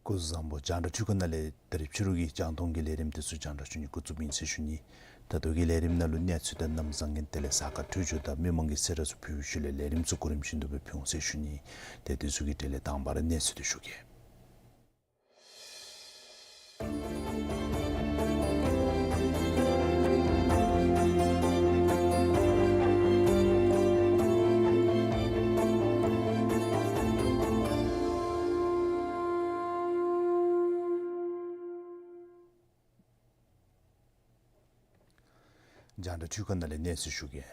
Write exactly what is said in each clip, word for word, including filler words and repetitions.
སྐུ་གཟུགས་བཟང་པོ། རྒྱང་བསྒྲགས་འཕྲུལ་ཁང་ནང་ལས་ད་རིས་ཕྱི་རུ་གི་རྒྱང་མཐོང་གི་ལས་རིམ་དེ་ཚུ་རྒྱང་བསྒྲགས་ཞུ་ནི་འགོ་བཙུགསཔ་ཨིན་ཟེར་ཞུ་ནི། ད་ལྟོ་གི་ལས་རིམ་ནང་ལུ་གནས་ཚུལ་དང་གནམ་བཟང་ངན་དེ་ལས་གཟའ་སྐར་འཕྲོད་སྦྱོར་དང་མི་མང་གི་གསལ་བསྒྲགས་ཚུ་ཕུལ་བའི་ཤུལ་ལས་ལས་རིམ་ཚུ་གོ་རིམ་བཞིན་དུ་སྦེ་ཕུལ་འོང་ཟེར་ཞུ་ནི། ཏེ་དེ་ཚུ་གི་གྲས་ལས་དང་པ་ར་གནས་ཚུལ་དེ་ཞུ་གེ། རྒྱང་བསྒྲགས་འཕྲུལ་ཁང་ནང་ལས་གནས་ཚུལ་ཞུ་གེ།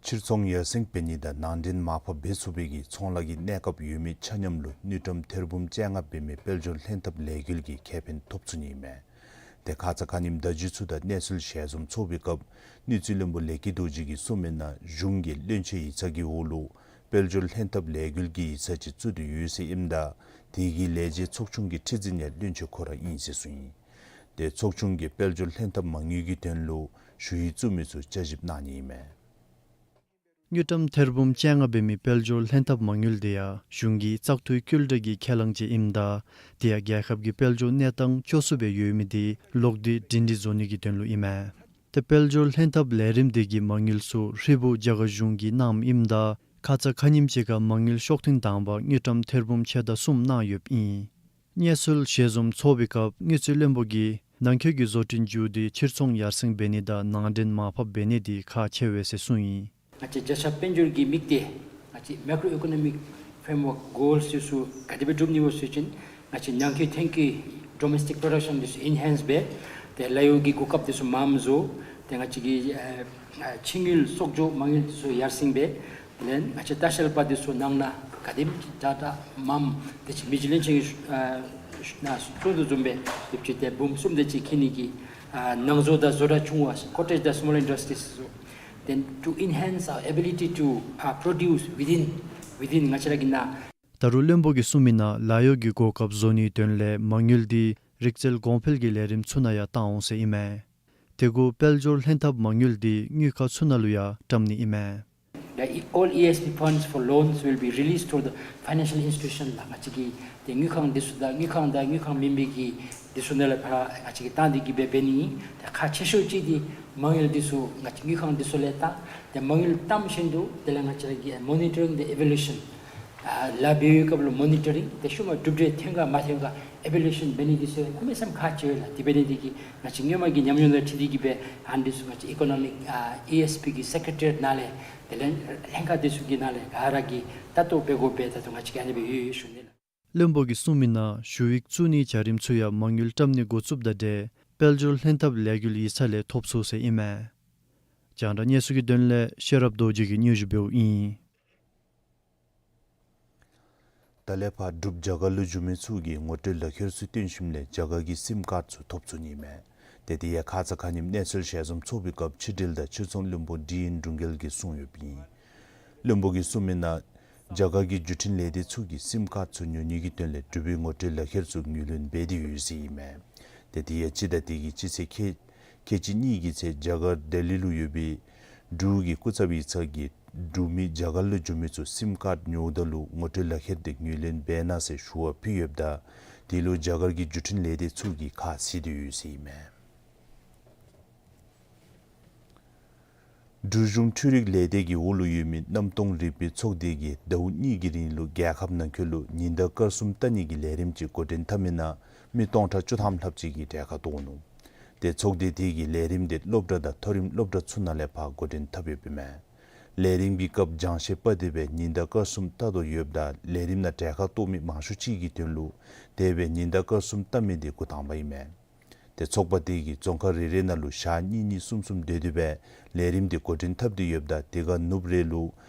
ཕྱིར་ཚོང་ཡར་སེང་འབད་ནི་དང་ནང་འདྲེན་མར་ཕབ་འབད་ཚུགས་པའི་གི་ཚོང་ལཱ་གི་གནས་སྐབས་ཡོད་མི་ཆ་མཉམ་ལུ་དངུལ་ཀྲམ་ཐེར་འབུམ་བཅོ་ལྔ་འབད་མི་དཔལ་འབྱོར་ལྷན་ཐབས་ལས་འགུལ་གྱི་ཁེ་ཕན་ཐོབ་ཚུགས་ནི་ཨིན་མས། ཏེ་ཁ་ཙ་ཁ་ཉིནམ་བརྡ་བརྒྱུད་ཚུ་དང་གནས་ཚུལ་ཞལ་འཛོམས་ཚོགས་པའི་སྐབས་དངུལ་རྩིས་བློན་པོ་ལེགས་སྐྱིད་རྡོ་རྗེ་གིས་གསུངས་མི་ནང་གཞུང་གི་བློན་ཆེན་ཡིག་ཚང་གི་འོག་ལུ་དཔལ་འབྱོར་ལྷན་ཐབས་ལས་འགུལ་གྱི་ཡིག་ཚང་ཅིག་བཙུགས་ཏེ་ཡོད་ཟེར་ཨིནམ་ད་དེ་གི་ལས་བྱེད་ཚོགས་ཆུང་གི་ཁྲི་འཛིན་ཡང་བློན་ཆེན་ཁོ་ར་ཨིན་ཟེར་གསུངས་ཡི། ཏེ་ཚོགས་ཆུང་གིས་དཔལ་འབྱོར་ལྷན་ཐབས་མ་དངུལ་གྱི་དོན་ལུ་ཞུ་ཡིག་བཙུགས་མི་ཚུ་བསྐྱར་ཞིབ་གནང་ནི་ཨིན་མས། དངུལ་ཀྲམ་ཐེར་འབུམ་བཅོ་ལྔ་འབད་མི་དཔལ་འབྱོར་ལྷན་ཐབས་མ་དངུལ་དེ་ཡང་གཞུང་གི་བཙག་འཐུའི་བསྐུལ་བསྒྲགས་ཀྱི་ཁས་བླངས་ཅིག་ཨིནམ་ད་དེ་ཡང་རྒྱལ་ཁབ་ཀྱི་དཔལ་འབྱོར་གནས་སྟངས་སྐྱོ་སུ་སྦེ་ཡོད་མི་དེ་ལོག་སྟེ་སྒྲིང་སྒྲི་བཟོ་ནི་གི་དོན་ལུ་ཨིན་མས། ཏེ་དཔལ་འབྱོར་ལྷན་ཐབས་ལས་རིམ་དེ་གི་མ་དངུལ་ཚུ་ཧྲིལ་བུ་རྒྱ་གར་གཞུང་གིས་གནངམ་ཨིནམ་ད་ཁ་ཙ་ཁ་ཉིནམ་ཅིག་ཁར་མ་དངུལ་ཤོག་ཐེངས་དང་པ་དངུལ་ཀྲམ་ཐེར་འབུམ་ཕྱེད་དང་གསུམ་གནང་ཡོདཔ་ཨིན། གནས་ཚུལ་ཞལ་འཛོམས་ཚོགས་པའི་སྐབས་དངུལ་རྩིས་བློན་པོ་གིས་ནང་འཁོད་ཀྱི་བཟོ་སྐྲུན་མཇུག་སྒྲིལ་ཕྱིར་ཚོང་ཡར་སེང་འབད་ནི་དང་ནང་འདྲེན་མར་ཕབ་འབད་ནི་དེ་ཁག་ཆེ་བས་ཟེར་གསུངས་ཡི། ང་བཅས་བརྒྱ་ཆ་དཔལ་འབྱོར་གྱི་དམིགས་གཏད་ང་བཅས་Macroeconomic Framework Goals ཚུ་ག་དེ་སྦེ་སྒྲུབ་ནི་སྨོ་ཟེར་བ་ཅིན་ང་བཅས་ནང་འཁོད་ཐོན་སྐྱེད་Domestic Production དེ་ཚུ་ཨིན་ཧེནསི་འབད། ཏེ་ལཱ་གཡོག་གི་གོ་སྐབས་དེ་ཚུ་མངམ་བཟོ། ཏེ་ང་བཅས་ཀྱི་ཨ་ཨ་ཕྱི་དངུལ་གསོག་འཇོག་མ་དངུལ་དེ་ཚུ་ཡར་སེང་འབད། དེ་ལས་ང་བཅས་ལྟ་བཤལ་པ་དེ་ཚུ་ནང་ན་ག་དེམ་ཅིག་དྲག་དྲག་མངམ་དེ་ཅིག་མི་རྗེ་བློན་ཆེན་གྱིས་ཨ་ནཱ་གསུང་དོ་བཟུམ་སྦེ་དེ་ཅིག་ཏེ་འབུམ་གསུམ་དེ་ཅིག་འཁྱིད་ནི་གི་ཨ་ནང་བཟོ་དང་བཟོ་གྲྭ་ཆུང་བ་Cottage དང་Small Industries དེ་ཚུ། Then to enhance our ability to uh, produce within within ང་བཅས་ར་གི་ནང་། ད་རུང་བློན་པོ་གིས་གསུངས་མི་ནང་ལཱ་གཡོག་གི་གོ་སྐབས་བཟོ་ནིའི་དོན་ལས་མ་དངུལ་དེ་རིག་རྩལ་གོང་འཕེལ་གྱི་ལས་རིམ་ཚུ་ནང་ཡང་བཏང་འོང་ཟེར་ཨིན་མས། དེ་གུ་དཔལ་འབྱོར་ལྷན་ཐབས་མ་དངུལ་དེ་དངུལ་ཁང་ཚུ་ནང་ལུ་ཡང་བཀྲམ་ནི་ཨིན་མས། The all E S P funds for loans will be released to the financial institution ལགས། ང་བཅས་ཀྱི་ཏེ་དངུལ་ཁང་དེ་ཚུ་དང་དངུལ་ཁང་དང་དངུལ་ཁང་མེན་པའི་གི་དེ་ཚུ་ནང་ལས་ཕར་ང་བཅས་ཀྱིས་བཏང་སྟེ་གི་འབད་འབད་ནི། ཏེ་ཁག་ཆེ་ཤོས་ཅིག་དེ་མ་དངུལ་དེ་ཚུ་ང་བཅས་དངུལ་ཁང་དེ་ཚུ་ལས་བཏང་། ཏེ་མ་དངུལ་བཏངམ་བཞིན་དུ་དེ་ལས་ང་བཅས་ར་གི་monitoring the evolution ཨ་ལཱ་འབད་བའི་སྐབས་ལུ་མོ་ནི་ཊ་རིང་ཏེ་ཤུལ་མ་གྲུབ་འབྲས་ཐོན་ག་མ་ཐོན་ག་ཨི་བེ་ལུ་ཨེ་ཤཱན་འབད་ནི་དེ་ཚུ་གནམ་མེད་ས་མེད་ཁག་ཆེ་བས་ལགས། དེ་འབད་ནི་དེ་གིས་ང་བཅས་སྔོན་མ་གི་ཉམས་མྱོང་དང་འཁྲིལ་ཏེ་གི་སྦེ་ཨ་ནི་དེ་ཚུ་ང་བཅས་ཨི་ཀོ་ནོ་མིཀ་ཨ་ཨི་ཨེས་པི་གི་སེ་ཀྲེ་ཊ་རི་ཡེཊ་ནང་ལས་དེ་ལས་ལྷན་ཁག་དེ་ཚུ་གི་ནང་ལས་ག་ར་གིས་ལྟ་རྟོག་འབད་དགོ་པས། ད་ལྟོ་ང་བཅས་ཀྱིས་ཨ་ནི་སྦེ་ཡོད་ཡོད་ཞུ་ནི་ལགས། བློན་པོ་གིས་གསུངས་མི་ནང་ཞུ་ཡིག་བཙུགས་ནིའི་བྱ་རིམ་ཚུ་ཡང་མ་དངུལ་བཀྲམ་ནི་འགོ་བཙུགསཔ་དང་འབྲེལ་དཔལ་འབྱོར་ལྷན་ཐབས་ལས་འགུལ་ཡིག་ཚང་ལས་ཐོབ་ཚུགས་ཟེར་ཨིན་མས། རྒྱང་བསྒྲགས་གནས་ཚུལ་གྱི་དོན་ལས་ཤེས་རབ་རྡོ་རྗེ་གིས་སྙན་ཞུ་འབདཝ་ཨིན། ད་ལས་ཕར་འབྲུག་རྒྱ་གར་ལུ་འགྱོ་མི་ཚུ་གིས་ངོ་སྤྲོད་ལག་ཁྱེར་ཚུ་སྟོན་ཞིནམ་ལས་རྒྱ་གར་གྱི་སིམ་ཀཱརཌ་ཚུ་ཐོབ་ཚུགས་ནི་མས། ཏེ་དེ་ཡང་ཁ་ཙ་ཁ་ཉིནམ་གནས་ཚུལ་ཞལ་འཛོམས་ཚོགས་པའི་སྐབས་ཕྱི་འབྲེལ་དང་ཕྱིར་ཚོང་བློན་པོ་ཌི་ཨེན་སྒྲུང་རྒྱལ་གྱིས་གསུངས་ཡོདཔ་ཨིན། བློན་པོ་གིས་གསུངས་མི་ནང་ རྒྱ་གར་གྱི་བརྒྱུད་འཕྲིན་ལས་སྡེ་ཚུ་གིས་སིམ་ཁཌ་ཚུ་ཉོ་ནི་གི་དོན་ལས་འབྲུག་པའི་ངོ་སྤྲོད་ལག་ཁྱེར་ཚུ་ངོས་ལེན་འབད་དེ་ཡོད་ཟེར་ཨིན་མས། ཏེ་དེ་ཡང་སྤྱི་ཟླ་འདི་གི་སྤྱི་ཚེས་ཁལ་ཁལ་གཅིག་གཉིས་ཀྱི་ཚེ་རྒྱ་གར་ལྡི་ལི་ལུ་ཡོད་པའི་འབྲུག་གི་སྐུ་ཚབ་ཡིག་ཚང་གིས་འབྲུག་མི་རྒྱ་གར་ལུ་འགྱོ་མི་ཚུ་སིམ་ཁཌ་ཉོཝ་ད་ལུ་ངོ་སྤྲོད་ལག་ཁྱེར་དེ་ངོས་ལེན་འབད་གནང་ཟེར་ཞུ་བ་ཕུལ་ཡོདཔ་ད་དེ་ལུ་རྒྱ་གར་གྱི་བརྒྱུད་འཕྲིན་ལས་སྡེ་ཚུ་གིས་ཁ་བཟེད་དེ་ཡོད་ཟེར་ཨིན་མས། འབྲུག་གཞུང་འཕྲུལ་རིག་ལས་སྡེ་གི་འོག་ལུ་ཡོད་མི་གནམ་སྟོང་རིག་པའི་ཚོགས་སྡེ་གིས་ཟླཝ་གཉིས་ཀྱི་རིང་ལུ་རྒྱལ་ཁབ་ནང་འཁོད་ལུ་ཉིན་ཟླ་སྐར་གསུམ་བལྟ་ནི་གི་ལས་རིམ་ཅིག་འགོ་འདྲེན་འཐབ་མི་ནང་མི་སྟོང་ཕྲག་བཅུ་ཐམ་ལྷགཔ་ཅིག་གིས་གྲལ་ཁར་གཏོགས་ནུག། ཏེ་ཚོགས་སྡེ་དེ་གིས་ལས་རིམ་དེ་སློབ་གྲྭ་དང་མཐོ་རིམ་སློབ་གྲྭ་ཚུ་ནང་ལས་ཕར་འགོ་འདྲེན་འཐབ་ཡོདཔ་ཨིན་མས། ལས་རིམ་གྱི་སྐབས་སྦྱང་བཤད་པ་དེ་སྦེ་ཉིན་ཟླ་སྐར་གསུམ་བལྟ་དོ་ཡོདཔ་ད་ལས་རིམ་ནང་གྲལ་ཁར་གཏོགས་མི་མང་ཤོས་ཅིག་གི་དོན་ལུ་དེ་སྦེ་ཉིན་ཟླ་སྐར་གསུམ་བལྟ་མི་དེ་འགོ་དང་པ་ཨིན་མས། ཏེ་ཚོགས་པ་དེ་གིས་རྫོང་ཁག་རེ་རེ་ནང་ལུ་ཞག་གཉིས་གཉིས་གསུམ་གསུམ་སྡོད་དེ་སྦེ་ལས་རིམ་དེ་འགོ་འདྲེན་འཐབ་སྟེ་ཡོདཔ་ད་དེ་ཁར་ནུབ་རེ་ལུ་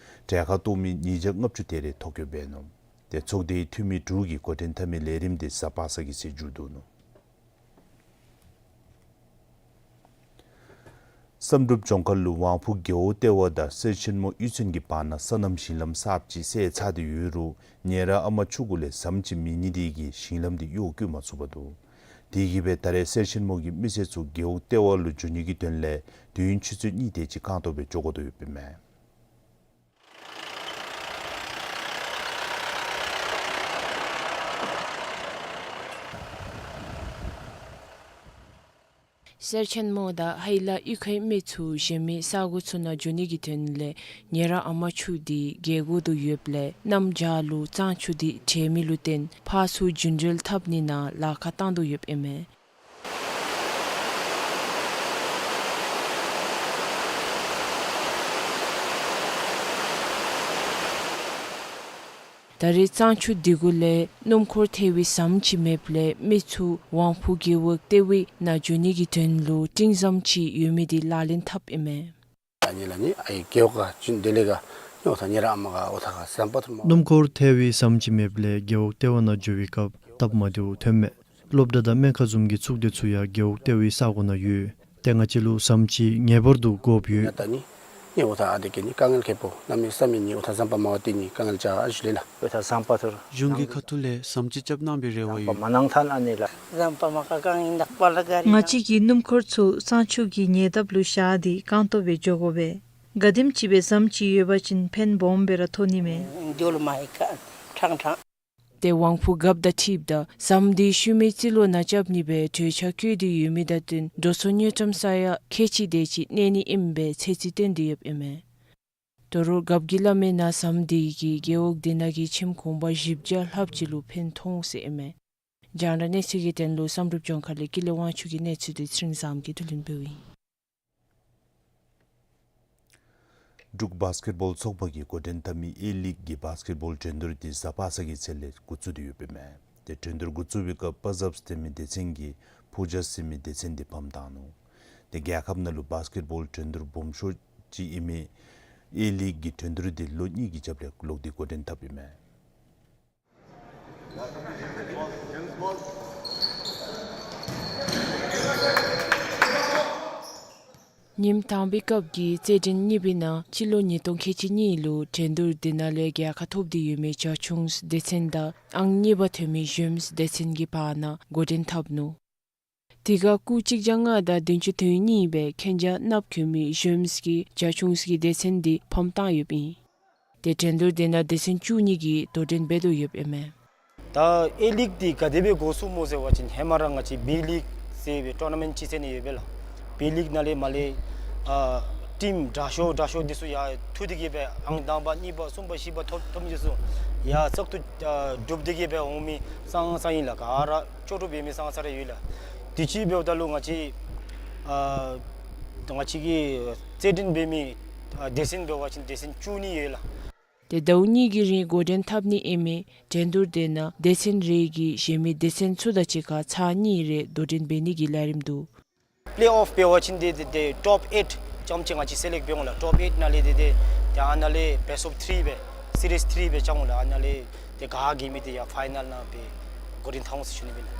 གྲལ་ཁར་གཏོགས་མི་ཉིས་བརྒྱ་ལྔ་བཅུ་དེ་རེ་ཐོབ་འགྱོཝ་ཨིན་ནུག། ཏེ་ཚོགས་སྡེའི་འཐུས་མི་དྲུག་གིས་འགོ་འདྲེན་འཐབ་མི་ལས་རིམ་དེ་གཟའ་པ་སངས་ཀྱི་ཚེ་མཇུག་བསྡུ་ནུག། བསམ་གྲུབ་ལྗོངས་མཁར་ལུ་དབང་ཕུག་རྒེད་འོག་ལྟེ་བ་དང་གསེར་ཆེན་མོ་གཡུས་ཚན་གྱི་བར་ན་སོ་ནམ་ཞིང་ལམ་གསརཔ་ཅིག་བསལ་ཚར་ཏེ་ཡོད་རུང་ཉེ་རབས་ཨ་མ་ཆུ་གུ་ལས་ཟམ་ཅིག་མེད་ནི་དེ་གིས་ཞིང་ལམ་དེ་གཡོག་བཀོལ་མ་ཚུགས་པར་འདུག། དེ་གིས་སྦེ་ད་རེས་གསེར་ཆེན་མོ་གི་མི་སེར་ཚུ་རྒེད་འོག་ལྟེ་བ་ལུ་འགྱོ་ནི་གི་དོན་ལས་དུས་ཡུན་ཆུ་ཚོད་གཉིས་དེ་ཅིག་རྐང་སྟོང་སྦེ་འགྱོ་དགོ་དོ་ཡོདཔ་ཨིན་མས། གསེར་ཆེན་མོ་དང་ཧའི་ལ་གཡུས་ཁའི་མི་ཚུ་གཞན་མི་ས་གོ་ཚུ་ནང་འགྱོ་ནི་གི་དོན་ལས་ཉེ་རབས་ཨ་མ་ཆུ་དེ་རྒེད་འོག་ཏུ་ཡོདཔ་ལས་གནམ་བྱཱར་ལུ་གཙང་ཆུ་དེ་བྲལ་མི་ལུ་བརྟེན་ཕར་ཚུར་རྒྱུན་འགྲུལ་འཐབ་ནི་ནང་ལཱ་ཁག་བཏང་དོ་ཡོདཔ་ཨིན་མས། ད་རེས་གཙང་ཆུ་དེ་གུ་ལས་སྣུམ་འཁོར་ཐལ་བའི་ཟམ་ཅིག་མེདཔ་ལས་མི་ཚུ་དབང་ཕུག་རྒེད་འོག་ལྟེ་བའི་ནང་འགྱོ་ནི་གི་དོན་ལུ་སྤྲིང་ཟམ་ཅིག་ཡོད་མི་དེ་ལག་ལེན་འཐབ་ཨིན་མས། ཨ་ནི་ལགས་ནི་ཨའི་རྒེད་འོག་ག་ཅིན་དེ་ལས་ག་ཉོ་ཐ་ཉེ་ར་ཨ་མ་ག་འོ་ཐ་ག་ཟམ་པ་ཐུར་མ། སྣུམ་འཁོར་ཐལ་བའི་ཟམ་ཅིག་མེདཔ་ལས་རྒེད་འོག་ལྟེ་བ་ནང་འགྱོ་བའི་སྐབས་སྟབས་མ་བདེཝ་ཐོན་མས། སློབ་གྲྭ་དང་སྨན་ཁང་བཟུམ་གྱི་ཚོགས་སྡེ་ཚུ་ཡང་རྒེད་འོག་ལྟེ་བའི་ས་གོ་ནང་ཡོད། ཏེ་ང་བཅས་ལུ་ཟམ་ཅིག་ངེས་པར་དུ་དགོཔ་ཡོད། ད་ནི་ནི་འོ་ཐ་ཨ་དེ་གི་ནི་དཀའ་ངལ་ཁེ་པོ་གནམ་མེད་ས་མེད་ནི་འོ་ཐ་ཟམ་པ་མ་བ་ཏེ་ནི་དཀའ་ངལ་ཅ་ཨ་ཞུ་ལེ་ལགས། འོ་ཐ་ཟམ་པ་ཐུར། གཞུང་གི་ཁ་ཐུག་ལས་ཟམ་ཅིག་རྐྱབ་གནང་པའི་རེ་བ་ཡོད། མ་གནང་ཐ་ཨ་ནི་ལགས། ཟམ་པ་མ་ཁ་གང་ཡིན་དག་པ་ལ་ག་རི་ང་བཅས་ཀྱི་སྣུམ་འཁོར་ཚུ་གཙང་ཆུ་གི་ཉེ་འདབས་ལུ་བཞག་སྟེ་རྐང་སྟོང་སྦེ་འགྱོ་དགོ་པས། ག་དེམ་ཅིག་སྦེ་ཟམ་ཅིག་ཡོད་པ་ཅིན་ཕན་སྦོམ་སྦེ་ར་ཐོགས་ནི་མས། འདོལ་མ་ཧེ་ཁ་ཁྲང་ཁྲང་། ཏེ་དབང་ཕུག་རྒཔོ་དང་འཁྲིལཝ་ད་ཟམ་དེ་ཤུལ་མའི་རྩིས་ལོ་ནང་རྐྱབ་ནི་སྦེ་གྲོས་འཆར་བཀོད་དེ་ཡོད་མི་དང་བསྟུན་འགྲོ་སོང་དངུལ་ཀྲམ་ས་ཡ་ཁལ་གཅིག་དེ་ཅིག་གནས་ནི་ཨིནམ་སྦེ་ཚོད་རྩིས་བཏོན་ཏེ་ཡོདཔ་ཨིན་མས། དོ་རུང་རྒཔོ་གིས་སླབ་མི་ནང་ཟམ་དེ་གིས་རྒེད་འོག་དེ་ནང་གི་ཁྱིམ་གུང་པ་བཞི་བརྒྱ་ལྷགཔ་ཅིག་ལུ་ཕན་ཐོགས་ཟེར་ཨིན་མས། རྒྱང་བསྒྲགས་གནས་ཚུལ་གྱི་དོན་ལུ་བསམ་གྲུབ་ལྗོངས་མཁར་ལས་ཀུན་ལེགས་དབང་ཕྱུག་གི་གནས་ཚུལ་དེ་ཚེ་རིང་བཟངམོ་གིས་བསྡུ་ལེན་འབདཝ་ཨིན། འབྲུག་བཱསི་ཀེཊ་བཱོལ་ཚོགས་པ་གིས་འགོ་འདྲེན་འཐབ་མི་ཨེ་ལིག་གི་བཱསི་ཀེཊ་བཱོལ་འགྲན་བསྡུར་དེ་གཟའ་པ་སངས་ཀྱི་ཚེ་ལས་འགོ་བཙུགས་ཏེ་ཡོདཔ་ཨིན་མས། ཏེ་འགྲན་བསྡུར་འགོ་བཙུགས་པའི་སྐབས་དཔའ་མཛངས་ཟེར་མི་སྡེ་ཚན་གྱིས་ཕུར་རྒྱལ་ཟེར་མི་སྡེ་ཚན་དེ་ཕམ་བཏང་ནུག། ཏེ་རྒྱལ་ཁབ་ནང་ལུ་བཱསི་ཀེཊ་བཱོལ་འགྲན་བསྡུར་སྦོམ་ཤོས་ཅིག་ཨིན་མི་ཨེ་ལིག་གི་འགྲན་བསྡུར་དེ་ལོ་གཉིས་ཀྱི་རྒྱབ་ལས་ལོག་སྟེ་འགོ་འདྲེན་འཐབ་ཨིན་མས། ཉིནམ་དང་པའི་སྐབས་ཀྱི་རྩེད་འགྲན་གཉིས་པའི་ནང་སྤྱི་ལོ་ཉིས་སྟོང་ཁལ་གཅིག་གཉིས་ལུ་འགྲན་བསྡུར་དེ་ནང་ལས་རྒྱལ་ཁ་ཐོབ་སྟེ་ཡོད་མི་བྱ་ཁྱུང་སྡེ་ཚན་དང་ཨང་གཉིས་པ་ཐོན་མི་ཞོནམ་སྡེ་ཚན་གྱི་བར་ན་འགོ་འདྲེན་འཐབ་ནུག། དེ་ཁར་སྐུགས་གཅིག་བརྒྱ་ལྔ་དང་བདུན་ཅུ་དོན་གཉིས་སྦེ་ཁེན་ཇ་ནབ་གྱོན་མི་ཞོནམ་གྱིས་བྱ་ཁྱུང་གི་སྡེ་ཚན་དེ་ཕམ་བཏང་ཡོདཔ་ཨིན། ཏེ་འགྲན་བསྡུར་དེ་ནང་སྡེ་ཚན་བཅུ་གཉིས་ཀྱིས་དོ་འགྲན་འབད་དོ་ཡོདཔ་ཨིན་མས། ད་ཨེ་ལིག་འདི་ག་དེ་སྦེ་འགོ་བཙུགསཔ་སྨོ་ཟེར་བ་ཅིན་ཧེ་མ་ར་ང་བཅས་བི་ལིག་ཟེར་བའི་ཊོར་ན་མེནཊ་ཅིག་རྩེ་ནི་ཡོད་པས་ལགས། བི་ལིག་ནང་ལས་མར་ལས་ཨ་ཊིམ་དྲག་ཤོས་དྲག་ཤོས་འདི་ཚུ་ཡར་འཐུ་སྟེ་གི་སྦེ་ཨང་དང་པ་གཉིས་པ་གསུམ་པ་བཞི་པ་ཐོབ་ཐོབ་མི་འདི་ཚུ་ཡར་བཙག་འཐུ་ཨ་གྲུབ་སྟེ་གི་སྦེ་འོང་མི་ཙང་ཙང་ཨིན་ལགས། ག་ར་ལྕོགས་གྲུབ་འབད་མི་ཙང་ཙང་ར་ཡོད་ལགས། དུས་ཅི་འབདཝ་ད་ལུ་ང་བཅས་ཨ་ང་བཅས་ཀྱི་རྩེད་འགྲན་འབད་མི་ཨ་སྡེ་ཚན་འབད་བ་ཅིན་སྡེ་ཚན་བཅུ་གཉིས་ཡོད་ལགས། ཏེ་ཟླཝ་གཉིས་ཀྱི་རིང་འགོ་འདྲེན་འཐབ་ནི་ཨིན་མི་འགྲན་བསྡུར་དེ་ནང་སྡེ་ཚན་རེ་གིས་གཞན་མི་སྡེ་ཚན་ཚུ་དང་གཅིག་ཁར་ཚར་གཉིས་རེ་དོ་འགྲན་འབད་ནི་གི་ལས་རིམ་འདུག། པི་ལེ་ཨོཕ་འབད་བ་ཅིན་ཏེ་ཏེ་ཏེ་ཊོཔ་ཨེཊ་ཙམ་ཅིག་ང་བཅས་སེ་ལེཀཊ་འབད་འོང་ལགས། ཊོཔ་ཨེཊ་ནང་ལས་ཏེ་ཏེ་ཏེ་ཨ་ནཱ་ལས་བེསཊ་ཨོཕ་ཐིརི་སྦེ་སི་རིསི་ཐིརི་སྦེ་རྐྱབ་འོང་ལགས། ཨ་ནཱ་ལས་ཏེ་ག་རྒྱལ་མི་དེ་ཡར་ཕའི་ནཱལ་ནང་སྦེ་འགོ་འདྲེན་འཐབ་འོང་ཟེར་ཞུ་ནི་ཨིན་ལགས།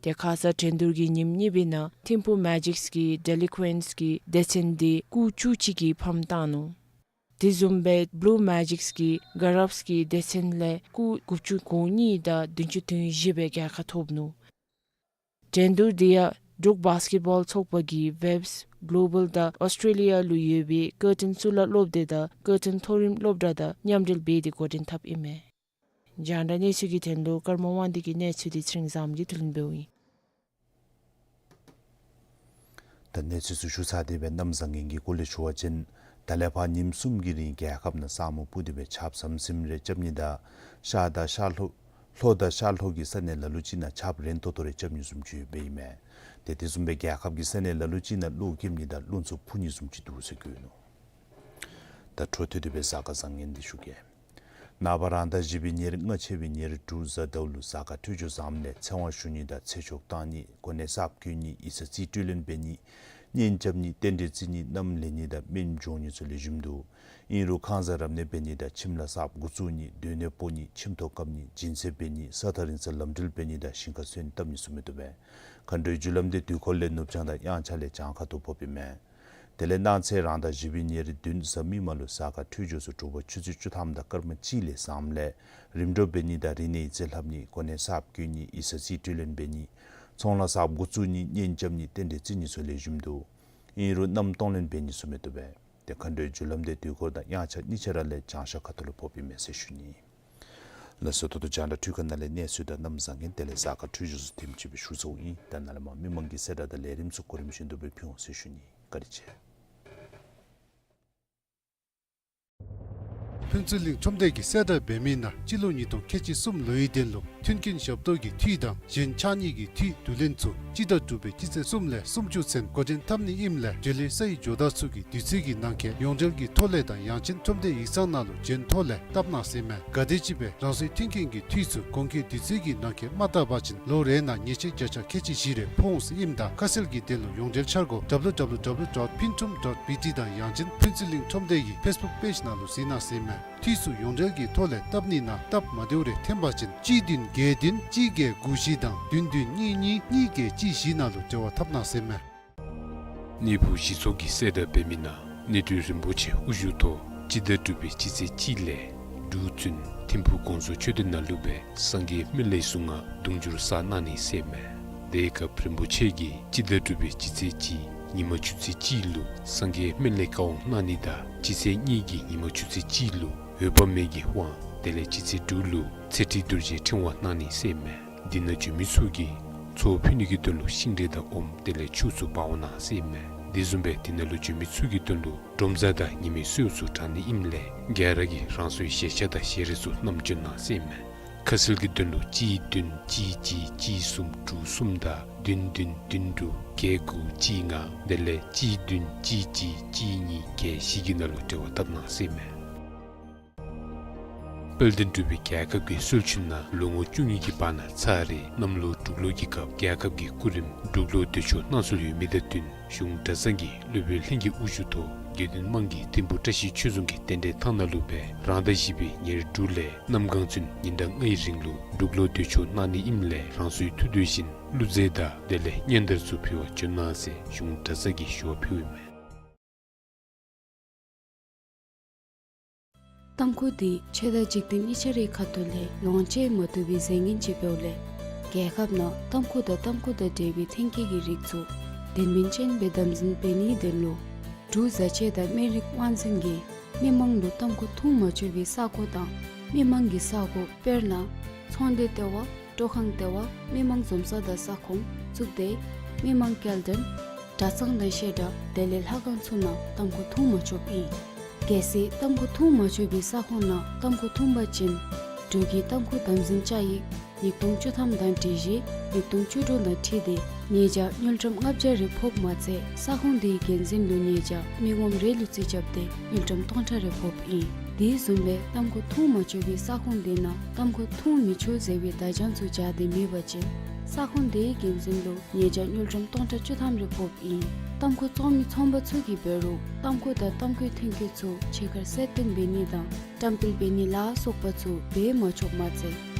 ཏེ་ཁ་ཙ་འགྲན་བསྡུར་གྱི་ཉིནམ་གཉིས་པའི་ནང་ཐིམ་ཕུ་མེ་ཇིཀསི་གི་ཌེ་ལི་ཀུ་ཨེནཊི་གི་སྡེ་ཚན་དེ་སྐུགས་བཅུ་གཅིག་གིས་ཕམ་བཏང་ནུག། དེ་བཟུམ་སྦེ་བླུ་མེ་ཇིཀ་གི་གྷ་རབས་ཀྱི་སྡེ་ཚན་ལས་སྐུགས་དགུ་བཅུ་གོ་གཉིས་དང་བདུན་ཅུ་དོན་བཞི་སྦེ་རྒྱལ་ཁ་ཐོབ་ནུག། འགྲན་བསྡུར་འདི་ཡང་འབྲུག་བཱས་ཀེཊ་བཱོལ་ཚོགས་པ་གིས་ཝེབས་གློ་བཱལ་དང་ཨོསི་ཊྲེ་ལི་ཡ་ལུ་ཡོད་པའི་ཀར་ཊན་གཙུག་ལག་སློབ་སྡེ་དང་ཀར་ཊན་མཐོ་རིམ་སློབ་གྲྭ་དང་མཉམ་འབྲེལ་འབད་དེ་འགོ་འདྲེན་འཐབ་ཨིན་མས། རྒྱང་བསྒྲགས་གནས་ཚུལ་གྱི་དོན་ལུ་ཀརྨ་དབང་འདུས་ཀྱི་གནས་ཚུལ་འདི་ཚེ་རིང་བཟངམོ་གིས་བསྡུ་ལེན་འབདཝ་ཨིན། ད་གནས་ཚུལ་ཚུ་ཞུ་ཚར་ཏེ་སྦེ་གནམ་བཟང་ངན་གྱི་སྐོར་ལས་ཞུ་བ་ཅིན་ད་ལས་ཕར་ཉིནམ་གསུམ་གྱི་རིང་རྒྱལ་ཁབ་ནང་ས་སྨུག་སྤུབས་ཏེ་སྦེ་ཆརཔ་ཟིམ་ཟིམ་རེ་རྐྱབ་ནི་དང་ཤར་དང་ཤར་ལྷོ་ལྷོ་དང་ཤར་ལྷོ་གི་ས་གནས་ལ་ལུ་ཅིག་ནང་ཆརཔ་རན་ཏོག་ཏོ་རེ་རྐྱབ་ནི་བཟུམ་ཅིག་ཡོདཔ་ཨིན་མས། ཏེ་དེ་བཟུམ་སྦེ་རྒྱལ་ཁབ་ཀྱི་ས་གནས་ལ་ལུ་ཅིག་ནང་གློག་འཁྱིམ་ནི་དང་རླུང་འཚུབ་འཕུ་ནི་བཟུམ་ཅིག་འདུག་ཟེར་བཀོད་ནུག། ད་འཕྲོ་མཐུད་དེ་སྦེ་གཟའ་སྐར་བཟང་ངན་འདི་ཞུ་གེ། ནངས་པ་རང་ཟླ་བཞི་པའི་ཉེར་ལྔ་ཚེས་པའི་ཉེར་དྲུག་གཟའ་ཟླཝ་ལུ་གཟའ་སྐར་འཕྲོད་སྦྱོར་བཟངམ་ལས་ཚེ་དབང་ཞུ་ནི་དང་ཚེ་ཆོག་གཏང་ནི་གོ་གནས་གསརཔ་བསྐོ་ནི་ཡིག་ཚང་རྩིས་སྤྲོད་ལེན་འབད་ནི་གཉེན་རྐྱབ་ནི་རྟེན་འབྲེལ་བརྩི་ནི་མནའམ་ལེན་ནི་དང་སྨན་སྦྱོང་ནི་ཚུ་ལེགས་ཤོམ་འདུག། ཨིན་རུང་ཁང་བཟང་རབ་གནས་འབད་ནི་དང་ཁྱིམ་ལཱ་གསརཔ་འགོ་བཙུགས་ནི་སྡོད་གནས་སྤོ་ནི་ཁྱིམ་ཐོག་བཀབ་ནི་སྦྱིན་སྲེག་འབད་ནི་ས་ཐག་རིང་ས་ལམ་འགྲུལ་འབད་ནི་དང་ཞིང་ཁ་སོན་བཏབ་ནི་ཚུ་མི་བཏུབ་པས། མཁའ་འགྲོའི་རྒྱུ་ལམ་འདི་དུས་འཁོར་ལས་ནུབ་བྱང་དང་དབྱངས་འཆར་ལས་བྱང་ཁ་ཐུག་ཕོགཔ་ཨིན་མས། དེ་ལས་གནངས་ཚེ་རང་ཟླ་བཞི་པའི་ཉེར་བདུན་གཟའ་མིག་དམར་ལུ་གཟའ་སྐར་འཕྲོད་སྦྱོར་ཚུ་དྲོ་པ་ཆུ་ཚོད་བཅུ་ཐམ་དང་སྐར་མ་གཅིག་ལས་བཟངམ་ལས་རིམ་གྲོ་འབད་ནི་དང་རིག་གནས་ཡིག་ཚང་ལྷབ་ནི་གོ་གནས་གསརཔ་བསྐོ་ནི་ཡིག་ཚང་རྩིས་སྤྲོད་ལེན་འབད་ནི་ཚོང་ལཱ་གསརཔ་འགོ་བཙུགས་ནི་གཉེན་རྐྱབ་ནི་རྟེན་འབྲེལ་བརྩི་ནི་ཚུ་ལེགས་ཤོམ་འདུག། ཨིན་རུང་མནའམ་གཏོང་ལེན་འབད་ནི་ཚུ་མི་བཏུབ་པས། ཏེ་མཁའ་འགྲོའི་རྒྱུ་ལམ་འདི་དུས་འཁོར་དང་དབྱངས་འཆར་གཉིས་ཆ་ར་ལས་བྱང་ཤར་ཁ་ཐུག་ལུ་ཕོགཔ་ཨིན་མས་ཟེར་ཞུ་ནི། ལགས་སོ། ད་ལྟོ་རྒྱང་བསྒྲགས་འཕྲུལ་ཁང་ནང་ལས་གནས་ཚུལ་དང་གནམ་བཟང་ངན་དེ་ལས་གཟའ་སྐར་འཕྲོད་སྦྱོར་ཚུ་དེམ་ཅིག་སྦེ་ཞུ་ཚརཝ་ཨིན། ད་ནཱ་ལས་མར་མི་མང་གི་གསལ་བསྒྲགས་དང་ལས་རིམ་ཚུ་གོ་རིམ་བཞིན་དུ་སྦེ་ཕུལ་འོང་ཟེར་ཞུ་ནི། བཀའ་དྲིན་ཆེ། ཕུན་ཚོགས་གླིང་ཁྲོམ་སྡེ་གིས་གསལ་བསྒྲགས་འབད་མི་ནང་སྤྱི་ལོ་ཉིས་སྟོང་ཁལ་གཅིག་གསུམ་ལོ་ཡི་དོན་ལུ་མཐུན་རྐྱེན་ཞབས་ཏོག་གི་འཐུས་དང་གཞན་ཕྱགས་སྙིགས་ཀྱི་འཐུས་བསྡུ་ལེན་ཚུ་སྤྱི་ཟླ་དྲུག་པའི་སྤྱི་ཚེས་གསུམ་ལས་སུམ་ཅུ་ཚུན་འགོ་འདྲེན་འཐབ་ནི་ཨིནམ་ལས་འབྲེལ་ཡོད་སའི་ཇོ་བདག་ཚུ་གིས་དུས་ཚོད་ཀྱི་ནང་འཁོད་ཡོངས་འབྲེལ་གྱི་ཐོ་ལས་དང་ཡང་ཅིན་ཁྲོམ་སྡེ་ཡིག་ཚང་ནང་ལུ་འབྱོན་ཐོ་ལས་བཏབ་གནང་ཟེར་ཨིན་མས། ག་དེམ་ཅིག་སྦེ་རང་སོའི་མཐུན་རྐྱེན་གྱི་འཐུས་ཚུ་གོང་འཁོད་དུས་ཚོད་ཀྱི་ནང་འཁོད་མ་བཏབ་པ་ཅིན་ལོ་རེ་ནང་ཉེས་ཆད་བརྒྱ་ཆ་ཁལ་གཅིག་བཞི་རེ་ཕོག་འོང་ཟེར་ཨིནམ་ད་ཁ་གསལ་གྱི་དོན་ལུ་ཡོངས་འབྲེལ་འཆར་སྒོ་W W W dot phuntrome dot B T དང་ཡང་ཅིན་ཕུན་ཚོགས་གླིང་ཁྲོམ་སྡེ་གི་ཕེསི་བུཀ་པེཇ་ནང་ལུ་གཟིགས་གནང་ཟེར་ཨིན་མས། འཐུས་ཚུ་ཡོངས་འབྲེལ་གྱི་ཐོ་ལས་བཏབ་ནི་ནང་སྟབས་མ་བདེཝ་རེ་ཐོན་པ་ཅིན་གཅིག་བདུན་བརྒྱད་བདུན་གཅིག་བརྒྱད་དགུ་བཞི་དང་བདུན་བདུན་གཉིས་གཉིས་གཉིས་བརྒྱད་གཅིག་བཞི་ནང་ལུ་འབྲེལ་བ་འཐབ་གནང་ཟེར་ཨིན་མས། གནས་ཕུག་གཞི་ཚོགས་ཀྱིས་གསལ་བསྒྲགས་འབད་མི་ནང་གནས་སྤོས་རིན་པོ་ཆེ་དབུ་བཞུགས་ཐོག་སྤྱི་ཟླ་དྲུག་པའི་སྤྱི་ཚེས་གཅིག་ལས་འབྲུག་བཙུན་ཐིམ་ཕུག་དགོངས་རྫོགས་མཆོད་རྟེན་ནང་ལུ་སྦེ་སངས་རྒྱས་སྨན་བླའི་གཟུངས་སྔགས་དུང་ཕྱུར་བསགས་གནང་ནི་ཟེར་ཨིན་མས། དེའི་སྐབས་རིན་པོ་ཆེ་གིས་སྤྱི་ཟླ་དྲུག་པའི་སྤྱི་ཚེས་གཅིག་ཉི་མ་ཆུ་ཚོད་གཅིག་ལུ་སངས་རྒྱས་སྨན་བླའི་བཀའ་དབང་གནང་ནི་དང་སྤྱི་ཚེས་གཉིས་ཀྱི་ཉི་མ་ཆུ་ཚོད་གཅིག་ལུ་འོད་དཔག་མེད་ཀྱི་དབང་དེ་ལས་སྤྱི་ཚེས་དྲུག་ལུ་ཚེ་ཁྲིད་རྡོ་རྗེའི་ཕྲེང་བ་གནང་ནི་ཟེར་ཨིན་མས། འདི་ནང་འབྱོན་མི་ཚུ་གིས་ཚོགས་ཕུལ་ནི་གི་དོན་ལུ་ཤིང་འབྲས་དང་ཨོམ་དེ་ལས་ཆུ་ཚུ་འབག་འོང་གནང་ཟེར་ཨིན་མས། དེ་བཟུམ་སྦེ་འདི་ནང་ལུ་འབྱོན་མི་ཚུ་གི་དོན་ལུ་ཌོམ་རྩ་དང་ཉི་མའི་གསོལ་ཚུ་དྲང་ནི་ཨིནམ་ལས་ག་ར་གིས་རང་སོའི་ཞལ་ཆས་དང་ཞལ་རས་ཚུ་བསྣམས་འབྱོན་གནང་ཟེར་ཨིན་མས། ཁ་གསལ་གྱི་དོན་ལུ་གཅིག་བདུན་གཅིག་གཅིག་གཅིག་གསུམ་དྲུག་གསུམ་དང་བདུན་བདུན་བདུན་དྲུག་བརྒྱད་དགུ་གཅིག་ལྔ་དེ་ལས་གཅིག་བདུན་གཅིག་གཅིག་གཅིག་གཉིས་བརྒྱད་བཞི་གི་ནང་ལུ་འབྲེལ་བ་འཐབ་གནང་ཟེར་ཨིན་མས། དཔལ་ལྡན་འབྲུག་པའི་རྒྱལ་ཁབ་ཀྱི་སྲོལ་རྒྱུན་ནང་ལོ་ངོ་བཅུ་གཉིས་ཀྱི་བར་ན་ཚར་རེ་གནམ་ལོ་འབྲུག་ལོ་གི་སྐབས་རྒྱལ་ཁབ་ཀྱི་སྐུ་རིམ་འབྲུག་ལོ་དུས་མཆོད་གནང་སྲོལ་ཡོད་མི་དང་བསྟུན་གཞུང་གྲྭ་ཚང་གིས་སློབ་དཔོན་ལྷན་རྒྱས་དབུ་བཞུགས་ཐོག་དགེ་འདུན་དམངས་ཀྱིས་ཐིམ་ཕུག་བཀྲ་ཤིས་ཆོས་རྫོང་གི་རྟེན་འབྲེལ་ཐང་ནང་ལུ་སྦེ་རང་ཟླ་བཞི་པའི་ཉེར་དྲུག་ལས་གནམ་གང་ཚུན་ཉིན་གྲངས་ལྔའི་རིང་ལུ་འབྲུག་ལོ་དུས་མཆོད་གནང་ནི་ཨིནམ་ལས་རང་སོའི་ཐུགས་འདོད་བཞིན་བླུགས་རྫས་དང་དེ་ལས་སྙན་དར་ཚུ་ཕུལ་བར་འབྱོན་གནང་ཟེར་གཞུང་གྲྭ་ཚང་གིས་ཞུ་བ་ཕུལཝ་ཨིན་མས། ཏམ་ཁུ་འདི་ཆོས་དང་འཇིག་རྟེན་གཉིས་ཆ་རའི་ཁ་ཐུག་ལས་ལོངས་སྤྱོད་མ་བཏུབ་པའི་རྫས་ངན་ཅིག་འབདཝ་ལས་རྒྱལ་ཁབ་ནང་ཏམ་ཁུ་དང་ཏམ་ཁུ་དང་འབྲེལ་བའི་ཐོན་སྐྱེད་ཀྱི་རིགས་ཚུ་དོན་སྨིན་ཅན་སྦེ་དམ་འཛིན་འབད་ནིའི་དོན་ལུ་འབྲུག་བཟའ་ཆས་དང་སྨན་རིགས་དབང་འཛིན་གྱིས་མི་མང་ལུ་ཏམ་ཁུ་འཐུང་མ་ཆོག་པའི་ས་གོ་དང་མི་མང་གི་ས་གོ་དཔེར་ན་ཚོང་སྡེ་ལྟེ་བ་སྤྲོ་ཁང་ལྟེ་བ་མི་མང་འཛོམས་ས་དང་ས་ཁོངས་གཙུག་སྡེ་མི་མང་སྐྱེལ་འདྲེན་གྲྭ་ཚང་དང་བཤད་གྲྭ་དེ་ལས་ལྷ་ཁང་ཚུ་ནང་ཏམ་ཁུ་འཐུང་མ་ཆོགཔ་ཨིན། གལ་སྲིད་ཏམ་ཁུ་འཐུང་མ་ཆོག་པའི་ས་ཁོངས་ནང་ཏམ་ཁུ་འཐུང་པ་ཅིན་འབྲུག་གི་ཏམ་ཁུ་དམ་འཛིན་བཅའ་ཡིག་ཉིས་སྟོང་བཅུ་ཐམ་དང་སྒྲིག་གཞི་ཉིས་སྟོང་བཅུ་དྲུག་དང་འཁྲིལ་ཏེ་ཉེས་བྱ་དངུལ་ཀྲམ་ལྔ་བརྒྱ་རེ་ཕོགཔ་མ་ཚད་ས་ཁོངས་དེའི་འགན་འཛིན་ལུ་ཉེས་བྱ་མི་ངོམ་རེ་ལུ་རྩིས་རྐྱབ་སྟེ་དངུལ་ཀྲམ་སྟོང་ཕྲག་རེ་ཕོགཔ་ཨིན། དེ་བཟུམ་སྦེ་ཏམ་ཁུ་འཐུང་མ་ཆོག་པའི་ས་ཁོངས་དེ་ནང་ཏམ་ཁུ་འཐུང་མི་ཆོག་ཟེར་བའི་བརྡ་བྱང་ཚུ་སྦྱར་ཏེ་མེད་པ་ཅིན་ས་ཁོངས་དེའི་འགན་འཛིན་ལུ་ཉེས་བྱ་དངུལ་ཀྲམ་སྟོང་ཕྲག་བཅུ་ཐམ་རེ་ཕོགཔ་ཨིན། ཏམ་ཁུ་བཙོང་མི་ཚོང་པ་ཚུ་གིས་འབད་རུང་ཏམ་ཁུ་དང་ཏམ་ཁུའི་ཐོན་སྐྱེད་ཚུ་ཕྱི་ཁར་གསལ་སྟོན་འབད་ནི་དང་བཀྲམ་སྤེལ་འབད་ནི་ལ་སོགས་པ་ཚུ་འབད་མ་ཆོགཔ་མ་ཚད་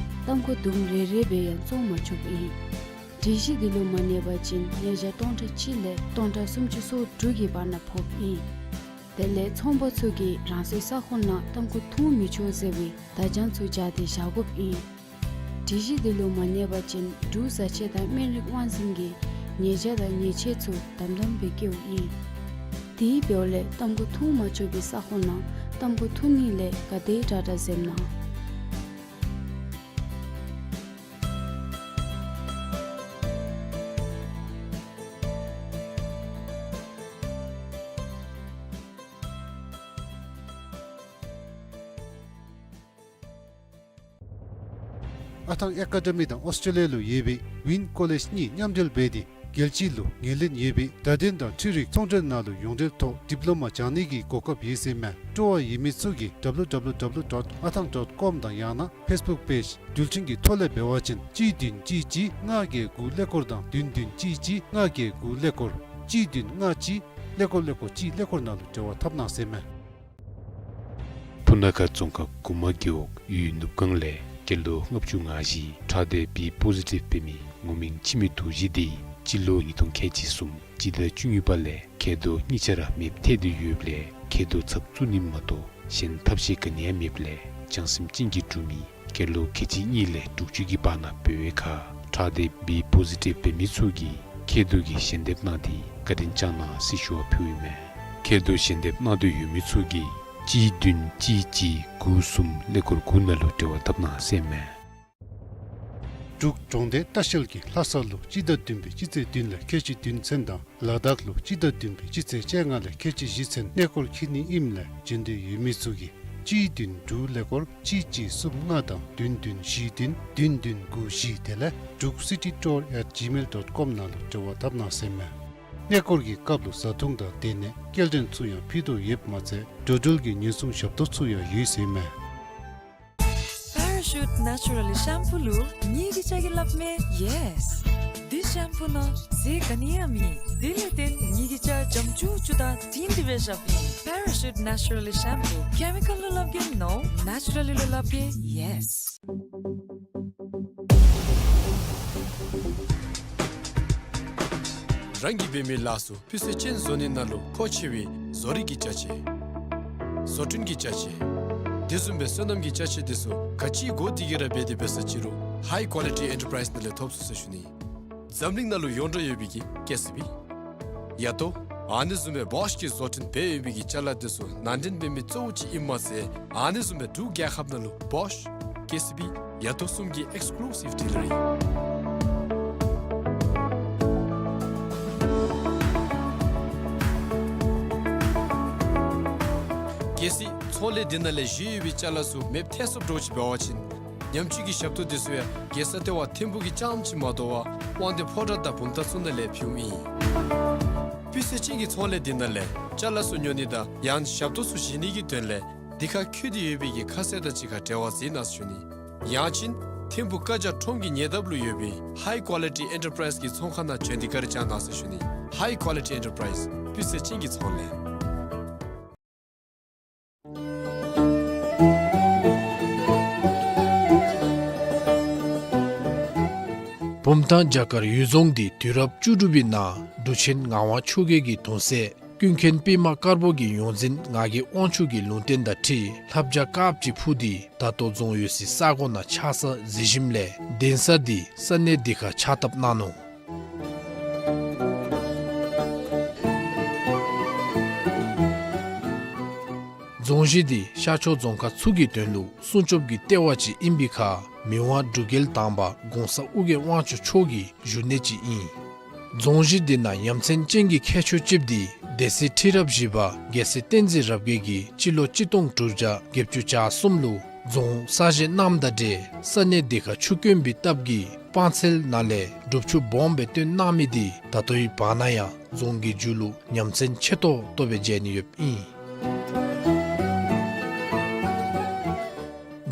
ཏམ་ཁུ་དུམ་རེ་རེ་སྦེ་ཡང་བཙོང་མ་ཆོགཔ་ཨིན། སྒྲིག་གཞི་འདི་ལུ་མ་གནས་པ་ཅིན་ཉེས་བྱ་སྟོང་ཕྲག་གཅིག་ལས་སྟོང་ཕྲག་སུམ་ཅུ་སོ་དྲུག་གི་བར་ན་ཕོགཔ་ཨིན། དེ་ལས་ཚོང་པ་ཚུ་གིས་རང་སོའི་ས་ཁོངས་ནང་ཏམ་ཁུ་འཐུང་མི་ཆོག་ཟེར་བའི་བརྡ་བྱང་ཚུ་སྦྱར་ཏེ་བཞག་དགོཔ་ཨིན། སྒྲིག་གཞི་དེ་ལུ་མ་གནས་པ་ཅིན་འབྲུག་བཟའ་ཆས་དང་སྨན་རིགས་དབང་འཛིན་གྱིས་ཉེས་བྱ་དང་ཉེས་ཆད་ཚུ་དམ་དམ་སྦེ་བཀལཝ་ཨིན། དེའི་འབདཝ་ལས་ཏམ་ཁུ་འཐུང་མ་ཆོག་པའི་ས་ཁོངས་ནང་ཏམ་ཁུ་འཐུང་ནི་ལས་ག་དེ་དྲག་དྲག་འཛེམ་གནང་། ཨ་ཐང་ཨེ་ཀ་ཌེ་མི་དང་ཨོསི་ཊྲེ་ལི་ཡ་ལུ་ཡོད་པའི་ཝིན་ཀོ་ལེཇ་གཉིས་མཉམ་འབྲེལ་འབད་དེ་རྒྱལ་སྤྱི་ལུ་ངོས་ལེན་ཡོད་པའི་བརྡ་དོན་དང་འཕྲུལ་རིག་ཚོང་འབྲེལ་ནང་ལུ་ཡོངས་འབྲེལ་ཐོག་ཌིབ་ལོ་མ་སྦྱང་ནི་གི་གོ་སྐབས་ཡོད་ཟེར་མས། སྤྲོ་བ་ཡོད་མི་ཚུ་གིས་ཌབ་ལུ་ཌབ་ལུ་ཌབ་ལུ་ཌོཊ་ཨ་ཐང་ཌོཊ་ཀོམ་དང་ཡང་ན་ཕེསི་བུཀ་པེཇ་འགྲུལ་འཕྲིན་གྱི་ཐོག་ལས་འབད་བ་ཅིན་གཅིག་བདུན་གཅིག་གཅིག་ལྔ་བརྒྱད་དགུ་ཀླད་ཀོར་དང་བདུན་བདུན་གཅིག་གཅིག་ལྔ་བརྒྱད་དགུ་ཀླད་ཀོར་གཅིག་བདུན་ལྔ་གཅིག་ཀླད་ཀོར་ཀླད་ཀོར་གཅིག་ཀླད་ཀོར་ནང་ལུ་འབྲེལ་བ་འཐབ་གནང་ཟེར་མས། སྤུ་ན་ཁ་རྫོང་ཁག་གུ་མ་རྒེད་འོག་ཡུལ་ནུབ་སྒང་ལས་སྐྱེས་ལོ་ལྔ་བཅུ་ང་བཞི་ཁྲག་ལྡན་བི་པོ་ཟི་ཊིབ་འབད་མི་ངོ་མིང་འཆི་མེད་རྡོ་རྗེ་འདི་སྤྱི་ལོ་ཉིས་སྟོང་ཁལ་གཅིག་གསུམ་སྤྱི་ཟླ་བཅུ་གཉིས་པ་ལས་མཁལ་རྡོག་གཉིས་ཆ་ར་མེདཔ་ཐལ་ཏེ་ཡོདཔ་ལས་མཁལ་རྡོག་ཚབ་བཙུགས་ནི་མ་གཏོགས་གཞན་ཐབས་ཤེས་ག་ནི་ཡང་མེདཔ་ལས་བྱང་སེམས་ཅན་གྱིས་གྲུབ་མི་སྐྱེས་ལོ་ཁལ་གཅིག་གཉིས་ལས་དྲུག་ཅུ་གི་བར་ན་འབད་བའི་ཁར་ཁྲག་ལྡན་བི་པོ་ཟི་ཊིབ་འབད་མི་ཚུ་གིས་མཁལ་རྡོག་གི་ཞལ་འདེབས་གནང་སྟེ་བཀའ་དྲིན་བསྐྱངས་གནང་ཟེར་ཞུ་བ་ཕུལཝ་ཨིན་མས། མཁལ་རྡོག་ཞལ་འདེབས་གནང་འདོད་ཡོད་མི་ཚུ་གིས་གཅིག་བདུན་གཅིག་གཅིག་དགུ་གསུམ་ཀླད་ཀོར་དགུ་ནང་ལུ་འབྲེལ་བ་འཐབ་གནང་ཟེར་མས། འབྲུག་གྲོང་སྡེ་ལྟ་བཤལ་གྱིས་ལྷ་ས་ལུ་སྤྱི་ཟླ་བདུན་པའི་སྤྱི་ཚེས་བདུན་ལས་ཁལ་གཅིག་བདུན་ཚུན་དང་ལ་དྭགས་ལུ་སྤྱི་ཟླ་བདུན་པའི་སྤྱི་ཚེས་བཅོ་ལྔ་ལས་ཁལ་གཅིག་བཞི་ཚུན་གནས་སྐོར་འཁྱིད་ནི་ཨིནམ་ལས་འབྱོན་འདོད་ཡོད་མི་ཚུ་གིས་གཅིག་བདུན་དྲུག་ཀླད་ཀོར་གཅིག་གཅིག་གསུམ་ལྔ་དང་བདུན་བདུན་བཞི་བདུན་བདུན་བདུན་དགུ་བཞི་དེ་ལས་Druk city tour at gmail dot com ནང་ལུ་འབྲེལ་བ་འཐབ་གནང་ཟེར་མས། གནས་སྐོར་གྱི་སྐབས་ལུ་བཟའ་འཐུང་དང་སྡོད་གནས་སྐྱེལ་འདྲེན་ཚུ་ཡང་ཕུལ་དོ་ཡོདཔ་མ་ཚད་འགྲོ་འགྲུལ་གྱི་ཉེན་སྲུང་ཞབས་ཏོག་ཚུ་ཡང་ཡོད་ཟེར་མས། Parachute Naturally Shampoo ལུ་ངེ་གི་ལྕགས་ཀྱི་ལགཔ་མས། Yes། འདི་ཤམ་པུ་ནང་རྫས་ག་ནི་ཡང་མེད། དེ་ལས་བརྟེན་ངེ་གི་ལྕགས་འཇམ་ཅུག་ཅུ་དང་དྲིང་དྲི་བའི་ཞབས་ཨིན། Parachute Naturally Shampoo། Chemical ལུ་ལབ་གེ་no། Naturally ལུ་ལབ་གེ་yes། རང་གིས་འབད་མི་ལཱ་ཚུ་སྤུས་ཚད་ཅན་བཟོ་ནི་ནང་ལུ་མཁོ་ཆེ་བའི་བཟོ་རིག་གི་ཅ་ཆས། བཟོ་སྐྲུན་གྱི་ཅ་ཆས། དེ་བཟུམ་སྦེ་སོ་ནམ་གྱི་ཅ་ཆས་དེ་ཚུ་ག་ཅི་དགོ་དེ་གི་ར་འབད་དེ་འབད་ས་ཅི་རུང་High Quality Enterprise ནང་ལས་ཐོབ་ཚུགས་ཟེར་ཞུ་ནི། འཛམ་གླིང་ནང་ལུ་ཡོངས་གྲགས་ཡོད་པའི་གི་ཀེ་སི་བི། ཡ་ཏོ། ཨ་ནི་བཟུམ་སྦེ་བོཤ་གིས་བཟོ་སྐྲུན་འབད་ཡོད་པའི་གི་ཅ་ལ་དེ་ཚུ་ནང་འདྲེན་འབད་མི་གཙོ་བོ་ཅིག་ཨིནམ་མ་ཚད་ཨ་ནི་བཟུམ་སྦེ་འབྲུག་རྒྱལ་ཁབ་ནང་ལུ་བོཤ། ཀེ་སི་བི། ཡ་ཏོ་གསུམ་གྱི་ཨེགསི་ཀུ་ལུ་སིབ་ཌི་ལི་བརི། གལ་སྲིད་ཚོང་ལས་འདི་ནང་ལས་བཞེས་ཡོད་པའི་ཅ་ལ་ཚུ་མེདཔ་ཐལ་སོཔ་འདྲཝ་ཅིག་འབད་བ་ཅིན་ཉམས་བཅོས་ཀྱི་ཞབས་ཏོག་དེ་ཚུ་ཡང་རྒྱལ་ས་ལྟེ་བ་ཐིམ་ཕུག་གི་རྐྱངམ་ཅིག་མ་དོ་བར་དབང་འདུས་ཕོ་བྲང་དང་བུམ་ཐང་ཚུ་ནང་ལས་ཕུལཝ་ཨིན། སྤུས་ཚད་ཅན་གྱི་ཚོང་ལས་འདི་ནང་ལས་ཅ་ལ་ཚུ་ཉོ་ནི་དང་ཡང་ཞབས་ཏོག་ཚུ་བཞེས་ནི་གི་དོན་ལས་འདི་ཁར་བཀོད་དེ་ཡོད་པའི་གི་ཁ་གསལ་དང་གཅིག་ཁར་འབྲེལ་བ་འཛིན་གནང་ཟེར་ཞུ་ནི། ཡང་ཅིན་ཐིམ་ཕུག་བཀའ་རྒྱ་ཁྲོམ་གྱི་ཉེ་འདབས་ལུ་ཡོད་པའི་High Quality Enterprise གི་ཚོང་ཁང་ནང་བྱོན་ཏེ་བཀའ་དྲིན་བསྐྱང་གནང་ཟེར་ཞུ་ནི། High Quality Enterprise སྤུས་ཚད་ཅན་གྱི་ཚོང་ལས། བུམ་ཐང་བྱ་དཀར་གཡུལ་རྫོང་འདི་དུས་རབས་བཅུ་དྲུག་པའི་ནང་འབྲུག་ཆེན་ངག་དབང་ཆོས་རྒྱལ་གྱི་གདུང་སྲས་ཀུན་མཁྱེན་པདྨ་དཀར་པོ་གི་ཡོངས་འཛིན་ངག་གི་དབང་ཕྱུག་གི་ལུང་བསྟན་དང་འཁྲིལ་ལྷ་བྱ་དཀརཔོ་ཅིག་འཕུར་ཏེ་ད་ལྟོ་རྫོང་ཡོད་སའི་ས་གོ་ནང་ཆགས་ས་གཟིགས་ཞིནམ་ལས་གདན་ས་འདི་ས་གནས་འདི་ཁར་ཕྱག་བཏབ་གནང་ནུག། རྫོང་གཞི་འདི་ཤར་ཕྱོགས་རྫོང་ཁག་ཚུ་གི་དོན་ལུ་སྲུང་སྐྱོབ་ཀྱི་ལྟེ་བ་ཅིག་ཨིན་པའི་ཁར་མི་དབང་འབྲུག་རྒྱལ་དང་པ་གོང་ས་ཨོ་རྒྱན་དབང་ཕྱུག་མཆོག་གི་བཞུགས་གནས་ཅིག་ཨིན། རྫོང་གཞི་འདི་ནང་ཡ་མཚན་ཅན་གྱི་ཁྱད་ཆོས་ཅིག་འདི་སྡེ་སྲིད་ཁྲི་རབས་བཞི་པ་རྒྱལ་སྲས་བསྟན་འཛིན་རབ་རྒྱས་ཀྱིས་སྤྱི་ལོ་གཅིག་སྟོང་དྲུག་བརྒྱ་བརྒྱད་ཅུ་གྱ་གསུམ་ལུ་རྫོང་གསར་བཞེངས་གནངམ་དང་འབྲེལ་ས་གནས་འདི་ཁར་ཆུ་དཀོན་པའི་སྟབས་ཀྱིས་སྤང་ཚལ་ནང་ལས་སྒྲུབ་ཆུ་སྦོམ་སྦེ་བཏོན་གནང་མི་འདི་ད་ལྟོའི་བར་ན་ཡང་རྫོང་གི་མཇུག་ལུ་ཡ་མཚན་ཆེ་ཏོག་ཏོ་སྦེ་མཇལ་ནི་ཡོདཔ་ཨིན།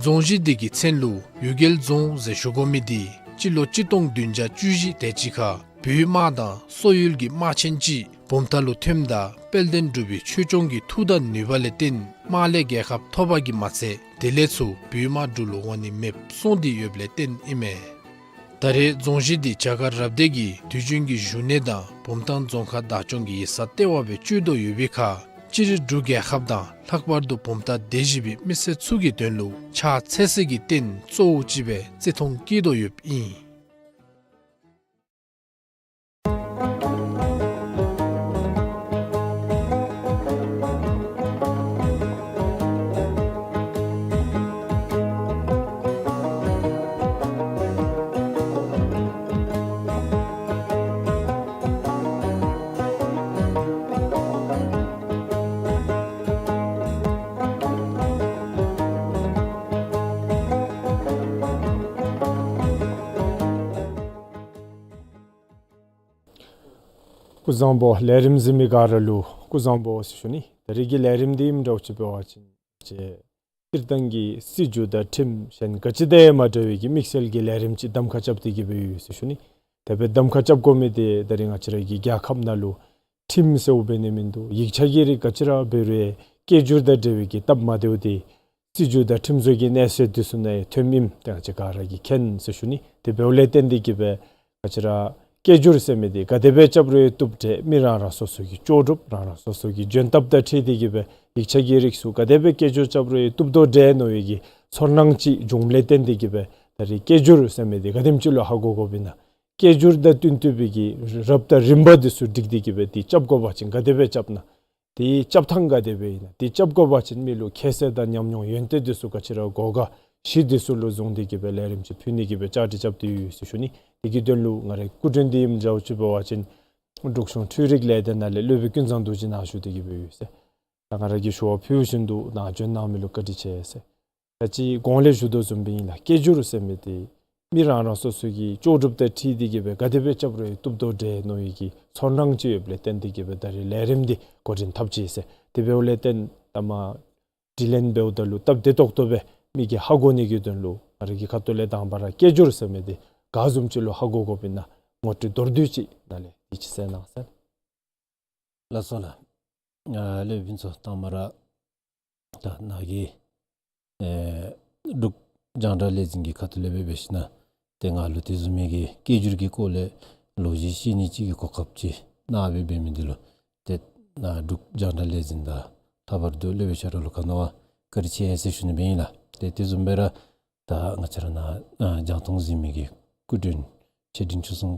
རྫོང་གཞི་འདི་གི་མཚན་ལུ་གཡུལ་རྒྱལ་རྫོང་ཟེར་ཞུ་དགོ་མི་འདི་སྤྱི་ལོ་གཅིག་སྟོང་བདུན་བརྒྱ་བཅུ་བཞི་དེ་ཅིག་ཁར་བོད་དམག་དང་སོག་ཡུལ་གྱི་དམག་ཆེན་ཅིག་བུམ་ཐང་ལུ་ཐོནམ་ད་དཔལ་ལྡན་འབྲུག་པའི་ཆོས་སྐྱོང་གི་མཐུ་དང་ནུས་པ་ལས་བརྟེན་དམག་ལས་རྒྱལ་ཁ་ཐོབ་པ་གིས་མ་ཚད་དེ་ལས་ཚུར་བོད་དམག་འབྲུག་ལུ་འོང་ནི་མེདཔ་སོང་སྟེ་ཡོདཔ་ལས་བརྟེན་ཨིན་མས། ད་རེས་རྫོང་གཞི་འདི་བྱ་དཀར་རབ་སྡེ་གི་དུས་རྒྱུན་གྱི་བཞུགས་གནས་དང་བུམ་ཐང་རྫོང་ཁག་བདག་སྐྱོང་གི་ཡིག་ཚང་ལྟེ་བ་སྦེ་སྤྱོད་དོ་ཡོད་པའི་ཁར་ སྤྱིར་འབྲུག་རྒྱལ་ཁབ་དང་ལྷག་པར་དུ་བུམ་ཐང་སྡེ་བཞི་པའི་མི་སེར་ཚུ་གི་དོན་ལུ་ཕྱག་འཚལ་སའི་རྟེན་གཙོ་བོ་ཅིག་སྦེ་བརྩི་མཐོང་བསྐྱེད་དོ་ཡོདཔ་ཨིན། སྐུ་གཟུགས་བཟང་པོ། ལས་རིམ་གཟིགས་མི་ག་ར་ལུ་སྐུ་གཟུགས་བཟང་པོ་ཟེར་ཞུ་ནི། ད་རིས་ཀྱི་ལས་རིམ་འདི་ཨིནམ་འདྲཝ་ཅིག་འབད་བ་ཅིན་ཅིག་སྤྱིར་བཏང་གི་སྲིད་བྱུས་དང་ཁྲིམས་གཞན་ག་ཅི་དང་ཡང་མ་འདྲ་བའི་གི་དམིགས་བསལ་གྱི་ལས་རིམ་ཅིག་གདམ་ཁ་རྐྱབ་སྟེ་གི་སྦེ་ཡོད་ཟེར་ཞུ་ནི། དེ་སྦེ་གདམ་ཁ་རྐྱབ་དགོ་མི་འདི་ད་རིས་ང་བཅས་ར་གི་རྒྱལ་ཁབ་ནང་ལུ་ཁྲིམས་ཟེརཝ་འབད་ནི་མིན་འདུག། ཡིག་ཆ་གི་རིགས་ག་ཅི་ར་འབད་རུང་སྐད་སྒྱུར་དང་འབྲེལ་བའི་གི་སྟབས་མ་བདེཝ་འདི་སྲིད་བྱུས་དང་ཁྲིམས་བཟོ་གི་གནས་ཚད་འདི་ཚུ་ནང་ཡང་ཐོནམ་ཨིནམ་འདི་ང་བཅས་ག་ར་གིས་མཁྱེན་ཟེར་ཞུ་ནི། དེ་འབདཝ་ལས་བརྟེན་ཏེ་གི་སྦེ་ང་བཅས་ར་སྐད་སྒྱུར་ཟེར་མི་འདི་ག་དེ་སྦེ་རྐྱབ་རུང་ཡང་བཏུབ་འདྲས། མི་རང་རང་སོ་སོ་གི་ལྕོགས་གྲུབ་རང་རང་སོ་སོ་གི་འཇོན་ཐབས་དང་འཁྲིལ་ཏེ་གི་སྦེ་ཡིག་ཆ་གི་རིགས་ཚུ་ག་དེ་སྦེ་སྐད་སྒྱུར་རྐྱབ་རུང་ཡང་བཏུབ་དོ་འདྲས་མནོ་བའི་གི་ཚོར་སྣང་ཅིག་བྱུངམ་ལས་བརྟེན་ཏེ་གི་སྦེ་ད་རིས་སྐད་སྒྱུར་ཟེར་མི་འདི་ག་དེམ་ཅིག་ལུ་ཧ་གོ་དགོཔ་ཨིན་ན། སྐད་སྒྱུར་དང་བསྟུན་བསྟུན་པའི་གི་རབ་དང་རིམ་པ་འདི་ཚུ་སྒྲིག་སྟེ་གི་སྦེ་འདི་རྐྱབ་དགོ་པ་ཅིན་ག་དེ་སྦེ་རྐྱབ་ན། དེའི་རྐྱབ་ཐངས་ག་དེ་སྦེ་ཨིན་ན། དེ་རྐྱབ་དགོ་པ་ཅིན་མི་ལུ་ཁྱད་གསོད་དང་ཉམས་མྱོང་ཡོན་ཏན་འདི་ཚུ་ག་ཅི་ར་དགོ་ག་གཞི་འདི་ཚུ་ལུ་བཟུང་སྟེ་གི་སྦེ་ལས་རིམ་ཅིག་ཕུལ་ནི་གི་སྦེ་བཅའ་སྒྲིག་རྐྱབ་སྟེ་ཡོད་ཟེར་ཞུ་ནི། དེ་གི་དོན་ལུ་ང་རའི་སྐུ་མགྲོན་འདི་ཨིནམ་འདྲཝ་ཅིག་འབད་བ་ཅིན་འབྲུག་གཞུང་འཕྲུལ་རིག་ལས་སྡེ་ནང་ལས་སློབ་དཔོན་ཀུན་བཟང་རྡོ་རྗེ་ནཱ་བཞུགས་ཏེ་གི་སྦེ་ཡོད་ཟེར། ད་ང་ར་གིས་ཞུ་བ་ཕུལ་བཞིན་དུ་ནཱ་བྱོན་གནང་མི་ལུ་བཀའ་དྲིན་ཆེ་ཟེར། ད་ཅི་གོང་ལས་ཞུ་དོ་བཟུམ་སྦེ་ཨིན་ལགས། སྐད་སྒྱུར་ཟེར་མི་འདི་མི་རང་རང་སོ་སོ་གི་ལྕོགས་གྲུབ་དང་འཁྲིལ་ཏེ་གི་སྦེ་ག་དེ་སྦེ་རྐྱབ་རུང་ཡང་བཏུབ་དོ་འདྲས་མནོ་བའི་གི་ཚོར་སྣང་ཅིག་ཡོདཔ་ལས་བརྟེན་ཏེ་གི་སྦེ་ད་རིས་ལས་རིམ་འདི་འགོ་འདྲེན་འཐབ་ཅི་ཟེར། དེ་འབདཝ་ལས་བརྟེན་ད་མ་དྲི་ལན་འབདཝ་ད་ལུ་སྟབས་བདེ་ཏོག་ཏོ་སྦེ་མི་གིས་ཧ་གོ་ནི་གི་དོན་ལུ་ང་ར་གི་ཁ་ཐུག་ལས་དང་པ་ར་སྐད་སྒྱུར་ཟེར་མི་འདི་ག་བཟུམ་ཅིག་ལུ་ཧ་གོ་དགོཔ་ཨིན་ན་ངོ་སྤྲོད་མདོར་བསྡུས་ཅིག་ནཱ་ལས་ཡིད་ཆེས་གནང་ཟེར། ལགས་སོ་ལགས། ཨ་ལས་ཕུན་ཚོགས་དང་མ་ར་ད་ནཱ་གི་ཨེ་འབྲུག་རྒྱང་བསྒྲགས་ལས་འཛིན་གྱི་ཁ་ཐུག་ལས་སྦེ་འབད་ཞིན་ན་ཏེ་ང་ལུ་དེ་བཟུམ་མའི་གི་སྐད་སྒྱུར་གྱི་སྐོར་ལས་ལོ་རྒྱུས་བཤད་ནི་ཅིག་གི་གོ་སྐབས་ཅིག་གནང་སྦེ་འབད་མི་འདི་ལུ་ཏེ་ནཱ་འབྲུག་རྒྱང་བསྒྲགས་ལས་འཛིན་དང་ལྷག་པར་དུ་སློབ་དཔོན་ཤ་ར་ལུ་ག་ནི་བ་བཀའ་དྲིན་ཆེ་ཟེར་ཞུ་ནི་སྦེ་ཨིན་ལགས། ཏེ་དེ་བཟུམ་སྦེ་ར་ད་ང་བཅས་ར་ནཱ་ཨ་རྒྱང་མཐོང་གཟིགས་མི་གི་སྐུ་མགྲོན་ཆེ་འབྲིང་ཆུང་གསུམ་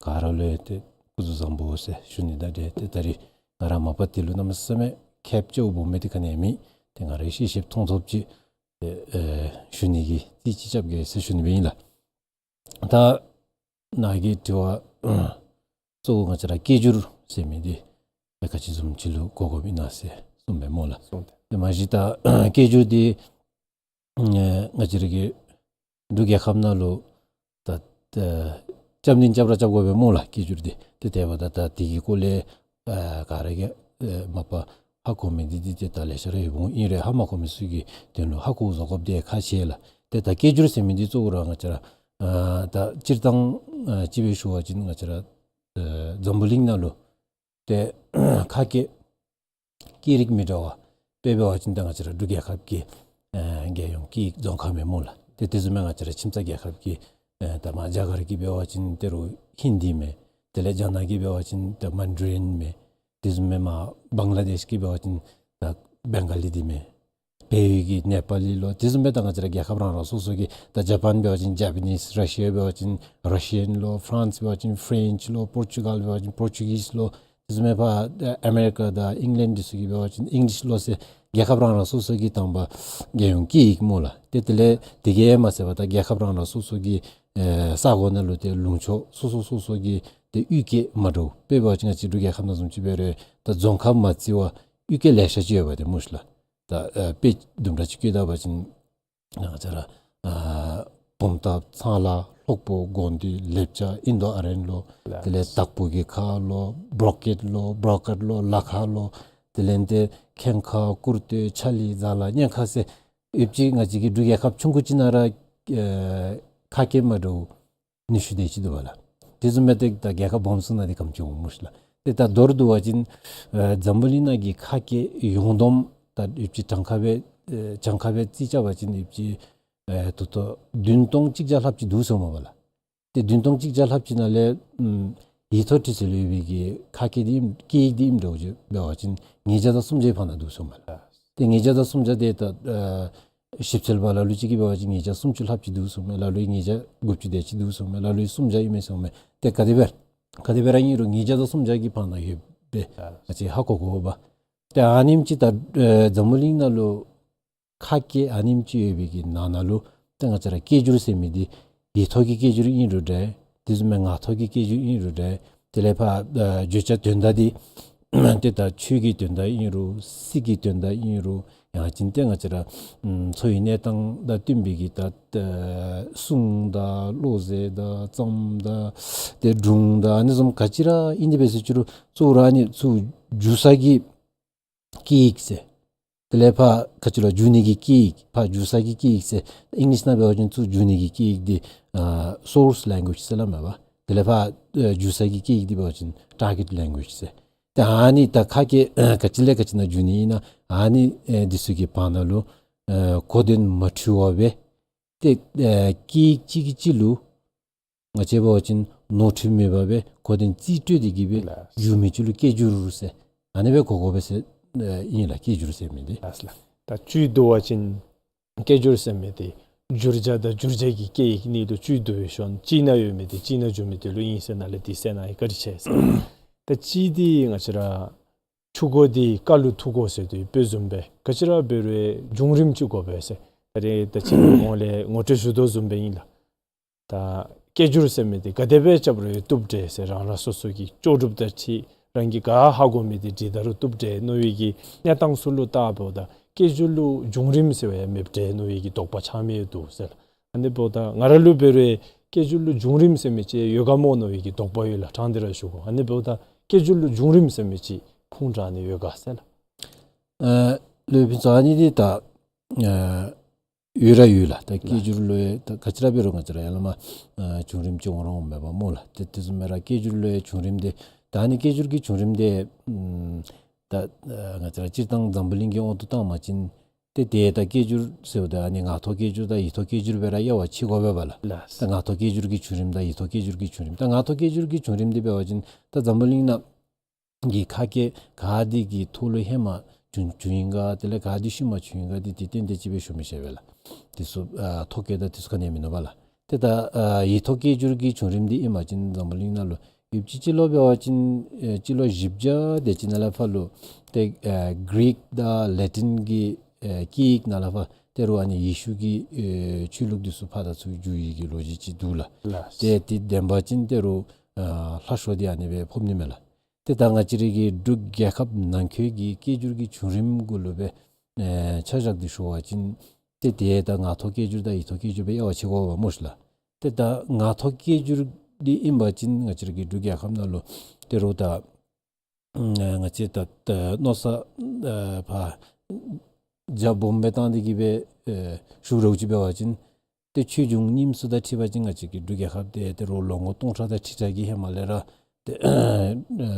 ག་ར་ལུ་ཡང་ཏེ་སྐུ་གཟུགས་བཟང་པོ་ཟེར་ཞུ་ནི་དང་འབྲེལ་ཏེ་ད་རིས་ང་ར་མ་པ་དེ་ལུ་གནམ་མེད་ས་མེད་ཁེབས་ཆེཝ་སྦོམ་མི་འདི་ག་ནི་ཡང་མེད། ཏེ་ང་རའི་ཤེས་ཤེསཔ་མཐོང་ཐོབ་ཅིག་ཏེ་ཨེ་ཞུ་ནི་གི་རྩིས་ཅིག་རྐྱབ་གེ་ཟེར་ཞུ་ནི་སྦེ་ཨིན་ལགས། ད་ནཱ་གི་དྲི་བ་གཙོ་བོ་ང་བཅས་ར་སྐད་སྒྱུར་ཟེར་མི་འདི་ཨེ་ག་ཅི་བཟུམ་ཅིག་ལུ་གོ་དགོཔ་ཨིན་ན་ཟེར་གསུངས་པས་སྨོ་ལགས། གསུངས་ཏེ། ཏེ་མ་གཞི་ད་སྐད་སྒྱུར་འདི་ཨེ་ང་བཅས་ར་གི་འབྲུག་རྒྱལ་ཁབ་ནང་ལུ་ད་ཨེ་རྐྱབ་ནི་རྐྱབ་ར་རྐྱབ་དགོ་པས་སྨོ་ལགས། སྐད་སྒྱུར་འདི་ཏེ་དེ་འབདཝ་ད་ད་དེ་གི་སྐོར་ལས་ཨེ་ག་ར་གིས་ཨེ་མ་པ་ཧ་གོ་མི་འདི་འདི་ཏེ་ད་ལེ་ཤ་ར་ཡོདཔ་འོང་། ཨིན་རུང་ཧ་མ་གོ་མི་ཚུ་གི་དོན་ལུ་ཧ་གོ་བཟོ་དགོཔ་འདི་ཁག་ཆེ་ལགས། ཏེ་ད་སྐད་སྒྱུར་ཟེར་མི་འདི་གཙོ་བོ་ར་ང་བཅས་ར་ཨེ་ད་སྤྱིར་བཏང་ཨེ་ཅིག་སྦེ་ཞུ་བ་ཅིན་ང་བཅས་ར་ཨེ་འཛམ་བུ་གླིང་ནང་ལུ་ཏེ་ཁ་སྐད་སྐད་རིགས་མི་འདྲ་བ་དཔེ་འབད་བ་ཅིན་ད་ང་བཅས་ར་འབྲུག་རྒྱལ་ཁབ་ཀྱི་ཨེ་རྒྱལ་ཡོངས་སྐད་ཡིག་རྫོང་ཁ་མས་སྨོ་ལགས། ཏེ་དེ་བཟུམ་མའི་ང་བཅས་ར་ཁྱིམ་ཚང་རྒྱལ་ཁབ་ཀྱི་ཨེ་ད་མ་རྒྱ་གར་གྱི་འབད་བ་ཅིན་ཏེ་རུང་ཧིན་དི་མས། དེ་ལས་རྒྱ་ནག་གི་འབད་བ་ཅིན་ད་མན་ཌ་རིན་མས། དེ་བཟུམ་མའི་མ་བང་ལ་དེཤ་གི་འབད་བ་ཅིན་ད་བེང་ག་ལི་འདི་མས། བལ་ཡུལ་གྱི་ནེ་པ་ལི་ལོ། དེ་བཟུམ་སྦེ་ད་ང་བཅས་ར་རྒྱལ་ཁབ་རང་རང་སོ་སོ་གི་ད་ཇ་པཱན་འབད་བ་ཅིན་ཇ་པ་ནིས། ར་ཤི་ཡ་འབད་བ་ཅིན་ར་ཤི་ཡཱན་ལོ། ཕ་རན་སི་འབད་བ་ཅིན་ཕ་རེནཆ་ལོ། པོར་ཅུ་གཱལ་འབད་བ་ཅིན་པོར་ཅུ་གིས་ལོ། དེ་བཟུམ་སྦེ་ཕར་ཨ་མེ་རི་ཀ་དང་ཨིང་ལེནཌ་འདི་ཚུ་གི་འབད་བ་ཅིན་ཨིང་ལིཤ་ལོ་ཟེར་རྒྱལ་ཁབ་རང་རང་སོ་སོ་གི་དང་པ་རྒྱལ་ཡོངས་སྐད་ཡིག་སྨོ་ལགས། ཏེ་དེ་ལས་དེ་གིས་མ་ཚད་པར་ད་རྒྱལ་ཁབ་རང་རང་སོ་སོ་གི་ཨེ་ས་གོ་ནང་ལུ་ཏེ་ལུང་ཕྱོགས་སོ་སོ་སོ་སོ་གི་ཏེ་གཡུས་སྐད་མ་འདྲཝ། དཔེ་འབད་བ་ཅིན་ང་བཅས་འབྲུག་རྒྱལ་ཁབ་ནང་བཟུམ་ཅིག་འབད་རུང་ད་རྫོང་ཁ་མ་བརྩི་བར་གཡུས་སྐད་ལེ་ཤ་ཅིག་ཡོད་པ་ཏེ་སྨོ་ཤི་ལགས། ད་ཨེ་དཔེ་དུམ་གྲ་ཅིག་བཀོད་ད་པ་ཅིན་ང་བཅས་ར་ཨ་བུམ་ཐང་ཚང་ལ་ལྷོག་པོ་དགོན་སྡེ་ལེབ་ཅ་ཨིན་དོ་ཨ་རན་ལོ། དེ་ལས་དྭགས་པོ་གི་ཁ་ལོ། བྲོ་ཀེཊ་ལོ། བྲོ་ཀེཊ་ལོ། ལ་ཁ་ལོ། དེ་ལས་ཏེ་ཁེངས་ཁ། ཀུར་སྟོད། ཆ་ལི། ཛ་ལ། གཉན་ཁ་ཟེར་ཡོདཔ་ཅིག་ང་བཅས་ཀྱི་འབྲུག་རྒྱལ་ཁབ་ཆུང་ཀུ་ཅིག་ནང་ར་ཨེ་ཁ་སྐད་མ་འདྲཝ་ཉི་ཤུ་དེ་ཅིག་འདུག་པ་ལགས། དེ་བཟུམ་སྦེ་ཏེ་ད་རྒྱལ་ཁབ་སྦོམ་ཚུ་ནང་འདི་གམ་ཅིག་འོང་སྨོ་ཤི་ལགས། ཏེ་ད་མདོར་བསྡུ་བ་ཅིན་ཨེ་འཛམ་བུ་གླིང་ནང་གི་ཁ་སྐད་ཡོངས་བསྡོམས་ད་ཡོདཔ་ཅིག་གྲངས་ཀ་སྦེ་ཨེ་གྲངས་ཀ་སྦེ་རྩིས་རྐྱབ་པ་ཅིན་ཡོདཔ་ཅིག་ཨེ་ད་ལྟོ་བདུན་སྟོང་གཅིག་བརྒྱ་ལྷགཔ་ཅིག་འདུག་ཟེར་སྨོ་པ་ལགས། ཏེ་བདུན་སྟོང་གཅིག་བརྒྱ་ལྷགཔ་ཅིག་ནང་ལས་ཨམ་ ཡིག་ཐོག་བྲིས་ཚུལ་ལུ་ཡོད་པའི་གི་ཁ་སྐད་འདི་ཨིནམ་སྐད་ཡིག་འདི་ཨིནམ་འདྲཝ་ཅིག་འབད་བ་ཅིན་ཉིས་བརྒྱ་དང་སུམ་བརྒྱའི་བར་ན་འདུག་ཟེར་མས་ལགས། ཏེ་ཉིས་བརྒྱ་དང་སུམ་བརྒྱ་འདི་ད་ཨ་ཞིབ་འཚོལ་པ་ལ་ལུ་ཅིག་གིས་འབད་བ་ཅིན་ཉིས་བརྒྱ་སུམ་ཅུ་ལྷགཔ་ཅིག་འདུག་ཟེར་མས། ལ་ལུ་ཉིས་བརྒྱ་དགུ་བཅུ་དེ་ཅིག་འདུག་ཟེར་མས། ལ་ལུ་སུམ་བརྒྱ་ཨིན་མས་ཟེར་མས། ཏེ་ག་དེ་སྦེ་ག་དེ་སྦེ་ར་ཨིན་རུང་ཉིས་བརྒྱ་དང་སུམ་བརྒྱ་གི་བར་ན་ཡོད་པའི་ང་བཅས་ཧ་གོ་དགོ་པས། ཏེ་ཨ་ནེམ་ཅིག་ད་ཨེ་འཛམ་བུ་གླིང་ནང་ལུ་ཁ་སྐད་ཨ་ནེམ་ཅིག་ཡོད་པའི་གི་ནང་ན་ལུ་ཏེ་ང་བཅས་ར་སྐད་སྒྱུར་ཟེར་མི་འདི་ཡིག་ཐོག་གི་སྐད་སྒྱུར་ཨིན་རུང་འདྲ། དེ་བཟུམ་མའི་ངག་ཐོག་གི་སྐད་སྒྱུར་ཨིན་རུང་འདྲ། དེ་ལས་ཕར་ཨ་བརྗོད་བྱ་དོན་དག་འདི་ཏེ་ད་ཆོས་ཀྱི་དོན་དག་ཨིན་རུང་སྲིད་ཀྱི་དོན་དག་ཨིན་རུང་ཡང་ཅིན་ཏེ་ང་བཅས་ར་ཨམ་འཚོ་བའི་གནས་སྟངས་དང་བསྟུན་པའི་གི་ད་ཨ་གསུང་དང་བློ་ཟེར་དང་རྩོམ་དང་ཏེ་སྒྲུང་དང་ཨ་ནི་བཟུམ་ག་ཅི་ར་ཨིན་དེ་འབད་ཟེར་ཅི་རུང་གཙོ་བོ་ར་ཨ་ནི་ཚུ་སྒྱུར་ས་གི་སྐད་ཡིག་ཟེར། དེ་ལས་ཕར་ག་ཅི་ལོ་སྒྱུར་ནི་གི་སྐད་ཡིག་ཕར་སྒྱུར་ས་གི་སྐད་ཡིག་ཟེར། ཨིང་ལིཤ་ནང་འབད་བ་ཅིན་ཚུ་སྒྱུར་ནི་གི་སྐད་ཡིག་འདི་ཨ་སོརསི་ལེང་གུ་ཨེཇ་ཟེར་སླབ་མས་པ། དེ་ལས་ཕར་ཨ་སྒྱུར་ས་གི་སྐད་ཡིག་འདི་འབད་བ་ཅིན་ཊར་གེཊ་ལེང་གུ་ཨེཇ་ཟེར། ཏེ་ཨ་ནི་ད་ཁ་སྐད་ཨ་ག་ཅི་ལས་ག་ཅི་ནང་སྒྱུར་ནི་ཨིན་ན་ཨ་ནི་ཨེ་འདི་ཚུ་གི་བར་ན་ལུ་ཨ་གོ་དོན་མ་འཁྲུལ་བར་སྦེ་ཏེ་ཨ་སྐད་ཡིག་གཅིག་གིས་གཅིག་ལུ་ང་བཅས་འབད་བ་ཅིན་ནོར་འཁྲུལ་མེད་པར་སྦེ་གོ་དོན་རྩིས་སྤྲོད་དེ་གི་སྦེ་ལགས། སྒྱུར་མི་ཅིག་ལུ་སྐད་སྒྱུར་ཟེར། ཨ་ནི་སྦེ་གོ་དགོ་པས་ཟེར་ཨ་ཨིན་ལགས། སྐད་སྒྱུར་ཟེར་མི་འདི། ལགས་ལགས། ད་བཅུད་བསྡུ་བ་ཅིན་སྐད་སྒྱུར་ཟེར་མི་འདི་བསྒྱུར་བྱ་དང་བསྒྱུར་བྱེད་ཀྱི་སྐད་ཡིག་གཉིས་ལུ་བཅུད་བསྡུ་བའི་ཤུལ་གཅིག་ནང་ཡོད་མི་འདི་གཅིག་ནང་འགྱུར་མི་འདི་ལུ་ཨིན་ཟེར་ནཱ་ལས་འདི་ཟེར་ནཱ་ཡི་བཀའ་དྲིན་ཆེ་ཟེར། ད་གཅིག་འདི་ང་བཅས་ར་ཆུ་མགོ་འདི་རྐ་ལུ་ཐུག་གོ་ཟེར་དོ་ཡོདཔ་བཟུམ་སྦེ་ག་ཅི་ར་འབད་རུང་བྱུང་རིམ་ཅིག་དགོ་པས་ཟེར། ད་རེས་ད་ཅི་ནི་གོང་ལས་ངོ་སྤྲོད་ཞུ་དོ་བཟུམ་སྦེ་ཨིན་ལགས། ད་སྐད་སྒྱུར་ཟེར་མི་འདི་ག་དེ་སྦེ་རྐྱབ་རུང་བཏུབ་འདྲས་ཟེར། རང་རང་སོ་སོ་གི་ལྕོགས་གྲུབ་དང་འཁྲིལ་རང་གིས་ག་ཧ་གོ་མི་འདི་འབྲི་ད་རུང་བཏུབ་འདྲས་མནོ་བའི་གི་གནས་སྟངས་ཚུ་ལུ་བལྟཝ་ད་སྐད་སྒྱུར་ལུ་བྱུང་རིམ་ཟེར་བ་ཡང་མེདཔ་འདྲས་མནོ་བའི་གི་དོགས་པ་ཆགས་མི་ཡོད་དོ་ཟེར་ལགས། ཨ་ནི་འབདཝ་ད་ང་ར་ལུ་འབད་རུང་སྐད་སྒྱུར་ལུ་བྱུང་རིམ་ཟེར་མི་ཅིག་ཡོད་ག་མོ་མནོ་བའི་གི་དོགས་པ་ཡོད་ལགས། དྲང་སྟེ་ར་ཞུ་དགོ། ཨ་ནི་འབདཝ་ད་སྐད་སྒྱུར་ལུ་བྱུང་རིམ་ཟེར་མི་ཅིག་ཁུངས་དྲངས་ནི་ཡོད་ག་ཟེར་ལགས། ཨ་ལུ་ཕུན་ཚོགས་ཨ་ནི་འདི་ད་ཨ་ཡོད་ར་ཡོད་ལགས། ད་སྐད་སྒྱུར་ལུ་ད་ག་ཅི་ར་འབད་རུང་ང་བཅས་ར་ཡར་ལས་མར་ཨ་བྱུང་རིམ་ཅིག་འོང་ར་འོངམ་མས་པ་སྨོ་ལགས། ཏེ་དེ་བཟུམ་སྦེ་ར་སྐད་སྒྱུར་ལུ་ཡང་བྱུང་རིམ་འདི་ད་ཨ་ནི་སྐད་སྒྱུར་གྱི་བྱུང་རིམ་འདི་ཨམ་ད་ཨ་ང་བཅས་ར་སྤྱིར་བཏང་འཛམ་བུ་གླིང་གི་དབང་དུ་བཏང་བ་ཅིན་ཏེ་ཏེ་ད་སྐད་སྒྱུར་ཟེརཝ་ད་ཨ་ནི་ངག་ཐོག་སྐད་སྒྱུར་དང་ཡིག་ཐོག་སྐད་སྒྱུར་སྦེ་ར་དབྱེ་བ་ཕྱེ་དགོ་པས་པ་ལགས། ལགས། ད་ངག་ཐོག་སྐད་སྒྱུར་གྱི་བྱུང་རིམ་དང་ཡིག་ཐོག་སྐད་སྒྱུར་གྱི་བྱུང་རིམ། ད་ངག་ཐོག་སྐད་སྒྱུར་གྱི་བྱུང་རིམ་འདི་འབད་བ་ཅིན་ད་འཛམ་བུ་གླིང་ནང་གི་ཁ་སྐད་ག་འདི་གི་ཐོག་ལུ་ཧེ་མ་བྱུང་བྱུང་ཡི་ག་དེ་ལས་ག་འདི་ཤུལ་མ་བྱུང་ཡི་ག་འདི་ཏེ་ཏན་ཏན་ཅིག་སྦེ་ཞུ་མི་ཤེས་པས་ལགས། དེ་ཚུ་ཨ་ཐོ་བཀོད་དང་དེ་ཚུ་ག་ནི་ཡང་མིན་ནུག་པ་ལགས། ཏེ་ད་ཨ་ཡིག་ཐོག་སྐད་སྒྱུར་གྱི་བྱུང་རིམ་འདི་ཨིན་པ་ཅིན་འཛམ་བུ་གླིང་ནང་ལུ་ཡོདཔ་ཅིག་སྤྱི་ལོ་འབད་བ་ཅིན་ཨེ་སྤྱི་ལོ་བཞི་བརྒྱ་དེ་ཅིག་ནང་ལས་ཕར་ལུ་ཏེ་ཨ་གི་རིག་དང་ལེ་ཊིན་གྱི་ཨེ་སྐད་ཡིག་ནང་ལས་ཕར་ད་རུང་ཨ་ནི་ཡེ་ཤུ་གི་ཨེ་ཆོས་ལུགས་འདི་ཚུ་ཕར་དང་ཚུར་བསྒྱུར་ཡི་གི་ལོ་རྒྱུས་ཅིག་འདུག་ལགས། ལགས། ཏེ་དེ་བདེན་པ་ཅིན་ད་རུང་ཨ་ལྷག་ཤོས་འདི་ཨ་ནི་སྦེ་ཕོག་ནི་མས་ལགས། ཏེ་ད་ང་བཅས་རའི་གི་འབྲུག་རྒྱལ་ཁབ་ནང་འཁོད་ཀྱི་སྐད་སྒྱུར་གྱི་བྱུང་རིམ་གུ་ལུ་སྦེ་ཨེ་ཆ་བཞག་སྟེ་ཞུ་བ་ཅིན་ཏེ་ཏེ་ད་ངག་ཐོག་སྐད་སྒྱུར་དང་ཡིག་ཐོག་སྐད་སྒྱུར་སྦེ་དབྱེ་བ་ཕྱེ་དགོ་པས་སྨོ་ཤིག་ལགས། ཏེ་ད་ངག་ཐོག་སྐད་སྒྱུར་འདི་ཨིན་པ་ཅིན་ང་བཅས་རའི་གི་འབྲུག་རྒྱལ་ཁབ་ནང་ལུ་ད་རུང་ད་ཨ་ང་བཅས་ད་ད་མནོ་བསམ་ཨ་ཕར་རྒྱ་སྦོམ་སྦེ་བཏང་སྟེ་གི་སྦེ་ཨེ་ཞུ་རུང་ཅིག་འབད་བ་ཅིན་ཏེ་ཆོས་འབྱུང་རྙིངམ་ཚུ་དང་འཁྲིལ་བ་ཅིན་ང་བཅས་ཀྱི་འབྲུག་རྒྱལ་ཁབ་འདི་ད་རུང་ལོ་ངོ་སྟོང་ཕྲག་དང་ཁྲི་ཕྲག་གི་ཧེ་མ་ལས་ར་ཏེ་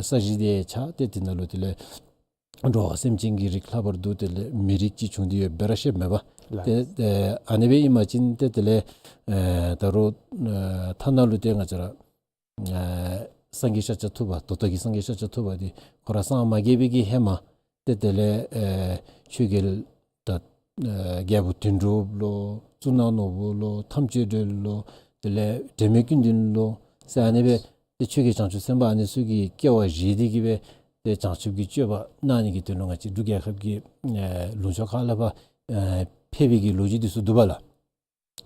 ས་གཞི་འདི་ཆགས་ཏེ་དེ་ནང་ལུ་དེ་ལས་འགྲོ་བ་སེམས་ཅན་གྱི་རིགས་ལྷག་པར་དུ་དེ་ལས་མི་རིགས་ཅིག་བྱུང་སྟེ་ཡོདཔ་སྦེ་ར་བཤདཔ་མས་པ། ལགས། ཏེ་ཨ་ནི་སྦེ་ཨིན་པ་ཅིན་ཏེ་དེ་ལས་ཨེ་ད་རུང་ཨེ་ཐ་ན་ལུ་ཏེ་ང་བཅས་ར་ཨེ་སངས་རྒྱས་ཤཱཀྱ་ཐུབ་པ་ད་ལྟོ་གི་སངས་རྒྱས་ཤཱཀྱ་ཐུབ་པ་འདི་ཁོ་ར་སངས་མ་རྒྱས་པའི་གི་ཧེ་མ་ཏེ་དེ་ལས་ཨེ་ཆོས་རྒྱལ་ད་ཨེ་རྒྱལ་པོ་དོན་གྲུབ་ལོ་གཙུག་ན་ནོར་བུ་ལོ་ཐམས་ཅད་སྒྲོལ་ལོ་དེ་ལས་དྲན་མེད་ཀུན་ལྡན་ལོ་ཟེར་ཨ་ནི་སྦེ་ཏེ་ཆོས་རྒྱལ་བྱང་ཆུབ་སེམས་དཔའ་ཨ་ནི་ཚུ་གི་སྐྱེ་བ་བཞེས་ཏེ་གི་སྦེ་ཏེ་བྱང་ཆུབ་ཀྱི་སྤྱོད་པ་གནང་ནི་གི་དོན་ལུ་ང་བཅས་འབྲུག་རྒྱལ་ཁབ་ཀྱི་ཨེ་ལུང་ཕྱོགས་ཁ་ལས་ཕར་ཨེ་ཕེབས་པའི་གི་ལོ་རྒྱུས་འདི་ཚུ་འདུག་པ་ལགས།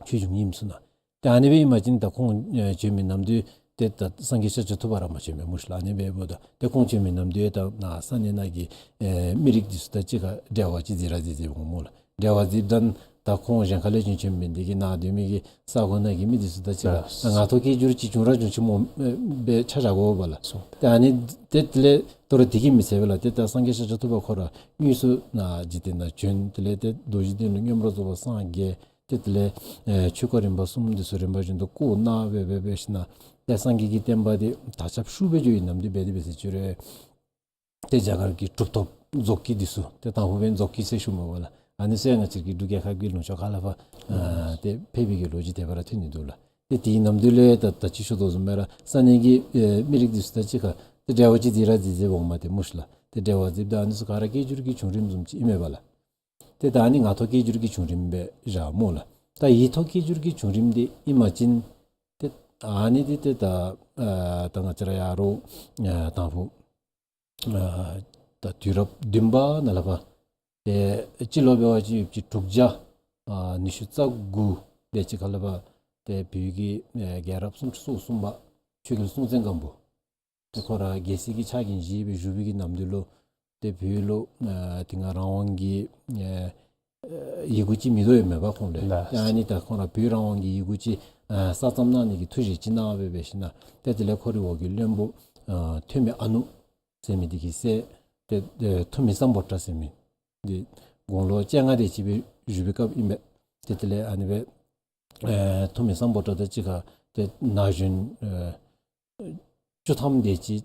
ཆོས་འབྱུང་རྙིངམ་ཚུ་ནང་། ཏེ་ཨ་ནི་སྦེ་ཨིན་པ་ཅིན་ད་ཁོང་ཨེ་བྱོན་མི་ནམ་དུས་ཏེ་ད་སངས་རྒྱས་ཤཱཀྱ་ཐུབ་པ་ར་མ་བྱོན་པས་སྨོ་ཤིག་ལགས། ཨ་ནི་སྦེ་འབདཝ་ད་ཏེ་ཁོང་བྱོན་མི་ནམ་དུས་ད་ནཱ་ས་གནས་ནང་གི་ཨེ་མི་རིགས་འདི་ཚུ་དང་གཅིག་ཁར་འབྲེལ་བ་ཅིག་འཛིན་ར་འཛིན་འཛིན་འོང་སྨོ་ལགས། འབྲེལ་བ་འཛིནམ་ད་ད་ཁོང་གཞན་ཁ་ལས་བྱོན་བྱོནམ་མེན། དེ་གིས་ནཱ་སྡོད་མི་གི་ས་གོ་ནང་གི་མི་འདི་ཚུ་དང་གཅིག་ཁར་ད་ངག་ཐོག་སྐད་སྒྱུར་ཅིག་བྱུང་ར་བྱུང་ཅི་སྨོ་ཨེ་སྦེ་ཆ་བཞག་དགོ་པས་ལགས། སོ། ཏེ་ཨ་ནི་ཏེ་དེ་ལས་དོ་རུང་དེ་གིས་མི་ཚད་པས་ལགས། ཏེ་ད་སངས་རྒྱས་ཤཱཀྱ་ཐུབ་པ་ཁོ་ར་དངོས་སུ་ནཱ་འཇིག་རྟེན་ནང་བྱོན། དེ་ལས་ཏེ་རྡོ་རྗེ་གདན་ལུ་མངོན་པར་རྫོགས་པར་སངས་རྒྱས། ཏེ་དེ་ལས་ཨེ་ཆོས་སྐོར་རིམ་པ་གསུམ་འདི་ཚུ་རིམ་པ་བཞིན་དུ་བསྐོར་གནང་སྦེ་སྦེ་སྦེ་ཞིནམ་ལས་ཏེ་སངས་རྒྱས་ཀྱི་བསྟན་པ་འདི་དར་ཁྱབ་ཤུགས་སྦེ་འགྱོ་བའི་ནམ་དུས་འབད་དེ་འབད་ཟེར་ཅི་རུང་ཏེ་རྒྱ་གར་གྱི་གྲུབ་ཐོབ་རྫོགས་སྐྱེས་འདི་ཚུ་ཏེ་དང་ཕུ་འབདན་རྫོགས་སྐྱེས་ཟེར་ཞུཝ་མས་པ་ལགས། ཨ་ནི་ཚུ་ཡང་ང་བཅས་ཀྱི་འབྲུག་རྒྱལ་ཁབ་ཀྱི་ལུང་ཕྱོགས་ཁ་ལས་ཕར་ཨ་ཏེ་ཕེབས་པའི་གི་ལོ་རྒྱུས་དེ་སྦེ་ར་ཐོན་ནི་འདུག་ལགས། ཏེ་དེའི་ནམ་དུས་ལས་ད་ད་ཅི་ཞུ་དོ་བཟུམ་སྦེ་ར་ས་གནས་ཀྱི་ཨེ་མི་རིགས་འདི་ཚུ་དང་གཅིག་ཁར་ཏེ་འབྲེལ་བ་ཅིག་འདི་ར་འདི་མཛདཔ་འོང་མས་ཏེ་སྨོ་ཤ་ལགས། ཏེ་འབྲེལ་བ་འདི་ད་ཨ་ནི་ཚུ་ག་ར་སྐད་སྒྱུར་གྱི་བྱུང་རིམ་བཟུམ་ཅིག་ཨིན་མས་པ་ལགས། ཏེ་ད་ཨ་ནི་ངག་ཐོག་སྐད་སྒྱུར་གྱི་བྱུང་རིམ་སྦེ་བཞག་སྨོ་ལགས། ད་ཡིག་ཐོག་སྐད་སྒྱུར་གྱི་བྱུང་རིམ་འདི་ཨིན་པ་ཅིན་ཏེ་ཨ་ནི་འདི་ཏེ་ད་ཨ་ད་ང་བཅས་ར་ཡ་རོགས་ཨ་དང་ཕུ་ཨ་ད་དུས་རབས་བདུན་པ་ནང་ལས་ཕར་ཏེ་སྤྱི་ལོ་འབད་བ་ཅིན་ཡོད་ཀྱི་དྲུག་བརྒྱ་ཨ་ཉི་ཤུ་རྩ་དགུ་དེ་ཅིག་ཁར་ལས་ཕར་ཏེ་བོད་ཀྱི་ཨེ་རྒྱལ་རབས་སུམ་ཅུ་སོ་གསུམ་པ་ཆོས་རྒྱལ་སྲོང་བཙན་སྒམ་པོ་ཏེ་ཁོ་ར་རྒྱལ་སྲིད་ཀྱི་ཕྱག་འགན་བཞེས་སྦེ་བཞུགས་པའི་གི་ནམ་དུས་ལུ་ཏེ་བོད་ལུ་ཨ་དེ་སྔ་རང་དབང་གི་ཨེ་ཨེ་ཡི་གུ་ཅིག་མེད་དོ་ཡོད་མས་པ་ཁོང་ལུ། ལགས། ཏེ་ཨ་ནི་ད་ཁོང་ར་བོད་རང་དབང་གི་ཡི་གུ་ཅིག་ཨ་གསར་རྩོམ་གནང་ནི་གི་ཐུགས་བཞེད་ཅིག་གནང་སྦེ་འབད་ཞིནམ་ལས་ཏེ་དེ་ལས་ཁོ་རའི་འོག་གི་བློན་པོ་ཨ་ཐོན་མི་ཨ་ནུ་ཟེར་མི་འདི་གི་སྲས་ཏེ་ཨེ་ཐོན་མི་སམ་བྷོ་ཊ་ཟེར་མི་འདི་དགུང་ལོ་བཅོ་ལྔ་དེ་ཅིག་སྦེ་བཞུགས་པའི་སྐབས་ཨིན་པས། ཏེ་དེ་ལས་ཨ་ནི་སྦེ་ཨེ་ཐོན་མི་སམ་བྷོ་ཊ་དང་གཅིག་ཁར་ཏེ་ན་གཞོན་ཨེ་བཅུ་ཐམ་དེ་ཅིག་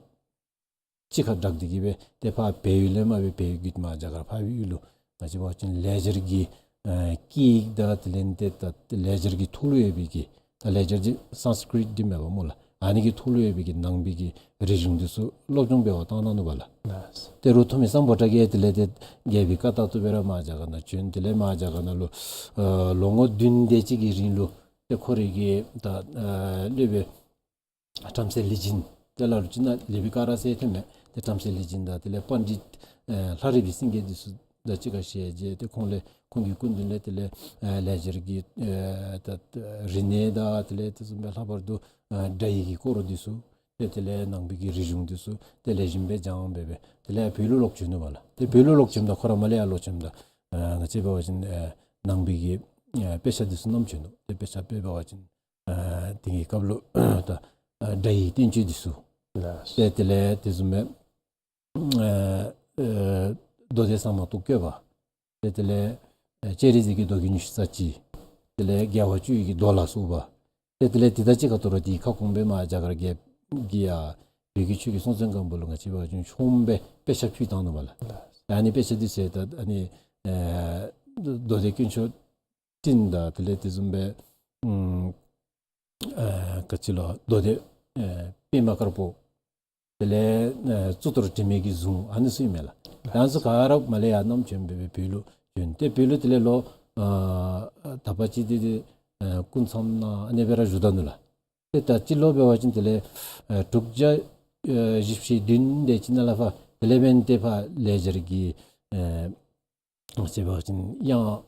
གཅིག་ཁར་སྦྲགས་ཏེ་གི་སྦེ་ཏེ་ཕར་བལ་ཡུལ་ལས་མར་སྦེ་བལ་ཡུལ་བརྒྱུད་མར་རྒྱ་གར་འཕགས་པའི་ཡུལ་ལུ་ང་བཅས་འབད་བ་ཅིན་ལེགས་སྦྱར་གྱི་ཨེ་སྐད་ཡིག་དང་དེ་ལས་ཏེ་ད་ལེགས་སྦྱར་གྱི་ཐོག་ལུ་ཡོད་པའི་གི་ད་ལེགས་སྦྱར་གྱི་སཾ་སྐྲྀཏ་འདི་མས་པ་སྨོ་ལགས། ཨ་ནི་གི་ཐོག་ལུ་ཡོད་པའི་གི་ནང་པའི་གི་རིག་གཞུང་འདི་ཚུ་སློབ་སྦྱོང་འབད་བར་བཏང་གནང་ནུག་པ་ལགས། ལགས། ཏེ་རུང་ཐོན་མི་སམ་བྷོ་ཊ་གིས་དེ་ལས་ཏེ་རྒྱལ་པོའི་བཀའ་ལྟར་དུ་སྦེ་ར་མར་རྒྱ་གར་ནང་བྱོན། དེ་ལས་མར་རྒྱ་གར་ནང་ལུ་ཨེ་ལོ་ངོ་བདུན་དེ་ཅིག་གི་རིང་ལུ་ཏེ་ཁོ་རའི་གི་ད་ཨེ་སློབ་དཔོན་བྲམ་ཟེ་ལེགས་སྦྱིན་དེ་ལས་རུང་ཅིག་ནཱ་ལེགས་པའི་ཀ་ར་ཟེར་ཐོན་མས། ཏེ་བྲམ་ཟེ་ལེགས་སྦྱིན་དང་དེ་ལས་པཎྜི་ཏ་ཨེ་ལྷ་རིས་པའི་སེང་གེ་འདི་ཚུ་དང་གཅིག་ཁར་ཞལ་མཇལ། ཏེ་ཁོང་ལས་ཁོང་གི་སྐུ་མདུན་ལས་དེ་ལས་ཨེ་ལེགས་སྦྱར་གྱི་ཨེ་ད་རིག་གནས་དང་དེ་ལས་དེ་བཟུམ་སྦེ་ལྷག་པར་དུ་ཨེ་སྒྲ་ཡིག་གི་སྐོར་འདི་ཚུ་ཏེ་དེ་ལས་ནང་པའི་གི་རིག་གཞུང་འདི་ཚུ་ཏེ་ལེགས་ཤོམ་སྦེ་སྦྱངས་སྦེ་སྦེ་དེ་ལས་བོད་ལུ་ལོག་བྱོན་ནུག་པ་ལགས། ཏེ་བོད་ལུ་ལོག་བྱོནམ་ད་ཁོ་ར་མར་ལས་ཡར་ལོག་བྱོནམ་ད་ཨེ་ང་བཅས་འབད་བ་ཅིན་ཨེ་ནང་པའི་གི་ཨེ་དཔེ་ཆ་འདི་ཚུ་བསྣམས་བྱོན་ནུག། ཏེ་དཔེ་ཆ་དཔེ་འབད་བ་ཅིན་ཨ་དེ་གི་སྐབས་ལུ་ད་ཨ་སྒྲ་ཡིག་བསྟན་བཅོས་འདི་ཚུ། ལགས། ཏེ་དེ་ལས་དེ་བཟུམ་སྦེ་ཨ་ཨ་མདོ་སྡེ་ཟ་མ་ཏོག་བཀོད་པ། ཏེ་དེ་ལས་ཨ་སྤྱན་རས་གཟིགས་ཀྱི་མདོ་རྒྱུད་ཉི་ཤུ་རྩ་གཅིག། དེ་ལས་རྒྱལ་བ་སྤྱོད་ཡུལ་གྱི་མདོ་ལ་སོགས་པ། ཏེ་དེ་ལས་དེ་དང་གཅིག་ཁར་དོ་རུང་དེའི་ཁ་སྐོང་སྦེ་མར་རྒྱ་གར་རྒྱལཔོ་གིས་ཡར་བོད་ཀྱི་ཆོས་རྒྱལ་སྲོང་བཙན་སྒམ་པོ་ལུ་ང་བཅས་འབད་བ་ཅིན་ཆུང་སྦེ་དཔེ་ཆ་ཕུལ་བཏང་ནུག་པ་ལགས། ཨ་ནི་དཔེ་ཆ་འདི་ཚུ་ད་ཨ་ནི་ཨ་མདོ་སྡེ་དཀོན་མཆོག་སྤྲིན་དང་དེ་ལས་དེ་བཟུམ་སྦེ་ཨམ་ཨ་ག་ཅི་ལོ་མདོ་སྡེ་ཨ་པདྨ་དཀར་པོ། དེ་ལས་ཨ་གཙུག་ཏོར་དྲི་མེད་ཀྱི་གཟུངས་ཨ་ནི་ཚུ་ཨིན་མས་ལགས། ཨ་ནི་ཚུ་ག་ར་མར་ལས་ཡར་བསྣམས་བྱོན་སྦེ་སྦེ་བོད་ལུ་བྱོན། ཏེ་བོད་ལུ་དེ་ལས་ལོ་ཨ་དག་པ་ཅིག་འདི་ཏེ་ཨ་སྐུ་མཚམས་ནང་ཨ་ནི་སྦེ་ར་བཞུགས་ད་ནུག་ལགས། ཏེ་ད་སྤྱི་ལོ་འབད་བ་ཅིན་དེ་ལས་ཨ་དྲུག་བརྒྱ་ཨ་བཞི་བཅུ་ཞེ་བདུན་དེ་ཅིག་ནང་ལས་ཕར་དེ་ལས་འབདན་ཏེ་ཕར་ལེགས་སྦྱར་གྱི་ཨ་ང་བཅས་འབད་བ་ཅིན་དབྱངས་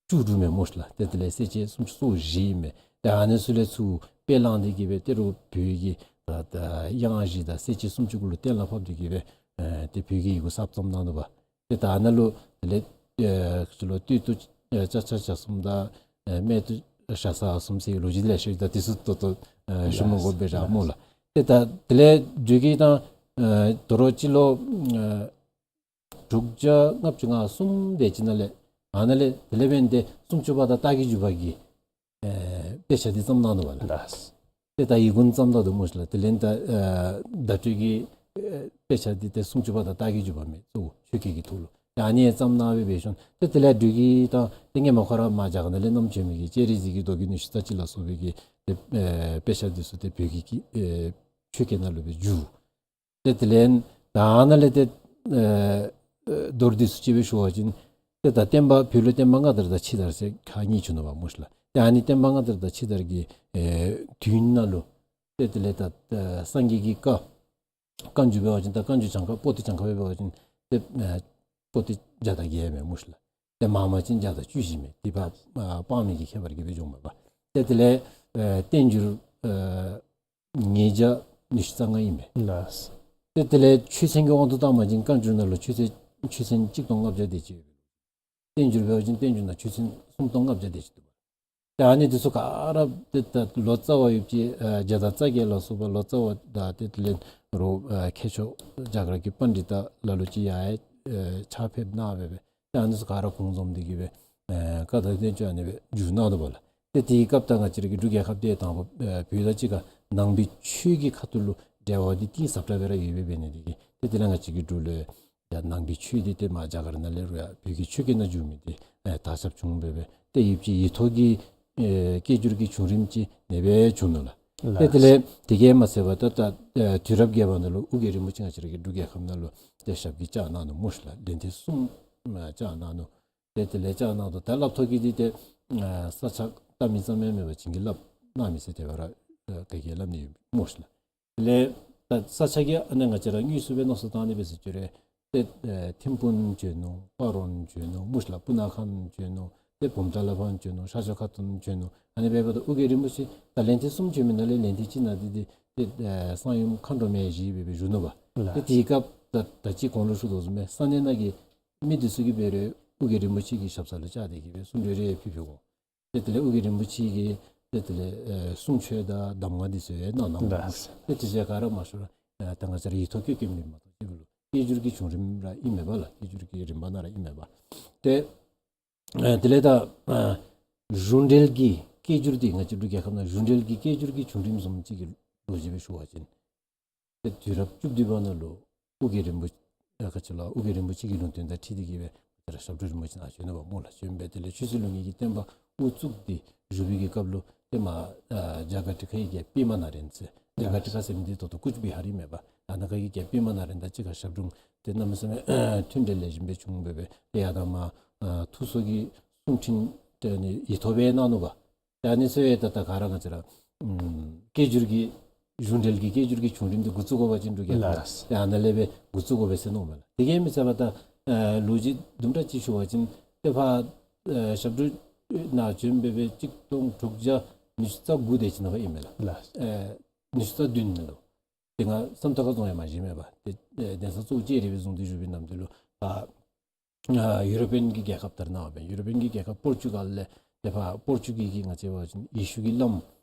བཅུ་དྲུག་མས་སྨོ་ཤ་ལགས། ཏེ་དེ་ལས་གསལ་བྱེད་སུམ་ཅུ་སོ་བཞི་ཨིན་མས། ཏེ་ཨ་ནི་ཚུ་ལས་ཚུར་དཔེ་བླངས་ཏེ་གི་སྦེ་ཏེ་རུང་བོད་ཀྱི་ད་ད་དབྱངས་བཞི་དང་གསལ་བྱེད་སུམ་ཅུ་གུ་ལུ་གཏན་ལ་ཕབ་སྟེ་གི་སྦེ་ཨེ་ཏེ་བོད་ཀྱི་ཡི་གུ་གསར་རྩོམ་གནང་ནུག་པ། ཏེ་ད་ཨ་ནཱ་ལུ་དེ་ལས་ཨེ་ཅི་ལོ་སྟོད་དུ་ཨེ་ཅ་ཆས་བརྒྱ་གསུམ་དང་ཨེ་སྨད་དུ་ཞ་ས་གསུམ་ཟེར་ལོ་རྒྱུས་ལེ་ཤ་ཡོད། ད་དེ་ཚུ་ད་ལྟོ་ཨེ་ཞུ་མི་དགོ་པས་ར་སྨོ་ལགས། ཏེ་ད་དེ་ལས་འགྱོ་གི་ད་ཨེ་དོ་རུང་སྤྱི་ལོ་ཨེ་དྲུག་བརྒྱ་ལྔ་བཅུ་ང་གསུམ་དེ་ཅིག་ནང་ལས་ཨ་ནཱ་ལས་དེ་ལས་འབདན་ཏེ་སུམ་ཅུ་པ་དང་རྟགས་ཀྱི་འཇུག་པ་གི་ཨེ་དཔེ་ཆ་འདི་རྩོམ་གནང་ནུག་པ་ལགས། ལགས། ཏེ་ད་ཡི་གུ་རྩོམ་ད་ནུག་སྨོ་ཤ་ལགས། དེ་ལས་ད་ཨེ་བརྡ་སྤྲོད་ཀྱི་ཨེ་དཔེ་ཆ་འདི་ཏེ་སུམ་ཅུ་པ་དང་རྟགས་ཀྱི་འཇུག་པ་མས། གཙོ་བོ་ཆོས་སྐད་ཀྱི་ཐོག་ལུ་ཨ་ནི་རྩོམ་གནང་སྦེ་འབད་ཞིནམ་ཏེ་དེ་ལས་འགྱོ་གི་ད་ཏེ་སྔོན་མ་ཁོ་ར་མར་རྒྱ་གར་ནང་ལས་བསྣམས་བྱོན་མི་གི་སྤྱན་རས་གཟིགས་ཀྱི་མདོ་རྒྱུད་ཉི་ཤུ་རྩ་གཅིག་ལ་སོགས་པའི་གི་ཏེ་ཨེ་དཔེ་ཆ་འདི་ཚུ་ཏེ་བོད་ཀྱི་ཨེ་ཆོས་སྐད་ནང་ལུ་སྦེ་བསྒྱུར། ཏེ་དེ་ལས་ད་ནཱ་ལས་ཏེ་ཨེ་ཨེ་མདོར་བསྡུས་སུ་ཅིག་སྦེ་ཞུ་བ་ཅིན་ཏེ་ད་བསྟན་པ་བོད་ལུ་བསྟན་པ་སྔ་དར་དང་ཕྱི་དར་ཟེར་ཁག་གཉིས་བྱུང་ནུག་པ་སྨོ་ཤ་ལགས། ཏེ་ཨ་ནི་བསྟན་པ་སྔ་དར་དང་ཕྱི་དར་གྱི་ཨེ་དུས་ནང་ལུ་ཏེ་དེ་ལས་ད་ཨེ་སངས་རྒྱས་ཀྱི་བཀའ་བཀའ་འགྱུར་འབད་བ་ཅིན་ད་བཀའ་འགྱུར་གྱངས་ཁ་པོ་ཏི་གྱངས་ཁ་སྦེ་འབད་བ་ཅིན་ཏེ་ཨེ་པོ་ཏི་བརྒྱ་དང་བརྒྱད་མས་སྨོ་ཤ་ལགས། ཏེ་མང་མང་ཅིན་བརྒྱ་དང་བཅུ་བཞི་མས། ཏེ་ཕར་ཨ་དཔག་མེད་ཀྱི་ཁྱད་པར་གྱིས་སྦེ་འགྱོཝ་མས་པ། ཏེ་དེ་ལས་ཨེ་བསྟན་འགྱུར་ཨེ་ཉིས་བརྒྱ་ཉི་ཤུ་རྩ་ལྔ་ཨིན་མས། ལགས། ཏེ་དེ་ལས་ཆོས་ཚན་གྱི་དབང་དུ་བཏང་པ་ཅིན་བཀའ་འགྱུར་ནང་ལུ་ཆོས་ཚན་ཆོས་ཚན་གཅིག་སྟོང་ལྔ་བརྒྱ་དེ་ཅིག་ཡོད། བསྟན་འགྱུར་འབད་བ་ཅིན་བསྟན་འགྱུར་ནང་ཆོས་ཚན་སུམ་སྟོང་ལྔ་བརྒྱ་དེ་ཅིག་འདུག་པ། ཏེ་ཨ་ནི་འདི་ཚུ་ག་ར་ཏེ་ད་ལོ་ཙཱ་བ་ཡོད་ཀྱི་ཨ་རྒྱ་དར་རྩ་རྒྱས་ལ་སོགས་པ་ལོ་ཙཱ་བ་དང་ཏེ་དེ་ལས་རོགས་ཨ་མཁས་མཆོག་རྒྱ་གར་གྱི་པཎྜི་ཏ་ལ་ལུ་ཅིག་ཡང་ཨེ་ཕྱག་ཕེབས་གནང་སྦེ་སྦེ་ཏེ་ཨ་ནི་ཚུ་ག་ར་གུང་འཛོམས་ཏེ་གི་སྦེ་ཨེ་བཀའ་དང་བསྟན་བཅོས་ཨ་ནི་སྦེ་བསྒྱུར་གནང་ནུག་པ་ལགས། ཏེ་དེའི་སྐབས་ད་ང་བཅས་ར་གི་འབྲུག་རྒྱལ་ཁབ་འདི་དང་པ་ཨེ་བོད་དང་གཅིག་ཁར་ནང་པའི་ཆོས་ཀྱི་ཁ་ཐུག་ལུ་འབྲེལ་བ་འདི་གཏིང་ཟབ་དྲགས་སྦེ་ར་ཡོད་པའི་འབད་ནི་འདི་གིས་ཏེ་དེ་ལས་ང་བཅས་ཀྱི་འབྲུག་ལུ་ཡང་ནང་པའི་ཆོས་འདི་ཏེ་མར་རྒྱ་གར་ནང་ལས་རུང་ཡང་བོད་ཀྱི་ཆོས་སྐད་ནང་བསྒྱུར་མི་འདི་ཨེ་དར་ཁྱབ་བྱུང་སྦེ་སྦེ་ཏེ་ཡུདཔ་ཅིག་ཡིག་ཐོག་གི་ ཨེ་སྐད་སྒྱུར་གྱི་བྱུང་རིམ་ཅིག་ཨ་ནེ་སྦེ་བྱུང་ནུག་ལགས། ལགས། ཏེ་དེ་ལས་དེ་གིས་མ་ཚད་པར་ད་ད་ཨེ་དུས་རབས་བརྒྱད་པ་ནང་ལུ་ཨོ་རྒྱན་རིན་པོ་ཆེ་ང་བཅས་ར་གི་འབྲུག་རྒྱལ་ཁབ་ནང་ལུ་ཏེ་ཞབས་ཀྱིས་བཅགས་གནང་ནུག་སྨོ་ཤིག་ལགས། ལན་ཐེངས་གསུམ་ཨ་བཅགས་གནང་ནུག། ཏེ་དེ་ལས་བཅགས་གནང་དོ་ད་སླབ་ཐོག་གི་འདི་ཏེ་ཨ་ས་ཆ་བལྟ་མི་ཙམ་ཡང་མེན་པར་བྱིན་གྱིས་བརླབས་གནང་མི་ཟེར་དེ་སྦེ་ར་ཨ་ག་གིས་སླབ་ནི་ཡོད་སྨོ་ཤིག་ལགས། དེ་ལས་ད་ས་ཆ་གི་ཨ་ནི་ང་བཅས་ར་དངོས་སུ་སྦེ་མནོ་བསམ་བཏང་ནི་སྦེ་ཟེར་བཅུག་རུང་ཏེ་ཨེ་ཐིམ་ཕུག་བྱོན་ནུག། སྤ་རོ་བྱོན་ནུག་སྨོ་ཤིག་ལགས། སྤུ་ན་ཁ་བྱོན་ནུག། ཏེ་བུམ་ཐང་ལ་ཕར་བྱོན་ནུག། ཤར་ཕྱོགས་ཁ་ཐུར་བྱོན་ནུག། ཨ་ནི་སྦེ་འབདཝ་ད་ཨོ་རྒྱན་རིན་པོ་ཆེ་ད་ལན་ཐེངས་གསུམ་བྱོན་མི་ནང་ལས་ལན་ཐེངས་གཅིག་ནང་འདི་འདི་ཏེ་ཨེ་གསང་ཡུམ་མཁའ་འགྲོ་མ་ཡེ་ཤེས་སྦེ་སྦེ་བཞུགས་ནུག་པ། ལགས། ཏེ་དེའི་སྐབས་ད་ད་ཅི་གོང་ལུ་ཞུ་དོ་བཟུམ་སྦེ་ས་གནས་ནང་གི་མི་འདི་ཚུ་གིས་འབད་རུང་ཨོ་རྒྱན་རིན་པོ་ཆེ་གི་ཞབས་ས་ལུ་བཅར་ཏེ་གིས་སྦེ་གསུང་གྲོས་རེ་ཕུལ་ཕུལ་དགོ། ཏེ་དེ་ལས་ཨོ་རྒྱན་རིན་པོ་ཆེ་གིས་ཏེ་དེ་ལས་ཨེ་གསུང་ཆོས་དང་གདམས་ངག་འདི་ཚུ་ཡང་གནང་གནངམ་ཨིན། ལགས། ཏེ་དེ་ཚུ་ག་ར་མ་ཞུ་རུང་ཨེ་ད་ང་བཅས་ར་ཡིག་ཐོག་བཀོད་བཀོདཔ་ཨིནམ་མ་གཏོགས་ཅིག་ལུ་སྐད་སྒྱུར་གྱི་བྱུང་རིམ་ར་ཨིན་མས་པ་ལགས། སྐད་སྒྱུར་གྱི་རིམ་པ་ནང་ར་ཨིན་མས་པ། ཏེ་ཨེ་དེ་ལས་ད་ཨེ་གཞུང་འབྲེལ་གྱི་སྐད་སྒྱུར་འདི་ང་བཅས་འབྲུག་རྒྱལ་ཁབ་ནང་གཞུང་འབྲེལ་གྱི་སྐད་སྒྱུར་གྱི་བྱུང་རིམ་བཟུམ་ཅིག་གི་ལོ་རྒྱུས་སྦེ་ཞུ་བ་ཅིན་ཏེ་དུས་རབས་བཅུ་བདུན་པ་ནང་ལུ་ཨོ་རྒྱན་རིན་པོ་ཨ་ག་ཅི་ལོ་ཨོ་རྒྱན་རིན་པོ་ཆེ་གི་ལུང་བསྟན་དང་འཁྲིལ་ཏེ་གིས་སྦེ་ཏེ་ར་ཞབས་དྲུང་རིན་པོ་ཆེ་ནཱ་བྱོན་ནུག་པ་སྨོ་ལགས། བྱོན་སྦེ་དེ་ལས་ཆོས་སྲིད་ལུགས་གཉིས་ཀྱི་བསྟན་པ་དབུ་བཙུགས་ཏེ་བཞུགས་པའི་གི་སྐབས་ལུ་ཏེ་མར་ཨ་རྒྱ་གར་ཁྲི་ཁའི་གི་པདྨ་ནཱ་རེནྡྲ་ཟེར། རྒྱ་གར་ཁྲི་ཁ་ཟེར་མི་འདི་ད་ལྟོ་ཀུཆ་བི་ཧར་ཨིན་མས་པ། ཨ་ནཱ་ཁ་གི་གི་པདྨ་ནཱ་རེནྡྲ་ཅིག་ཁར་ཞབས་དྲུང་ཏེ་གནམ་མེད་ས་མེད་མཐུན་འབྲེལ་ལེགས་ཤོམ་སྦེ་བྱུང་སྦེ་སྦེ་ཏེ་ཡར་དང་མར་ཨ་ཐུགས་གསོ་གི་གསུང་འཕྲིན་ཏེ་ཨ་ནི་ཡིག་ཐོག་སྦེ་གནང་ནུག་པ། ཏེ་ཨ་ནི་ཚུ་ཡང་ད་ད་ག་ར་ང་བཅས་ར་ཨམ་སྐད་སྒྱུར་གྱི་གཞུང་འབྲེལ་གྱི་སྐད་སྒྱུར་གྱི་བྱུང་རིམ་འདི་འགོ་བཙུགས་དགོ་པ་ཅིན་འབྲུག་རྒྱལ་ཁབ་ལགས། ཏེ་ཨ་ནཱ་ལས་སྦེ་འགོ་བཙུགས་དགོ་པས་ཟེར་མནོཝ་མས་ལགས། དེ་གིས་མི་ཚད་པར་ད་ཨ་ལོ་རྒྱུས་དུམ་གྲ་ཅིག་ཞུ་བ་ཅིན་ཏེ་ཕར་ཨ་ཞབས་དྲུང་ནཱ་བྱོན་སྦེ་སྦེ་གཅིག་སྟོང་དྲུག་བརྒྱ་ཉི་ཤུ་རྩ་དགུ་དེ་ཅིག་ནང་ཕར་ཨིན་མས་ལགས། ལགས། ཨ་ཉི་ཤུ་རྩ་བདུན་ལུ། ཏེ་ང་བསམ་ཐག་ཁ་བཙོང་ཡང་མ་བཞེས་མས་པ། ཏེ་ཨ་གདན་ས་གཙོ་བོ་ལྕགས་རི་སྦེ་བཟུང་སྟེ་བཞུགས་པའི་ནམ་དུས་ལུ་ཨ་ཨ་ཡུ་རོ་པིའན་གྱི་རྒྱལ་ཁབ་ད་རེས་ནངས་པའི་ཡུ་རོ་པིའན་གྱི་རྒྱལ་ཁབ་པོར་ཅུ་གཱལ་ལས་ཏེ་ཕར་པོར་ཅུ་གཱལ་གྱི་ང་བཅས་འབད་བ་ཅིན་ཡེ་ཤུ་གི་བླམ་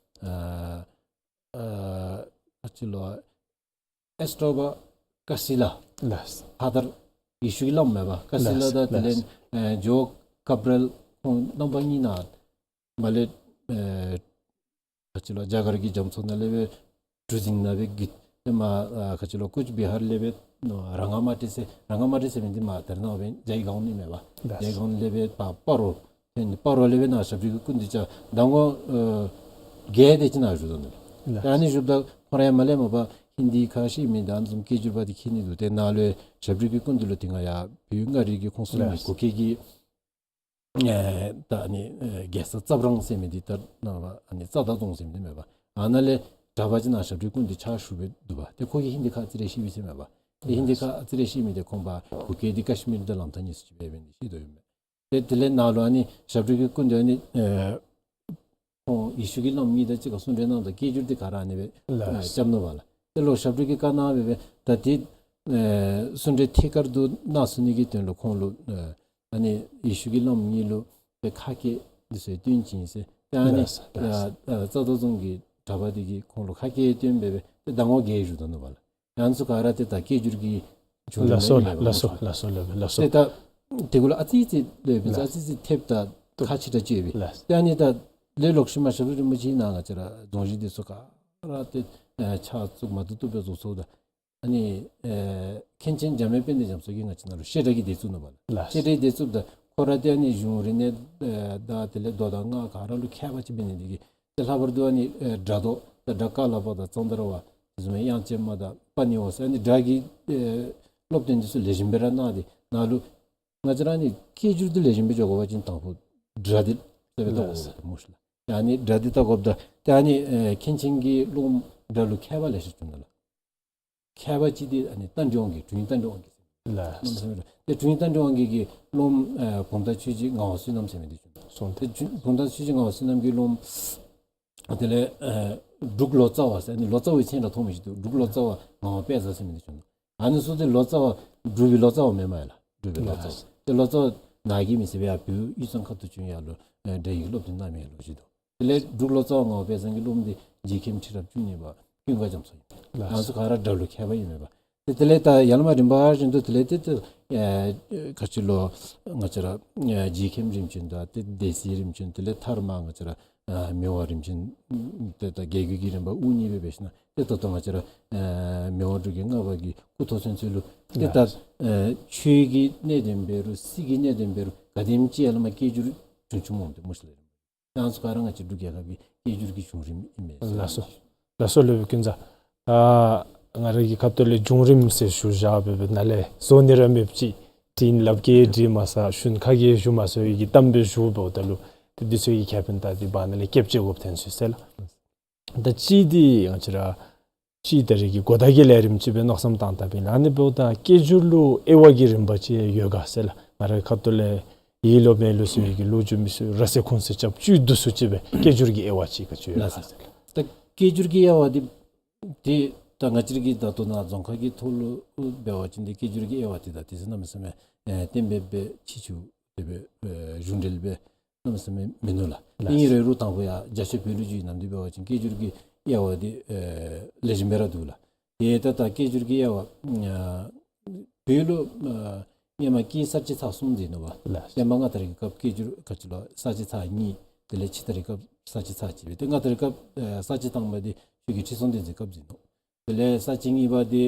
ཨ་ཨ་ག་ཅི་ལོ་ཨེས་ཏྲོ་བ་ཀ་སི་ལ། ལགས། ཕ་དར་ཡེ་ཤུ་གི་བླམ་མས་པ། ཀ་སི་ལ། ལགས། དང་དེ་ལས་ལགས། ཨ་ཇོ་ཀབ་རེལ་ཁོང་རྣམ་པ་གཉིས་ནཱ་མར་ལས་ཨ་ག་ཅི་ལོ་རྒྱ་གར་གྱི་རྒྱ་མཚོ་ནང་ལས་སྦེ་གྲུ་གཟིངས་ནང་སྦེ་གི་ཏེ་མར་ཨ་ག་ཅི་ལོ་ཀུཆ་བི་ཧར་ལས་སྦེ་ནོ་ར་ང་མ་ཏི་ཟེར་ར་ང་མ་ཏི་ཟེར་མི་འདི་མར་ད་རེས་ནངས་པའི་ཇའི་གཱའོན་ཨིན་མས་པ། ལགས། ཇའི་གཱའོན་ལས་སྦེ་ཕར་སྤ་རོ་ཏེ་ནི་སྤ་རོ་ལས་སྦེ་ནཱ་ཞབས་དྲུང་གི་སྐུ་མདུན་བཅར་ཟླ་ངོ་ཨ་བརྒྱད་དེ་ཅིག་ནཱ་བཞུགས་དོ་ནི། ལགས། ཏེ་ཨ་ནི་བཞུགསཔ་ད་ཁོ་ར་ཡང་མར་ལས་མར་ཕར་ཧིན་དི་ཁ་ཤེས་མི་དང་ཨ་ནི་བཟུམ་སྐད་སྒྱུར་པ་འདི་མཁྱེན་ནི་འདུག། ཏེ་ནཱ་ལུ་ཞབས་དྲུང་གི་སྐུ་མདུན་ལུ་ཏེ་ང་ཡར་བོད་མངའ་རིས་ཀྱི་ཁོངས་སུ་ལགས། གུ་གེ་གི་ཨེ་ད་ཨ་ནི་ཨེ་རྒྱལ་ས་རྩ་བྲང་ཟེར་མི་འདི་ད་ནཱ་ལུ་ཨ་ནི་རྩ་བདག་རྫོང་ཟེར་མི་འདི་མས་པ། ཨ་ནཱ་ལས་གྲྭ་པ་ཅིག་ནཱ་ཞབས་དྲུང་སྐུ་མདུན་ཕྱག་ཞུ་སྦེ་འདུག་པ། ཏེ་ཁོ་གིས་ཧིན་དི་ཁ་ཨ་ཙི་རེ་ཤེས་པས་ཟེར་མས་པ། ཏེ་ཧིན་དི་ཁ་ཨ་ཙི་རེ་ཤེས་མི་འདི་ཁོང་པ་གུ་གེ་འདི་ཀཤ་མིར་དང་ལམ་ཐག་གཉིས་སུ་ཅིག་འབད་འབད་ནི་ཤེས་དོ་ཨིན་མས། ཏེ་དེ་ལས་ནཱ་ལུ་ཨ་ནི་ཞབས་དྲུང་གི་སྐུ་མདུན་ཨ་ནི་ཨེ་ཁོང་ཡེ་ཤུ་གི་བླམ་གཉིས་དང་གཅིག་ཁར་གསུང་གྲོས་གནངམ་ད་སྐད་སྒྱུར་འདི་ག་ར་ཨ་ནི་སྦེ་ལགས། ཨེ་རྐྱབ་ནུག་པ་ལགས། ཏེ་ལོག་ཞབས་དྲུང་གིས་བཀའ་གནང་སྦེ་སྦེ་ད་ཏེ་ཨེ་གསུང་གྲོས་ཐད་ཀར་དུ་གནང་ཚུགས་ནི་གི་དོན་ལུ་ཁོང་ལུ་ཨེ་ཨ་ནི་ཡེ་ཤུ་གི་བླམ་གཉིས་ལུ་ཏེ་ཁ་སྐད་འདི་ཚུ་སྟོན་བྱིན་ཟེར། ཏེ་ཨ་ནི་ལགས་ལགས། ཨ་ཨ་རྩ་བདག་རྫོང་གི་གྲྭ་པ་འདི་གིས་ཁོང་ལུ་ཁ་སྐད་སྟོན་སྦེ་སྦེ་ཏེ་ཟླ་ངོ་བརྒྱད་བཞུགས་དོ་ནུག་པ་ལགས། ཡང་ཚུ་ག་ར་ཏེ་ད་སྐད་སྒྱུར་གྱི་བྱུང་རིམ་ལགས་སོ་ཨིན་ལགས། པས་ལགས་སོ་ལགས་སོ་ལགས་སོ། ཏེ་ད་དེ་གུ་ལུ་ཨ་ཙི་ཙི་ལས་སྦེ་ལགས། ཨ་ཙི་ཙི་ཐེབས་ད་ཁག་ཆེ་དྲགས་ཅིག་ཡོད་པས། ལགས། ཏེ་ཨ་ནི་ད་ལས་ལོག་ཤུལ་མ་ཞབས་དྲུང་རིན་པོ་ཆེ་ནཱ་ང་བཅས་ར་རྫོང་གཞི་འདི་ཚུ་ག་ར་ཏེ་ཨེ་ཕྱག་བཙུགས་མ་བཏུབ་བཏུབ་སྦེ་བཟོ་ཚརཝ་ད་ཨ་ནི་ཨེ་མཁན་ཆེན་འཇམ་དབྱངས་དཔལ་ལྡན་རྒྱ་མཚོ་གིས་ང་བཅས་ནཱ་ལུ་བཤད་གྲྭ་གི་སྡེ་བཙུགས་ནུག་པ་ལགས། ལགས། བཤད་གྲྭའི་སྡེ་བཙུགསཔ་ད་ཁོ་ར་ཏེ་ཨ་ནི་གཞུང་རིག་གནས་ཨེ་དང་དེ་ལས་མདོ་དང་སྔགས་ག་ར་ལུ་མཁས་པ་ཅིག་འབད་ནི་འདི་གིས་ཏེ་ལྷག་པར་དུ་ཨ་ནི་ཨེ་སྒྲ་མདོ་ཏེ་སྒྲ་ཀ་ལ་པ་དང་ཙནྡྲ་བ་དེ་བཟུམ་མའི་དབྱངས་ཅན་མ་དང་པ་ཎི་བ་ཟེར་ཨ་ནི་སྒྲ་གི་ཨེ་སློབ་སྟོན་འདི་ཚུ་ལེགས་ཤོམ་སྦེ་ར་གནང་སྟེ་ནཱ་ལུ་ང་བཅས་ར་ཨ་ནི་སྐད་སྒྱུར་འདི་ལེགས་ཤོམ་སྦེ་འགྱོ་དགོ་པ་ཅིན་དང་ཕུ་སྒྲ་འདི་གསལ་སྦེ་བཏོག་དགོ་པས་སྨོ་ཤིག་ལགས། ཏེ་ཨ་ནི་སྒྲ་འདི་བཏོག་དགོཔ་ད་ཏེ་ཨ་ནི་ཨེ་མཁན་ཆེན་གྱི་སློབམ་སྒྲ་ལུ་མཁས་པ་ལེ་ཤ་བྱུང་ནུག་ལགས། མཁས་པ་ཅིག་འདི་ཨ་ནི་རྟ་མགྲིན་དབང་རྒྱལ་དྲུང་ཡིག་རྟ་མགྲིན་དབང་རྒྱལ་ཟེར་ལགས། ཏེ་དྲུང་ཡིག་རྟ་མགྲིན་དབང་རྒྱལ་གྱི་སློབམ་ཨེ་བུམ་ཐང་ཆོས་རྗེ་ངག་དབང་བསོད་ནམས་ཟེར་མི་འདི་བྱུང་ནུག། སོང་། ཏེ་བུམ་ཐང་ཆོས་རྗེ་ངག་དབང་བསོད་ནམས་ཀྱི་སློབམ་དེ་ལས་ཨེ་འབྲུག་ལོ་ཙཱ་བ་ཟེར་ཨ་ནི་ལོ་ཙཱ་བའི་མཚན་ར་མཐོང་མི་ཅིག་འདུག། འབྲུག་ལོ་ཙཱ་བ་ངག་དབང་དཔལ་བཟང་ཟེར་མི་འདི་བྱུང་ནུག། ཨ་ནི་ཚུ་ཏེ་ལོ་ཙཱ་བ་འབྲུག་པའི་ལོ་ཙཱ་བ་མེན་མས་ལགས། འབྲུག་པའི་ལོ་ཙཱ་བ། ལགས། ཏེ་ལོ་ཙཱ་བ་ནཱ་གི་མི་ཟེར་བའི་ཡར་བོད་དབུས་གཙང་ཁ་ཐུག་བྱོན་ཡར་ལུ་ཨེ་སྒྲ་ཡིག་སློབ་སྟོན་གནང་མི་ལོ་ཅིག་འདུག། དེ་ལས་འབྲུག་ལོ་ཙཱ་བ་ངག་དབང་དཔལ་བཟང་གི་སློབམ་འདི་རྗེ་མཁན་ཁྲི་རབས་བཅུ་གཉིས་པ་ཀུན་དགའ་རྒྱ་མཚོ་ཨིན། ལགས། ང་ཚུ་ག་ར་སྒྲ་ལུ་མཁས་པ་ཨིན་མས་པ། ཏེ་དེ་ལས་ད་ཡར་ལས་མར་རིམ་པ་བཞིན་དུ་དེ་ལས་ཏེ་ཏེ་ཨེ་ག་ཅི་ལོ་ང་བཅས་ར་ཨེ་རྗེ་མཁན་རིམ་བྱོན་དང་ཏེ་སྡེ་སྲིད་རིམ་བྱོན་དེ་ལས་མཐར་མར་ང་བཅས་ར་ཨ་མི་དབང་རིམ་བྱོན་ཏེ་ད་རྒྱལ་བརྒྱུད་ཀྱི་རིམ་པ་དབུ་བརྙེས་སྦེ་འབད་ཞིནམ་ཏེ་ད་ལྟོ་ང་བཅས་ར་ཨ་མི་དབང་འབྲུག་རྒྱལ་ལྔ་པ་གི་སྐུ་ཐོག་ཚུན་ཚོད་ལུ་ཏེ་ད་ལགས། ཨ་ཆོས་ཀྱི་གནད་དོན་འབད་རུང་སྲིད་ཀྱི་གནད་དོན་འབད་རུང་ག་དེམ་ཅིག་ཡར་ལས་མར་སྐད་སྒྱུར་བྱུང་བྱུངམ་འོང་སྟེ་སྨོ་ཤིག་ལགས། ཡང་ཚུ་ག་ར་ང་བཅས་འབྲུག་རྒྱལ་ཁབ་ཀྱི་སྐད་སྒྱུར་གྱི་བྱུང་རིམ་ཨིན་མས་ཟེར། ལགས་སོ། ལགས་སོ་ལགས་སྦེ་ཀུན་བཟང་། ཨ་ང་ར་གི་ཁ་ཐུག་ལས་བྱུང་རིམ་ཟེར་ཞུ་བཞག་པའི་ནང་ལས་བཟོ་ནི་ར་མེདཔ་ཅིག་དྲིན་ལབ་གེ་དྲི་མ་ཟ་ཞུན་ཁ་གེ་ཞུ་མ་ཟེར་བའི་གི་གཏམ་སྦེ་ཞུཝ་ད་ལུ་ཏེ་འདི་ཚུ་གི་ཁེ་ཕན་ད་འདི་བར་ན་ལས་སྐྱབས་བཅོལ་དགོཔ་ཐོན་སོང་ཟེར་ལགས། ད་གཅིག་འདི་ང་བཅས་ར་གཅིག་ད་རེས་ཀྱི་གོ་བརྡ་གི་ལས་རིམ་ཅིག་སྦེ་མནོ་བསམ་བཏང་ད་པིན་ལགས། ཨ་ནི་འབདཝ་ད་སྐད་སྒྱུར་ལུ་དབྱེ་བ་གི་རིམ་པ་ཅིག་ཡོད་ག་ཟེར་ལགས། ང་རའི་ཁ་ཐུག་ལས་ཡིད་ལོ་མེད་ལོ་ཟེར་བའི་གི་ལོ་རྒྱུས་མི་ཚུ་ར་ཟེར་ཁུངས་ཟེར་རྐྱབ་བཅུད་བསྡུ་སུ་ཅིག་སྦེ་སྐད་སྒྱུར་གྱི་དབྱེ་བ་ཅིག་ག་ཅི་ཡོད་ག་ཟེར་ལགས། ད་སྐད་སྒྱུར་གྱི་དབྱེ་བ་འདི་ཏེ་ད་ང་བཅས་ར་གི་ད་ལྟོ་ནཱ་རྫོང་ཁ་གི་ཐོག་ལུ་འབད་བ་ཅིན་ཏེ་སྐད་སྒྱུར་གྱི་དབྱེ་བ་འདི་ད་ཏེ་ཟེར་གནམ་མེད་ས་མེད་ཨེ་གཏན་འབེབས་སྦེ་ཕྱིས་ཆུ་དེ་སྦེ་ཨེ་གཞུང་འབྲེལ་སྦེ་གནམ་མེད་ས་མེད་མིན་ནུག་ལགས། ལགས། ཨིན་རུང་དང་པོ་ཡང་རྒྱ་ཆེ་བོད་ལུ་བརྒྱུད་ནམ་འདི་འབད་བ་ཅིན་སྐད་སྒྱུར་གྱི་དབྱེ་བ་འདི་ཨེ་ལེགས་ཤོམ་སྦེ་ར་འདུག་ལགས། ཏེ་ད་ད་སྐད་སྒྱུར་གྱི་དབྱེ་བ་ཨ་བོད་ལུ་ཨ་སྔོན་མ་སྐད་གསར་བཅད་ཚར་གསུམ་ཟེར་ནུག་པ། ལགས། བསྟན་པ་སྔ་དར་གྱི་སྐབས་སྐད་སྒྱུར་ག་ཅི་ལོ་གསར་བཅད་ཚར་གཉིས། དེ་ལས་ཕྱི་དར་གྱི་སྐབས་གསར་བཅད་ཚར་གཅིག་སྦེ། ཏེ་སྔ་དར་གྱི་སྐབས་ཨ་གསར་བཅད་དང་པ་འདི་ཆོས་རྒྱལ་ཁྲི་སྲོང་ལྡེ་བཙན་སྐབས་ཟེར་ནུག། དེ་ལས་གསར་བཅད་གཉིས་པ་འདི་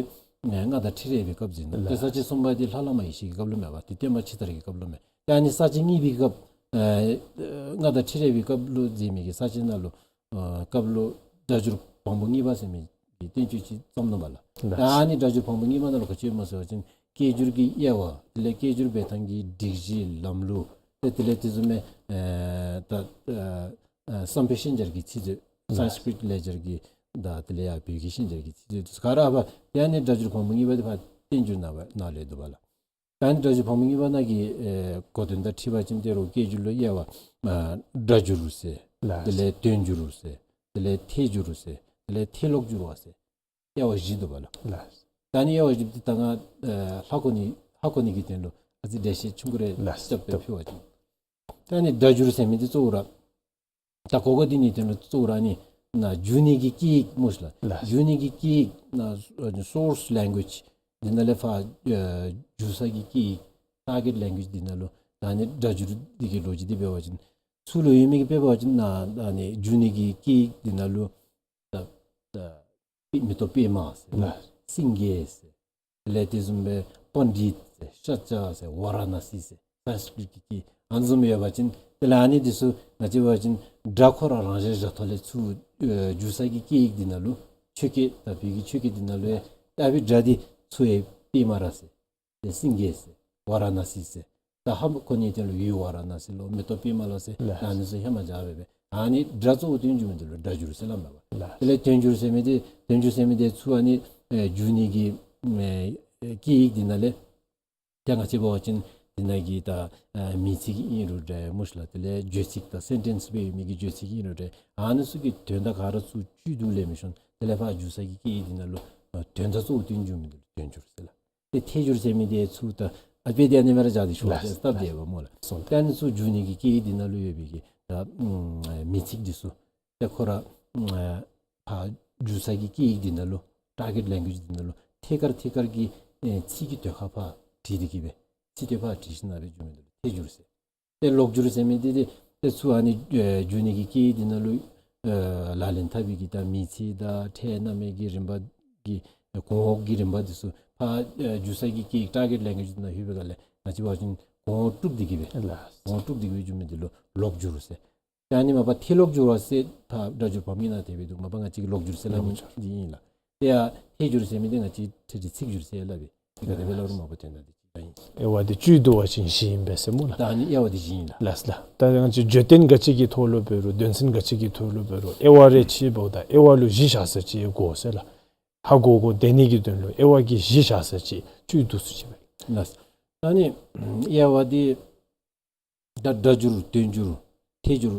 ཨ་མངའ་བདག་ཁྲི་རལ་པའི་སྐབས་ཟེར་ནུག། ལགས། ཏེ་གསར་བཅད་གསུམ་པ་འདི་ལྷ་བླ་མ་ཡེ་ཤེས་ཀྱི་སྐབས་ལུ་མས་པ། ཏེ་བསྟན་པ་ཕྱི་དར་གྱི་སྐབས་ལུ་མས། ཏེ་ཨ་ནི་གསར་བཅད་གཉིས་པའི་སྐབས་ཨ་མངའ་བདག་ཁྲི་རལ་པའི་སྐབས་ལུ་མཛད་མི་གི་གསར་བཅད་ནང་ལུ་ཨ་སྐབས་ལུ་སྒྲ་སྒྱུར་བམ་པོ་གཉིས་པ་ཟེར་མི་གི་བསྟན་བཅོས་ཅིག་བརྩམས་ནུག་པ་ལགས། ལགས། ཨ་ནི་སྒྲ་སྒྱུར་བམ་པོ་གཉིས་པ་ནང་ལུ་ག་ཅི་ཡོད་སྨོ་ཟེར་བ་ཅིན་སྐད་སྒྱུར་གྱི་དབྱེ་བ། དེ་ལས་སྐད་སྒྱུར་འབད་ཐངས་ཀྱི་སྒྲིག་གཞི་ལམ་ལུགས། ཏེ་དེ་ལས་དེ་བཟུམ་མའི་ཨེ་ད་ཨ་ཨ་བསམ་འཕེལ་ཤན་སྦྱར་གྱི་ཚིག་མཛོད། ལགས། སཾ་སྐྲྀཏ་ལེགས་སྦྱར་གྱི་དང་དེ་ལས་ཡང་བོད་ཀྱི་ཤན་སྦྱར་གྱི་ཚིག་མཛོད་དེ་ཚུ་ག་ར་པ། ཏེ་ཨ་ནི་སྒྲ་སྒྱུར་བམ་པོ་གཉིས་པ་འདི་ཕར་བསྟན་འགྱུར་ནང་པ་ནང་ལས་འདུག་པ་ལགས། ད་ཨ་ནི་སྒྲ་སྒྱུར་བམ་པོ་གཉིས་པ་ནང་གི་ཨེ་གོ་དོན་དང་འཁྲིལ་བ་ཅིན་ཏེ་རོགས་སྐད་སྒྱུར་ལུ་དབྱེ་བ་ཨ་སྒྲ་སྒྱུར་ཟེར། ལགས། དེ་ལས་དོན་སྒྱུར་ཟེར། དེ་ལས་ཐད་སྒྱུར་ཟེར། དེ་ལས་ཐད་ཀློག་སྒྱུར་བ་ཟེར་དབྱེ་བ་བཞི་འདུག་པ་ལགས། ལགས། ད་ཨ་ནི་དབྱེ་བ་བཞི་འདི་ད་ང་ཨེ་ཧ་གོ་ནི་ཧ་གོ་ནི་གི་དོན་ལུ་ཨ་ཙི་འགྲེལ་བཤད་ཆུང་ཀུ་རེ། ལགས། རྐྱབ་སྦེ་ཕུལ་བ་ཅིན། ད་ཨ་ནི་སྒྲ་སྒྱུར་ཟེར་མི་འདི་གཙོ་བོ་ར་ད་གོ་གོ་འདི་ནི་དོན་ལུ་གཙོ་བོ་ར་ཨ་ནི་ནཱ་བསྒྱུར་ནི་གི་སྐད་ཡིག་སྨོ་ཤིག་ལགས། ལགས། བསྒྱུར་ནི་གི་སྐད་ཡིག་ནཱ་ཨ་ནི་སོརསི་ལེང་གུ་ཨེཇ་འདི་ནང་ལས་ཕར་ཨེ་བསྒྱུར་ས་གི་སྐད་ཡིག་ཊར་གེཊ་ལེང་གུ་ཨེཇ་འདི་ནང་ལུ་ད་ཨ་ནི་སྒྲ་སྒྱུར་འདི་གི་ལོ་རྒྱུས་འདི་འབད་བ་ཅིན་ཚུར་ལུ་ཡོད་མི་གི་དཔེ་འབད་བ་ཅིན་ནཱ་ཨ་ནི་བསྒྱུར་ནི་གི་སྐད་ཡིག་འདི་ནང་ལུ་ད་ད་པི་མེ་ཏོག་པདྨ་ཟེར། ལགས། སེང་གེ་ཟེར། དེ་ལས་དེ་བཟུམ་སྦེ་པཎྜི་ཏ་ཟེར། ཤཱཀྱ་ཟེར། ཝཱ་ར་ཎ་སི་ཟེར། སཾ་སྐྲྀཏ་གི་སྐད་ཨ་ནི་བཟུམ་ཡོད་པ་ཅིན་དེ་ལས་ཨ་ནི་འདི་ཚུ་ང་བཅས་འབད་བ་ཅིན་སྒྲ་ཁོ་ར་རང་བཞིན་བཞག་ཐོག་ལས་ཚུར་ཨེ་བསྒྱུར་ས་གི་སྐད་ཡིག་འདི་ནང་ལུ་ཆོས་སྐད་ད་བོད་ཀྱི་ཆོས་སྐད་འདི་ནང་ལུ་ཡང་ད་པའི་སྒྲ་འདི་ཚུར་ཡང་པདྨ་ར་ཟེར། ཏེ་སེང་གེ་ཟེར། ཝཱ་ར་ཎ་སི་ཟེར། ད་ཧ་མ་གོ་ནི་དོན་ལུ་ཡུལ་ཝཱ་ར་ཎ་སི་ལོ་མེ་ཏོག་པདྨ་ལོ་ཟེར། ལགས། ད་ཨ་ནི་ཚུ་ཧེ་མ་བཞག་སྦེ་སྦེ་ཨ་ནི་སྒྲ་གཙོ་བོ་སྟོན་འགྱུར་མི་འདི་ལུ་སྒྲ་སྒྱུར་ཟེར་སླབ་མས་པ། ལགས། དེ་ལས་དོན་སྒྱུར་ཟེར་མི་འདི་དོན་སྒྱུར་ཟེར་མི་འདི་ཚུ་ཨ་ནི་ཨེ་བསྒྱུར་ནི་གི་ཨེ་ཨེ་སྐད་ཡིག་འདི་ནང་ལས་ད་ང་བཅས་འབད་བ་ཅིན་འདི་ནང་གི་ད་ཨེ་མིང་ཚིག་ཨིན་རུང་འདྲ་སྨོ་ཤིག་ལགས། དེ་ལས་བརྗོད་ཚིག་དང་སེན་ཊེནསི་སྦེ་ཡོད་མི་གི་བརྗོད་ཚིག་ཨིན་རུང་འདྲ་ཨ་ནི་ཚུ་གི་དོན་དག་ག་ར་ཚུར་བཅུད་བསྡུ་ལེན་མི་ཤོང་། དེ་ལས་ཕར་བསྒྱུར་ས་གི་སྐད་ཡིག་འདི་ནང་ལུ་ཨེ་དོན་དག་གཙོ་བོ་སྟོན་འགྱུར་མི་འདི་ལུ་དོན་སྒྱུར་ཟེར་ལགས། ཏེ་ཐད་སྒྱུར་ཟེར་མི་འདི་ཚུ་ད་ཨ་དཔེ་འདི་ཨ་ནི་སྦེ་ར་བཞག་སྟེ་ཞུ་བ་ཅིན་ལགས། སྟབས་བདེ་བས་སྨོ་ལགས། སོ་ད་ཨ་ནི་ཚུ་བསྒྱུར་ནི་གི་སྐད་ཡིག་འདི་ནང་ལུ་ཡོད་པའི་གི་ད་ཨམ་མིང་ཚིག་འདི་ཚུ་ཏེ་ཁོ་ར་ཨམ་ཕར་བསྒྱུར་ས་གི་སྐད་ཡིག་འདི་ནང་ལུ་ཊར་གེཊ་ལེང་གུ་ཨེཇ་འདི་ནང་ལུ་ཐད་ཀར་ཐད་ཀར་གྱི་ཨེ་ཚིག་གི་དོན་ཁ་ཕར་བྲིས་ཏེ་གི་སྦེ་ཚིག་དོན་ཕར་བྲིས་ཞིནམ་སྦེ་བསྒྱུར་མི་འདི་ལུ་ཐད་སྒྱུར་ཟེར། ཏེ་ཀློག་སྒྱུར་ཟེར་མི་འདི་འདི་ཏེ་ཚུར་ཨ་ནི་ཨེ་བསྒྱུར་ནི་གི་སྐད་ཡིག་འདི་ནང་ལུ་ཨེ་ལག་ལེན་འཐབ་པའི་གི་ད་མིང་ཚིག་དང་ཕྲད་སྣང་མེད་ཀྱི་རིམ་པ་གི་གོང་འོག་གི་རིམ་པ་འདི་ཚུ་ཕར་ཨེ་བསྒྱུར་ས་གི་སྐད་ཡིག་ཊར་གེཊ་ལེང་གུ་ཨེཇ་འདི་ནང་ལྷོད་པའི་སྒང་ལས་ང་བཅས་འབད་བ་ཅིན་གོང་འོག་དཀྲུགས་ཏེ་གི་སྦེ་ལགས། གོང་འོག་དཀྲུགས་ཏེ་གི་སྦེ་བསྒྱུར་མི་འདི་ལུ་ཀློག་སྒྱུར་ཟེར། ཏེ་ཨ་ནི་མ་པ་ཐད་ཀློག་སྒྱུར་བ་ཟེར་ཕར་སྒྲ་སྒྱུར་བམ་གྱི་ནང་དེ་སྦེ་འདུག། མ་པ་ང་བཅས་ཀྱིས་ཀློག་སྒྱུར་ཟེར་སླབ་མི་འདི་ཨིན་ལགས། ཏེ་ཡང་ཐད་སྒྱུར་ཟེར་མི་འདི་ང་བཅས་ཐད་ཀྱི་ཚིག་སྒྱུར་ཟེར་སླབ་པས། ཏེ་ག་དེ་སྦེ་སླབ་རུང་མ་པ་དོན་དག་འདི་གཅིག་ཨིན། དབྱེ་བ་འདི་བཅུད་བསྡུ་བ་ཅིན་བཞི་ཨིན་པས་ཟེར་སྨོ་ལགས། ད་ཨ་ནི་དབྱེ་བ་འདི་བཞི་ཨིན་ལགས། ལགས་ལགས། ད་ང་བཅས་བརྗོད་དོན་ག་ཅི་གི་ཐོག་ལུ་འབད་རུང་དོན་ཚན་ག་ཅི་གི་ཐོག་ལུ་འབད་རུང་དབྱེ་བ་རེ་ཕྱེ་འབདཝ་ད་དབྱེ་བ་ལུ་བཞི་བཞག་ས་ཅིག་དགོ་ཟེར་ལགས། ཧ་གོ་གོ་བདེ་ནི་གི་དོན་ལུ་དབྱེ་བ་གི་བཞི་བཞག་ས་ཅིག་བཅུད་བསྡུ་ས་ཅིག་སྦེ། ལགས། ད་ཨ་ནི་དབྱེ་བ་འདི་ད་སྒྲ་སྒྱུར་དོན་སྒྱུར་ཐད་སྒྱུར་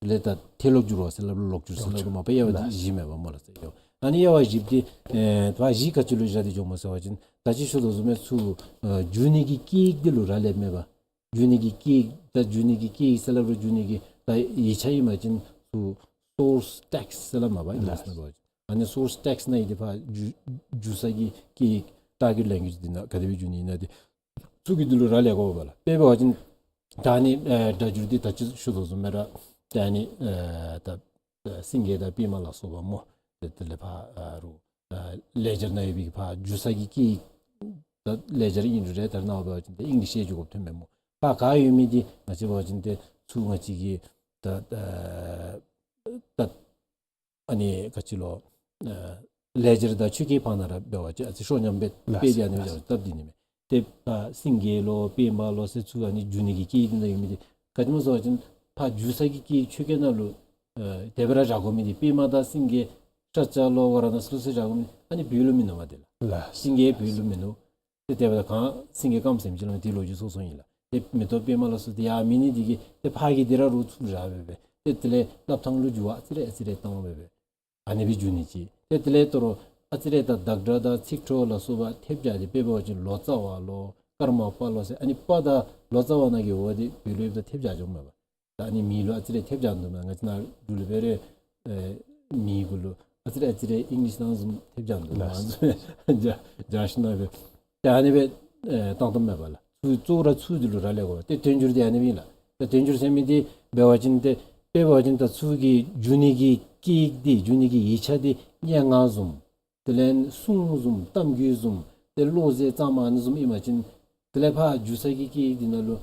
ལས་ད་ཐད་ཀློག་སྒྱུར་བ་ཟེར་སླབ་རུང་ཀློག་སྒྱུར་ཟེར་སླབ་རུང་མ་པ་དབྱེ་བ་འདི་བཞི་མེན་པ་སྨོ་ལགས་ཟེར་ཡོད། ཨ་ནི་དབྱེ་བ་བཞི་འདི་ཨེ་ད་བཞི་ག་ཅི་ལུ་བཞག་སྟེ་འགྱོཝ་སྨོ་ཟེར་བ་ཅིན་ད་ཅི་ཞུ་དོ་བཟུམ་སྦེ་ཚུར་ཨེ་བསྒྱུར་ནི་གི་སྐད་ཡིག་འདི་ལུ་རག་ལས་མེད་པ། བསྒྱུར་ནི་གི་སྐད་ཡིག་ད་བསྒྱུར་ནི་གི་སྐད་ཡིག་ཟེར་སླབ་རུང་བསྒྱུར་ནི་གི་ད་ཡིག་ཆ་ཨིན་པ་ཅིན་ཚུར་སོརསི་ཊེགསིཊ་ཟེར་སླབ་མ་པ་ཨིན་ལགས། ཨིན་ན་འབད་བ་ཅིན་ཨ་ནི་སོརསི་ཊེགསིཊ་ནང་ཡོད་དེ་ཕར་བསྒྱུར་བསྒྱུར་ས་གི་སྐད་ཡིག་ཊར་གེཊ་ལེང་གུ་ཨེཇ་འདི་ནང་ག་དེ་སྦེ་བསྒྱུར་ནི་ཨིན་ན་འདི་ཚུ་གི་འདི་ལུ་རག་ལས་དགོ་པས་ལགས། དཔེ་འབད་བ་ཅིན་ད་ཨ་ནི་ཨེ་སྒྲ་སྒྱུར་འདི་ད་ཅི་ཞུ་དོ་བཟུམ་སྦེ་ར་ད་ཨ་ནི་ཨེ་ད་ཨེ་སེང་གེ་དང་པདྨ་ལ་སོགས་པ་སྨོ། དེ་དེ་ལས་ཕར་ཨ་རུང་ཨེ་ལེགས་སྦྱར་ནང་ཡོད་པའི་ཕར་བསྒྱུར་ས་གི་སྐད་ཡིག་ད་ལེགས་སྦྱར་ཨིན་རུང་ར་ད་ནཱ་འབད་བ་ཅིན་ཏེ་ཨིང་ལིཤ་ཡང་བསྒྱུར་དགོཔ་ཐོན་མས་སྨོ། ཕར་ག་ཡོད་མི་འདི་ང་བཅས་འབད་བ་ཅིན་ཏེ་ཚུར་ང་བཅས་ཀྱི་ ད་ཨ་ད་ཨ་ནི་ག་ཅི་ལོ་ཨ་ལེགས་སྦྱར་དང་ཆོས་ཀྱི་བར་ན་ར་འབད་བ་ཅིན་ཨ་ཙི་ཤོ་ཉམས་སྦེ་ལགས་སྦེ་དེ་ཨ་ནི་སྦེ་ལགས་སྦྱར་སྟབས་འདི་ནི་མས། ཏེ་ཕར་སེང་གེ་ལོ་པདྨ་ལོ་ཟེར་ཚུ་ཨ་ནི་འགྱུར་ནི་གི་སྐད་ཡིག་འདི་ནང་ཡོད་མི་འདི་ག་ཅི་སྨོ་ཟེར་བ་ཅིན་ཕར་འགྱུར་ས་གི་སྐད་ཡིག་ཆོས་སྐད་ནང་ལུ་ཨ་དེ་སྦེ་ར་བཞག་དགོ་མི་འདི་པདྨ་དང་སེང་གེ་ཤཱཀྱ་ལོ་ཝ་ར་ཎ་སི་ལོ་ཟེར་བཞག་དགོ་མི་ཨ་ནི་བོད་ལུ་མིན་ནུག་མས། དེ་ལགས་ལགས་སེང་གེ་བོད་ལུ་མིན་ནུག། ཏེ་དེ་སྦེ་ད་ག་སེང་གེ་ཀམ་ཟེར་མི་ཅིག་ལུ་དེ་ལོ་རྒྱུས་སོ་སོ་ཨིན་ལགས། ཏེ་མེ་ཏོག་པདྨ་ལ་སོགས་ཏེ་ཡང་མེད་ནི་འདི་གིས་ཏེ་ཕར་གི་འདི་ར་རོགས་ཚུར་བཞག་སྦེ་སྦེ་ཏེ་དེ་ལས་སླབ་ཐངས་ལུ་འགྱུར་བ་ཨ་ཙི་རེ་ཨ་ཙི་རེ་བཏང་སྦེ་སྦེ་ཨ་ནི་སྦེ་འགྱུར་ནི་ཅིག། ཏེ་དེ་ལས་དོ་རུང་ཨ་ཙི་རེ་ད་བདག་སྒྲ་དང་ཚིག་འཕྲོ་ལ་སོགས་པ་ཐེབས་རྒྱག་སྟེ་དཔེ་འབད་བ་ཅིན་ལོ་ཙཱ་བ་ལོ་ཀརྨ་པ་ལོ་ཟེར་ཨ་ནི་པ་དང་ལོ་ཙཱ་བ་ནང་གི་འོག་འདི་བོད་ལུ་ཡོདཔ་ད་ཐེབས་རྒྱག་འགྱོཝ་མས་པ། ད་ཨ་ནི་མིང་ལུ་ཨ་ཙི་རེ་ཐེབས་རྒྱག་འདུག་མས། ང་བཅས་ནཱ་འབྲུག་ལུ་འབད་རུང་ཨེ་མིང་གུ་ལུ་ཨ་ཙི་རེ་ཨ་ཙི་རེ་ཨིང་ལིཤ་ནང་བཟུམ་ཐེབས་རྒྱག་འདུག་མས། ལགས། རྒྱ་རྒྱ་ཤུལ་ནང་སྦེ་ཏེ་ཨ་ནི་སྦེ་ཨེ་བཏང་བཏངམ་མས་པ་ལགས། ཚུ་གཙོ་བོ་ར་ཚུ་འདི་ལུ་རག་ལས་དགོ་པས། ཏེ་དོན་སྒྱུར་འདི་ཨ་ནི་སྦེ་ཨིན་ལགས། ཏེ་དོན་སྒྱུར་ཟེར་མི་འདི་འབད་བ་ཅིན་ཏེ་དཔེ་འབད་བ་ཅིན་ད་ཚུ་གི་འགྱུར་ནི་གི་སྐད་ཡིག་འདི་འགྱུར་ནི་གི་ཡིག་ཆ་འདི་སྙན་ངག་བཟུམ་དེ་ལས་སྲུང་བཟུམ་གཏམ་རྒྱུད་བཟུམ་ཏེ་བློ་གསལ་གཙང་མ་ཨ་ནི་བཟུམ་ཨིན་པ་ཅིན་དེ་ལས་ཕར་འགྱུར་ས་གི་སྐད་ཡིག་འདི་ནང་ལུ་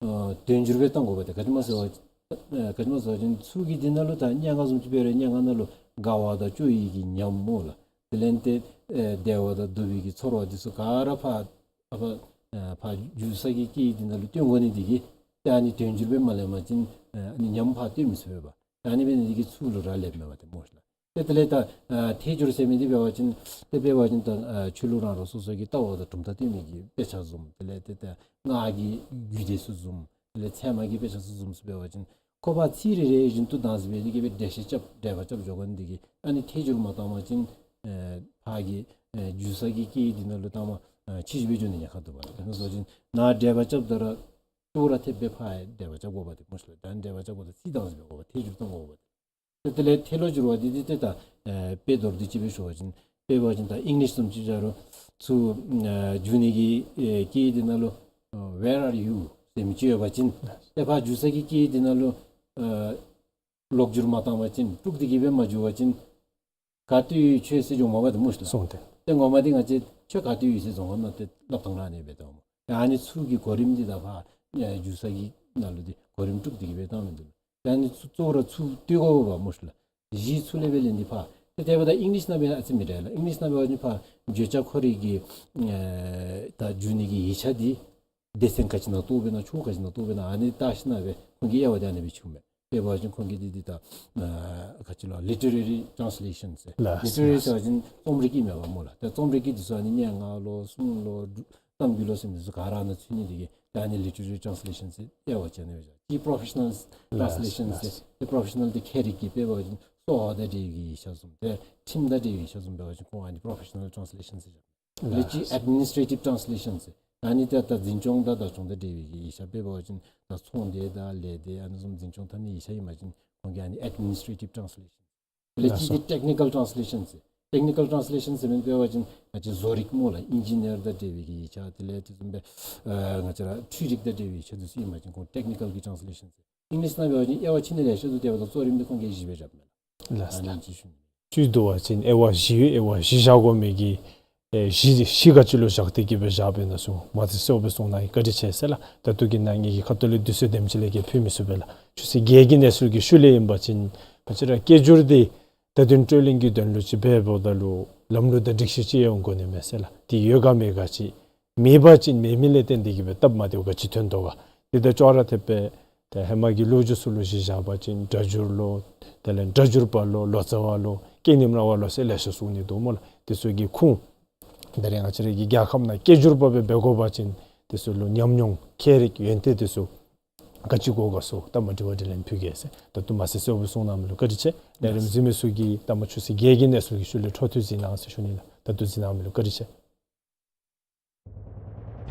ཨ་དོན་སྒྱུར་སྦེ་བཏང་དགོ་པས། ཏེ་ག་ཅི་སྨོ་ཟེར་བ་ཨ་ག་ཅི་སྨོ་ཟེར་བ་ཅིན་ཚུ་གི་འདི་ནང་ལུ་ད་སྙན་ངག་བཟུམ་ཅིག་འབད་རུང་སྙན་ངག་ནང་ལུ་དགའ་བ་དང་སྐྱོ་བའི་གི་ཉམས་སྨོ་ལགས། དེ་ལས་ཏེ་ཨེ་བདེ་བ་དང་སྡུག་པའི་གི་ཚོར་བ་འདི་ཚུ་ག་ར་ཕར་ཨ་ཕར་ཨ་ཕར་འགྱུར་ས་གི་སྐད་ཡིག་འདི་ནང་ལུ་སྟོན་དགོ་ནི་འདི་གིས་ཏེ་ཨ་ནི་དོན་སྒྱུར་སྦེ་མ་ལེན་པ་ཅིན་ཨ་ཨ་ནི་ཉམས་ཕར་སྟོན་མི་ཚུགས་པས་པ། ཨ་ནི་འབད་ནི་འདི་གིས་ཚུ་ལུ་རག་ལསཔ་མས་པ་ཏེ་སྨོ་ཤིག་ལགས། ཏེ་དེ་ལས་ད་ཨ་ཐད་སྒྱུར་ཟེར་མི་འདི་འབད་བ་ཅིན་ཏེ་འབད་བ་ཅིན་ད་ཨ་ཆོས་ལུགས་རང་རང་སོ་སོ་གི་ལྟ་བ་དང་གྲུབ་མཐའ་སྟོན་མི་གི་དཔེ་ཆ་བཟུམ་དེ་ལས་ཏེ་ད་སྔགས་ཀྱི་རྒྱུད་སྡེ་ཚུ་བཟུམ་དེ་ལས་ཚད་མ་གི་དཔེ་ཆ་ཚུ་བཟུམ་ཚུ་འབད་བ་ཅིན་ཁོ་པ་ཚིག་རེ་རེ་བཞིན་དུ་བདག་འཛིན་འབད་ནི་གི་སྦེ་འགྲེལ་བཤད་རྐྱབ་འགྲེལ་པ་རྐྱབ་འགྱོ་དགོ་ནི་འདི་གིས་ཨ་ནི་ཐད་སྒྱུར་མ་བཏང་པ་ཅིན་ཨེ་ཕར་གི་ཨེ་འགྱུར་ས་གི་སྐད་ཡིག་འདི་ནང་ལུ་ད་མ་ཨེ་ཕྱི་འགྱུར་སྦེ་འགྱོ་ནི་ཉེན་ཁ་འདུག་པ་ལགས། དེ་ནང་བཟུམ་ཅིག་ནཱ་འགྲེལ་པ་རྐྱབ་ད་ར་ཏེ་ར་ཐད་སྦེ་ཕར་འགྲེལ་པ་རྐྱབ་དགོ་པ་ཏེ་སྨོ་ཤིག་ལགས། ད་འགྲེལ་པ་རྐྱབ་དགོ་ད་ཚིག་བདག་འཛིན་འབད་དགོ་པ་ཐད་སྒྱུར་བཏང་དགོ་པ་ཏེ། ཏེ་དེ་ལས་ཐད་ལོག་འགྱུར་བ་འདི་འདི་ཏེ་ད་ཨེ་དཔེ་མདོར་བསྡུས་ཅིག་སྦེ་ཞུ་བ་ཅིན་དཔེ་འབད་བ་ཅིན་ད་ཨིང་ལིཤ་བཟུམ་ཅིག་བཞག་རུང་ཚུ་ཨེ་འགྱུར་ནི་གི་ཨེ་སྐད་ཡིག་འདི་ནང་ལུ་ཨེ་Where are you ཟེར་མི་ཅིག་ཡོད་པ་ཅིན་ཏེ་ཕར་འགྱུར་ས་གི་སྐད་ཡིག་འདི་ནང་ལུ་ཨེ་ལོག་འགྱུར་མ་བཏང་པ་ཅིན་དཀྲུག་སྟེ་གི་སྦེ་མ་འགྱུར་བ་ཅིན་ག་ཏེ་ཡོད་ཁྱོད་ཟེར་འགྱོཝ་མས་པ་ཏེ་སྨོ་ཤིག་ལགས། སོང་སྟེ། ཏེ་ངོ་མ་འདི་ང་བཅས་ཁྱོད་ག་ཏེ་ཡོད་ཟེར་བཟུམ་ཨ་ནཱ་ཏེ་སླབ་ཐངས་ར་ཨ་ནི་སྦེ་འདུག་སྨོ། ཏེ་ཨ་ནི་ཚུ་གི་གོ་རིམ་འདི་ད་ཕར་ཨེ་འགྱུར་ས་གི་ནང་ལུ་འདི་གོ་རིམ་དཀྲུག་སྟེ་གི་སྦེ་བཏང་མི་འདུག། ཏེ་ཨ་ནི་ཚུ་གཙོ་བོ་ར་ཚུ་ལྟོས་དགོ་པས་སྨོ་ཤིག་ལགས། གཞི་ཚུ་ལས་སྦེ་ལེན་ཏེ་ཕར་ཏེ་དེ་འབདཝ་ད་ཨིང་ལིཤ་ནང་སྦེ་ཨ་ཙི་མི་འདྲ་ལགས། ཨིང་ལིཤ་ནང་འབད་བ་ཅིན་ཕར་བརྗོད་བྱ་ཁོ་རའི་གི་ཨེ་ད་འགྱུར་ནི་གི་ཡིག་ཆ་འདི་སྡེ་ཚན་ག་ཅི་ནང་གཏོགས་པས་ན་ཕྱོགས་ག་ཅི་ནང་གཏོགས་པས་ན་ཨ་ནི་བལྟ་ཞིནམ་སྦེ་ཁོང་གི་དབྱེ་བ་འདི་ཨ་ནི་སྦེ་ཕྱེཝ་མས། དཔེ་འབད་བ་ཅིན་ཁོང་གིས་འདི་འདི་ད་ཨ་ག་ཅི་ལོ་ལི་ཊི་རེ་རི་ཊཱནསི་ལེ་ཤཱནསི་ཟེར། ལགས་ལི་ཊི་རེ་རི་ལགས་ཟེར་བ་ཅིན་རྩོམ་རིག་གི་མས་པ་སྨོ་ལགས། ཏེ་རྩོམ་རིག་གི་འདི་ཚུ་ཨ་ནི་སྙན་ངག་ལོ་གསུང་ལོ་གཏམ་རྒྱུད་ལོ་ཟེར་མི་འདི་ཚུ་ག་ར་ཨ་ནཱ་ཚུད་ནི་འདི་གིས་ད་ཨ་ནི་ལི་ཊི་རེ་རི་ཊཱནསི་ལེ་ཤཱནསི་ཟེར་དབྱེ་བ་ཕྱེ་ནི་སྦེ་བཞག། ཏེ་པོརོ་ཕེ་ཤ་ནཱལ་ཊཱནསི་ལེ་ཤཱནསི་ཟེར། ལགས་ཏེ་པོརོ་ཕེ་ཤ་ནཱལ་འདི་ཁྱད་རིག་གི་དཔེ་འབད་བ་ཅིན་གསོ་བ་དང་འབྲེལ་བའི་ཡིག་ཆ་བཟུམ་ཏེ་ཁྲིམས་དང་འབྲེལ་བའི་ཡིག་ཆ་བཟུམ་འབད་བ་ཅིན་ཁོང་ཨ་ནི་པོརོ་ཕེ་ཤ་ནཱལ་ཊཱནསི་ལེ་ཤཱནསི་ཟེར་བཞག། ལེགས་ཤོམ་ཨེཌ་མི་ནིས་ཊེ་རེ་ཊིབ་ཊཱནསི་ལེ་ཤཱནསི་ཟེར། ཨ་ནི་ཏེ་ད་འཛིན་སྐྱོང་དང་བདག་སྐྱོང་དང་འབྲེལ་བའི་གི་ཡིག་ཆ་དཔེ་འབད་བ་ཅིན་ད་ཚོང་སྡེ་དང་ལས་སྡེ་ཨ་ནི་བཟུམ་འཛིན་སྐྱོང་འཐབ་ནི་ཡིག་ཆ་ཨིན་པ་ཅིན་ཁོང་གིས་ཨ་ནི་ཨེཌ་མི་ནིས་ཊེ་རེ་ཊིབ་ཊཱནསི་ལེ་ཤཱནསི་ཟེར། ལེགས་ཤོམ་ལགས་སོ། ཏེ་ཊེག་ནི་ཀལ་ཊཱནསི་ལེ་ཤཱནསི་ཟེར། ཊེག་ནི་ཀལ་ཊཱནསི་ལེ་ཤཱནསི་ཟེར་མི་འདི་འབད་བ་ཅིན་ང་བཅས་བཟོ་རིག་སྨོ་ལགས། ཨིན་ཇི་ནི་ཡར་དང་འབྲེལ་བའི་གི་ཡིག་ཆ་དེ་ལས་དེ་བཟུམ་སྦེ་ཨ་ང་བཅས་ར་འཕྲུལ་རིག་དང་འབྲེལ་བའི་ཡིག་ཆ་འདི་ཚུ་ཨིན་པ་ཅིན་ཁོང་ཊེག་ནི་ཀལ་གྱི་ཊཱནསི་ལེ་ཤཱནསི་ཟེར། ཨིང་ལིཤ་ནང་འབད་བ་ཅིན་དབྱེ་བ་ཕྱེ་ནི་ལེ་ཤ་འདུག། དེ་འབདཝ་ད་གཙོ་རིམ་འདི་ཁོང་གིས་བཞི་སྦེ་བཞགཔ་མས་ལགས། ལགས་སོ། ཨ་ནི་ཅིག་ཞུ་ནི། ཚུལ་བསྡུ་བ་ཅིན་དབྱེ་བ་བཞི་ཡོད། དབྱེ་བ་བཞི་བཞག་དགོ་མི་གི་ཨེ་གཞི་གཞི་ག་ཅི་ལུ་བཞག་སྟེ་གི་སྦེ་བཞག་པས་ན་ཟེར་མ་ཚད་གསལ་བོ་སྦེ་གསུངས་གནང་ཡི། བཀའ་དྲིན་ཆེ་ཟེར་ལགས། ད་ལྟོ་གི་ནང་ངེ་གི་ཁ་ཐུག་ལས་དུས་ཚོད་དེམ་ཅིག་ལས་བརྒལ་ཕུལ་མི་ཚུགས་པས་ལགས། ཆུ་ཚོད་བརྒྱད་ཀྱི་གནས་ཚུལ་གྱི་ཤུལ་ལས་ཨིན་པ་ཅིན་ང་བཅས་ར་སྐད་སྒྱུར་འདི་བརྡ་དོན་སྤྲོད་ལེན་གྱི་དོན་ལུ་ཅིག་འབད་འབདཝ་ད་ལུ་ལམ་ལུགས་དང་སྒྲིག་གཞི་ཅིག་ཡོད་དགོ་ནི་མས་ཟེར་ལགས། དེ་ཡོད་ག་མེད་ག་ཅིག་མེད་པ་ཅིན་མེད་མི་ལས་བརྟེན་ཏེ་གི་སྦེ་སྟབས་མ་བདེཝ་ག་ཅི་ཐོན་དོ་ག། དེ་ད་ཅོག་ར་འཐདཔ་སྦེ་ད་ཧེ་མ་གི་ལོ་རྒྱུས་ཚུ་ལུ་གཞི་བཞག་པ་ཅིན་སྒྲ་སྒྱུར་ལོ། དེ་ལས་སྒྲ་སྒྱུར་པ་ལོ། ལོ་ཙཱ་བ་ལོ། སྐད་གཉེར་བ་ལོ་ཟེར་ལེ་ཤ་གསུང་ནི་འདུག་སྨོ་ལགས། དེ་ཚུ་གི་ཁུངས་ད་རེས་ང་བཅས་ར་གི་རྒྱལ་ཁབ་ནང་སྐད་སྒྱུར་པ་སྦེ་འབད་དགོ་པ་ཅིན་དེ་ཚུ་ལུ་ཉམས་མྱོང་ཁྱད་རིག་ཡོན་ཏན་དེ་ཚུ་ག་ཅི་དགོ་ག་ཚུ་ད་མ་དྲི་བ་དྲིས་ལན་ཕུལ་གེ་ཟེར། ད་ལྟོ་མ་ཚད་གསལ་བོ་གསུངས་གནང་མི་ལུ་བཀའ་དྲིན་ཆེ། ལས་རིམ་གཟིགས་མི་ཚུ་གིས་ད་མ་ཆུ་ཚོད་བརྒྱད་ཀྱི་གནས་ཚུལ་གྱི་ཤུལ་ལས་འཕྲོ་མཐུད་གཟིགས་གནང་ཟེར་ཞུ་ནི་ལགས། ད་ལྟོ་གཟིགས་གནང་མི་ལུ་བཀའ་དྲིན་ཆེ།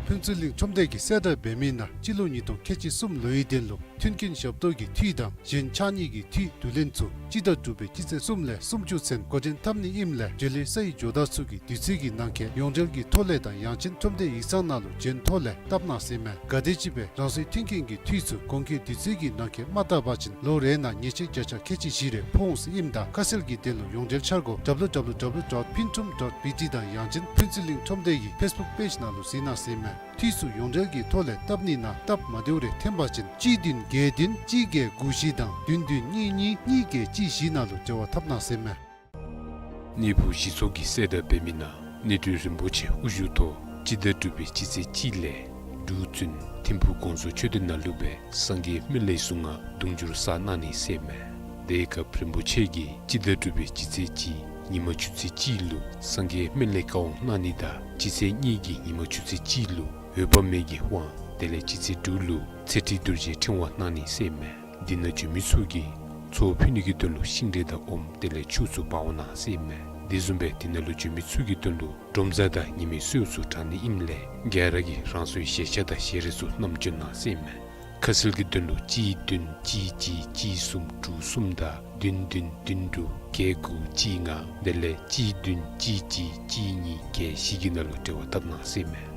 ཕུན་ཚོགས་གླིང་ཁྲོམ་སྡེ་གིས་གསལ་བསྒྲགས་འབད་མི་ནང་སྤྱི་ལོ་ཉིས་སྟོང་ཁལ་གཅིག་གསུམ་ལོའི་དོན་ལུ་མཐུན་རྐྱེན་ཞབས་ཏོག་གི་འཐུས་དང་གཞན་ཕྱགས་སྙིགས་ཀྱི་འཐུས་བསྡུ་ལེན་ཚུ་སྤྱི་ཟླ་དྲུག་པའི་སྤྱི་ཚེས་གསུམ་ལས་སུམ་ཅུ་ཚུན་འགོ་འདྲེན་འཐབ་ནི་ཨིནམ་ལས་འབྲེལ་ཡོད་ས་ཡི་ཇོ་བདག་ཚུ་གིས་དུས་ཚོད་ཀྱི་ནང་འཁོད་ཡོངས་འབྲེལ་གྱི་ཐོག་ལས་དང་ཡང་ཅིན་ཁྲོམ་སྡེ་ཡིག་ཚང་ནང་ལུ་འབྱོན་ཐོག་ལས་བཏབ་གནང་ཟེར་མས། ག་དེམ་ཅིག་སྦེ་རང་སོའི་མཐུན་རྐྱེན་གྱི་འཐུས་ཚུ་གོང་འཁོད་དུས་ཚོད་ཀྱི་ནང་འཁོད་མ་བཏབ་པ་ཅིན་ལོ་རེ་ནང་ཉེས་ཆད་བརྒྱ་ཆ་ཁལ་གཅིག་བཞི་རེ་ཕོག་འོང་ཟེར་ཨིནམ་ད་ཁ་གསལ་གྱི་དོན་ལུ་ཡོངས་འབྲེལ་འཆར་སྒོ་ཌབ་ལུ་ཌབ་ལུ་ཌབ་ལུ་ཌོཊ་ཕིན་ཁྲོམ་ཌོཊ་བི་ཊི་དང་ཡང་ཅིན་ཕུན་ཚོགས་གླིང་ཁྲོམ་སྡེ་ཡི་ཕེསི་བུཀ་པེཇ་ནང་ལུ་གཟིགས་གནང་ཟེར་མས། འཐུས་ཚུ་ཡོངས་འབྲེལ་གྱི་ཐོག་ལས་བཏབ་ནི་ནང་སྟབས་མ་བདེཝ་རེ་ཐོན་པ་ཅིན་སྤྱིའི་དོན་ བརྒྱད་བདུན་གཅིག་བརྒྱད་དགུ་བཞི་དང་བདུན་བདུན་གཉིས་གཉིས་གཉིས་བརྒྱད་གཅིག་བཞི་ནང་ལུ་འབྲེལ་བ་འཐབ་གནང་ཟེར་མས། གནས་ཕུག་གཞི་ཚོགས་ཀྱིས་གསལ་བསྒྲགས་འབད་མི་ནང་ནི་སྤྲུལ་རིན་པོ་ཆེ་དབུ་བཞུགས་ཐོག་སྤྱི་ཟླ་དྲུག་པའི་སྤྱི་ཚེས་གཅིག་ལས་འབྲུག་བཙུན་ཐིམ་ཕུག་དགོངས་རྫོགས་མཆོད་རྟེན་ནང་ལུ་སྦེ་སངས་རྒྱས་སྨན་བླའི་གཟུངས་སྔགས་དུང་ཕྱུར་བསགས་གནང་ནི་ཟེར་མས། དེའི་སྐབས་རིན་པོ་ཆེ་གིས་སྤྱི་ཟླ་དྲུག་པའི་སྤྱི་ཚེས་གཅིག་ཉི་མ་ཆུ་ཚོད་གཅིག་ལུ་སངས་རྒྱས་སྨན་བླའི་བཀའ་དབང་གནང་ནི་དང་སྤྱི་ཚེས་གཉིས་ཀྱི་ཉི་མ་ཆུ་ཚོད་གཅིག་ལུ་འོད་དཔག་མེད་ཀྱི་དབང་དེ་ལས་སྤྱི་ཚེས་དྲུག་ལུ་ཚེ་ཁྲིད་རྡོ་རྗེའི་ཕྲེང་བ་གནང་ནི་ཟེར་མས། འདི་ནང་འབྱོན་མི་ཚུ་གིས་ཚོགས་ཕུལ་ནི་གི་དོན་ལུ་ཤིང་འབྲས་དང་ཨོམ་དེ་ལས་ཆུ་ཚུ་འབག་འོང་གནང་ཟེར་མས། དེ་བཟུམ་སྦེ་འདི་ནང་ལུ་འབྱོན་མི་ཚུ་གི་དོན་ལུ་ཌོམ་རྩ་དང་ཉི་མའི་གསོལཝ་ཚུ་དྲང་ནི་ཨིནམ་ལས་ག་ར་གིས་རང་སོའི་ཞལ་ཆས་དང་ཞལ་རས་ཚུ་བསྣམས་འབྱོན་གནང་ཟེར་མས། ཁ་གསལ་གྱི་དོན་ལུ་གཅིག་བདུན་གཅིག་གཅིག་གཅིག་གསུམ་དྲུག་གསུམ་དང་བདུན་བདུན་བདུན་དྲུག་བརྒྱད་དགུ་གཅིག་ལྔ་དེ་ལས་གཅིག་བདུན་གཅིག་གཅིག་གཅིག་གཉིས་བརྒྱད་བཞི་གི་ནང་ལུ་འབྲེལ་བ་འཐབ་གནང་ཟེར་མས།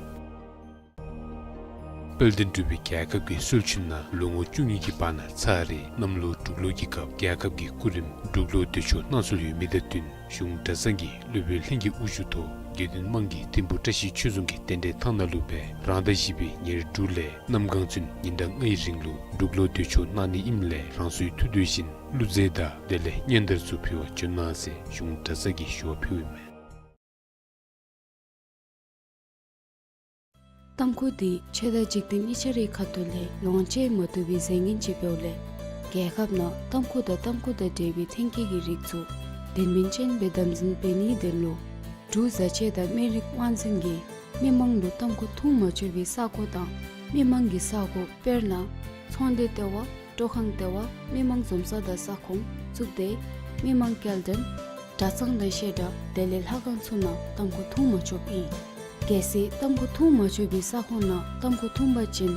དཔལ་ལྡན་འབྲུག་པའི་རྒྱལ་ཁབ་ཀྱི་སྲོལ་རྒྱུན་ནང་ལོ་ངོ་བཅུ་གཉིས་ཀྱི་བར་ན་ཚར་རེ་གནམ་ལོ་འབྲུག་ལོ་གི་སྐབས་རྒྱལ་ཁབ་ཀྱི་སྐུ་རིམ་འབྲུག་ལོ་དུས་མཆོད་གནང་སྲོལ་ཡོད་མི་དང་བསྟུན་གཞུང་གྲྭ་ཚང་གི་སློབ་དཔོན་ལྷན་རྒྱས་དབུ་བཞུགས་ཐོག་དགེ་འདུན་དམངས་ཀྱིས་ཐིམ་ཕུག་བཀྲ་ཤིས་ཆོས་རྫོང་གི་རྟེན་འབྲེལ་ཐང་ནང་ལུ་སྦེ་རང་ཟླ་བཞི་པའི་ཉེར་དྲུག་ལས་གནམ་གང་ཚུན་ཉིན་གྲངས་ལྔའི་རིང་ལུ་འབྲུག་ལོ་དུས་མཆོད་གནང་ནི་ཨིནམ་ལས་རང་སོའི་ཐུགས་འདོད་བཞིན་བླུགས་རྫས་དང་དེ་ལས་སྙན་དར་ཚུ་ཕུལ་བར་འབྱོན་གནང་ཟེར་གཞུང་གྲྭ་ཚང་གིས་ཞུ་བ་ཕུལཝ་ཨིན་མས། ཏམ་ཁུ་འདི་ཆོས་དང་འཇིག་རྟེན་གཉིས་ཆ་རའི་ཁ་ཐུག་ལས་ལོངས་སྤྱོད་མ་བཏུབ་པའི་རྫས་ངན་ཅིག་འབདཝ་ལས་རྒྱལ་ཁབ་ནང་ཏམ་ཁུ་དང་ཏམ་ཁུ་དང་འབྲེལ་བའི་ཐོན་སྐྱེད་ཀྱི་རིགས་ཚུ་དོན་སྨིན་ཅན་སྦེ་དམ་འཛིན་འབད་ནིའི་དོན་ལུ་འབྲུག་བཟའ་ཆས་དང་སྨན་རིགས་དབང་འཛིན་གྱིས་མི་མང་ལུ་ཏམ་ཁུ་འཐུང་མ་ཆོག་པའི་ས་གོ་དང་མི་མང་གི་ས་གོ་དཔེར་ན་ཚོང་སྡེ་ལྟེ་བ་སྤྲོ་ཁང་ལྟེ་བ་མི་མང་འཛོམས་ས་དང་ས་ཁོངས་གཙུག་སྡེ་མི་མང་སྐྱེལ་འདྲེན་གྲྭ་ཚང་དང་བཤད་གྲྭ་དེ་ལས་ལྷ་ཁང་ཚུ་ནང་ཏམ་ཁུ་འཐུང་མ་ཆོགཔ་ཨིན། གལ་སྲིད་ཏམ་ཁུ་འཐུང་མ་ཆོག་པའི་ས་ཁོངས་ནང་ཏམ་ཁུ་འཐུང་པ་ཅིན་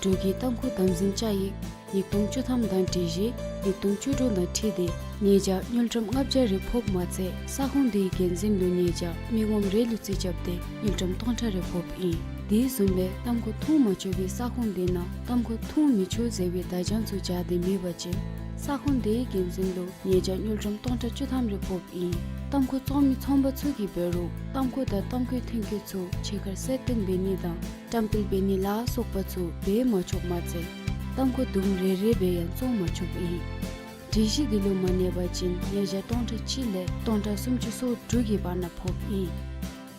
འབྲུག་གི་ཏམ་ཁུ་དམ་འཛིན་བཅའ་ཡིག་ཉིས་སྟོང་བཅུ་ཐམ་དང་སྒྲིག་གཞི་ཉིས་སྟོང་བཅུ་དྲུག་དང་འཁྲིལ་ཏེ་ཉེས་བྱ་དངུལ་ཀྲམ་ལྔ་བརྒྱ་རེ་ཕོགཔ་མ་ཚད་ས་ཁོངས་དེའི་འགན་འཛིན་ལུ་ཉེས་བྱ་མི་ངོམ་རེ་ལུ་རྩིས་རྐྱབ་སྟེ་དངུལ་ཀྲམ་སྟོང་ཕྲག་རེ་ཕོགཔ་ཨིན། དེ་བཟུམ་སྦེ་ཏམ་ཁུ་འཐུང་མ་ཆོག་པའི་ས་ཁོངས་དེ་ནང་ཏམ་ཁུ་འཐུང་མི་ཆོག་ཟེར་བའི་བརྡ་བྱང་ཚུ་སྦྱར་ཏེ་མེད་པ་ཅིན་ས་ཁོངས་དེའི་འགན་འཛིན་ལུ་ཉེས་བྱ་དངུལ་ཀྲམ་སྟོང་ཕྲག་བཅུ་ཐམ་རེ་ཕོགཔ་ཨིན། ཏམ་ཁུ་བཙོང་མི་ཚོང་པ་ཚུ་གིས་འབད་རུང་ཏམ་ཁུ་དང་ཏམ་ཁུའི་ཐོན་སྐྱེད་ཚུ་ཕྱི་ཁར་གསལ་སྟོན་འབད་ནི་དང་བཀྲམ་སྤེལ་འབད་ནི་ལ་སོགས་པ་ཚུ་འབད་མ་ཆོགཔ་མ་ཚད་ཏམ་ཁུ་དུམ་རེ་རེ་སྦེ་ཡང་བཙོང་མ་ཆོགཔ་ཨིན། སྒྲིག་གཞི་འདི་ལུ་མ་གནས་པ་ཅིན་ཉེས་བྱ་སྟོང་ཕྲག་གཅིག་ལས་སྟོང་ཕྲག་སུམ་ཅུ་སོ་དྲུག་གི་བར་ན་ཕོགཔ་ཨིན།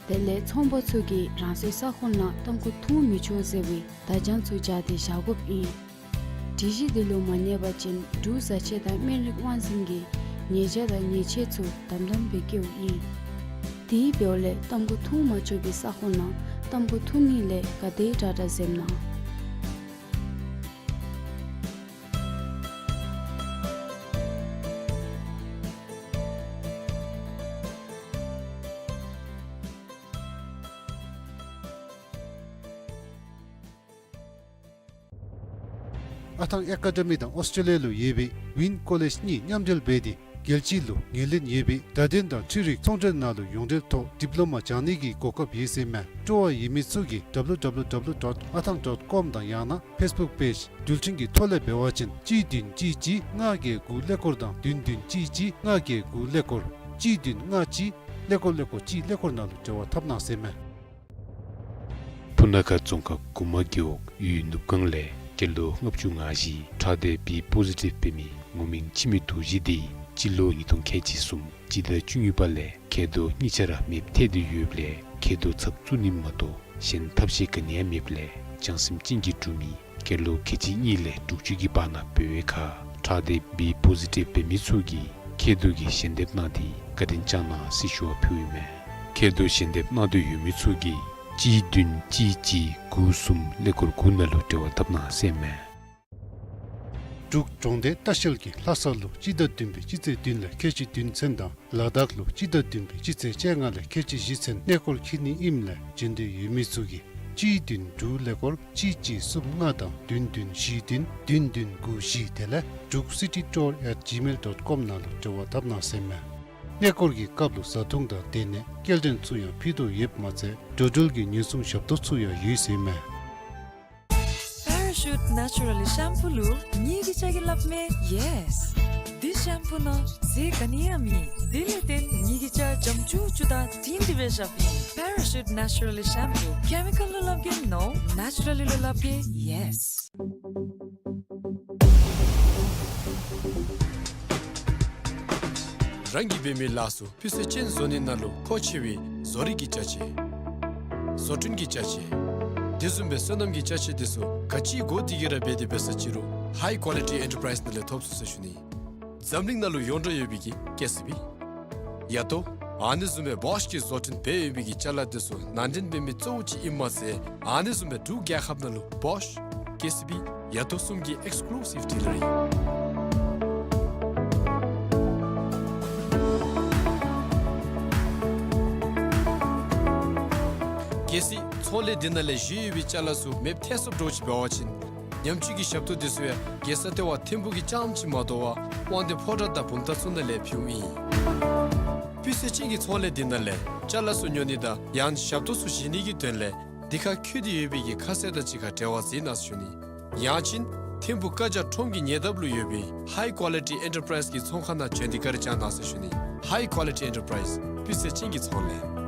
དེ་ལས་ཚོང་པ་ཚུ་གིས་རང་སོའི་ས་ཁོངས་ནང་ཏམ་ཁུ་འཐུང་མི་ཆོག་ཟེར་བའི་བརྡ་བྱང་ཚུ་སྦྱར་ཏེ་བཞག་དགོཔ་ཨིན། སྒྲིག་གཞི་འདི་ལུ་མ་གནས་པ་ཅིན་འབྲུག་བཟའ་ཆས་དང་སྨན་རིགས་དབང་འཛིན་གྱིས་ཉེས་བྱ་དང་ཉེས་ཆད་ཚུ་དམ་དམ་སྦེ་བཀལཝ་ཨིན། དེ་འབདཝ་ལས་ཏམ་ཁུ་འཐུང་མ་ཆོག་པའི་ས་ཁོངས་ནང་ཏམ་ཁུ་འཐུང་ནི་ལས་ག་དེ་དྲག་དྲག་འཛེམ་གནང་། ཨ་ཐང་ཨེ་ཀ་ཌ་མི་དང་ཨོསི་ཊྲེ་ལི་ཡ་ལུ་ཡོད་པའི་ཝིན་ཀོ་ལེཇ་གཉིས་མཉམ་འབྲེལ་འབད་དེ་རྒྱལ་སྤྱི་ལུ་ངོས་ལེན་ཡོད་པའི་བརྡ་དོན་དང་འཕྲུལ་རིག་ཚོང་འབྲེལ་ནང་ལུ་ཡོངས་འབྲེལ་ཐོག་ཌིབ་ལོ་མ་སྦྱང་ནི་གི་གོ་སྐབས་ཡོད་ཟེར་མས། སྤྲོ་བ་ཡོད་མི་ཚུ་གིས་ཌབ་ལུ་ཌབ་ལུ་ཌབ་ལུ་ཌོཊ་ཨ་ཐང་ཌོཊ་ཀོམ་དང་ཡང་ན་ཕེསི་བུཀ་པེཇ་འགྲུལ་འཕྲིན་གྱི་ཐོག་ལས་འབད་བ་ཅིན་གཅིག་བདུན་གཅིག་གཅིག་ལྔ་བརྒྱད་དགུ་ཀླད་ཀོར་དང་བདུན་བདུན་གཅིག་གཅིག་ལྔ་བརྒྱད་དགུ་ཀླད་ཀོར་གཅིག་བདུན་ལྔ་གཅིག་ཀླད་ཀོར་ཀླད་ཀོར་གཅིག་ཀླད་ཀོར་ནང་ལུ་འབྲེལ་བ་འཐབ་གནང་ཟེར་མས། སྤུ་ན་ཁ་རྫོང་ཁག་གུ་མ་རྒེད་འོག་ཡུལ་ནུབ་སྒང་ལས་སྐྱེས་ལོ་ལྔ་བཅུ་ང་བཞི་ཁྲག་སྡེ་བི་པོ་ཟི་ཊིབ་འབད་མི་ངོ་མིང་འཆི་མེད་རྡོ་རྗེ་འདི་སྤྱི་ལོ་ཉིས་སྟོང་ཁལ་གཅིག་གསུམ་སྤྱི་ཟླ་བཅུ་གཉིས་པ་ལས་མཁལ་རྡོག་གཉིས་ཆ་ར་མེདཔ་ཐལ་ཏེ་ཡོདཔ་ལས་མཁལ་རྡོག་ཚབ་བཙུགས་ནི་མ་གཏོགས་གཞན་ཐབས་ཤེས་ག་ནི་ཡང་མེདཔ་ལས་བྱང་སེམས་ཅན་གྱི་འབྲུག་མི་སྐྱེས་ལོ་ཁལ་གཅིག་གཉིས་ལས་དྲུག་ཅུ་གི་བར་ན་འབད་བའི་ཁར་ཁྲག་སྡེ་བི་པོ་ཟི་ཊིབ་འབད་མི་ཚུ་གིས་མཁལ་རྡོག་གི་ཞལ་འདེབས་གནང་སྟེ་བཀའ་དྲིན་བསྐྱང་གནང་ཟེར་ཞུ་བ་ཕུལཝ་ཨིན་མས། མཁལ་རྡོག་ཞལ་འདེབས་གནང་འདོད་ཡོད་མི་ཚུ་གིས་གཅིག་བདུན་གཅིག་གཅིག་དགུ་གསུམ་ཀླད་ཀོར་དགུ་ནང་ལུ་འབྲེལ་བ་འཐབ་གནང་ཟེར་མས། འབྲུག་གྲོང་སྡེ་ལྟ་བཤལ་གྱིས་ལྷ་ས་ལུ་སྤྱི་ཟླ་བདུན་པའི་སྤྱི་ཚེས་བདུན་ལས་ཁལ་གཅིག་བདུན་ཚུན་དང་ལ་དྭགས་ལུ་སྤྱི་ཟླ་བདུན་པའི་སྤྱི་ཚེས་བཅོ་ལྔ་ལས་ཁལ་གཅིག་བཞི་ཚུན་གནས་སྐོར་འཁྱིད་ནི་ཨིནམ་ལས་འབྱོན་འདོད་ཡོད་མི་ཚུ་གིས་གཅིག་བདུན་དྲུག་ཀླད་ཀོར་གཅིག་གཅིག་གསུམ་ལྔ་དང་བདུན་བདུན་བཞི་བདུན་བདུན་བདུན་དགུ་བཞི་དེ་ལས་འབྲུག་སི་ཊི་ཊུར་ཨེཊ་ཇི་མེལ་ཌོཊ་ཀོམ་ནང་ལུ་འབྲེལ་བ་འཐབ་གནང་ཟེར་མས། གནས་སྐོར་གྱི་སྐབས་ལུ་བཟའ་འཐུང་དང་སྡོད་གནས་སྐྱེལ་འདྲེན་ཚུ་ཡང་ཕུལ་དོ་ཡོདཔ་མ་ཚད་འགྲོ་འགྲུལ་གྱི་ཉེན་སྲུང་ཞབས་ཏོག་ཚུ་ཡང་ཡོད་ཟེར་མས། པེ་ར་ཤུཊ་ནེ་ཅུ་ར་ལི་ཤེམ་པུ་ལུ་ངེའི་གི་ཅ་གི་སླབ་མས། ཡེས། འདི་ཤེམ་པུ་ནང་ཟས་ག་ནི་ཡང་མེད། དེ་ལས་བརྟེན་ངེའི་གི་ཅ་འཇམ་ཅུག་ཅུ་དང་དྲིང་དྲི་བའི་ཞབས་ཨིན། པེ་ར་ཤུཊ་ནེ་ཅུ་ར་ལི་ཤེམ་པུ། ཀེ་མི་ཀཱལ་ལུ་སླབ་གེ་ནོ། ནེ་ཅུ་ར་ལི་ལུ་སླབ་གེ་ཡེས། རང་གིས་འབད་མི་ལཱ་ཚུ་སྤུས་ཚད་ཅན་བཟོ་ནི་ནང་ལུ་མཁོ་ཆེ་བའི་བཟོ་རིག་གི་ཅ་ཆས། བཟོ་སྐྲུན་གྱི་ཅ་ཆས། དེ་བཟུམ་སྦེ་སོ་ནམ་གྱི་ཅ་ཆས་དེ་ཚུ་ག་ཅི་དགོ་དེ་གི་ར་འབད་དེ་འབད་ས་ཅིག་རུང་High Quality Enterprise ནང་ལས་ཐོབ་ཚུགས་ཟེར་ཞུ་ནི། འཛམ་གླིང་ནང་ལུ་ཡོངས་གྲགས་ཡོད་པའི་གི་ཀེ་སི་བི། ཡ་ཏོ། ཨ་ནི་བཟུམ་སྦེ་བོཤ་གིས་བཟོ་སྐྲུན་འབད་ཡོད་པའི་གི་ཅ་ལ་དེ་ཚུ་ནང་འདྲེན་འབད་མི་གཙོ་བོ་ཅིག་ཨིནམ་མ་ཚད་ཨ་ནི་བཟུམ་སྦེ་འབྲུག་རྒྱལ་ཁབ་ནང་ལུ་བོཤ་ཀེ་སི་བི་ཡ་ཏོ་གསུམ་གྱི་ཨེགསི་ཀུ་ལུ་སིབ་ཌི་ལར་ཨིན། གལ་སྲིད་ཚོང་ལས་འདི་ནང་ལས་བཞེས་ཡོད་པའི་ཅ་ལ་ཚུ་མེདཔ་ཐལ་སོཔ་འདྲཝ་ཅིག་འབད་བ་ཅིན་ཉམས་བཅོས་ཀྱི་ཞབས་ཏོག་འདི་ཚུ་ཡང་རྒྱལ་ས་ལྟེ་བ་ཐིམ་ཕུག་གི་རྐྱངམ་ཅིག་མ་དོ་བར་དབང་འདུས་ཕོ་བྲང་དང་བུམ་ཐང་ཚུ་ནང་ལས་ཕུལཝ་ཨིན། སྤུས་ཚད་ཅན་གྱི་ཚོང་ལས་འདི་ནང་ལས་ཅ་ལ་ཚུ་ཉོ་ནི་དང་ཡང་ཞབས་ཏོག་ཚུ་བཞེས་ནི་གི་དོན་ལས་འདི་ཁར་འཁོད་དེ་ཡོད་པའི་གི་ཁ་གསལ་དང་གཅིག་ཁར་འབྲེལ་བ་མཛད་གནང་ཟེར་ཞུ་ནི། ཡང་ཅིན་ཐིམ་ཕུག་ཀ་ཇ་ཁྲོམ་གྱི་ཉེ་འདབས་ལུ་ཡོད་པའི་High Quality Enterprise གི་ཚོང་ཁང་ནང་བྱོན་ཏེ་བཀའ་དྲིན་བསྐྱང་གནང་ཟེར་ཞུ་ནི། High Quality Enterprise སྤུས་ཚད་ཅན་གྱི་ཚོང་ལས།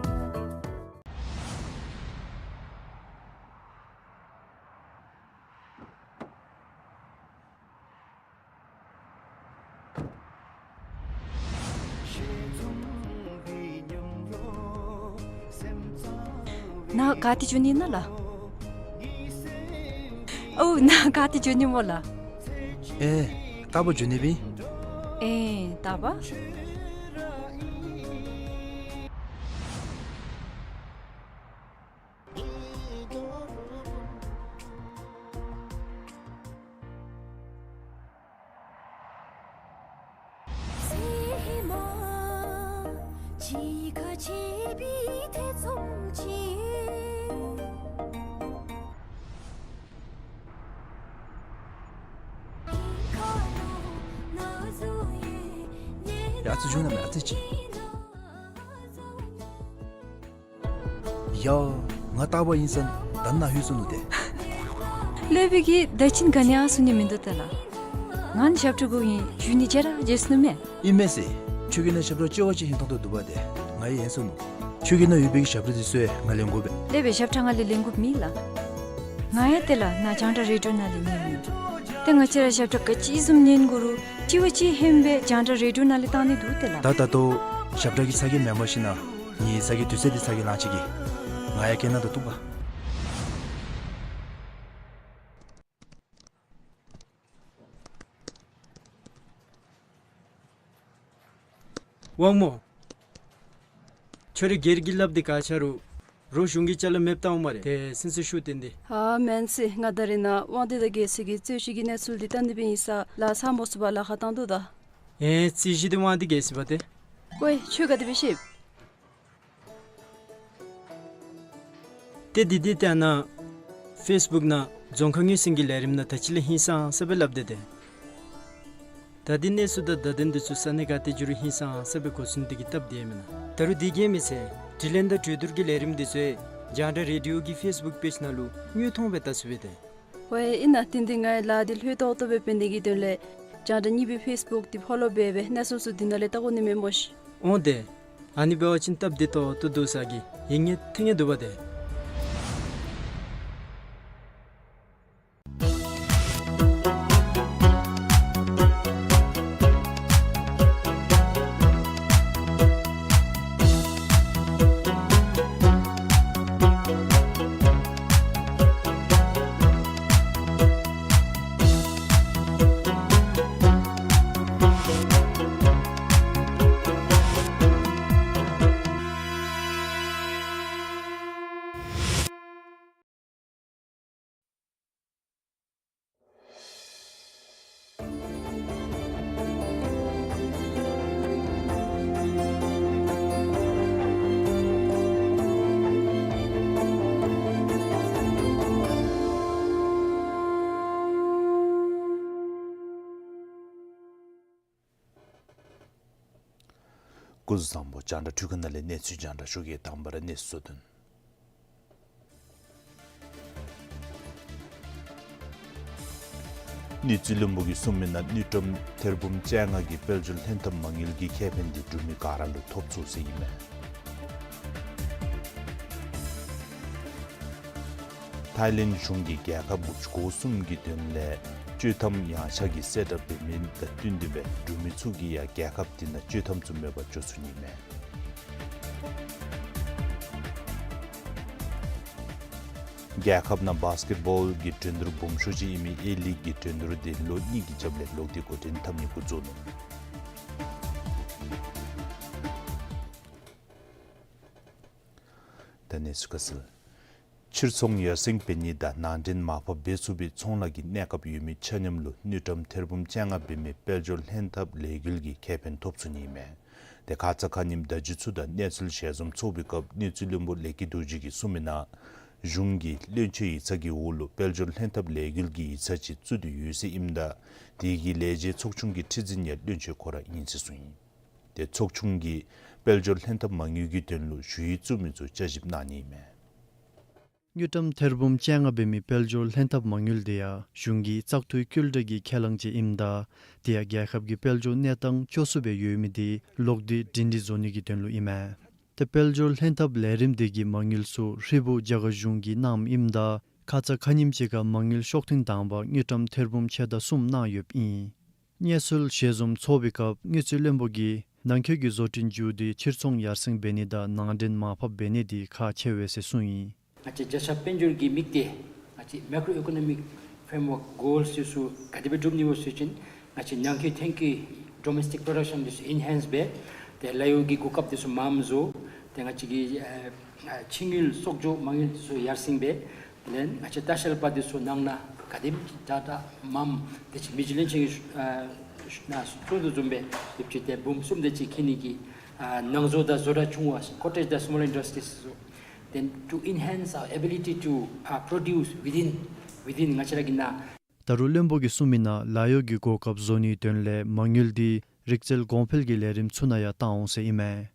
ནཱ་ག་ཏེ་འགྱོ་ནི་ཨིན་ན་ལགས། ཨོ་ནཱ་ག་ཏེ་འགྱོ་ནི་སྨོ་ལགས། ཨེ་རྟག་པར་འགྱོ་ནི་སྦེ་ཨིན། ཨེ་རྟག་པར། ཡ་ཙི་བྱུང་ན་མེད་ཨ་ཙི་ཅིག། ཡ། ང་རྟག་པར་ཨིན་ས་ད་ནཱ་ལྷོད་སོ་ནུག་ཏེ། ལྷོད་པའི་གི་ད་ཅི་ག་ནི་ཡང་སོང་ནི་མིན་འདུག་ཏེ་ལགས། ང་ནི་ཞབས་ཁྲ་དགོ་ཨིན་ཞུ་ནི་བརྗེད་ར་བརྗེད་སོ་ནུག་མས། ཨིན་མས་ཟེར། ཁྱོད་ཀྱི་ནང་ཞབས་ཁྲ་ལྕི་བ་ཅིག་ཧིང་ཐོང་ཐོང་འདུག་པ་ཏེ། ང་ཡང་ཧན་སོ་ནུག། ཁྱོད་ཀྱི་ནང་ཡོད་པའི་གི་ཞབས་ཁྲ་འདི་ཚུ་ཡང་ང་ལེན་དགོ་པས། ལྷོད་པའི་ཞབས་ཁྲ་ང་ལས་ལེན་དགོཔ་མེད་ལགས། ང་ཡང་ཏེ་ལགས་ནཱ་རྒྱང་བསྒྲགས་རེ་ཌི་ཡོ་ནང་ལས་ཉན་ནི། ཏེ་ང་བཅས་ར་ཞབས་ཁྲ་ག་ཅི་བཟུམ་ཉན་དགོ་རུང་ལྕི་བ་ཅིག་ཧན་སྦེ་རྒྱང་བསྒྲགས་རེ་ཌི་ཡོ་ནང་ལས་བཏང་ནི་འདུག་ཏེ་ལགས། ད་ད་ལྟོ་ཞབས་ཁྲ་གི་ཚ་གྱང་མེན་པར་ཞིན་ན་ངེའི་ཚ་གྱང་དུས་ཚོད་འདི་ཚ་གྱང་ལང་ཅི་གི། ང་ཡང་སྐད་ནང་དུ་གཏུགས་པ། དབང་མོ། ཁྱོད་ར་སྒེར་གྱི་སླབ་འདི་ག་ཅི་རུང་རོགས་གཞུང་གི་ཅ་ལ་མེདཔ་བཏངམ་སྨ་རེ། ཏེ་སེམས་ཚུལ་ཤུགས་བསྟན་ཏེ། ཨ་མེན་ཟེར། ང་ད་རེས་ནཱ་དབང་འདུས་དང་རྒྱལ་སྲས་ཀྱི་རྩོད་གཞི་གི་གནས་ཚུལ་འདི་བལྟ་ནི་སྦེ་ཨིན་ས་ལགས། ཚ་མོ་སུ་བ་ལཱ་ཁག་བཏང་དོ་ད། ཨེ་རྩོད་གཞི་འདི་དབང་འདུས་རྒྱལ་སྲས་པ་ཏེ། ཝའེ་ཁྱོད་ག་དེ་སྦེ་ཤེས། ཏེ་འདི་འདི་ལྟ་ན་ཕེསི་བུཀ་ནང་རྫོང་ཁ་ངོས་ཟིན་གྱི་ལས་རིམ་ནང་ད་ཅི་ལས་ཧིང་སངས་ས་སྦེ་སླབ་སྟེ་ཏེ། ད་འདི་གནས་ཚུལ་དང་བརྡ་དོན་འདི་ཚུ་ས་གནས་ག་ཏེ་འགྱོ་རུང་ཧིང་སངས་ས་སྦེ་གོ་ཚུགས་ནི་དེ་གིས་སྟབས་བདེ་མེན་ན། ད་རུང་དེ་གིས་མི་ཚད་དྲི་ལན་དང་གྲོས་བསྡུར་གྱི་ལས་རིམ་འདི་ཚུ་རྒྱང་བསྒྲགས་རེ་ཌི་ཡོ་གི་ཕེསི་བུཀ་པེཇ་ནང་ལུ་དངོས་མཐོང་སྦེ་བལྟ་ཚུགས་པས་ཏེ། ཝའེ་ཨིན་ན། དེ་འདི་ང་ཡང་ལཱ་འདི་ལྷོད་ཏོག་ཏོ་སྦེ་འབད་ནི་གི་དོན་ལས་རྒྱང་བསྒྲགས་གཉིས་པའི་ཕེསི་བུཀ་འདི་ཕོ་ལོ་འབད་སྦེ་གནས་ཚུལ་ཚུ་འདི་ནང་ལས་བལྟ་དགོ་ནི་མས་སྨོ་ཤིག། འོང་ཏེ། ཨ་ནི་འབད་བ་ཅིན་སྟབས་བདེ་ཏོག་ཏོ་འདུག་ས་གི་ཡིད་ངེས་ཐིང་ངེ་འདུག་པ་ཏེ། སྐུ་གཟུགས་བཟང་པོ། རྒྱང་བསྒྲགས་འཕྲུལ་ཁང་ནང་ལས་གནས་ཚུལ་རྒྱང་བསྒྲགས་ཞུ་གེ། དང་པ་ར་གནས་ཚུལ་དོན། དངུལ་རྩིས་བློན་པོ་གིས་གསུངས་མི་ནང་དངུལ་ཀྲམ་ཐེར་འབུམ་བཅོ་ལྔ་གི་དཔལ་འབྱོར་ལྷན་ཐབས་མ་དངུལ་གྱི་ཁེ་ཕན་འདི་འབྲུག་མི་ག་ར་ལུ་ཐོབ་ཚུགས་ཟེར་ཨིན་མས། ཐའི་ལེནཌ་གཞུང་གིས་རྒྱལ་ཁབ་དགུ་བཅུ་གོ་གསུམ་གྱི་དོན་ལས་ བཅོས་ཐམ་ཡངས་ཆག་གི་གསལ་བསྒྲགས་འབད་མི་དང་བསྟུན་ཏེ་སྦེ་འབྲུག་མི་ཚུ་གིས་ཡང་རྒྱལ་ཁབ་དེ་ནང་བཅོས་ཐམ་ཚུ་མེད་པར་འགྱོ་ཚུགས་ནི་མས། རྒྱལ་ཁབ་ནང་བཱསི་ཀེཊ་བཱོལ་གྱི་འགྲན་བསྡུར་སྦོམ་ཤོས་ཅིག་ཨིན་མི་ཨེ་ལིག་གི་འགྲན་བསྡུར་དེ་ལོ་གཉིས་ཀྱི་རྒྱབ་ལས་ལོག་སྟེ་འགོ་འདྲེན་འཐབ་ནི་འགོ་བཙུགས་ནུག། ད་གནས་ཚུལ་ཁ་གསལ། ཕྱིར་ཚོང་ཡར་སེང་འབད་ནི་དང་ནང་འདྲེན་མར་ཕབ་འབད་ཚུགས་པའི་ཚོང་ལཱ་གི་གནས་སྐབས་ཡོད་མི་ཆ་མཉམ་ལུ་དངུལ་ཀྲམ་ཐེར་འབུམ་བཅོ་ལྔ་འབད་མི་དཔལ་འབྱོར་ལྷན་ཐབས་ལས་འགུལ་གྱིས་ཁེ་ཕན་ཐོབ་ཚུགས་ནི་མས། དེ་ཁ་ཙ་ཁ་ཉིནམ་བརྡ་བརྒྱུད་ཚུ་དང་གནས་ཚུལ་ཞལ་འཛོམས་ཚོགས་པའི་སྐབས་དངུལ་རྩིས་བློན་པོ་ལེགས་སྐྱིད་རྡོ་རྗེ་གིས་གསུངས་མི་ནང་གཞུང་གི་བློན་ཆེན་ཡིག་ཚང་གི་འོག་ལུ་དཔལ་འབྱོར་ལྷན་ཐབས་ལས་འགུལ་གྱི་ཡིག་ཚང་ཅིག་བཙུགས་ཏེ་ཡོད་ཟེར་ཨིནམ་ད་དེ་གི་ལས་བྱེད་ཚོགས་ཆུང་གི་ཁྲི་འཛིན་ཡང་བློན་ཆེན་ཁོ་ར་ཨིན་ཟེར་གསུངས་ཡི། དེ་ཚོགས་ཆུང་གིས་དཔལ་འབྱོར་ལྷན་ཐབས་མ་དངུལ་གྱི་དོན་ལུ་ཞུ་ཡིག་བཙུགས་མི་ཚུ་བསྐྱར་ཞིབ་གནང་ནི་མས། དངུལ་ཀྲམ་ཐེར་འབུམ་བཅོ་ལྔ་འབད་མི་དཔལ་འབྱོར་ལྷན་ཐབས་མ་དངུལ་དེ་ཡང་གཞུང་གིས་བཙག་འཐུའི་སྐྱོན་བྲལ་གྱི་ཁས་བླངས་ཅིག་ཨིནམ་ད་དེ་ཡང་རྒྱལ་ཁབ་ཀྱི་དཔལ་འབྱོར་གནས་སྟངས་སྐྱོ་སུ་སྦེ་ཡོད་མི་དེ་ལོག་སྟེ་སྒྲིང་སྒྲི་བཟོ་ནི་གི་དོན་ལུ་ཨིན་མས། དེ་དཔལ་འབྱོར་ལྷན་ཐབས་ལས་རིམ་དེ་གི་མ་དངུལ་ཚུ་ཧྲིལ་བུ་རྒྱ་གར་གཞུང་གིས་གནངམ་ཨིནམ་ད་ཁ་ཙ་ཁ་ཉིནམ་ཅིག་ཁར་མ་དངུལ་ཤོག་ཐེངས་དང་པ་དངུལ་ཀྲམ་ཐེར་འབུམ་ཕྱེད་དང་གསུམ་གནང་ཡོདཔ་ཨིན། གནས་ཚུལ་ཞལ་འཛོམས་ཚོགས་པའི་སྐབས་དངུལ་རྩིས་བློན་པོ་གིས་ནང་འཁོད་ཀྱི་བཟོ་སྐྲུན་མཇུག་དེ་ཕྱིར་ཚོང་ཡར་སེང་འབད་ནི་དང་ནང་འདྲེན་མར་ཕབ་འབད་ནི་དེ་ཁག་ཆེ་བས་ཟེར་གསུངས་ཡི། ང་བཅས་བརྒྱ་ཆ་དཔལ་འབྱོར་གྱི་དམིགས་གཏད་ང་བཅས་མེ་ཀྲོ་ཨི་ཀོ་ནོ་མིག་ཕྲེམ་ཝརཀ་གོལ་སི་ཚུ་ག་དེ་སྦེ་སྒྲུབ་ནི་སྨོ་ཟེར་བ་ཅིན་ང་བཅས་ནང་འཁོད་ཐོན་སྐྱེད་ཌོ་མེསི་ཊིག་པྲོ་ཌག་ཤཱན་དེ་ཚུ་ཨེན་ཧེནསི་འབད་དེ་ལཱ་གཡོག་གི་གོ་སྐབས་དེ་ཚུ་མངམ་བཟོ། དེ་ང་བཅས་ཀྱི་ཨ་ཨ་ཕྱི་དངུལ་གསོག་འཇོག་མ་དངུལ་དེ་ཚུ་ཡར་སེང་འབད། དེ་ལས་ང་བཅས་ལྟ་བཤལ་པ་དེ་ཚུ་ནང་ན་ག་དེམ་ཅིག་དྲག་དྲག་མངམ་དེ་ཅིག་མི་རྗེ་བློན་ཆེན་གྱིས་ཨ་ནཱ་གསུང་དོ་བཟུམ་སྦེ་ཡོདཔ་ཅིག་དེ་འབུམ་གསུམ་དེ་ཅིག་འཁྱིད་ནི་གི་ཨ་ནང་བཟོ་དང་བཟོ་གྲྭ་ཆུང་བ་ཀོ་ཊེཇ་དང་སི་མོལ་ཨིན་ཌསི་ཊི་རིས་ཚུ། Then to enhance our ability to uh, produce within within ང་བཅས་ར་གི་ནང་། ད་རུང་བློན་པོ་གིས་གསུངས་མི་ནང་ལཱ་གཡོག་གི་གོ་སྐབས་བཟོ་ནིའི་དོན་ལས་མ་དངུལ་དེ་རིག་རྩལ་གོང་འཕེལ་གྱི་ལས་རིམ་ཚུ་ནང་ཡང་བཏང་འོང་ཟེར་ཨིན་མས།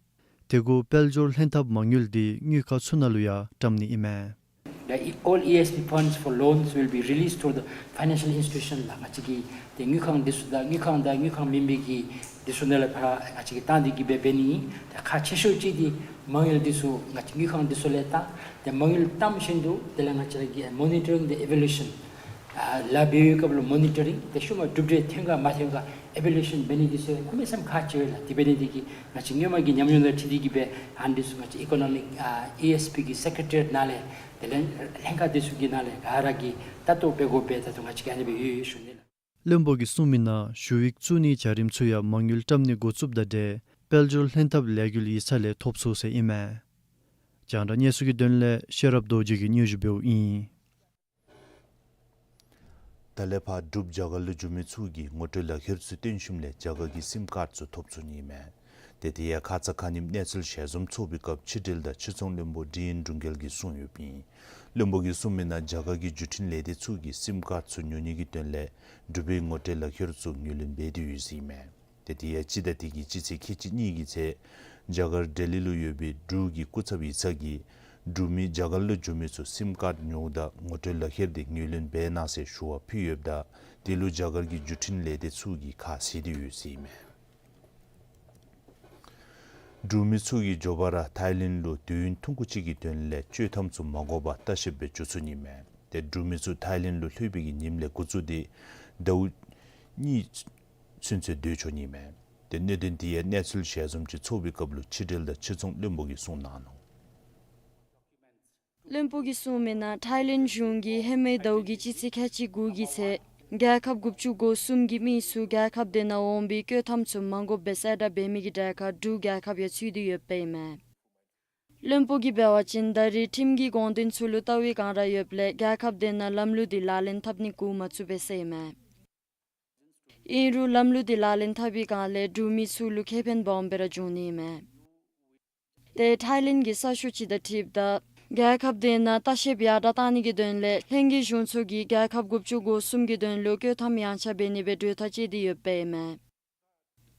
དེ་གུ་དཔལ་འབྱོར་ལྷན་ཐབས་མ་དངུལ་དེ་དངུལ་ཁང་ཚུ་ནང་ལུ་ཡང་བཀྲམ་ནི་ཨིན་མས། The all E S P funds for loans will be released to the financial institution ལགས། ང་བཅས་ཀྱི་དེ་དངུལ་ཁང་དེ་ཚུ་དང་དངུལ་ཁང་དང་དངུལ་ཁང་མེན་པའི་གི་དེ་ཚུ་ནང་ལས་ཕར་ང་བཅས་ཀྱིས་བཏང་སྟེ་གི་འབད་འབད་ནི་ཨིན། དེ་ཁག་ཆེ་ཤོས་ཅིག་དེ་མ་དངུལ་དེ་ཚུ་ང་བཅས་དངུལ་ཁང་དེ་ཚུ་ལས་བཏང་། དེ་མ་དངུལ་བཏངམ་བཞིན་དུ་དེ་ལས་ང་བཅས་ར་གི་མོ་ནི་ཊ་རིང་དང་ཨི་ཝོ་ལུ་ཤཱན་ཨ་ལཱ་འབད་བའི་སྐབས་ལུ་མོ་ནི་ཊ་རིང་དེ་ཤུལ་མ་གྲུབ་འབྲས་ཐོན་ག་མ་ཐོན་ག་ཨི་ཝོ་ལུ་ཤཱན་འབད་ནི་དེ་ཚུ་གནམ་མེད་ས་མེད་ཁག་ཆེ་བས་ལགས། དེ་འབད་ནི་དེ་གིས་ང་བཅས་སྔོན་མ་གི་ཉམས་མྱོང་དང་འཁྲིལ་ཏེ་གི་སྦེ་ཨ་ནི་དེ་ཚུ་ང་བཅས་ཨི་ཀོ་ནོ་མིག་ཨ་ཨི་ཨེསི་པི་གི་སེ་ཀེ་རེ་ཊ་རི་ཡེཊ་ནང་ལས་དེ་ལས་ལྷན་ཁག་དེ་ཚུ་གི་ནང་ལས་ག་ར་གིས་ལྟ་རྟོག་འབད་དགོ་པས། ད་ལྟོ་ང་བཅས་ཀྱིས་ཨ་ནི་སྦེ་ཡོད་ཡོད་ཞུ་ནི་ལགས། བློན་པོ་གིས་གསུངས་མི་ནང་ཞུ་ཡིག་བཙུགས་ནིའི་བྱ་རིམ་ཚུ་ཡང་མ་དངུལ་བཀྲམ་ནི་འགོ་བཙུགསཔ་དང་འབྲེལ་དཔལ་འབྱོར་ལྷན་ཐབས་ལས་འགུལ་ཡིག་ཚང་ལས་ཐོབ་ཚུགས་ཟེར་ཨིན་མས། རྒྱང་བསྒྲགས་གནས་ཚུལ་གྱི་དོན་ལས་ཤེས་རབ་རྡོ་རྗེ་གིས་སྙན་ཞུ་འབདཝ་ཨིན། ད་ལས་ཕར་འབྲུག་རྒྱ་གར་ལུ་འགྱོ་མི་ཚུ་གིས་ངོ་སྤྲོད་ལག་ཁྱེར་ཚུ་སྟོན་ཞིནམ་ལས་རྒྱ་གར་གྱི་སིམ་ཀཱརཌ་ཚུ་ཐོབ་ཚུགས་ནི་མས། ཏེ་དེ་ཡང་ཁ་ཙ་ཁ་ཉིནམ་གནས་ཚུལ་ཞལ་འཛོམས་ཚོགས་པའི་སྐབས་ཕྱི་འབྲེལ་དང་ཕྱིར་ཚོང་བློན་པོ་ཌི་ཨེན་སྒྲོན་རྒྱལ་གྱིས་གསུངས་ཡོདཔ་ཨིན། བློན་པོ་གིས་གསུངས་མི་ནང་རྒྱ་གར་གྱི་བརྒྱུད་འཕྲིན་ལས་སྡེ་ཚུ་གིས་སིམ་ཀཱརཌ་ཚུ་ཉོ་ནི་གི་དོན་ལས་འབྲུག་པའི་ངོ་སྤྲོད་ལག་ཁྱེར་ཚུ་ངོས་ལེན་འབད་དེ་ཡོད་ཟེར་ཨིན་མས། ཏེ་དེ་ཡང་སྤྱི་ཟླ་འདི་གི་སྤྱི་ཚེས་ཁལ་གཅིག་གཉིས་ཀྱི་ཚེས་རྒྱ་གར་ལྡི་ལི་ལུ་ཡོད་པའི་འབྲུག་གི་སྐུ་ཚབ་ཡིག་ཚང་གིས་འབྲུག་མི་རྒྱ་གར་ལུ་འགྱོ་མི་ཚུ་སིམ་ཀཱརཌ་ཉོཝ་ད་ངོ་སྤྲོད་ལག་ཁྱེར་དེ་ངོས་ལེན་འབད་གནང་ཟེར་ཞུ་བ་ཕུལ་ཡོདཔ་ད་དེ་ལུ་རྒྱ་གར་གྱི་བརྒྱུད་འཕྲིན་ལས་སྡེ་ཚུ་གིས་ཁ་བཟེད་དེ་ཡོད་ཟེར་ཨིན་མས། འབྲུག་མི་ཚུ་གིས་མགྱོགས་པ་ར་ཐའི་ལེནཌ་ལུ་དུས་ཡུན་ཐུང་ཀུ་ཅིག་གི་དོན་ལས་བཅོས་ཐམ་ཚུ་མ་དགོ་པར་ལྟ་བཤལཔ་སྦེ་འགྱོ་ཚུགས་ནི་མས། ཏེ་འབྲུག་མི་ཚུ་ཐའི་ལེནཌ་ལུ་ལྷོད་པའི་གི་ཉིནམ་ལས་འགོ་བཙུགས་ཏེ་ཟླཝ་གཉིས་ཚུན་ཚོད་སྡོད་ཆོག་ནི་མས། ཏེ་གནད་དོན་དེ་ཡང་གནས་ཚུལ་ཞལ་འཛོམས་ཅིག་ཚོགས་པའི་སྐབས་ལུ་ཕྱི་འབྲེལ་དང་ཕྱིར་ཚོང་བློན་པོ་གིས་གསུངས་གནང་ནུག། བློན་པོ་གིས་གསུངས་མི་ནང་ཐའི་ལེནཌ་གཞུང་གིས་ཧེ་མའི་ཟླཝ་གི་སྤྱི་ཚེས་ཁལ་གཅིག་དགུ་གི་ཚེས་རྒྱལ་ཁབ་དགུ་བཅུ་གོ་གསུམ་གྱི་མི་ཚུ་རྒྱལ་ཁབ་དེ་ནང་འོང་བའི་བཀོད་ཐམ་ཚུ་མ་དགོཔ་སྦེ་གསལ་བསྒྲགས་འབད་མི་གི་གྲལ་ཁར་འབྲུག་རྒྱལ་ཁབ་ཡང་ཚུད་དེ་ཡོདཔ་ཨིན་མས། བློན་པོ་གིས་འབད་བ་ཅིན་ད་རེས་ཁྲིམས་ཀྱི་དགོངས་དོན་ཚུ་ལུ་ལྟ་བའི་སྒང་ར་ཡོདཔ་ལས་རྒྱལ་ཁབ་དེ་ནང་ལམ་ལུགས་དེ་ལག་ལེན་འཐབ་ནི་འགོ་མ་བཙུགས་པས་ཟེར་ཨིན་མས། ཨིན་རུང་ལམ་ལུགས་དེ་ལག་ལེན་འཐབ་པའི་སྒང་ལས་འབྲུག་མི་ཚུ་ལུ་ཁེ་ཕན་སྦོམ་སྦེ་ར་འབྱུང་ནི་མས། ཏེ་ཐའི་ལེནཌ་གི་གསར་ཤོག་ཅིག་དང་འཁྲིལཝ་ད་རྒྱལ་ཁབ་དེ་ནང་ལྟ་བཤལཔ་ཡར་དྲག་གཏང་ནི་གི་དོན་ལས་ལྷན་རྒྱས་གཞུང་ཚོགས་ཀྱིས་རྒྱལ་ཁབ་དགུ་བཅུ་གོ་གསུམ་གྱི་དོན་ལུ་བཀོད་ཐམ་ཡངས་ཆག་འབད་ནི་སྦེ་གྲོས་ཐག་བཅད་དེ་ཡོདཔ་ཨིན་མས།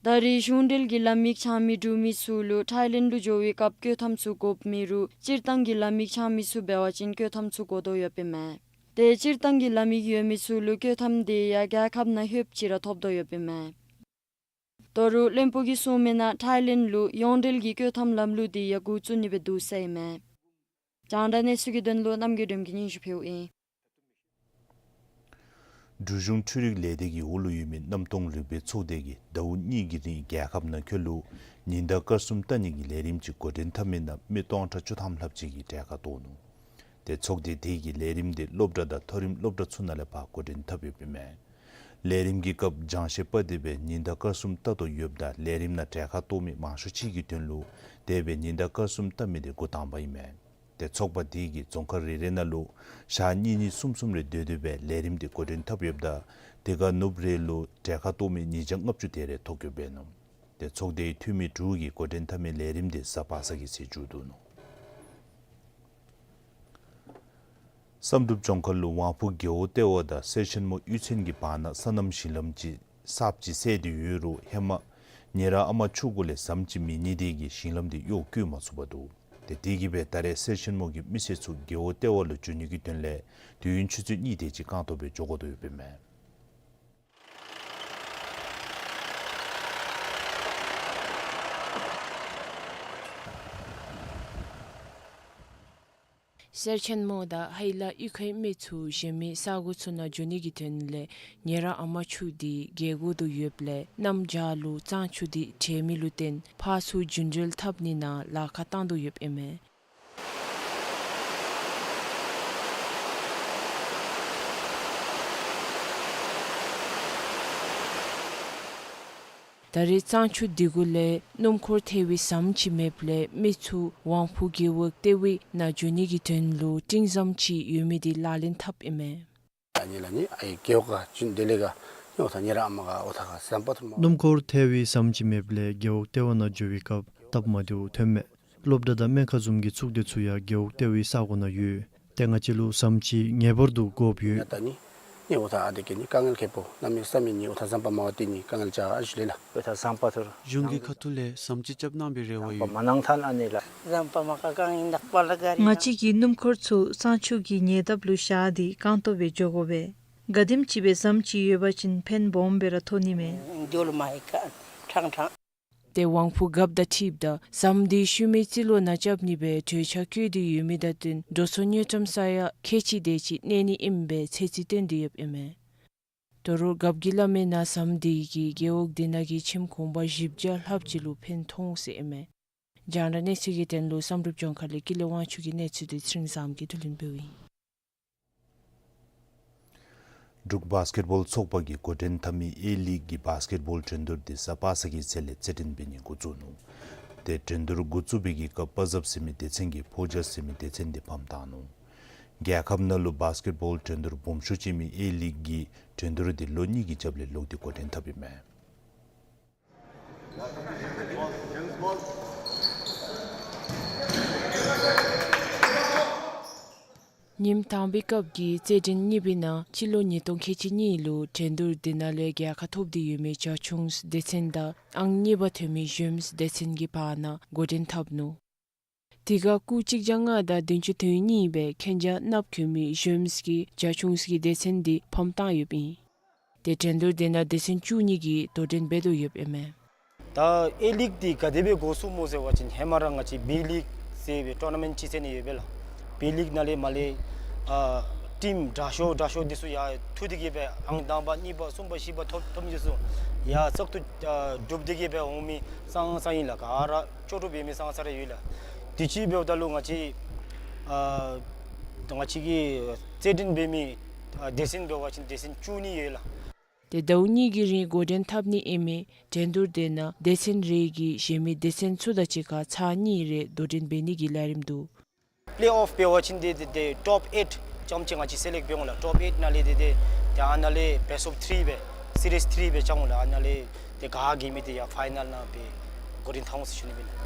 ད་རེས་གཞུང་འབྲེལ་གྱི་ལམ་ཡིག་འཆང་མི་འབྲུག་མི་ཚུ་ལུ་ཐའི་ལེནཌ་ལུ་འགྱོ་བའི་སྐབས་བཀོད་ཐམ་ཚུ་དགོཔ་མེད་རུང་སྤྱིར་བཏང་གི་ལམ་ཡིག་འཆང་མི་ཚུ་འབད་བ་ཅིན་བཀོད་ཐམ་ཚུ་དགོ་དོ་ཡོདཔ་ཨིན་མས། ཏེ་སྤྱིར་བཏང་གི་ལམ་ཡིག་ཡོད་མི་ཚུ་ལུ་བཀོད་ཐམ་དེ་ཡང་རྒྱལ་ཁབ་ནང་ལྷོདཔ་ཅིག་ར་ཐོབ་དོ་ཡོདཔ་ཨིན་མས། ད་རུང་བློན་པོ་གིས་གསུངས་མི་ནང་ཐའི་ལེནཌ་ལུ་ཡོངས་འབྲེལ་གྱི་བཀོད་ཐམ་ལམ་ལུགས་དེ་ཡང་འགོ་བཙུགས་ནི་སྦེ་འདུག་ཟེར་ཨིན་མས། རྒྱང་བསྒྲགས་གནས་ཚུལ་གྱི་དོན་ལུ་རྣམ་རྒྱལ་སྒྲོལམ་གིས་སྙན་ཞུ་ཕུལཝ་ཨིན། འབྲུག་གཞུང་འཕྲུལ་རིག་ལས་སྡེ་གི་འོག་ལུ་ཡོད་མི་གནམ་སྟོང་རིག་པའི་ཚོགས་སྡེ་གིས་ཟླཝ་གཉིས་ཀྱི་རིང་རྒྱལ་ཁབ་ནང་འཁོད་ལུ་ཉིན་ཟླ་སྐར་གསུམ་ལྟ་ནི་གི་ལས་རིམ་ཅིག་འགོ་འདྲེན་འཐབ་མི་ནང་མི་སྟོང་ཕྲག་བཅུ་ཐམ་ལྷགཔ་ཅིག་གིས་གྲལ་ཁར་གཏོགས་ནུག། ཏེ་ཚོགས་སྡེ་དེ་གིས་ལས་རིམ་དེ་སློབ་གྲྭ་དང་མཐོ་རིམ་སློབ་གྲྭ་ཚུ་ནང་ལས་ཕར་འགོ་འདྲེན་འཐབ་ཡོདཔ་ཨིན་མས། ལས་རིམ་གྱི་སྐབས་སྦྱང་བཤད་པ་དེ་སྦེ་ཉིན་ཟླ་སྐར་གསུམ་ལྟ་དོ་ཡོདཔ་ད་ལས་རིམ་ནང་གྲལ་ཁར་གཏོགས་མི་མང་ཤོས་ཅིག་གི་དོན་ལུ་དེ་སྦེ་ཉིན་ཟླ་སྐར་གསུམ་ལྟ་མི་དེ་འགོ་དང་པ་ཨིན་མས། ཏེ་ཚོགས་པ་དེ་གིས་རྫོང་ཁག་རེ་རེ་ནང་ལུ་ཞག་གཉིས་གཉིས་གསུམ་གསུམ་རེ་སྡོད་སྡོད་སྦེ་ལས་རིམ་དེ་འགོ་འདྲེན་འཐབ་ཡོདཔ་ད་དེ་ཁར་ནུབ་རེ་ལུ་གྲལ་ཁར་གཏོགས་མི་ཉིས་བརྒྱ་ལྔ་བཅུ་དེ་རེ་ཐོབ་ཡོདཔ་ཨིན་ནོ། ཏེ་ཚོགས་སྡེའི་འཐུས་མི་དྲུག་གིས་འགོ་འདྲེན་འཐབ་མི་ལས་རིམ་དེ་གཟའ་པ་སངས་ཀྱི་ཚེ་མཇུག་བསྡུ་ནུག། བསམ་གྲུབ་ལྗོངས་མཁར་ལུ་དབང་ཕུག་རྒེད་འོག་ལྟེ་བ་དང་གསེར་ཆེན་མོ་གཡུས་ཚན་གྱི་བར་ན་སོ་ནམ་ཞིང་ལམ་ཅིག་གསརཔ་ཅིག་བསལ་ཏེ་ཡོད་རུང་ཧེ་མ་ཉེ་རང་ཨ་མ་ཆུ་གུ་ལས་ཟམ་ཅིག་མེད་ནི་དེ་གིས་ཞིང་ལམ་དེ་གཡོག་བཀོལ་མ་ཚུགས་པར་འདུག། ཏེ་དེ་གིས་སྦེ་ད་རེས་གསེར་ཆེན་མོ་གི་མི་སེར་ཚུ་རྒེད་འོག་ལྟེ་བ་ལུ་འགྱོ་ནི་གི་དོན་ལས་དུས་ཡུན་ཆུ་ཚོད་གཉིས་དེ་ཅིག་རྐང་སྟོང་སྦེ་འགྱོ་དགོ་དོ་ཡོདཔ་ཨིན་མས། གསེར་ཆེན་མོ་དང་ཧའི་ལ་གཡུས་ཁའི་མི་ཚུ་གཞན་མི་ས་གོ་ཚུ་ནང་འགྱོ་ནི་གི་དོན་ལས་ཉེ་རང་ཨ་མ་ཆུ་དེ་བརྒལ་དགོ་དོ་ཡོདཔ་ལས་གནམ་བྱཱར་ལུ་གཙང་ཆུ་དེ་བྲལ་མི་ལུ་བརྟེན་ཕར་ཚུར་རྒྱུན་འགྲུལ་འཐབ་ནི་ནང་ལཱ་ཁག་བཏང་དོ་ཡོདཔ་ཨིན་མས། ད་རེས་གཙང་ཆུ་དེ་གུ་ལས་སྣུམ་འཁོར་ཐལ་བའི་ཟམ་ཅིག་མེདཔ་ལས་མི་ཚུ་དབང་ཕུག་རྒེད་འོག་ལྟེ་བའི་ནང་འགྱོ་ནི་གི་དོན་ལུ་སྤྲིང་ཟམ་ཅིག་ཡོད་མི་དེ་ལག་ལེན་འཐབ་ཨིན་མས། ཨ་ནི་ལགས་ནི་ཨའི་རྒེད་འོག་ཁར་བྱོན་དེ་ལས་ག་ནི་འོ་ཐ་ཉེ་རང་ཨ་མ་ག་འོ་ཐ་ག་ཟམ་པ་ཐུར་མ། སྣུམ་འཁོར་ཐལ་བའི་ཟམ་ཅིག་མེདཔ་ལས་རྒེད་འོག་ལྟེ་བ་ནང་འགྱོ་བའི་སྐབས་སྟབས་མ་བདེཝ་ཐོན་མས། སློབ་གྲྭ་དང་སྨན་ཁང་བཟུམ་གྱི་ཚོགས་སྡེ་ཚུ་ཡང་རྒེད་འོག་ལྟེ་བའི་ས་གོ་ནང་ཡོད། ཏེ་ང་བཅས་ལུ་ཟམ་ཅིག་ངེས་པར་དུ་དགོཔ་ཡོད། ད་ནི་ནི་འོ་ཐ་ཨ་དེ་གི་ནི་དཀའ་ངལ་ཁེ་པོ་གནམ་མེད་ས་མེད་ནི་འོ་ཐ་ཟམ་པ་མ་བ་ཏེ་ནི་དཀའ་ངལ་ཅ་ཨ་ཞུ་ལེ་ལགས། འོ་ཐ་ཟམ་པ་ཐུར། གཞུང་གི་ཁ་ཐུག་ལས་ཟམ་ཅིག་རྐྱབ་གནང་པའི་རེ་བ་ཡོད། མ་གནང་ཐལ་ཨ་ནི་ལགས། ཟམ་པ་མ་ཀ་གང་ཡིན་དག་པ་ལ་ག་རེ། ང་བཅས་ཀྱི་སྣུམ་འཁོར་ཚུ་གཙང་ཆུ་གི་ཉེ་འདབས་ལུ་བཞག་སྟེ་རྐང་སྟོང་སྦེ་འགྱོ་དགོ་པས། ག་དེམ་ཅིག་སྦེ་ཟམ་ཅིག་ཡོད་པ་ཅིན་ཕན་སྦོམ་སྦེ་ར་ཐོགས་ནི་མས། འགྱོ་ལུ་མ་ཧེ་ཁ་ཕྲང་ཕྲང་། ཏེ་དབང་ཕུག་རྒཔོ་དང་འཁྲིལཝ་ད་ཟམ་དེ་ཤུལ་མའི་རྩིས་ལོག་ནང་རྐྱབ་ནི་སྦེ་གྲོས་འཆར་བཀོད་དེ་ཡོད་མི་དང་བསྟུན་འགྲོ་སོང་དངུལ་ཀྲམ་ས་ཡ་ཁལ་གཅིག་དེ་ཅིག་གནས་ནི་ཨིནམ་སྦེ་ཚོད་རྩིས་བཏོན་ཏེ་ཡོདཔ་ཨིན་མས། དོ་རུང་རྒཔོ་གིས་སླབ་མིའི་ནང་ཟམ་དེ་གིས་རྒེད་འོག་དེ་ནང་གི་ཁྱིམ་གུང་པ་བཞི་བརྒྱ་ལྷགཔ་ཅིག་ལུ་ཕན་ཐོགས་ཟེར་ཨིན་མས། རྒྱང་བསྒྲགས་གནས་ཚུལ་གྱི་དོན་ལུ་བསམ་གྲུབ་ལྗོངས་མཁར་ལས་ཀུན་ལེགས་དབང་ཕྱུག་གི་གནས་ཚུལ་དེ་ཚེ་རིང་བཟངམོ་གིས་བསྡུ་ལེན་འབདཝ་ཨིན། འབྲུག་བཱསི་ཀེཊ་བཱོལ་ཚོགས་པ་གིས་འགོ་འདྲེན་འཐབ་མི་ཨེ་ལིག་གི་བཱསི་ཀེཊ་བཱོལ་འགྲན་བསྡུར་དེ་གཟའ་པ་སངས་ཀྱི་ཚེ་ལས་རྩེད་འགྲན་འབད་ནི་འགོ་བཙུགས་ནུག། ཏེ་འགྲན་བསྡུར་འགོ་བཙུགས་པའི་གི་སྐབས་པ་ཛབ་ཟེར་མི་སྡེ་ཚན་གྱིས་ཕོ་ཇཱས་ཟེར་མི་སྡེ་ཚན་དེ་ཕམ་བཏང་ནུག། རྒྱལ་ཁབ་ནང་ལུ་བཱསི་ཀེཊ་བཱོལ་འགྲན་བསྡུར་སྦོམ་ཤོས་ཅིག་ཨིན་མི་ཨེ་ལིག་གི་འགྲན་བསྡུར་དེ་ལོ་གཉིས་ཀྱི་རྒྱབ་ལས་ལོག་སྟེ་འགོ་འདྲེན་འཐབ་ཨིན་མས། ཉིནམ་དང་པའི་སྐབས་ཀྱི་རྩེད་འགྲན་གཉིས་པའི་ནང་སྤྱི་ལོ་ཉིས་སྟོང་ཁལ་གཅིག་གཉིས་ལུ་འགྲན་བསྡུར་དེ་ནང་ལས་རྒྱལ་ཁ་ཐོབ་སྟེ་ཡོད་མི་བྱ་ཁྱུང་སྡེ་ཚན་དང་ཨང་གཉིས་པ་ཐོན་མི་ཞོནམ་སྡེ་ཚན་གྱི་བར་ན་འགོ་འདྲེན་འཐབ་ནུག། དེ་ཁར་སྐུ་གཅིག་བརྒྱ་ལྔ་དང་བདུན་ཅུ་དོན་གཉིས་སྦེ་ཁེན་ཇ་ནབ་གྱོན་མི་ཞོནམ་གྱིས་བྱ་ཁྱུང་གི་སྡེ་ཚན་དེ་ཕམ་བཏང་ཡོདཔ་ཨིན། ཏེ་འགྲན་བསྡུར་དེ་ནང་སྡེ་ཚན་བཅུ་གཉིས་ཀྱིས་དོ་འགྲན་འབད་དོ་ཡོདཔ་ཨིན་མས། ད་ཨེ་ལིག་འདི་ག་དེ་སྦེ་འགོ་བཙུགས་མོ་ཟེར་བ་ཅིན་ཧེ་མ་ར་ང་བཅས་བི་ལིག་ཟེར་བའི་ཊོར་ན་མེནཊ་ཅིག་ཟེར་ནི་ཡོད་པས་ལགས། བི་ལིག་ནང་ལས་མར་ལས་ཨ་ཊིམ་དྲག་ཤོས་དྲག་ཤོས་འདི་ཚུ་ཡར་འཐུ་སྟེ་གི་སྦེ་ཨང་དང་པ་གཉིས་པ་གསུམ་པ་བཞི་པ་ཐོབ་ཐོབ་མི་འདི་ཚུ་ཡར་བཙག་འཐུ་ཨ་གྲུབ་སྟེ་གི་སྦེ་འོང་མི་ཙང་ཙང་ཨིན་ལགས། ག་ར་ལྕོགས་གྲུབ་འབད་མི་ཙང་ཙང་ར་ཡོད་ལགས། དུས་ཅི་འབདཝ་ད་ལུ་ང་བཅས་ཨ་ང་བཅས་ཀྱི་རྩེད་འགྲན་འབད་མི་ཨ་སྡེ་ཚན་འབད་བ་ཅིན་སྡེ་ཚན་བཅུ་གཉིས་ཡོད་ལགས། ཏེ་ཟླཝ་གཉིས་ཀྱི་རིང་འགོ་འདྲེན་འཐབ་ནི་ཨིན་མི་འགྲན་བསྡུར་དེ་ནང་སྡེ་ཚན་རེ་གིས་གཞན་མི་སྡེ་ཚན་ཚུ་དང་གཅིག་ཁར་ཚར་གཉིས་རེ་དོ་འགྲན་འབད་ནི་གི་ལས་རིམ་འདུག། པི་ལེ་ཨོཕ་འབད་བ་ཅིན་ཏེ་ཏེ་ཊོཔ་ཨེཊ་ཙམ་ཅིག་ང་བཅས་སི་ལེཀཊ་འབད་འོང་ལགས། ཊོཔ་ཨེཊ་ནང་ལས་ཏེ་ཏེ་ཏེ་ཨ་ནཱ་ལས་བེསཊ་ཨོཕ་ཐིརི་སྦེ་སི་རིསི་ཐིརི་སྦེ་རྐྱབ་འོང་ལགས། ཨ་ནཱ་ལས་ཏེ་ག་ར་རྒས་མི་དེ་ཡར་ཕའི་ནཱལ་ནང་སྦེ་འགོ་འདྲེན་འཐབ་འོང་ཟེར་ཞུ་ནི་ཨིན་ལགས།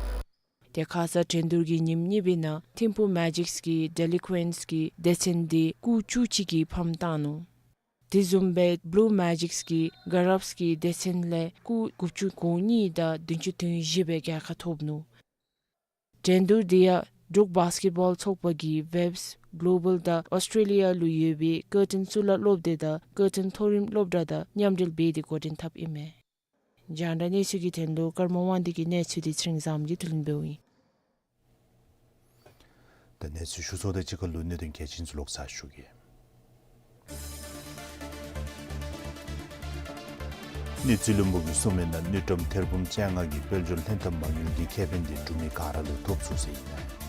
ཏེ་ཁ་ཙ་འགྲན་བསྡུར་གྱི་ཉིནམ་གཉིས་པའི་ནང་ཐིམ་ཕུག་མེ་ཇིཀསི་གི་ཌེ་ལི་ཀུ་ཨེནཊསི་གི་སྡེ་ཚན་དེ་སྐུགས་བཅུ་གཅིག་གིས་ཕམ་བཏང་ནུག། དེ་བཟུམ་སྦེ་བླུ་མེ་ཇིཀསི་གི་ག་རབསི་གི་སྡེ་ཚན་ལས་སྐུགས་དགུ་བཅུ་གོ་གཉིས་དང་བདུན་ཅུ་དོན་བཞི་སྦེ་རྒྱལ་ཁ་ཐོབ་ནུག། འགྲན་བསྡུར་དེ་ཡང་འབྲུག་བཱསི་ཀེཊ་བཱོལ་ཚོགས་པ་གིས་ཝེབས་གོ་ལོ་བཱལ་དང་ཨོསི་ཊྲེ་ལི་ཡ་ལུ་ཡོད་པའི་ཀར་ཊན་གཙུག་ལག་སློབ་སྡེ་དང་ཀར་ཊན་མཐོ་རིམ་སློབ་གྲྭ་དང་མཉམ་འབྲེལ་འབད་དེ་འགོ་འདྲེན་འཐབ་ཨིན་མས། རྒྱང་བསྒྲགས་གནས་ཚུལ་གྱི་དོན་ལུ་ཀརྨ་དབང་འདུས་ཀྱི་གནས་ཚུལ་དེ་ཚེ་རིང་བཟངམོ་གིས་བསྡུ་ལེན་འབདཝ་ཨིན། ད་གནས་ཚུལ་ཞུ་ཚརཝ་དང་གཅིག་ཁར་ལུ་གནད་དོན་གལ་ཆེན་ཚུ་ལོག་ཚར་ཞུ་གེ། གནས་ཚུལ་བློན་པོ་གིས་གསུངས་མི་ནང་དངུལ་ཀྲམ་ཐེར་འབུམ་བཅོ་ལྔ་གི་དཔལ་འབྱོར་ལྷན་ཐབས་མ་དངུལ་གྱི་ཁེ་ཕན་དེ་འབྲུག་མི་ག་ར་ལུ་ཐོབ་ཚུགས་ཟེར་ཨིན་མས།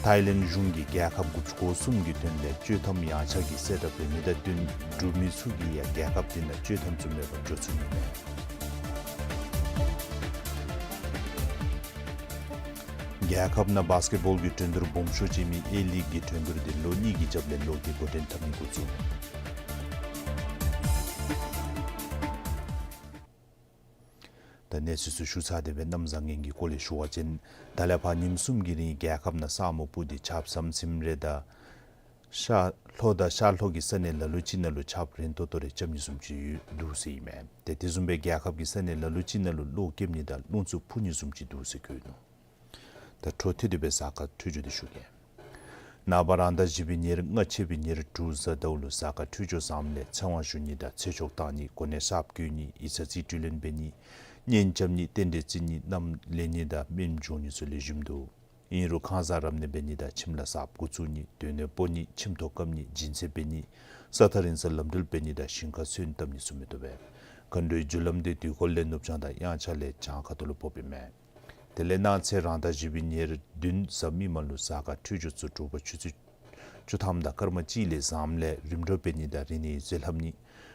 ཐའི་ལེནཌ་གཞུང་གིས་རྒྱལ་ཁབ་དགུ་བཅུ་གོ་གསུམ་གྱི་དོན་ལས་བཅོས་ཐམ་ཡངས་ཆག་གི་གསལ་བསྒྲགས་འབད་མི་དང་བསྟུན་འབྲུག་མི་ཚུ་གིས་ཡང་རྒྱལ་ཁབ་དེ་ནང་བཅོས་ཐམ་ཚུ་མེད་པར་འགྱོ་ཚུགས་ནི་མས། རྒྱལ་ཁབ་ནང་བཱསི་ཀེཊ་བཱོལ་གྱི་འགྲན་བསྡུར་སྦོམ་ཤོས་ཅིག་ཨིན་མི་ཨེ་ལིག་གི་འགྲན་བསྡུར་དེ་ལོ་གཉིས་ཀྱི་རྒྱབ་ལས་ལོ་གཅིག་འགོ་འདྲེན་འཐབ་ནི་འགོ་བཙུགས། ད་གནས་ཚུལ་ཚུ་ཞུ་ཚར་ཏེ་འབད་གནམ་བཟང་ངན་གྱི་སྐོར་ལས་ཞུ་བ་ཅིན་ད་ལས་ཕར་ཉིནམ་གསུམ་གྱི་རིང་རྒྱལ་ཁབ་ནང་ས་སྨུག་སྤུབས་ཏེ་ཆརཔ་ཟམ་ཟིམ་རེ་དང་ཤར་ལྷོ་དང་ཤར་ལྷོ་གི་ས་གནས་ལ་ལུ་ཅིག་ནང་ལུ་ཆརཔ་རན་ཏོག་ཏོ་རེ་རྐྱབ་ནི་བཟུམ་ཅིག་ཡོད་འདུག་ཟེར་ཨིན་མས། ཏེ་དེ་བཟུམ་སྦེ་རྒྱལ་ཁབ་ཀྱི་ས་གནས་ལ་ལུ་ཅིག་ནང་ལུ་གློག་རྐྱབ་ནི་དང་རླུང་འཚུབ་འཕུ་ནི་བཟུམ་ཅིག་འདུག་ཟེར་བཀོད་ནུག། ད་འཕྲོ་མཐུད་དེ་འབད་གཟའ་སྐར་འཕྲོད་སྦྱོར་དེ་ཞུ་གེ། ནངས་པ་རང་ཟླ་བཞི་པའི་ཉེར་ལྔ་ཚེས་པའི་ཉེར་དྲུག་གཟའ་ཟླཝ་ལུ་གཟའ་སྐར་འཕྲོད་སྦྱོར་བཟངམ་ལས་ཚེ་དབང་ཞུ་ནི་དང་ཚེ་ཆོག་གཏང་ནི་གོ་གནས་གསརཔ་བསྐོ་ནི་ཡིག་ཚང་རྩིས་སྤྲོད་ལེན་འབད་ནི་གཉེན་རྐྱབ་ནི་རྟེན་འབྲེལ་བརྩི་ནི་མནའམ་ལེན་ནི་དང་སྨན་སྦྱོང་ནི་ཚུ་ལེགས་ཤོམ་འདུག། ཨིན་རུང་ཁང་བཟང་རབ་གནས་འབད་ནི་དང་ཁྱིམ་ལཱ་གསརཔ་འགོ་བཙུགས་ནི་སྡོད་གནས་སྤོ་ནི་ཁྱིམ་ཐོག་བཀབ་ནི་སྦྱིན་སྲེག་འབད་ནི་ས་ཐག་རིང་སར་ལམ་འགྲུལ་འབད་ནི་དང་ཞིང་ཁར་སོན་བཏབ་ནི་ཚུ་མི་བཏུབ་པས། མཁའ་འགྲོའི་རྒྱུ་ལམ་དེ་དུས་འཁོར་ལས་ནུབ་བྱང་དང་དབྱངས་འཆར་ལས་བྱང་ཁ་ཐུག་ལུ་ཕོགཔ་ཨིན་མས། དེ་ལས་གནངས་ཚེ་རང་ཟླ་བཞི་པའི་ཉེར་བདུན་གཟའ་མིག་དམར་ལུ་གཟའ་སྐར་འཕྲོད་སྦྱོར་ཚུ་དྲོ་པ་ཆུ་ཚོད་བཅུ་ཐམ་དང་སྐར་མ་གཅིག་ལས་བཟངམ་ལས་རིམ་གྲོ་འབད་ནི་དང་རིག་གནས་ཡིག་རྩིས་ལྷབ་ནི་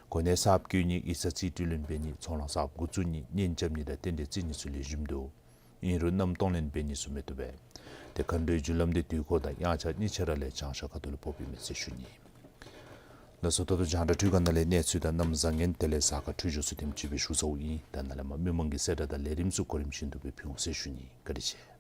གོ་གནས་གསརཔ་བསྐོ་ནི་ཡིག་ཚང་རྩིས་སྤྲོད་ལེན་འབད་ནི་ཚོང་ལཱ་གསརཔ་འགོ་བཙུགས་ནི་གཉེན་རྐྱབ་ནི་དང་རྟེན་འབྲེལ་བརྩི་ནི་ཚུ་ལེགས་ཤོམ་འདུག། ཨིན་རུང་མནའམ་གཏོང་ལེན་འབད་ནི་ཚུ་མི་བཏུབ་པས། ཏེ་མཁའ་འགྲོའི་རྒྱུ་ལམ་དེ་དུས་འཁོར་དང་དབྱངས་འཆར་གཉིས་ཆ་ར་ལས་བྱང་ཤར་ཁ་ཐུག་ལུ་ཕོགཔ་ཨིན་མས་ཟེར་ཞུ་ནི། ལགས་སོ། ད་ལྟོ་རྒྱང་བསྒྲགས་འཕྲུལ་ཁང་ནང་ལས་གནས་ཚུལ་དང་གནམ་བཟང་ངན་དེ་ལས་གཟའ་སྐར་འཕྲོད་སྦྱོར་ཚུ་དེམ་ཅིག་སྦེ་ཞུ་ཚརཝ་ཨིན། ད་ནཱ་ལས་མར་མི་མང་གི་གསལ་བསྒྲགས་དང་ལས་རིམ་ཚུ་གོ་རིམ་བཞིན་དུ་སྦེ་ཕུལ་འོང་ཟེར་ཞུ་ནི། བཀའ་དྲིན་ཆེ།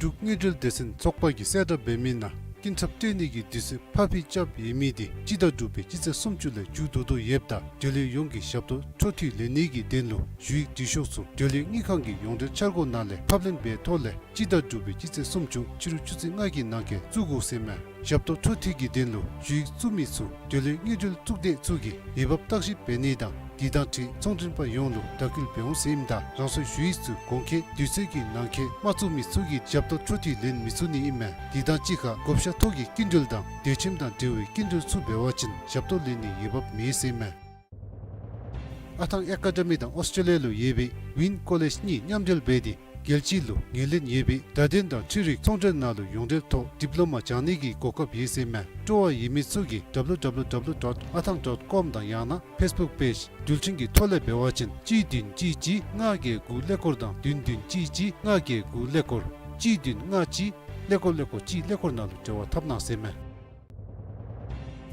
འབྲུག་དངུལ་འབྲེལ་སྡེ་ཚན་ཚོགས་པ་གིས་གསལ་བསྒྲགས་འབད་མི་ནང་སྐྱིན་ཚབ་སྤྲོད་ནི་གི་དུས་ཚོད་ཕར་འགྱངས་རྐྱབ་ཡོད་མི་དེ་སྤྱི་ཟླ་དྲུག་པའི་སྤྱི་ཚེས་སུམ་ཅུ་ལས་མཇུག་བསྡུ་དོ་ཡོདཔ་ད་འབྲེལ་ཡོད་ཡོངས་ཀྱིས་ཞབས་ཏོག་འཕྲོ་མཐུད་ལེན་ནི་གི་དོན་ལུ་ཞུ་ཡིག་འབྲི་ཤོག་ཚུ་འབྲེལ་ཡོད་དངུལ་ཁང་གི་ཡོངས་འབྲེལ་འཆར་སྒོ་ནང་ལས་ཕབ་ལེན་འབད་ཐོག་ལས་སྤྱི་ཟླ་དྲུག་པའི་སྤྱི་ཚེས་སུམ་ཅུ་ཕྱི་རུ་ཆུ་ཚོད་ལྔ་གི་ནང་འཁོད་བཙུགས་དགོ་ཟེར་མས། ཞབས་ཏོག་འཕྲོ་མཐུད་ཀྱི་དོན་ལུ་ཞུ་ཡིག་བཙུགས་མི་ཚུ་འབྲེལ་ཡོད་དངུལ་འབྲེལ་གཙུག་སྡེ་ཚུ་གིས་འོས་འབབ་བརྟག་ཞིབ་འབད་ནི་དང་དེ་དང་འཁྲིལ་ཚོང་མགྲོན་པ་ཡོངས་ལུ་བརྡ་སྐུལ་འབད་འོང་ཟེར་ཨིནམ་ད་རང་སོའི་ཞུ་ཡིག་ཚུ་གོང་འཁོད་དུས་ཚོད་ཀྱི་ནང་འཁོད་མ་བཙུགས་མི་ཚུ་གིས་ཞབས་ཏོག་འཕྲོ་མཐུད་ལེན་མི་ཚུགས་ནི་ཨིན་མས། དེ་དང་གཅིག་ཁར་བགོ་བཤའ་ཐོག་གི་སྐྱིན་འགྲུལ་དང་སྡོད་ཁྱིམ་དང་འབྲེལ་བའི་སྐྱིན་འགྲུལ་ཚུ་འབད་བ་ཅིན་ཞབས་ཏོག་ལེན་ནིའི་འོས་འབབ་མེད་ཟེར་ཨིན་མས། ཨ་ཐང་ཨེ་ཀ་ཌ་མི་དང་ཨོསི་ཊེ་ལི་ཡ་ལུ་ཡོད་པའི་ཝིན་ཀོ་ལེཇ་གཉིས་མཉམ་འབྲེལ་འབད་དེ་རྒྱལ་སྤྱི་ལུ་ངོས་ལེན་ཡོད་པའི་བརྡ་དོན་དང་འཕྲུལ་རིག་ཚོང་འབྲེལ་ནང་ལུ་ཡོངས་འབྲེལ་ཐོག་ཌིབ་ལོ་མ་སྦྱང་ནི་གི་གོ་སྐབས་ཡོད་ཟེར་མས། སྤྲོ་བ་ཡོད་མི་ཚུ་གིས་ཌབ་ལུ་ཌབ་ལུ་ཌབ་ལུ་ཌོཊ་ཨ་ཐང་ཌོཊ་ཀོམ་དང་ཡང་ན་ཕེསི་བུཀ་པེཇ་འགྲུལ་འཕྲིན་གྱི་ཐོག་ལས་འབད་བ་ཅིན་གཅིག་བདུན་གཅིག་གཅིག་ལྔ་བརྒྱད་དགུ་ཀླད་ཀོར་དང་བདུན་བདུན་གཅིག་གཅིག་ལྔ་བརྒྱད་དགུ་ཀླད་ཀོར་གཅིག་བདུན་ལྔ་གཅིག་ཀླད་ཀོར་ཀླད་ཀོར་གཅིག་ཀླད་ཀོར་ནང་ལུ་འབྲེལ་བ་འཐབ་གནང་ཟེར་མས།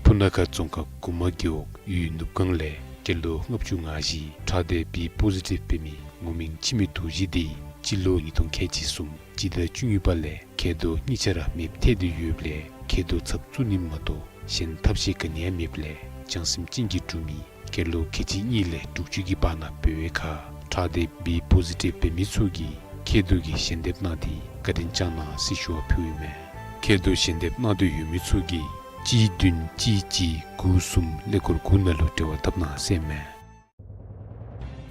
སྤུ་ན་ཁ་རྫོང་ཁག་གུ་མ་རྒེད་འོག་ཡུལ་ནུབ་སྒང་ལས་སྐྱེས་ལོ་ལྔ་བཅུ་ང་བཞི་ཁྲག་སྡེ་བི་པོ་ཟི་ཊིབ་འབད་མི་ངོ་མིང་འཆི་མེད་རྡོ་རྗེ་དེ་སྤྱི་ལོ་ཉིས་སྟོང་ཁལ་གཅིག་གསུམ་སྤྱི་ཟླ་བཅུ་གཉིས་པ་ལས་མཁལ་རྡོག་གཉིས་ཆ་ར་མེདཔ་ཐལ་ཏེ་ཡོདཔ་ལས་མཁལ་རྡོག་ཚབ་བཙུགས་ནི་མ་གཏོགས་གཞན་ཐབས་ཤེས་ག་ནི་ཡང་མེདཔ་ལས་བྱང་སེམས་ཅན་གྱི་འབྲུག་མི་སྐྱེས་ལོ་ཁལ་གཅིག་གཉིས་ལས་དྲུག་ཅུ་གི་བར་ན་འབད་བའི་ཁར་ཁྲག་སྡེ་བི་པོ་ཟི་ཊིབ་འབད་མི་ཚུ་གིས་མཁལ་རྡོག་གི་ཞལ་འདེབས་གནང་སྟེ་བཀའ་དྲིན་བསྐྱང་གནང་ཟེར་ཞུ་བ་ཕུལཝ་ཨིན་མས། མཁལ་རྡོག་ཞལ་འདེབས་གནང་འདོད་ཡོད་མི་ཚུ་གིས་གཅིག་བདུན་གཅིག་གཅིག་དགུ་གསུམ་ཀླད་ཀོར་དགུ་ནང་ལུ་འབྲེལ་བ་འཐབ་གནང་ཟེར་ཨིན་མས།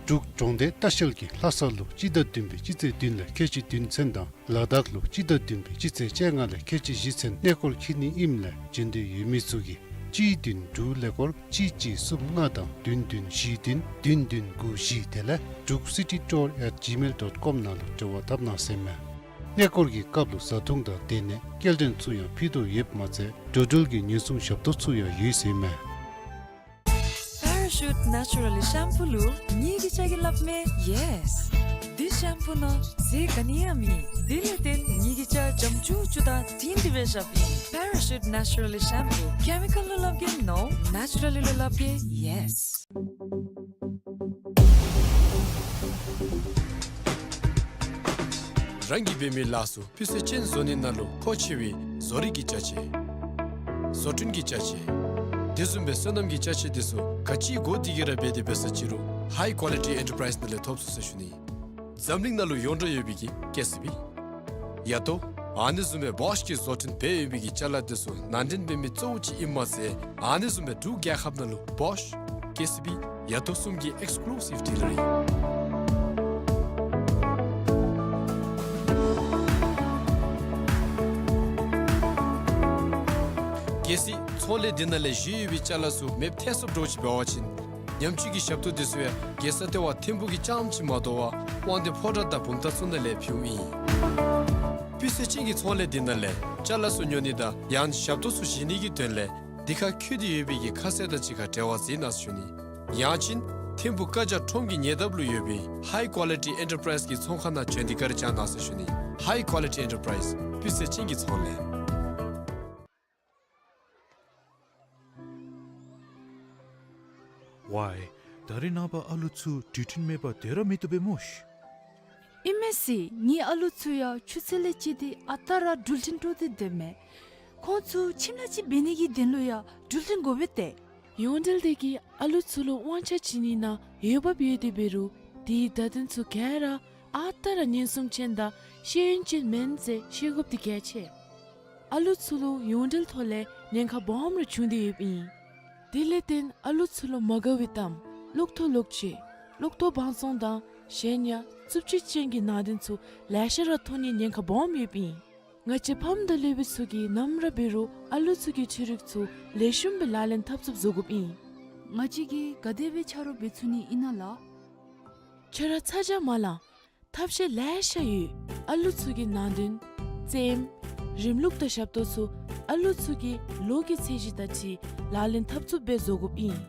འབྲུག་གྲོང་སྡེ་ལྟ་བཤལ་གྱིས་ལྷ་ས་ལུ་སྤྱི་ཟླ་བདུན་པའི་སྤྱི་ཚེས་བདུན་ལས་ཁལ་གཅིག་བདུན་ཚུན་དང་ལ་དྭགས་ལུ་སྤྱི་ཟླ་བདུན་པའི་སྤྱི་ཚེས་བཅོ་ལྔ་ལས་ཁལ་གཅིག་བཞི་ཚུན་གནས་སྐོར་འཁྱིད་ནི་ཨིནམ་ལས་འབྱོན་འདོད་ཡོད་མི་ཚུ་གིས་གཅིག་བདུན་དྲུག་ཀླད་ཀོར་གཅིག་གཅིག་གསུམ་ལྔ་དང་བདུན་བདུན་བཞི་བདུན་བདུན་བདུན་དགུ་བཞི་དེ་ལས་འབྲུག་སི་ཊི་ཊུར་ཨེཊ་ཇི་མེལ་ཌོཊ་ཀོམ་ནང་ལུ་འབྲེལ་བ་འཐབ་གནང་ཟེར་ཨིན་མས། གནས་སྐོར་གྱི་སྐབས་ལུ་བཟའ་འཐུང་དང་སྡོད་གནས་སྐྱེལ་འདྲེན་ཚུ་ཡང་ཕུལ་དོ་ཡོདཔ་མ་ཚད་འགྲོ་འགྲུལ་གྱི་ཉེན་སྲུང་ཞབས་ཏོག་ཚུ་ཡང་ཡོད་ཟེར་ཨིན་མས། Parachute Naturally Shampoo ལུ་ངེ་གི་སྐྱ་གིས་སླབ་མས་ཡེས། འདི་ཤམ་པུ་ནང་ཟས་ག་ནི་ཡང་མེད། དེ་ལས་བརྟེན་ངེ་གི་སྐྱ་འཇམ་ཅུག་ཅུ་དང་དྲིང་དྲི་སྦེ་བཞགཔ་ཨིན། Parachute Naturally Shampoo. Chemical ལུ་སླབ་གེ་no, naturally ལུ་སླབ་གེ་ཡེས། རང་གིས་འབད་མི་ལཱ་ཚུ་སྤུས་ཚད་ཅན་བཟོ་ནི་ནང་ལུ་མཁོ་ཆེ་བའི་བཟོ་རིག་གི་ཅ་ཆས། བཟོ་སྐྲུན་གྱི་ཅ་ཆས། དེ་བཟུམ་སྦེ་སོ་ནམ་གྱི་ཅ་ཆས་དེ་ཚུ་ག་ཅི་དགོ་དེ་གི་ར་འབད་དེ་འབད་ས་ཅི་རུང་High Quality Enterprise ནང་ལས་ཐོབ་ཚུགས་ཟེར་ཞུ་ནི། འཛམ་གླིང་ནང་ལུ་ཡོངས་གྲགས་ཡོད་པའི་གི་ཀེ་སི་བི། ཡ་ཏོ། ཨ་ནི་བཟུམ་སྦེ་བོཤ་གིས་བཟོ་སྐྲུན་འབད་ཡོད་པའི་གི་ཅ་ལ་དེ་ཚུ་ནང་འདྲེན་འབད་མི་གཙོ་བོ་ཅིག་ཨིནམ་མ་ཚད་ཨ་ནི་བཟུམ་སྦེ་འབྲུག་རྒྱལ་ཁབ་ནང་ལུ་བོཤ། ཀེ་སི་བི། ཡ་ཏོ་གསུམ་གྱི་ཨེགསི་ཀུ་ལུ་སིབ་ཌི་ལར་ཨིན། གལ་སྲིད་ཚོང་ལས་འདི་ནང་ལས་བཞེས་ཡོད་པའི་ཅ་ལ་ཚུ་མེདཔ་ཐལ་སོཔ་འདྲཝ་ཅིག་འབད་བ་ཅིན་ཉམས་བཅོས་ཀྱི་ཞབས་ཏོག་དེ་ཚུ་ཡང་རྒྱལ་ས་ལྟེ་བ་ཐིམ་ཕུག་གི་རྐྱངམ་ཅིག་མ་དོ་བར་དབང་འདུས་ཕོ་བྲང་དང་བུམ་ཐང་ཚུ་ནང་ལས་ཕུལཝ་ཨིན། སྤུས་ཚད་ཅན་གྱི་ཚོང་ལས་འདི་ནང་ལས་ཅ་ལ་ཚུ་ཉོ་ནི་དང་ཡང་ཞབས་ཏོག་ཚུ་བཞེས་ནི་གི་དོན་ལས་འདི་ཁར་འཁོད་དེ་ཡོད་པའི་གི་ཁ་གསལ་དང་གཅིག་ཁར་འབྲེལ་བ་མཛད་གནང་ཟེར་ཞུ་ནི། ཡང་ཅིན་ཐིམ་ཕུག་ཀ་ཇ་ཁྲོམ་གྱི་ཉེ་འདབས་ལུ་ཡོད་པའི་High Quality Enterprise གི་ཚོང་ཁང་ནང་བྱོན་ཏེ་བཀའ་དྲིན་བསྐྱང་གནང་ཟེར་ཞུ་ནི། High Quality Enterprise སྤུས་ཚད་ཅན་གྱི་ཚོང་ལས། ཝའི། ད་རེས་ནངས་པ་ཨ་ལུ་ཚུ་འགྲུལ་འཕྲིན་མེད་པར་སྡོད་ར་མི་བཏུབ་པས་སྨོ་ཤི། ཨིན་མས་ཟེར། ངེའི་ཨ་ལུ་ཚུ་ཡང་ཆུ་ཚོད་ལས་བཅད་དེ་ཨ་རྟག་ར་འགྲུལ་འཕྲིན་དཀྲོག་སྟེ་སྡོདཔ་མས། ཁོང་ཚུ་ཁྱིམ་ལཱ་ཅིག་འབད་ནི་གི་དོན་ལུ་ཡང་འགྲུལ་འཕྲིན་དགོ་པས་ཏེ། ཡོངས་འབྲེལ་དེ་གིས་ཨ་ལུ་ཚུ་ལུ་དབང་ཆ་བྱིན་ནི་ནང་འོས་འབབ་ཡོད་དེ་འབད་རུང་དེའི་བརྡ་དོན་ཚུ་ག་ར་ཨ་རྟག་ར་ཉེན་སྲུང་ཅན་དང་ཤེས་ཡོན་ཅན་མེན་ཟེར་ཤེས་དགོཔ་འདི་གལ་ཆེ། ཨ་ལུ་ཚུ་ལུ་ཡོངས་འབྲེལ་ཐོག་ལས་ཉེན་ཁ་སྦོམ་ར་བྱུང་སྟེ་ཡོདཔ་ཨིན། དེ་ལས་བརྟེན་ཨ་ལུ་ཚུ་ལུ་མ་དགའ་བའི་གཏམ་གློག་ཐོག་ལོག་སྤྱོད་གློག་ཐོག་བང་བཙོང་དང་གཞན་ཡང་རྩུབ་སྤྱོད་ཅན་གྱི་ནང་དོན་ཚུ་ལེ་ཤ་ར་མཐོང་ནིའི་ཉེན་ཁ་སྦོམ་ཡོདཔ་ཨིན། ང་བཅས་ཕམ་དང་སློབ་དཔོན་ཚུ་གིས་ནམ་ར་འབད་རུང་ཨ་ལུ་ཚུ་གི་འཕྲུལ་རིག་ཚུ་ལེགས་ཤོམ་སྦེ་ལག་ལེན་འཐབ་ཚུགསཔ་བཟོ་དགོཔ་ཨིན། ང་བཅས་ཀྱིས་ག་དེ་སྦེ་ཆ་རོགས་འབད་ཚུགས་ནི་ཨིན་ན་ལགས། ཁྱོད་ར་ཚ་གྱང་མ་ལང་། ཐབས་ཤེས་ལེ་ཤ་ཡོད། ཨ་ལུ་ཚུ་གི་ནང་དོན་རྩེདམོ་རིམ་ལུགས་དང་ཞབས་ཏོག་ཚུ་ཨ་ལུ་ཚུ་གི་ལོ་གི་ཚད་གཞི་དང་འཁྲིལ་ལག་ལེན་འཐབ་ཚུགསཔ་སྦེ་བཟོ་དགོཔ་ཨིན།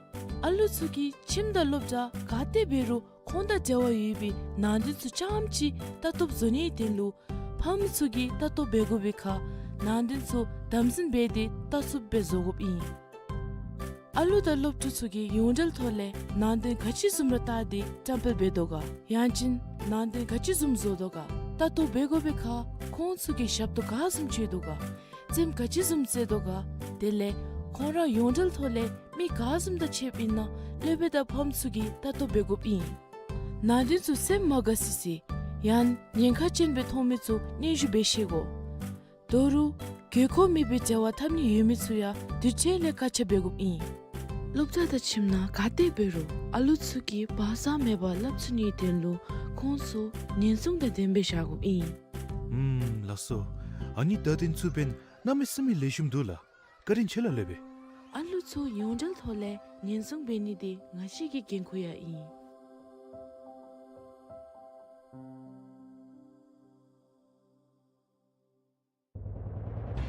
ཨ་ལུ་ཚུ་གིས་ཁྱིམ་དང་སློབ་གྲྭ་ག་ཏེ་འབད་རུང་ཁོང་དང་འབྲེལ་བ་ཡོད་པའི་ནང་དོན་ཚུ་རྐྱངམ་ཅིག་ལྟ་རྟོགཔ་བཟོ་ནིའི་དོན་ལུ་ཕམ་ཚུ་གིས་ལྟ་རྟོགཔ་འབད་དགོ་པའི་ཁར་ནང་དོན་ཚུ་དམ་འཛིན་འབད་དེ་ལྟ་ཚུགསཔ་སྦེ་བཟོ་དགོཔ་ཨིན། ཨ་ལུ་དང་སློབ་ཕྲུག་ཚུ་གིས་ཡོངས་འབྲེལ་ཐོག་ལས་ནང་དོན་ག་ཅི་བཟུམ་ར་བལྟ་སྟེ་བཀྲམ་སྤེལ་འབད་དོ་ག། ཡང་ཅིན་ནང་དོན་ག་ཅི་བཟུམ་བཟོ་དོ་ག། ལྟ་རྟོགཔ་འབད་དགོ་པའི་ཁར་ཁོང་ཚུ་གིས་ཞབས་ཏོག་ག་བཟུམ་སྤྱོད་དོ་ག། རྩེདམོ་ག་ཅི་བཟུམ་རྩེ་དོ་ག། དེ་ལས་ཁོང་ར་ཡོངས་འབྲེལ་ཐོག་ལས་མི་ག་བཟུམ་དང་ཕྱདཔ་ཨིན་ན་སློབ་དཔོན་དང་ཕམ་ཚུ་གིས་ལྟ་རྟོགཔ་འབད་དགོཔ་ཨིན། ནང་དོན་ཚུ་སེམས་མ་དགའ་སི་སི་ཡང་ཉེན་ཁ་ཅན་སྦེ་མཐོང་མི་ཚུ་སྙན་ཞུ་འབད་ཤེས་དགོ། དོ་རུང་དགོས་མཁོ་མེད་པའི་འབྲེལ་བ་འཐབ་ནི་ཡོད་མི་ཚུ་ཡང་དུས་ཅི་ལས་བཀག་ཆ་འབད་དགོཔ་ཨིན། སློབ་གྲྭ་དང་ཁྱིམ་ནང་ག་ཏེ་འབད་རུང་ཨ་ལུ་ཚུ་གིས་བག་ཚ་མེད་པར་སླབ་ཚུགས་ནིའི་དོན་ལུ་ཁོང་ཚུ་ཉེན་སྲུང་དང་ལྡནམ་སྦེ་བཞག་དགོཔ་ཨིན། ཨུམ་ལགས་སོ། ཨ་ནི་བརྡ་དོན་ཚུ་འབདན་གནམ་མེད་ས་མེད་ལེགས་ཤོམ་འདུག་ལགས། བཀའ་དྲིན་ཆེ་ལགས་སློབ་དཔོན། ཨ་ལུ་ཚུ་ཡོངས་འབྲེལ་ཐོག་ལས་ཉེན་སྲུང་འབད་ནི་འདི་ང་བཅས་ཀྱི་འགན་ཁུར་ཡང་ཨིན།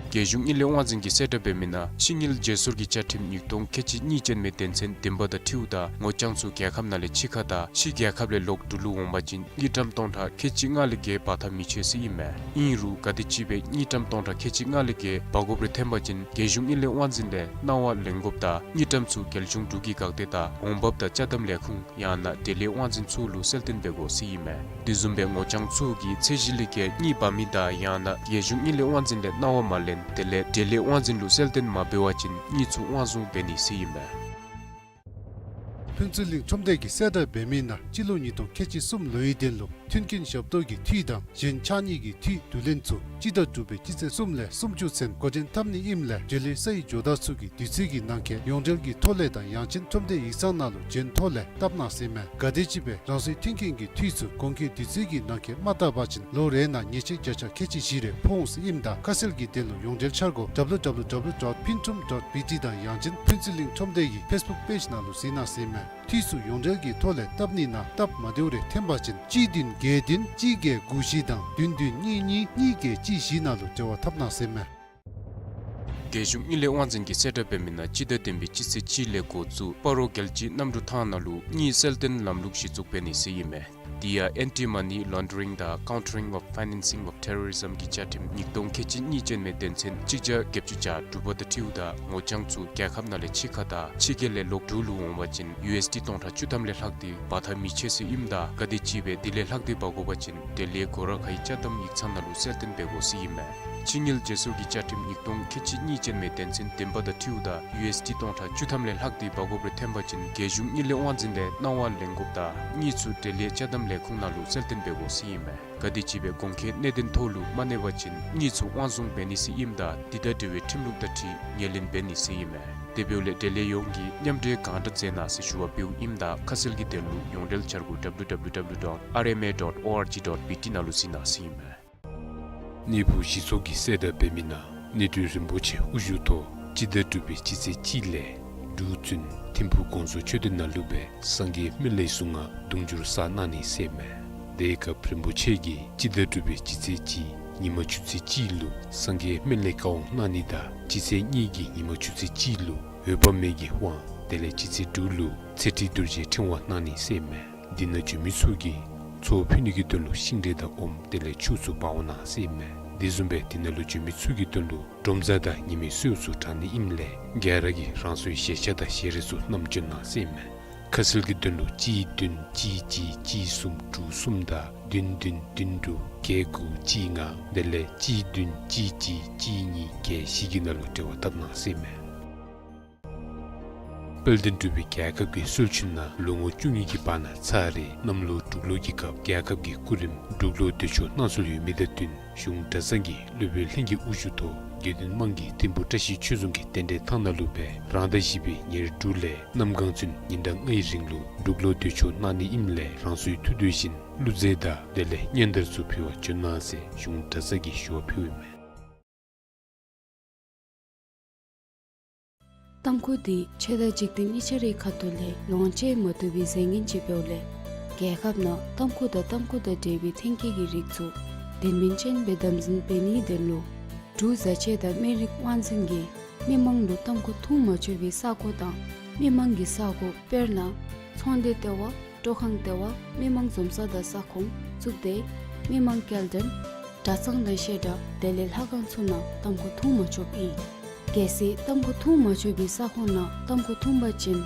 རྒྱལ་གཞུང་དངུལ་ལས་དབང་འཛིན་གྱིས་གསལ་བསྒྲགས་འབད་མི་ནང་ཕྱི་དངུལ་བརྗེ་སོར་གྱི་བཅའ་ཁྲིམས་ཉིས་སྟོང་ཁལ་གཅིག་གཉིས་ཅན་མའི་དོན་ཚན་བདུན་པ་དང་འཁྲིལཝ་ད་ངོ་རྐྱང་ཚུ་རྒྱལ་ཁབ་ནང་ལས་ཕྱི་ཁར་དང་ཕྱི་རྒྱལ་ཁབ་ལས་ལོག་འབྲུག་ལུ་འོང་པ་ཅིན་དངུལ་ཀྲམ་སྟོང་ཕྲག་ཁལ་གཅིག་ལྔ་ལས་བརྒལ་འབག་འཐབ་མི་ཆོག་ཟེར་ཨིན་མས། ཨིན་རུང་ག་དེམ་ཅིག་སྦེ་དངུལ་ཀྲམ་སྟོང་ཕྲག་ཁལ་གཅིག་ལྔ་ལས་བརྒལ་འབག་དགོཔ་རེ་ཐོན་པ་ཅིན་རྒྱལ་གཞུང་དངུལ་ལས་དབང་འཛིན་ལས་གནང་བ་ལེན་དགོཔ་དང་དངུལ་ཀྲམ་ཚུ་རྒྱལ་གཞུང་འབྲུག་གི་འགག་སྡེ་དང་འོང་འབབ་དང་ཅ་དམ་ལས་ཁུངས་ཡང་ན་འབྲེལ་ཡོད་དབང་འཛིན་ཚུ་ལུ་གསལ་སྟོན་འབད་དགོ་ཟེར་ཨིན་མས། དེ་བཟུམ་སྦེ་ངོ་རྐྱང་ཚུ་གིས་ཚད་གཞི་ལས་བརྒལ་དངུལ་འབག་མི་དང་ཡང་ན་རྒྱལ་གཞུང་དངུལ་ལས་དབང་འཛིན་ལས་གནང་བ་མ་ལེན་དེ་ལས་འབྲེལ་ཡོད་དབང་འཛིན་ལུ་གསལ་སྟོན་མ་འབད་བ་ཅིན་དངུལ་ཚུ་དབང་བཟུང་འབད་ནི་ཟེར་ཨིན་མས། ཕུན་ཚོགས་གླིང་ཁྲོམ་སྡེ་གིས་གསལ་བསྒྲགས་འབད་མི་ནང་སྤྱི་ལོ་ཉིས་སྟོང་ཁལ་གཅིག་གསུམ་ལོའི་དོན་ལུ་མཐུན་རྐྱེན་ཞབས་ཏོག་གི་འཐུས་དང་གཞན་ཕྱགས་སྙིགས་ཀྱི་འཐུས་བསྡུ་ལེན་ཚུ་སྤྱི་ཟླ་དྲུག་པའི་སྤྱི་ཚེས་གསུམ་ལས་སུམ་ཅུ་ཚུན་འགོ་འདྲེན་འཐབ་ནི་ཨིནམ་ལས་འབྲེལ་ཡོད་ས་ཡི་ཇོ་བདག་ཚུ་གིས་དུས་ཚོད་ཀྱི་ནང་འཁོད་ཡོངས་འབྲེལ་གྱི་ཐོག་ལས་དང་ཡང་ཅིན་ཁྲོམ་སྡེ་ཡིག་ཚང་ནང་ལུ་བྱོན་ཐོག་ལས་བཏབ་གནང་ཟེར་མས། ག་དེམ་ཅིག་སྦེ་རང་སོའི་མཐུན་རྐྱེན་གྱི་འཐུས་ཚུ་གོང་འཁོད་དུས་ཚོད་ཀྱི་ནང་འཁོད་མ་བཏབ་པ་ཅིན་ལོ་རེ་ནང་ཉེས་ཆད་བརྒྱ་ཆ་ཁལ་གཅིག་བཞི་རེ་ཕོག་འོང་ཟེར་ཨིནམ་ད་ཁ་གསལ་གྱི་དོན་ལུ་ཡོངས་འབྲེལ་འཆར་སྒོ་W W W dot pintrum dot B T དང་ཡང་ཅིན་ཕུན་ཚོགས་གླིང་ཁྲོམ་སྡེ་གི་ཕེསི་བུཀ་པེཇ་ནང་ལུ་གཟིགས་གནང་ཟེར་མས། འཐུས་ཚུ་ཡོངས་འབྲེལ་གྱི་ཐོག་ལས་བཏབ་ནི་ནང་སྟབས་མ་བདེཝ་རེ་ཐོན་པ་ཅིན་གཅིག་བདུན་བརྒྱད་བདུན་གཅིག་བརྒྱད་དགུ་བཞི་དང་བདུན་བདུན་གཉིས་གཉིས་གཉིས་བརྒྱད་གཅིག་བཞི་ནང་ལུ་འབྲེལ་བ་འཐབ་གནང་ཟེར་མས། རྒྱལ་གཞུང་དངུལ་ལས་དབང་འཛིན་གྱིས་གསལ་བསྒྲགས་འབད་མི་ནང་སྤྱི་ཟླ་བདུན་པའི་སྤྱི་ཚེས་གཅིག་ལས་འགོ་བཙུགས་སྤ་རོ་རྒྱལ་སྤྱིའི་གནམ་གྲུ་ཐང་ནང་ལུ་དངུལ་གསལ་སྟོན་ལམ་ལུགས་གཞི་བཙུགས་འབད་ནི་ཟེར་ཨིན་མས། དེ་ཡང་Anti-Money Laundering དང་Countering of Financing of Terrorism གྱི་བཅའ་ཁྲིམས་ཉིས་སྟོང་ཁལ་གཅིག་གཉིས་ཅན་མའི་དོན་ཚན་གཅིག་བརྒྱ་བརྒྱད་ཅུ་གྱ་དྲུག་པ་དང་འཁྲིལཝ་ད་ངོ་རྐྱང་ཚུ་རྒྱལ་ཁབ་ནང་ལས་ཕྱི་ཁ་དང་ཕྱི་རྒྱལ་ལས་ལོག་འབྲུག་ལུ་འོང་བ་ཅིན་ཡུ་ཨེསི་ཌི་སྟོང་ཕྲག་བཅུ་ཐམ་ལས་ལྷག་སྟེ་འབག་ཐབས་མི་ཆོག་ཟེར་ཨིནམ་ད་ག་དེམ་ཅིག་སྦེ་དེ་ལས་ལྷག་སྟེ་འབག་དགོ་པ་ཅིན་དེ་ལས་གོ་ར་ཁའི་ཅ་དམ་ཡིག་ཚང་ནང་ལུ་གསལ་སྟོན་འབད་དགོ་ཟེར་ཨིན་མས། ཕྱི་དངུལ་བརྗེ་སོར་གྱི་བཅའ་ཁྲིམས་ཉིས་སྟོང་ཁལ་གཅིག་གཉིས་ཅན་མའི་དོན་ཚན་བདུན་པ་དང་འཁྲིལཝ་ད་ཡུ་ཨེསི་ཌི་སྟོང་ཕྲག་བཅུ་ཐམ་ལས་ལྷག་སྟེ་འབག་དགོཔ་རེ་ཐོན་པ་ཅིན་རྒྱལ་གཞུང་དངུལ་ལས་དབང་འཛིན་ལས་གནང་བ་ལེན་དགོཔ་དང་དངུལ་ཚུ་འབྲེལ་ཡོད་ཅ་དམ་ལས་ཁུངས་ནང་ལུ་གསལ་སྟོན་འབད་དགོ་ཟེར་ཨིན་མས། ག་དེམ་ཅིག་སྦེ་གོང་འཁོད་གནད་དོན་ཐོག་ལུ་མ་གནས་པ་ཅིན་དངུལ་ཚུ་དབང་བཟུང་འབད་ནི་ཟེར་ཨིནམ་ད་དེ་དང་འབྲེལ་བའི་ཁྲིམས་ལུགས་དང་འཁྲིལ་ངོས་ལེན་འབད་ནི་ཟེར་ཨིན་མས། དེ་འབདཝ་ལས་འབྲེལ་ཡོད་ཡོངས་ཀྱིས་མཉམ་འབྲེལ་གང་དྲག་མཛད་གནང་ཟེར་ཞུ་བ་འབདཝ་ཨིནམ་ད་ཁ་གསལ་གྱི་དོན་ལུ་ཡོངས་འབྲེལ་འཆར་སྒོ་W W W dot R M A dot O R G dot B T ནང་ལུ་གཟིགས་གནང་ཟེར་ཨིན་མས། གནས་ཕུག་གཞི་ཚོགས་ཀྱིས་གསལ་བསྒྲགས་འབད་མི་ནང་གནས་སྤྲུལ་རིན་པོ་ཆེ་དབུ་བཞུགས་ཐོག་སྤྱི་ཟླ་དྲུག་པའི་སྤྱི་ཚེས་གཅིག་ལས་འབྲུག་བཙུན་ཐིམ་ཕུག་དགོངས་རྫོགས་མཆོད་རྟེན་ནང་ལུ་སྦེ་སངས་རྒྱས་སྨན་བླའི་གཟུངས་སྔགས་དུང་ཕྱུར་བསགས་གནང་ནི་ཟེར་ཨིན་མས། དེའི་སྐབས་རིན་པོ་ཆེ་གིས་སྤྱི་ཟླ་དྲུག་པའི་སྤྱི་ཚེས་གཅིག་ཉིན་མ་ཆུ་ཚོད་གཅིག་ལུ་སངས་རྒྱས་སྨན་བླའི་བཀའ་དབང་གནང་ནི་དང་སྤྱི་ཚེས་གཉིས་ཀྱི་ཉིན་མ་ཆུ་ཚོད་གཅིག་ལུ་འོད་དཔག་མེད་ཀྱི་དབང་དེ་ལས་སྤྱི་ཚེས་དྲུག་ལུ་ཚེ་ཁྲིད་རྡོ་རྗེའི་ཕྲེང་བ་གནང་ནི་ཟེར་ཨིན་མས། འདི་ནང་འབྱོན་མི་ཚུ་གིས་ཚོགས་ཕུལ་ནི་གི་དོན་ལུ་ཤིང་འབྲས་དང་ཨོམ་དེ་ལས་ཕྱུགས་ཚུ་འབག་འོང་གནང་ཟེར་ཨིན་མས། དེ་བཟུམ་སྦེ་འདི་ནང་ལུ་འབྱོན་མི་ཚུ་གི་དོན་ལུ་ཌོམ་རྩ་དང་ཉི་མའི་གསོལཝ་ཚུ་དྲང་ནི་ཨིནམ་ལས་ག་ར་གིས་རང་སོའི་ཞལ་ཆས་དང་ཞལ་རས་ཚུ་བསྣམས་འབྱོན་གནང་ཟེར་ཨིན་མས། ཁ་གསལ་གྱི་དོན་ལུ་གཅིག་བདུན་གཅིག་གཅིག་གཅིག་གསུམ་དྲུག་གསུམ་དང་བདུན་བདུན་བདུན་དྲུག་བརྒྱད་དགུ་གཅིག་ལྔ་དེ་ལས་གཅིག་བདུན་གཅིག་གཅིག་གཅིག་གཉིས་བརྒྱད་བཞི་གི་ནང་ལུ་འབྲེལ་བ་འཐབ་གནང་ཟེར་ཨིན་མས། དཔལ་ལྡན་འབྲུག་པའི་རྒྱལ་ཁབ་ཀྱི་སྲོལ་རྒྱུན་ནང་ལོ་ངོ་བཅུ་གཉིས་ཀྱི་བར་ན་ཚར་རེ་གནམ་ལོ་འབྲུག་ལོ་གི་སྐབས་རྒྱལ་ཁབ་ཀྱི་སྐུ་རིམ་འབྲུག་ལོ་དུས་མཆོད་གནང་སྲོལ་ཡོད་མི་དང་བསྟུན་གཞུང་གྲྭ་ཚང་གི་སློབ་དཔོན་ལྷན་རྒྱས་དབུ་བཞུགས་ཐོག་དགེ་འདུན་དམངས་ཀྱིས་ཐིམ་ཕུག་བཀྲ་ཤིས་ཆོས་རྫོང་གི་རྟེན་འབྲེལ་ཐང་ནང་ལུ་སྦེ་རང་ཟླ་བཞི་པའི་ཉེར་དྲུག་ལས་གནམ་གང་ཚུན་ཉིན་གྲངས་ལྔའི་རིང་ལུ་འབྲུག་ལོ་དུས་མཆོད་གནང་ནི་ཨིནམ་ལས་རང་སོའི་ཐུགས་འདོད་བཞིན་གླུ་རྫས་དང་དེ་ལས་སྙན་དར་ཚུ་ཕུལ་བར་འབྱོན་གནང་ཟེར་གཞུང་གྲྭ་ཚང་གིས་ཞུ་བ་ཕུལཝ་ཨིན་མས། ཏམ་ཁུ་འདི་ཆོས་དང་འཇིག་རྟེན་གཉིས་ཆ་རའི་ཁ་ཐུག་ལས་ལོངས་སྤྱོད་མ་བཏུབ་པའི་རྫས་ངན་ཅིག་འབདཝ་ལས་རྒྱལ་ཁབ་ནང་ཏམ་ཁུ་དང་ཏམ་ཁུ་དང་འབྲེལ་བའི་ཐོན་སྐྱེད་ཀྱི་རིགས་ཚུ་དོན་སྨིན་ཅན་སྦེ་དམ་འཛིན་འབད་ནིའི་དོན་ལུ་འབྲུག་བཟའ་ཆས་དང་སྨན་རིགས་དབང་འཛིན་གྱིས་མི་མང་ལུ་ཏམ་ཁུ་འཐུང་མ་ཆོག་པའི་ས་གོ་དང་མི་མང་གི་ས་གོ་དཔེར་ན་ཚོང་སྡེ་ལྟེ་བ། སྤྲོ་ཁང་ལྟེ་བ། མི་མང་འཛོམས་ས་དང་ས་ཁོངས་བཙུགས་ཏེ་མི་མང་སྐྱེལ་འདྲེན་གྲྭ་ཚང་དང་བཤད་གྲྭ་དེ་ལས་ལྷ་ཁང་ཚུ་ནང་ཏམ་ཁུ་འཐུང་མ་ཆོགཔ་ཨིན། གལ་སྲིད་ཏམ་ཁུ་འཐུང་མ་ཆོག་པའི་ས་ཁོངས་ནང་ཏམ་ཁུ་འཐུང་པ་ཅིན་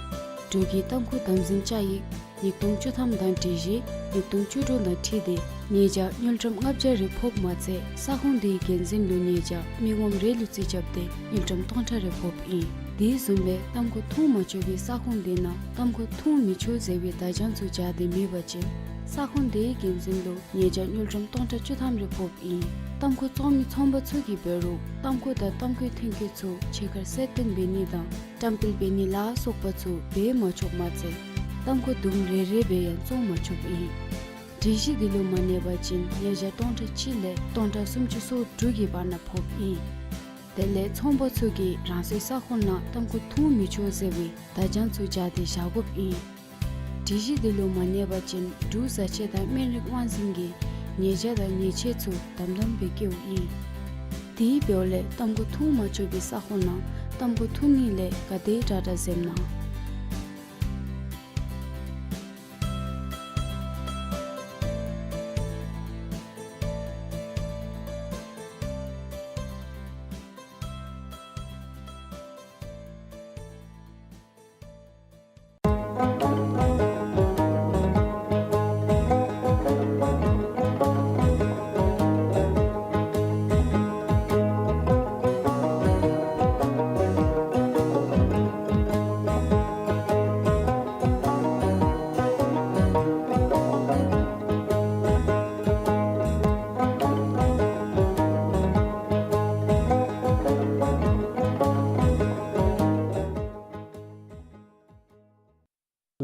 འབྲུག་གི་ཏམ་ཁུ་དམ་འཛིན་བཅའ་ཡིག་ཉིས་སྟོང་བཅུ་ཐམ་དང་སྒྲིག་གཞི་ཉིས་སྟོང་བཅུ་དྲུག་དང་འཁྲིལ་ཏེ་ཉེས་བྱ་དངུལ་ཀྲམ་ལྔ་བརྒྱ་རེ་ཕོགཔ་མ་ཚད་ས་ཁོངས་དེའི་འགན་འཛིན་ལུ་ཉེས་བྱ་མི་ངོམ་རེ་ལུ་རྩིས་རྐྱབ་སྟེ་དངུལ་ཀྲམ་སྟོང་ཕྲག་རེ་ཕོགཔ་ཨིན། དེ་བཟུམ་སྦེ་ཏམ་ཁུ་འཐུང་མ་ཆོག་པའི་ས་ཁོངས་དེ་ནང་ཏམ་ཁུ་འཐུང་མི་ཆོག་ཟེར་བའི་བརྡ་བྱང་ཚུ་སྦྱར་ཏེ་མེད་པ་ཅིན་ས་ཁོངས་དེའི་འགན་འཛིན་ལུ་ཉེས་བྱ་དངུལ་ཀྲམ་སྟོང་ཕྲག་བཅུ་ཐམ་རེ་ཕོགཔ་ཨིན། ཏམ་ཁུ་བཙོང་མི་ཚོང་པ་ཚུ་གིས་འབད་རུང་ཏམ་ཁུ་དང་ཏམ་ཁུའི་ཐོན་སྐྱེད་ཚུ་ཕྱི་ཁར་གསལ་སྟོན་འབད་ནི་དང་བཀྲམ་སྤེལ་འབད་ནི་ལ་སོགས་པ་ཚུ་འབད་མ་ཆོགཔ་མ་ཚད་ཏམ་ཁུ་དུམ་རེ་རེ་སྦེ་ཡང་བཙོང་མ་ཆོགཔ་ཨིན། སྒྲིག་གཞི་འདི་ལུ་མ་གནས་པ་ཅིན་ཉེས་བྱ་སྟོང་ཕྲག་གཅིག་ལས་སྟོང་ཕྲག་སུམ་ཅུ་སོ་དྲུག་གི་བར་ན་ཕོགཔ་ཨིན། དེ་ལས་ཚོང་པ་ཚུ་གིས་རང་སོའི་ས་ཁོངས་ནང་ཏམ་ཁུ་འཐུང་མི་ཆོག་ཟེར་བའི་བརྡ་བྱང་ཚུ་སྦྱར་ཏེ་བཞག་དགོཔ་ཨིན། སྒྲིག་གཞི་འདི་ལུ་མ་གནས་པ་ཅིན་འབྲུག་བཟའ་ཆས་དང་སྨན་རིགས་དབང་འཛིན་གྱིས་ཉེས་བྱ་དང་ཉེས་ཆད་ཚུ་དམ་དམ་སྦེ་བཀལཝ་ཨིན། དེ་འབདཝ་ལས་ཏམ་ཁུ་འཐུང་མ་ཆོག་པའི་ས་ཁོངས་ནང་ཏམ་ཁུ་འཐུང་ནི་ལས་ག་དེ་དྲག་དྲག་འཛེམ་གནང་།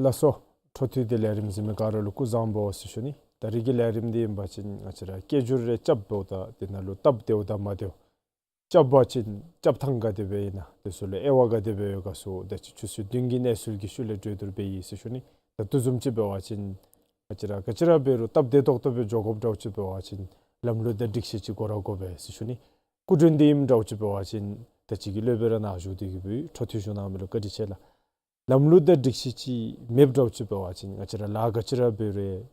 ལགས་སོ། འཕྲོ་མཐུད་དེ་ལས་རིམ་གཟིགས་མི་ག་ར་ལུ་སྐུ་གཟུགས་བཟང་པོ་ཟེར་ཞུ་ནི། ད་རིས་ཀྱི་ལས་རིམ་འདི་ཨིན་པ་ཅིན་ང་བཅས་ར་སྐད་སྒྱུར་རེ་རྐྱབ་འབདཝ་ད་དེ་ནང་ལུ་སྟབས་བདེཝ་དང་མ་བདེཝ། རྐྱབ་པ་ཅིན་རྐྱབ་ཐངས་ག་དེ་སྦེ་ཨིན་ན་དེ་ཚུ་ལུ་དབྱེ་བ་ག་དེ་སྦེ་ཡོད་ག་ཚུ་ད་ཅི་ཆུ་ཚོད་བདུན་གྱི་གནས་ཚུལ་གྱི་ཤུལ་ལས་གྲོས་བསྡུར་འབད་ཡི་ཟེར་ཞུ་ནི། ད་དེ་བཟུམ་ཅིག་འབད་བ་ཅིན་ང་བཅས་ར་ག་ཅི་ར་འབད་རུང་སྟབས་བདེ་ཏོག་ཏོ་སྦེ་འགྱོ་དགོཔ་འདྲཝ་ཅིག་འབད་བ་ཅིན་ལམ་ལུགས་དང་སྒྲིག་གཞི་ཅིག་དགོ་ར་དགོ་པས་ཟེར་ཞུ་ནི། སྐུ་མགྲོན་འདི་ཨིནམ་འདྲཝ་ཅིག་འབད་བ་ཅིན་ ད་ཅི་གི་སློབ་དཔོན་ར་ནཱ་བཞུགས་ཏེ་གི་འཕྲོ་མཐུད་ཞུ་གནང་མི་ལུ་བཀའ་དྲིན་ཆེ་ལགས། ལམ་ལུགས་དང་སྒྲིག་གཞི་ཅིག་མེདཔ་འདྲཝ་ཅིག་འབད་བ་ཅིན་ང་བཅས་ར་ལཱ་ག་ཅི་ར་འབད་རུང་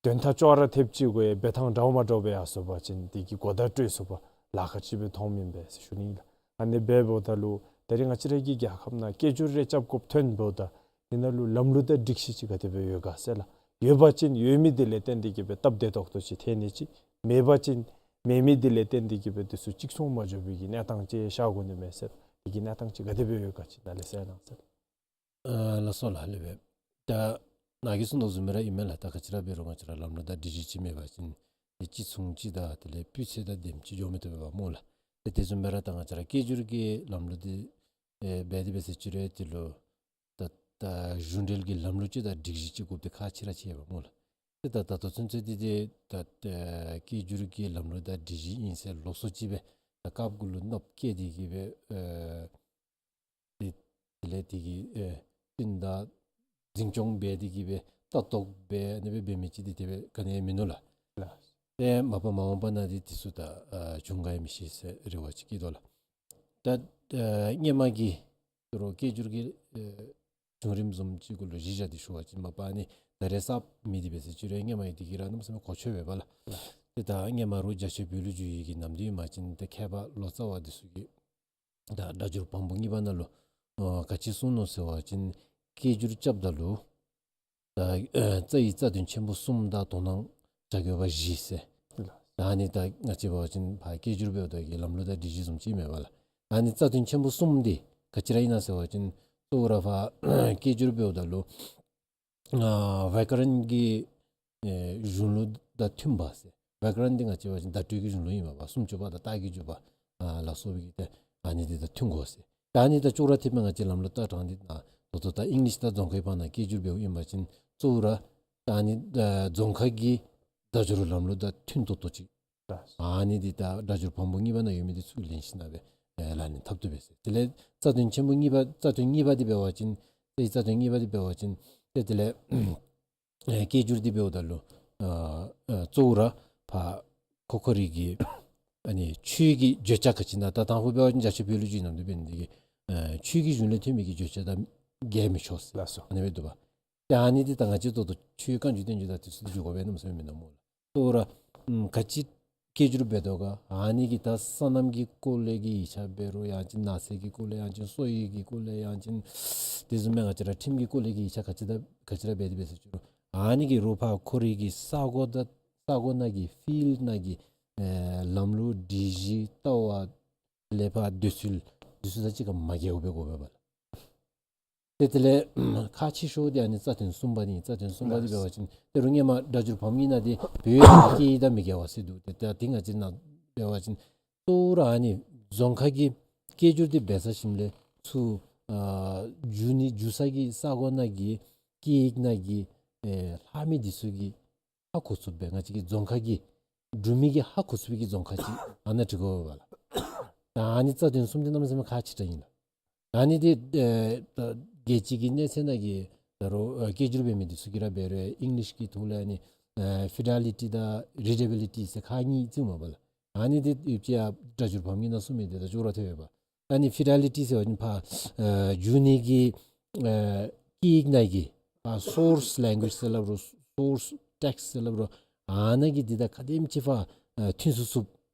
དོན་དག་ཅོག་ར་འཐདཔ་ཅིག་དགོ་ཡ། འབད་ཐངས་འདྲཝ་མ་འདྲཝ་སྦེ་ཡར་སོང་པ་ཅིན་དེ་གིས་གོ་བརྡ་སྤྲོད་ཚུགས་པར་ལཱ་ཁག་ཅིག་སྦེ་མཐོངམ་ཨིན་པས་ཟེར་ཞུ་ནི་ལགས། ཨ་ནི་འབདཝ་ད་ལུ་ད་རེས་ང་བཅས་ར་གི་རྒྱལ་ཁབ་ནང་སྐད་སྒྱུར་རེ་རྐྱབ་དགོཔ་ཐོན་འབདཝ་ད་དེ་ནང་ལུ་ལམ་ལུགས་དང་སྒྲིག་གཞི་ཅིག་ག་དེ་སྦེ་ཡོད་ག་ཟེར་ལགས། ཡོད་པ་ཅིན་ཡོད་མི་དེ་ལས་བརྟེན་ཏེ་གི་སྦེ་སྟབས་བདེ་ཏོག་ཏོ་ཅིག་ཐོན་ནི་ཅིག། མེད་པ་ཅིན་མེད་མི་དེ་ལས་བརྟེན་ཏེ་གི་སྦེ་དེ་ཚུ་གཅིག་མཚུངས་མ་འགྱོ་བའི་གི་གནས་སྟངས་ཅིག་ཤར་དགོ་ནི་མས་ཟེར། དེ་གི་གནས་སྟངས་ཅིག་ག་དེ་སྦེ་ཡོད་ག་ཅིག་ནཱ་ལས་གསལ་གནང་ཟེར། ཨ་ལགས་སོ་ལགས། ལེགས་པས། ད་ནཱ་གིས་གསུངས་དོ་བཟུམ་སྦེ་ར་ཨིན་མས་ལགས། ད་ག་ཅི་ར་འབད་རུང་ང་བཅས་ར་ལམ་ལུགས་དང་སྒྲིག་གཞི་ཅིག་མེད་པ་ཅིན་དེ་གཅིག་མཚུངས་ཅིག་དང་དེ་ལས་སྤུས་ཚད་དང་ལྡནམ་ཅིག་འགྱོ་མི་བཏུབ་པས་པ་སྨོ་ལགས། ཏེ་དེ་བཟུམ་སྦེ་ར་ད་ང་བཅས་ར་སྐད་སྒྱུར་གྱི་ལམ་ལུགས་འདི་ཨེ་འབད་དེ་འབད་ཟེར་ཅི་རུང་དེ་ལུ་ད་ད་གཞུང་འབྲེལ་གྱི་ལམ་ལུགས་ཅིག་དང་སྒྲིག་གཞི་ཅིག་དགོཔ་འདི་ཁག་ཆེ་ར་ཆེ་བས་པ་སྨོ་ལགས། ཏེ་ད་ད་ལྟོ་ཚུན་ཚོད་འདི་ཏེ་ད་ཨེ་སྐད་སྒྱུར་གྱི་ལམ་ལུགས་དང་སྒྲིག་གཞི་ཨིན་ཟེར་ལོགས་སུ་ཅིག་སྦེ་ད་རྐྱབ་གུ་ལུ་མནོ་བསྐྱེད་དེ་གི་སྦེ་ཨེ་དེ་དེ་ལས་དེ་གི་ཨེ་བསྟུན་དང་འཛིན་སྐྱོང་འབད་དེ་གི་སྦེ་ལྟ་རྟོག་འབད་ཨ་ནི་སྦེ་འབད་མི་ཅིག་འདི་དེ་སྦེ་ག་ནི་ཡང་མིན་ནུག་ལགས། ལགས། ཏེ་མ་པ་མ་འོངས་པ་ནང་འདི་དེ་ཚུ་ད་ཨ་བྱུང་ག་ཡང་མི་ཤེས་ཟེར་རེ་བ་ཅིག་བསྐྱེད་དོ་ལགས། ད་ཨ་སྔོན་མ་གི་དོ་རུང་སྐད་སྒྱུར་གྱི་ཨེ་བྱུང་རིམ་བཟུམ་ཅིག་གུ་ལུ་གཞི་བཞག་སྟེ་ཞུ་བ་ཅིན་མ་པ་ཨ་ནི་ད་རེས་གསརཔ་མི་འདི་འབད་ཟེར་ཅི་རུང་སྔོན་མ་ཡང་དེ་གིས་ར་གནམ་མེད་ས་མེད་གོ་ཆོད་པས་པ་ལགས། ཏེ་ད་སྔོན་མ་རོགས་རྒྱ་ཆེ་བོད་ལུ་བསྒྱུར་ཡི་གི་ནམ་དུས་མ་ཅིན་ཏེ་མཁས་པ་ལོ་ཙཱ་བ་འདི་ཚུ་གིས་ད་སྒྲ་སྒྱུར་བམ་པོ་གཉིས་པ་ནང་ལུ་ཨ་ག་ཅི་གསུངས་ནུག་ཟེར་བ་ཅིན་སྐད་སྒྱུར་རྐྱབ་ད་ལུ་ད་ཨ་རྩ་ཡི་རྩ་དོན་ཆེན་པོ་གསུམ་དང་དོ་སྣང་བྱ་དགོས་པ་བཞི་ཟེར། ད་ཨ་ནི་ད་ང་བཅས་འབད་བ་ཅིན་ཕར་སྐད་སྒྱུར་འབདཝ་ད་གི་ལམ་ལུགས་དང་སྒྲིག་གཞི་བཟུམ་ཅིག་མས་པ་ལགས། ཨ་ནི་རྩ་དོན་ཆེན་པོ་གསུམ་འདི་ག་ཅི་ར་ཨིན་ན་ཟེར་བ་ཅིན་གཙོ་བོ་ར་ཕར་སྐད་སྒྱུར་འབདཝ་ད་ལུ་ཨ་བྱཱ་ཀ་རན་གྱི་ཨེ་གཞུང་ལུགས་དང་མཐུན་པ་ཟེར། བྱཱ་ཀ་རན་འདི་ང་བཅས་འབད་བ་ཅིན་བརྡ་སྤྲོད་ཀྱི་གཞུང་ལུགས་ཨིན་མས་པ། སུམ་ཅུ་པ་དང་རྟགས་ཀྱི་འཇུག་པ་ཨ་ལ་སོགས་པའི་གི་ཏེ་ཨ་ནི་འདི་དང་མཐུན་དགོ་ཟེར། ད་ཨ་ནི་དང་ཅོག་ར་འཐདཔ་སྦེ་ང་བཅས་ལམ་ལུགས་ལྟ་སྟངས་འདི་ད་ད་ལྟོ་ད་ཨིང་ལིཤ་དང་རྫོང་ཁའི་བར་ན་སྐད་སྒྱུར་འབདཝ་ཨིན་པ་ཅིན་གཙོ་བོ་ར་ད་ཨ་ནི་ཨ་རྫོང་ཁ་གི་སྒྲ་སྒྱུར་ལམ་ལུགས་དང་མཐུན་ཏོག་ཏོ་ཅིག། ཨ་ནི་འདི་ད་སྒྲ་སྒྱུར་བམ་པོ་གཉིས་པ་ནང་ཡོད་མི་འདི་ཚུར་ལེན་ཞིནམ་ལས་སྦེ་ཨེ་ལག་ལེན་འཐབ་བཏུབ་པས་ཟེར། དེ་ལས་རྩ་དོན་ཆེན་པོ་གཉིས་པ་རྩ་དོན་གཉིས་པ་འདི་འབད་བ་ཅིན་ཏེ་རྩ་དོན་གཉིས་པ་འདི་འབད་བ་ཅིན་ཏེ་དེ་ལས་ཨེ་སྐད་སྒྱུར་འདི་འབདཝ་ད་ལུ་ཨ་ཨ་གཙོ་བོ་ར་ཕར་ཁོ་ཁོ་རའི་གི་ཨ་ནི་ཆོས་ཀྱི་བརྗོད་བྱ་ག་ཅི་ཨིན་ན་ད་དང་ཕུ་འབད་བ་ཅིན་རྒྱ་ཆེ་བོད་ལུ་བསྒྱུར་ནམ་དུས་འབད་ནི་འདི་གིས་ཨ་ཆོས་ཀྱི་གཞུང་ལས་ཐོན་མི་གི་བརྗོད་བྱ་དང་འགལ་མི་ཆོག་ཟེར། ལགས་སོ། ཨ་ནི་སྦེ་འདུག་པ། ཏེ་ཨ་ནི་འདི་ད་ང་བཅས་ད་ལྟོ་ཆོས་བཀའ་འགྱུར་བསྟན་འགྱུར་དང་དེ་ཚུ་འདི་འགྱོ་དགོ་པས་གནམ་མེད་ས་མེད་མིན་ནུག་སྨོ་ལགས། གཙོ་བོ་ར་ཨམ་ག་ཅི་སྐད་སྒྱུར་འབད་དོ་ག་ཨ་ནི་གིས་ད་སོ་ནམ་གྱི་སྐོར་ལས་ཀྱི་ཡིག་ཆ་འབད་རུང་ཡང་ཅིན་ནགས་ཚལ་གྱི་སྐོར་ལས་ཡང་ཅིན་སོ་ཡི་གི་སྐོར་ལས་ཡང་ཅིན་དེ་བཟུམ་མའི་ང་བཅས་ར་ཁྲིམས་ཀྱི་སྐོར་ལས་ཀྱི་ཡིག་ཆ་ག་ཅི་ད་ག་ཅི་ར་འབད་དེ་འབད་ཟེར་ཅི་རུང་ཨ་ནི་གིས་རོགས་ཕར་ཁོ་རའི་གི་ས་གོ་ད་ས་གོ་ནང་གི་ཕིལཌ་ནང་གི་ཨེ་ལམ་ལུགས་སྒྲིག་གཞི་ལྟ་བ་ལས་ཕར་འདོད་ཚུལ་འདི་ཚུ་དང་གཅིག་ཁར་མ་འགལཝ་སྦེ་དགོ་པས་པ་ལགས། ཏེ་དེ་ལས་ཁག་ཆེ་ཤོས་འདི་ཨ་ནི་རྩ་དོན་གསུམ་པ་འདི་ཨིན། རྩ་དོན་གསུམ་པ་འདི་འབད་བ་ཅིན་ཏེ་རུང་སྔོན་མ་སྒྲ་སྒྱུར་བམ་གཉིས་ནང་འདི་བོད་ཀྱི་སྐད་ཡིག་དང་མི་འགལ་བ་ཟེར་འདུག། ཏེ་ད་འདི་ང་བཅས་ནཱ་འབད་བ་ཅིན་གཙོ་བོ་ར་ཨ་ནི་རྫོང་ཁ་གི་སྐད་སྒྱུར་འདི་འབད་ཚར་ཞིནམ་ལས་ཚུར་ཨ་བསྒྱུར་ནི་བསྒྱུར་ས་གི་ས་གོ་ནང་གི་སྐད་ཡིག་ནང་གི་ཨེ་ལྷག་མི་འདི་ཚུ་གིས་ཧ་གོ་ཚུགསཔ་སྦེ་ང་བཅས་ཀྱི་རྫོང་ཁ་གི་འབྲུག་མི་གིས་ཧ་གོ་ཚུགས་པའི་གི་རྫོང་ཁ་ཅིག་ཨ་ནཱ་འབྲི་དགོ་པས་ལགས། ད་ཨ་ནི་རྩ་དོན་གསུམ་འདི་གནམ་མེད་ས་མེད་ཁག་ཆེ་དྲགས་ཨིན་ལགས། ཨ་ནི་འདི་ཨེ་ད་རྒྱལ་སྤྱི་གི་གནས་ཚད་ནང་གི་ད་རུང་ཨེ་སྐད་སྒྱུར་འབད་མི་འདི་ཚུ་གིས་ར་འབད་རུང་ཨིང་ལིཤ་གི་ཐོག་ལས་ཨ་ནི་ཨེ་ཕི་ཌེ་ལི་ཊི་དང་རི་ཌེ་བི་ལི་ཊི་ཟེར་ཁག་གཉིས་བརྩིཝ་མས་པ་ལགས། ཨ་ནི་འདི་ཡོདཔ་ཅིག་ཡང་སྒྲ་སྒྱུར་བམ་གཉིས་ནང་གསུངས་མི་འདི་དང་ཅོག་ར་འཐད་པས་པ། ཨ་ནི་ཕི་ཌེ་ལི་ཊི་ཟེར་བ་ཅིན་ཕར་ཨེ་བསྒྱུར་ནི་གི་ཨེ་སྐད་ཡིག་ནང་གི་ཕར་སོརསི་ལེང་གུ་ཨེཇ་ཟེར་སླབ་རུང་སོརསི་ཊེགསིཊ་ཟེར་སླབ་རུང་ཨ་ནཱ་གི་འདི་དང་ག་དེམ་ཅིག་ཕར་ཨེ་མཐུན་ཚུགས་ཚུགསཔ་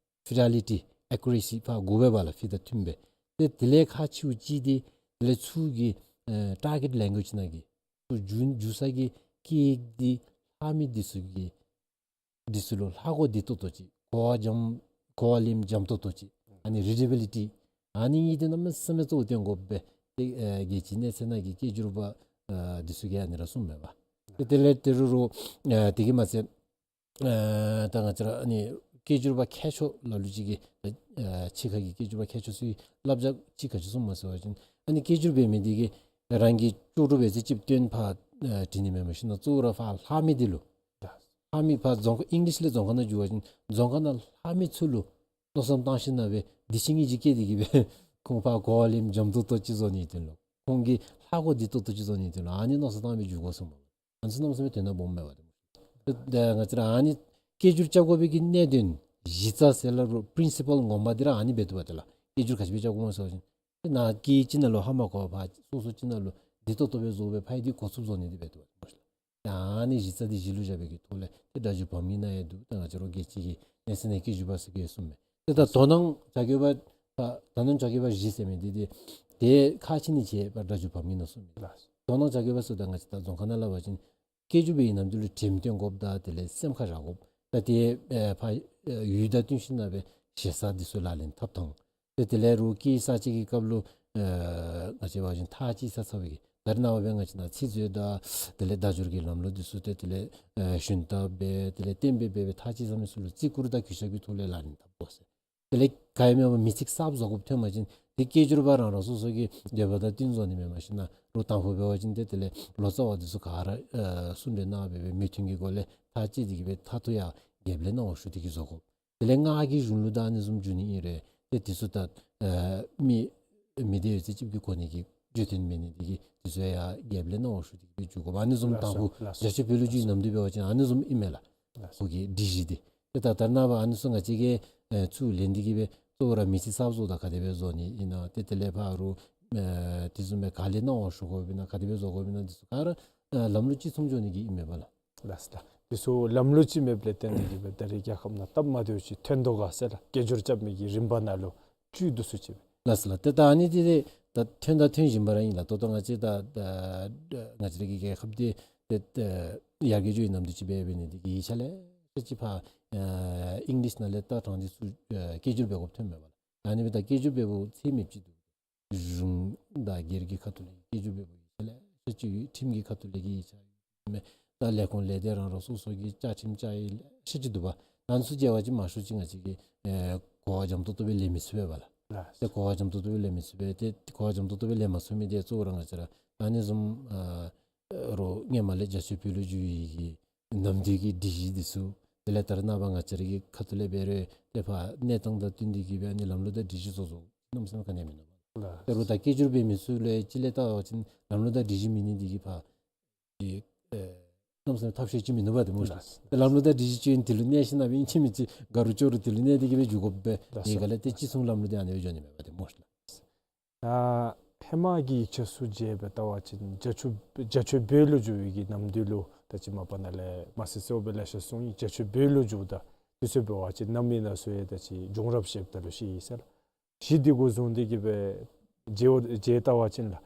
ཕི་ཌེ་ལི་ཊི་ཨེ་ཀུ་རེ་སི་ཕར་དགོ་པས་པ་ལགས། ཕི་དང་མཐུན་སྦེ། ཏེ་དེ་ལས་ཁག་ཆེཝ་ཅིག་འདི་དེ་ལས་ཚུར་གྱི་ཨེ་ཊར་གེཊ་ལེང་གུ་ཨེཇ་ནང་གི་ཚུར་བསྒྱུར་བསྒྱུར་ས་གི་སྐད་ཡིག་འདི་ལྷག་མི་འདི་ཚུ་གི་འདི་ཚུ་ལུ་ཧ་གོ་བདེ་ཏོག་ཏོ་ཅིག་གོ་བ་འཇམ་གོ་བ་ལེནམ་འཇམ་ཏོག་ཏོ་ཅིག་ཨ་ནི་རི་ཌེ་བི་ལི་ཊི་ཨ་ནི་གཉིས་འདི་གནམ་མེད་ས་མེད་གཙོ་བོ་བཏོན་དགོཔ་སྦེ་ཏེ་ཨེ་རྒྱལ་སྤྱིའི་གནས་ཚད་ནང་གི་སྐད་སྒྱུར་པ་ཨེ་འདི་ཚུ་གིས་ཨ་ནི་ར་གསུངམ་མས་པ། ཏེ་དེ་ལས་ད་རུང་རོགས་ཨེ་དེ་གིས་མ་ཚད་ཨེ་ད་ང་བཅས་ར་ཨ་ནི་སྐད་སྒྱུར་པ་མཁས་མཆོག་ལ་ལུ་ཅིག་གིས་ཨེ་ཕྱི་ཁ་གི་སྐད་སྒྱུར་པ་མཁས་མཆོག་ཚུ་གིས་བསླབ་བྱ་ཅིག་ག་ཅི་གསུངམ་མས་ཟེར་བ་ཅིན་ཨ་ནི་སྐད་སྒྱུར་འབད་མི་འདི་གིས་རང་གི་ལྕོགས་གྲུབ་འབད་ཚེ་ཅིག་བཏོན་ཕར་ཨེ་བྲི་ནི་མེན་མ་གཞི་ནཱ་གཙོ་བོ་ར་ཕར་ལྷག་མི་འདི་ལུ་ལྷག་མི་ཕར་རྫོང་ཁ་ཨིང་ལིཤ་ལས་རྫོང་ཁ་ནང་བསྒྱུར་བ་ཅིན་རྫོང་ཁ་ནང་ལྷག་མི་ཚུ་ལུ་མནོ་བསམ་བཏང་ཞིནམ་ལས་འདི་ཅིག་ཨིན་ཅིག་སྐད་འདི་གིས་སྦེ་ཁོང་ཕར་གོ་བ་ལེནམ་འཇམ་ཏོག་ཏོ་ཅིག་བཟོ་ནིའི་དོན་ལུ་ཁོང་གིས་ཧ་གོ་བདེ་ཏོག་ཏོ་ཅིག་བཟོ་ནིའི་དོན་ལུ་ཨ་ནི་མནོ་བསམ་བཏང་སྦེ་བསྒྱུར་དགོ་གསུངམ་མས། ཨ་ནི་ཚུ་གནམ་མེད་ས་མེད་དོན་དག་སྦོམ་མས་པ། ཏེ་ད་ང་བཅས་ར་ཨ་ནི་སྐད་སྒྱུར་རྐྱབ་དགོ་པའི་གི་གནད་དོན་གཞི་རྩ་ཟེར་སླབ་རུང་པི་རིན་སི་པཱལ་ངོ་མ་འདི་ར་ཨ་ནི་འབད་དོ་བ་ཏེ་ལགས། སྐད་སྒྱུར་ག་ཅི་སྦེ་རྐྱབ་དགོཔ་སྨོ་ཟེར་བ་ཅིན་ཏེ་ནཱ་སྐད་ཅིག་ནང་ལུ་ཧ་མ་གོ་བར་སོ་སོ་ཅིག་ནང་ལུ་བདེ་ཏོག་ཏོ་སྦེ་བཟོ་སྦེ་ཕར་འདི་གོ་ཚུགསཔ་བཟོ་ནི་འདི་འབད་དོ་སྨོ་ཤ་ལགས། ད་ཨ་ནི་གཞི་རྩ་འདི་གཞི་ལུ་བཞག་པའི་གི་ཐོག་ལས་ཏེ་སྒྲ་སྒྱུར་བམ་གྱི་ནང་ཡང་འདུག། ད་ང་བཅས་ར་རྒྱལ་སྤྱི་གི་གནས་ཚད་ནང་སྐད་སྒྱུར་པ་ཟེར་གི་གསུངས་མས། ཏེ་ད་དོ་སྣང་བྱ་དགོ་པ་ད་དོ་སྣང་བྱ་དགོ་པ་བཞི་ཟེར་མི་འདི་ཏེ་ཏེ་ཁག་ཆེ་ནི་ཅིག་ཕར་སྒྲ་སྒྱུར་བམ་གྱི་ནང་གསུངས་མས། དོ་སྣང་བྱ་དགོ་པ་ཟེརཝ་ད་ང་བཅས་ད་རྫོང་ཁ་ནང་སླབ་པ་ཅིན་སྐད་སྒྱུར་འབད་བའི་ནམ་དུས་ལུ་དྲིམ་སྟོན་དགོཔ་དང་དེ་ལས་སེམས་ཁར་བཞག་དགོཔ་ད་ཏེ་ཨེ་ཕར་ཨེ་ཡུལ་དང་བསྟུན་ཞིན་ན་སྦེ་ཞེ་ས་འདི་ཚུ་ལག་ལེན་འཐབ་ཐངས། ཏེ་དེ་ལས་རོགས་སྐད་གསར་བཅད་ཀྱི་སྐབས་ལུ་ཨེ་ང་བཅས་འབད་བ་ཅིན་ཐག་བཅད་ས་ཚར་བའི་གི་ད་རེས་ནངས་པ་སྦེ་ང་བཅས་ནང་ཚིག་མཛོད་དང་དེ་ལས་བརྡ་སྦྱོར་གྱི་ལམ་ལུགས་འདི་ཚུ་ཏེ་དེ་ལས་ཨེ་ཞུན་དག་སྦེ་དེ་ལས་གཏན་འབེབས་འབད་སྦེ་ཐག་བཅད་ས་མི་ཚུ་ལུ་བརྩི་བཀུར་དང་གུས་ཞབས་ཀྱི་ཐོག་ལས་ལག་ལེན་འཐབ་དགོ་ཟེར། དེ་ལས་ག་ཡང་མེད་པར་མི་ཚིག་གསརཔ་བཟོ་དགོཔ་ཐོན་པ་ཅིན་ཏེ་སྐད་སྒྱུར་པ་རང་རང་སོ་སོ་གི་འདོད་པ་དང་བསྟུན་བཟོ་ནི་མེན། མ་གཞི་ནཱ་རོགས་དང་ཕུ་འབད་བ་ཅིན་ཏེ་དེ་ལས་ལོ་ཙཱ་བ་འདི་ཚུ་ག་ར་ཨེ་གསུང་གྲོས་གནང་སྦེ་སྦེ་མོས་མཐུན་གྱི་སྒོ་ལས་ཐག་བཅད་དེ་གི་སྦེ་མཐར་ཐུག་ཡང་རྒྱབ་ལས་གནང་བ་ཞུ་སྟེ་གི་བཟོ་དགོ། དེ་ལས་སྔགས་ཀྱི་གཞུང་ལུགས་དང་ཨ་ནི་བཟུམ་འགྱུར་ནི་ཨིན་རུང་ཏེ་འདི་ཚུ་ད་ཨེ་མི་མི་སྡེ་ཡོད་ཚད་ཅིག་གིས་གོ་ནི་གི་བརྗོད་དོན་མེད་ནི་འདི་གིས་འདི་ཚུ་ཡང་རྒྱབ་ལས་གནང་བ་ཞུ་སྟེ་གི་སྦེ་འགྱུར་དགོ། ཨ་ནི་བཟུམ་དང་ཕུ་ལགས་སོ། རྒྱ་ཆོས་བོད་ལུ་བསྒྱུར་བའི་ནམ་དུས་འབད་བ་ཅིན་ཨ་ནི་བཟུམ་ཨིན་མས་ལགས། ལགས་སོ། ཁོ་གི་སྒྲིག་གཞི་འདི། ཏེ་ད་ད་རེས་ནངས་པ་ཨ་ནི་ཚུ་ང་བཅས་ཀྱིས་ཨེ་ཚུར་ལེན་ཏེ་གི་སྦེ་གཙོ་བོ་ར་མི་ཚིག་གསརཔ་བཟོཝ་ད་ག་དེ་སྦེ་བཟོ་ནི་ཨིན་ན། ཏེ་དེ་ལས་ཕར་རོགས་ཨེ་དེ་བཟུམ་སྦེ་ག་ལས་གནང་བ་ཞུ་དགོཔ་ཨིན་ན་ག་དེ་སྦེ་བཟོ་དགོཔ་ཨིན་ན་འདི་ཚུ་ག་ར་ཨེ་ལམ་ལུགས་གཅིག་མཚུངས་འགྱོ་ནི་གི་ཨིན་མས་པ་ལགས། ལགས་སོ་ལགས། འདི་ཚུ་ལམ་ལུགས་གཅིག་མེདཔ་ལས་བརྟེན་ཏེ་གི་སྦེ་ད་རེས་རྒྱལ་ཁབ་ནང་སྟབས་མ་བདེཝ་ཅིག་ཐོན་དོ་ག་ཟེར་ལགས། སྐད་སྒྱུར་རྐྱབ་མི་གི་རིམ་པ་ནང་ལུ་བཅུད་དུ་སུ་ཅིག་སྦེ། ལགས་སོ་ལགས། ཏེ་ད་ཨ་ནི་འདི་ཏེ་ད་ཐོན་དང་ཐོན་བཞིན་པ་ར་ཨིན་ལགས། ད་ལྟོ་ང་བཅས་ད་ད་ང་བཅས་ར་གི་རྒྱལ་ཁབ་འདི་ཏེ་ད་ཡར་རྒྱས་འགྱོ་བའི་ནམ་དུས་ཅིག་འབད་འབད་ནི་འདི་གིས་ཡིག་ཆ་ལེ་ཤ་ཅིག་ཕར་ཨེ་ཨིང་ལིཤ་ནང་ལས་ལྟ་དྲངས་ཏེ་ཚུར་ཨེ་སྐད་སྒྱུར་འབད་དགོཔ་ཐོན་མས་པ་ལགས། ཨ་ནི་སྦེ་ད་སྐད་སྒྱུར་འབདཝ་ཚད་མེདཔ་ཅིག་འདུག། གཞུང་དང་སྒེར་གྱི་ཁ་ཐུག་ལས་སྐད་སྒྱུར་འབདཝ་ཡིག་ཆ་ལེ་ཤ་ཅིག་ཡོད། ཁྲིམས་ཀྱི་ཁ་ཐུག་ལས་ཀྱི་ཡིག་ཆ་ཡོད་མས། ད་ལས་ཁུངས་ལས་སྡེ་རང་རང་སོ་སོ་གི་བཅའ་ཁྲིམས་བཅའ་ཡིག་ལེ་ཤ་ཅིག་འདུག་པ། ཨ་ནི་ཚུ་མཇལ་བ་ཅིན་མང་ཤོས་ཅིག་ང་བཅས་ཀྱིས་ཨེ་གོ་བ་འཇམ་ཏོག་ཏོ་སྦེ་ལེན་མི་ཚུགས་པས་པ་ལགས། ལགས། ཏེ་གོ་བ་འཇམ་ཏོག་ཏོ་སྦེ་ལེན་མི་ཚུགས་པས། ཏེ་གོ་བ་འཇམ་ཏོག་ཏོ་སྦེ་ལེན་མ་ཚུགས་མི་འདི་གཙོ་བོ་ར་ང་བཅས་ར་ཨ་ནི་བཟུམ་ཨ་རོགས་སྔོན་མ་ལས་རྒྱ་ཆོས་བོད་ལུ་བསྒྱུར་བའི་གི་ནམ་དུས་ཀྱི་སྒྲིག་གཞི་འདི་ཚུ་དེ་ལས་ད་རེས་ནངས་པ་ང་བཅས་ར་གི་ཁ་ཐུག་ལས་འབད་རུང་ཏེ་ཕར་གནས་སྟངས་དང་བསྟུན་ཏེ་གི་སྦེ་ཨ་ནི་ལམ་ལུགས་དང་སྒྲིག་གཞི་བཟོ་བཟོཝ་གནམ་མེད་ས་མེད་ག་ནི་ཡང་མིན་འདུག་པ། ལགས། ཏེ་རོགས་ད་སྐད་སྒྱུར་འབད་མི་ཚུ་ལུ་ཅིག་ལས་བལྟ་བ་ཅིན་ལམ་ལུགས་དང་སྒྲིག་གཞི་མེད་ནི་འདི་གིས་ཕར་ཏེ་ཨེ་གནམ་མེད་ས་མེད་ཐབས་ཤེས་ཅིག་མིན་འདུག་པ་ཏེ་སྨོ་ཤ་ལགས། ལགས། ཏེ་ལམ་ལུགས་དང་སྒྲིག་གཞི་ཅིག་ཨིན་དེ་ལུ་གནས་ཞིན་ན་སྦེ་ཨིན་ཅི་མིན་ཅི་དགའ་རུང་སྐྱོ་རུང་དེ་ལུ་གནས་ཏེ་གི་སྦེ་འགྱོ་དགོཔ་སྦེ། ལགས་སོ། དེ་ག་ལས་ཏེ་ཅིག་མཚུངས་ལམ་ལུགས་འདི་ཨ་ནི་སྦེ་འགྱོ་ནི་མས་པ་ཏེ་སྨོ་ཤ་ལགས། ད་ཧེ་མ་གི་ཡིག་ཆ་ཚུ་མཇལ་སྦེ་བལྟ་བ་ཅིན་རྒྱ་ཆོས་རྒྱ་ཆོས་བོད་ལུ་བསྒྱུར་བའི་གི་ནམ་དུས་ལུ་ད་ཅི་མ་པ་ནཱ་ལས་མ་སི་སི་འོ་སྦེ་ལེ་ཤ་གསུངས་ཡི། རྒྱ་ཆོས་བོད་ལུ་བསྒྱུརཝ་ད་དུས་ཚོད་འབད་བ་ཅིན་ནམ་ཨིན་ན་ཚུ་ཡང་ད་ཅི་བྱུང་རབས་བཤདཔ་ད་ལུ་ཤེས་ཡི་ཟེར་ལགས། གཞི་འདི་གུ་བཟུང་སྟེ་གི་སྦེ་མཇལ་མཇལ་བལྟ་བ་ཅིན་ལགས།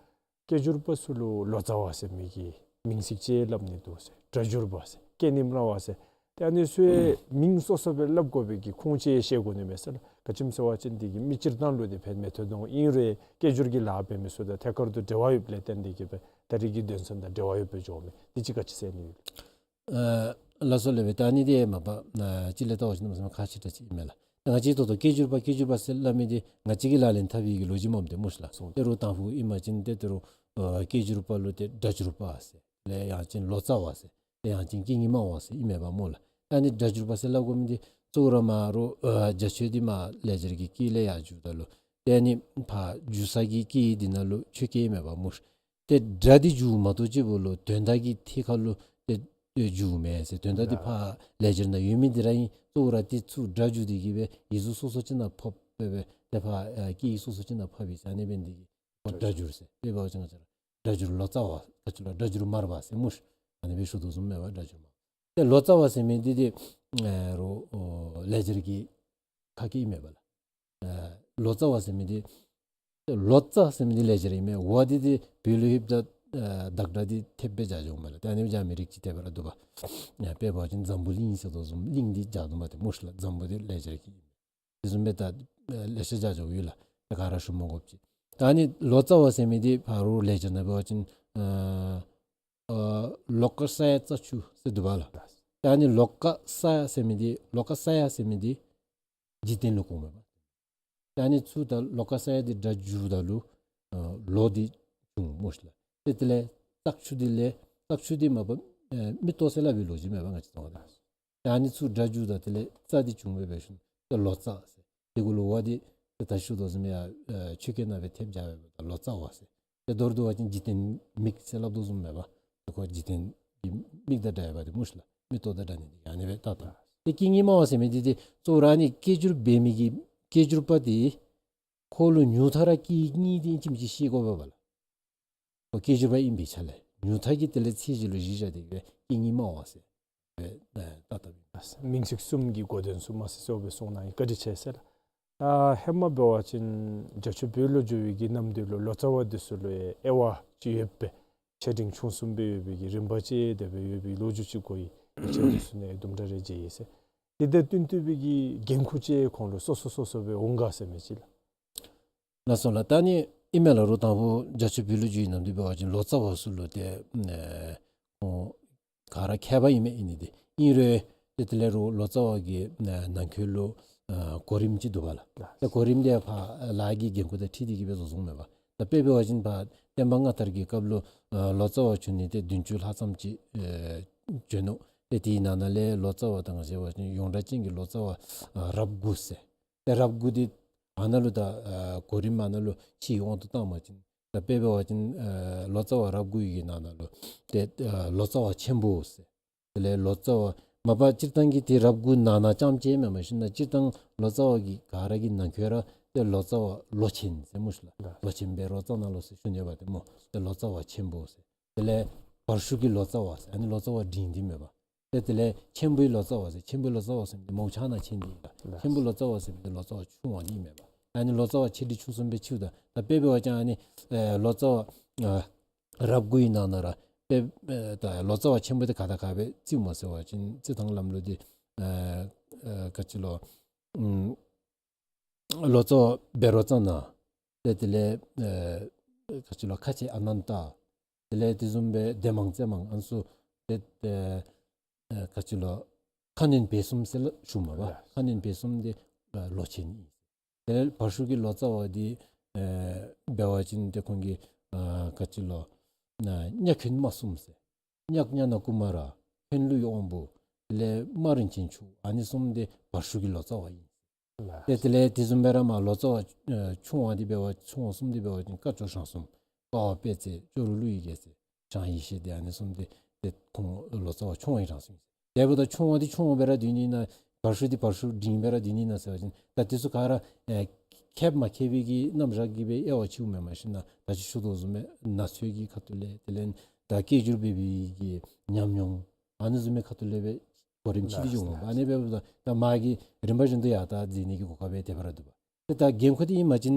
སྐད་སྒྱུར་པ་ཚུ་ལུ་ལོ་ཙཱ་བ་ཟེར་མི་གི་མིང་ཚིག་ཅིག་སླབ་ནི་འདུག་ཟེར། སྒྲ་སྒྱུར་པ་ཟེར། སྐད་རྙིང་བླ་བ་ཟེར། ཏེ་ཨ་ནི་ཚུ་ཡང་མིང་སོ་སོ་སྦེ་སླབ་དགོ་པའི་གི་ཁུངས་ཅིག་ཤེས་དགོ་ནི་མས་ཟེར་ལགས། ག་ཅི་སྨོ་ཟེར་བ་ཅིན་འདི་གིས་མི་སྤྱིར་བཏང་ལུ་འདི་ཕན་མི་ཐོགས་དོ་ཨིན་རུང་སྐད་སྒྱུར་གྱི་ལཱ་འབད་མི་ཚུ་དང་ཐད་ཀར་དུ་འབྲེལ་བ་ཡོདཔ་ལས་བརྟེན་ཏེ་གི་སྦེ་ད་རེས་ཀྱི་དོན་ཚན་དང་འབྲེལ་བ་ཡོདཔ་སྦེ་འགྱོཝ་མས། འདི་ཅིག་ག་ཅི་ཟེར་ནི་ཡོད། ཨ་ལགས་སོ་ལགས་སྦེ་ད་ཨ་ནི་འདི་མ་པ་ཨ་ཅིག་ལས་བལྟ་བ་ཅིན་གནམ་མེད་ས་མེད་ཁག་ཆེ་དྲགས་ཅིག་ཨིན་མས་ལགས། ད་ང་བཅས་ད་ལྟོ་སྐད་སྒྱུར་པ་སྐད་སྒྱུར་པ་ཟེར་སླབ་མི་འདི་ང་བཅས་ཀྱིས་ལག་ལེན་འཐབ་པའི་གི་ལོ་རྒྱུས་མངམ་ཏེ་སྨོ་ཤ་ལགས། སོ་ཏེ་རོགས་དང་ཕུ་ཨིན་པ་ཅིན་ཏེ་ཏེ་རོགས་ཨ་སྐད་སྒྱུར་པ་ལུ་ཏེ་སྒྲ་སྒྱུར་པ་ཟེར་ལས་ཡང་ཅིན་ལོ་ཙཱ་བ་ཟེར་ལས་ཡང་ཅིན་སྐད་རྙིང་མ་བ་ཟེར་ཨིན་མས་པ་སྨོ་ལགས། ད་ཨ་ནི་སྒྲ་སྒྱུར་པ་ཟེར་སླབ་དགོ་མི་འདི་གཙོ་བོ་ར་མར་རོགས་ཨ་རྒྱ་ཆོས་འདི་མར་ལེགས་སྦྱར་གྱི་སྐད་ལས་ཡར་བསྒྱུརཝ་ད་ལུ་ཏེ་ཨ་ནི་ཕར་བསྒྱུར་ས་གི་སྐད་འདི་ནང་ལུ་ཆོས་སྐད་ཨིན་མས་པ་སྨོ་ཤ། ཏེ་སྒྲ་འདི་བསྒྱུརཝ་མ་གཏོགས་གཅིག་པོ་ལུ་དོན་དག་གི་ཐད་ཁར་ལུ་ཏེ་ཏེ་བསྒྱུརཝ་མེན་ཟེར། དོན་དག་འདི་ཕར་ལེགས་སྦྱར་ནང་ཡོད་མི་འདི་ར་ཨིན། གཙོ་བོ་ར་འདི་ཚུ་སྒྲ་བསྒྱུར་ཏེ་གི་སྦེ་ཡིག་གཟུགས་སོ་སོ་ཅིག་ནང་ཕབ་སྦེ་སྦེ་ཏེ་ཕར་ཨ་སྐད་ཡིག་སོ་སོ་ཅིག་ནང་ཕབ་ཡི་ཟེར། ཨ་ནི་འབད་ནི་འདི་གིས་ཁོ་སྒྲ་སྒྱུར་ཟེར། དཔེ་འབད་བ་ཅིན་ང་བཅས་ར་སྒྲ་སྒྱུར་ལོ་ཙཱ་བ་ག་ཅི་ལོ་སྒྲ་སྒྱུར་མར་པ་ཟེར་སྨོ་ཤ། ཨ་ནི་སྦེ་ཞུ་དོ་བཟུམ་མས་པ་སྒྲ་སྒྱུར་མར་པ། ཏེ་ལོ་ཙཱ་བ་ཟེར་མི་འདི་ཏེ་ཨེ་རོགས་ཨོ་ལེགས་སྦྱར་གྱི་ཁ་སྐད་ཨིན་མས་པ་ལགས། ཨེ་ལོ་ཙཱ་བ་ཟེར་མི་འདི་ལོ་ཙཱ་ཟེར་མི་འདི་ལེགས་སྦྱར་ཨིན་མས། བ་འདི་ཏེ་བོད་ལུ་ལྷོདཔ་ད་ཨེ་བདག་སྒྲ་འདི་ཐེབས་སྦེ་སྦྱར་འགྱོཝ་མས་ལགས། ཏེ་ཨ་ནི་སྦེ་སྦྱར་མི་རིགས་ཅིག་ཏེ་འབད་ར་འདུག་པ། ཨེ་དཔེ་འབད་བ་ཅིན་འཛམ་བུ་གླིང་ཟེར་དོ་བཟུམ་གླིང་འདི་སྦྱར་དོ་མས་ཏེ་སྨོ་ཤ་ལགས། འཛམ་བུ་འདི་ལེགས་སྦྱར་གྱི་ཨིན་མས། དེ་བཟུམ་སྦེ་ད་ཨེ་ལེ་ཤ་སྦྱར་འགྱོཝ་ཡོད་ལགས། ཏེ་ག་ར་ཞུ་མ་དགོཔ་ཅིག། ད་ཨ་ནི་ལོ་ཙཱ་བ་ཟེར་མི་འདི་ཕར་རོགས་ལེགས་སྦྱར་ནང་འབད་བ་ཅིན་ཨ་ཨ་ལོ་ཀ་ས་ཡ་རྩྭ་ཆུ་ཟེར་འདུག་པ་ལགས། ད་ཨ་ནི་ལོ་ཀ་ས་ཡ་ཟེར་མི་འདི་ལོ་ཀ་ས་ཡ་ཟེར་མི་འདི་འཇིག་རྟེན་ལུ་གོཝ་མས་པ། ད་ཨ་ནི་ཚུར་ད་ལོ་ཀ་ས་ཡ་འདི་སྒྲ་བསྒྱུརཝ་ད་ལུ་ཨ་ལོ་འདི་བྱུང་སྨོ་ཤ་ལགས། ཏེ་དེ་ལས་རྩྭ་ཆུ་འདི་ལས་རྩྭ་ཆུ་འདི་མ་པ་ཨེ་མིག་ཏོ་ཟེར་སླབ་པའི་ལོ་རྒྱུས་མས་པ་ང་བཅས་ཚུ་ད། ད་ཨ་ནི་ཚུར་སྒྲ་བསྒྱུརཝ་ད་དེ་ལས་རྩྭ་འདི་བྱུང་སྦེ་འབད་ཞིནམ་ཏེ་ལོ་ཙཱ་ཟེར། དེ་གུ་ལུ་བ་འདི་ཏེ་ད་ཞུ་དོ་བཟུམ་ཡར་ཨེ་ཆོས་སྐད་ནང་སྦེ་ཐེབས་སྦྱར་བ་ད་ལོ་ཙཱ་བ་ཟེར། ཏེ་མདོར་བསྡུ་བ་ཅིན་འཇིག་རྟེན་མིག་ཟེར་སླབ་དོ་བཟུམ་མས་པ། ཏེ་ཁོ་འཇིག་རྟེན་གྱི་མིག་དང་འདྲ་བ་འདི་སྨོ་ཤ་ལགས། མིག་ཏོ་དང་འདྲ་ནི་འདི་ཨ་ནི་སྦེ་ད་ད། ཏེ་སྐད་རྙིང་མ་བ་ཟེར་མི་འདི་ཏེ་གཙོ་བོ་ར་ཨ་ནི་སྐད་སྒྱུར་འབད་མི་གི་སྐད་སྒྱུར་པ་འདི་ ཁོ་ལུ་ཉུང་མཐའ་ར་སྐད་གཉིས་དེ་ཨིན་ཅི་མིན་ཅི་ཤེས་དགོ་པས་ལགས། ཁོ་སྐད་སྒྱུར་པ་ཨིན་པའི་ཆ་ལས་ཉུང་མཐའ་གི་དེ་ལས་ཚད་གཞི་ལུ་གཞི་བཞག་སྟེ་གི་སྦེ་སྐད་གཉིས་སྨྲ་བ་ཟེར་སྦེ་ད་ལྟ་བུ་མིང་ཚིག་གསུམ་གྱི་གོ་དོན་ཚུ་མ་སི་སོ་སྦེ་གསུངས་གནང་ཡི། བཀའ་དྲིན་ཆེ་ཟེར་ལགས། ད་ཧེ་མ་འབད་བ་ཅིན་རྒྱ་ཆོས་བོད་ལུ་འགྱོ་བའི་གི་གནམ་དུས་ལུ་ལོ་ཙཱ་བ་འདི་ཚུ་ལུ་ཡང་དབྱེ་བ་ཅིག་ཡོད་པས། ཆེ་འབྲིང་ཆུང་གསུམ་སྦེ་ཡོད་པའི་གི་རིམ་པ་ཅིག་དེ་སྦེ་ཡོད་པའི་ལོ་རྒྱུས་ཅིག་གོ་ཡི། ཡིག་ཆ་འདི་ཚུ་ནང་དུམ་གྲ་རེ་མཇལ་ཡི་ཟེར། དེ་དང་བསྟུན་ཏེ་སྦེ་གི་འགན་ཁུར་ཅིག་ཁོང་ལུ་སོ་སོ་སོ་སོ་སྦེ་འོང་ག་ཟེར་མི་ཅིག་ལགས། ལགས་སོ་ལགས། ད་ནི་ཨིན་མས་ལགས། རོགས་དང་པོ་རྒྱ་ཆོས་བོད་ལུ་འགྱོ་བའི་གནམ་དུས་འབད་བ་ཅིན་ལོ་ཙཱ་བ་ཚུ་ལུ་ཏེ་ཨེ་ཁོང་ག་ར་མཁས་པ་ཨིན་མས། ཨིན་ནི་དེ་ཨིན་རུང་ཏེ་དེ་ལས་རོགས་ལོ་ཙཱ་བ་གི་ཨེ་ནང་འཁོད་ལུ་ཨེ་གོ་རིམ་ཅིག་འདུག་པ་ལགས། ཏེ་གོ་རིམ་དེ་ཕར་ལཱ་གི་འགན་ཁུར་དང་འཁྲིལ་ཏེ་གི་སྦེ་བཟོ་བཟོཝ་མས་པ། ད་དཔེ་འབད་བ་ཅིན་ཕར་བསྟན་པ་སྔ་དར་གྱི་སྐབས་ལུ་ཨེ་ལོ་ཙཱ་བ་བྱོན་ནི་ཏེ་བདུན་ཅུ་ལྷག་ཙམ་ཅིག་ཨེ་བྱོན་ནུག། ཏེ་དེའི་ནང་ན་ལས་ལོ་ཙཱ་བ་ད་ང་བཅས་འབད་བ་ཅིན་ཡོངས་གྲགས་ཅན་གྱི་ལོ་ཙཱ་བ་ཨེ་རབས་དགུ་ཟེར། ཏེ་རབས་དགུ་འདི་ཨ་ནཱ་ལུ་ད་ཨ་གོ་རིམ་ཨ་ནཱ་ལུ་ཕྱིའི་དབང་དུ་བཏང་བ་ཅིན་ད་དཔེ་འབད་བ་ཅིན་ཨ་ལོ་ཙཱ་བ་རབས་དགུ་ཡི་གི་ནང་ན་ལུ་ཏེ་ཨ་ལོ་ཙཱ་བ་ཆེན་པོ་ཟེར། དེ་ལས་ལོ་ཙཱ་བ་མ་པ་སྤྱིར་བཏང་གི་ཏེ་རབས་དགུ་ནང་ན་རྐྱངམ་ཅིག་མེན་མས་ཤིག་ན། སྤྱིར་བཏང་ལོ་ཙཱ་བ་གི་ག་ར་གི་ནང་འཁོད་ར་ཏེ་ལོ་ཙཱ་བ་ལོ་ཆེན་ཟེར་སྨོ་ཤིག་ལགས། ལོ་ཆེན་བཻ་རོ་ཙ་ན་ལོ་ཟེར་ཞུ་ནི་པ་ཏེ་སྨོ། ཏེ་ལོ་ཙཱ་བ་ཆེན་པོ་ཟེར། དེ་ལས་བར་ཤུགས་ཀྱི་ལོ་ཙཱ་བ་ཟེར་ཨ་ནི་ལོ་ཙཱ་བ་འབྲིང་འདི་མེན་པ། ཏེ་དེ་ལས་ཆེན་པོའི་ལོ་ཙཱ་བ་ཟེར། ཆེན་པོའི་ལོ་ཙཱ་བ་ཟེར་མི་འདི་མོ་ཆ་ན་ཆེན་འདི་ཨིན་པ། ཆེན་པོའི་ལོ་ཙཱ་བ་ཟེར་མི་འདི་ལོ་ཙཱ་བ་ཆུང་བ་འདི་མེན་པ། ཨ་ནི་ལོ་ཙཱ་བ་ཆེ་འབྲིང་ཆུང་གསུམ་སྦེ་ཕྱེཝ་ད་ད་དཔེ་འབད་བ་ཅིན་ཨ་ནི་ཨེ་ལོ་ཙཱ་བ་ཨ་རབས་དགུ་ཡི་ནང་ན་ར་དཔེ་ཨེ་ད་ལོ་ཙཱ་བ་ཆེན་པོ་འདི་ག་དང་ག་སྦེ་རྩིཝ་མས་ཟེར་བ་ཅིན་རྩི་ཐངས་ལམ་ལུགས་འདི་ཨེ་ཨེ་ག་ཅི་ལོ་ཨམ་ལོ་ཙཱ་བ་བཻ་རོ་ཙ་ན། ཏེ་དེ་ལས་ཨེ་ག་ཅི་ལོ་ཁ་ཆེ་ཨ་ནན་ཏ། དེ་ལས་དེ་བཟུམ་སྦེ་སྡེ་མང་རྩེ་མང་ཨ་ནི་ཚུ་ཏེ་ཨེ་ཨེ་ག་ཅི་ལོ་ཁ་གནོན་བཻ་གསུམ་ཟེར་ལགས་ཞུཝ་མས་པ། ལགས། ཁ་གནོན་བཻ་གསུམ་འདི་ཨེ་ལོ་ཆེན་ཨིན། དེ་ལས་བར་ཤུགས་ཀྱི་ལོ་ཙཱ་བ་འདི་ཨེ་འབད་བ་ཅིན་ཏེ་ཁོང་གི་ཨེ་ག་ཅི་ལོ་ཨེ་གཉའ་གནོན་མ་གསུམ་ཟེར། གཉའ་གནོན་ན་ཀུ་མ་ར་གནོན་ལུ་དབང་པོ་དེ་ལས་མ་རིན་ཆེན་ཕྱུག་ཨ་ནི་གསུམ་འདི་བར་ཤུགས་ཀྱི་ལོ་ཙཱ་བ་ཨིན། ལགས། ཏེ་དེ་ལས་དེ་བཟུམ་སྦེ་ར་མར་ལོ་ཙཱ་བ་ཨེ་ཆུང་བ་འདི་འབད་བ་ཆུང་བ་གསུམ་འདི་འབད་བ་ཅིན་སྐ་ཅོག་ཞང་གསུམ། སྤ་བ་དཔལ་བརྩེགས། ཅོག་རོ་ཀླུ་ཡི་རྒྱལ་མཚན། བྱང་ཡེ་ཤེས་འདི་ཨ་ནི་གསུམ་འདི་ཏེ་ཁོང་ལོ་ཙཱ་བ་ཆུང་བ་ཨིན་རང་སོ་ཨིན། དེ་འབདཝ་ད་ཆུང་བ་འདི་ཆུང་བ་སྦེ་ར་སྡོད་ནི་ན་བར་ཤུགས་འདི་བར་ཤུགས་འབྲིང་སྦེ་ར་སྡོད་ནི་ན་ཟེར་བ་ཅིན་ད་དེ་ཚུ་ག་ར་ཨེ་མཁསཔ་མ་མཁས་པའི་གི་རྣམ་གཞག་གིས་སྦེ་དབྱེ་བ་ཕྱེཝ་མེན་མས་ཤིག་ན། ད་ཅི་ཞུ་དོ་བཟུམ་སྦེ་ན་ཚོད་ཀྱི་ཁ་ཐུག་ལས་དེ་ལས་ད་སྐད་སྒྱུར་འབད་བའི་གི་ཉམས་མྱོང་ཨ་ནི་བཟུམ་མའི་ཁ་ཐུག་ལས་སྦེ་གོ་རིམ་ཕྱེ་སྟེ་འགྱོཝ་མས་པ། ཨ་ནི་འབདཝ་ད་ད་མ་གི་རིམ་པ་བཞིན་དུ་ཡར་ད་འཛེགས་ནི་གི་གོ་སྐབས་སྦེ་དེ་སྦེ་ར་འདུག་པ། ཏེ་ད་འགན་ཁུར་འདི་ཨིན་པ་ཅིན་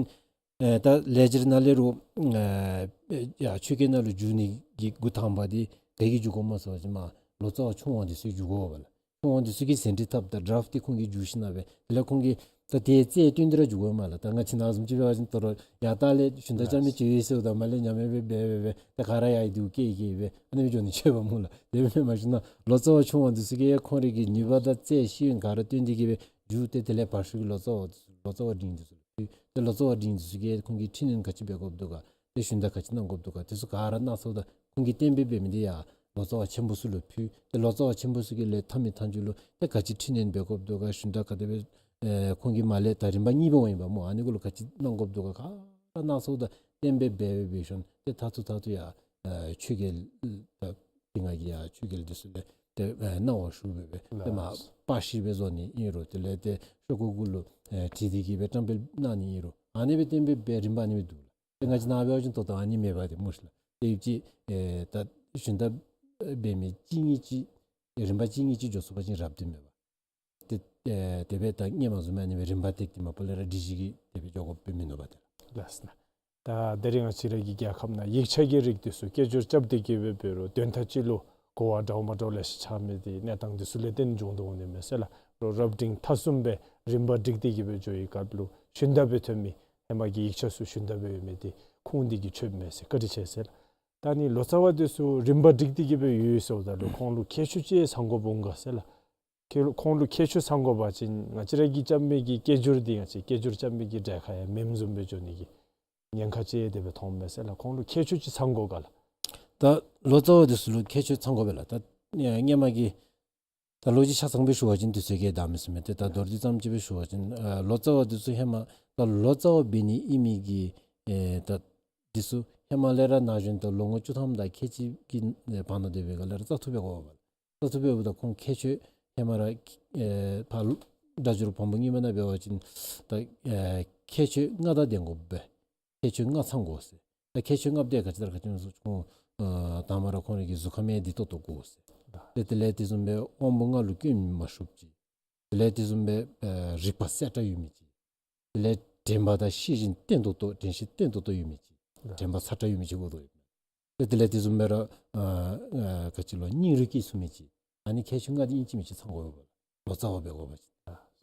ཨེ་ད་ལས་སྦྱོར་ནང་ལས་རོགས་ཨེ་ཡར་ཆོས་སྐད་ནང་ལུ་བསྒྱུར་ནི་གི་འགོ་དང་པ་འདི་ག་གིས་བསྒྱུར་དགོཔ་སྨོ་ཟེར་བ་ཅིན་མར་ལོ་ཙཱ་བ་ཆུང་བ་འདི་ཚུ་བསྒྱུར་དགོ་པས་ལགས། ཆུང་བ་འདི་ཚུ་གིས་ཟིན་བྲིས་བཏབ་ད་ཌ་རཱཕ་འདི་ཁོང་གིས་བསྒྱུར་ཞིནམ་ལས་དེ་ལས་ཁོང་གིས་ད་དེ་རྩལ་བཏོན་ཏེ་ར་བསྒྱུར་དགོ་མས་ལགས། ད་ང་བཅས་ནང་བཟུམ་ཅིག་འབད་བ་ཅིན་ད་རུང་ཡར་ད་ལས་ཞུན་དག་རྐྱབ་མི་ཅིག་ཡོད་ཟེརཝ་ད་མར་ལས་ཉམས་ཡང་སྦེ་འབད་འབད་འབད་ད་ག་ར་ཡར་འདི་བསྐྱལ་བསྐྱལ་སྦེ་ཨ་ནི་སྦེ་འགྱོ་ནི་ཅིག་འབདཝ་སྨོ་ལགས། དེ་སྦེ་མེན་མས་ཤིག་ན་ལོ་ཙཱ་བ་ཆུང་བ་འདི་ཚུ་གིས་ཁོང་རའི་གི་ནུས་པ་དང་རྩལ་ཤེས་ཡོན་ག་ར་བཏོན་ཏེ་གི་སྦེ་བསྒྱུར་ཏེ་དེ་ལས་བར་ཤུགས་ཀྱི་ལོ་ཙཱ་བ་ལོ་ཙཱ་བ་འབྲིང་འདི་ཚུ་ལུ་ཕུལ། ཏེ་ལོ་ཙཱ་བ་འབྲིང་འདི་ཚུ་གིས་ཁོང་གི་འཕྲི་སྣོན་ག་ཅི་འབད་དགོཔ་འདུག་ག་ཏེ་ཞུན་དག་ག་ཅི་གནང་དགོཔ་འདུག་ག་དེ་ཚུ་ག་ར་སྣ་ཚོགས་དང་ཁོང་གིས་གཏན་འབེབས་འབད་མི་འདི་ཡར་ལོ་ཙཱ་བ་ཆེན་པོ་ཚུ་ལུ་ཕུལ། ཏེ་ལོ་ཙཱ་བ་ཆེན་པོ་ཚུ་གིས་ལས་མཐའ་མའི་མཐའ་མཇུག་ལུ་ཏེ་ག་ཅི་འཕྲི་སྣོན་འབད་དགོཔ་འདུག་ག་ཞུན་དག་ག་དེ་སྦེ་ཨེ་ཁོང་གིས་མར་ལས་ད་རིམ་པ་གཉིས་པ་འོང་ཡི་པ་སྨོ། ཨ་ནི་གུ་ལུ་ག་ཅི་གནང་དགོཔ་འདུག་ག་ག་ར་སྣ་ཚོགས་དང་གཏན་འབེབས་འབད་འབད་འབད་ཞིནམ་ཏེ་མཐར་ཐུག་མཐར་ཐུག་ཡར་ཨེ་ཆོས་རྒྱལ་ད་དེ་སྔ་གི་ཡར་ཆོས་རྒྱལ་འདི་ཚུ་ལས་ཏེ་ཨེ་གནང་བ་ཞུ་སྦེ་སྦེ་ཏེ་མར་པར་ཤིང་སྦེ་བཟོ་ནི་ཨིན་རུང་དེ་ལས་ཏེ་ཤོག་ཀུ་གུ་ལུ་ཨེ་བྲིས་ཏེ་གི་སྦེ་བཀྲམ་སྤེལ་གནང་ནི་ཨིན་རུང་ཨ་ནི་སྦེ་གཏན་འབེབས་འབད་རིམ་པ་ཨ་ནི་སྦེ་འདུག་ལགས། ཏེ་ང་བཅས་ནཱ་འབད་བ་ཅིན་ད་ལྟོ་ཨ་ནི་མེད་པ་ཏེ་སྨོ་ཤིག་ལགས། ཏེ་ཡུདཔ་ཅིག་ཨེ་ད་ཞུན་དག་འབད་མི་གཅིག་གཉིས་ཅིག་རིམ་པ་གཅིག་གཉིས་ཅིག་འགྱོ་ཚུགས་པ་ཅིན་རབ་ཏུ་མེད་པ། ཏེ་ཨེ་དེ་སྦེ་ད་སྔོན་མ་བཟུམ་ཨ་ནི་སྦེ་རིམ་པ་བཏེགས་ཏེ་མ་པ་ལས་ར་སྒྲིག་གཞི་གིས་དེ་སྦེ་འགྱོ་དགོཔ་སྦེ་མིན་ནུག་པ་ཏེ་ལགས། ལགས་སོ། ད་དེ་རིང་ང་བཅས་ར་གི་རྒྱལ་ཁབ་ནང་ཡིག་ཆ་གི་རིགས་འདི་ཚུ་སྐད་སྒྱུར་རྐྱབ་སྟེ་གི་སྦེ་འབད་རུང་དོན་དག་ཅིག་ལུ་གོ་བ་འདྲཝ་མ་འདྲཝ་ལེ་ཤ་ཆགས་མི་འདི་གནས་སྟངས་འདི་ཚུ་ལས་བརྟེན་འབྱུང་དོ་འོང་ནི་མས་ཟེར་ལགས། རོགས་རབ་འབྲིང་ཐ་གསུམ་སྦེ་རིམ་པ་བསྒྲིགས་ཏེ་གི་སྦེ་འགྱོ་བའི་སྐབས་ལུ་ཞུན་དག་སྦེ་ཐོན་མི་ཧེ་མ་གི་ཡིག་ཆ་ཚུ་ཞུན་དག་སྦེ་ཡོད་མི་འདི་ཁུངས་འདི་གིས་ཆོདཔ་མས་ཟེར། བཀའ་དྲིན་ཆེ་ཟེར་ལགས། ད་ནི་ལོ་ཙཱ་བ་འདི་ཚུ་རིམ་པ་བསྒྲིགས་ཏེ་གི་སྦེ་ཡོད་ཟེརཝ་ད་ལུ་ཁོང་ལུ་ཁྱད་ཆོས་ཅིག་ཚང་དགོཔ་འོང་ག་ཟེར་ལགས། ཁྱེད་ལུ་ཁོང་ལུ་ཁྱད་ཆོས་ཚང་དགོ་པ་ཅིན་ང་བཅས་ར་གིས་རྐྱབ་མི་གི་སྐད་སྒྱུར་འདི་ང་བཅས་སྐད་སྒྱུར་རྐྱབ་མི་གི་གྲལ་ཁར་ཡང་མེནམ་བཟུམ་སྦེ་འགྱོ་ནི་གི་ཉེན་ཁ་ཅིག་དེ་སྦེ་མཐོངམ་མས་ཟེར་ལགས། ཁོང་ལུ་ཁྱད་ཆོས་ཅིག་ཚང་དགོ་ག་ལགས། ད་ལོ་ཙཱ་བ་འདི་ཚུ་ལུ་ཁྱད་ཆོས་ཚང་དགོ་པས་ལགས། ད་ཨེ་སྔོན་མ་གི་ད་ལོ་རྒྱུས་ཆ་ཚང་སྦེ་ཞུ་བ་ཅིན་དུས་ཚོད་ཀྱིས་བདའ་མི་ཚུགས་མས། ཏེ་ད་མདོར་བསྡུས་ཙམ་ཅིག་སྦེ་ཞུ་བ་ཅིན་ཨ་ལོ་ཙཱ་བ་འདི་ཚུ་ཧེ་མ་ད་ལོ་ཙཱ་བ་འབད་ནི་ཨིན་མི་གི་ཨེ་ད་འདི་ཚུ་ཧེ་མ་ལས་ར་ན་གཞོན་ད་ལོ་ངོ་བཅུ་ཐམ་དང་ཁལ་གཅིག་གི་ཨེ་བར་ན་དེ་སྦེ་ག་ལས་ར་བཙག་འཐུ་འབད་དགོ་པས། བཙག་འཐུ་འབདཝ་ད་ཁོང་ཁྱད་ཆོས་ཧེ་མ་ར་ཨེ་ཕར་སྒྲ་སྒྱུར་བམ་པོ་རྙིང་མ་ནང་འབད་བ་ཅིན་ད་ཨེ་ ཁྱད་ཆོས་ལྔ་དང་ལྡན་དགོ་པས། ཁྱད་ཆོས་ལྔ་ཚང་དགོ་ཟེར། ད་ཁྱད་ཆོས་ལྔ་པོ་དེ་ག་ཅི་ལྟར་ག་ཅི་སྨོ་ཟེར་ཁོང་ཨ་དང་པ་ར་ཁོང་རའི་གི་གཟུགས་ཁམས་ཡང་བདེ་ཏོག་ཏོ་དགོ་ཟེར། ཏེ་དེ་ལས་དེ་བཟུམ་སྦེ་དབང་པོ་ལྔ་ལུ་སྐྱོན་མ་ཤོརཝ་ཅིག། དེ་ལས་དེ་བཟུམ་སྦེ་ཨ་རིག་པ་གསལ་དྲགས་ཡོད་མི་ཅིག། དེ་ལས་དྲན་པ་དང་ཤེས་བཞིན་བརྟན་ཏོག་ཏོ་དྲན་ཤེས་བརྟན་ཏོག་ཏོ་ཡོད་མི་ཅིག། དྲན་པ་ཚ་དྲགས་ཡོད་མི་ཅིག་དགོ་དོ་ཡོད། ཏེ་དེ་ལས་དེ་བཟུམ་སྦེ་ར་ཨ་ཨ་ག་ཅི་ལོ་སྙིང་རུས་སྐྱེ་ཚུགས་མི་ཅིག། ཨ་ནི་ཁྱད་ཆོས་ལྔ་འདི་ཨིན་ཅི་མིན་ཅི་ཚང་དགོ་པས། ལོ་ཙཱ་བ་འབད་དགོ་པ་ཅིན།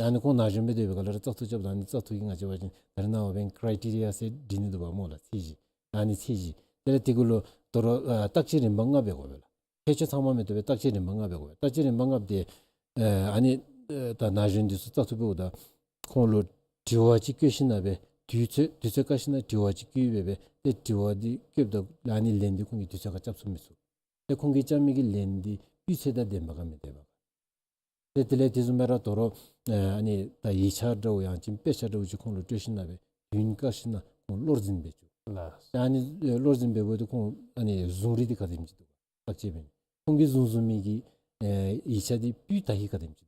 ཨ་ནི་ཁོང་ན་གཞོན་སྦེ་སྡོད་པའི་སྐབས་ལས་ར་བཙག་འཐུ་རྐྱབ་ད་ཨ་ནི་བཙག་འཐུ་གི་ང་བཅས་འབད་བ་ཅིན་ད་རེས་ནངས་པ་འབདན་ཀྲའི་ཊི་རི་ཡ་ཟེར་འབྲི་ནི་འདུག་པ་སྨོ་ལགས། ཚད་གཞི། ཨ་ནི་ཚད་གཞི། དེ་ལས་དེ་གུ་ལུ་དོ་རུང་ཨ་བརྟག་དཔྱད་རིམ་པ་ལྔ་འབད་དགོ་པས་ལགས། ཁྱད་ཆོས་ཚང་མ་མི་བཏུབ་པས། བརྟག་དཔྱད་རིམ་པ་ལྔ་འབད་དགོ་པས། བརྟག་དཔྱད་རིམ་པ་ལྔ་དེ་ཨ་ཨ་ནི་ཨ་ད་ན་གཞོན་འདི་ཚུ་བཙག་འཐུ་འབདཝ་ད་ཁོང་ལུ་དྲི་བ་ཅིག་བཀོད་ཞིན་ན་སྦེ་དུས་ཚོད་དུས་ཚོད་བཀག་ཞིན་ན་དྲི་བ་ཅིག་བཀོད་སྦེ་སྦེ་ཏེ་དྲི་བ་འདི་བཀོདཔ་ད་ཨ་ནི་ལན་འདི་ཁོང་གིས་དུས་ཚོད་ཁར་རྐྱབ་ཚུགས་མི་ཚུགས། ཏེ་ཁོང་གིས་རྐྱབ་མི་གི་ལན་འདི་སྤུས་ཚད་དང་ལྡནམ་ག་མི་ལྡནམ་ག། ཏེ་དེ་ལས་དེ་བཟུམ་སྦེ་ར་དོ་རུང་ཨ་ཨ་ནི་ད་ཡིག་ཆ་འདྲཝ་ཡང་ཅིན་དཔེ་ཆ་འདྲཝ་ཅིག་ཁོང་ལུ་སྤྲོད་ཞིན་ན་སྦེ་དུས་བཀག་ཞིན་ན་ཁོང་བློར་འཛིན་འབད་བཅུག། ལགས། ཨ་ནི་ཨེ་བློར་འཛིན་འབད་འབདཝ་ད་ཁོང་ཨ་ནི་བཟུང་རིགས་འདི་ག་དེམ་ཅིག་འདུག་ག། བརྟག་དཔྱད་འབད་ནི་ཁོང་གིས་བཟུང་བཟུང་མི་གི་ཨེ་ཡིག་ཆ་འདི་སྤུས་དག་ཡི་ག་དེམ་ཅིག་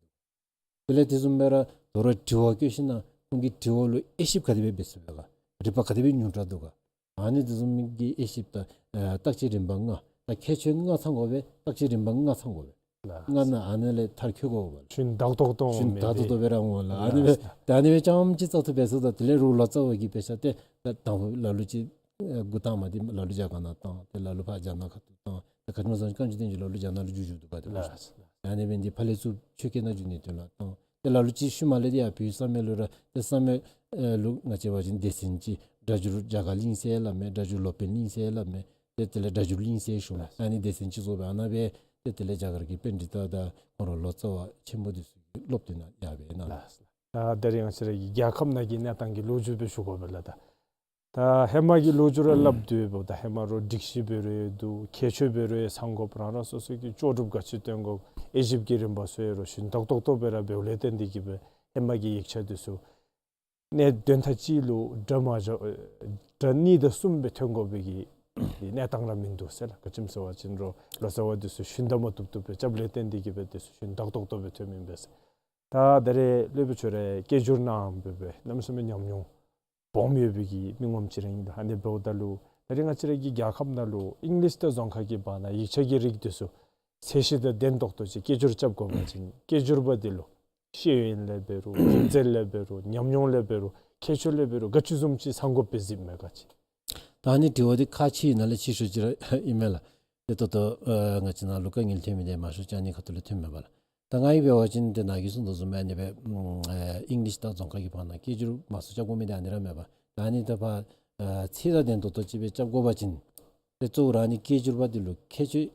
འདུག། དེ་ལས་དེ་བཟུམ་སྦེ་ར་དོ་རུང་དྲི་བ་བཀོད་ཞིན་ན་ཁོང་གིས་དྲི་བ་ལུ་དབྱེ་ཞིབ་ག་དེ་སྦེ་འབད་ཚུགས་པས་ག། རིག་པ་ག་དེ་སྦེ་ཉུང་དྲགས་འདུག་ག། ཨ་ནི་དེ་བཟུམ་མའི་གི་དབྱེ་ཞིབ་དང་ཨ་བརྟག་དཔྱད་རིམ་པ་ལྔ། ད་ཁྱད་ཆོས་ལྔ་ཚང་དགོ་པས། བརྟག་དཔྱད་རིམ་པ་ལྔ་ཚང་དགོ་པས། ལགས། ལྔ་ནང་ཨ་ནི་ལས་མཐར་འཁྱོལ་དགོ་པས། ཞུན་དག་ཏོག་ཏོ་ཞུན་འོང་མི་དག་ཏོག་ཏོ་འབད་ར་འོང་ལགས། ཨ་ནི་སྦེ་ལགས། ད་ཨ་ནི་སྦེ་རྐྱངམ་ཅིག་བཙག་འཐུ་འབད་ཚུགས་ད་དེ་ལས་རོགས་ལོ་ཙཱ་བ་གིས་དཔེ་ཆ་ཏེ་ད་དང་ཕུ་ལ་ལུ་ཅིག་ཨ་འགོ་དང་པ་འདི་ལ་ལུ་རྒྱ་གར་ནང་བཏང་། ཏེ་ལ་ལུ་ཕར་རྒྱ་ནག་ཁ་ཐུག་བཏང་། ད་ག་ཅི་སྨོ་ཟེར་བ་ཅིན་བཀའ་འགྱུར་བསྟན་འགྱུར་ལ་ལུ་རྒྱ་ནག་ལུ་བསྒྱུར་བསྒྱུར་འདུག་ག། ཏེ་ལགས། ཨ་ནི་འབད་ནི་འདི་ཕར་ལས་ཚུར་ཆོས་སྐད་ནང་བསྒྱུར་ནིའི་དོན་ལུ་བཏང་། ཏེ་ལ་ལུ་ཅིག་ཤུལ་མ་ལས་འདི་ཡར་བོད་ཡིག་གསར་མའི་ལུ་ར་ཏེ་གསར་མའི་ཨེ་ལུ་ང་བཅས་འབད་བ་ཅིན་སྡེ་ཚན་ཅིག་སྒྲ་སྒྱུར་རྒྱ་གར་གླིང་ཟེར་སླབ་མས། སྒྲ་སྒྱུར་སློབ་དཔོན་གླིང་ཟེར་སླབ་མས། ཏེ་དེ་ལས་སྒྲ་སྒྱུར་གླིང་ཟེར་ཞུཝ་མས། ཨ་ནི་སྡེ་ཚན་ཅིག་བཟོ་སྦེ་ཨ་ནཱ་སྦེ་ཏེ་དེ་ལས་རྒྱ་གར་གྱི་པཎྜི་ཏ་དང་ཁོང་ར་ལོ་ཙཱ་བ་ཆེན་པོ་འདི་ཚུ་གིས་སློབ་སྟོན་ཡར་སྦེ་གནང་ནུག། ལགས། ད་ད་རེས་ང་བཅས་ར་གི་རྒྱལ་ཁབ་ནང་གི་གནས་སྟངས་ཀྱི་ལོ་རྒྱུས་སྦེ་ཞུ་དགོ་པས་ལགས། ད་ད་ཧེ་མ་གི་ལོ་རྒྱུས་ར་སླབ་སྡོད་འབདཝ་ད་ཧེ་མ་རོགས་སྒྲིག་གཞི་འབད་རུང་འདུག། ཁྱད་ཆོས་འབད་རུང་ཚང་དགོཔ་རང་རང་སོ་སོ་གི་ལྕོགས་གྲུབ་ག་ཅི་སྟོན་དགོཔ་དབྱེ་ཞིབ་ཀྱི་རིམ་པ་ཚུ་ཡང་རོགས་ཞུན་དག་ཏོག་ཏོ་སྦེ་ར་འབདཝ་ལས་བརྟེན་ཏེ་གིས་སྦེ་ཧེ་མ་གི་ཡིག་ཆ་འདི་ཚུ་གནས་དོན་དག་ཅིག་ལུ་སྒྲ་མ་འཇམ་སྒྲ་གཉིས་དང་གསུམ་སྦེ་ཐོན་དགོ་པའི་གི་གནས་སྟངས་ར་མིན་འདུག་ཟེར་ལགས། ག་ཅི་སྨོ་ཟེར་བ་ཅིན་རོགས་ལོ་ཙཱ་བ་འདི་ཚུ་ཞུན་དག་མ་བཏུབ་བཏུབ་སྦེ་རྐྱབ་ལས་བརྟེན་ཏེ་གིས་སྦེ་འདི་ཚུ་ཞུན་དག་ཏོག་ཏོ་སྦེ་ཐོན་མི་ཨིན་པས་ཟེར། ད་ད་རེས་སློབ་དཔོན་ཁྱོད་ར་སྐད་སྒྱུར་གནངམ་སྦེ་སྦེ་གནམ་མེད་ས་མེད་ཉམས་མྱོང་སྦོམ་ཡོད་པའི་གི་མི་ངོམ་ཅིག་ར་ཨིན། ད་ཨ་ནི་འབདཝ་ད་ལུ་ད་རེས་ང་བཅས་ར་གི་རྒྱལ་ཁབ་ནང་ལུ་ཨིང་ལིཤ་དང་རྫོང་ཁ་གི་བར་ན་ཡིག་ཆ་གི་རིགས་འདི་ཚུ་ཚད་གཞི་དང་ལྡན་ཏོག་ཏོ་ཅིག་སྐད་སྒྱུར་རྐྱབ་དགོ་པ་ཅིན་སྐད་སྒྱུར་པ་འདི་ལུ་ཤེས་ཡོན་ལས་འབད་རུང་རིག་རྩལ་ལས་འབད་རུང་ཉམས་མྱོང་ལས་འབད་རུང་ཁྱད་ཆོས་ལས་འབད་རུང་ག་ཅི་བཟུམ་ཅིག་ཚང་དགོཔ་སྦེ་གཟིགསཔ་མས་ག་ཅི། ད་ཨ་ནི་དྲི་བ་འདི་ཁག་ཆེ་ནང་ལས་ཆེ་ཤོས་ཅིག་ར་ཨིན་མས་ལགས། ཏེ་ད་ལྟོ་ཨ་ང་བཅས་ནང་ལུ་དཀའ་ངལ་ཐོན་མི་འདི་མང་ཤོས་ཅིག་ཨ་ནི་ཁ་ཐུག་ལས་ཐོནམ་མས་པ་ལགས། ད་ང་གིས་འབད་བ་ཅིན་ཏེ་ནཱ་གིས་གསུངས་དོ་བཟུམ་ཨ་ནི་སྦེ་ཨ་ཨིང་ལིཤ་དང་རྫོང་ཁ་གི་བར་ན་སྐད་སྒྱུར་མང་སུ་རྐྱབ་དགོ་མི་འདི་ཨ་ནི་ར་མས་པ། ད་ཨ་ནི་ད་ཕར་ཨ་ཚད་དང་ལྡན་ཏོག་ཏོ་ཅིག་སྦེ་རྐྱབ་དགོ་པ་ཅིན་ཏེ་གཙོ་བོ་ར་ཨ་ནི་སྐད་སྒྱུར་པ་འདི་ལུ་ཁྱད་ཆོས་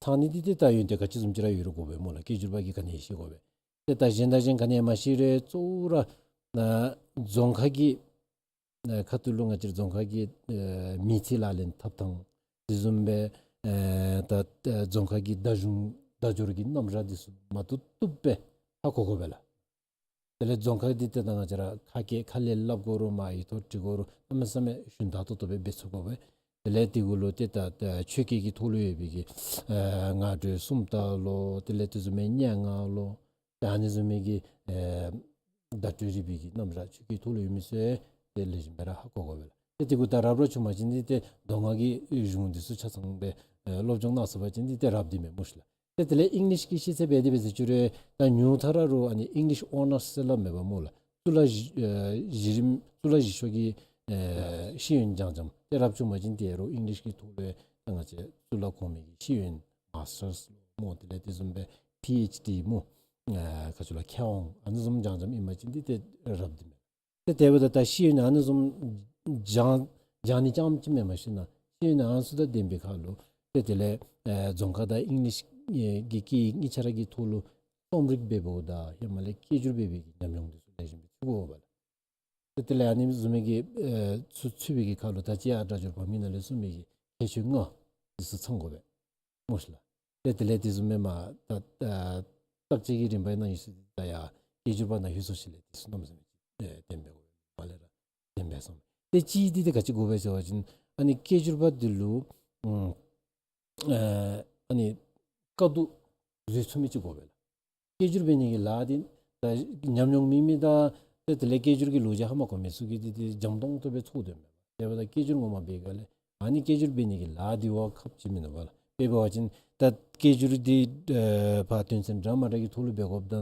ཚང་ནི་འདི་ཏེ་ད་ཡོན་ཏན་ག་ཅི་བཟུམ་ཅིག་ར་ཡོད་རུང་དགོ་པས་སྨོ་ལགས། སྐད་སྒྱུར་པ་གིས་ག་ནི་ཤེས་དགོ་པས། ཏེ་ད་གཞན་དང་གཞན་ག་ནི་ཡང་མ་ཤེས་རུང་གཙོ་བོ་ར་ཨ་རྫོང་ཁ་གི་ཨ་ཁ་ཐུག་ལུ་ང་བཅས་རྫོང་ཁ་གི་ཨ་མི་ཚེ་ལག་ལེན་འཐབ་ཐངས་དེ་བཟུམ་སྦེ་ཨ་ད་ཨ་རྫོང་ཁ་གི་བརྡ་གཞུང་བརྡ་སྦྱོར་གྱི་རྣམ་གཞག་འདི་ཚུ་མ་བཏུབ་བཏུབ་སྦེ་ཧ་གོ་དགོ་པས་ལགས། དེ་ལས་རྫོང་ཁ་འདི་ཏེ་ད་ང་བཅས་ར་ཁ་སྐད་ཁ་ལས་སླབ་དགོ་རུང་མར་ཡིག་ཐོག་འབྲི་དགོ་རུང་གནམ་མེད་ས་མེད་ཞུན་དག་ཏོག་ཏོ་སྦེ་འབད་ཚུགས་དགོ་པས། དེ་ལས་དེ་གུ་ལུ་ཏེ་ད་ཨ་ཆོས་སྐད་ཀྱི་ཐོག་ལུ་ཡོད་པའི་གི་ཨ་ངག་སྒྲོས་སུམ་རྟགས་ལོ། དེ་ལས་དེ་བཟུམ་མའི་སྙན་ངག་ལོ། ཏེ་ཨ་ནི་བཟུམ་མའི་གི་ཨེ་བརྡ་སྤྲོད་རིག་པའི་གི་རྣམ་གཞག་ཆོས་སྐད་ཐོག་ལུ་ཡོད་མི་ཚུ་ཏེ་ལེགས་ཤོམ་སྦེ་ར་ཧ་གོ་དགོ་པས་ལགས། ཏེ་དེ་གུ་ད་རབ་རབ་བྱུང་པ་ཅིན་འདི་ཏེ་མདོ་སྔགས་ཀྱི་གཞུང་འདི་ཚུ་ཆ་ཚང་སྦེ་ཨེ་སློབ་སྦྱོང་གནང་ཚུགས་པ་ཅིན་འདི་ཏེ་རབ་འདི་མས་སྨོ་ཤི་ལགས། ཏེ་དེ་ལས་ཨིང་ལིཤ་གི་ཤེས་ཚད་འབད་དེ་འབད་ཟེར་ཅི་རུང་ད་ཉུང་མཐའ་ར་རོགས་ཨ་ནི་ཨིང་ལིཤ་ཨོ་ནརསི་ཟེར་སླབ་མས་པ་སྨོ་ལགས། གཙུག་ལག་གཞི་ཨེ་གཞི་རིམ་གཙུག་ལག་གཞི་ཤོག་གི་ཨེ་ཤེས་ཡོན་སྦྱང་སྦྱངམ་ཏེ་རབ་བྱུང་པ་ཅིན་ཏེ་རོགས་ཨིང་ལིཤ་གི་ཐོག་ལུ་ཡང་ང་བཅས་གཙུག་ལག་གོང་མའི་གི་ཤེས་ཡོན་མཱས་ཊརསི་ལོ་སྨོ། དེ་ལས་དེ་བཟུམ་སྦེ་པི་ཨེཆ་ཌི་སྨོ། ཨེ་ག་ཅི་ལོ་མཁས་དབང་ཨ་ནི་བཟུམ་སྦྱང་སྦྱངམ་ཨིན་པ་ཅིན་འདི་ཏེ་རབ་འདི་མས། ཏེ་དེ་འབདཝ་ད་ད་ཤེས་ཡོན་ཨ་ནི་བཟུམ་སྦྱང་སྦྱང་ནི་རྐྱངམ་ཅིག་མེན་པར་ཞིན་ན་ཤེས་ཡོན་ཨ་ནི་ཚུ་དང་ལྡན་པའི་ཁར་ལུ་ཏེ་དེ་ལས་ཨེ་རྫོང་ཁ་དང་ཨིང་ལིཤ་ཨེ་གི་སྐད་ཡིག་གཉིས་ཆ་ར་གི་ཐོག་ལུ་རྩོམ་རིག་འབད་འབདཝ་ད་ཧེ་མ་ལས་སྐད་སྒྱུར་འབད་བའི་གི་ཉམས་མྱོང་འདི་ཚུ་ལེགས་ཤོམ་སྦེ་ཚུད་དགོ་པས་ལགས། ཏེ་དེ་ལས་ཨ་ནི་བཟུམ་མའི་གི་ཨེ་ཚུ་ཚུད་པའི་གི་ཁར་ལུ་ད་ཅི་ཡར་སྒྲ་སྒྱུར་པ་མི་ནང་ལས་གསུངས་མི་གི་ཁྱད་ཆོས་ལྔ་འདི་ཚུ་ཚང་དགོ་པས་སྨོ་ཤི་ལགས། ཏེ་དེ་ལས་དེ་བཟུམ་མའི་མར་ད་ཨ་བརྟག་དཔྱད་ཀྱི་རིམ་པ་ནང་ཡོད་ས་འདི་ད་ཡར་སྐད་སྒྱུར་པ་ནང་ལྷོད་སོ་ཅི་ལས་དེ་ཚུ་གནམ་མེད་ས་མེད་ཨེ་ལྡན་པས་གོ། མར་ལས་ར་ལྡན་པས་སོང་། ཏེ་གཅིག་འདི་ཏེ་ག་ཅི་དགོ་པས་ཟེར་བ་ཅིན་ཨ་ནི་སྐད་སྒྱུར་པ་འདི་ལུ་ཨ་ཨ་ནི་དཀའ་སྡུག་བཟོད་ཚུགས་མི་ཅིག་དགོ་པས་ལགས། སྐད་སྒྱུར་འབད་ནི་གི་ལཱ་འདི་ད་ཉམས་མྱོང་མེད་མི་དང་ ཏེ་དེ་ལས་སྐད་སྒྱུར་གྱི་ལོ་རྒྱུས་ཧ་མ་གོ་མི་ཚུ་གིས་འདི་འདི་འཇམ་ཏོང་ཏོ་སྦེ་ཚོར་དོ་མས། དེ་འབདཝ་ད་སྐད་སྒྱུར་ངོ་མ་འབད་སྒང་ལས་ཨ་ནི་སྐད་སྒྱུར་འབད་ནི་གི་ལཱ་འདི་བ་ཁག་ཆེ་མིན་ནུག་པ་ལགས། དཔེ་འབད་བ་ཅིན་ད་སྐད་སྒྱུར་འདི་ཨེ་ཕར་དོན་ཚན་འདྲ་མ་འདྲ་གི་ཐོག་ལུ་འབད་དགོཔ་ད་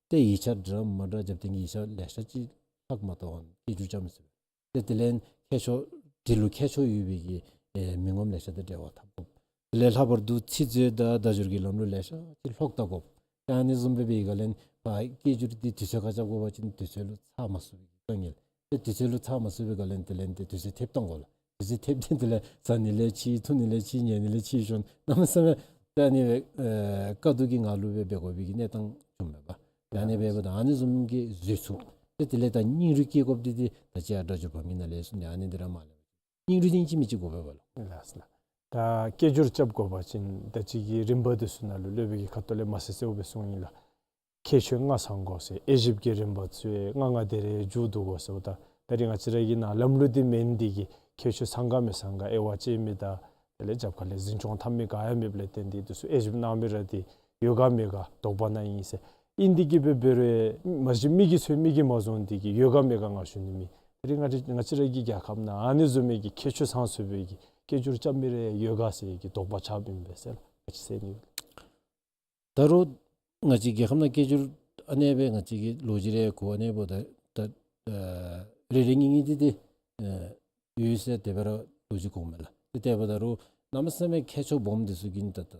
ཏེ་ཡིག་ཆ་འདྲ་མ་འདྲ་རྒྱབ་སྟེ་གི་ཡིག་ཆ་ལེ་ཤ་ཅིག་ལྷག་མ་གཏོགས་སྐད་སྒྱུར་རྐྱབ་མི་ཚུགས། ཏེ་དེ་ལས་མཁས་མཆོག་འདི་ལུ་མཁས་མཆོག་ཡོད་པའི་གི་ཨེ་མི་ངོམ་ལེ་ཤ་དང་འབྲེལ་བ་འཐབ་དགོ། དེ་ལས་ལྷག་པར་དུ་ཚིག་མཛོད་དང་བརྡ་སྦྱོར་གྱི་ལམ་ལུགས་ལེ་ཤ་ཅིག་ལྷོག་བལྟ་དགོ། ཨ་ནི་བཟུམ་སྦེ་འབད་སྒང་ལས་ཕར་སྐད་སྒྱུར་འདི་དུས་ཚོད་ཁར་རྐྱབ་དགོ་པ་ཅིན་དུས་ཚོད་ལུ་ཚར་མ་ཚུགས་པའི་དཀའ་ངལ། ཏེ་དུས་ཚོད་ལུ་ཚར་མ་ཚུགས་པའི་སྒང་ལས་དེ་ལས་ཏེ་དུས་ཚོད་ཐེབས་བཏང་དགོ་ལགས། དུས་ཚོད་ཐེབས་ཏེ་དེ་ལས་ཟ་ནི་ལས་ཕྱི་འཐུང་ནི་ལས་ཕྱི་ཉལ་ནི་ལས་ཕྱི་ཤོར་གནམ་མེད་ས་མེད་ད་ཨ་ནི་སྦེ་ཨེ་དཀའ་སྡུག་གི་ངང་ལུ་སྦེ་འབད་དགོ་པའི་གི་གནས་སྟངས་བྱུངམ་མས་པ། ད་ཨ་ནི་སྦེ་འབདཝ་ད་ཨ་ནི་བཟུམ་གྱི་བཟོད་ཚུགས། ཏེ་དེ་ལས་ད་སྙིང་རུས་བསྐྱེད་དགོཔ་འདི་འདི་ད་ཅི་ཡང་སྒྲ་སྒྱུར་བ་མི་ནང་ལས་གསུངས་ནི་ཨ་ནི་འདི་ར་མ་ལས་སྙིང་རུས་འདི་ཅིག་མི་ཅིག་དགོ་པས་པ་ལགས། ལགས་སོ་ལགས། ད་སྐད་སྒྱུར་རྐྱབ་དགོ་པ་ཅིན་ད་ཅི་གི་རིམ་པ་འདི་ཚུ་ནང་ལུ་སློབ་དཔོན་གྱིས་ཁ་ཐུག་ལས་མ་གསལ་གསལཝ་སྦེ་གསུངས་ཡི་ལགས། ཁྱད་ཆོས་ལྔ་ཚང་དགོ་ཟེར། དབྱེ་ཞིབ་ཀྱི་རིམ་པ་ཚུ་ལྔ་ལྔ་དེ་རེ་མཇུག་བསྡུ་དགོ་ཟེརཝ་ད་ད་རིས་ང་བཅས་ར་གི་ནང་ལམ་ལུགས་འདི་མེན། འདི་གིས་ཁྱད་ཆོས་ཚང་ག་མི་ཚང་ག་དབྱེ་བ་དཔྱད་མི་དང་དེ་ལས་རྒྱབ་ཁ་ལས་འཛིན་སྐྱོང་འཐབ་མི་ག་ཡང་མེདཔ་ལས་བརྟེན་ཏེ་འདི་ཚུ་དབྱེ་ཞིབ་གནང་མི་ར་འདི་ཡོད་ག་མེད་ག་དོགས་པ་ནང་ཨིན་ཟེར། ཨིན་འདི་གིས་འབད་འབད་རུང་མ་གཞི་མི་གིས་འཚོལ་མི་གིས་མ་བཟུང་འདི་གིས་ཡོད་ག་མེད་ག་ང་ཞུ་ནི་མེད། ད་རིས་ང་བཅས་ང་བཅས་ར་གི་རྒྱལ་ཁབ་ནང་ཨ་ནི་བཟུམ་མའི་གི་ཁྱད་ཆོས་ཚང་ཚུགས་པའི་གི་སྐད་སྒྱུར་རྐྱབ་མི་རེ་ཡོད་ག་ཟེར་གྱི་དོགས་པ་ཆགསཔ་ཨིན་པས་ཟེར་ལགས། ང་བཅས་ཟེར་ནི་ཡོད། ད་རུང་ང་བཅས་རྒྱལ་ཁབ་ནང་སྐད་སྒྱུར་ཨ་ནེ་སྦེ་ང་བཅས་ཀྱི་ལོ་རྒྱུས་རེ་གོ་ཨ་ནེ་འབདཝ་ད་ད་ཨ་རེ་རེ་གཉིས་གཉིས་འདི་འདི་ཨ་ཡོད་ཟེར་དེ་སྦེ་ར་ལོ་རྒྱུས་གོཝ་མས་ལགས། ཏེ་དེ་འབདཝ་ད་རུང་གནམ་མེད་ས་མེད་མཁས་མཆོག་སྦོམ་འདི་ཚུ་གིས་ད་ད་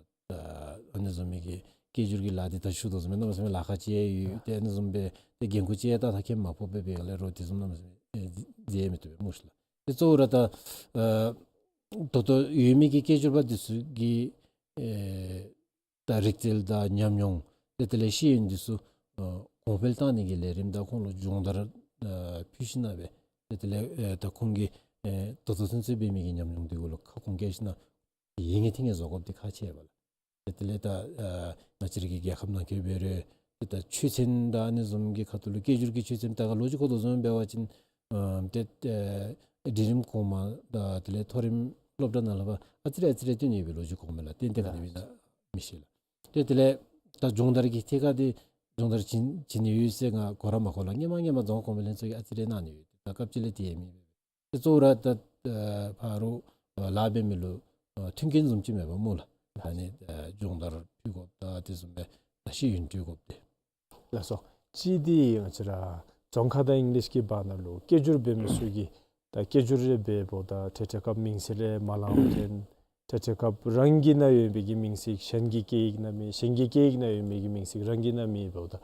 ཨ་ནི་བཟུམ་མའི་གི་སྐད་སྒྱུར་གྱི་ལཱ་འདི་ད་ཞུ་དོ་བཟུམ་སྦེ་གནམ་མེད་ས་མེད་ལཱ་ཁག་ཅིག་ཡོད། ཏེ་ཨ་ནི་བཟུམ་སྦེ་ཏེ་འགན་ཁུར་ཅིག་ད་ད་ཁེ་མ་ཕོག་པས། འབད་སྒང་ལས་རོགས་དེ་བཟུམ་གནམ་མེད་ས་མེད་ཨེ་མཛད་མི་བཏུབ་པས་སྨོ་ཤི་ལགས། ཏེ་གཙོ་བོ་ར་ད་ཨ་ད་ལྟོ་ཡོད་མི་གི་སྐད་སྒྱུར་པ་འདི་ཚུ་གི་ཨེ་ད་རིག་རྩལ་དང་ཉམས་མྱོང་ཏེ་དེ་ལས་ཤེས་ཡོན་འདི་ཚུ་ཨ་གོང་འཕེལ་བཏང་ནི་གི་ལས་རིམ་དང་ཁོང་ལུ་སྦྱོང་བརྡར་ཨ་ཕུལ་ཞིན་ན་སྦེ་ཏེ་དེ་ལས་ཨེ་ད་ཁོང་གིས་ཨེ་ད་ལྟོ་ཚུན་ཚོད་འབད་མི་གི་ཉམས་མྱོང་འདི་གུ་ལུ་ཁ་སྐོང་བཀལ་ཞིན་ན་ཡིད་ངེས་ཐིང་ངེས་བཟོ་དགོཔ་འདི་ཁག་ཆེ་བས་ལགས། ཏེ་དེ་ལས་ད་ཨ་ང་བཅས་ར་གི་རྒྱལ་ཁབ་ནང་འཁོད་འབད་རུང་ཏེ་ད་ཆོས་ཚན་དང་ཨ་ནི་བཟུམ་གྱི་ཁ་ཐུག་ལུ་སྐད་སྒྱུར་གྱི་ཆོས་ཚན་ད་ག་ལོ་རྒྱུས་གོ་དོ་བཟུམ་འབད་བ་ཅིན་ཨ་ཏེ་ཨེ་འབྲིང་རིམ་གོང་མ་དང་དེ་ལས་མཐོ་རིམ་སློབ་གྲྭ་ནང་ལུ་ཕར་ཨ་ཙི་རེ་ཨ་ཙི་རེ་སྟོན་ནི་ཡོད་པའི་ལོ་རྒྱུས་གོཝ་མས་ལགས། ཏན་ཏན་ག་དེ་སྦེ་ཨིན་ན་མི་ཤེས་ལགས། ཏེ་དེ་ལས་ད་སྦྱོང་བརྡར་གྱི་ཐད་ཁར་འདི་སྦྱོང་བརྡར་བྱིན་བྱིན་ནི་ཡོད་ཟེར་ང་གོ་ར་མ་གོ་ལགས། སྔོན་མ་སྔོན་མ་རྫོང་ཁ་གོང་འཕེལ་ལྷན་ཚོགས་ཀྱིས་ཨ་ཙི་རེ་གནང་ནི་ཡོད། ད་སྐབས་ཅིག་ལས་དེ་ཡང་མེད་པས། ཏེ་གཙོ་བོ་ར་ད་ཨ་ཕར་ཨ་ལཱ་འབད་མི་ལུ་ཨ་མཐུན་རྐྱེན་བཟུམ་ཅིག་མེད་པས་སྨོ་ལགས། ད་ཨ་ནི་ཨ་སྦྱོང་བརྡར་ཕུལ་དགོཔ་དང་དེ་བཟུམ་སྦེ་ད་ཤེས་ཡོན་སྤྲོད་དགོཔ་འདི། ལགས་སོ། གཅིག་འདི་ང་བཅས་ར་རྫོང་ཁ་དང་ཨིང་ལིཤ་གི་བར་ན་ལུ་སྐད་སྒྱུར་འབད་མི་ཚུ་གིས་ད་སྐད་སྒྱུར་རེ་འབདཝ་ད་འཕྲལ་འཕྲལ་སྐབས་མིང་ཚིག་རེ་མ་ལངམ་ཐོན། འཕྲལ་འཕྲལ་སྐབས་རང་གི་ནང་ཡོད་པའི་གི་མིང་ཚིག་གཞན་གྱི་སྐད་ཡིག་ནང་མེད། གཞན་གྱི་སྐད་ཡིག་ནང་ཡོད་པའི་གི་མིང་ཚིག་རང་གི་ནང་མེད་འབདཝ་ད་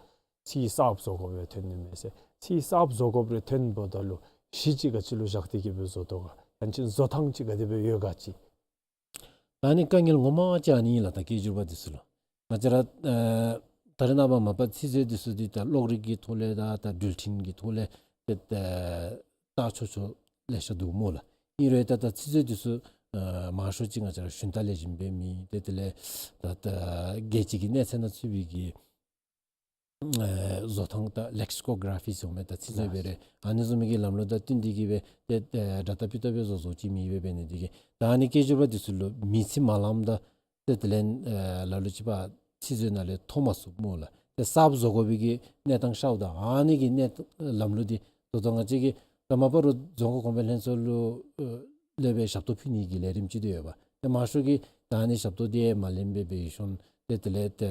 ཚིག་གསརཔ་བཟོ་དགོཔ་སྦེ་ཐོན་ནི་མས་ཟེར། ཚིག་གསརཔ་བཟོ་དགོཔ་རེ་ཐོན་འབདཝ་ད་ལུ་གཞི་ཅིག་ག་ཅི་ལུ་བཞག་སྟེ་གི་སྦེ་བཟོ་དོ་ག། ཡང་ཅིན་བཟོ་ཐངས་ཅིག་ག་དེ་སྦེ་ཡོད་ག་ཅིག། ད་ཨ་ནི་དཀའ་ངལ་ངོ་མ་ཅིག་ཨ་ནི་ཨིན་ལགས། ད་སྐད་སྒྱུར་པ་འདི་ཚུ་ལུ་ང་བཅས་ར་ཨ་ད་རེས་ནངས་པ་མ་པ་ཚིག་མཛོད་འདི་ཚུ་འདི་ད་གློག་རིག་གི་ཐོག་ལས་དང་ད་འགྲུལ་འཕྲིན་གྱི་ཐོག་ལས་ཏེ་ཨ་བལྟ་ཆོག་ཆོག་ལེ་ཤ་འདུག་སྨོ་ལགས། ཨིན་རུང་ད་ད་ཚིག་མཛོད་འདི་ཚུ་ཨ་མང་ཤོས་ཅིག་ང་བཅས་ར་ཞུན་དག་ལེགས་ཤོམ་སྦེ་མེད། ཏེ་དེ་ལས་ད་ད་རྒྱལ་སྤྱི་གི་གནས་ཚད་ནང་ཚུད་པའི་གི་ཨེ་བཟོ་ཐངས་ད་ལེག་སི་ཀོ་གྲ་ཕི་ཟེར་མི་ད་ཚིག་མཛོད་འབད་རུང་ཨ་ནི་བཟུམ་མའི་གི་ལམ་ལུགས་དང་བསྟུན་ཏེ་གི་སྦེ་ཏེ་ཨེ་སྒྲ་དག་སྤུས་དག་སྦེ་བཟོ་བཟོཝ་ཅིག་མེད་པས། འབད་ནི་འདི་གིས་ད་ཨ་ནི་སྐད་སྒྱུར་པ་འདི་ཚུ་ལུ་མིང་ཚིག་མ་ལངམ་ད་ཏེ་དེ་ལས་ཨེ་ལ་ལུ་ཅིག་ཕར་ཚིག་མཛོད་ནང་ལས་ཐོབ་མ་ཚུགས་སྨོ་ལགས། ཏེ་གསརཔ་བཟོ་དགོ་པའི་གི་གནས་སྟངས་ཤརཝ་ད་ཨ་ནི་གི་གནས་ལམ་ལུགས་འདི་ད་ལྟོ་ང་བཅས་ཀྱིས་ད་མ་པ་རུང་རྫོང་ཁ་གོང་འཕེལ་ལྷན་ཚོགས་ལུ་ཨེ་ལས་སྦེ་ཞབས་ཏོག་ཕུལ་ནི་གི་ལས་རིམ་ཅིག་ཏེ་ཡོད་པ། ཏེ་མང་ཤོས་ཀྱིས་ད་ཨ་ནི་ཞབས་ཏོག་འདི་མ་ལེན་པར་སྦེ་ཡར་སོང་། ཏེ་དེ་ལས་ཏེ་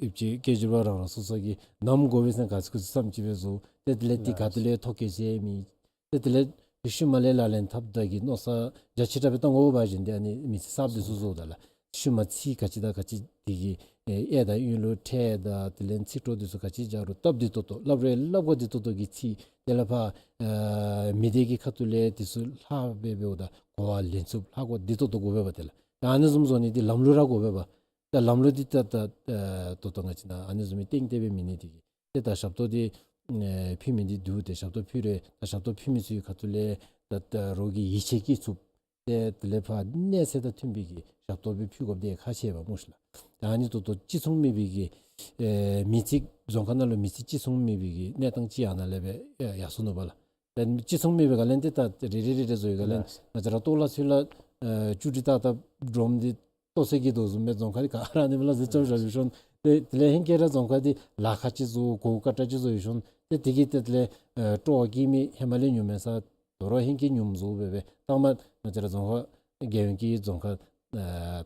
ཡོད་ཅིག་སྐད་སྒྱུར་པ་རང་རང་སོ་སོ་གིས་ནམ་དགོ་པས་ཟེར་ག་ཅི་ག་ཅི་བསམ་ཅིག་སྦེ་བཟོ། ཏེ་དེ་ལས་འདི་ག་ཏེ་ལས་ཐོ་བཀོད་ཟེར་མེད། ཏེ་དེ་ལས་ཤུལ་མ་ལས་ལག་ལེན་འཐབ་ད་གི་མནོ་བསམ་རྒྱ་ཆེ་དྲགས་སྦེ་བཏང་དགོ་པ་ཅིན་ཏེ་ཨ་ནི་མིང་ཚིག་གསརཔ་འདི་ཚུ་བཟོཝ་ད་ལགས། ཤུལ་མ་ཚིག་ག་ཅི་དང་ག་ཅི་འདི་གི་ཨེ་དང་གཡོན་ལུ་ཕྲད་དང་དེ་ལས་ཚིག་གྲོགས་འདི་ཚུ་ག་ཅི་སྦྱར་རུང་སྟབས་བདེ་ཏོག་ཏོ་སླབ་རུང་སླབ་གོ་བདེ་ཏོག་ཏོ་གི་ཚིག། དེ་ལས་ཕར་ཨེ་མི་སྡེ་གི་ཁ་ཐུག་ལས་འདི་ཚུ་ལྷག་སྦེ་འབདཝ་ད་གོ་བ་ལེན་ཚུགསཔ་ལྷག་གོ་བདེ་ཏོག་ཏོ་དགོ་པས་པ། དེ་ལས་ད་ཨ་ནི་བཟུམ་བཟོ་ནི་འདི་ལམ་ལུགས་ར་དགོ་པས་པ། ད་ལམ་ལུགས་འདི་ད་ད་ཨེ་ད་ལྟོ་ང་བཅས་ནང་ཨ་ནི་བཟུམ་མའི་སྟེང་སྟེ་སྦེ་མེད་ནི་འདི་གིས་ཏེ་ད་ཞབས་ཏོག་འདི་ཨེ་ཕུལ་མི་འདི་འདུག། ཏེ་ཞབས་ཏོག་ཕུལ་རུང་ད་ཞབས་ཏོག་ཕུལ་མི་ཚུ་གི་ཁ་ཐུག་ལས་ད་ད་རོགས་ཀྱིས་ཡིད་ཆེས་བསྐྱེད་ཚུགས། ཏེ་དེ་ལས་ཕར་གནས་ཚད་དང་མཐུན་པའི་གི་ཞབས་ཏོག་སྦེ་ཕུལ་དགོཔ་འདི་ཁག་ཆེ་བས་སྨོ་ཤི་ལགས། ད་ཨ་ནི་ད་ལྟོ་ཅིག་མཚུངས་མེད་པའི་གི་ཨེ་མིང་ཚིག་རྫོང་ཁ་ནང་ལུ་མིང་ཚིག་ཅིག་མཚུངས་མེད་པའི་གི་གནས་སྟངས་ཅིག་ཡར་ནང་ལས་སྦེ་ཡར་སོ་ནུག་པ་ལགས། ད་ཅིག་མཚུངས་མེད་པའི་སྒང་ལས་ཏེ་ད་རེ་རེ་རེ་རེ་བཟོ་བའི་སྒང་ལས་ལགས། ང་བཅས་ར་ལྟོ་ལ་ཚུ་ལགས་ཨེ་བཅུ་དྲུག་ཏག་ཏག་སྒྲོམ་འདི་ལྟོ་ཚོད་ཀྱི་དོ་བཟུམ་སྦེ་རྫོང་ཁ་འདི་ག་ར་ཨ་ནི་སྦེ་ལགས་ཟེར་རྐྱབ་བཞག་ཡར་སོང་། ཏེ་དེ་ལས་ཧེང་སྐལ་ར་རྫོང་ཁ་འདི་ལཱ་ཁག་ཅིག་བཟོ་གོ་སྐབས་དྲག་ཅིག་བཟོ་ཡར་སོང་། ཏེ་ ཏེ་དེ་གིས་ཏེ་དེ་ལས་ཨེ་སྤྲོ་བ་སྐྱེ་མི་ཧེ་མ་ལས་ཉུང་མས་ས། དོ་རུང་ཧིང་གིས་ཉུང་བཟོ་སྦེ་སྦེ་བཏང་མ་ང་བཅས་ར་རྫོང་ཁ་རྒྱལ་ཡོངས་ཀྱི་རྫོང་ཁ་ཨེ་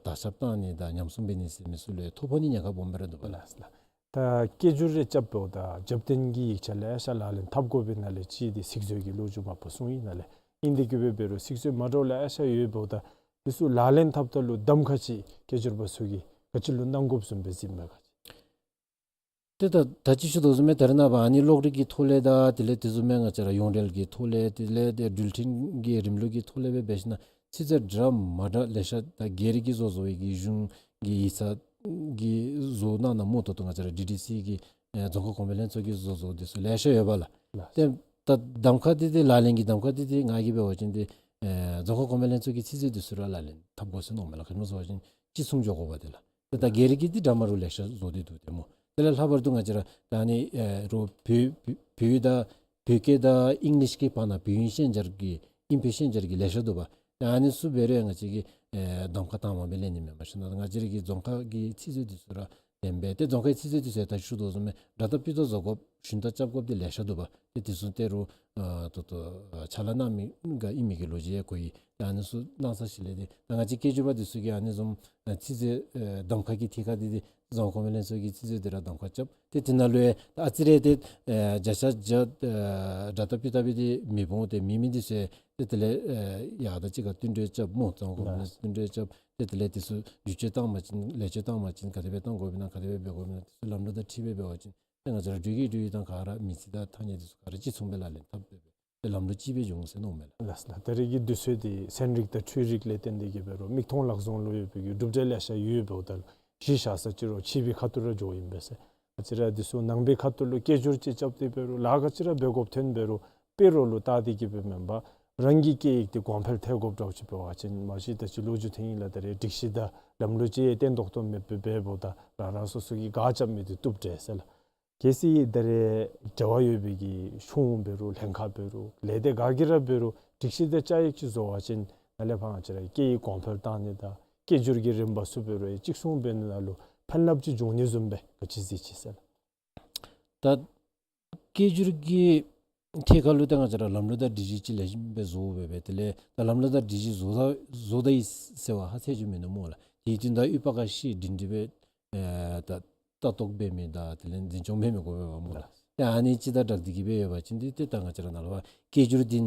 དར་ཁྱབ་བཏང་ནི་དང་ཉམས་སྲུང་འབད་ནི་ཟེར་མི་ཚུ་ལུ་ཐོ་ཕོག་ནི་ཉེན་ཁ་སྦོམ་སྦེ་ར་འདུག་པ་ལགས། ལགས་ལགས། ད་སྐད་སྒྱུར་རེ་རྐྱབ་འབདཝ་ད་རྒྱབ་རྟེན་གྱི་ཡིག་ཆ་ལེ་ཤ་ལག་ལེན་འཐབ་དགོ་པས་ན་ལས་ཅིག་འདི་ཚིག་མཛོད་ཀྱི་ལོ་རྒྱུས་མ་པ་གསུངས་ཡི་ན་ལས། ཨིན་དེ་གིས་འབད་འབད་རུང་ཚིག་མཛོད་མ་འདྲཝ་ལེ་ཤ་ཡོད་འབདཝ་ད་འདི་ཚུ་ལག་ལེན་འཐབ་ད་ལུ་གདམ་ཁ་ཅིག་སྐད་སྒྱུར་པ་ཚུ་གིས་ག་ཅི་ལུ་གནང་དགོཔ་བཟུམ་སྦེ་གཟིགས་མས་ག་ཅི། ཏེ་ད་ད་ཅི་ཞུ་དོ་བཟུམ་སྦེ་ད་རེས་ནངས་པ་ཨ་ནི་གློག་རིག་གི་ཐོག་ལས་དང་དེ་ལས་དེ་བཟུམ་སྦེ་ང་བཅས་ར་ཡོངས་འབྲེལ་གྱི་ཐོག་ལས་དེ་ལས་ཏེ་འགྲུལ་འཕྲིན་གྱི་རིམ་ལུགས་ཀྱི་ཐོག་ལས་སྦེ་འབད་ཞིན་ན་ཚིག་མཛོད་འདྲ་མ་འདྲ་ལེ་ཤ་ད་སྒེར་གྱིས་བཟོ་བཟོ་བའི་གི་གཞུང་གི་ཡིག་ཚང་གིས་བཟོ་གནང་གནངམ་ད་ལྟོ་ང་བཅས་ར་ཌི་ཌི་སི་གི་ཨེ་རྫོང་ཁ་གོང་འཕེལ་ལྷན་ཚོགས་ཀྱིས་བཟོ་བཟོཝ་འདི་ཚུ་ལེ་ཤ་ཡོད་པ་ལགས། ལགས། ཏེ་ད་གདམ་ཁ་འདི་ཏེ་ལག་ལེན་གྱི་གདམ་ཁ་འདི་ཏེ་ང་གིས་འབད་བ་ཅིན་ཏེ་ཨེ་རྫོང་ཁ་གོང་འཕེལ་ལྷན་ཚོགས་ཀྱི་ཚིག་མཛོད་འདི་ཚུ་ར་ལག་ལེན་འཐབ་དགོ་ཟེར་མནོཝ་མས་ལགས། ག་ཅི་སྨོ་ཟེར་བ་ཅིན་གཅིག་མཚུངས་འགྱོ་དགོ་པས་ཏེ་ལགས། ཏེ་ད་སྒེར་གྱི་འདི་འདྲ་མ་འདྲཝ་ལེ་ཤ་བཟོ་སྟེ་འདུག་ཏེ་སྨོ། དེ་ལས་ལྷག་པར་དུ་ང་བཅས་ར་ད་ཨ་ནི་ཨེ་རོགས་བོད་བོད་བོད་དང་བོད་སྐད་དང་ཨིང་ལིཤ་གི་བར་ན་བོད་དབྱིན་ཤན་སྦྱར་གྱི་ཨིན་བོད་ཤན་སྦྱར་གྱི་ལེ་ཤ་འདུག་པ། ད་ཨ་ནི་ཚུ་འབད་རུང་ང་བཅས་ཀྱིས་ཨེ་གདམ་ཁ་དྭངས་མ་སྦེ་ལེན་ནི་མེན་པར་ཞིན་ན་ང་བཅས་ར་གི་རྫོང་ཁ་གི་ཚིག་མཛོད་འདི་ཚུ་ར་ལེན་པས། ཏེ་རྫོང་ཁའི་ཚིག་མཛོད་འདི་ཚུ་ད་ཞུ་དོ་བཟུམ་སྦེ་འདྲ་ལྟ་སྤུས་ལྟ་བཟོ་དགོཔ་ཞུན་དག་རྐྱབ་དགོཔ་འདི་ལེ་ཤ་འདུག་པ། ཏེ་དེ་ཚུ་ཏེ་རོགས་ཨ་ད་ལྟོ་ཨ་ཕྱག་ལཱ་གནང་མི་ག་ཨིན་མི་གི་ལོ་རྒྱུས་གོ་ཡི། ཏེ་ཨ་ནི་ཚུ་གནང་ས་ཞིནམ་ལས་ཏེ་ད་ང་བཅས་སྐད་སྒྱུར་པ་འདི་ཚུ་གིས་ཨ་ནི་བཟུམ་ཨ་ཚིག་མཛོད་ཨེ་གདམ་ཁ་གི་ཐད་ཁར་འདི་ཏེ་རྫོང་ཁ་གོང་འཕེལ་ལྷན་ཚོགས་ཀྱི་ཚིག་མཛོད་འདི་ར་གདམ་ཁ་རྐྱབ། ཏེ་དེ་ནང་ལུ་ཡང་ཨ་ཙི་རེ་ཏེ་ཨེ་བརྒྱ་ཆ་བརྒྱ་ཨེ་འདྲ་ལྟ་སྤུས་ལྟ་སྦེ་ཏེ་མི་འོང་། ཏེ་མེད་མི་འདི་ཚུ་ཏེ་དེ་ལས་ཨེ་ཡར་དང་གཅིག་ཁར་བསྟུན་གྲོས་རྐྱབ་སྨོ། རྫོང་ཁ་གོང་འཕེལ་ལྷན་ཚོགས་བསྟུན་གྲོས་རྐྱབ། ཏེ་དེ་ལས་དེ་ཚུ་བསྒྱུར་བཅོས་བཏང་པ་ཅིན་ལེགས་བཅོས་བཏང་པ་ཅིན་ག་དེ་སྦེ་བཏང་དགོཔ་ཨིན་ན་ག་དེ་སྦེ་འབད་དགོཔ་ཨིན་ན་དེ་ཚུ་ལམ་ལུགས་དང་འཁྲིལ་སྦེ་འབད་བ་ཅིན་ཏེ་ང་བཅས་ར་འགྲུལ་སྐྱེལ་འགྲུལ་ཡིག་དང་ག་ར་མི་རྩིས་དང་ཐ་སྙད་འདི་ཚུ་ག་ར་གཅིག་མཚུངས་སྦེ་ལག་ལེན་འཐབ་སྦེ་སྦེ་ཏེ་ལམ་ལུགས་གཅིག་སྦེ་འགྱོ་འོང་ཟེར་མནོཝ་མས་ལགས། ལགས་ལགས། ད་རེས་ཀྱི་དུས་ཚོད་འདི་ཚན་རིག་དང་འཕྲུལ་རིག་ལས་བརྟེན་ཏེ་གིས་འབད་རུང་མིག་མཐོང་ལག་བཟུང་ལུ་ཡོད་པའི་གི་གྲུབ་འབྲས་ལེ་ཤ་ཡོད་འབདཝ་ད་གཞི་བཞག་ས་ཅིག་རོགས་ཕྱི་པའི་ཁ་ཐུག་ར་འགྱོཝ་ཨིན་པས་ཟེར། ང་བཅས་ར་འདི་ཚུ་ནང་པའི་ཁ་ཐུག་ལུ་སྐད་སྒྱུར་ཅིག་རྐྱབ་སྟེ་འབད་རུང་ལཱ་ག་ཅི་ར་འབད་དགོཔ་ཐོན་འབད་རུང་དཔེ་རོགས་ལུ་བལྟ་སྟེ་གིས་འབད་མེན་པར་རང་གི་སྐད་ཡིག་འདི་གོང་འཕེལ་ཐལ་དགོཔ་འདྲཝ་ཅིག་འབད་བ་ཅིན་མ་གཞི་ད་ཅི་ལོ་རྒྱུས་ཐོན་ཡི་ལགས། ད་རེས་སྒྲིག་གཞི་དང་ལམ་ལུགས་ཅིག་བརྟན་ཏོག་ཏོ་མེདཔ་སྦེ་འབདཝ་ད་རང་རང་སོ་སོ་གིས་ག་རྐྱབ་མི་འདི་བཏུབ་འདྲས་ཟེར་ལགས། གལ་སྲིད་ད་རེས་འབྲེལ་བ་ཡོད་པའི་གི་གཞུང་འབད་རུང་ལྷན་ཁག་འབད་རུང་ལས་སྡེ་ག་གིས་ར་འབད་རུང་སྒྲིག་གཞི་དང་བཅའ་ཡིག་ཅིག་བཟོ་བ་ཅིན་ནཱ་ལས་ཕར་ང་བཅས་ར་སྐད་ཡིག་གོང་འཕེལ་བཏང་ནི་དང་སྐད་སྒྱུར་གྱི་རིམ་པ་ཚུ་འབད་རུང་གཅིག་མཚུངས་འབད་ནི་ནང་ལུ་ཕན་རླབས་ཅིག་འབྱུང་ནི་བཟུམ་སྦེ་ག་ཅི་གཟིགས་ཅི་ཟེར་ལགས། ད་སྐད་སྒྱུར་གྱི་ཐད་ཁར་ལུ་ཏེ་ང་བཅས་ར་ལམ་ལུགས་དང་སྒྲིག་གཞི་ཅིག་ལེགས་ཤོམ་སྦེ་བཟོ་སྦེ་སྦེ་དེ་ལས་ད་ལམ་ལུགས་དང་སྒྲིག་གཞི་བཟོ་ད་བཟོ་ད་ཡི་ཟེར་བ་ཧ་ཚད་ཅིག་མིན་འདུག་སྨོ་ལགས། དེ་དོན་དག་ཡོད་པ་ག་ཤེས་སྒྲིང་སྒྲི་སྦེ་ཨེ་ད་ལྟ་རྟོག་འབད་མི་དང་དེ་ལས་འཛིན་སྐྱོང་འབད་མི་དགོ་པས་པ་སྨོ་ལགས། ཏེ་ཨ་ནི་ཅིག་དང་སྦྲགས་ཏེ་གིས་སྦེ་ཡོད་པ་ཅིན་འདི་ཏེ་ད་ང་བཅས་ར་ནཱ་ལས་ཕར་སྐད་སྒྱུར་འདི་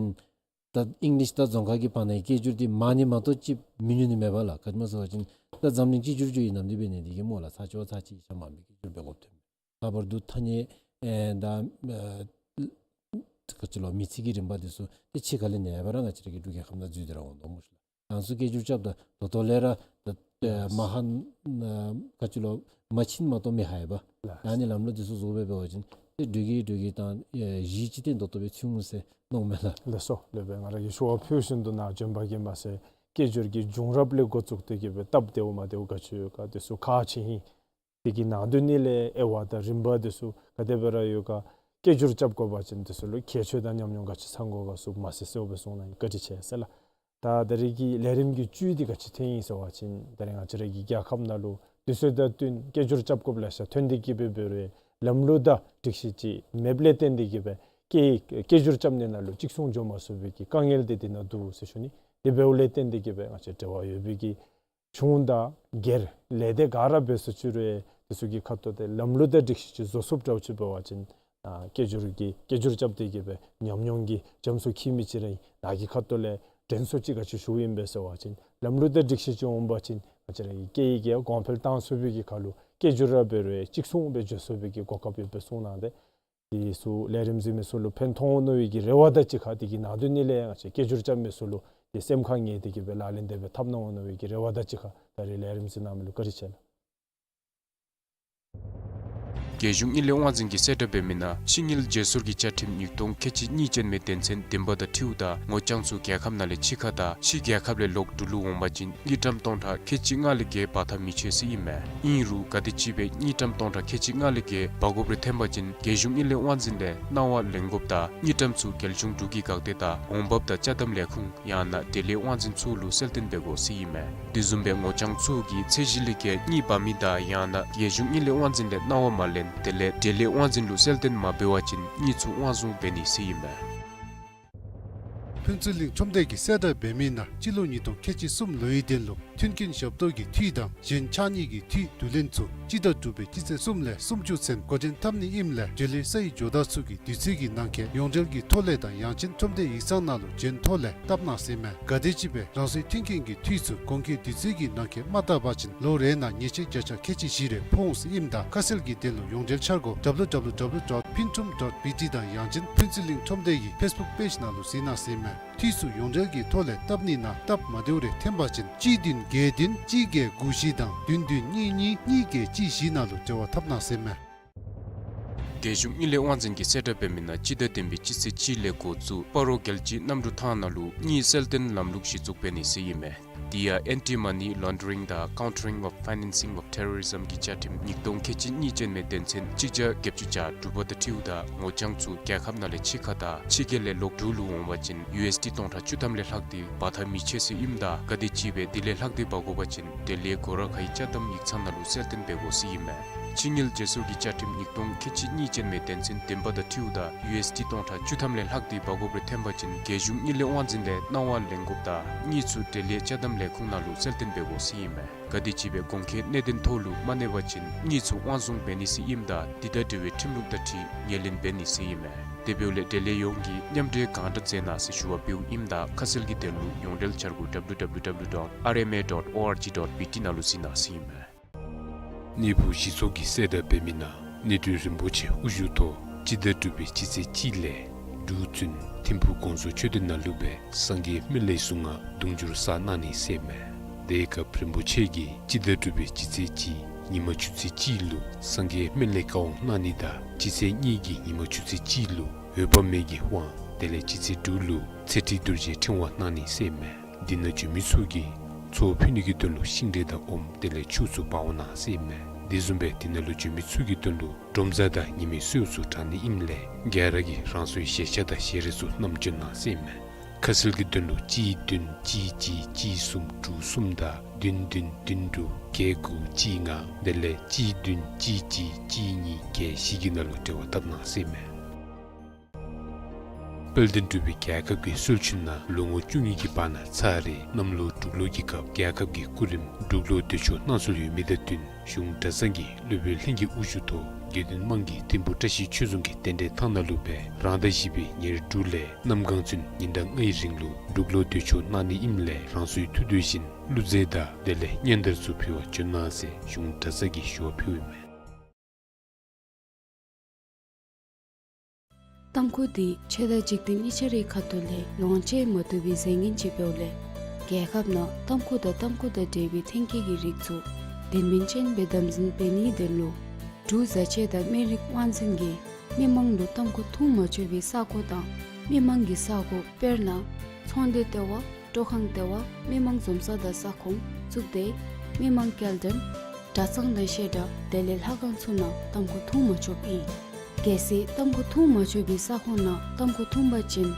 ད་ཨིང་ལིཤ་དང་རྫོང་ཁ་གི་བར་ན་སྐད་སྒྱུར་འདི་མང་ནི་མ་གཏོགས་ཅིག་མི་ཉུང་ནི་མེད་པ་ལགས། ག་ཅི་སྨོ་ཟེར་བ་ཅིན་ད་འཛམ་གླིང་གཅིག་གྱུར་ཅིག་ཨིན་ནམ་འདི་འབད་ནི་འདི་གིས་སྨོ་ལགས། ཚར་གཅིག་བ་ཚར་གཅིག་ཤ་མང་པའི་སྐད་སྒྱུར་འབད་དགོཔ་ཐོན། ལྷག་པར་དུ་ཐ་སྙད་ཨེ་ད་ཨེ་ག་ཅི་ལོ་མི་ཚིག་གི་རིམ་པ་འདི་ཚུ་ཏེ་ཕྱི་ཁ་ལས་ནེ་བར་ང་བཅས་ར་གི་འབྲུག་རྒྱལ་ཁབ་ནང་འཛུལ་ཏེ་ར་འོང་དོ་སྨོ་ཤིག་ལགས། ང་ཚུ་སྐད་སྒྱུར་རྐྱབ་ད་ད་ལྟོ་ལས་ར་ད་ཨེ་མ་ཧཱན་ཨེ་ག་ཅི་ལོ་མ་ཕྱིན་མ་གཏོགས་མི་ཧ་ཡ་པ། ལགས། ཨ་ནི་ལམ་ལུགས་འདི་ཚུ་བཟོ་སྦེ་འབད་བ་ཅིན་ཏེ་འབྲུག་གི་འབྲུག་གི་དང་ཨེ་གཞི་ཅིག་བརྟན་ཏོག་ཏོ་སྦེ་ཚུད་འོང་ཟེར་མནོཝ་མས་ལགས། ལགས་སོ། ལེགས་པས། ང་ར་གིས་ཞུ་བ་ཕུལ་བཞིན་དུ་ནཱ་བྱོན་པ་གིས་མ་ཚད་སྐད་སྒྱུར་གྱི་བྱུང་རབས་ལས་འགོ་བཙུགས་ཏེ་གིས་སྦེ་སྟབས་བདེཝ་མ་བདེཝ་ག་ཅི་ཡོད་ག་འདི་ཚུ་ཁག་ཆེ་ཧིང་དེ་གི་ནང་དོན་ནི་ལས་དབྱེ་བ་དང་རིམ་པ་འདི་ཚུ་ག་དེ་སྦེ་ར་ཡོད་ག་སྐད་སྒྱུར་རྐྱབ་དགོ་པ་ཅིན་འདི་ཚུ་ལུ་ཁྱད་ཆོས་དང་ཉམས་མྱོང་ག་ཅི་ཚང་དགོ་ག་ཚུ་མ་གསལ་གསལཝ་སྦེ་གསུངས་གནང་ཡི། བཀའ་དྲིན་ཆེ་ཟེར་ལགས། ད་ད་རེས་ཀྱི་ལས་རིམ་གྱི་བཅུད་འདི་ག་ཅི་ཐོན་ཡི་ཟེར་བ་ཅིན་ད་རེས་ང་བཅས་ར་གི་རྒྱལ་ཁབ་ནང་ལུ་དུས་ཚོད་དང་བསྟུན་སྐད་སྒྱུར་རྐྱབ་དགོཔ་ལེ་ཤ་ཐོན་ཏེ་གིས་སྦེ་འབད་རུང་ལམ་ལུགས་དང་སྒྲིག་གཞི་ཅིག་མེདཔ་ལས་བརྟེན་ཏེ་གིས་སྦེ་སྐད་སྐད་སྒྱུར་རྐྱབ་ནི་ནང་ལུ་གཅིག་མཚུངས་འགྱོ་མ་ཚུགས་པའི་གི་དཀའ་ངལ་འདི་འདི་ནང་འདུག་ཟེར་ཞུ་ནི། དེ་འབདཝ་ལས་བརྟེན་ཏེ་གིས་སྦེ་ང་བཅས་འབྲེལ་བ་ཡོད་པའི་གི་གཞུང་དང་སྒེར་ལས་སྡེ་ག་ར་འབད་སོ་ཅི་རུང་དེ་ཚུ་གི་ཁ་ཐུག་ཏེ་ལམ་ལུགས་དང་སྒྲིག་གཞི་ཅིག་བཟོ་ཚུགསཔ་འདྲཝ་ཅིག་འབད་བ་ཅིན་ཨ་སྐད་སྒྱུར་གྱི་སྐད་སྒྱུར་རྐྱབ་སྟེ་གིས་སྦེ་ཉམས་མྱོང་གི་རྒྱ་མཚོ་འཁྱིལ་མི་ཅིག་ར་ཨིན། ནཱ་གི་ཁ་ཐུག་ལས་དྲན་གསོ་ཅིག་ག་ཅི་ཞུཝ་ཨིན་པས་ཟེར་བ་ཅིན་ལམ་ལུགས་དང་སྒྲིག་གཞི་ཅིག་འོང་པ་ཅིན་ང་བཅས་ར་གི་སྐད་ཡིག་གི་གོང་འཕེལ་བཏང་ཚུགས་པའི་གི་ཁར་ལུ་སྐད་སྒྱུར་ར་འབད་རུང་གཅིག་མཚུངས་སྦེ་འགྱོ་ཚུགས་པའི་གི་གོ་སྐབས་ཡོདཔ་སྦེ་གསུངས་གནང་སྟེ། དེ་ཚུ་ལས་རིམ་གཟིགས་མི་ཚུ་ལུ་ཕན་ཐོགས་འོང་མནོ་བའི་གི་རེ་བ་དང་གཅིག་ཁར་དེ་གི་ནང་དོན་ནི་ལས་ང་བཅས་སྐད་སྒྱུར་རྐྱབ་མི་ཚུ་ལུ་དེ་སེམས་ཁར་ངེས་ཏེ་གིས་སྦེ་ལག་ལེན་དེ་སྦེ་འཐབ་གནང་འོང་མནོ་བའི་གི་རེ་བ་དང་གཅིག་ཁར་ད་རེས་ལས་རིམ་གཟིགས་གནང་མི་ལུ་བཀའ་དྲིན་ཆེ་ལགས། རྒྱལ་གཞུང་དངུལ་ལས་དབང་འཛིན་གྱིས་གསལ་བསྒྲགས་འབད་མི་ནང་ཕྱི་དངུལ་བརྗེ་སོར་གྱི་བཅའ་ཁྲིམས་ཉིས་སྟོང་ཁལ་གཅིག་གཉིས་ཅན་མའི་དོན་ཚན་བདུན་པ་དང་འཁྲིལཝ་ད་ངོ་རྐྱང་ཚུ་རྒྱལ་ཁབ་ནང་ལས་ཕྱི་ཁར་དང་ཕྱི་རྒྱལ་ཁབ་ལས་ལོག་འབྲུག་ལུ་འོང་པ་ཅིན་དངུལ་ཀྲམ་སྟོང་ཕྲག་ཁལ་གཅིག་ལྔ་ལས་བརྒལ་འབག་ཐབས་མི་ཆོག་ཟེར་ཨིན་མས། ཨིན་རུང་ག་དེམ་ཅིག་སྦེ་དངུལ་ཀྲམ་སྟོང་ཕྲག་ཁལ་གཅིག་ལྔ་ལས་བརྒལ་འབག་དགོཔ་རེ་ཐོན་པ་ཅིན་རྒྱལ་གཞུང་དངུལ་ལས་དབང་འཛིན་ལས་གནང་བ་ལེན་དགོཔ་དང་དངུལ་ཀྲམ་ཚུ་རྒྱལ་གཞུང་འབྲུག་གི་འགག་སྡེ་དང་འོང་འབབ་དང་ཅ་དམ་ལས་ཁུངས་ཡང་ན་བདེ་ལེགས་དབང་འཛིན་ཚུ་ལུ་གསལ་སྟོན་འབད་དགོ་ཟེར་ཨིན་མས། དེ་བཟུམ་སྦེ་ངོ་རྐྱང་ཚུ་གིས་ཚད་གཞི་ལས་བརྒལ་དངུལ་འབག་མི་དང་ཡང་ན་རྒྱལ་གཞུང་དངུལ་ལས་དབང་འཛིན་ལས་གནང་བ་མ་ལེན་ དེ་ལས་འབྲེལ་ཡོད་དབང་འཛིན་ལུ་གསལ་སྟོན་མ་འབད་བ་ཅིན་གཉིད་ཚུ་དབང་བཟུང་འབད་ནི་ཟེར་ཨིན་མས། ཕུན་ཚོགས་གླིང་ཁྲོམ་སྡེ་གིས་གསལ་བསྒྲགས་འབད་མི་ནང་སྤྱི་ལོ་ཉིས་སྟོང་ཁལ་གཅིག་གསུམ་ལོའི་དོན་ལུ་མཐུན་རྐྱེན་ཞབས་ཏོག་གི་འཐུས་དང་གཞན་ཕྱགས་སྙིགས་ཀྱི་འཐུས་བསྡུ་ལེན་ཚུ་སྤྱི་ཟླ་དྲུག་པའི་སྤྱི་ཚེས་གསུམ་ལས་སུམ་ཅུ་ཚུན་འགོ་འདྲེན་འཐབ་ནི་ཨིནམ་ལས་འབྲེལ་ཡོད་སའི་ཇོ་བདག་ཚུ་གིས་དུས་ཚོད་ཀྱི་ནང་འཁོད་ཡོངས་འབྲེལ་གྱི་ཐོག་ལས་དང་ཡང་ཅིན་ཁྲོམ་སྡེ་ཡིག་ཚང་ནང་ལུ་འབྱོན་ཐོག་ལས་བཏབ་གནང་ཟེར་ཨིན་མས། ག་དེམ་ཅིག་སྦེ་རང་སོའི་མཐུན་རྐྱེན་གྱི་འཐུས་ཚུ་གོང་འཁོད་དུས་ཚོད་ཀྱི་ནང་འཁོད་མ་བཏབ་པ་ཅིན་ལོ་རེ་ནང་ཉེས་ཆད་བརྒྱ་ཆ་ཁལ་གཅིག་བཞི་རེ་ཕོག་འོང་ཟེར་ཨིནམ་ད་ཁ་གསལ་གྱི་དོན་ལུ་ཡོངས་འབྲེལ་འཆར་སྒོ་W W W dot pintrum dot B T དང་ཡང་ཅིན་ཕུན་ཚོགས་གླིང་ཁྲོམ་སྡེ་གི་ཕེསི་བུཀ་པེཇ་ནང་ལུ་གཟིགས་གནང་ཟེར་ཨིན་མས། འཐུས་ཚུ་ཡོངས་འབྲེལ་གྱི་ཐོག་ལས་བཏབ་ནི་ནང་སྟབས་མ་བདེཝ་རེ་ཐོན་པ་ཅིན་གཅིག་བདུན་བརྒྱད་བདུན་གཅིག་བརྒྱད་དགུ་བཞི་དང་བདུན་བདུན་གཉིས་གཉིས་གཉིས་བརྒྱད་གཅིག་བཞི་ནང་ལུ་འབྲེལ་བ་འཐབ་གནང་ཟེར་ཨིན་མས། རྒྱལ་གཞུང་དངུལ་ལས་དབང་འཛིན་གྱིས་གསལ་བསྒྲགས་འབད་མི་ནང་སྤྱི་ཟླ་བདུན་པའི་སྤྱི་ཚེས་གཅིག་ལས་འགོ་བཙུགས་སྤ་རོ་རྒྱལ་སྤྱིའི་གནམ་གྲུ་ཐང་ནང་ལུ་དངུལ་གསལ་སྟོན་ལམ་ལུགས་གཞི་བཙུགས་འབད་ནི་ཟེར་ཨིན་མས། དེ་ཡང་Anti-Money Laundering and Countering of Financing of Terrorism གི་བཅའ་ཁྲིམས་ཉིས་སྟོང་ཁལ་གཅིག་གཉིས་ཅན་མའི་དོན་ཚན་གཅིག་བརྒྱ་བརྒྱད་ཅུ་གྱ་དྲུག་པ་དང་འཁྲིལཝ་ད་ངོ་རྐྱང་ཚུ་རྒྱལ་ཁབ་ནང་ལས་ཕྱི་ཁ་དང་ཕྱི་རྒྱལ་ལས་ལོག་འབྲུག་ལུ་འོང་བ་ཅིན་ཡུ་ཨེསི་ཌི་སྟོང་ཕྲག་བཅུ་ཐམ་ལས་ལྷག་སྟེ་འབག་འཐབ་མི་ཆོག་ཟེར་ཨིནམ་ད་ག་དེམ་ཅིག་སྦེ་དེ་ལས་ལྷག་སྟེ་འབག་དགོ་པ་ཅིན་འབྲེལ་ཡོད་སྒོ་ར་ཁའི་ཅ་དམ་ཡིག་ཚང་ནང་ལུ་གསལ་སྟོན་འབད་དགོ་ཟེར་ཨིན་མས། ཕྱི་དངུལ་བརྗེ་སོར་གྱི་བཅའ་ཁྲིམས་ཉིས་སྟོང་ཁལ་གཅིག་གཉིས་ཅན་མའི་དོན་ཚན་བདུན་པ་དང་འཁྲིལཝ་ད་ཡུ་ཨེསི་ཌི་སྟོང་ཕྲག་བཅུ་ཐམ་ལས་ལྷག་སྟེ་འབག་དགོཔ་རེ་ཐོན་པ་ཅིན་རྒྱལ་གཞུང་དངུལ་ལས་དབང་འཛིན་ལས་གནང་བ་ལེན་དགོཔ་དང་དངུལ་ཚུ་འབྲེལ་ཡོད་ཅ་དམ་ལས་ཁུངས་ནང་ལུ་གསལ་སྟོན་འབད་དགོ་ཟེར་ཨིན་མས། ག་དེམ་ཅིག་སྦེ་གོང་འཁོད་གནད་དོན་ཐོག་ལུ་མ་གནས་པ་ཅིན་དངུལ་ཚུ་དབང་བཟུང་འབད་ནི་ཟེར་ཨིནམ་ད་དེ་དང་འབྲེལ་བའི་ཁྲིམས་ལུགས་དང་འཁྲིལ་ངོས་ལེན་འབད་ནི་ཟེར་ཨིན་མས། དེ་འབདཝ་ལས་འབྲེལ་ཡོད་ཡོངས་ཀྱིས་མཉམ་འབྲེལ་གང་དྲག་མཛད་གནང་ཟེར་ཞུ་བ་ཕུལཝ་ཨིནམ་ད་ཁ་གསལ་གྱི་དོན་ལུ་ཡོངས་འབྲེལ་འཆར་སྒོ་W W W dot R M A dot O R G dot B T ནང་ལུ་གཟིགས་གནང་ཟེར་ཨིན་མས། གནས་ཕུ་གཞི་ཚོགས་ཀྱིས་གསལ་བསྒྲགས་འབད་མི་ནང་གནས་སྤྲུལ་རིན་པོ་ཆེ་དབུ་བཞུགས་ཐོག་སྤྱི་ཟླ་དྲུག་པའི་སྤྱི་ཚེས་གཅིག་ལས་འབྲུག་བཙུན་ཐིམ་ཕུག་དགོངས་རྫོགས་མཆོད་རྟེན་ནང་ལུ་སྦེ་སངས་རྒྱས་སྨན་བླའི་གཟུངས་སྔགས་དུང་ཕྱུར་བསགས་གནང་ནི་ཟེར་ཨིན་མས། དེའི་སྐབས་རིན་པོ་ཆེ་གིས་སྤྱི་ཟླ་དྲུག་པའི་སྤྱི་ཚེས་གཅིག་ཉིན་མ་ཆུ་ཚོད་གཅིག་ལུ་སངས་རྒྱས་སྨན་བླའི་བཀའ་དབང་གནང་ནི་དང་སྤྱི་ཚེས་གཉིས་ཀྱི་ཉིན་མ་ཆུ་ཚོད་གཅིག་ལུ་འོད་དཔག་མེད་ཀྱི་དབང་དེ་ལས་སྤྱི་ཚེས་དྲུག་ལུ་ཚེ་ཁྲིད་རྡོ་རྗེའི་ཕྲེང་བ་གནང་ནི་ཟེར་ཨིན་མས། འདི་ནང་འབྱོན་མི་ཚུ་གིས་ཚོགས་ཕུལ་ནི་གི་དོན་ལུ་ཤིང་འབྲས་དང་ཨོམ་དེ་ལས་ཆུ་ཚུ་འབག་འོང་གནང་ཟེར་ཨིན་མས། དེ་བཟུམ་སྦེ་འདི་ནང་ལུ་འབྱོན་མི་ཚུ་གི་དོན་ལུ་ཌོམ་རྩ་དང་ཉི་མའི་གསོལཝ་ཚུ་དྲང་ནི་ཨིནམ་ལས་ག་ར་གིས་རང་སོའི་བཞེས་ཆས་དང་བཞེས་རས་ཚུ་བསྣམས་འབྱོན་གནང་ཟེར་ཨིན་མས། ཁ་གསལ་གྱི་དོན་ལུ་གཅིག་བདུན་གཅིག་གཅིག་གཅིག་གསུམ་དྲུག་གསུམ་དང་བདུན་བདུན་བདུན་དྲུག་བརྒྱད་དགུ་གཅིག་ལྔ་དེ་ལས་གཅིག་བདུན་གཅིག་གཅིག་གཅིག་གཉིས་བརྒྱད་བཞི་གི་ནང་ལུ་འབྲེལ་བ་འཐབ་གནང་ཟེར་ཨིན་མས། དཔལ་ལྡན་འབྲུག་པའི་རྒྱལ་ཁབ་ཀྱི་སྲོལ་རྒྱུན་ནང་ལོ་ངོ་བཅུ་གཉིས་ཀྱི་བར་ན་ཚར་རེ་གནམ་ལོ་འབྲུག་ལོ་གི་སྐབས་རྒྱལ་ཁབ་ཀྱི་སྐུ་རིམ་འབྲུག་ལོ་འདོད་ཆོག་གནང་སྲོལ་ཡོད་མི་དང་བསྟུན་གཞུང་གྲྭ་ཚང་གི་སློབ་དཔོན་ལྷན་རྒྱས་དབུ་བཞུགས་ཐོག་དགེ་འདུན་དམངས་ཀྱིས་ཐིམ་ཕུ་བཀྲ་ཤིས་ཆོས་རྫོང་གི་རྟེན་འབྲེལ་ཐང་ནང་ལུ་སྦེ་རང་ཟླ་བཞི་པའི་ཉེར་དྲུག་ལས་གནམ་གང་ཚུན་ཉིན་གྲངས་ལྔའི་རིང་ལུ་འབྲུག་ལོ་འདོད་ཆོག་གནང་ནི་ཨིནམ་ལས་རང་སོའི་ཐུགས་འདོད་བཞིན་བླུགས་རྫས་དང་དེ་ལས་སྙན་དར་ཚུ་ཕུལ་བར་འབྱོན་གནང་ཟེར་གཞུང་གྲྭ་ཚང་གིས་ཞུ་བ་ཕུལཝ་ཨིན་མས། ཏམ་ཁུ་འདི་ཆོས་དང་འཇིག་རྟེན་གཉིས་ཆ་རའི་ཁ་ཐུག་ལས་ལོངས་སྤྱོད་མ་བཏུབ་པའི་རྫས་ངན་ཅིག་འབདཝ་ལས་རྒྱལ་ཁབ་ནང་ཏམ་ཁུ་དང་ཏམ་ཁུ་དང་འབྲེལ་བའི་ཐོན་སྐྱེད་ཀྱི་རིགས་ཚུ་དོན་སྨིན་ཅན་སྦེ་དམ་འཛིན་འབད་ནིའི་དོན་ལུ་འབྲུག་བཟའ་ཆས་དང་སྨན་རིགས་དབང་འཛིན་གྱིས་མི་མང་ལུ་ཏམ་ཁུ་འཐུང་མ་ཆོག་པའི་ས་གོ་དང་མི་མང་གི་ས་གོ་དཔེར་ན་ཚོང་སྡེ་ལྟེ་བ། སྤྲོ་ཁང་ལྟེ་བ། མི་མང་འཛོམས་ས་དང་ས་ཁོངས་བཙུགས་ཏེ་མི་མང་སྐྱེལ་འདྲེན་གྲྭ་ཚང་དང་བཤད་གྲྭ་དེ་ལས་ལྷ་ཁང་ཚུ་ནང་ཏམ་ཁུ་འཐུང་མ་ཆོགཔ་ཨིན། གལ་སྲིད་ཏམ་ཁུ་འཐུང་མ་ཆོག་པའི་ས་ཁོངས་ནང་ཏམ་ཁུ་འཐུང་པ་ཅིན་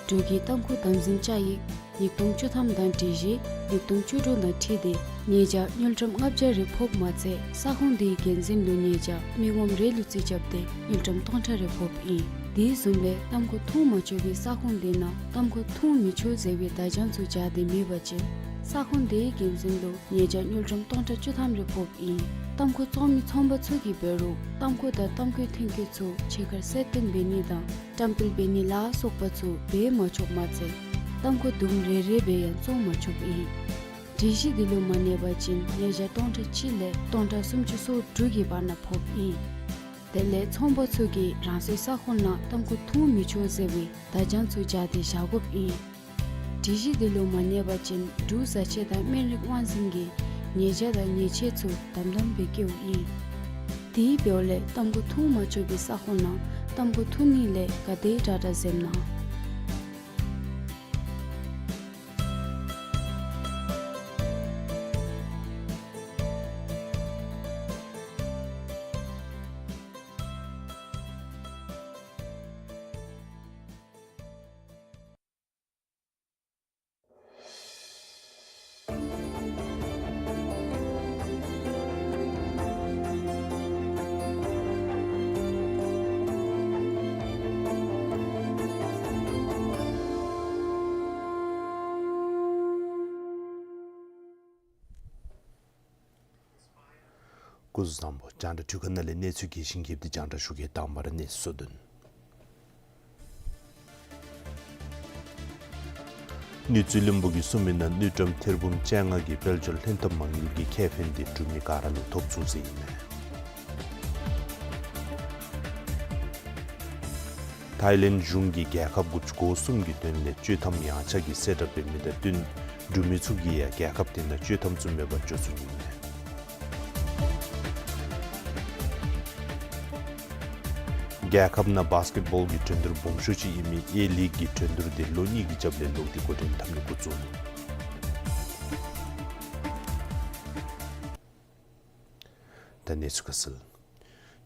འབྲུག་གི་ཏམ་ཁུ་དམ་འཛིན་བཅའ་ཡིག་ཉིས་སྟོང་བཅུ་ཐམ་དང་སྒྲིག་གཞི་ཉིས་སྟོང་བཅུ་དྲུག་དང་འཁྲིལ་ཏེ་ཉེས་བྱ་དངུལ་ཀྲམ་ལྔ་བརྒྱ་རེ་ཕོགཔ་མ་ཚད་ས་ཁོངས་དེའི་འགན་འཛིན་ལུ་ཉེས་བྱ་མི་ངོམ་རེ་ལུ་རྩིས་རྐྱབ་སྟེ་དངུལ་ཀྲམ་སྟོང་ཕྲག་རེ་ཕོགཔ་ཨིན། དེ་བཟུམ་སྦེ་ཏམ་ཁུ་འཐུང་མ་ཆོག་པའི་ས་ཁོངས་དེ་ནང་ཏམ་ཁུ་འཐུང་མི་ཆོག་ཟེར་བའི་བརྡ་བྱང་ཚུ་སྦྱར་ཏེ་མེད་པ་ཅིན་ས་ཁོངས་དེའི་འགན་འཛིན་ལུ་ཉེས་བྱ་དངུལ་ཀྲམ་སྟོང་ཕྲག་བཅུ་ཐམ་རེ་ཕོགཔ་ཨིན། ཏམ་ཁུ་བཙོང་མི་ཚོང་པ་ཚུ་གིས་འབད་རུང་ཏམ་ཁུ་དང་ཏམ་ཁུའི་ཐོན་སྐྱེད་ཚུ་ཕྱི་ཁར་གསལ་སྟོན་འབད་ནི་དང་བཀྲམ་སྤེལ་འབད་ནི་ལ་སོགས་པ་ཚུ་འབད་མ་ཆོགཔ་མ་ཚད་ཏམ་ཁུ་དུམ་རེ་རེ་སྦེ་ཡང་བཙོང་མ་ཆོགཔ་ཨིན། སྒྲིག་གཞི་འདི་ལུ་མ་གནས་པ་ཅིན་ཉེས་བྱ་སྟོང་ཕྲག་གཅིག་ལས་སྟོང་ཕྲག་སུམ་ཅུ་སོ་དྲུག་གི་བར་ན་ཕོགཔ་ཨིན། དེ་ལས་ཚོང་པ་ཚུ་གིས་རང་སོའི་ས་ཁོངས་ནང་ཏམ་ཁུ་འཐུང་མི་ཆོག་ཟེར་བའི་བརྡ་བྱང་ཚུ་སྦྱར་ཏེ་བཞག་དགོཔ་ཨིན། སྒྲིག་གཞི་འདི་ལུ་མ་གནས་པ་ཅིན་འབྲུག་བཟའ་ཆས་དང་སྨན་རིགས་དབང་འཛིན་གྱིས་ཉེས་བྱ་དང་ཉེས་ཆད་ཚུ་དམ་དམ་སྦེ་བཀལཝ་ཨིན། དེ་འབདཝ་ལས་ཏམ་ཁུ་འཐུང་མ་ཆོག་པའི་ས་ཁོངས་ནང་ཏམ་ཁུ་འཐུང་ནི་ལས་ག་དེ་དྲག་དྲག་འཛེམ་གནང་། སྐུ་གཟུགས་བཟང་པོ། རྒྱང་བསྒྲགས་འཕྲུལ་ཁང་ནང་ལས་གནས་ཚུལ་རྒྱས་ཤིང་རྒྱསཔ་འདི་རྒྱང་བསྒྲགས་ཞུ་གེ། དང་པ་ར་གནས་ཚུལ་དོན། དངུལ་རྩིས་བློན་པོ་གིས་གསུངས་མི་ནང་དངུལ་ཀྲམ་ཐེར་འབུམ་བཅོ་ལྔ་གི་དཔལ་འབྱོར་ལྷན་ཐབས་མ་དངུལ་གྱི་ཁེ་ཕན་འདི་འབྲུག་མི་ག་ར་ལུ་ཐོབ་ཚུགས་ཟེར་ཨིན་མས། ཐའི་ལེནཌ་གཞུང་གིས་རྒྱལ་ཁབ་དགུ་བཅུ་གོ་གསུམ་གྱི་དོན་ལས་གཅོད་གཏམ་ཡངས་ཆག་གི་གསལ་བསྒྲགས་འབད་མི་དང་བསྟུན་འབྲུག་མི་ཚུ་གིས་ཡང་རྒྱལ་ཁབ་དེ་ནང་གཅོད་གཏམ་བཙུགས་མེད་པར་འགྱོ་ཚུགས་ནི་ཨིན་མས། རྒྱལ་ཁབ་ནང་བཱསི་ཀེཊ་བཱོལ་གྱི་འགྲན་བསྡུར་སྦོམ་ཤོས་ཅིག་ཨིན་མི་ཨེ་ལིག་གི་འགྲན་བསྡུར་དེ་ལོ་གཉིས་ཀྱི་རྒྱབ་ལས་ལོག་སྟེ་འགོ་འདྲེན་འཐབ་ནི་འགོ་བཙུགས་ནུག། ད་གནས་ཚུལ་ཁ་གསལ།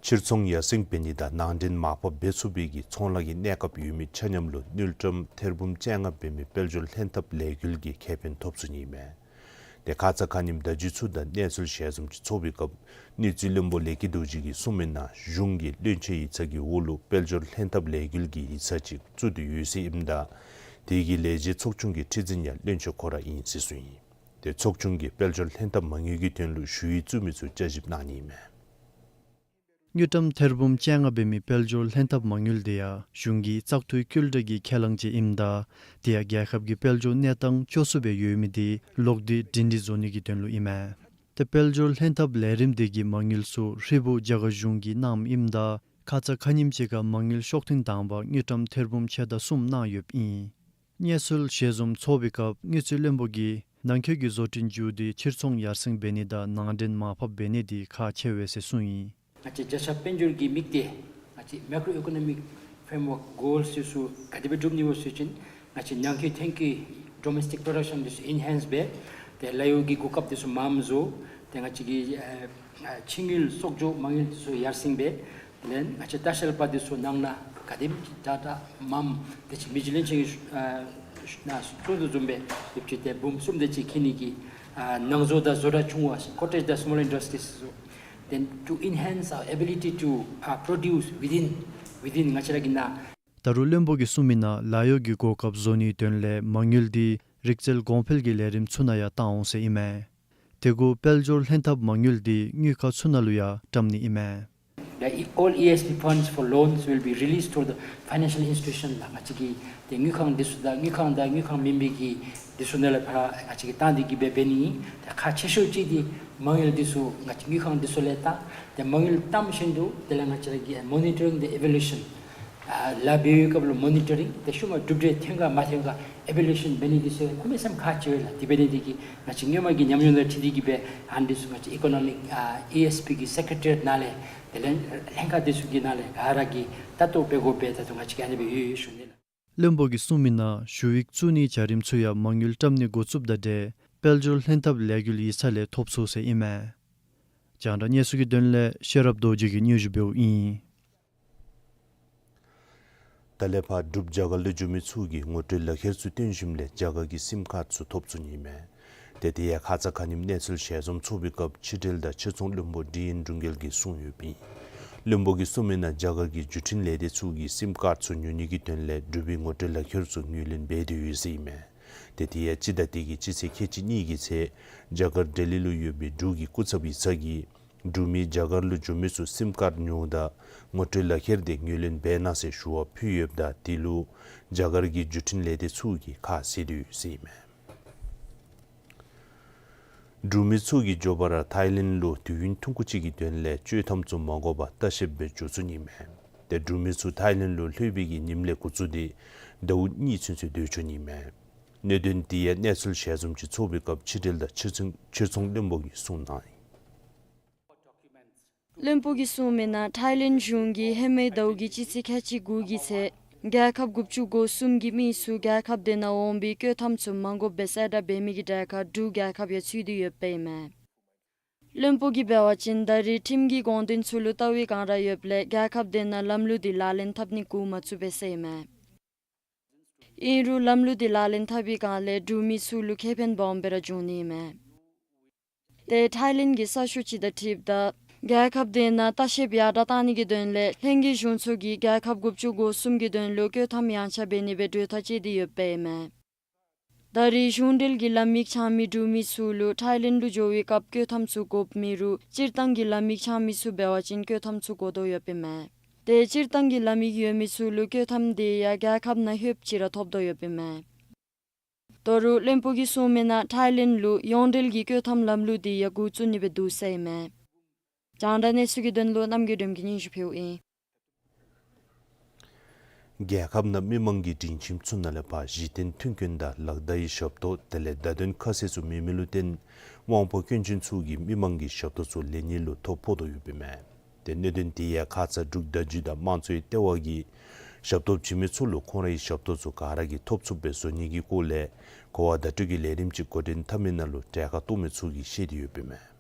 ཕྱིར་ཚོང་ཡར་སེང་འབད་ནི་དང་ནང་འདྲེན་མར་ཕབ་འབད་ཚུགས་པའི་གི་ཚོང་ལཱ་གི་གནས་སྐབས་ཡོད་མི་ཆ་མཉམ་ལུ་དངུལ་ཀྲམ་ཐེར་འབུམ་བཅོ་ལྔ་འབད་མི་དཔལ་འབྱོར་ལྷན་ཐབས་ལས་འགུལ་གྱི་ཁེ་ཕན་ཐོབ་ཚུགས་ནི་ཨིན་མས། དེ་ཁ་ཙ་ཁ་ཉིནམ་བརྡ་བརྒྱུད་ཚུ་དང་གནས་ཚུལ་ཞལ་འཛོམས་ཅིག་ཚོགས་པའི་སྐབས་དངུལ་རྩིས་བློན་པོ་ལེགས་སྐྱིད་རྡོ་རྗེ་གིས་གསུངས་མི་ནང་གཞུང་གིས་བློན་ཆེན་ཡིག་ཚང་གི་འོག་ལུ་དཔལ་འབྱོར་ལྷན་ཐབས་ལས་འགུལ་གྱི་ཡིག་ཚང་ཅིག་བཙུགས་ཏེ་ཡོད་ཟེར་ཨིནམ་ད་དེ་གི་ལས་བྱེད་ཚོགས་ཆུང་གི་ཁྲི་འཛིན་ཡང་བློན་ཆེན་ཁོ་ར་ཨིན་ཟེར་གསུངས་ཡི། དེ་ཚོགས་ཆུང་གིས་དཔལ་འབྱོར་ལྷན་ཐབས་མ་དངུལ་གྱི་དོན་ལུ་ཞུ་ཡིག་བཙུགས་མི་ཚུ་བསྐྱར་ཞིབ་གནང་ནི་ཨིན་མས། དངུལ་ཀྲམ་ཐེར་འབུམ་བཅོ་ལྔ་འབད་མི་དཔལ་འབྱོར་ལྷན་ཐབས་མ་དངུལ་དེ་ཡང་གཞུང་གི་བཙག་འཐུའི་བསྐུལ་བསྒྲགས་ཀྱི་ཁས་བླངས་ཅིག་ཨིནམ་ད་དེ་ཡང་རྒྱལ་ཁབ་ཀྱི་དཔལ་འབྱོར་གནས་སྟངས་སྐྱོ་སུ་སྦེ་ཡོད་མི་དེ་ལོག་སྟེ་སྒྲིང་སྒྲི་བཟོ་ནི་གི་དོན་ལུ་ཨིན་མས། དེ་དཔལ་འབྱོར་ལྷན་ཐབས་ལས་རིམ་དེ་གི་མ་དངུལ་ཚུ་ཧྲིལ་བུ་རྒྱ་གར་གཞུང་གིས་གནངམ་ཨིནམ་ད་ཁ་ཙ་ཁ་ཉིནམ་ཅིག་ཁར་མ་དངུལ་ཤོག་ཐེངས་དང་པ་དངུལ་ཀྲམ་ཐེར་འབུམ་ཕྱེད་དང་གསུམ་གནང་ཡོདཔ་ཨིན། གནས་ཚུལ་ཞལ་འཛོམས་ཚོགས་པའི་སྐབས་དངུལ་རྩིས་བློན་པོ་གིས་ནང་འཁོད་ཀྱི་བཟོ་སྐྲུན་མཇུག་དེ་ཕྱིར་ཚོང་ཡར་སེང་འབད་ནི་དང་ནང་འདྲེན་མར་ཕབ་འབད་ནི་དེ་ཁག་ཆེ་བས་ཟེར་གསུངས་ཡི། ང་བཅས་བརྒྱ་ཆ་དཔལ་འབྱོར་གྱི་དམིགས་གཏད་ང་བཅས་Macroeconomic Framework Goals དེ་ཚུ་ག་དེ་སྦེ་སྒྲུབ་ནི་སྨོ་ཟེར་བ་ཅིན་ང་བཅས་ནང་འཁོད་ཐོན་སྐྱེད་Domestic Production དེ་ཚུ་ཨེན་ཧེནསི་འབད་དེ་ལཱ་གཡོག་གི་གོ་སྐབས་དེ་ཚུ་མངམ་བཟོ། དེ་ང་བཅས་ཀྱི་ཨ་ཨ་ཕྱི་དངུལ་གསོག་འཇོག་མ་དངུལ་དེ་ཚུ་ཡར་སེང་འབད། དེ་ལས་ང་བཅས་ལྟ་བཤལ་པ་དེ་ཚུ་ནང་ན་ག་དེམ་ཅིག་དྲག་དྲག་མངམ་དེ་ཅིག་མི་རྗེ་བློན་ཆེན་གྱིས་ཨ་ནཱ་གསུང་དོ་བཟུམ་སྦེ་ཡོདཔ་ཅིག་དེ་འབུམ་གསུམ་དེ་ཅིག་ཁེ་ནི་གི་ཨ་ནང་བཟོ་དང་བཟོ་གྲྭ་ཆུང་བ་Cottage དང་Small Industries དེ་ཚུ། Then to enhance our ability to uh, produce within within ང་བཅས་ར་གི་ནང་། ད་རུང་བློན་པོ་གིས་གསུངས་མི་ནང་ལཱ་གཡོག་གི་གོ་སྐབས་བཟོ་ནིའི་དོན་ལས་མ་དངུལ་དེ་རིག་རྩལ་གོང་འཕེལ་གྱི་ལས་རིམ་ཚུ་ནང་ཡང་བཏང་འོང་ཟེར་ཨིན་མས། དེ་གུ་དཔལ་འབྱོར་ལྷན་ཐབས་མ་དངུལ་དེ་དངུལ་ཁང་ཚུ་ནང་ལུ་ཡང་བཀྲམ་ནི་ཨིན་མས། The all E S P funds for loans will be released to the financial institution ལགས། ང་བཅས་ཀྱི་དེ་དངུལ་ཁང་དེ་ཚུ་དང་དངུལ་ཁང་དང་དངུལ་ཁང་མེན་པའི་གི་དེ་ཚུ་ནང་ལས་ཕར་ང་བཅས་ཀྱིས་བཏང་སྟེ་གི་སྦེ་འབད་ནི་ཨིན། དེ་ཁག་ཆེ་ཤོས་ཅིག་དེ་མ་དངུལ་དེ་ཚུ་ང་བཅས་དངུལ་ཁང་དེ་ཚུ་ལས་བཏང་། དེ་མ་དངུལ་བཏངམ་བཞིན་དུ་དེ་ལས་ང་བཅས་ར་གི་monitoring the evolution ཨ་ལཱ་འབད་བའི་སྐབས་ལུ་མོ་ནི་ཊ་རིང་དེ་ཤུལ་མ་གྲུབ་འབྲས་ཐོན་ག་མ་ཐོན་ག་ཨི་བེ་ལུ་ཨེ་ཤཱན་འབད་ནི་དེ་ཚུ་ཁོ་མི་སེམས་ཁག་ཆེ་བས་ལགས། དེ་འབད་ནི་དེ་གིས་ང་བཅས་སྔོན་མ་གི་ཉམས་མྱོང་དང་འཁྲིལ་ཏེ་གི་སྦེ་ཨ་ནི་དེ་ཚུ་ང་བཅས་ཨི་ཀོ་ནོ་མིཀ་ཨ་ཨི་ཨེས་པི་གི་སེ་ཀེ་རེ་ཊ་རི་ཡེཊ་ནང་ལས་དེ་ལས་ལྷན་ཁག་དེ་ཚུ་གི་ནང་ལས་ག་ར་གིས་ལྟ་རྟོག་འབད་དགོ་པས། ད་ལྟོ་ང་བཅས་ཀྱིས་ཨ་ནི་སྦེ་ཡོད་ཡོད་ཞུ་ནི་ལགས། བློན་པོ་གིས་གསུངས་མི་ནང་ཞུ་ཡིག་བཙུགས་ནིའི་བྱ་རིམ་ཚུ་ཡང་མ་དངུལ་བཀྲམ་ནི་འགོ་བཙུགསཔ་དང་འབྲེལ་དཔལ་འབྱོར་ལྷན་ཐབས་ལས་འགུལ་ཡིག་ཚང་ལས་ཐོབ་ཚུགས་ཟེར་ཨིན་མས། རྒྱང་བསྒྲགས་གནས་ཚུལ་གྱི་དོན་ལས་ཤེས་རབ་རྡོ་རྗེ་གིས་སྙན་ཞུ་འབདཝ་ཨིན། ད་ལས་ཕར་འབྲུག་རྒྱ་གར་ལུ་འགྱོ་མི་ཚུ་གིས་ངོ་སྤྲོད་ལག་ཁྱེར་ཚུ་སྟོན་ཞིནམ་ལས་རྒྱ་གར་གྱི་སིམ་ཀཱརཌ་ཚུ་ཐོབ་ཚུགས་ནི་ཨིན་མས། ཏེ་དེ་ཡང་ཁ་ཙ་ཁ་ཉིནམ་གནས་ཚུལ་ཞལ་འཛོམས་ཚོགས་པའི་སྐབས་ཕྱི་འབྲེལ་དང་ཕྱིར་ཚོང་བློན་པོ་ཌི་ཨེན་སྒྲོན་རྒྱལ་གྱིས་གསུངས་ཡོདཔ་ཨིན། བློན་པོ་གིས་གསུངས་མི་ནང་རྒྱ་གར་གྱི་བརྒྱུད་འཕྲིན་ལས་སྡེ་ཚུ་གིས་སིམ་ཀཱརཌ་ཚུ་ཉོ་ནི་གི་དོན་ལས་འབྲུག་པའི་ངོ་སྤྲོད་ལག་ཁྱེར་ཚུ་ངོས་ལེན་འབད་དེ་ཡོད་ཟེར་ཨིན་མས། ཏེ་དེ་ཡང་སྤྱི་ཟླ་འདི་གི་སྤྱི་ཚེས་ཁལ་གཅིག་གཉིས་ཀྱི་ཚེ་རྒྱ་གར་ལྡི་ལི་ལུ་ཡོད་པའི་འབྲུག་གི་སྐུ་ཚབ་ཡིག་ཚང་གིས་འབྲུག་མི་རྒྱ་གར་ལུ་འགྱོ་མི་ཚུ་སིམ་ཀཱརཌ་ཉོཝ་ད་ངོ་སྤྲོད་ལག་ཁྱེར་དེ་ངོས་ལེན་འབད་གནང་ཟེར་ཞུ་བ་ཕུལ་ཡོདཔ་ད་དེ་ལུ་རྒྱ་གར་གྱི་བརྒྱུད་འཕྲིན་ལས་སྡེ་ཚུ་གིས་ཁ་བཟེད་དེ་ཡོད་ཟེར་ཨིན་མས། འབྲུག་མི་ཚུ་གིས་མགྱོགས་པ་ར་ཐའི་ལེནཌ་ལུ་དུས་ཡུན་ཐུང་ཀུ་ཅིག་གི་དོན་ལས་གཅོད་གཏམ་ཚུ་མ་དགོ་པར་ལྟ་བཤལཔ་སྦེ་འགྱོ་ཚུགས་ནི་ཨིན་མས། ཏེ་འབྲུག་མི་ཚུ་ཐའི་ལེནཌ་ལུ་ལྷོད་པའི་གི་ཉིནམ་ལས་འགོ་བཙུགས་ཏེ་ཟླཝ་གཉིས་ཚུན་ཚོད་སྡོད་ཆོག་ནི་ཨིན་མས། གནད་དོན་དེ་ཡང་གནས་ཚུལ་ཞལ་འཛོམས་ཅིག་ཚོགས་པའི་སྐབས་ཕྱི་འབྲེལ་དང་ཕྱིར་ཚོང་ཕྱིར་ཚོང་བློན་པོ་གིས་གསུངས་གནང་ཡི། བློན་པོ་གིས་གསུངས་མི་ནང་ཐའི་ལེནཌ་གཞུང་གིས་ཧེ་མའི་ཟླཝ་གི་སྤྱི་ཚེས་ཁལ་གཅིག་དགུ་གི་ཚེ་རྒྱལ་ཁབ་དགུ་བཅུ་གོ་གསུམ་གྱི་མི་ཚུ་རྒྱལ་ཁབ་དེ་ནང་འོང་བའི་གཅོད་གཏམ་ཚུ་མ་དགོཔ་སྦེ་གསལ་བསྒྲགས་འབད་མི་གི་གྲལ་ཁར་འབྲུག་རྒྱལ་ཁབ་ཡང་ཚུད་དེ་ཡོདཔ་ཨིན་མས། བློན་པོ་གིས་འབད་བ་ཅིན་ད་རེས་ཁྲིམས་ཀྱི་དགོངས་དོན་ཚུ་ལུ་ལྟ་བའི་སྒང་ར་ཡོདཔ་ལས་རྒྱལ་ཁབ་དེ་ནང་ལམ་ལུགས་དེ་ལག་ལེན་འཐབ་ནི་འགོ་མ་བཙུགས་པས་ཟེར་ཨིན་མས། ཨིན་རུང་ལམ་ལུགས་དེ་ལག་ལེན་འཐབ་པའི་སྒང་ལས་འབྲུག་མི་ཚུ་ལུ་ཁེ་ཕན་སྦོམ་སྦེ་ར་འབྱུང་ནི་ཨིན་མས། ཏེ་ཐའི་ལེནཌ་གི་གསར་ཤོག་ཅིག་དང་འཁྲིལཝ་ད་རྒྱལ་ཁབ་དེ་ནང་ལྟ་བཤལཔ་ཡར་དྲག་གཏང་ནི་གི་དོན་ལས་ལྷན་རྒྱས་གཞུང་ཚོགས་ཀྱིས་རྒྱལ་ཁབ་དགུ་བཅུ་གོ་གསུམ་གྱི་དོན་ལུ་གཅོད་གཏམ་ཡངས་ཆག་འབད་ནི་སྦེ་གྲོས་ཐག་བཅད་དེ་ཡོདཔ་ཨིན་མས། ད་རེས་གཞུང་འབྲེལ་གྱི་ལམ་ཡིག་འཆང་མི་འབྲུག་མི་ཚུ་ལུ་ཐའི་ལེནཌ་ལུ་འགྱོ་བའི་སྐབས་བཀོད་ཐམ་ཚུ་དགོཔ་མེད་རུང་སྤྱིར་བཏང་གི་ལམ་ཡིག་འཆང་མི་ཚུ་འབད་བ་ཅིན་བཀོད་ཐམ་ཚུ་དགོ་དོ་ཡོདཔ་ཨིན་མས། ཏེ་སྤྱིར་བཏང་གི་ལམ་ཡིག་ཡོད་མི་ཚུ་ལུ་བཀོད་ཐམ་དེ་ཡང་རྒྱལ་ཁབ་ནང་ལྷོདཔ་ཅིག་ར་ཐོབ་དོ་ཡོདཔ་ཨིན་མས། ད་རུང་བློན་པོ་གིས་གསུངས་མི་ནང་ཐའི་ལེནཌ་ལུ་ཡོངས་འབྲེལ་གྱི་བཀོད་ཐམ་ལམ་ལུགས་དེ་ཡང་འགོ་བཙུགས་ནི་སྦེ་འདུག་ཟེར་ཨིན་མས། རྒྱང་བསྒྲགས་གནས་ཚུལ་གྱི་དོན་ལུ་རྣམ་རྒྱལ་སྒྲོལམ་གྱིས་སྙན་ཞུ་ཕུལཝ་ཨིན། རྒྱལ་ཁབ་ནང་མི་མང་གི་སྒྲིང་ཁྱིམ་ཚུ་ནང་ལས་ཕར་གཞི་རྟེན་མཐུན་རྐྱེན་དང་ལག་བརྡའི་ཞབས་ཏོག་དེ་ལས་བརྡ་དོན་ཁ་གསལ་ཚུ་མེད་མི་ལུ་བརྟེན་དབང་པོ་སྐྱོན་ཅན་ཚུ་གིས་མི་མང་གི་ཞབས་ཏོག་ཚུ་ལེན་ནི་ལུ་ཐོ་ཕོག་དོ་ཡོདཔ་ཨིན་མས། ཏེ་གནད་དོན་དེ་ཡང་ཁ་ཙ་འབྲུག་བརྡ་བརྒྱུད་དང་དམངས་གཙོའི་ལྟེ་བ་གིས་ཞབས་ཏོག་བྱིན་མི་ཚུ་ལུ་ཁོང་རའི་ཞབས་ཏོག་ཚུ་ག་ར་གིས་ཐོབ་ཚུགསཔ་སྦེ་བཟོ་ནི་གི་སྐོར་ལས་གོ་བ་བརྡ་སྤྲོད་ཀྱི་ལས་རིམ་ཅིག་འགོ་འདྲེན་འཐབ་མི་ནང་ལུ་གྲལ་ཁར་གཏོགས་མི་ཚུ་གིས་བཤད་དེ་ཡོདཔ་ཨིན་མས།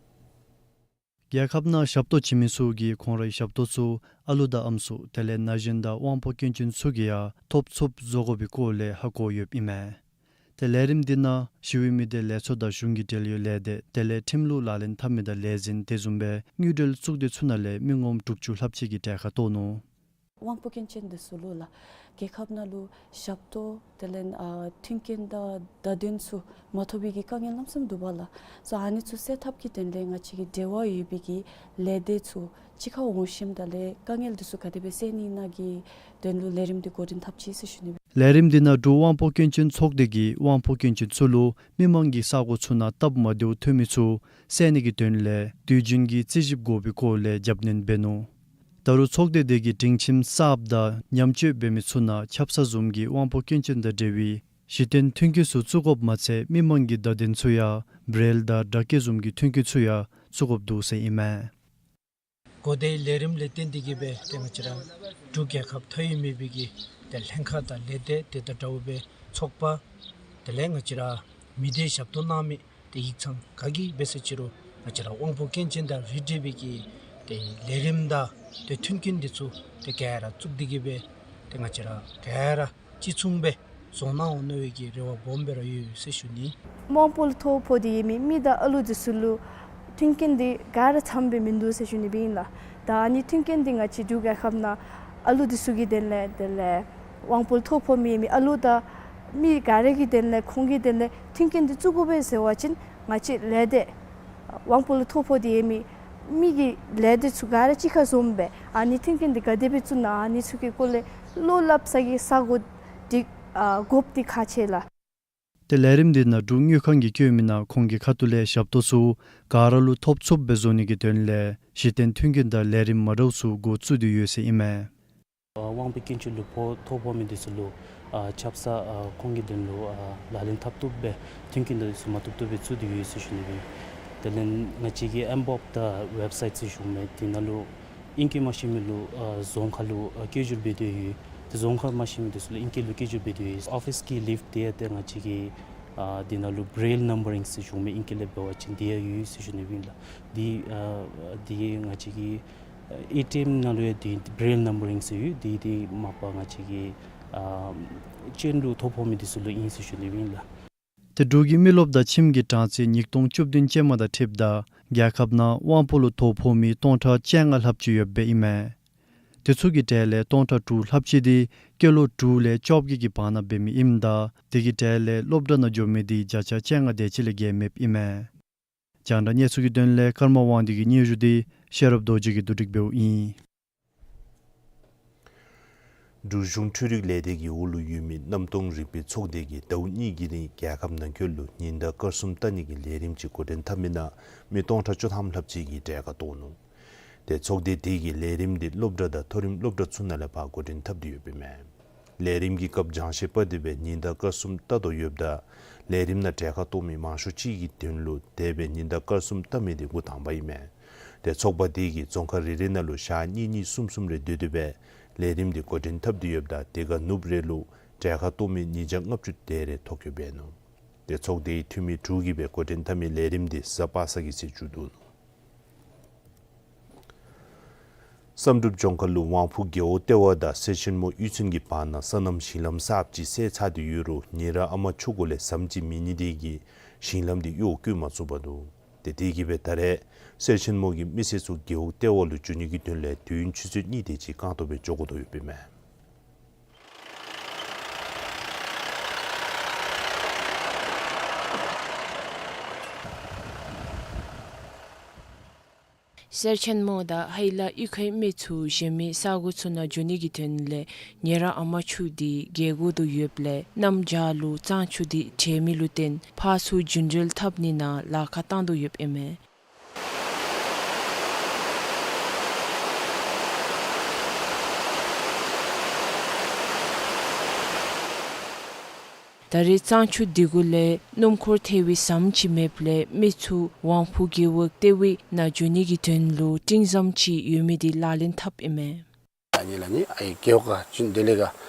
རྒྱལ་ཁབ་ནང་ཞབས་ཏོག་བྱིན་མི་ཚུ་གིས་ཁོང་རའི་ཞབས་ཏོག་ཚུ་ཨ་ལུ་དང་ཨམ་སྲུ་དེ་ལས་ན་གཞོན་དང་དབང་པོ་སྐྱོན་ཅན་ཚུ་གིས་ཡང་ཐོབ་ཚུགསཔ་བཟོ་དགོ་པའི་སྐོར་ལས་ཧ་གོ་ཡོདཔ་ཨིན་མས། ཏེ་ལས་རིམ་འདི་ནང་ཞི་བའི་མི་སྡེ་ལས་ཚོགས་དང་གཞུང་གི་འབྲེལ་ཡོད་ལས་སྡེ་དེ་ལས་ཁྲིམས་ལུགས་ལག་ལེན་འཐབ་མི་དང་ལས་འཛིན་དེ་བཟུམ་སྦེ་དངུལ་འབྲེལ་གཙུག་སྡེ་ཚུ་ནང་ལས་མི་ངོམ་དྲུག་ཅུ་ལྷགཔ་ཅིག་གིས་གྲལ་ཁར་གཏོགས་ནུག། དབང་པོ་སྐྱོན་ཅན་འདི་ཚུ་ལུ་ལགས་རྒྱལ་ཁབ་ནང་ལུ་ཞབས་ཏོག་དེ་ལས་ཨ་མཐུན་རྐྱེན་དང་བརྡ་དོན་ཚུ་མ་ཐོབ་པའི་གི་དཀའ་ངལ་གནམ་མེད་ས་མེད་འདུག་པ་ལགས། སོ་ཨ་ནི་ཚུ་སེལ་ཐབས་ཀྱི་དོན་ལས་ང་བཅས་ཀྱི་འབྲེལ་བ་ཡོད་པའི་གི་ལས་སྡེ་ཚུ་གཅིག་ཁར་འོང་ཞིནམ་ད་ལས་དཀའ་ངལ་འདི་ཚུ་ག་དེ་སྦེ་སེལ་ནི་ཨིན་ན་གི་དོན་ལུ་ལས་རིམ་འདི་འགོ་འདྲེན་འཐབ་ཅི་ཟེར་ཞུ་ནི། ལས་རིམ་འདི་ནང་འབྲུག་དབང་པོ་སྐྱོན་ཅན་ཚོགས་སྡེ་གིས་དབང་པོ་སྐྱོན་ཅན་ཚུ་ལུ་མི་མང་གི་ས་གོ་ཚུ་ནང་སྟབས་མ་བདེཝ་ཐོན་མི་ཚུ་སེལ་ནི་གི་དོན་ལས་དུས་རྒྱུན་གྱི་རྩིས་ཞིབ་དགོ་པའི་སྐོར་ལས་རྒྱབ་སྣོན་འབད་ནུག། ད་རུང་ཚོགས་སྡེ་དེ་གིས་སྒྲིང་ཁྱིམ་གསརཔ་དང་ཉམས་བཅོས་འབད་མི་ཚུ་ནང་ཆབ་གསང་བཟུམ་གྱི་དབང་པོ་སྐྱོན་ཅན་དང་འབྲེལ་བའི་གཞི་རྟེན་མཐུན་རྐྱེན་ཚུ་བཙུགས་དགོཔ་མ་ཚད་མི་མང་གི་བརྡ་དོན་ཚུ་ཡང་བྲེལ་དང་སྒྲ་སྐྱེད་བཟུམ་གྱི་མཐུན་རྐྱེན་ཚུ་ཡང་བཙུགས་དགོཔ་འདུག་ཟེར་ཨིན་མས། གོ་བརྡའི་ལས་རིམ་ལས་བརྟེན་ཏེ་གིས་སྦེ་ཏེ་ང་བཅས་ར་འབྲུག་རྒྱལ་ཁབ་མཐའ་དབུས་མེད་པའི་གི་ཏེ་ལྷན་ཁག་དང་ལས་སྡེ་དེ་དང་འདྲཝ་སྦེ་ཚོགས་པ་དེ་ལས་ང་བཅས་ར་མི་སྡེ་ཞབས་ཏོག་གནང་མི་ཏེ་ཡིག་ཚང་ག་གིས་འབད་ཟེར་ཅི་རུང་ང་བཅས་ར་དབང་པོ་སྐྱོན་ཅན་དང་རིགས་འདྲེས་པའི་གི་ཏེ་ལས་རིམ་དང་ཏེ་མཐུན་རྐྱེན་འདི་ཚུ་ཏེ་ག་ར་བཙུགས་ཏེ་གིས་སྦེ་ཏེ་ང་བཅས་ར་ག་ར་གཅིག་མཚུངས་སྦེ་བཟོ་གནང་འོང་མནོ་བའི་གི་རེ་བ་སྦོམ་སྦེ་ར་ཡོད་ཡོད་ཟེར་ཞུ་ནི། དབང་པོ་ལུ་ཐོ་ཕོག་སྟེ་ཡོད་མི་མི་དང་ཨ་ལུ་འདི་ཚུ་ལུ་མཐུན་རྐྱེན་འདི་ག་ར་འཚམས་སྦེ་མིན་འདུག་ཟེར་ཞུ་ནི་སྦེ་ཨིན་ལགས། ད་ཨ་ནི་མཐུན་རྐྱེན་འདི་ང་བཅས་འབྲུག་རྒྱལ་ཁབ་ནང་ཨ་ལུ་འདི་ཚུ་གི་དོན་ལས་དེ་ལས་དབང་པོ་ལུ་ཐོ་ཕོག་མི་ཡོད་མི་ཨ་ལུ་དང་མི་ག་ར་གི་དོན་ལས་ཁོང་གི་དོན་ལས་མཐུན་རྐྱེན་འདི་བཙུགས་དགོ་པས་ཟེར་བ་ཅིན་ང་བཅས་ལས་སྡེ་དབང་པོ་ལུ་ཐོ་ཕོག་སྟེ་ཡོད་མི་མི་གི་ལས་སྡེ་ཚུ་ག་ར་གཅིག་ཁར་འཛོམས་སྦེ་ཨ་ནི་མཐུན་རྐྱེན་འདི་ག་དེ་སྦེ་བཙུགས་ན་ཨ་ནི་ཚུ་གི་སྐོར་ལས་བློ་སླབ་ས་གི་ས་གོ་འདི་ཨ་དགོཔ་འདི་ཁག་ཆེ་ལགས། ཏེ་ལས་རིམ་འདི་ནང་འབྲུག་དངུལ་ཁང་གིས་བཀོད་མི་ནང་ཁོང་གི་ཁ་ཐུག་ལས་ཞབས་ཏོག་ཚུ་ག་ར་ལུ་ཐོབ་ཚུགསཔ་སྦེ་བཟོ་ནི་གི་དོན་ལས་གཞི་རྟེན་མཐུན་རྐྱེན་དང་ལས་རིམ་མ་འདྲཝ་ཚུ་འགོ་བཙུགས་ཏེ་ཡོད་ཟེར་ཨིན་མས། ཨ་དབང་པོ་སྐྱོན་ཅན་ལུ་ཕོག་ཐོ་ཕོག་མི་འདི་ཚུ་ལུ་ཨ་ཆབ་གསང་ཨ་ཁོང་གི་དོན་ལུ་ཨ་ལག་ལེན་འཐབ་བཏུབ་སྦེ་མཐུན་རྐྱེན་འདི་ཚུ་མ་ཐོབ་བཏུབ་སྦེ་བཙུགས་ཏེ་ཡོད་ཟེར་ཞུ་ནི་སྦེ། དེ་ལས་ང་བཅས་ཀྱི་ཨེམ་བོབ་དང་ཝེབ་སའིཊ་ཟེར་ཞུཝ་མས། དེ་ནང་ལུ་ཨིང་སྐད་མ་ཤེས་མི་ལུ་ཨ་རྫོང་ཁག་ལུ་ཨ་སྐད་སྒྱུར་འབད་དེ་ཡོད། ཏེ་རྫོང་ཁག་མ་ཤེས་མི་འདི་ཚུ་ལུ་ཨིང་སྐད་ལུ་སྐད་སྒྱུར་འབད་དེ་ཡོད། ཨོ་ཕིས་ཀྱི་ལིཕཊ་དེ་ཡང་ཏེ་ང་བཅས་ཀྱི་ཨ་དེ་ནང་ལུ་བྲེལ་ནམ་བར་རིང་ཟེར་ཞུཝ་མས། ཨིང་སྐད་ལས་འབད་བ་ཅིན་དེ་ཡང་ཡོད་ཟེར་ཞུ་ནི་སྦེ་ཨིན་ལགས། དེ་ཨ་དེ་ང་བཅས་ཀྱི་ཨེ་ཊི་ཨེམ་ནང་ལུ་ཡང་དེ་བྲེལ་ནམ་བར་རིང་ཟེར་ཡོད། དེ་དེ་མ་པ་ང་བཅས་ཀྱི་ཨ་སྤྱན་ལུ་ཐོ་ཕོག་མི་འདི་ཚུ་ལུ་ཨིན་ཟེར་ཞུ་ནི་སྦེ་ཨིན་ལགས། ཏེ་འབྲུག་གི་མི་རློབས་དང་ཁྱིམ་གྱི་གྲངས་ཚད་ཉིས་སྟོང་བཅུ་བདུན་ཅན་མ་དང་འཁྲིལཝ་ད་རྒྱལ་ཁབ་ནང་དབང་པོ་ལུ་ཐོ་ཕོག་མི་སྟོང་ཕྲག་བཅོ་ལྔ་ལྷགཔ་ཅིག་ཡོདཔ་སྦེ་ཨིན་མས། དེ་ཚུ་གི་གྲས་ལས་སྟོང་ཕྲག་དྲུག་ལྷགཔ་ཅིག་འདི་སྐྱེས་ལོ་དྲུག་ལས་བཅོ་བརྒྱད་ཀྱི་བར་ན་འབད་མི་ཨིནམ་ད་དེ་གི་གྲས་ལས་སློབ་གྲྭ་ནང་འགྱོ་མི་འདི་བརྒྱ་ཆ་བཅོ་ལྔ་དེ་ཅིག་ལས་བརྒལ་མེདཔ་ཨིན་མས། རྒྱང་བསྒྲགས་གནས་ཚུལ་གྱི་དོན་ལས་ཀརྨ་དབང་འདུས་ཀྱི་སྙན་ཞུ་འདི་ཤེས་རབ་རྡོ་རྗེ་གིས་བསྡུ་སྒྲིག་འབདཝ་ཨིན། འབྲུག་གཞུང་འཕྲུལ་རིག་ལས་སྡེ་གི་འོག་ལུ་ཡོད་མི་གནམ་སྟོང་རིག་པའི་ཚོགས་སྡེ་གིས་ཟླཝ་གཉིས་ཀྱི་རིང་རྒྱལ་ཁབ་ནང་འཁོད་ལུ་ཉིན་ལྟར་སྐར་གསུམ་ལྟ་ནི་གི་ལས་རིམ་ཅིག་འགོ་འདྲེན་འཐབ་མི་ནང་མི་སྟོང་ཕྲག་བཅུ་ཐམ་ལྷགཔ་ཅིག་གིས་གྲལ་ཁར་གཏོགས་ནུག། ཏེ་ཚོགས་སྡེ་དེ་གིས་ལས་རིམ་འདི་སློབ་གྲྭ་དང་མཐོ་རིམ་སློབ་གྲྭ་ཚུ་ནང་ལས་ཕར་འགོ་འདྲེན་འཐབ་སྟེ་ཡོདཔ་ཨིན་མས། ལས་རིམ་གྱི་སྐབས་སྦྱང་བཤད་པ་དེ་སྦེ་ཉིན་ལྟར་སྐར་གསུམ་ལྟ་དོ་ཡོདཔ་ད་ལས་རིམ་ནང་གྲལ་ཁར་གཏོགས་མི་མང་ཤོས་ཅིག་གི་དོན་ལུ་དེ་སྦེ་ཉིན་ལྟར་སྐར་གསུམ་ལྟ་མི་དེ་འགོ་དང་པ་ཨིན་མས། ཏེ་ཚོགས་པ་དེ་གིས་རྫོང་ཁག་རེ་རེ་ནང་ལུ་ཞག་གཉིས་གཉིས་གསུམ་གསུམ་རེ་སྡོད་དེ་སྦེ་ལས་རིམ་དེ་འགོ་འདྲེན་འཐབ་སྟེ་ཡོདཔ་ད་དེ་ཁར་ནུབ་རེ་ལུ་གྲལ་ཁར་གཏོགས་མི་ཉིས་བརྒྱ་ལྔ་བཅུ་དེ་རེ་ཐོ་བཀོད་འབད་ནུག། ཏེ་ཚོགས་སྡེའི་འཐུས་མི་དྲུག་གིས་སྦེ་འགོ་འདྲེན་འཐབ་མི་ལས་རིམ་དེ་གཟའ་པ་སངས་ཀྱི་ཚེ་མཇུག་བསྡུ་ནུག། བསམ་གྲུབ་ལྗོངས་མཁར་ལུ་དབང་ཕུག་རྒེད་འོག་ལྟེ་བ་དང་གསེར་ཆེན་མོ་གཡུས་ཚན་གྱི་བར་ན་སོ་ནམ་ཞིང་ལམ་གསརཔ་ཅིག་བསལ་ཚར་ཏེ་ཡོད་རུང་ཉེ་རབས་ཨ་མ་ཆུ་འགོ་ལས་ཟམ་ཅིག་མེད་ནི་དེ་གིས་ཞིང་ལམ་དེ་གཡོག་བཀོལ་མ་ཚུགས་པར་འདུག། ཏེ་དེ་གིས་སྦེ་ད་རེས་གསེར་ཆེན་མོ་གི་མི་སེར་ཚུ་རྒེད་འོག་ལྟེ་བ་ལུ་འགྱོ་ནི་གི་དོན་ལས་དུས་ཡུན་ཆུ་ཚོད་གཉིས་དེ་ཅིག་རྐང་ཐང་སྦེ་འགྱོ་དགོ་དོ་ཡོདཔ་ཨིན་མས། གསེར་ཆེན་མོ་དང་ཧའེ་ལ་གཡུས་ཁའི་མི་ཚུ་གཞན་མི་ས་གོ་ཚུ་ནང་འགྱོ་ནི་གི་དོན་ལས་ཉེ་རང་ཨ་མ་ཆུ་འདི་རྒལ་དགོ་དོ་ཡོདཔ་ལས་གནམ་བྱཱར་ལུ་གཙང་ཆུ་འདི་བྲལ་མི་ལུ་བརྟེན་ཕར་ཚུར་རྒྱུན་འགྲུལ་འཐབ་ནི་ནང་ལཱ་ཁག་བཏང་དོ་ཡོདཔ་ཨིན་མས། ད་རེས་གཙང་ཆུ་འདི་གུ་ལས་སྣུམ་འཁོར་ཐལ་བའི་ཟམ་ཅིག་མེདཔ་ལས་མི་ཚུ་ཝང་ཕུ་རྒེད་འོག་ལྟེ་བའི་ནང་འགྱོ་ནི་གི་དོན་ལུ་སྤྲིང་ཟམ་ཅིག་ཡོད་མི་འདི་ལག་ལེན་འཐབ་ཨིན་མས། ཨ་ནི་ལགས་ནི་ཨའི་རྒེད་འོག་ཁར་བྱོན་དེ་ལས་ག་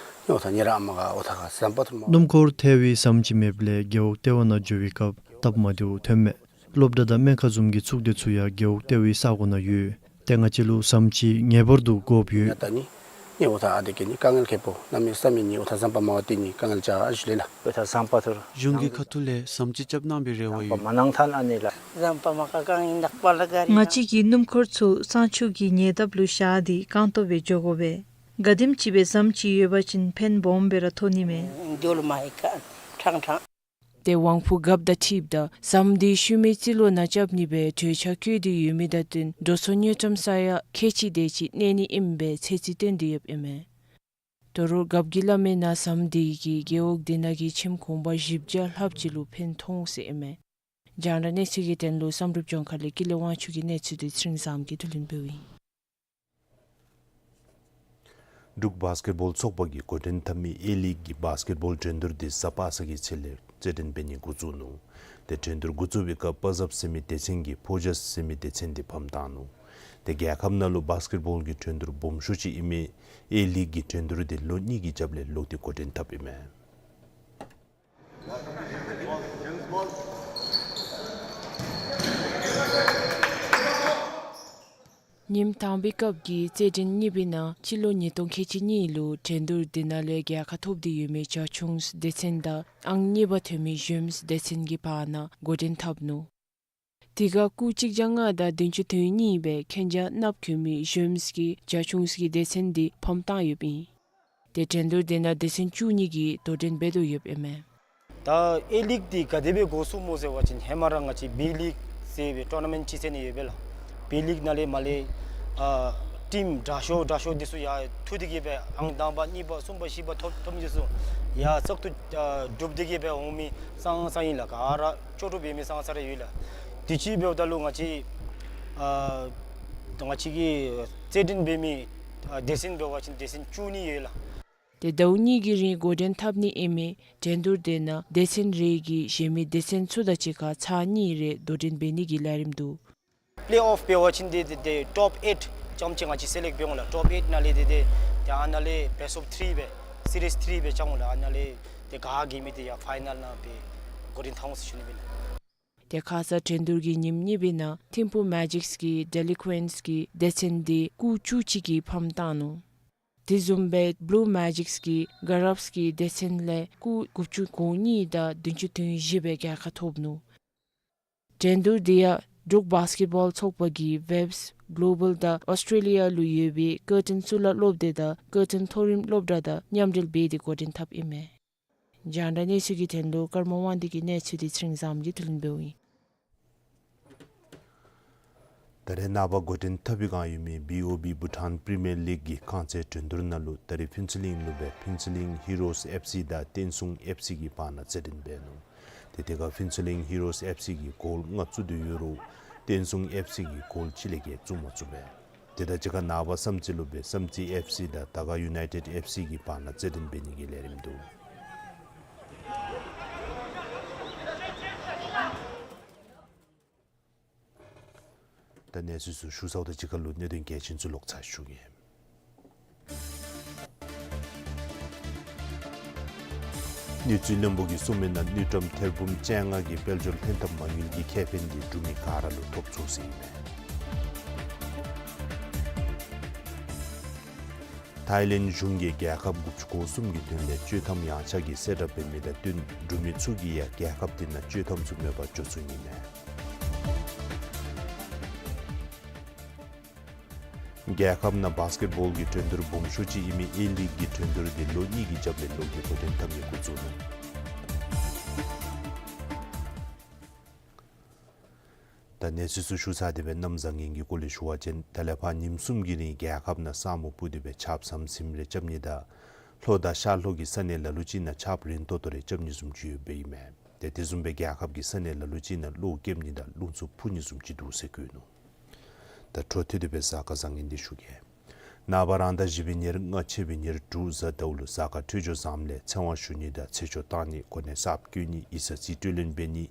ནི་འོ་ཐ་ཉེ་རང་ཨ་མ་ག་འོ་ཐ་ག་ཟམ་པ་ཐུར་མ། སྣུམ་འཁོར་ཐལ་བའི་ཟམ་ཅིག་མེདཔ་ལས་རྒེད་འོག་ལྟེ་བ་ནང་འགྱོ་བའི་སྐབས་སྟབས་མ་བདེཝ་ཐོན་མས། སློབ་གྲྭ་དང་སྨན་ཁང་བཟུམ་གྱི་ཚུགས་སྡེ་ཚུ་ཡང་རྒེད་འོག་ལྟེ་བའི་ས་གོ་ནང་ཡོད། ཏེ་ང་བཅས་ལུ་ཟམ་ཅིག་ངེས་པར་དུ་དགོཔ་ཡོད། ད་ནི་ནི་འོ་ཐ་ཨ་དེ་གི་ནི་དཀའ་ངལ་ཁེ་པོ་གནམ་མེད་ས་མེད་ནི་འོ་ཐ་ཟམ་པ་མ་བ་ཏེ་ནི་དཀའ་ངལ་ཅ་ཨ་ཞུ་ལེ་ལགས། འོ་ཐ་ཟམ་པ་ཐུར། གཞུང་གི་ཁ་ཐུག་ལས་ཟམ་ཅིག་རྐྱབ་གནང་བའི་རེ་བ་ཡོད། མ་གནང་ཐལ་ཨ་ནི་ལགས། ཟམ་པ་མ་ཁ་གང་ཡིན་ནག་པ་ལ་ག་རེ། ང་བཅས་ཀྱི་སྣུམ་འཁོར་ཚུ་གཙང་ཆུ་གི་ཉེ་འདབས་ལུ་བཞག་སྟེ་རྐང་སྟོང་སྦེ་འགྱོ་དགོ་པས། ག་དེམ་ཅིག་སྦེ་ཟམ་ཅིག་ཡོད་པ་ཅིན་ཕན་སྦོམ་སྦེ་ར་ཐོགས་ནི་མས། འགྱོ་ལུ་མ་ཧེ་ཁ་ཁྲང་ཁྲང་། ཏེ་ཝང་ཕུ་རྒཔོ་དང་འཁྲིལཝ་ད་ཟམ་འདི་ཤུལ་མའི་རྩིས་ལོ་ནང་རྐྱབ་ནི་སྦེ་གྲོས་འཆར་བཀོད་དེ་ཡོད་མི་དང་བསྟུན་འགྲོ་སོང་དངུལ་ཀྲམ་ས་ཡ་ཁལ་གཅིག་དེ་ཅིག་གནས་ནི་ཨིན་པའི་ཚོད་རྩིས་བཏོན་ཏེ་ཡོདཔ་ཨིན་མས། དོ་རུང་རྒཔོ་གིས་སླབ་མིའི་ནང་ཟམ་འདི་གིས་རྒེད་འོག་འདི་ནང་གི་ཁྱིམ་གུང་པ་བཞི་བརྒྱ་ལྷགཔ་ཅིག་ལུ་ཕན་ཐོགས་ཟེར་ཨིན་མས། རྒྱང་བསྒྲགས་གནས་ཚུལ་གྱི་དོན་ལུ་བསམ་གྲུབ་ལྗོངས་མཁར་ལས་ཀུན་ལེགས་དབང་ཕྱུག་གི་གནས་ཚུལ་འདི་ཚེ་རིང་བཟངམོ་གིས་བསྡུ་ལེན་འབདཝ་ཨིན། འབྲུག་བཱསི་ཀེཊ་བཱོལ་ཚོགས་པ་གིས་འགོ་འདྲེན་འཐབ་མི་ཨེ་ལིག་གི་བཱསི་ཀེཊ་བཱོལ་འགྲན་བསྡུར་འདི་གཟའ་པ་སངས་ཀྱི་ཚེ་ལས་རྩེད་འགྲན་འབད་ནི་འགོ་བཙུགས་ནུག། ཏེ་འགྲན་བསྡུར་འགོ་བཙུགས་པའི་སྐབས་པ་ཟབ་ཟེར་མི་སྡེ་ཚན་གྱིས་ཕོ་ཇཱས་ཟེར་མི་སྡེ་ཚན་འདི་ཕམ་བཏང་ནུག། ཏེ་རྒྱལ་ཁབ་ནང་ལུ་བཱསི་ཀེཊ་བཱོལ་གྱི་འགྲན་བསྡུར་སྦོམ་ཤོས་ཅིག་ཨིན་མི་ཨེ་ལིག་གི་འགྲན་བསྡུར་འདི་ལོ་གཉིས་ཀྱི་རྒྱབ་ལས་ལོག་སྟེ་འགོ་འདྲེན་འཐབ་ཨིན་མས། ཉིནམ་དང་པའི་སྐབས་ཀྱི་རྩེད་འགྲན་གཉིས་པའི་ནང་སྤྱི་ལོ་ཉིས་སྟོང་ཁལ་གཅིག་གཉིས་ལུ་འགྲན་བསྡུར་འདི་ནང་ལས་རྒྱལ་ཁ་ཐོབ་སྟེ་ཡོད་མི་བྱ་ཁྱུང་སྡེ་ཚན་དང་ཨང་གཉིས་པ་ཐོན་མི་ཞོནམ་སྡེ་ཚན་གྱི་བར་ན་འགོ་འདྲེན་འཐབ་ནུག། དེ་ཁར་སྐུགས་གཅིག་བརྒྱ་ལྔ་དང་བདུན་ཅུ་དོན་གཉིས་སྦེ་ཁེན་ཇ་གནགཔོ་གྱོན་མི་ཞོནམ་གྱིས་བྱ་ཁྱུང་གི་སྡེ་ཚན་འདི་ཕམ་བཏང་ཡོདཔ་ཨིན། ཏེ་འགྲན་བསྡུར་འདི་ནང་སྡེ་ཚན་བཅུ་གཉིས་ཀྱིས་དོ་འགྲན་འབད་དོ་ཡོདཔ་ཨིན་མས། ད་ཨེ་ལིག་འདི་ག་དེ་སྦེ་འགོ་བཙུགས་མོ་ཟེར་བ་ཅིན་ཧེ་མ་ར་ང་བཅས་བི་ལིག་ཟེར་བའི་ཊོར་ན་མེནཊ་ཅིག་རྩེ་ནི་ཡོད་པས་ལགས། བི་ལིག་ནང་ལས་མར་ལས་ཨ་ཊིམ་དྲག་ཤོས་དྲག་ཤོས་འདི་ཚུ་ཡར་འཐུ་སྟེ་གི་སྦེ་ཨང་དང་པ་གཉིས་པ་གསུམ་པ་བཞི་པ་ཐོབ་ཐོབ་མི་འདི་ཚུ་ཡར་བཙག་འཐུ་ཨ་གྲུབ་སྟེ་གི་སྦེ་འོང་མི་ཙང་ཙང་ཨིན་ལགས། ག་ར་ལྕོགས་གྲུབ་འབད་མི་ཙང་ཙ་ར་ཡོད་ལགས། དུས་ཅི་འབདཝ་ད་ལུ་ང་བཅས་ཨ་ང་བཅས་ཀྱི་རྩེད་འགྲན་འབད་མི་ཨ་སྡེ་ཚན་འབད་བ་ཅིན་སྡེ་ཚན་བཅུ་གཉིས་ཡོད་ལགས། ཏེ་ཟླཝ་གཉིས་ཀྱི་རིང་འགོ་འདྲེན་འཐབ་ནི་ཨིན་མི་འགྲན་བསྡུར་འདི་ནང་སྡེ་ཚན་རེ་གིས་གཞན་མི་སྡེ་ཚན་ཚུ་དང་གཅིག་ཁར་ཚར་གཉིས་རེ་དོ་འགྲན་འབད་ནི་གི་ལས་རིམ་འདུག། པི་ལེ་ཨོཕ་འབད་བ་ཅིན་ཏེ་ཏེ་ཏེ་ཊོཔ་ཨེཊ་རྐྱངམ་ཅིག་ང་བཅས་སི་ལེཀཊ་འབད་འོང་ལགས། ཊོཔ་ཨེཊ་ནང་ལས་ཏེ་ཏེ་ཏེ་ཨ་ནཱ་ལས་བེསཊ་ཨོཕ་ཐིརི་སྦེ་སི་རིསི་ཐིརི་སྦེ་རྐྱབ་འོང་ལགས། ཨ་ནཱ་ལས་ཏེ་ག་རྒྱལ་མི་འདི་ཡར་ཕའི་ནཱལ་ནང་སྦེ་འགོ་འདྲེན་འཐབ་འོང་ཟེར་ཞུ་ནི་ཨིན་ལགས། ཏེ་ཁ་ཙ་འགྲན་བསྡུར་གྱི་ཉིནམ་གཉིས་པའི་ནང་ཐིམ་ཕུ་མེ་ཇིཀསི་གི་ཌེ་ལི་ཀུ་ཨེནཊི་གི་སྡེ་ཚན་འདི་སྐུགས་བཅུ་གཅིག་གིས་ཕམ་བཏང་ནུག། དེ་བཟུམ་སྦེ་བུ་ལུ་མེ་ཇིཀསི་གི་ག་རབསི་གི་སྡེ་ཚན་ལས་སྐུགས་དགུ་བཅུ་གོ་གཉིས་དང་བདུན་ཅུ་དོན་བཞི་སྦེ་རྒྱལ་ཁ་ཐོབ་ནུག། འགྲན་བསྡུར་འདི་ཡང་འབྲུག་བཱསི་ཀེཊ་བཱོལ་ཚོགས་པ་གིས་ཝེབས་གློ་བཱལ་དང་ཨོསི་ཊྲེ་ལི་ཡ་ལུ་ཡོད་པའི་ཀར་ཊན་གཙུག་ལག་སློབ་སྡེ་དང་ཀར་ཊན་མཐོ་རིམ་སློབ་གྲྭ་དང་མཉམ་འབྲེལ་འབད་དེ་འགོ་འདྲེན་འཐབ་ཨིན་མས། རྒྱང་བསྒྲགས་གནས་ཚུལ་གྱི་དོན་ལུ་ཀརྨ་དབང་འདུས་ཀྱི་གནས་ཚུལ་འདི་ཚེ་རིང་བཟངམོ་གིས་བསྡུ་ལེན་འབདཝ་ཨིན། ད་རེས་ནངས་པ་འགོ་འདྲེན་འཐབ་པའི་བསྒང་ཡོད་མི་བི་ཨོ་བི་བྷུ་ཊཱན་པི་རི་མི་ཡར་ལིག་གི་རྐང་རྩེད་འགྲན་བསྡུར་ནང་ལུ་ད་རེས་ཕུན་ཚོགས་གླིང་ལུ་སྦེ་ཕུན་ཚོགས་གླིང་ཧི་རོས་ཨེཕ་སི་དང་བསྟན་སྲུང་ཨེཕ་སི་གི་བར་ན་རྩེད་འགྲན་འབད་ནུག། ཏེ་དེ་ཁར་ཕུན་ཚོགས་གླིང་ཧི་རོས་ཨེཕ་སི་གིས་གོལ་ལྔ་བཙུགས་ཏེ་ཡོད་རུང་བསྟན་སྲུང་ཨེཕ་སི་གིས་གོལ་གཅིག་ལས་བརྒལ་བཙུགས་མ་ཚུགས་པས། དེ་དང་གཅིག་ཁར་ནངས་པ་བསམ་རྩེ་ལུ་སྦེ་བསམ་རྩེ་ཨེཕ་སི་དང་དར་དཀར་ཡུ་ནའི་ཊེཌ་ཨེཕ་སི་གི་བར་ན་རྩེད་འགྲན་འབད་ནི་གི་ལས་རིམ་འདུག། ད་གནས་ཚུལ་ཚུ་ཞུ་ཚརཝ་དང་གཅིག་ཁར་ལུ་གནད་དོན་གལ་ཆེན་ཚུ་ལོག་ཚར་ཞུ་གེ། དངུལ་རྩིས་བློན་པོ་གིས་གསུངས་མི་ནང་དངུལ་ཀྲམ་ཐེར་འབུམ་བཅོ་ལྔ་གི་དཔལ་འབྱོར་ལྷན་ཐབས་མ་དངུལ་གྱི་ཁེ་ཕན་འདི་འབྲུག་མི་ག་ར་ལུ་ཐོབ་ཚུགས་ཟེར་ཨིན་མས། ཐའི་ལེནཌ་གཞུང་གིས་རྒྱལ་ཁབ་དགུ་བཅུ་གོ་གསུམ་གྱི་དོན་ལས་བཅོས་ཐམ་ཡངས་ཆག་གི་གསལ་བསྒྲགས་འབད་མི་དང་བསྟུན་འབྲུག་མི་ཚུ་གིས་ཡང་རྒྱལ་ཁབ་དེ་ནང་བཅོས་ཐམ་ཚུ་མེད་པར་འགྱོ་ཚུགས་ནི་ཨིན་མས། རྒྱལ་ཁབ་ནང་བཱསི་ཀེཊ་བཱོལ་གྱི་འགྲན་བསྡུར་སྦོམ་ཤོས་ཅིག་ཨིན་མི་ཨེ་ལིག་གི་འགྲན་བསྡུར་འདི་ལོ་གཉིས་ཀྱི་རྒྱབ་ལས་ལོག་སྟེ་འགོ་འདྲེན་འཐབ་ནི་འགོ་བཙུགས་ནུག། ད་གནས་ཚུལ་ཚུ་ཞུ་ཚར་ཏེ་སྦེ་གནམ་བཟང་ངན་གྱི་སྐོར་ལས་ཞུ་བ་ཅིན་ད་ལས་ཕར་ཉིནམ་གསུམ་གྱི་རིང་རྒྱལ་ཁབ་ནང་ས་སྨུག་སྤུབས་ཏེ་སྦེ་ཆརཔ་ཟམ་ཟིམ་རེ་རྐྱབ་ནི་དང་ལྷོ་དང་ཤར་ལྷོ་གི་ས་གནས་ལ་ལུ་ཅིག་ནང་ཆརཔ་རན་ཏོག་ཏོ་རེ་རྐྱབ་ནི་བཟུམ་ཅིག་ཡོདཔ་ཨིན་མས། ཏེ་དེ་བཟུམ་སྦེ་རྒྱལ་ཁབ་ཀྱི་ས་གནས་ལ་ལུ་ཅིག་ནང་གློག་རྐྱབ་ནི་དང་རླུང་འཚུབ་འཕུ་ནི་བཟུམ་ཅིག་འདུག་ཟེར་བཀོད་ནུག། ད་འཕྲོ་མཐུད་དེ་སྦེ་གཟའ་སྐར་བཟང་ངན་འདི་ཞུ་གེ། ནངས་པ་རང་ཟླ་བཞི་པའི་ཉེར་ལྔ་ཕྱེད་པའི་ཉེར་དྲུག་གཟའ་ཟླཝ་ལུ་གཟའ་སྐར་འཕྲོད་སྦྱོར་བཟངམ་ལས་ཚེ་དབང་ཞུ་ནི་དང་ཚེ་ཆོག་བཏང་ནི་གོ་གནས་གསརཔ་བསྐོ་ནི་ཡིག་ཚང་རྩིས་སྤྲོད་ལེན་འབད་ནི་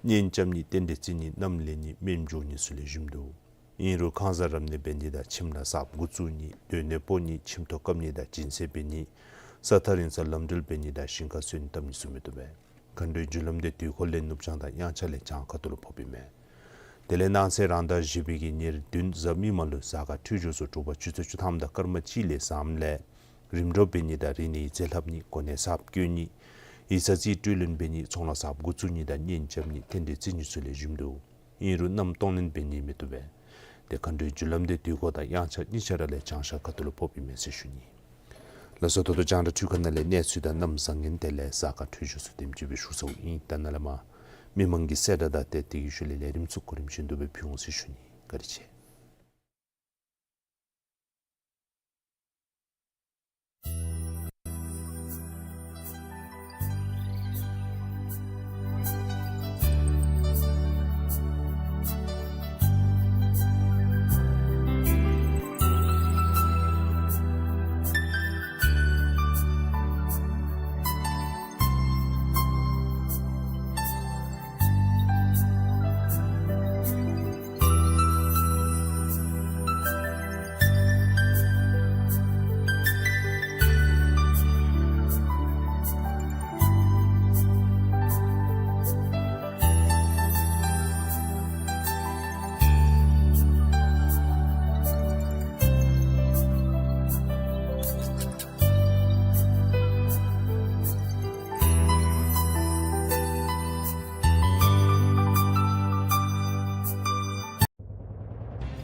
གཉེན་རྐྱབ་ནི་རྟེན་འབྲེལ་བརྩི་ནི་མནའམ་ལེན་ནི་སྨན་སྦྱོར་ནི་ཚུ་ལེགས་ཤོམ་འདུག། ཨིན་རུང་ཁང་བཟང་རབ་གནས་འབད་ནི་དང་ཁྱིམ་ནང་གསརཔ་འགོ་བཙུགས་ནི་སྡོད་གནས་སྤོ་ནི་ཁྱིམ་ཐོག་བཀབ་ནི་དང་སྦྱིན་སྲེག་འབད་ནི་ས་ཐག་རིང་སར་ལམ་འགྲུལ་འབད་ནི་དང་ཞིང་ཁར་སོན་བཏབ་ནི་ཚུ་མི་བཏུབ་པས། མཁའ་འགྲོའི་རྒྱུ་ལམ་འདི་དུས་འཁོར་ལས་ནུབ་བྱང་དང་དབྱངས་འཆར་ལས་བྱང་ཁ་ཐུག་ལུ་ཕོགཔ་ཨིན་མས། དེ་ལས་གནངས་ཚེ་རང་ཟླ་བཞི་པའི་གི་ཉེར་བདུན་གཟའ་མིག་དམར་ལུ་གཟའ་སྐར་འཕྲོད་སྦྱོར་ཚུ་དྲོ་པ་ཆུ་ཚོད་བཅུ་ཐམ་དང་སྐར་མ་གཅིག་ལས་བཟངམ་ལས་རིམ་གྲོ་འབད་ནི་དང་རིག་གནས་ཡིག་ཚད་ལྷབ་ནི་གོ་གནས་གསརཔ་བསྐོ་ནི་ཡིག་ཚང་རྩིས་སྤྲོད་ལེན་འབད་ནི་ཚོང་ལཱ་གསརཔ་འགོ་བཙུགས་ནི་དང་གཉེན་རྐྱབ་ནི་རྟེན་འབྲེལ་བརྩི་ནི་ཚུ་ལེགས་ཤོམ་འདུག། ཨིན་རུང་གནམ་སྟོང་ལེན་འབད་ནི་མི་བཏུབ་པས། ཏེ་མཁའ་འགྲོའི་རྒྱུ་ལམ་འདི་དུས་འཁོར་དང་དབྱངས་འཆར་གཉིས་ཆ་ར་ལས་བྱང་ཤར་ཁ་ཐུག་ལུ་ཕོགཔ་ཨིན་མས་ཟེར་ཞུ་ནི། ལགས་སོ། ད་ལྟོ་རྒྱང་བསྒྲགས་འཕྲུལ་ཁང་ནང་ལས་གནས་ཚུལ་དང་གནམ་བཟང་ངན་དེ་ལས་གཟའ་སྐར་འཕྲོད་སྦྱོར་ཚུ་དེམ་ཅིག་སྦེ་ཞུ་ཚརཝ་ཨིན། ད་ནཱ་ལས་མར་མི་མང་གི་གསལ་བསྒྲགས་དང་ཏེ་དེ་གི་ཤུལ་ལས་ལས་རིམ་ཚུ་གོ་རིམ་བཞིན་དུ་སྦེ་ཕུལ་འོང་ཟེར་ཞུ་ནི། བཀའ་དྲིན་ཆེ།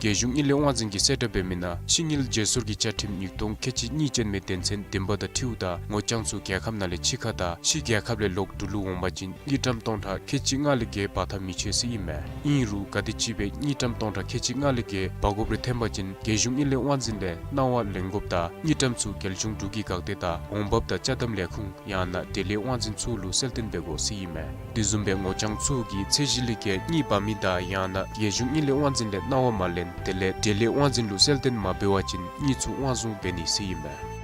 རྒྱལ་གཞུང་དངུལ་ལས་དབང་འཛིན་གྱིས་གསལ་བསྒྲགས་འབད་མི་ནང་ཕྱི་དངུལ་བརྗེ་སོར་གྱི་བཅའ་ཁྲིམས་ཉིས་སྟོང་ཁལ་གཅིག་གཉིས་ཅན་མའི་དོན་ཚན་བདུན་པ་དང་འཁྲིལཝ་ད་ངོ་རྐྱང་ཚུ་རྒྱལ་ཁབ་ནང་ལས་ཕྱི་ཁ་དང་ཕྱི་རྒྱལ་ཁབ་ལས་ལོག་འབྲུག་ལུ་འོང་པ་ཅིན་དངུལ་ཀྲམ་སྟོང་ཕྲག་ཁལ་གཅིག་ལྔ་ལས་བརྒལ་བར་ཐག་མི་ཆོད་ཟེར་ཨིན་མས། ཨིན་རུང་ག་དེམ་ཅིག་སྦེ་དངུལ་ཀྲམ་སྟོང་ཕྲག་ཁལ་གཅིག་ལྔ་ལས་བརྒལ་འབག་དགོཔ་རེ་ཐོན་པ་ཅིན་རྒྱལ་གཞུང་དངུལ་ལས་དབང་འཛིན་ལས་གནང་བ་ལེན་དགོཔ་དང་དངུལ་ཀྲམ་ཚུ་རྒྱལ་གཞུང་འབྲུག་གི་འགག་སྡེ་དང་འོང་འབབ་དང་ཅ་དམ་ལས་ཁུངས་ཡང་ན་འབྲེལ་ཡོད་དབང་འཛིན་ཚུ་ལུ་གསལ་སྟོན་འབད་དགོ་ཟེར་ཨིན་མས། དེ་བཟུམ་སྦེ་ངོ་རྐྱང་ཚུ་གིས་ཚད་གཞི་ལས་བརྒལ་དངུལ་འབག་མི་དང་ཡང་ན་རྒྱལ་གཞུང་དངུལ་ལས་དབང་འཛིན་ལས་གནང་བ་མ་ལེན་དེ་ལས་འབྲེལ་ཡོད་དབང་འཛིན་ལུ་གསལ་སྟོན་མ་འབད་བ་ཅིན་དངུལ་ཚུ་དབང་བཟུང་འབད་ནི་ཟེར་ཨིན་མས།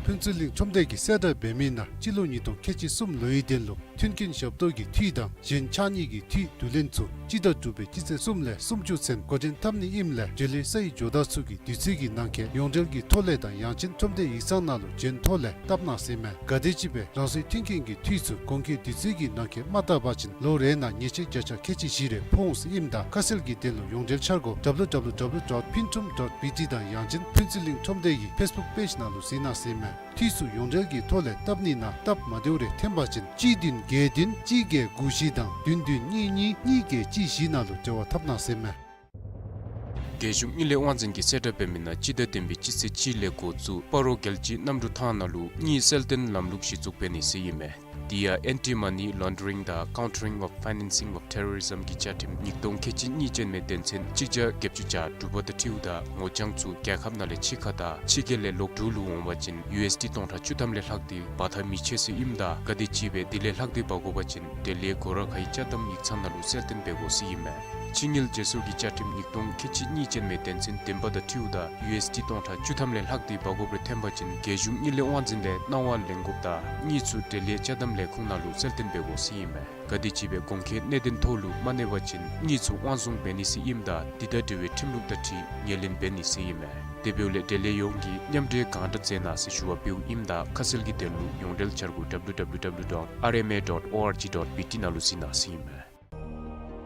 ཕུན་ཚོགས་གླིང་ཁྲོམ་སྡེ་གིས་གསལ་བསྒྲགས་འབད་མི་ནང་སྤྱི་ལོ་ཉིས་སྟོང་ཁལ་གཅིག་གསུམ་ལོའི་དོན་ལུ་མཐུན་རྐྱེན་ཞབས་ཏོག་གི་འཐུས་དང་གཞན་ཕྱགས་སྙིགས་ཀྱི་འཐུས་བསྡུ་ལེན་ཚུ་སྤྱི་ཟླ་དྲུག་པའི་སྤྱི་ཚེས་གསུམ་ལས་སུམ་ཅུ་ཚུན་འགོ་འདྲེན་འཐབ་ནི་ཨིནམ་ལས་འབྲེལ་ཡོད་སའི་ཇོ་བདག་ཚུ་གིས་དུས་ཚོད་ཀྱི་ནང་འཁོད་ཡོངས་འབྲེལ་གྱི་ཐོག་ལས་དང་ཡང་ཅིན་ཁྲོམ་སྡེ་ཡིག་ཚང་ནང་ལུ་འབྱོན་ཐོག་ལས་བཏབ་གནང་ཟེར་ཨིན་མས། ག་དེམ་ཅིག་སྦེ་རང་སོའི་མཐུན་རྐྱེན་གྱི་འཐུས་ཚུ་གོང་འཁོད་དུས་ཚོད་ཀྱི་ནང་འཁོད་མ་བཏབ་པ་ཅིན་ལོ་རེ་ནང་ཉེས་ཆད་བརྒྱ་ཆ་ཁལ་གཅིག་བཞི་རེ་ཕོག་འོང་ཟེར་ཨིནམ་ད་ཁ་གསལ་གྱི་དོན་ལུ་ཡོངས་འབྲེལ་འཆར་སྒོ་W W W dot pintrum dot B T དང་ཡང་ཅིན་ཕུན་ཚོགས་གླིང་ཁྲོམ་སྡེ་གི་ཕེསི་བུཀ་པེཇ་ནང་ལུ་གཟིགས་གནང་ཟེར་ཨིན་མས། འཐུས་ཚུ་ཡོངས་འབྲེལ་གྱི་ཐོག་ལས་བཏབ་ནི་ནང་སྟབས་མ་བདེཝ་རེ་ཐོན་པ་ཅིན་གཅིག་བདུན་བརྒྱད་བདུན་གཅིག་བརྒྱད་དགུ་བཞི་དང་བདུན་བདུན་གཉིས་གཉིས་གཉིས་བརྒྱད་གཅིག་བཞི་ནང་ལུ་འབྲེལ་བ་འཐབ་གནང་ཟེར་ཨིན་མས། རྒྱལ་གཞུང་དངུལ་ལས་དབང་འཛིན་གྱིས་གསལ་བསྒྲགས་འབད་མི་ནང་སྤྱི་ཟླ་བདུན་པའི་སྤྱི་ཚེས་གཅིག་ལས་འགོ་བཙུགས་སྤ་རོ་རྒྱལ་སྤྱིའི་གནམ་གྲུ་ཐང་ནང་ལུ་དངུལ་གསལ་སྟོན་ལམ་ལུགས་གཞི་བཙུགས་འབད་ནི་ཟེར་ཨིན་མས། དེ་ཡང་Anti-Money Laundering དང་Countering of Financing of Terrorism གི་བཅའ་ཁྲིམས་ཉིས་སྟོང་ཁལ་གཅིག་གཉིས་ཅན་མའི་དོན་ཚན་གཅིག་བརྒྱ་བརྒྱད་ཅུ་གྱ་དྲུག་པ་དང་འཁྲིལཝ་ད་ངོ་རྐྱང་ཚུ་རྒྱལ་ཁབ་ནང་ལས་ཕྱི་ཁ་དང་ཕྱི་རྒྱལ་ལས་ལོག་འབྲུག་ལུ་འོང་པ་ཅིན་ཡུ་ཨེསི་ཌི་སྟོང་ཕྲག་བཅུ་ཐམ་ལས་ལྷག་སྟེ་འབག་འཐབ་མི་ཆོག་ཟེར་ཨིནམ་ད་ག་དེམ་ཅིག་སྦེ་དེ་ལས་ལྷག་སྟེ་འབག་དགོ་པ་ཅིན་འབྲེལ་ཡོད་སྒོ་ར་ཁའི་ཅ་དམ་ཡིག་ཚང་ནང་ལུ་གསལ་སྟོན་འབད་དགོ་ཟེར་ཨིན་མས། ཕྱི་དངུལ་བརྗེ་སོར་གྱི་བཅའ་ཁྲིམས་ཉིས་སྟོང་ཁལ་གཅིག་གཉིས་ཅན་མའི་དོན་ཚན་བདུན་པ་དང་འཁྲིལཝ་ད་ཡུ་ཨེསི་ཌི་སྟོང་ཕྲག་བཅུ་ཐམ་ལས་ལྷག་སྟེ་འབག་དགོཔ་རེ་ཐོན་པ་ཅིན་རྒྱལ་གཞུང་དངུལ་ལས་དབང་འཛིན་ལས་གནང་བ་ལེན་དགོཔ་དང་དངུལ་ཚུ་འབྲེལ་ཡོད་ཅ་དམ་ལས་ཁུངས་ནང་ལུ་གསལ་སྟོན་འབད་དགོ་ཟེར་ཨིན་མས། ག་དེམ་ཅིག་སྦེ་གོང་འཁོད་གནད་དོན་ཐོག་ལུ་མ་གནས་པ་ཅིན་དངུལ་ཚུ་དབང་བཟུང་འབད་ནི་ཟེར་ཨིནམ་ད་དེ་དང་འབྲེལ་བའི་ཁྲིམས་ལུགས་དང་འཁྲིལ་ངོས་ལེན་འབད་ནི་ཟེར་ཨིན་མས། དེ་འབདཝ་ལས་འབྲེལ་ཡོད་ཡོངས་ཀྱིས་མཉམ་འབྲེལ་གང་དྲག་མཛད་གནང་ཟེར་ཞུ་བ་འབདཝ་ཨིནམ་ད་ཁ་གསལ་གྱི་དོན་ལུ་ཡོངས་འབྲེལ་འཆར་སྒོ་W W W dot R M A dot O R G dot B T ནང་ལུ་གཟིགས་གནང་ཟེར་ཨིན་མས།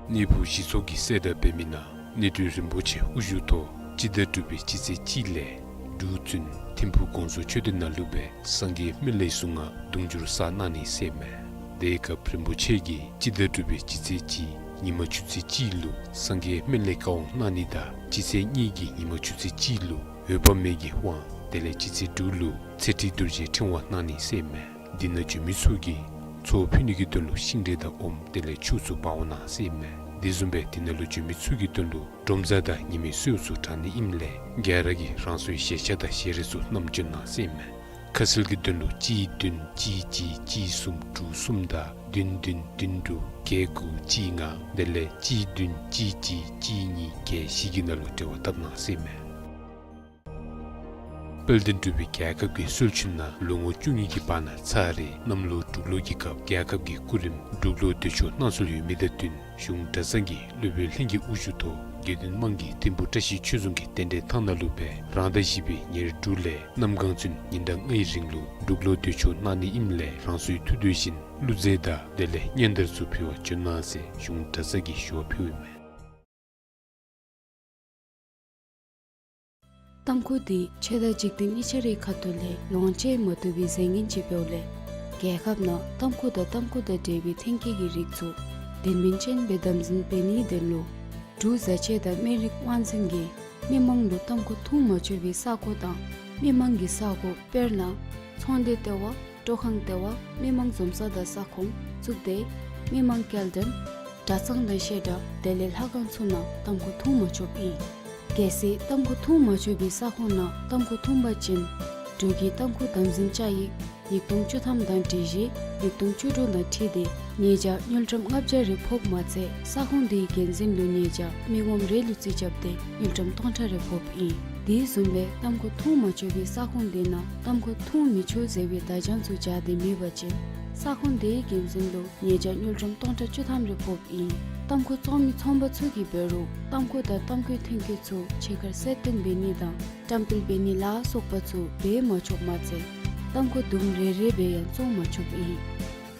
གནས་ཕུ་གཞི་ཚོགས་ཀྱིས་གསལ་བསྒྲགས་འབད་མི་ནང་གནས་སྡོད་རིན་པོ་ཆེ་དབུ་བཞུགས་ཐོག་སྤྱི་ཟླ་དྲུག་པའི་སྤྱི་ཚེས་གཅིག་ལས་འབྲུག་བཙུན་ཐིམ་ཕུག་དགོངས་རྫོགས་ཆོས་སྡེ་ནང་ལུ་སྦེ་སངས་རྒྱས་སྨན་བླའི་གཟུངས་སྔགས་དུང་ཕྱུར་གསར་གནང་ནི་ཟེར་ཨིན་མས། དེའི་སྐབས་རིན་པོ་ཆེ་གིས་སྤྱི་ཟླ་དྲུག་པའི་སྤྱི་ཚེས་གཅིག་ཉིན་མ་ཆུ་ཚོད་གཅིག་ལུ་སངས་རྒྱས་སྨན་བླའི་བཀའ་དབང་གནང་ནི་དང་སྤྱི་ཚེས་གཉིས་ཀྱི་ཉིན་མ་ཆུ་ཚོད་གཅིག་ལུ་འོད་དཔག་མེད་ཀྱི་དབང་དེ་ལས་སྤྱི་ཚེས་དྲུག་ལུ་ཚེ་ཁྲིད་རྡོ་རྗེའི་ཕྲེང་བ་གནང་ནི་ཟེར་ཨིན་མས། འདི་ནང་འབྱོན་མི་ཚུ་གིས་ཚོགས་ཕུལ་ནི་གི་དོན་ལུ་ཤིང་འབྲས་དང་ཨོམ་དེ་ལས་ཕྱུགས་ཚུ་འབག་འོང་གནང་ཟེར་ཨིན་མས། དེ་བཟུམ་སྦེ་དེ་ནང་ལུ་འབྱོན་མི་ཚུ་གི་དོན་ལུ་འབྲོམ་བཟའ་དང་ཉི་མའི་གསོལཝ་ཚུ་དྲང་ནི་ཨིནམ་ལས་ག་ར་གིས་རང་སོའི་ཞལ་ཆས་དང་ཞལ་རས་ཚུ་བསྣམས་འབྱོན་གནང་ཟེར་ཨིན་མས། ཁ་གསལ་གྱི་དོན་ལུ་གཅིག་བདུན་གཅིག་གཅིག་གཅིག་གསུམ་དྲུག་གསུམ་དང་བདུན་བདུན་བདུན་དྲུག་བརྒྱད་དགུ་གཅིག་ལྔ་དེ་ལས་གཅིག་བདུན་གཅིག་གཅིག་གཅིག་གཉིས་བརྒྱད་བཞི་གི་ནང་ལུ་འབྲེལ་བ་འཐབ་གནང་ཟེར་ཨིན་མས། དཔལ་ལྡན་འབྲུག་པའི་རྒྱལ་ཁབ་ཀྱི་སྲོལ་རྒྱུན་ནང་ལོ་ངོ་བཅུ་གཉིས་ཀྱི་བར་ན་ཚར་རེ་གནམ་ལོ་འབྲུག་ལོ་གི་སྐབས་རྒྱལ་ཁབ་ཀྱི་སྐུ་རིམ་འབྲུག་ལོ་དུས་མཆོད་གནང་སྲོལ་ཡོད་མི་དང་བསྟུན་གཞུང་གྲྭ་ཚང་གི་སློབ་དཔོན་ལྷན་རྒྱས་དབུ་བཞུགས་ཐོག་དགེ་འདུན་དམངས་ཀྱིས་ཐིམ་ཕུ་བཀྲ་ཤིས་ཆོས་རྫོང་གི་རྟེན་འབྲེལ་ཐང་ནང་ལུ་སྦེ་རང་ཟླ་བཞི་པའི་ཉེར་དྲུག་ལས་གནམ་གང་ཚུན་ཉིན་གྲངས་ལྔའི་རིང་ལུ་འབྲུག་ལོ་དུས་མཆོད་གནང་ནི་ཨིནམ་ལས་རང་སོའི་ཐུགས་འདོད་བཞིན་བླུགས་རྫས་དང་དེ་ལས་སྙན་དར་ཚུ་ཕུལ་བར་འབྱོན་གནང་ཟེར་གཞུང་གྲྭ་ཚང་གིས་ཞུ་བ་ཕུལཝ་ཨིན་མས། ཏམ་ཁུ་འདི་ཆོས་དང་འཇིག་རྟེན་གཉིས་ཆ་རའི་ཁ་ཐུག་ལས་ལོངས་སྤྱོད་མ་བཏུབ་པའི་རྫས་ངན་ཅིག་འབདཝ་ལས་རྒྱལ་ཁབ་ནང་ཏམ་ཁུ་དང་ཏམ་ཁུ་དང་འབྲེལ་བའི་ཐོན་སྐྱེད་ཀྱི་རིགས་ཚུ་དོན་སྨིན་ཅན་སྦེ་དམ་འཛིན་འབད་ནིའི་དོན་ལུ་འབྲུག་བཟའ་ཆས་དང་སྨན་རིགས་དབང་འཛིན་གྱིས་མི་མང་ལུ་ཏམ་ཁུ་འཐུང་མ་ཆོག་པའི་ས་གོ་དང་མི་མང་གི་ས་གོ་དཔེར་ན་ཚོང་སྡེ་ལྟེ་བ། སྤྲོ་ཁང་ལྟེ་བ། མི་མང་འཛོམས་ས་དང་ས་ཁོངས་བཙུགས་ཏེ་མི་མང་སྐྱེལ་འདྲེན་གྲྭ་ཚང་དང་བཤད་གྲྭ་དེ་ལས་ལྷ་ཁང་ཚུ་ནང་ཏམ་ཁུ་འཐུང་མ་ཆོགཔ་ཨིན། གལ་སྲིད་ཏམ་ཁུ་འཐུང་མ་ཆོག་པའི་ས་ཁོངས་ནང་ཏམ་ཁུ་འཐུང་པ་ཅིན་འབྲུག་གི་ཏམ་ཁུ་དམ་འཛིན་བཅའ་ཡིག་ཉིས་སྟོང་བཅུ་ཐམ་དང་སྒྲིག་གཞི་ཉིས་སྟོང་བཅུ་དྲུག་དང་འཁྲིལ་ཏེ་ཉེས་བྱ་དངུལ་ཀྲམ་ལྔ་བརྒྱ་རེ་ཕོགཔ་མ་ཚད་ས་ཁོངས་དེའི་འགན་འཛིན་ལུ་ཉེས་བྱ་མི་ངོམ་རེ་ལུ་རྩིས་རྐྱབ་སྟེ་དངུལ་ཀྲམ་སྟོང་ཕྲག་རེ་ཕོགཔ་ཨིན། དེ་བཟུམ་སྦེ་ཏམ་ཁུ་འཐུང་མ་ཆོག་པའི་ས་ཁོངས་དེ་ནང་ཏམ་ཁུ་འཐུང་མི་ཆོག་ཟེར་བའི་བརྡ་བྱང་ཚུ་སྦྱར་ཏེ་མེད་པ་ཅིན་ས་ཁོངས་དེའི་འགན་འཛིན་ལུ་ཉེས་བྱ་དངུལ་ཀྲམ་སྟོང་ཕྲག་བཅུ་ཐམ་རེ་ཕོགཔ་ཨིན། ཏམ་ཁུ་བཙོང་མི་ཚོང་པ་ཚུ་གིས་འབད་རུང་ཏམ་ཁུ་དང་ཏམ་ཁུའི་ཐོན་སྐྱེད་ཚུ་ཕྱི་ཁར་གསལ་སྟོན་འབད་ནི་དང་བཀྲམ་སྤེལ་འབད་ནི་ལ་སོགས་པ་ཚུ་འབད་མ་ཆོགཔ་མ་ཚད་ཏམ་ཁུ་དུམ་རེ་རེ་སྦེ་ཡང་བཙོང་མ་ཆོགཔ་ཨིན།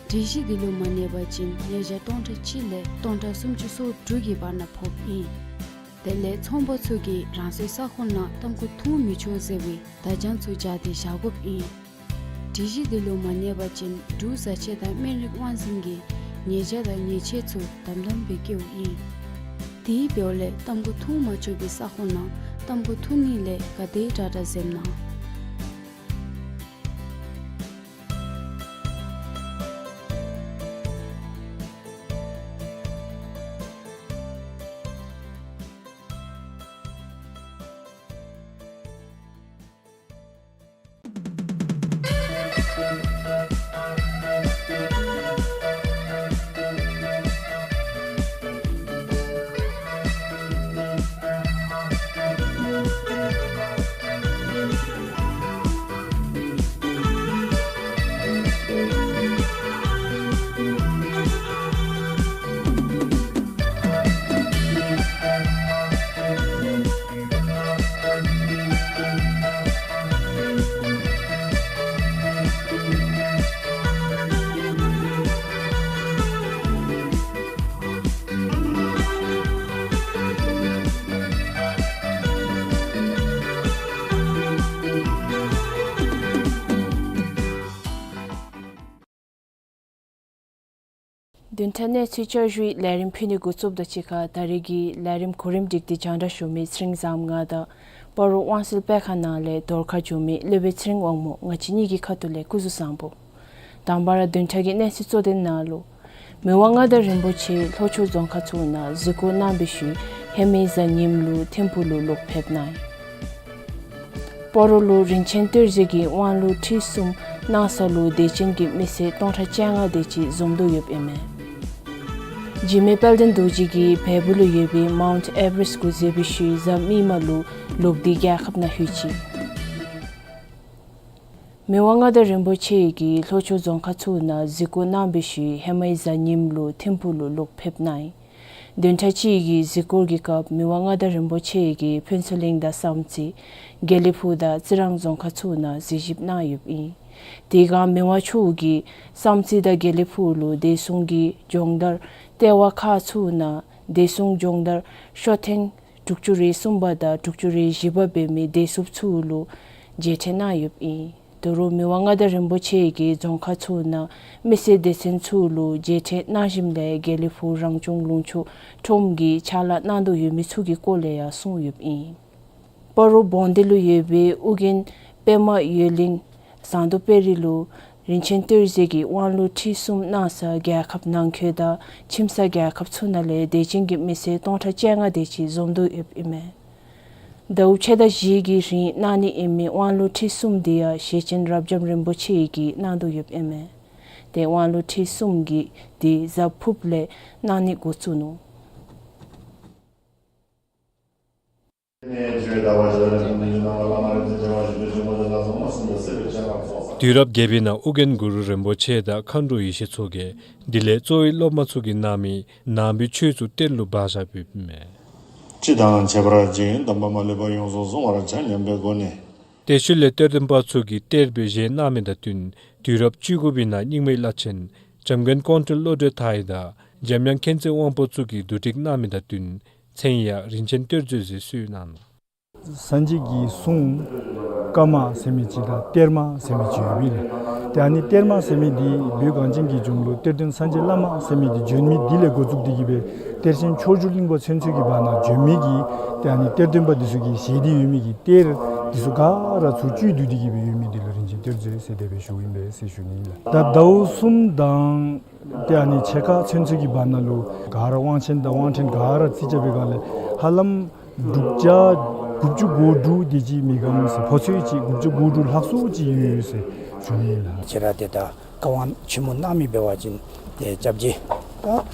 སྒྲིག་གཞི་འདི་ལུ་མ་གནས་པ་ཅིན་ཉེས་བྱ་སྟོང་ཕྲག་གཅིག་ལས་སྟོང་ཕྲག་སུམ་ཅུ་སོ་དྲུག་གི་བར་ན་ཕོགཔ་ཨིན། དེ་ལས་ཚོང་པ་ཚུ་གིས་རང་སོའི་ས་ཁོངས་ནང་ཏམ་ཁུ་འཐུང་མི་ཆོག་ཟེར་བའི་བརྡ་བྱང་ཚུ་སྦྱར་ཏེ་བཞག་དགོཔ་ཨིན། སྒྲིག་གཞི་འདི་ལུ་མ་གནས་པ་ཅིན་འབྲུག་བཟའ་ཆས་དང་སྨན་རིགས་དབང་འཛིན་གྱིས་ཉེས་བྱ་དང་ཉེས་ཆད་ཚུ་དམ་དམ་སྦེ་བཀལཝ་ཨིན། དེ་འབདཝ་ལས་ཏམ་ཁུ་འཐུང་མ་ཆོག་པའི་ས་ཁོངས་ནང་ཏམ་ཁུ་འཐུང་ནི་ལས་ག་དེ་དྲག་དྲག་འཛེམ་གནང་། བདུན་ཕྲག་གནས་ཚུལ་བསྐྱར་ཞུའི་ལས་རིམ་ཕུལ་ནི་འགོ་བཙུགསཔ་དང་གཅིག་ཁར་ད་རེས་ཀྱི་ལས་རིམ་གོ་རིམ་སྒྲིག་སྟེ་རྒྱང་བསྒྲགས་ཞུ་མི་ཚེ་རིང་བཟངམོ་ང་དང་སྤ་རོ་དབང་གསལ་དཔེ་ཁང་ནང་ལས་རྫོང་ཁ་འགྱོ་མི་སློབ་དཔོན་ཚེ་རིང་དབང་མོ་ང་བཅས་གཉིས་ཀྱི་ཁ་ཐུག་ལས་སྐུ་གཟུགས་བཟང་པོ། དང་པ་ར་བདུན་ཕྲག་གི་གནས་ཚུལ་གཙོ་དོན་ནང་ལུ། མི་དབང་མངའ་བདག་རིན་པོ་ཆེ་ལྷོ་ཕྱོགས་རྫོང་ཁག་ཚུ་ནང་གཟིགས་སྐོར་གནང་བའི་ཤུལ་ཧེ་མའི་གཟའ་ཉིམ་ལུ་ཐིམ་ཕུག་ལུ་ལོག་ཕེབས་གནང་ཡི། སྤ་རོ་ལུ་རིན་ཆེན་གཏེར་མཛོད་ཀྱི་དབང་ལུང་ཁྲིད་གསུམ་གནང་ས་ལུ་དད་ཅན་གྱི་མི་སེར་སྟོང་ཕྲག་བཅོ་ལྔ་དེ་ཅིག་འཛོམས་དོ་ཡོདཔ་ཨིན་མས། འཇིགས་མེད་དཔལ་ལྡན་རྡོ་རྗེ་གིས་བལ་པོ་ལུ་ཡོད་པའི་མའུནཊ་ཨེ་ཝ་རེསཊ་གུ་འཛེགས་པའི་ཤུལ་གཟའ་མིག་དམར་ལུ་ལོག་སྟེ་རྒྱལ་ཁབ་ནང་ལྷོད་ཅི། མི་དབང་མངའ་བདག་རིན་པོ་ཆེ་གིས་ལྷོ་ཕྱོགས་རྫོང་ཁག་ཚུ་ནང་གཟིགས་སྐོར་གནང་བའི་ཤུལ་ཧེ་མའི་གཟའ་ཉིམ་ལུ་ཐིམ་ཕུག་ལུ་ལོག་ཕེབས་གནང་ཡི། བདུན་ཕྲག་གཅིག་གི་གཟིགས་སྐོར་གྱི་སྐབས་མི་དབང་མངའ་བདག་རིན་པོ་ཆེ་གིས་ཕུན་ཚོགས་གླིང་དང་བསམ་རྩེ། དགེ་ལེགས་ཕུག་དང་རྩི་རང་རྫོང་ཁག་ཚུ་ནང་གཟིགས་ཞིབ་གནང་ཡོདཔ་ཨིན། དེ་སྒང་མི་དབང་མཆོག་གིས་བསམ་རྩེ་དང་དགེ་ལེགས་ཕུག་ལུ་བདེ་སྲུང་གི་སྦྱོང་བརྡར་ལྟེ་བ་ཁག་ཚུ་ནང་བདེ་སྲུང་སྦྱོང་བརྡར་ཤོག་ཐེངས་དྲུག་ཅུ་རེ་གསུམ་པ་དང་དྲུག་ཅུ་རེ་བཞི་པ་འབད་མི་བདེ་སྲུངཔ་ཚུ་ལུ་མཇལ་ཕྲད་གནང་ཡོདཔ་ཨིན། ད་རུང་མི་དབང་མངའ་བདག་རིན་པོ་ཆེ་གིས་རྫོང་ཁག་ཚུ་ནང་མི་སེར་སྡེ་ཚན་ཚུ་ལུ་མཇལ་ཕྲད་གནང་ཞིནམ་ལས་དགེ་ལེགས་ཕུག་རང་སྐྱོང་ལུང་ཕྱོགས་ཁྲོམ་གྱི་ཕྱག་ལཱ་གནང་དོ་ཡོད་མི་ཚུ་གི་སྐོར་ལས་ཡང་གསུངས་ཡོདཔ་ཨིན། སྤ་རོ་བོང་སྡེ་ལུ་ཡོད་པའི་ཨོ་རྒྱན་པདྨ་ཡུལ་གླིང་ཟངས་མདོག་དཔལ་རི་ལུ་ རིན་ཆེན་གཏེར་མཛོད་ཀྱིས་དབང་ལུང་ཁྲིད་གསུམ་གནང་སར་རྒྱལ་ཁབ་ནང་འཁོད་དང་ཁྱིམ་ཚང་རྒྱལ་ཁབ་ཚུ་ནང་ལས་དད་ཅན་གྱི་མི་སེར་སྟོང་ཕྲག་བཅོ་ལྔ་དེ་ཅིག་འཛོམས་དོ་ཡོདཔ་ཨིན་མས། ཟླཝ་ཕྱེད་དང་བཞི་གི་རིང་གནང་ནི་ཨིན་མི་དབང་ལུང་ཁྲིད་གསུམ་དེ་ཡང་ཞེ་ཆེན་རབ་འབྱམས་རིན་པོ་ཆེ་ཡིས་གནང་དོ་ཡོདཔ་ཨིན་མས། ཏེ་དབང་ལུང་ཁྲིད་གསུམ་གྱི་དེ་གཟའ་ཕུརཔ་ལས་གནང་ནི་འགོ་བཙུགས་ནུག། དུས་རབས་བརྒྱད་པའི་ནང་ཨོ་རྒྱན་གུ་རུ་རིན་པོ་ཆེ་དང་མཁའ་འགྲོ་ཡེ་ཤེས་མཚོ་རྒྱལ་དེ་ལས་གཙོ་བོའི་སློབ་མ་ཚུ་གིས་གནང་མི་ནང་པའི་ཆོས་ཚུ་གཏེར་ལུ་སྦ་བཞགཔ་ཨིན་མས། སྤྱི་དང་ཁྱད་པར་ཅན། གདམས་པ་མ་ལུས་པ་ཡོངས་སུ་བཟུང་བར་བྱ་སྙམ་པའི་སྒོ་ནས། གཏེར་ཤུལ་ལས་གཏེར་སྟོན་པ་ཚུ་གིས་གཏེར་སྦས་བཞེས་གནང་མི་དང་བསྟུན་དུས་རབས་བཅུ་དགུ་པའི་ནང་རྙིང་མའི་བླ་ཆེན་འཇམ་མགོན་ཀོང་སྤྲུལ་བློ་གྲོས་མཐའ་ཡས་དང་འཇམ་དབྱངས་མཁྱེན་བརྩེ་དབང་པོ་ཚུ་གིས་བསྡུ་སྒྲིག་གནང་མི་དང་བསྟུན་མཚན་ཡང་རིན་ཆེན་གཏེར་མཛོད་ཟེར་གསོལ་གནང་ནུག། སངས་རྒྱས་ཀྱི་གསུང་བཀའ་མ་ཟེར་མི་ཅིག་དང་གཏེར་མ་ཟེར་མི་ཅིག་ཡོད་པས་ལགས། ཏེ་ཨ་ནི་གཏེར་མ་ཟེར་མི་འདི་བོད་གངས་ཅན་གྱི་ལྗོངས་ལུ་གཏེར་སྟོན་སངས་རྒྱས་བླ་མ་ཟེར་མི་འདི་བྱོན་མི་འདི་ལས་འགོ་བཙུགས་ཏེ་གི་སྦེ་གཏེར་ཆེན་མཆོག་གྱུར་གླིང་པ་ཚུན་ཚོད་ཀྱི་བར་ན་བྱོན་མི་གི་ཏེ་ཨ་ནི་གཏེར་སྟོན་པ་འདི་ཚུ་གིས་བཞེས་ཏེ་ཡོད་མི་གི་གཏེར་འདི་ཚུ་ག་ར་ཚུར་བཅུད་བསྡུ་སྟེ་གི་སྦེ་ཡོད་མི་འདི་ལུ་རིན་ཆེན་གཏེར་མཛོད་ཟེར་དེ་སྦེ་ཞུཝ་ཨིན་པས་ཟེར་ཞུ་ནི་ལགས། ད་ཟླཝ་གསུམ་དང་ཏེ་ཨ་ནི་ཕྱེད་ཀ་ཚུན་ཚོད་ཀྱི་བར་ན་ལུ་ག་ར་དབང་ཆེན་དང་དབང་ཕྲན་ག་ར་རྩིས་རྐྱབ་པའི་སྒང་ལས་ཧ་ལམ་དྲུག་བརྒྱ་དགུ་བཅུ་གོ་དྲུག་དེ་ཅིག་མི་ག་ཟེར་ཕོ་ཚོད་ཅིག་དགུ་བཅུ་གོ་དྲུག་ལྷག་སུ་ཅིག་ཡོད་ཟེར་ཞུ་ནི་ལགས། ཁྱེད་ར་ཏེ་ད་བཀའ་དབང་ཆེན་མོ་གནང་མི་འབད་བ་ཅིན་ཏེ་སྐྱབས་རྗེ་ད་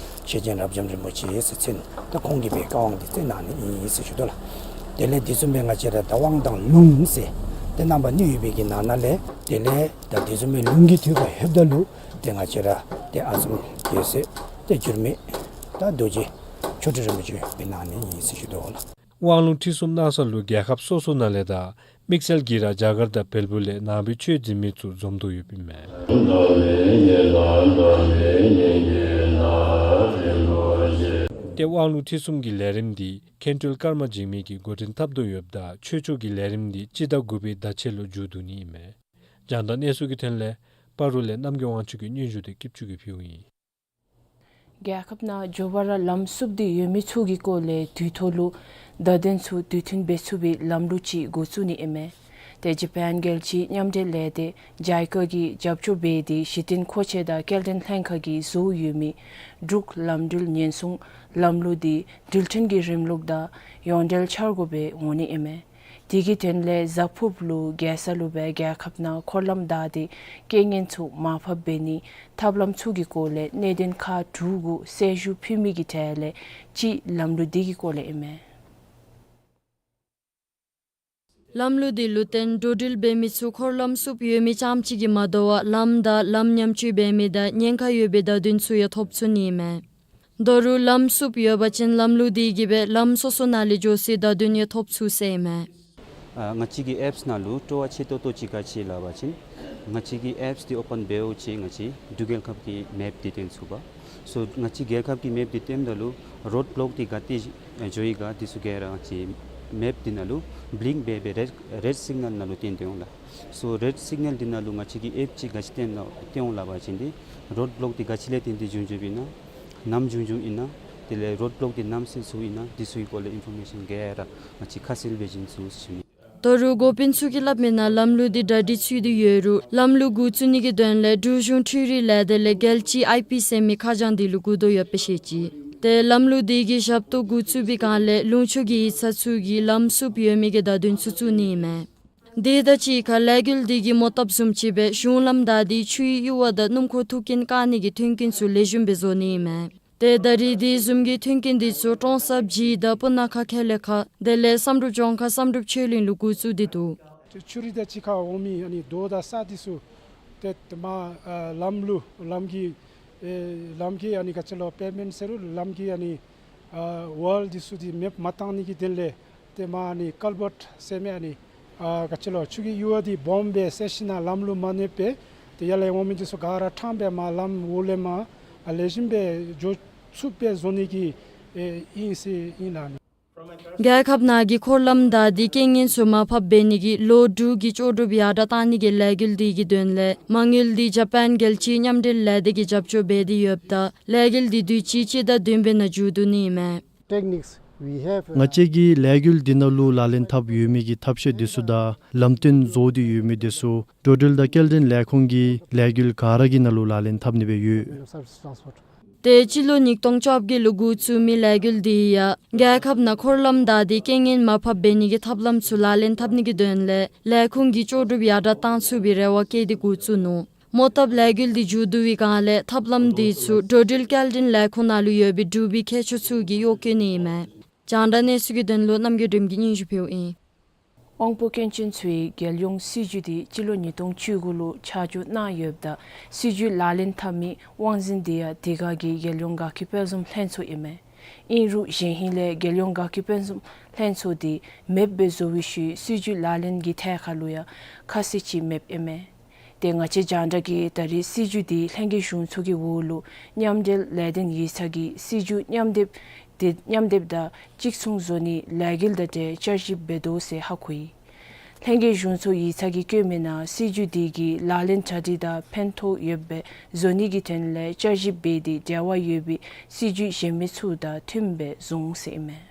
ཞེ་ཆེན་རབ་འབྱམས་རིན་པོ་ཆེ་ཟེར་མཚན་ད་ཁོང་གིས་སྦེ་བཀའ་དབང་འདི་སྩལ་གནང་ནི་ཨིན་ཟེར་ཞུ་དོ་ལགས། དེ་ལས་དེ་བཟུམ་སྦེ་ང་བཅས་ར་ད་དབང་དང་ལུང་ཟེར་ཏེ་རྣམ་པ་གཉིས་ཡོད་པའི་གི་ནང་ན་ལས་དེ་ལས་ད་དེ་བཟུམ་སྦེ་ལུང་གི་ཐོག་ཁར་ལྷོདཔ་ད་ལུ་ཏེ་ང་བཅས་ར་ཏེ་ཨ་ཙུམ་དགེ་བཤེས་ཏེ་འགྱུར་མེད་ད་རྡོ་རྗེ་མཆོག་སྤྲུལ་རིན་པོ་ཆེ་སྦེ་གནང་ནི་ཨིན་ཟེར་ཞུ་དོ་ལགས། དབང་ལུང་ཁྲིད་གསུམ་གནང་ས་ལུ་རྒྱལ་ཁབ་སོ་སོ་ནང་ལས་དང་དམིགས་བསལ་གྱིས་ར་རྒྱ་གར་དང་བལ་པོ་ལས་ནང་པའི་ཆོས་འཛིན་མི་ཚུ་འཛོམས་དོ་ཡོདཔ་ཨིན་མས། ཏེ་དབང་ལུང་ཁྲིད་གསུམ་གྱི་ལས་རིམ་འདི་མཁན་སྤྲུལ་ཀརྨ་འཇིགས་མེད་ཀྱིས་འགོ་འདྲེན་འཐབ་དོ་ཡོདཔ་ད་ཆོས་ཕྱོགས་ཀྱི་ལས་རིམ་འདི་སྤྱི་ཟླ་དགུ་པའི་ཟླ་ཕྱེད་ལུ་མཇུག་བསྡུ་ནི་ཨིན་མས། རྒྱང་བསྒྲགས་གནས་ཚུལ་གྱི་དོན་ལས་སྤ་རོ་ལས་རྣམ་རྒྱལ་དབང་ཕྱུག་གི་སྙན་ཞུ་འདི་སྐྱིད་ཆུ་གིས་ཕུལཝ་ཨིན། རྒྱལ་ཁབ་ནང་མགྱོགས་པ་ར་ལམ་བསུབ་སྟེ་ཡོད་མི་ཚུ་གི་སྐོར་ལས་དུས་ཐོག་ལུ་བརྡ་དོན་ཚུ་དུས་མཐུན་འབད་ཚུགས་པའི་ལམ་ལུགས་ཅིག་འགོ་བཙུགས་ནི་ཨིན་མས། ཏེ་ཇ་པཱན་རྒྱལ་སྤྱིའི་མཉམ་འབྲེལ་ལས་སྡེ་ཇའི་ཀ་གིས་རྒྱབ་སྐྱོར་འབད་དེ་གཞི་རྟེན་མཁོ་ཆས་དང་སྐྱེལ་འདྲེན་ལྷན་ཁག་གིས་བཟོ་ཡོད་མི་འབྲུག་ལམ་འགྲུལ་ཉེན་སྲུང་ལམ་ལུགས་འདི་འགྲུལ་འཕྲིན་གྱི་རིམ་ལུགས་དང་ཡོངས་འབྲེལ་འཆར་སྒོ་སྦེ་འོང་ནི་ཨིན་མས། དེ་གི་དོན་ལས་གཟའ་ཕུརཔ་ལུ་རྒྱལ་ས་ལུ་སྦེ་རྒྱལ་ཁབ་ནང་འཁོར་ལམ་བདའ་སྟེ་རྐྱེན་ངན་ཚུ་མར་ཕབ་འབད་ནིའི་ཐབས་ལམ་ཚུ་གི་སྐོར་ལས་གནད་དོན་ཁག་དྲུག་གུ་གསལ་ཞུ་ཕུལ་མི་གི་གྲས་ལས་གཅིག་ལམ་ལུགས་འདི་གི་སྐོར་ལས་ཨིན་མས། ལམ་ལུགས་འདི་ལུ་བརྟེན་འགྲོ་འགྲུལ་འབད་མི་ཚུ་འཁོར་ལམ་བསུབ་ཡོད་མི་ཙམ་ཅིག་གིས་མ་དོ་བར་ལམ་བདའ་ལམ་ཉམས་བཅོས་འབད་མི་དང་ཉེན་ཁ་ཡོད་པའི་བརྡ་དོན་ཚུ་ཡང་ཐོབ་ཚུགས་ནི་ཨིན་མས། ད་རུང་ལམ་བསུབ་ཡོད་པ་ཅིན་ལམ་ལུགས་འདི་གིས་སྦེ་ལམ་སོ་སོ་ནང་ལས་འགྱོ་སའི་བརྡ་དོན་ཡང་ཐོབ་ཚུགས་ཟེར་ཨིན་མས། ཨ་ང་བཅས་ཀྱི་ཨེཔསི་ནང་ལུ་སྤྲོ་བ་ཆེ་ཏོག་ཏོ་ཅིག་ག་ཅི་སླབ་པ་ཅིན་ང་བཅས་ཀྱི་ཨེཔསི་འདི་ཨོ་པཱན་འབདཝ་ཅིག་ང་བཅས་འབྲུག་རྒྱལ་ཁབ་ཀྱི་མེཔ་འདི་སྟོན་ཚུགས་པས། སོ་ང་བཅས་རྒྱལ་ཁབ་ཀྱི་མེཔ་འདི་སྟོནམ་ད་ལུ་རོཌ་བློཀ་འདི་ག་ཏེ་འགྱོ་ཡི་ག་འདི་ཚུ་ག་ར་ང་བཅས་མེཔ་འདི་ནང་ལུ་བླིངཀ་འབད་སྦེ་རེཌ་རེཌ་སིག་ནཱལ་ནང་ལུ་སྟོན་ཏེ་འོང་ལགས། སོ་རེཌ་སིག་ནཱལ་འདི་ནང་ལུ་ང་བཅས་ཀྱི་ཨེཔ་ཅིག་ག་ཅི་སྟོན་སྟོན་འོང་སླབ་པ་ཅིན་འདི་རོཌ་བློཀ་འདི་ག་ཅི་ལས་བརྟེན་ཏེ་བྱུང་བྱུངམ་ཨིན་ན་ནམ་བྱུང་བྱུངམ་ཨིན་ན་དེ་ལས་རོཌ་བློཀ་འདི་ནམ་སེལ་ཚུགས་ཨིན་ན་འདི་ཚུ་གི་སྐོར་ལས་ཨིན་ཕོར་མེ་ཤཱན་ག་ར་ང་བཅས་ཁ་གསལ་སྦེ་བྱིན་ཚུགས་ཟེར་ཞུ་ནི། ད་རུང་འགོ་དཔོན་ཚུ་གིས་སླབ་མིའི་ནང་ལམ་ལུགས་འདི་གྲ་སྒྲིག་ཚུད་དེ་ཡོད་རུང་ལམ་ལུགས་འགོ་བཙུགས་ནི་གི་དོན་ལས་འབྲུག་གཞུང་འཕྲུལ་རིག་ལས་སྡེ་ལས་རྒྱལ་སྤྱིའི་ཨའི་པི་ཟེར་མི་ཁ་བྱང་འདི་ལུ་བསྒུག་དོ་ཡོདཔ་སྦེ་བཤད་ཅི། ཏེ་ལམ་ལུགས་འདི་གི་ཞབས་ཏོག་འགོ་བཙུགས་པའི་སྒང་ལས་ལུང་ཕྱོགས་ཀྱི་ཡིག་ཚང་ཚུ་གིས་ལམ་བསུབ་ཡོད་མི་གི་བརྡ་དོན་ཚུ་བཙུགས་ནི་ཨིན་མས། དེ་དང་གཅིག་ཁར་ལས་འགུལ་འདི་གི་མོ་བཏབ་བཟུམ་ཅིག་སྦེ་གཞུང་ལམ་བདའ་སྟེ་ཆུའི་གཡུར་བ་དང་སྣུམ་འཁོར་ཐུག་རྐྱེན་བཀག་ནི་གི་མཐུན་རྐྱེན་ཚུ་ལེགས་ཤོམ་སྦེ་བཟོ་ནི་ཨིན་མས། ཏེ་ད་རིས་དེ་བཟུམ་གྱི་མཐུན་རྐྱེན་འདི་ཚུ་ཀྲོང་གསར་བཞི་དང་སྤུ་ན་ཁ་ཁེ་ལེ་ཁ་དེ་ལས་བསམ་གྲུབ་ལྗོངས་མཁར་བསམ་གྲུབ་ཆོས་གླིང་ལུ་འགོ་བཙུགས་ཏེ་འདུག། ཏེ་ཆུ་རུད་དང་གཅིག་ཁར་འོང་མི་ཨ་ནི་རྡོ་དང་ས་འདི་ཚུ་ཏེ་མར་ཨ་ལམ་ལུ་ལམ་གྱི་ཨེ་ལམ་གྱི་ཨ་ནི་ག་ཅི་ལོ་པེབ་མེནཊ་ཟེར་རུང་ལམ་གྱི་ཨ་ནི་ཨ་ཝཱལ་འདི་ཚུ་འདི་མེདཔ་མ་བཏང་ནི་གི་དོན་ལས་ཏེ་མར་ཨ་ནི་ཀལ་བཊ་ཟེར་མི་ཨ་ནི་ཨ་ག་ཅི་ལོ་ཆུ་གི་གཡུར་བ་འདི་སྦོམ་སྦེ་བསལ་ཞིནམ་ལས་ལམ་ལུ་མ་གནོདཔ་སྦེ་ཏེ་ཡར་ལས་འོང་མི་འདི་ཚུ་ག་ར་ཕྲང་སྦེ་མར་ལམ་འོག་ལས་མར་ཨ་ལེགས་ཤོམ་སྦེ་འགྱོ་ཚུགསཔ་སྦེ་བཟོ་ནི་གི་ཨེ་ཨིན་ཟེར་ཨིན་ལགས། རྒྱལ་ཁབ་ནང་གི་འཁོར་ལམ་བདའ་སྟེ་རྐྱེན་ངན་ཚུ་མར་ཕབ་འབད་ནི་གི་ལོ་དྲུག་གི་ལྕོགས་གྲུབ་ཡར་དྲག་བཏང་ནི་གི་ལས་འགུལ་འདི་གི་དོན་ལས་མ་དངུལ་འདི་ཇ་པཱན་རྒྱལ་སྤྱིའི་མཉམ་འབྲེལ་ལས་སྡེ་གིས་རྒྱབ་སྐྱོར་འབད་དེ་ཡོདཔ་ད་ལས་འགུལ་འདི་དུས་ཅི་སྤྱི་ཟླ་བདུན་པའི་ནང་མཇུག་བསྡུ་ནི་ཨིན་མས། ཊེཀ་ནིཀསི་ ང་བཅས་ཀྱིས་ལས་འགུལ་འདི་ནང་ལུ་ལག་ལེན་འཐབ་ཡོད་མི་གི་ཐབས་ཤེས་འདི་ཚུ་དང་ལམ་སྟོན་བཟོ་སྟེ་ཡོད་མི་འདི་ཚུ་འགྲོ་འགྲུལ་དང་སྐྱེལ་འདྲེན་ལས་ཁུངས་ཀྱི་ལས་འགུལ་ག་ར་གི་ནང་ལུ་ལག་ལེན་འཐབ་ནི་སྦེ་ཡོད། ཏེ་སྤྱི་ལོ་ཉིས་སྟོང་བཅོ་བརྒྱད་ལུ་འགོ་བཙུགས་མི་ལས་འགུལ་འདི་ཡང་རྒྱལ་ཁབ་ནང་འཁོར་ལམ་བདའ་སྟེ་རྐྱེན་ངན་མར་ཕབ་འབད་ནི་གི་ཐབས་ལམ་ཚུ་ལག་ལེན་འཐབ་ནི་གི་དོན་ལས་ལས་ཁུངས་ཀྱིས་ལྕོགས་གྲུབ་ཡར་དྲགས་བཏང་ཚུགས་པའི་རེ་བ་བསྐྱེད་དེ་འགོ་བཙུགས་ནུག། མོ་བཏབ་ལས་འགུལ་འདི་མཇུག་བསྡུ་བའི་སྒང་ལས་ཐབས་ལམ་འདི་ཚུ་འགྲོ་འགྲུལ་སྐྱེལ་འདྲེན་ལས་ཁུངས་ནང་ལུ་ཡོད་པའི་འབྲུག་པའི་མཁས་མཆོག་ཚུ་གིས་གཡོག་བཀོལ་ནི་ཨིན་མས། རྒྱང་བསྒྲགས་གནས་ཚུལ་གྱི་དོན་ལུ་རྣམ་རྒྱལ་སྒྲོལམ་གྱིས་སྙན་ཞུ་ཕུལཝ་ཨིན། དབང་པོ་སྐྱོན་ཅན་ཚུའི་རྒྱལ་ཡོངས་སྲིད་བྱུས་འདི་སྤྱི་ལོ་ཉིས་སྟོང་བཅུ་དགུ་ལུ་ཆ་འཇོག་གནང་ཡོདཔ་ད་སྲིད་བྱུས་ལག་ལེན་འཐབ་མི་དབང་འཛིན་འདི་ཡང་དེ་སྒང་གི་རྒྱལ་ཡོངས་དགའ་སྐྱིད་དཔལ་འཛོམས་ལྷན་ཚོགས་ཨིན་མས། ཨིན་རུང་གཞེས་ཧིང་ལས་རྒྱལ་ཡོངས་དགའ་སྐྱིད་དཔལ་འཛོམས་ལྷན་ཚོགས་འདི་མེདཔ་སྦེ་བཟོ་བའི་ཤུལ་སྲིད་བྱུས་ལག་ལེན་གྱི་ཐད་ཁར་ལུ་ཡང་ཁ་གསལ་ཅིག་མེདཔ་ཨིན་མས། ཏེ་ང་བཅས་རྒྱང་བསྒྲགས་ཀྱིས་ད་རེས་སྲིད་བྱུས་འདི་ལྷན་རྒྱས་གཞུང་ཚོགས་ཀྱི་འོག་ལུ་མཉམ་འབྲེལ་ལས་དོན་ཡིག་ཚང་གིས་སྲིད་བྱུས་མཉམ་སྡེབ་དེ་མཉམ་སྡེབ་དང་གཅིག་མཚུངས་བཟོ་ནི་ལས་འགུལ་དང་འབྲེལ་བསྐྱར་ཞིབ་འབད་དོ་ཟེར་ཧ་གོ་ཡི། ལྷན་རྒྱས་གཞུང་ཚོགས་ཡིག་ཚང་གིས་བཀོད་མི་ནང་སྲིད་བྱུས་འདི་གིས་ལག་ལེན་གྲ་སྒྲིག་དང་ཕན་ཐོགས་ཡོདཔ་སྦེ་བཟོ་ནི་གི་དོན་ལས་བསྐྱར་ཞིབ་འབད་དེ་འབྲེལ་བ་ཡོད་པའི་སྲིད་བྱུས་གཞན་མི་ཚུ་དང་མཐུནམ་སྦེ་བཟོ་འོང་ཟེར་ཨིན་མས།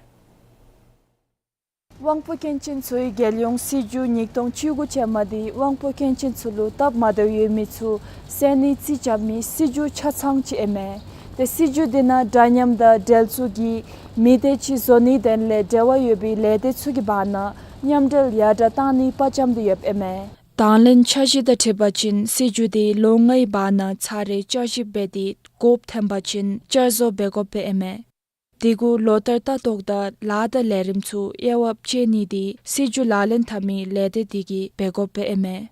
དབང་པོ་སྐྱོན་ཅན་ཚུའི་རྒྱལ་ཡོངས་སྲིད་བྱུས་ཉིས་སྟོང་བཅུ་དགུ་ཅན་མ་འདི་དབང་པོ་སྐྱོན་ཅན་ཚུ་ལུ་སྟབས་མ་བདེཝ་ཡོད་མི་ཚུ་བསལ་ནིའི་རྩིས་རྐྱབ་མི་སྲིད་བྱུས་ཆ་ཚང་ཅིག་ཨིན་མས། ཏེ་སྲིད་བྱུས་འདི་ནང་འདྲ་མཉམ་དང་འབྲེལ་འཚུབ་ཀྱི་མི་སྡེ་ཅིག་བཟོ་ནིའི་དོན་ལས་འབྲེལ་བ་ཡོད་པའི་ལས་སྡེ་ཚུ་གི་བར་ན་མཉམ་འབྲེལ་ཡར་དྲགས་བཏང་ནི་དཔའ་བཅམ་སྟེ་ཡོདཔ་ཨིན་མས། དང་ལེན་འཆར་གཞི་དང་འཁྲིལ་བ་ཅིན་སྲིད་བྱུས་འདི་ལོ་ལྔའི་བར་ན་ཚར་རེ་བསྐྱར་ཞིབ་འབད་དེ་དགོཔ་ཐོན་པ་ཅིན་བསྐྱར་བཟོ་འབད་དགོཔ་སྦེ་ཨིན་མས། དེ་གུ་ལོ་ལྟར་ལྟ་རྟོག་དང་ལཱ་དང་ལས་རིམ་ཚུ་དབྱེ་བ་ཕྱེ་ནི་འདི་སྲིད་བྱུས་ལག་ལེན་འཐབ་མི་ལས་སྡེ་དེ་གིས་འབད་དགོཔ་སྦེ་ཨིན་མས།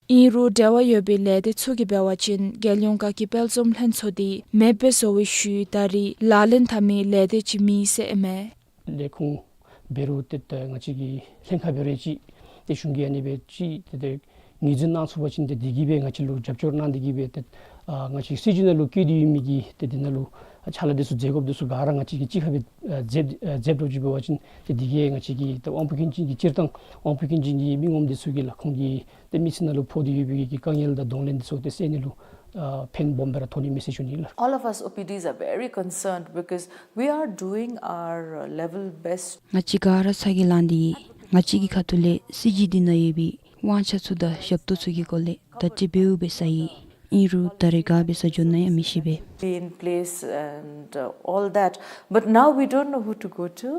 ཨིན་རུང་འབྲེལ་བ་ཡོད་པའི་ལས་སྡེ་ཚུ་གིས་འབད་བ་ཅིན་རྒྱལ་ཡོངས་དགའ་སྐྱིད་དཔལ་འཛོམས་ལྷན་ཚོགས་འདི་མེདཔ་སྦེ་བཟོ་བའི་ཤུལ་ད་རེས་ལག་ལེན་འཐབ་མི་ལས་སྡེ་ཅིག་མེད་ཟེར་ཨིན་མས། ལས་ཁུངས་འབད་རུང་ཏེ་ད་ང་བཅས་ཀྱི་ལྷན་ཁག་འབད་རུང་ཅིག་ཏེ་གཞུང་གིས་ཨ་ནི་སྦེ་ཅིག་ཏེ་ཏེ་ངོས་འཛིན་གནང་ཚུགས་པ་ཅིན་ཏེ་དེ་གིས་སྦེ་ང་བཅས་ལུ་རྒྱབ་སྐྱོར་གནང་། དེ་གིས་སྦེ་ཏེ་ཨ་ང་བཅས་སྲིད་བྱུས་ནང་ལུ་བཀོད་དེ་ཡོད་མི་གི་ཏེ་དེ་ནང་ལུ་ཕྱག་ལཱ་འདི་ཚུ་མཛད་དགོཔ་འདི་ཚུ་ག་ར་ང་བཅས་ཀྱིས་གཅིག་ཁར་སྦེ་ཨ་མཛད་ཨ་མཛདཔ་འདྲཝ་ཅིག་འབད་བ་ཅིན་ཏེ་དེ་གིས་ང་བཅས་ཀྱི་ཏེ་དབང་པོ་སྐྱོན་ཅན་གྱི་སྤྱིར་བཏང་དབང་པོ་སྐྱོན་ཅན་གྱི་མི་ངོམ་འདི་ཚུ་གི་ལག་ཁོང་གི་ཏེ་མི་ཚེ་ནང་ལུ་ཕོག་སྟེ་ཡོད་པའི་གི་དཀའ་ངལ་དང་གདོང་ལེན་འདི་ཚུ་ཏེ་སེལ་ནི་ལུ་ཨ་ཕན་སྦོམ་སྦེ་ར་ཐོགས་ནི་མས་ཟེར་ཞུ་ནི་ལགས། All of us O P Ds are very concerned because we are doing our, uh, level best. ང་བཅས་ག་ར་ཚ་གྱང་ལང་སྟེ་ཡོད། ང་བཅས་ཀྱི་ཁ་ཐུག་ལས་སྲིད་བྱུས་འདི་ནང་ཡོད་པའི་དབང་ཆ་ཚུ་དང་ཞབས་ཏོག་ཚུ་གི་སྐོར་ལས་བརྡ་སྤྲོད་འབདཝ་འབད་ས་ཡི། ཨིན་རུང་ད་རེས་ག་འབད་ས་འགྱོ་ནི་ཡང་མི་ཤེས་པས། Be in place and, uh, all that. But now we don't know who to go to.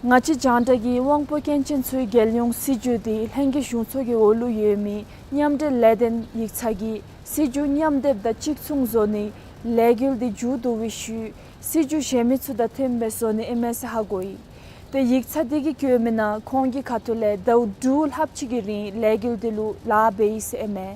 ང་བཅས་རྒྱང་བསྒྲགས་ཀྱིས་དབང་པོ་སྐྱོན་ཅན་ཚུའི་རྒྱལ་ཡོངས་སྲིད་བྱུས་འདི་ལྷན་རྒྱས་གཞུང་ཚོགས་ཀྱི་འོག་ལུ་ཡོད་མི་མཉམ་འབྲེལ་ལས་དོན་ཡིག་ཚང་གིས་སྲིད་བྱུས་མཉམ་སྡེབ་དང་གཅིག་མཚུངས་བཟོ་ནི་ལས་འགུལ་འདི་མཇུག་བསྡུ་བའི་ཤུལ་སྲིད་བྱུས་གཞན་མི་ཚུ་དང་མཐུནམ་སྦེ་བཟོ་ནི་ཨིན་མས་ཟེར་ཧ་གོ་ཡི། ཏེ་ཡིག་ཚང་འདི་གིས་བཀོད་མི་ནང་ཁོང་གི་ཁ་ཐུག་ལས་ཟླཝ་དྲུག་ལྷགཔ་ཅིག་གི་རིང་ལས་འགུལ་འདི་ལུ་ལཱ་འབད་ཡི་ཟེར་ཨིན་མས།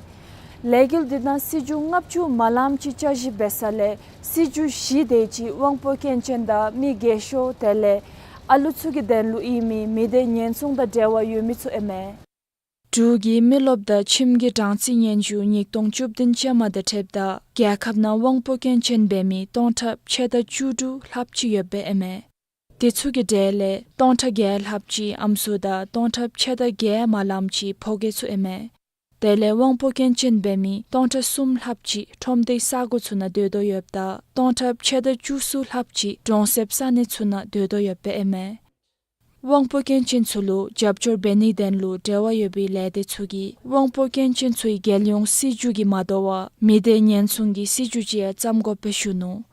ལས་འགུལ་འདི་ནང་སྲིད་བྱུས་ལྔ་བཅུ་མ་ལངམ་ཅིག་བསྐྱར་ཞིབ་འབད་ས་ལས་སྲིད་བྱུས་བཞི་དེ་ཅིག་དབང་པོ་སྐྱོན་ཅན་དང་མི་རྒས་ཤོས་དེ་ལས་ཨ་ལུ་ཚུ་གི་དོན་ལུ་ཨིན་མི་མི་སྡེ་ཉེན་སྲུང་དང་འབྲེལ་བ་ཡོད་མི་ཚུ་ཨིན་མས། འབྲུག་གི་མི་རློབས་དང་ཁྱིམ་གྱི་གྲངས་རྩིས་སྙན་ཞུ་ཉིས་སྟོང་བཅུ་བདུན་ཅན་མ་དང་འཁྲིལཝ་ད་རྒྱལ་ཁབ་ནང་དབང་པོ་སྐྱོན་ཅན་འབད་མི་སྟོང་ཕྲག་ཕྱེད་དང་བཅུ་དྲུག་ལྷགཔ་ཅིག་ཡོདཔ་སྦེ་ཨིན་མས། དེ་ཚུ་གི་གྲས་ལས་སྟོང་ཕྲག་བརྒྱད་ལྷགཔ་ཅིག་ཨམ་སྲུ་དང་སྟོང་ཕྲག་ཕྱེད་དང་བརྒྱད་མ་ལངམ་ཅིག་ཕོ་རྒས་ཚུ་ཨིན་མས། དེ་ལས་དབང་པོ་སྐྱོན་ཅན་འབད་མི་སྟོང་ཕྲག་གསུམ་ལྷགཔ་ཅིག་ཁྲོམ་སྡེའི་ས་གོ་ཚུ་ནང་སྡོད་དོ་ཡོདཔ་ད་སྟོང་ཕྲག་ཕྱེད་དང་བཅུ་གསུམ་ལྷགཔ་ཅིག་གྲོང་གསེབ་ས་གནས་ཚུ་ནང་སྡོད་དོ་ཡོདཔ་སྦེ་ཨིན་མས། དབང་པོ་སྐྱོན་ཅན་ཚུ་ལུ་རྒྱབ་སྐྱོར་འབད་ནིའི་དོན་ལུ་འབྲེལ་བ་ཡོད་པའི་ལས་སྡེ་ཚུ་གིས་དབང་པོ་སྐྱོན་ཅན་ཚུའི་རྒྱལ་ཡོངས་སྲིད་བྱུས་ཀྱིས་མ་དོ་བར་མི་སྡེ་ཉེན་སྲུང་གི་སྲིད་བྱུས་ཅིག་ཡང་བརྩམ་དགོཔ་སྦེ་ཞུ་ནུག།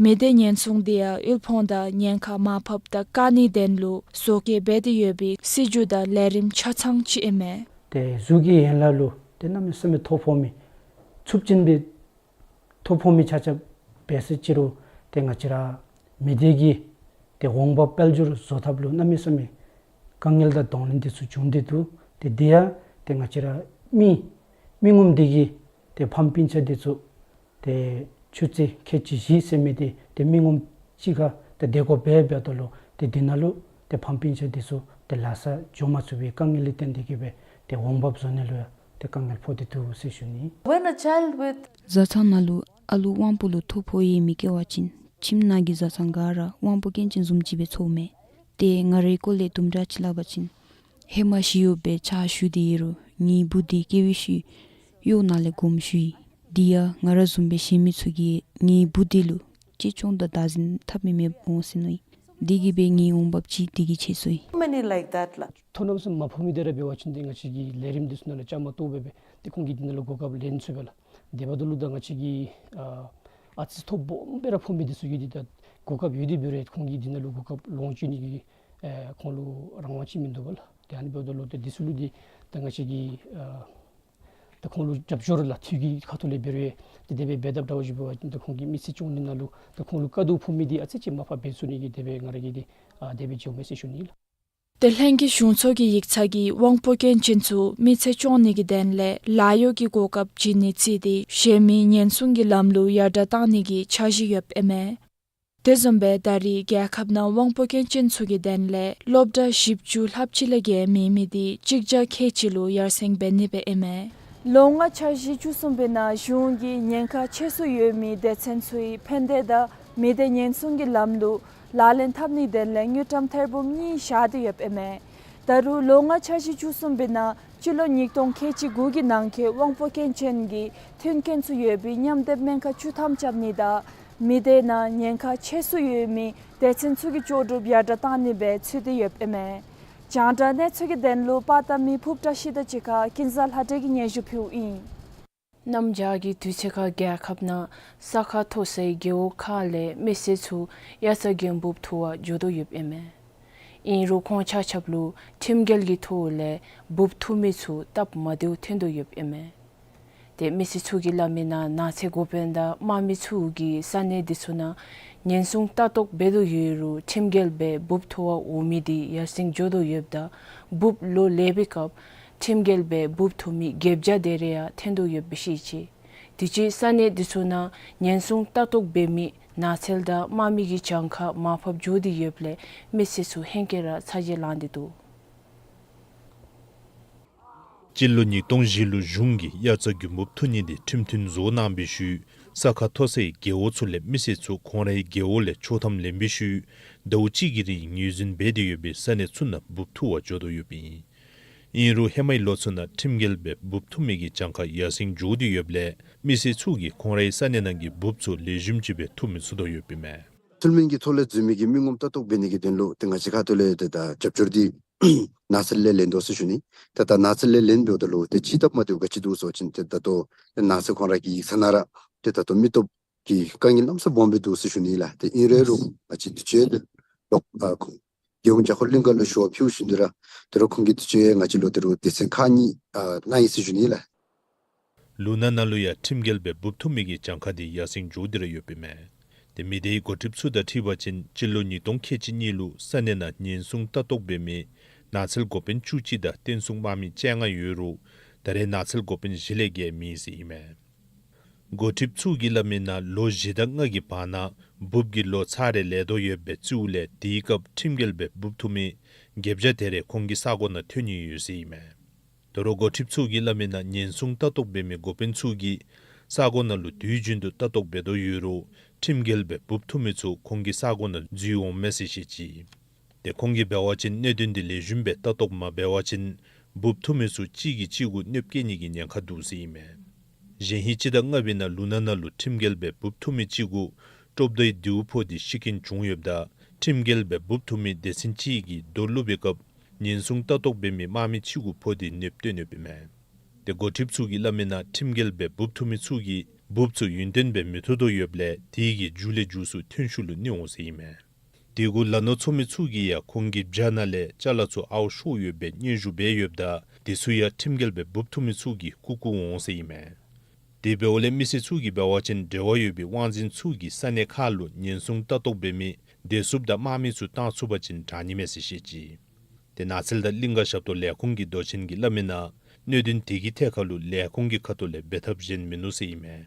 མི་སྡེ་ཉེན་སྲུང་འདི་ཡང་དབུལ་ཕོངས་དང་ཉེན་ཁ་མར་ཕབ་དང་བཀག་ནིའི་དོན་ལུ་བཟོ་བཀོད་འབད་དེ་ཡོད་པའི་སྲིད་བྱུས་དང་ལས་རིམ་ཆ་ཚང་ཅིག་ཨིན་མས། ཏེ་གཟུགས་ཀྱི་ཡན་ལག་ལུ་ཏེ་གནམ་མེད་ས་མེད་ཐོ་ཕོག་མི་ཚབས་ཆེན་སྦེ་ཐོ་ཕོག་མི་ཆ་ཁྱབ་འབད་ས་ཅིག་རུང་ཏེ་ང་བཅས་ར་མི་སྡེ་གི་ཏེ་འོང་འབབ་དཔལ་འབྱོར་བཟོ་ཐབས་ལུ་གནམ་མེད་ས་མེད་དཀའ་ངལ་དང་གདོང་ལེན་འདི་ཚུ་བྱུང་སྟེ་འདུག། ཏེ་འདི་ཡང་ཏེ་ང་བཅས་ར་མི་མི་ངོམ་འདི་གི་ཏེ་ཕམ་སྤུན་ཆ་འདི་ཚུ་ཏེ་ཆུ་ཚོད་ཁལ་གཅིག་བཞི་ཟེར་མི་འདི་ཏེ་མི་ངོམ་གཅིག་ཁར་ཏེ་སྡོད་དགོཔ་འབད་འབདཝ་ད་ལུ་ཏེ་འདི་ནང་ལུ་ཏེ་ཕམ་སྤུན་ཆ་འདི་ཚུ་ཏེ་ལཱ་ས་འགྱོ་མ་ཚུགས་པའི་དཀའ་ངལ་ལས་བརྟེན་ཏེ་གིས་སྦེ་ཏེ་འོང་འབབ་བཟོ་ནི་ལུ་ཡང་ཏེ་དཀའ་ངལ་ཕོག་སྟེ་འདུག་ཟེར་ཞུ་ནི། When a child with བཟའ་ཚང་ནང་ལུ་ཨ་ལུ་དབང་པོ་ལུ་ཐོ་ཕོག་ཡོད་མི་སྐྱེ་བ་ཅིན་ཁྱིམ་ནང་གི་བཟའ་ཚང་ག་ར་དབང་པོ་སྐྱོན་ཅན་བཟུམ་ཅིག་སྦེ་ཚོརཝ་མས། ཏེ་ང་རའི་སྐོར་ལས་དུམ་གྲ་ཅིག་སླབ་པ་ཅིན་ཧེ་མ་ཞི་གཡོག་སྦེ་ཕྱག་ཞུ་སྟེ་ཡོད་རུང་ངེའི་བུ་འདི་སྐྱེས་པའི་ཤུལ་གཡོག་ནང་ལས་དགོངསམ་ཞུ་ཡི། དེ་ཡང་ང་ར་བཟུམ་སྦེ་གཞན་མི་ཚུ་གིས་ངེའི་བུ་འདི་ལུ་གཅེས་སྐྱོང་དང་བདག་འཛིན་འཐབ་མི་མེདཔ་འོང་ཟེར་མནོ་ཡི། འདི་གིས་སྦེ་ངེའི་འོང་འབབ་ཅིག་འདི་གིས་ཆད་སོ་ཡི། Many like that ལགས། ཐོ་རངས་སུ་མ་ཕོག་མི་དེ་ར་འབད་བ་ཅིན་ཏེ་ང་བཅས་ཀྱི་ལས་རིམ་འདི་ཚུ་ནང་ལུ་བཅའ་མར་གཏོགས་སྦེ་སྦེ་ཏེ་ཁོང་གིས་འདི་ནང་ལུ་གོ་སྐབས་ལེན་ཚུགས་པས་ལགས། དེ་འབདཝ་ད་ལུ་ད་ང་བཅས་ཀྱི་ཨ་ཨ་ཙི་ཐོ་སྦོམ་སྦེ་ར་ཕོག་མི་འདི་ཚུ་གིས་འདི་ད་གོ་སྐབས་ཡོད་དེ་འབད་རུང་ཁོང་གིས་འདི་ནང་ལུ་གོ་སྐབས་ལོངས་སྤྱོད་ནི་གི་ཨེ་ཁོང་ལུ་རང་དབང་ཅིག་མིན་འདུག་པས་ལགས། ཏེ་ཨ་ནི་འབདཝ་ད་ལུ་ཏེ་འདི་ཚུ་ལུ་འདི་ད་ང་བཅས་ཀྱིས་ཨ་ད་ཁོང་ལུ་རྒྱབ་སྐྱོར་ལགས་འཐུས་ཀྱི་ཁ་ཐུག་ལས་འབད་རུང་ཏེ་དེ་སྦེ་འབད་དཔ་འདྲཝ་ཅིག་འབད་བ་ཅིན་ད་ཁོང་གི་མི་ཚེ་སྐྱོང་ནི་ནང་ལུ་ད་ཁོང་ལུ་དཀའ་སྡུག་ཕོག་མི་འདི་ཨ་ཙི་ཅིག་མར་ཕབ་འབད་ཚུགས་ནི་གི་དེ་སྦེ་ང་ར་གིས་འདི་ཨ་དེ་སྦེ་བྱོནམ་མས་ཟེར་ཞུ་ནི་ལགས། དེ་ལྷན་རྒྱས་གཞུང་ཚོགས་ཀྱི་ཡིག་ཚང་གིས་དབང་པོ་སྐྱོན་ཅན་ཚུ་མི་ཚེ་སྐྱོང་ནི་གི་དོན་ལས་ལཱ་གཡོག་གི་གོ་སྐབས་བྱིན་ནི་བརྩིས་ཏེ་གཞན་མི་ཉེན་སྲུང་གི་ལམ་ལུགས་ཡར་དྲག་བཏང་ནི་གི་འཆར་གཞི་ཡོདཔ་ཨིན་མས། དེ་བཟུམ་སྦེ་ད་རེས་རྒྱལ་ཁབ་ནང་དབང་པོ་སྐྱོན་ཅན་ཚུ་གི་དོན་ལས་སློབ་གྲྭ་བཞི་བཅུ་ལྷགཔ་ཅིག་ལས་བརྒལ་མེད་མི་འདི་ཅིག་བརྒྱ་ཁལ་གཅིག་ལུ་ཡར་སེང་འབད་ནི་སྦེ་ཨིན་མས། ལོ་ལྔ་འཆར་གཞི་བཅུ་གསུམ་པའི་ནང་གཞུང་གིས་ཉེན་ཁ་ཆེ་སུ་ཡོད་མི་སྡེ་ཚན་ཚུའི་ཕན་བདེ་དང་མི་སྡེ་ཉེན་སྲུང་གི་ལམ་ལུགས་ལག་ལེན་འཐབ་ནིའི་དོན་ལས་དངུལ་ཀྲམ་ཐེར་འབུམ་གཉིས་བཞག་སྟེ་ཡོདཔ་ཨིན་མས། ད་རུང་ལོ་ལྔ་འཆར་གཞི་བཅུ་གསུམ་པའི་ནང་སྤྱི་ལོ་ཉིས་སྟོང་ཁལ་གཅིག་དགུ་གི་ནང་འཁོད་དབང་པོ་སྐྱོན་ཅན་གྱི་མཐུན་རྐྱེན་ཚུ་ཡོད་པའི་མཉམ་སྡེབ་སྨན་ཁང་བཅུ་ཐམ་རྐྱབ་ནི་དང་མི་སྡེ་ནང་ཉེན་ཁ་ཆེ་སུ་ཡོད་མི་སྡེ་ཚན་ཚུ་གི་ལྕོགས་གྲུབ་ཡར་དྲག་བཏང་ནི་སྦེ་ཚུད་དེ་ཡོདཔ་ཨིན་མས། རྒྱང་བསྒྲགས་གནས་ཚུལ་གྱི་དོན་ལུ་པར་བཏབ་མི་ཕུརཔ་བཀྲ་ཤིས་དང་གཅིག་ཁར་ཀུན་བཟང་ལྷ་སྒྲོན་གྱིས་སྙན་ཞུ་ཕུལཝ་ཨིན། གནམ་བྱཱར་གྱི་དུས་ཚོད་ཁར་རྒྱལ་ཁབ་ནང་ས་ཁ་མཐོ་སའི་རྒེད་འོག་ཁག་ལས་མི་སེར་ཚུ་དབྱར་རྩྭ་དགུན་འབུབ་འཐུ་བར་འགྱོ་དོ་ཡོདཔ་ཨིན་མས། ཨིན་རུང་ཁོང་ཆ་ཁྱབ་ལུ་ཁྲིམས་འགལ་གྱི་ཐོག་ལས་འབུབ་འཐུ་མི་ཚུ་སྟབས་མ་བདེཝ་ཐོན་དོ་ཡོདཔ་ཨིན་མས། ཏེ་མི་སེར་ཚུ་གིས་སླབ་མིའི་ནང་ནགས་ཚལ་འགོ་དཔོན་དང་དམག་མི་ཚུ་གིས་ས་གནས་འདི་ཚུ་ནང་ཉེན་སྲུང་ལྟ་རྟོག་འབད་དོ་ཡོད་རུང་ཁྲིམས་འགལ་སྦེ་འབུབ་འཐུ་བར་འོང་མི་འདི་ཡར་སེང་འགྱོ་དོ་ཡོདཔ་ད་འབུབ་ལོ་ལེགས་པའི་སྐབས་ཁྲིམས་འགལ་སྦེ་འབུབ་འཐུ་མི་བརྒྱད་བརྒྱ་དེ་རེ་ཡང་ཐོན་དོ་ཡོདཔ་སྦེ་བཤད་ཅི། དུས་ཅི་ས་གནས་འདི་ཚུ་ནང་ཉེན་སྲུང་ལྟ་རྟོག་འབད་མི་ནགས་ཚལ་དང་དམག་མི་གི་གྱངས་ཁ་མར་ཕབ་འགྱོ་སྟེ་ཡོདཔ་ལས་མི་སེར་ཚུ་ཧེང་སྐལ་ར་ཚ་གྱང་ལང་སྟེ་འདུག། སྤྱི་ལོ་ཉིས་སྟོང་བཞི་ལུ་གཞུང་གིས་དབྱར་རྩྭ་དགུན་འབུབ་འཐུ་ནི་འདི་ཁྲིམས་མཐུན་བཟོ་གནང་བའི་ཤུལ་ས་ཁ་མཐོ་སའི་རྒེད་འོག་ཚུ་ལས་མི་སེར་ཚུ་ཁོང་རའི་རྒེད་འོག་ལས་ཆོག་ཐམ་ལེན་པའི་ཤུལ་ཟླཝ་གཅིག་གི་རིང་ངོས་འཛིན་འབད་དེ་ཡོད་པའི་ས་གནས་ཚུ་ནང་འབུབ་འཐུ་བར་འགྱོ་དོ་ཡོདཔ་ཨིན། ཨིན་རུང་ཧེ་མའི་ལོ་ཚུ་ནང་ཁྲིམས་འགལ་སྦེ་འབུབ་འཐུ་མི་གི་གྱངས་ཁ་ཡར་སེང་འགྱོ་སྟེ་ཡོདཔ་ལས་མི་སེར་ཚུ་གིས་ཁོང་རའི་ས་གནས་ནང་གི་འབུབ་ཚུ་ལེགས་ཤོམ་ཅིག་སྦེ་འཐུ་མི་ཚུགས་དོ་ཡོདཔ་ཨིན་མས། ཚུལ་མིན་གྱི་ཐོག་ལས་འཛུལ་མི་གི་མི་ངོམ་ལྟ་རྟོག་འབད་ནི་གི་དོན་ལུ་ཏེ་ང་བཅས་ཁ་ཐུག་ལས་ཏེ་ད་རྒྱབ་སྐྱོར་འདི་ནགས་ཚལ་ལས་ལེན་དོ་ཟེར་ཞུ་ནི། ཏེ་ད་ནགས་ཚལ་ལས་ལེན་འབདཝ་ད་ལུ་ཏེ་ཅིག་སྟབས་མ་བདེཝ་ག་ཅི་འདུག་ཟེར་བ་ཅིན་ཏེ་ད་ལྟོ་ཏེ་ནགས་ཚལ་ཁོང་ར་གི་ཡིག་ཚང་ནང་ར་ཏེ་ད་ལྟོ་མི་སྟོབས་ཀྱི་དཀའ་ངལ་གནམ་ས་སྦོམ་སྦེ་འདུག་ཟེར་ཞུ་ནི་ལགས། ཏེ་ཨིན་རུང་ང་བཅས་དུས་ཅི་ལོག་ཨ་ཁོང་རྒྱལ་ཡོངས་བྱ་ཁོ་གླིང་ག་ལུ་ཞུ་བ་ཕུལ་ཞིནམ་ལས་ར་ཏེ་རོགས་ཁོང་གིས་དུས་ཅི་ང་བཅས་ལུ་ཏེ་རོགས་སྡེ་ཚན་ཁག་གཉིས་ཨ་གནང་ཡི་ཟེར་ཞུ་ནི་ལགས། ལུང་ནག་ནང་ལུ་ཡང་ཁྲིམས་འགལ་སྦེ་འབུབ་འཐུ་མི་གི་གྱངས་ཁ་འདི་ཡར་སེང་འགྱོ་སྟེ་ར་ཡོདཔ་ཨིན་མས། ཏེ་མི་སྡེའི་འགོ་ཁྲིདཔ་ཚུ་དང་འཁྲིལ་བ་ཅིན་སྤྱི་ལོ་ཉིས་སྟོང་ཁལ་གཅིག་གཉིས་ལུ་ས་གནས་ནང་ཉེན་སྲུང་ལྟ་རྟོག་འབད་མི་ནགས་ཚལ་འགོ་དཔོན་བཅུ་གཅིག་དང་བརྟན་སྲུང་དམག་མི་བཅོ་ལྔ་ཡོད་རུང་ད་རེས་ནགས་ཚལ་འགོ་དཔོན་བཞི་ལས་བརྒལ་མེད་ཟེར་ཨིན་མས། འགོ་ཁྲིདཔ་ཚུ་གིས་སླབ་མིའི་ནང་ལོ་བཞི་དང་ལྔ་གི་བར་ན་འབུབ་ཀྱི་ལོ་ཚར་རེ་ལེགས་དོ་ཡོདཔ་སྦེ་བརྩིཝ་ལས་དེའི་སྐབས་ཁྲིམས་འགལ་སྦེ་འབུབ་འཐུ་མི་བརྒྱད་བརྒྱ་དེ་རེ་ཁོང་གི་ས་གོ་ནང་ཐོན་ནི་ཡོད་ཟེར་ཨིན་མས། ད་རུང་འགོ་ཁྲིདཔ་ཚུ་གིས་སླབ་མིའི་ནང་ཉེན་སྲུང་ལྟ་རྟོག་འབད་མི་འགོ་དཔོན་ཚུ་གིས་ས་གོ་ནང་ལུ་དུས་རྒྱུན་དུ་ལྟ་རྟོག་འབད་དོ་ཡོད་རུང་ཁྲིམས་འགལ་སྦེ་འབུབ་འཐུ་མི་ཚུ་ཁོང་གི་ས་གོ་ནང་འཛུལ་འོང་མས་ཟེར་བཤད་ཅི། ཏེ་ཁོང་གིས་འབད་བ་ཅིན་གནད་དོན་འདི་ལེགས་ཤོམ་སྦེ་ལྟ་རྟོག་མ་འབད་བ་ཅིན་འབུབ་འཐུ་མི་ཚུ་གཅིག་གིས་གཅིག་གུ་གནོདཔ་བཀལ་ནི་གི་ཉེན་ཁ་འདུག་ཟེར་ཨིན་མས། གཞེས་ཧིང་སྤྱི་ཟླ་ལྔ་པའི་ནང་ལུང་ནག་ནང་ལུ་ཁྲིམས་འགལ་སྦེ་འབུབ་འཐུ་མི་གཅིག་གུ་ཀྲོབ་རྡོའི་མདེའུ་ཕོག་སྟེ་ཤི་རྐྱེན་བྱུང་ཡོདཔ་ད་ཁྲིམས་འགལ་སྦེ་འབུབ་འཐུ་མི་སྡེ་ཚན་གཅིག་གིས་རྡོ་བླུགས་པའི་སྐབས་ཉེན་སྲུང་ལྟ་རྟོག་འབད་མི་དམག་མི་གཅིག་གུ་ཕོག་སྟེ་གནོདཔ་བཏོན་ཡོདཔ་ཨིན་མས། ཏེ་འགོ་ཁྲིདཔ་ཚུ་གིས་སླབ་མིའི་ནང་ཁྲིམས་འགལ་སྦེ་འབུབ་འཐུ་མི་ཚུ་གིས་འབུབ་ཚུ་ཡུན་བརྟན་སྦེ་མི་འཐུ་དོ་ཡོདཔ་ལས་དེ་གིས་མཇུག་ལས་མཇུག་སུ་ཐོན་ཤུགས་ལུ་གནོད་འོང་ཟེར་ཨིན་མས། དེ་གུ་ལ་ནོར་འཚོ་མི་ཚུ་གིས་ཡང་ཁོང་གི་བྱག་ནང་ལས་ཅ་ལ་ཚུ་ཨརཝ་ཤོར་ཡོདཔ་སྦེ་སྙན་ཞུ་འབད་ཡོདཔ་ད་དེ་ཚུ་ཡང་ཁྲིམས་འགལ་སྦེ་འབུབ་འཐུ་མི་ཚུ་གིས་རྐུ་རྐུ་འོང་ཟེར་ཨིན་མས། དེ་འབདཝ་ལས་མི་སེར་ཚུ་གིས་འབད་བ་ཅིན་འབྲེལ་བ་ཡོད་པའི་དབང་འཛིན་ཚུ་གིས་ས་གནས་ཁག་ལུ་ཉེན་སྲུང་ལྟ་རྟོག་འབད་མི་བདེ་སྲུངཔ་དང་དམག་མི་ཚུ་བཏང་ཚུགས་པ་ཅིན་དྲག་ནི་མས་ཟེར་བཤད་ཅི། ཏེ་ནགས་ཚལ་དང་གླིང་ག་ཞབས་ཏོག་ལས་ཁུངས་ཀྱི་མདོ་ཆེན་གྱིས་སླབ་མིའི་ནང་གནད་དོན་དེ་གི་ཐད་ཁར་ལུ་ལས་ཁུངས་ཀྱི་ཁ་ཐུག་ལས་འབད་ཐབས་གཞན་མིན་ནུག་ཟེར་ཨིན་མས།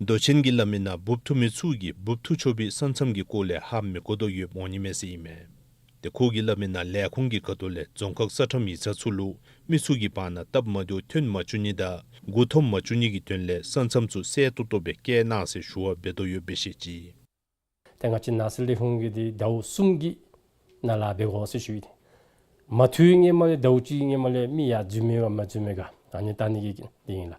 མདོ་ཆེན་གྱིས་སླབ་མིའི་ནང་འབུབ་འཐུ་མི་ཚུ་གིས་འབུབ་འཐུ་ཆོག་པའི་ས་མཚམས་ཀྱི་སྐོར་ལས་ཧ་མི་གོ་དོ་ཡོདཔ་འོང་ནི་མས་ཟེར་ཨིན་མས། ཏེ་ཁོ་གིས་སླབ་མིའི་ནང་ལས་ཁུངས་ཀྱི་ཁ་ཐུག་ལས་རྫོང་ཁག་ས་ཁྲམ་ཡིག་ཚང་ཚུ་ལུ་མི་ཚུ་གི་བར་ན་སྟབས་མ་བདེཝ་ཐོན་མ་བཅུག་ནི་དང་མགུ་འཐོམ་མ་བཅུག་ནི་གི་དོན་ལས་ས་མཚམས་ཚུ་གསལ་ཏོག་ཏོ་སྦེ་བཀལ་གནང་ཟེར་ཞུ་བ་འབད་དོ་ཡོདཔ་སྦེ་བཤད་ཅི། ཏེ་ང་བཅས་ནགས་ཚལ་ལས་ཁུངས་ཀྱིས་འདི་ཟླཝ་གསུམ་གྱི་ནང་ལཱ་འབད་དགོ་ཟེར་ཞུ་ཡི། མ་འཐུ་བའི་སྔོན་མ་ལས་ཟླཝ་གཅིག་གི་སྔོན་མ་ལས་མི་ཡར་འཛུལ་མི་ག་མ་འཛུལ་མི་ག་ཨ་ནི་བལྟ་ནི་གི་འདི་ཨིན་ལགས།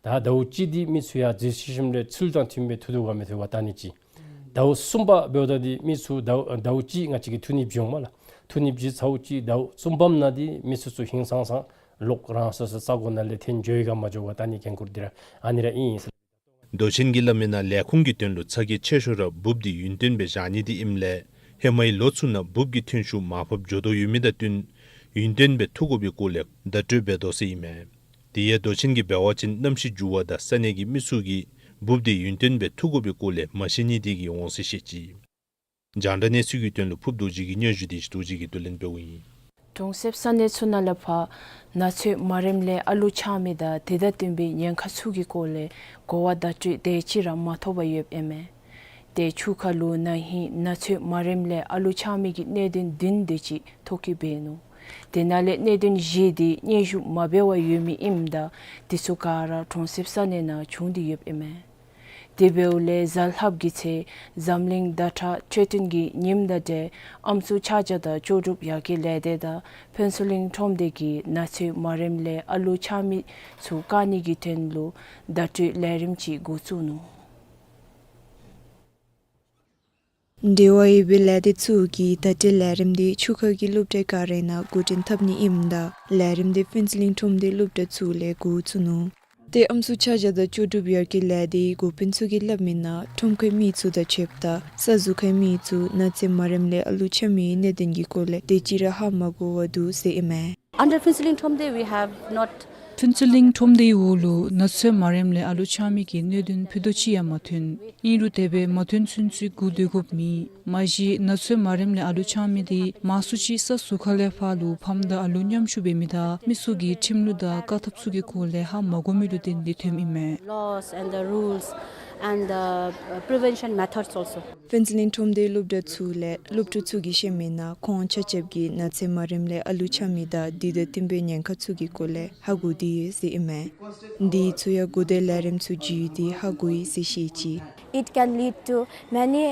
ད་ཟླཝ་གཅིག་འདི་མི་ཚུ་ཡར་འཛུལ་ཞིནམ་ལས་ཚུལ་དང་མཐུན་པའི་འཐུ་དོ་ག་མི་འཐུ་ག་བལྟ་ནི་ཅིག། ཟླཝ་གསུམ་པ་འབདཝ་ད་འདི་མི་ཚུ་ཟླཝ་ཟླཝ་གཅིག་ང་བཅས་ཀྱིས་ཐུགས་ནི་བྱིན་འོང་མས་ལགས། ཐུགས་ནི་བྱིན་ཚརཝ་ཅིག་ཟླཝ་གསུམ་པམ་ནང་འདི་མི་ཚུ་ཚུ་ཧིང་སངས་སངས་ལོག་རང་སོ་སོའི་ས་གོ་ནང་ལས་ཐོན་འགྱོ་ཡི་ག་མ་འགྱོ་ག་བལྟ་ནི་འགན་ཁུར་འདི་ར་ཨ་ནི་ར་ཨིན་ཟེར། མདོ་ཆེན་གྱིས་སླབ་མི་ནང་ལས་ཁུངས་ཀྱི་དོན་ལུ་ཚ་གྱང་ཆེ་ཤོས་ར་འབུཔ་འདི་ཡུན་བརྟན་སྦེ་བཞག་ནི་འདི་ཨིནམ་ལས་ཧེ་མའི་ལོ་ཚུ་ནང་འབུཔ་གི་ཐོན་ཤུགས་མར་ཕབ་འགྱོ་དོ་ཡོད་མི་དང་བསྟུན་ཡུན་བརྟན་སྦེ་འཐུ་དགོ་པའི་སྐོར་ལས་བརྡ་སྤྲོད་འབད་དོ་ཟེར་ཨིན་མས། དེ་ཡང་མདོ་ཆེན་གྱིས་འབད་བ་ཅིན་གནམ་གཤིས་འགྱུར་བ་དང་ས་གནས་ཀྱི་མི་ཚུ་གིས་འབུཔ་འདི་ཡུན་བརྟན་སྦེ་འཐུ་དགོ་པའི་སྐོར་ལས་མ་ཤེས་ནི་དེ་གིས་འོང་ཟེར་བཤད་ཅི། རྒྱང་བསྒྲགས་གནས་ཚུལ་གྱི་དོན་ལུ་ཕུབ་རྡོ་རྗེ་གི་སྙན་ཞུ་དེ་རྡོ་རྗེ་གིས་བསྡུ་ལེན་འབདཝ་ཨིན། གྲོང་གསེབ་ས་གནས་ཚུ་ནང་ལས་ཕར་ནགས་ཚལ་མ་རནམ་ལས་ཨ་ལུ་ཆགས་མི་དང་དེ་དང་བསྟུན་པའི་ཉེན་ཁ་ཚུ་གི་སྐོར་ལས་གོ་བ་བརྡ་སྤྲོད་དེ་ཅིག་ར་མ་ཐོབ་པར་ཡོདཔ་ཨིན་མས། ཏེ་ཆུ་ཁ་ལུ་ན་ཧིང་ནགས་ཚལ་མ་རནམ་ལས་ཨ་ལུ་ཆགས་མི་གི་གནད་དོན་བདུན་དེ་ཅིག་ཐོ་བཀོད་འབད་ནུག། དེ་ནང་ལས་གནད་དོན་བཞི་དེ་སྙན་ཞུ་མ་འབད་བར་ཡོད་མི་ཨིནམ་ད་དེ་ཚུ་ག་ར་གྲོང་གསེབ་ས་གནས་ནང་བྱུང་སྟེ་ཡོདཔ་ཨིན་མས། དེ་འབདཝ་ལས་གཟའ་ལྷགཔ་གི་ཚེ་འཛམ་གླིང་ཟླ་ཁྲག་འཕྲོད་བསྟེན་གྱི་ཉིནམ་དང་འབྲེལ་ཨམ་སྲུ་ཆ་བརྒྱ་དང་ལྕོགས་གྲུབ་ཡར་རྒྱས་ལས་སྡེ་དང་ཕུན་ཚོགས་གླིང་ཁྲོམ་སྡེ་གིས་ནགས་ཚལ་མ་རནམ་ལས་ཨ་ལུ་ཆགས་མི་ཚུ་བཀག་ནི་གི་དོན་ལུ་བརྡ་སྤྲོད་ལས་རིམ་ཅིག་འགོ་བཙུགས་ནུག། འབྲེལ་བ་ཡོད་པའི་ལས་སྡེ་ཚུ་གིས་བརྡ་སྤྲོད་ལས་རིམ་དེ་ཆུ་ཁ་གི་སློབ་གྲྭ་ག་ར་ནང་འགོ་འདྲེན་འཐབ་ནི་ཨིནམ་ད་ལས་རིམ་དེ་ཕུན་ཚོགས་གླིང་ཁྲོམ་སྡེའི་སློབ་གྲྭ་ཚུ་ལས་འགོ་བཙུགས་ནུག། ཏེ་ཨམ་སྲུ་ཆ་བརྒྱ་དང་ལྕོགས་གྲུབ་ཡར་རྒྱས་ལས་སྡེའི་འགོ་དཔོན་ཚུ་གིས་སླབ་མི་ནང་ཁྲོམ་ཁའི་མི་ཚུ་དང་ཕྱདཔ་ད་ས་ཟུར་ཁའི་མི་ཚུ་ནགས་ཚལ་མ་རནམ་ལས་ཨ་ལུ་ཆགས་མིའི་གནད་དོན་གྱི་སྐོར་ལས་དེ་ཅིག་ར་ཧ་མ་གོ་བར་འདུག་ཟེར་ཨིན་མས། Under Phuentsholing Thromde, we have not ཕུན་ཚོགས་གླིང་ཁྲོམ་སྡེའི་འོག་ལུ་ནགས་ཚལ་མ་རནམ་ལས་ཨ་ལུ་ཆགས་མི་གི་གནད་དོན་ཕུད་རྡོག་ཅིག་ཡང་མ་ཐོན། ཨིན་རུང་དེ་སྦེ་མ་ཐོན་ཚུན་ཚོད་སྒུག་སྡོད་དགོཔ་མེད། མ་གཞི་ནགས་ཚལ་མ་རནམ་ལས་ཨ་ལུ་ཆགས་མི་དེ་མང་སུ་ཅིག་ས་ཟུར་ཁ་ལས་ཕར་ལུ་ཕམ་དང་ཨ་ལུ་མཉམ་ཞུགས་འབད་མི་དང་མི་ཚུ་གི་ཁྲིམས་ལུགས་དང་བཀག་ཐབས་ཚུ་གི་སྐོར་ལས་ཧ་མ་གོ་མི་ལུ་བརྟེན་ཏེ་ཐོནམ་ཨིན་མས། Laws and the rules and the, uh, prevention methods also. ཕུན་ཚོགས་གླིང་ཁྲོམ་སྡེའི་སློབ་གྲྭ་ཚུ་ལས་སློབ་ཕྲུག་ཚུ་གིས་བཤད་མི་ནང་ཁོང་ཆ་ཁྱབ་ཀྱིས་ནགས་ཚལ་མ་རནམ་ལས་ཨ་ལུ་ཆགས་མི་དང་དེ་དང་བསྟུན་པའི་ཉེན་ཁ་ཚུ་གི་སྐོར་ལས་ཧ་གོ་སྟེ་ཡོད་ཟེར་ཨིན་མས། དེ་ཚུ་ཡང་གོ་བརྡའི་ལས་རིམ་ཚུ་བརྒྱུད་དེ་ཧ་གོ་ཡི་ཟེར་བཤད་ཅི། It can lead to many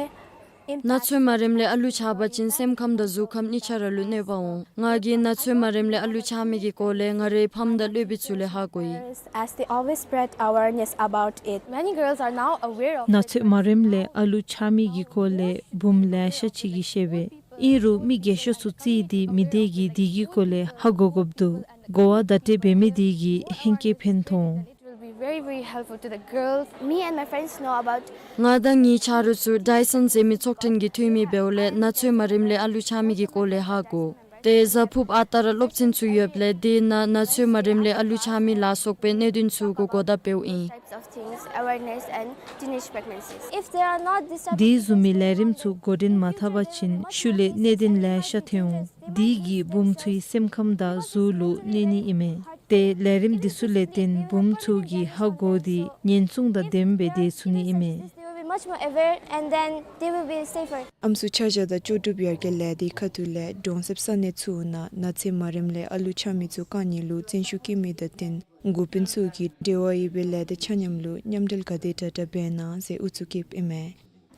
ནགས་ཚལ་མ་རནམ་ལས་ཨ་ལུ་ཆགས་པ་ཅིན་སེམས་ཁམས་དང་གཟུགས་ཁམས་གཉིས་ཆ་ར་ལུ་གནོད་པ་འོང་། ང་གིས་ནགས་ཚལ་མ་རནམ་ལས་ཨ་ལུ་ཆགས་མི་གི་སྐོར་ལས་ང་རའི་ཕམ་དང་སློབ་དཔོན་ཚུ་ལས་ཧ་གོ་ཡི། As they always spread awareness about it. Many girls are now aware of ནགས་ཚལ་མ་རནམ་ལས་ཨ་ལུ་ཆགས་མི་གི་སྐོར་ལས་བུམོ་ལེ་ཤ་ཅིག་གིས་བཤད་པས། ཨིན་རུང་མི་རྒས་ཤོས་ཚུ་རྩིས་ཏེ་མི་སྡོད་གི་དེ་གི་སྐོར་ལས་ཧ་གོ་དགོཔ་འདུག། གོ་བ་བརྡ་སྤྲོད་འབད་མི་དེ་གིས་ཧེང་སྐལ་ཕན་ཐོགས། It will be very, very helpful to the girls. Me and my friends know about ང་དང་ངེའི་ཆ་རོགས་ཚུ་ཌའི་སཱན་ཟེར་མི་ཚོགས་ཐེངས་ཀྱི་འཐུས་མི་འབདཝ་ལས་ནགས་ཚལ་མ་རནམ་ལས་ཨ་ལུ་ཆགས་མི་གི་སྐོར་ལས་ཧ་གོ། ཏེ་གཟའ་ཕུརཔ་ཨ་རྟག་ར་སློབ་ཚན་ཚུ་ཡོདཔ་ལས་དེ་ནང་ནགས་ཚལ་མ་རནམ་ལས་ཨ་ལུ་ཆགས་མི་ལ་སོགས་པའི་གནད་དོན་ཚུ་གུ་གོ་བརྡ་སྤྲོདཔ་ཨིན། Types of things, awareness and teenage pregnancies. If they are not this type དེ་བཟུམ་མའི་ལས་རིམ་ཚུ་འགོ་འདྲེན་མ་འཐབ་པ་ཅིན་ཤུལ་ལས་གནད་དོན་ལེ་ཤ་ཐོན་འོང་། དེ་གིས་བུམོ་ཚུའི་སེམས་ཁམས་དང་གཟུགས་ལུ་གནོད་ནི་ཨིན་མས། ཏེ་ལས་རིམ་དེ་ཚུ་ལས་བརྟེན་བུམོ་ཚུ་གིས་ཧ་གོ་སྟེ་ཉེན་སྲུང་དང་ལྡནམ་སྦེ་སྡོད་ཚུགས་ནི་ཨིན་མས། They will be much more aware and then they will be safer. ཨམ་སྲུ་ཆ་བཞག་དང་ལྕོགས་གྲུབ་ཡར་རྒྱས་ལས་སྡེ་ཁ་ཐུག་ལས་གྲོང་གསེབ་ས་གནས་ཚུ་ནང་ནགས་ཚལ་མ་རནམ་ལས་ཨ་ལུ་ཆགས་མི་ཚུ་བཀག་ནི་ལུ་བརྩོན་ཤུགས་བསྐྱེད་མི་དང་བསྟུན་འགོ་དཔོན་ཚུ་གིས་འབྲེལ་བ་ཡོད་པའི་ལས་སྡེ་ཆ་མཉམ་ལུ་མཉམ་འབྲེལ་ག་དེ་དྲག་དྲག་འབད་གནང་ཟེར་ཨུ་ཚུགས་བསྐྱེདཔ་ཨིན་མས།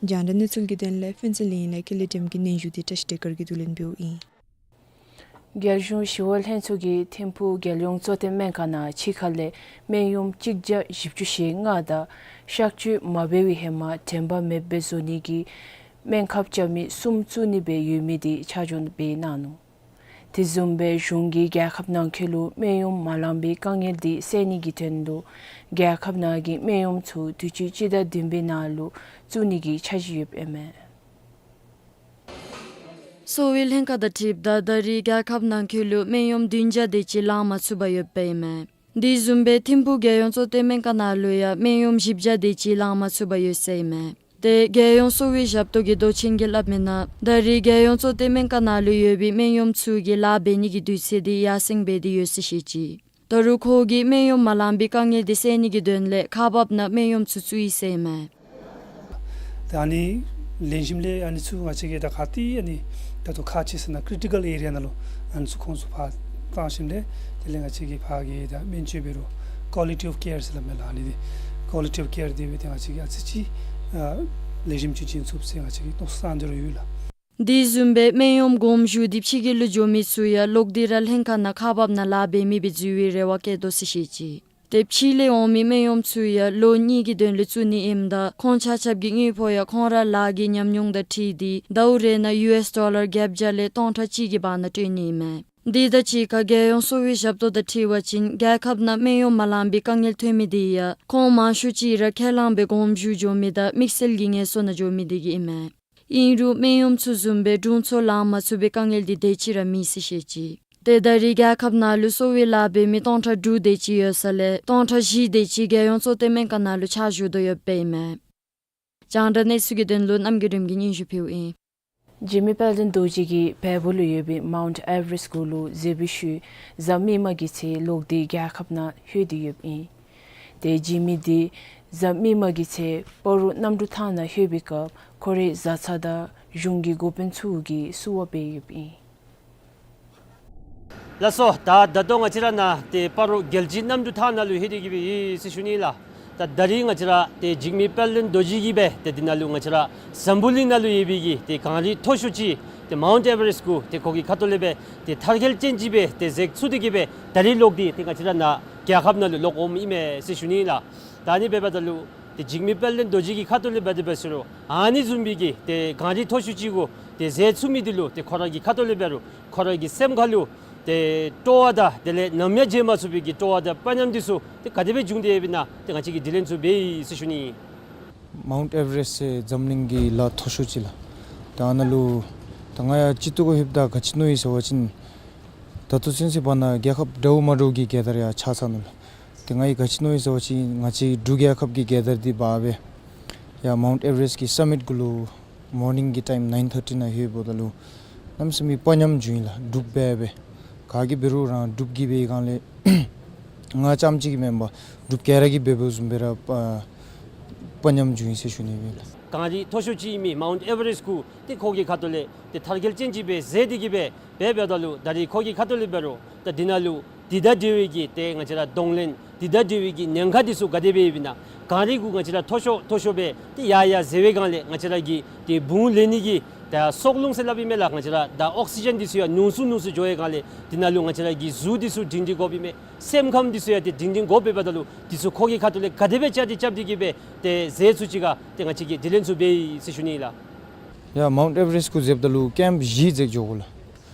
རྒྱང་བསྒྲགས་གནས་ཚུལ་གྱི་དོན་ལས་ཕུན་ཚོགས་གླིང་ལས་ཀེ་ལི་ཏེམ་གྱི་སྙན་ཞུ་དེ་བཀྲ་ཤིས་བདེ་སྐར་གྱིས་བསྡུ་ལེན་འབདཝ་ཨིན། རྒྱལ་གཞུང་ཞི་གཡོག་ལྷན་ཚོགས་ཀྱིས་ཐིམ་ཕུག་རྒྱལ་ཡོངས་གཙོ་བསྟེན་སྨན་ཁང་ནང་ཕྱི་ཁ་ལས་སྨན་ཡོམ་གཅིག་བརྒྱ་བཞི་བཅུ་ཞེ་ལྔ་དང་གཤག་བཅོས་མ་འབད་བའི་ཧེ་མ་དྲན་པ་མེདཔ་སྦེ་བཟོ་ནི་གི་སྨན་ཁབ་རྐྱབ་མི་གསུམ་བཙུགས་ནི་སྦེ་ཡོད་མི་དེ་ཆ་འཇོག་འབད་གནང་ནུག། དེ་བཟུམ་སྦེ་གཞུང་གིས་རྒྱལ་ཁབ་ནང་འཁོད་ལུ་སྨན་ཡོམ་མ་ལང་པའི་དཀའ་ངལ་དེ་སེལ་ནི་གི་དོན་ལུ་རྒྱལ་ཁབ་ནང་གི་སྨན་ཡོམ་ཚུ་དུས་ཅི་སྤྱི་ཟླ་བདུན་པའི་ནང་ལུ་བཙུགས་ནི་གི་འཆར་གཞི་ཡོདཔ་ཨིན་མས། གསོ་བའི་ལྷན་ཁག་དང་འཁྲིལཝ་ད་ད་རེས་རྒྱལ་ཁབ་ནང་འཁོད་ལུ་སྨན་ཡོམ་བདུན་བརྒྱ་དེ་ཅིག་ལང་མ་ཚུགས་པར་ཡོདཔ་ཨིན་མས། དེ་བཟུམ་སྦེ་ཐིམ་ཕུག་རྒྱལ་ཡོངས་གཙོ་བསྟེན་སྨན་ཁང་ནང་ལུ་ཡང་སྨན་ཡོམ་བཞི་བརྒྱ་དེ་ཅིག་ལང་མ་ཚུགས་པར་ཡོད་ཟེར་ཨིན་མས། ཏེ་རྒྱལ་ཡོངས་གསོ་བའི་ཞབས་ཏོག་གི་མདོ་ཆེན་གྱིས་སླབ་མི་ནང་ད་རེས་རྒྱལ་ཡོངས་གཙོ་བསྟེན་སྨན་ཁང་ནང་ལུ་ཡོད་པའི་སྨན་ཡོམ་ཚུ་གི་ལཱ་འབད་ནི་གི་དུས་ཚོད་དེ་ཡར་སེང་འབད་དེ་ཡོད་ཟེར་བཤད་ཅི། ད་རུང་ཁོང་གིས་སྨན་ཡོམ་མ་ལང་པའི་དཀའ་ངལ་དེ་སེལ་ནི་གི་དོན་ལས་ཁག་འབགཔ་ནང་སྨན་ཡོམ་ཚུ་བཙུགས་ཡི་ཟེར་ཨིན་མས། ད་ཨ་ནི་ལེགས་ཤོམ་ལས་ཨ་ནི་ཚུ་ང་བཅས་ཀྱིས་ད་ག་ཏེ་ཨ་ནི་ད་ལྟོ་ཁག་ཆེ་ཟེར་ན་ཀི་རི་ཊི་ཀལ་ཨེ་རི་ཡ་ནང་ལུ་ཨ་ནི་ཚུ་ཁོང་ཚུ་ཕར་བཏང་ཞིནམ་ལས་དེ་ལས་ང་བཅས་ཀྱིས་ཕར་གྱི་ད་སྨན་བཅོས་འབད་རུང་ཀོ་ལི་ཊི་ཨོཕ་ཀེར་ཟེར་སླབ་མས་ལགས། ཨ་ནི་དེ་ཀོ་ལི་ཊི་ཨོཕ་ཀེར་དེ་འབད་དེ་ང་བཅས་ཀྱིས་ཨ་ཙི་ཅིག་ཨ་ལེགས་ཤོམ་ཅིག་བྱིན་ཚུགས་ཟེར་ང་བཅས་ཀྱིས་མནོ་བསམ་བཏང་སྟེ་ར་ཡོད་ལགས། དེ་བཟུམ་སྦེ་སྨན་ཡོམ་གོངམ་བཞུགས་ཏེ་ཕྱི་རྒྱལ་ལུ་འགྱོ་མི་ཚུ་ཡང་ལོག་སྟེ་ར་ལྷན་ཁག་ནང་ཁག་འབགཔ་ནང་ལཱ་འབད་མི་སྦེ་འཛུལ་བའི་རེ་བ་བསྐྱེད་དོ་ཟེར་བཤད་ཅི། དེ་ཕྱི་ལས་འོང་མི་སྨན་གཡོགམོ་ཚུ་ཡང་ལོ་གཉིས་ཀྱི་དོན་ལུ་བཙུགས་ནི་ཨིནམ་ད་ཁོང་ཆ་ཁྱབ་ཀྱི་དངུལ་ཕོགས་ཡང་ཁོང་ར་ལཱ་གི་ཉམས་མྱོང་དང་འཁྲིལ་ཏེ་ཟླཝ་རེ་ནང་ཡུ་ཨེསི་ཌོ་ལར་བརྒྱད་བརྒྱ་ལས་སྟོང་ཕྲག་གཅིག་གི་བར་ན་སྤྲོད་ནི་ཨིན་མས། དེ་དང་གཅིག་ཁར་རྒྱལ་ཡོངས་གསོ་བའི་ཞབས་ཏོག་དང་འཁྲིལ་བ་ཅིན་རྒྱལ་ཁབ་ནང་སྨན་གཡོགམོ་མ་ལང་པའི་དཀའ་ངལ་ཐོན་མི་དེ་ཡང་ཁོང་མང་ཤོས་ཅིག་ར་ཁས་བླངས་སྦེ་དགོངསམ་ཞུ་འགྱོ་མི་དང་དམིགས་བསལ་གྱི་ངལ་གསོ་ནང་འགྱོ་མི་དེ་གིས་ཨིན་མས། ཨིན་རུང་སྨན་གཡོགམོ་ཚུ་བཟུམ་སྦེ་དྲུང་འཚོ་ལང་མ་ཚུགས་པའི་དཀའ་ངལ་འདི་དེ་ཅིག་ར་མེད་ཟེར་བཤད་ཅི། ཏེ་ད་རེས་རྒྱལ་ཁབ་ནང་ལུ་གསོ་བའི་ལཱ་འབད་མི་སྟོང་ཕྲག་དྲུག་དེ་ཅིག་ཡོད་ས་ལས་སྟོང་ཕྲག་བཞི་དེ་ཅིག་རྒྱལ་ཡོངས་གཙོ་བསྟེན་སྨན་ཁང་ནང་ལུ་ཕྱག་ཞུ་དོ་ཡོདཔ་ཨིན་མས། རྒྱང་བསྒྲགས་གནས་ཚུལ་གྱི་དོན་ལུ་རྣམ་རྒྱལ་སྒྲོལམ་གྱིས་སྙན་ཞུ་ཕུལཝ་ཨིན། འཇིགས་མེད་དཔལ་ལྡན་རྡོ་རྗེ་གིས་བལ་པོ་ལུ་ཡོད་པའི་མའུནཊ་ཨེ་ཝ་རེསཊ་གུ་ལུ་འཛེགས་པའི་ཤུལ་གཟའ་མིག་དམར་གྱི་ཚེ་ལོག་སྟེ་རྒྱལ་ཁབ་ནང་ལྷོད་དེ་ཡོདཔ་ཨིན། ཏེ་འཇིགས་མེད་འདི་གཟའ་མིག་དམར་གྱི་ཚེ་སྤ་རོ་གནམ་གྲུ་ཐང་ནང་ལྷོད་པའི་སྐབས་ཁོ་རའི་བཟའ་ཚང་དང་གཞུང་གི་འགོ་དཔོན་ཚུ་གིས་བསུ་བ་འབད་ཡོདཔ་ཨིན། ལགས་སོ། ད་ད་ལྟོ་ང་བཅས་ར་ནཱ་ཏེ་སྤ་རོ་རྒྱལ་སྤྱིའི་གནམ་གྲུ་ཐང་ནང་ལུ་ལྷོད་དེ་གི་སྦེ་ཡོད་ཟེར་ཞུ་ནི་ལགས། ད་ད་རིས་ང་བཅས་ར་ཏེ་འཇིགས་མེད་དཔལ་ལྡན་རྡོ་རྗེ་གིས་སྦེ་ཏེ་འདི་ནང་ལུ་ང་བཅས་ར་འཛམ་བུ་གླིང་ནང་ལུ་ཡོད་པའི་གི་ཏེ་གངས་རི་མཐོ་ཤོས་ཅིག་ཏེ་མའུནཊ་ཨེ་ཝ་རེསཊ་གུ་ཏེ་ཁོ་གི་ཁ་ཐུག་ལས་སྦེ་ཏེ་མཐར་འཁྱོལ་ཅན་ཅིག་སྦེ་ཏེ་འཛེགས་ཚུགས་ཏེ་གི་སྦེ་ད་རིས་ལོག་སྟེ་ཏེ་ང་བཅས་ར་ནཱ་རྒྱལ་ཁབ་ནང་ལུ་ལོག་འོངམ་ཨིན་མས་ཟེར་ཞུ་ནི་ལགས། ད་ཨ་ནི་འབདཝ་ད་ལུ་ཏེ་འཇིགས་མེད་དཔལ་ལྡན་རྡོ་རྗེ་གི་ཁ་ཐུག་ལས་འབད་དེ་འབད་ཟེར་རུང་ཨ་ནི་བཟུམ་སྦེ་གི་ཏེ་གངས་རི་མཐོ་ཤོས་ཅིག་གུ་ཏེ་འཛེགས་ཚུགས་མི་འདི་ལུ་ཏེ་ཁོ་ར་གི་ཁ་ཐུག་ལས་འབད་རུང་ཁོ་ར་གི་སེམས་ཁ་ལུ་ཏེ་སྤྲོ་བ་དང་དེ་ལས་ནམ་ཡང་བརྗེད་མ་ཚུགས་པའི་གི་སྤྲོ་བ་དང་དཔའ་ཉམས་འདི་ཚུ་ཏེ་ག་དེ་སྦེ་བྱུང་སྟེ་ཡོདཔ་ཨིན་ན་ཏེ་ང་བཅས་ཀྱིས་དྲི་ལན་ཚུ་འབད་ཡི་ཟེར་ཞུ་ནི། མའུནཊ་ཨེ་ཝ་རེསཊ་ཟེར་འཛམ་གླིང་གི་ལ་མཐོ་ཤོས་ཅིག་ལགས། ད་ཨ་ནཱ་ལུ་ད་ང་ཡང་སྤྱི་འཐུས་གུ་ལྷོདཔ་ད་ག་ཅི་མནོ་ཡི་ཟེར་བ་ཅིན་ད་ལྟོ་ཚུན་ཚོད་བར་ན་རྒྱལ་ཁབ་འདྲཝ་མ་འདྲཝ་གི་རྒྱལ་དར་ཡང་འཕྱར་ཚར་ནུག་ལགས། ཏེ་ང་གིས་ག་ཅི་མནོ་ཡི་ཟེར་བ་ཅིན་ང་བཅས་འབྲུག་རྒྱལ་ཁབ་ཀྱི་རྒྱལ་དར་འདི་འབག་སྦེ་ཡར་མའུནཊ་ཨེ་ཝ་རེསཊ་གི་སཱ་མིཊ་གུ་ལུ་མོར་ནིང་གི་ཊའིམ་ནའིན་ཐར་ཊི་ནང་ལྷོདཔ་ད་ལུ་གནམ་མེད་ས་མེད་སྤ་ཉམས་བྱུང་ཡི་ལགས། འབྲུགཔ་སྦེ་སྦེ་ག་གིས་འབད་རུང་རང་འབྲུགཔ་གིས་འབད་བའི་སྒང་ལས་ང་རྐྱངམ་གཅིག་གིས་མེན་པར་འབྲུགཔ་ག་ར་གིས་འབད་འབདཝ་བཟུམ་སྦེ་ར་ཨ་སྤ་ཉམས་བྱུང་ཡི་ཟེར་ཞུ་ནི་ཨིན་ལགས། གངས་རི་མཐོ་ཤོས་ཅིག་ཨིན་མི་མའུནཊ་ཨེ་ཝ་རེསཊ་གུ་ཏེ་ཁོ་གི་ཁ་ཐུག་ལས་ཏེ་མཐར་འཁྱོལ་ཅན་ཅིག་སྦེ་འཛེགས་ཏེ་གི་སྦེ་འབད་འབདཝ་ད་ལུ་ད་རིས་ཁོ་གི་ཁ་ཐུག་ལས་འབད་རུང་ད་འདི་ནང་ལུ་འདི་དང་འབྲེལ་བའི་གི་ཏེ་ང་བཅས་ར་གདོང་ལེན་འདི་དང་འབྲེལ་བའི་གི་ཉེན་ཁ་འདི་ཚུ་ག་དེ་སྦེ་ཡོདཔ་ཨིན་ན། གངས་རི་གུ་ང་བཅས་ར་མཐོ་ཤོས་མཐོ་ཤོས་སྦེ་ཏེ་ཡར་ཡར་འཛེགས་པའི་སྒང་ལས་ང་བཅས་ར་གི་ཏེ་བུང་ལེན་ནི་གི་ད་སྲོག་རླུང་ཟེར་སླབ་ཨིན་མས་ལགས། ང་བཅས་ར་ད་ཨོག་སི་ཇན་འདི་ཚུ་ཡང་ཉུང་སུ་ཉུང་སུ་འགྱོ་བའི་སྒང་ལས་འདི་ནང་ལུ་ང་བཅས་ར་གི་གཟུགས་འདི་ཚུ་སྒྲིང་སྒྲིང་དགོཔ་ཨིན་མས། སེམས་ཁམས་འདི་ཚུ་ཡང་ཏེ་སྒྲིང་སྒྲིང་དགོཔ་འབདཝ་ད་ལུ་འདི་ཚུ་ཁོ་གི་ཁ་ཐུག་ལས་ག་དེ་སྦེ་རྐྱབ་སྟེ་རྐྱབ་སྟེ་གི་སྦེ་ཏེ་འཛེགས་ཚུགས་ཅི་ག་ཏེ་ང་བཅས་ཀྱིས་དྲི་ལན་ཚུ་འབད་ཡི་ཟེར་ཞུ་ནི་ལགས། ཡར་མའུནཊ་ཨེ་ཝ་རེསཊ་གུ་འཛེགསཔ་ད་ལུ་ཀེམཔ་བཞི་འཛེགས་འགྱོ་དགོ་ལགས།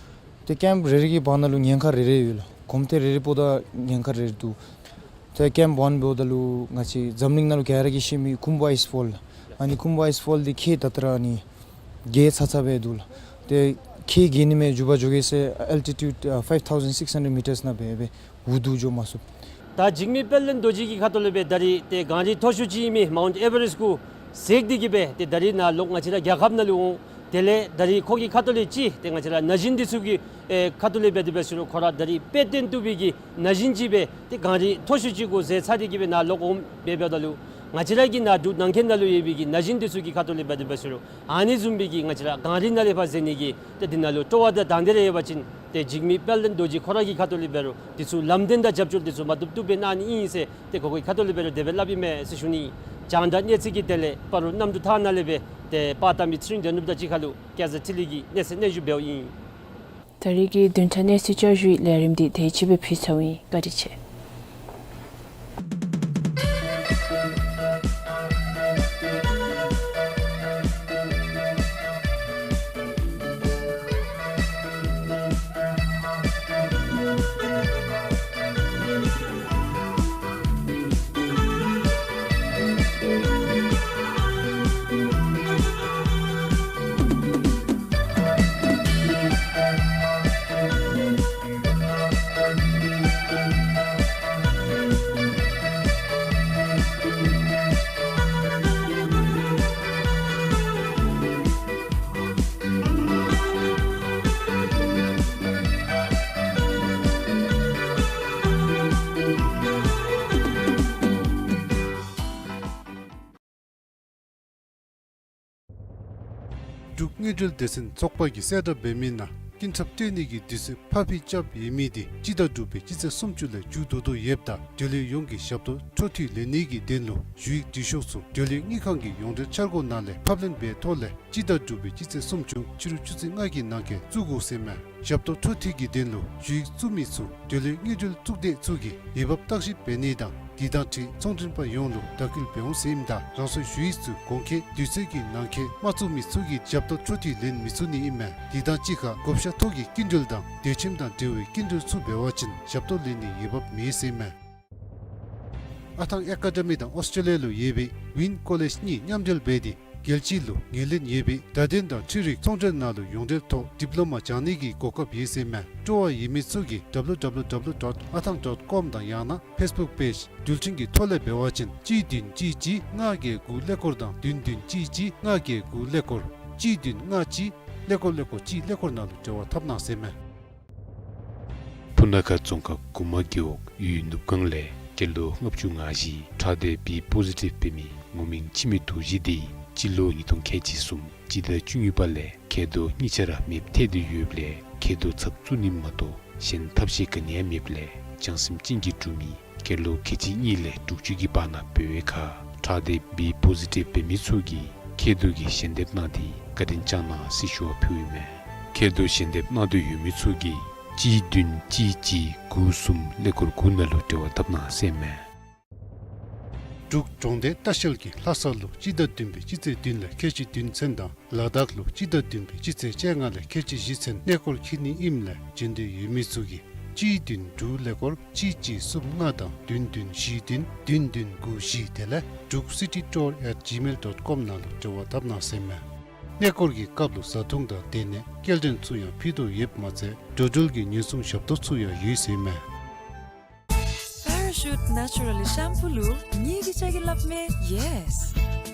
ཏེ་ཀེམཔ་རེ་རེ་གི་བར་ན་ལུ་ཉེན་ཁ་རེ་རེ་ཡོད་ལགས། གོམ་ཐེངས་རེ་རེ་འབདཝ་ད་ཉེན་ཁ་རེ་རེ་འདུག། ཏེ་ཀེམཔ་ཝན་འབདཝ་ད་ལུ་ང་བཅས་འཛམ་གླིང་ནང་ལུ་ག་ར་གིས་ཤེས་མི་ཁུམ་བོ་ཨའིས་ཕོལ་ལགས། ཨ་ནི་ཁུམ་བོ་ཨའིས་ཕོལ་འདི་ཁྱད་ད་ལྟོ་ར་ཨ་ནི་རྒྱས་ཚར་ཚར་སྦེ་འདུག་ལགས། ཏེ་ཁྱད་རྒྱས་ནི་མས། འགྱོ་བ་འགྱོ་གེ་ཟེར་ཨལ་ཊི་ཊིའུཌ་ཨ་ཕའིབ་ཐའུ་ཟེན་སིགས་ཧན་ཌེཌ་མི་ཊརསི་ནང་སྦེ་སྦེ་འུ་སྡུག་འགྱོ་མ་ཚུགས། ད་འཇིགས་མེད་དཔལ་ལྡན་རྡོ་རྗེ་གི་ཁ་ཐུག་ལས་སྦེ་ད་རིས་ཏེ་གངས་རི་མཐོ་ཤོས་ཅིག་ཨིན་མི་མའུནཊ་ཨེ་ཝ་རེསཊ་གུ་འཛེགས་ཏེ་གི་སྦེ་ཏེ་ད་རིས་ནཱ་ལོག་ང་བཅས་ར་རྒྱལ་ཁབ་ནང་ལུ་འོང་། དེ་ལས་ད་རིས་ཁོ་གི་ཁ་ཐུག་ལས་ཅིག་ཏེ་ང་བཅས་ར་ན་གཞོན་འདི་ཚུ་གི་ཨེ་ཁ་ཐུག་ལས་འབད་དེ་འབད་ཟེར་རུང་ཁོ་ར་ད་རིས་དཔེ་སྟོན་བཏུབ་པའི་གི་ན་གཞོན་ཅིག་སྦེ་ཏེ་གངས་རི་མཐོ་ཤོས་ཅིག་གུ་འཛེགས་ཚར་ཏེ་གི་སྦེ་ནཱ་ལོག་འོངམ་འབདཝ་ད་ལུ་ང་བཅས་ར་གི་ནཱ་འབྲུག་ནང་འཁོད་ནང་ལུ་ཡོད་པའི་གི་ན་གཞོན་འདི་ཚུ་གི་ཁ་ཐུག་ལས་འབད་དེ་འབད་ཟེར་རུང་ཨ་ནི་བཟུམ་སྦེ་གི་ང་བཅས་ར་གངས་རི་ནང་ལས་ཕར་འཛེགས་ནི་གི་ཏེ་འདི་ནང་ལུ་སྤྲོ་བ་དང་དང་འདོད་རེ་ཡོད་པ་ཅིན་ཏེ་འཇིགས་མེད་དཔལ་ལྡན་རྡོ་རྗེ་ཁོ་ར་གི་ཁ་ཐུག་ལས་འབད་རུང་འདི་ཚུ་ལམ་སྟོན་དང་རྒྱབ་སྐྱོར་འདི་ཚུ་མ་བཏུབ་བཏུབ་སྦེ་གནང་ནི་ཨིན་ཟེར་ཏེ་ཁོ་གི་ཁ་ཐུག་ལས་འབད་རུང་དེ་སྦེ་སླབ་ཨིན་མས་ཟེར་ཞུ་ནི། རྒྱང་བསྒྲགས་གནས་ཚུལ་གྱི་དོན་ལས་སྤ་རོ་གནམ་གྲུ་ཐང་ནང་ལས་སྦེ་ཏེ་པར་བཏབ་མི་ཚེ་རིང་དོན་གྲུབ་དང་གཅིག་ཁར་ལུ་སྐལ་བཟང་འཕྲིན་ལས་ཀྱིས་གནས་ཚུལ་སྙན་ཞུ་འབདཝ་ཨིན། ད་རིས་ཀྱི་བདུན་ཕྲག་གནས་ཚུལ་བསྐྱར་ཞུའི་ལས་རིམ་འདི་དེ་ཅིག་སྦེ་ཕུལ་ཚརཝ་ཨིན། བཀའ་དྲིན་ཆེ། འབྲུག་དངུལ་འབྲེལ་སྡེ་ཚན་ཚོགས་པ་གིས་གསལ་བསྒྲགས་འབད་མི་ནང་སྐྱིན་ཚབ་སྤྲོད་ནི་གི་དུས་ཚོད་ཕར་འགྱངས་རྐྱབ་ཡོད་མི་དེ་སྤྱི་ཟླ་དྲུག་པའི་སྤྱི་ཚེས་སུམ་ཅུ་ལས་མཇུག་བསྡུ་དོ་ཡོདཔ་ད་འབྲེལ་ཡོད་ཡོངས་ཀྱིས་ཞབས་ཏོག་འཕྲོ་མཐུད་ལེན་ནི་གི་དོན་ལུ་ཞུ་ཡིག་འབྲི་ཤོག་ཚུ་འབྲེལ་ཡོད་དངུལ་ཁང་གི་ཡོངས་འབྲེལ་འཆར་སྒོ་ནང་ལས་ཕབ་ལེན་འབད་ཐོག་ལས་སྤྱི་ཟླ་དྲུག་པའི་སྤྱི་ཚེས་སུམ་ཅུ་ཕྱི་རུ་ཆུ་ཚོད་ལྔ་གི་ནང་འཁོད་བཙུགས་དགོ་ཟེར་མས། ཞབས་ཏོག་འཕྲོ་མཐུད་ཀྱི་དོན་ལུ་ཞུ་ཡིག་བཙུགས་མི་ཚུ་འབྲེལ་ཡོད་དངུལ་འབྲེལ་གཙུག་སྡེ་ཚུ་གིས་འོས་འབབ་བརྟག་ཞིབ་འབད་ནི་དང་དེ་དང་འཁྲིལ་ཚོང་མགྲོན་པ་ཡོངས་ལུ་དྭགས་སྐུལ་འབད་འོང་ཟེར་ཨིནམ་ད་རང་སོའི་ཞུ་ཡིག་ཚུ་གོང་འཁོད་དུས་ཚོད་ཀྱི་ནང་འཁོད་མ་བཙུགས་མི་ཚུ་གིས་ཞབས་ཏོག་འཕྲོ་མཐུད་ལེན་མི་ཚུགས་ནི་ཨིན་མས། དེ་དང་གཅིག་ཁར་བགོ་བཤའ་ཐོག་གི་སྐྱིན་འགྲུལ་དང་སྡོད་ཁྱིམ་དང་འབྲེལ་བའི་སྐྱིན་འགྲུལ་ཚུ་འབད་བ་ཅིན་ཞབས་ཏོག་ལེན་ནི་འོས་འབབ་མེད་ཟེར་ཨིན་མས། ཨ་ཐང་ཨེ་ཀ་ཌ་མི་དང་ཨོསི་ཊྲེ་ལི་ཡ་ལུ་ཡོད་པའི་ཝིན་ཀོ་ལེཇ་གཉིས་མཉམ་འབྲེལ་འབད་དེ་རྒྱལ་སྤྱི་ལུ་ངོས་ལེན་ཡོད་པའི་བརྡ་དོན་དང་འཕྲུལ་རིག་ཚོང་འབྲེལ་ནང་ལུ་ཡོངས་འབྲེལ་ཐོག་ཌིབ་ལོ་མ་སྦྱང་ནི་གི་གོ་སྐབས་ཡོད་ཟེར་ཨིན་མས། སྤྲོ་བ་ཡོད་མི་ཚུ་གིས་ཌབ་ལུ་ཌབ་ལུ་ཌབ་ལུ་ཌོཊ་ཨ་ཐང་ཌོཊ་ཀོམ་དང་ཡང་ན་ཕེསི་བུཀ་པེཇ་འགྲུལ་འཕྲིན་གྱི་ཐོག་ལས་འབད་བ་ཅིན་གཅིག་བདུན་གཅིག་གཅིག་ལྔ་བརྒྱད་དགུ་ཀླད་ཀོར་དང་བདུན་བདུན་གཅིག་གཅིག་ལྔ་བརྒྱད་དགུ་ཀླད་ཀོར་གཅིག་བདུན་ལྔ་གཅིག་ཀླད་ཀོར་ཀླད་ཀོར་གཅིག་ཀླད་ཀོར་ནང་ལུ་འབྲེལ་བ་འཐབ་གནང་ཟེར་ཨིན་མས། སྤུ་ན་ཁ་རྫོང་ཁག་གུ་མ་རྒེད་འོག་ཡུལ་ནུབ་སྒང་ལས་སྐྱེས་ལོ་ལྔ་བཅུ་ང་བཞི་ཁྲག་སྡེ་བི་པོ་ཟི་ཊིབ་འབད་མི་ངོ་མིང་འཆི་མེད་རྡོ་རྗེ་འདི་སྤྱི་ལོ་ཉིས་སྟོང་ཁལ་གཅིག་གསུམ་སྤྱི་ཟླ་བཅུ་གཉིས་པ་ལས་མཁལ་རྡོག་གཉིས་ཆ་ར་མེདཔ་ཐལ་ཏེ་ཡོདཔ་ལས་མཁལ་རྡོག་ཚབ་བཙུགས་ནི་མ་གཏོགས་གཞན་ཐབས་ཤེས་ག་ནི་ཡང་མེདཔ་ལས་བྱང་སེམས་ཅན་གྱི་འབྲུག་མི་སྐྱེས་ལོ་ཁལ་གཅིག་གཉིས་ལས་དྲུག་ཅུ་གི་བར་ན་འབད་བའི་ཁར་ཁྲག་སྡེ་བི་པོ་ཟི་ཊིབ་འབད་མི་ཚུ་གིས་མཁལ་རྡོག་གི་ཞལ་འདེབས་གནང་སྟེ་བཀའ་དྲིན་བསྐྱང་གནང་ཟེར་ཞུ་བ་ཕུལཝ་ཨིན་མས། མཁལ་རྡོག་ཞལ་འདེབས་གནང་འདོད་ཡོད་མི་ཚུ་གིས་གཅིག་བདུན་གཅིག་གཅིག་དགུ་གསུམ་ཀླད་ཀོར་དགུ་ནང་ལུ་འབྲེལ་བ་འཐབ་གནང་ཟེར་ཨིན་མས། འབྲུག་གྲོང་སྡེ་ལྟ་བཤལ་གྱིས་ལྷ་ས་ལུ་སྤྱི་ཟླ་བདུན་པའི་སྤྱི་ཚེས་བདུན་ལས་ཁལ་གཅིག་བདུན་ཚུན་དང་ལ་དྭགས་ལུ་སྤྱི་ཟླ་བདུན་པའི་སྤྱི་ཚེས་བཅོ་ལྔ་ལས་ཁལ་གཅིག་བཞི་ཚུན་གནས་སྐོར་འཁྱིད་ནི་ཨིནམ་ལས་འབྱོན་འདོད་ཡོད་མི་ཚུ་གིས་གཅིག་བདུན་དྲུག་ཀླད་ཀོར་གཅིག་གཅིག་གསུམ་ལྔ་དང་བདུན་བདུན་བཞི་བདུན་བདུན་བདུན་དགུ་བཞི་དེ་ལས་druk city tour at gmail dot com ནང་ལུ་འབྲེལ་བ་འཐབ་གནང་ཟེར་ཨིན་མས། གནས་སྐོར་གྱི་སྐབས་ལུ་བཟའ་འཐུང་དང་སྡོད་གནས་སྐྱེལ་འདྲེན་ཚུ་ཡང་ཕུལ་དོ་ཡོདཔ་མ་ཚད་འགྲོ་འགྲུལ་གྱི་ཉེན་སྲུང་ཞབས་ཏོག་ཚུ་ཡང་ཡོད་ཟེར་ཨིན་མས། Parachute Naturally Shampoo ལུ་ངེ་གི་ལྕགས་ཀྱི་ལགཔ་མེ། Yes།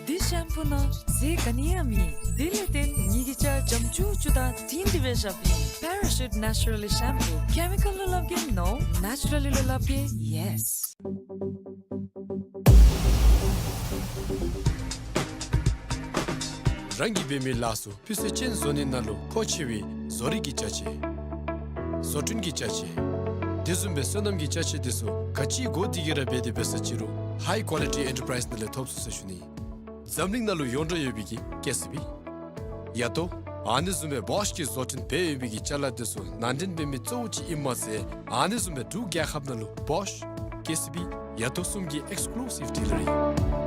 འདི་ཤེམ་པུ་ནང་ཟས་ག་ནི་ཡང་མེད། དེ་ལས་བརྟེན་ངེ་གི་ལྕགས་འཇམ་ཅུག་ཅུ་དང་དྲིང་དྲི་བའི་ཞབས་ཨིན། Parachute Naturally Shampoo། Chemical ལུ་སླབ་གེ་no། Naturally ལུ་སླབ་གེ་yes། རང་གིས་འབད་མི་ལཱ་ཚུ་སྤུས་ཚད་ཅན་བཟོ་ནི་ནང་ལུ་མཁོ་ཆེ་བའི་བཟོ་རིག་གི་ཅ་ཆས། བཟོ་སྐྲུན་གྱི་ཅ་ཆས། དེ་བཟུམ་སྦེ་སོ་ནམ་གྱི་ཅ་ཆས་དེ་ཚུ་ག་ཅི་དགོ་དེ་གི་ར་འབད་དེ་འབད་ས་ཅི་རུང་High Quality Enterprise ནང་ལས་ཐོབ་ཚུགས་ཟེར་ཞུ་ནི། འཛམ་གླིང་ནང་ལུ་ཡོངས་གྲགས་ཡོད་པའི་གི་ཀེ་སི་བི། ཡ་ཏོ། ཨ་ནི་བཟུམ་སྦེ་བོཤ་གིས་བཟོ་སྐྲུན་འབད་ཡོད་པའི་གི་ཅ་ལ་དེ་ཚུ་ནང་འདྲེན་འབད་མི་གཙོ་བོ་ཅིག་ཨིནམ་མ་ཚད་ཨ་ནི་བཟུམ་སྦེ་འབྲུག་རྒྱལ་ཁབ་ནང་ལུ་བོཤ། ཀེ་སི་བི། ཡ་ཏོ་གསུམ་གྱི་ཨེགསི་ཀུ་ལུ་སིབ་ཌི་ལར་ཨིན།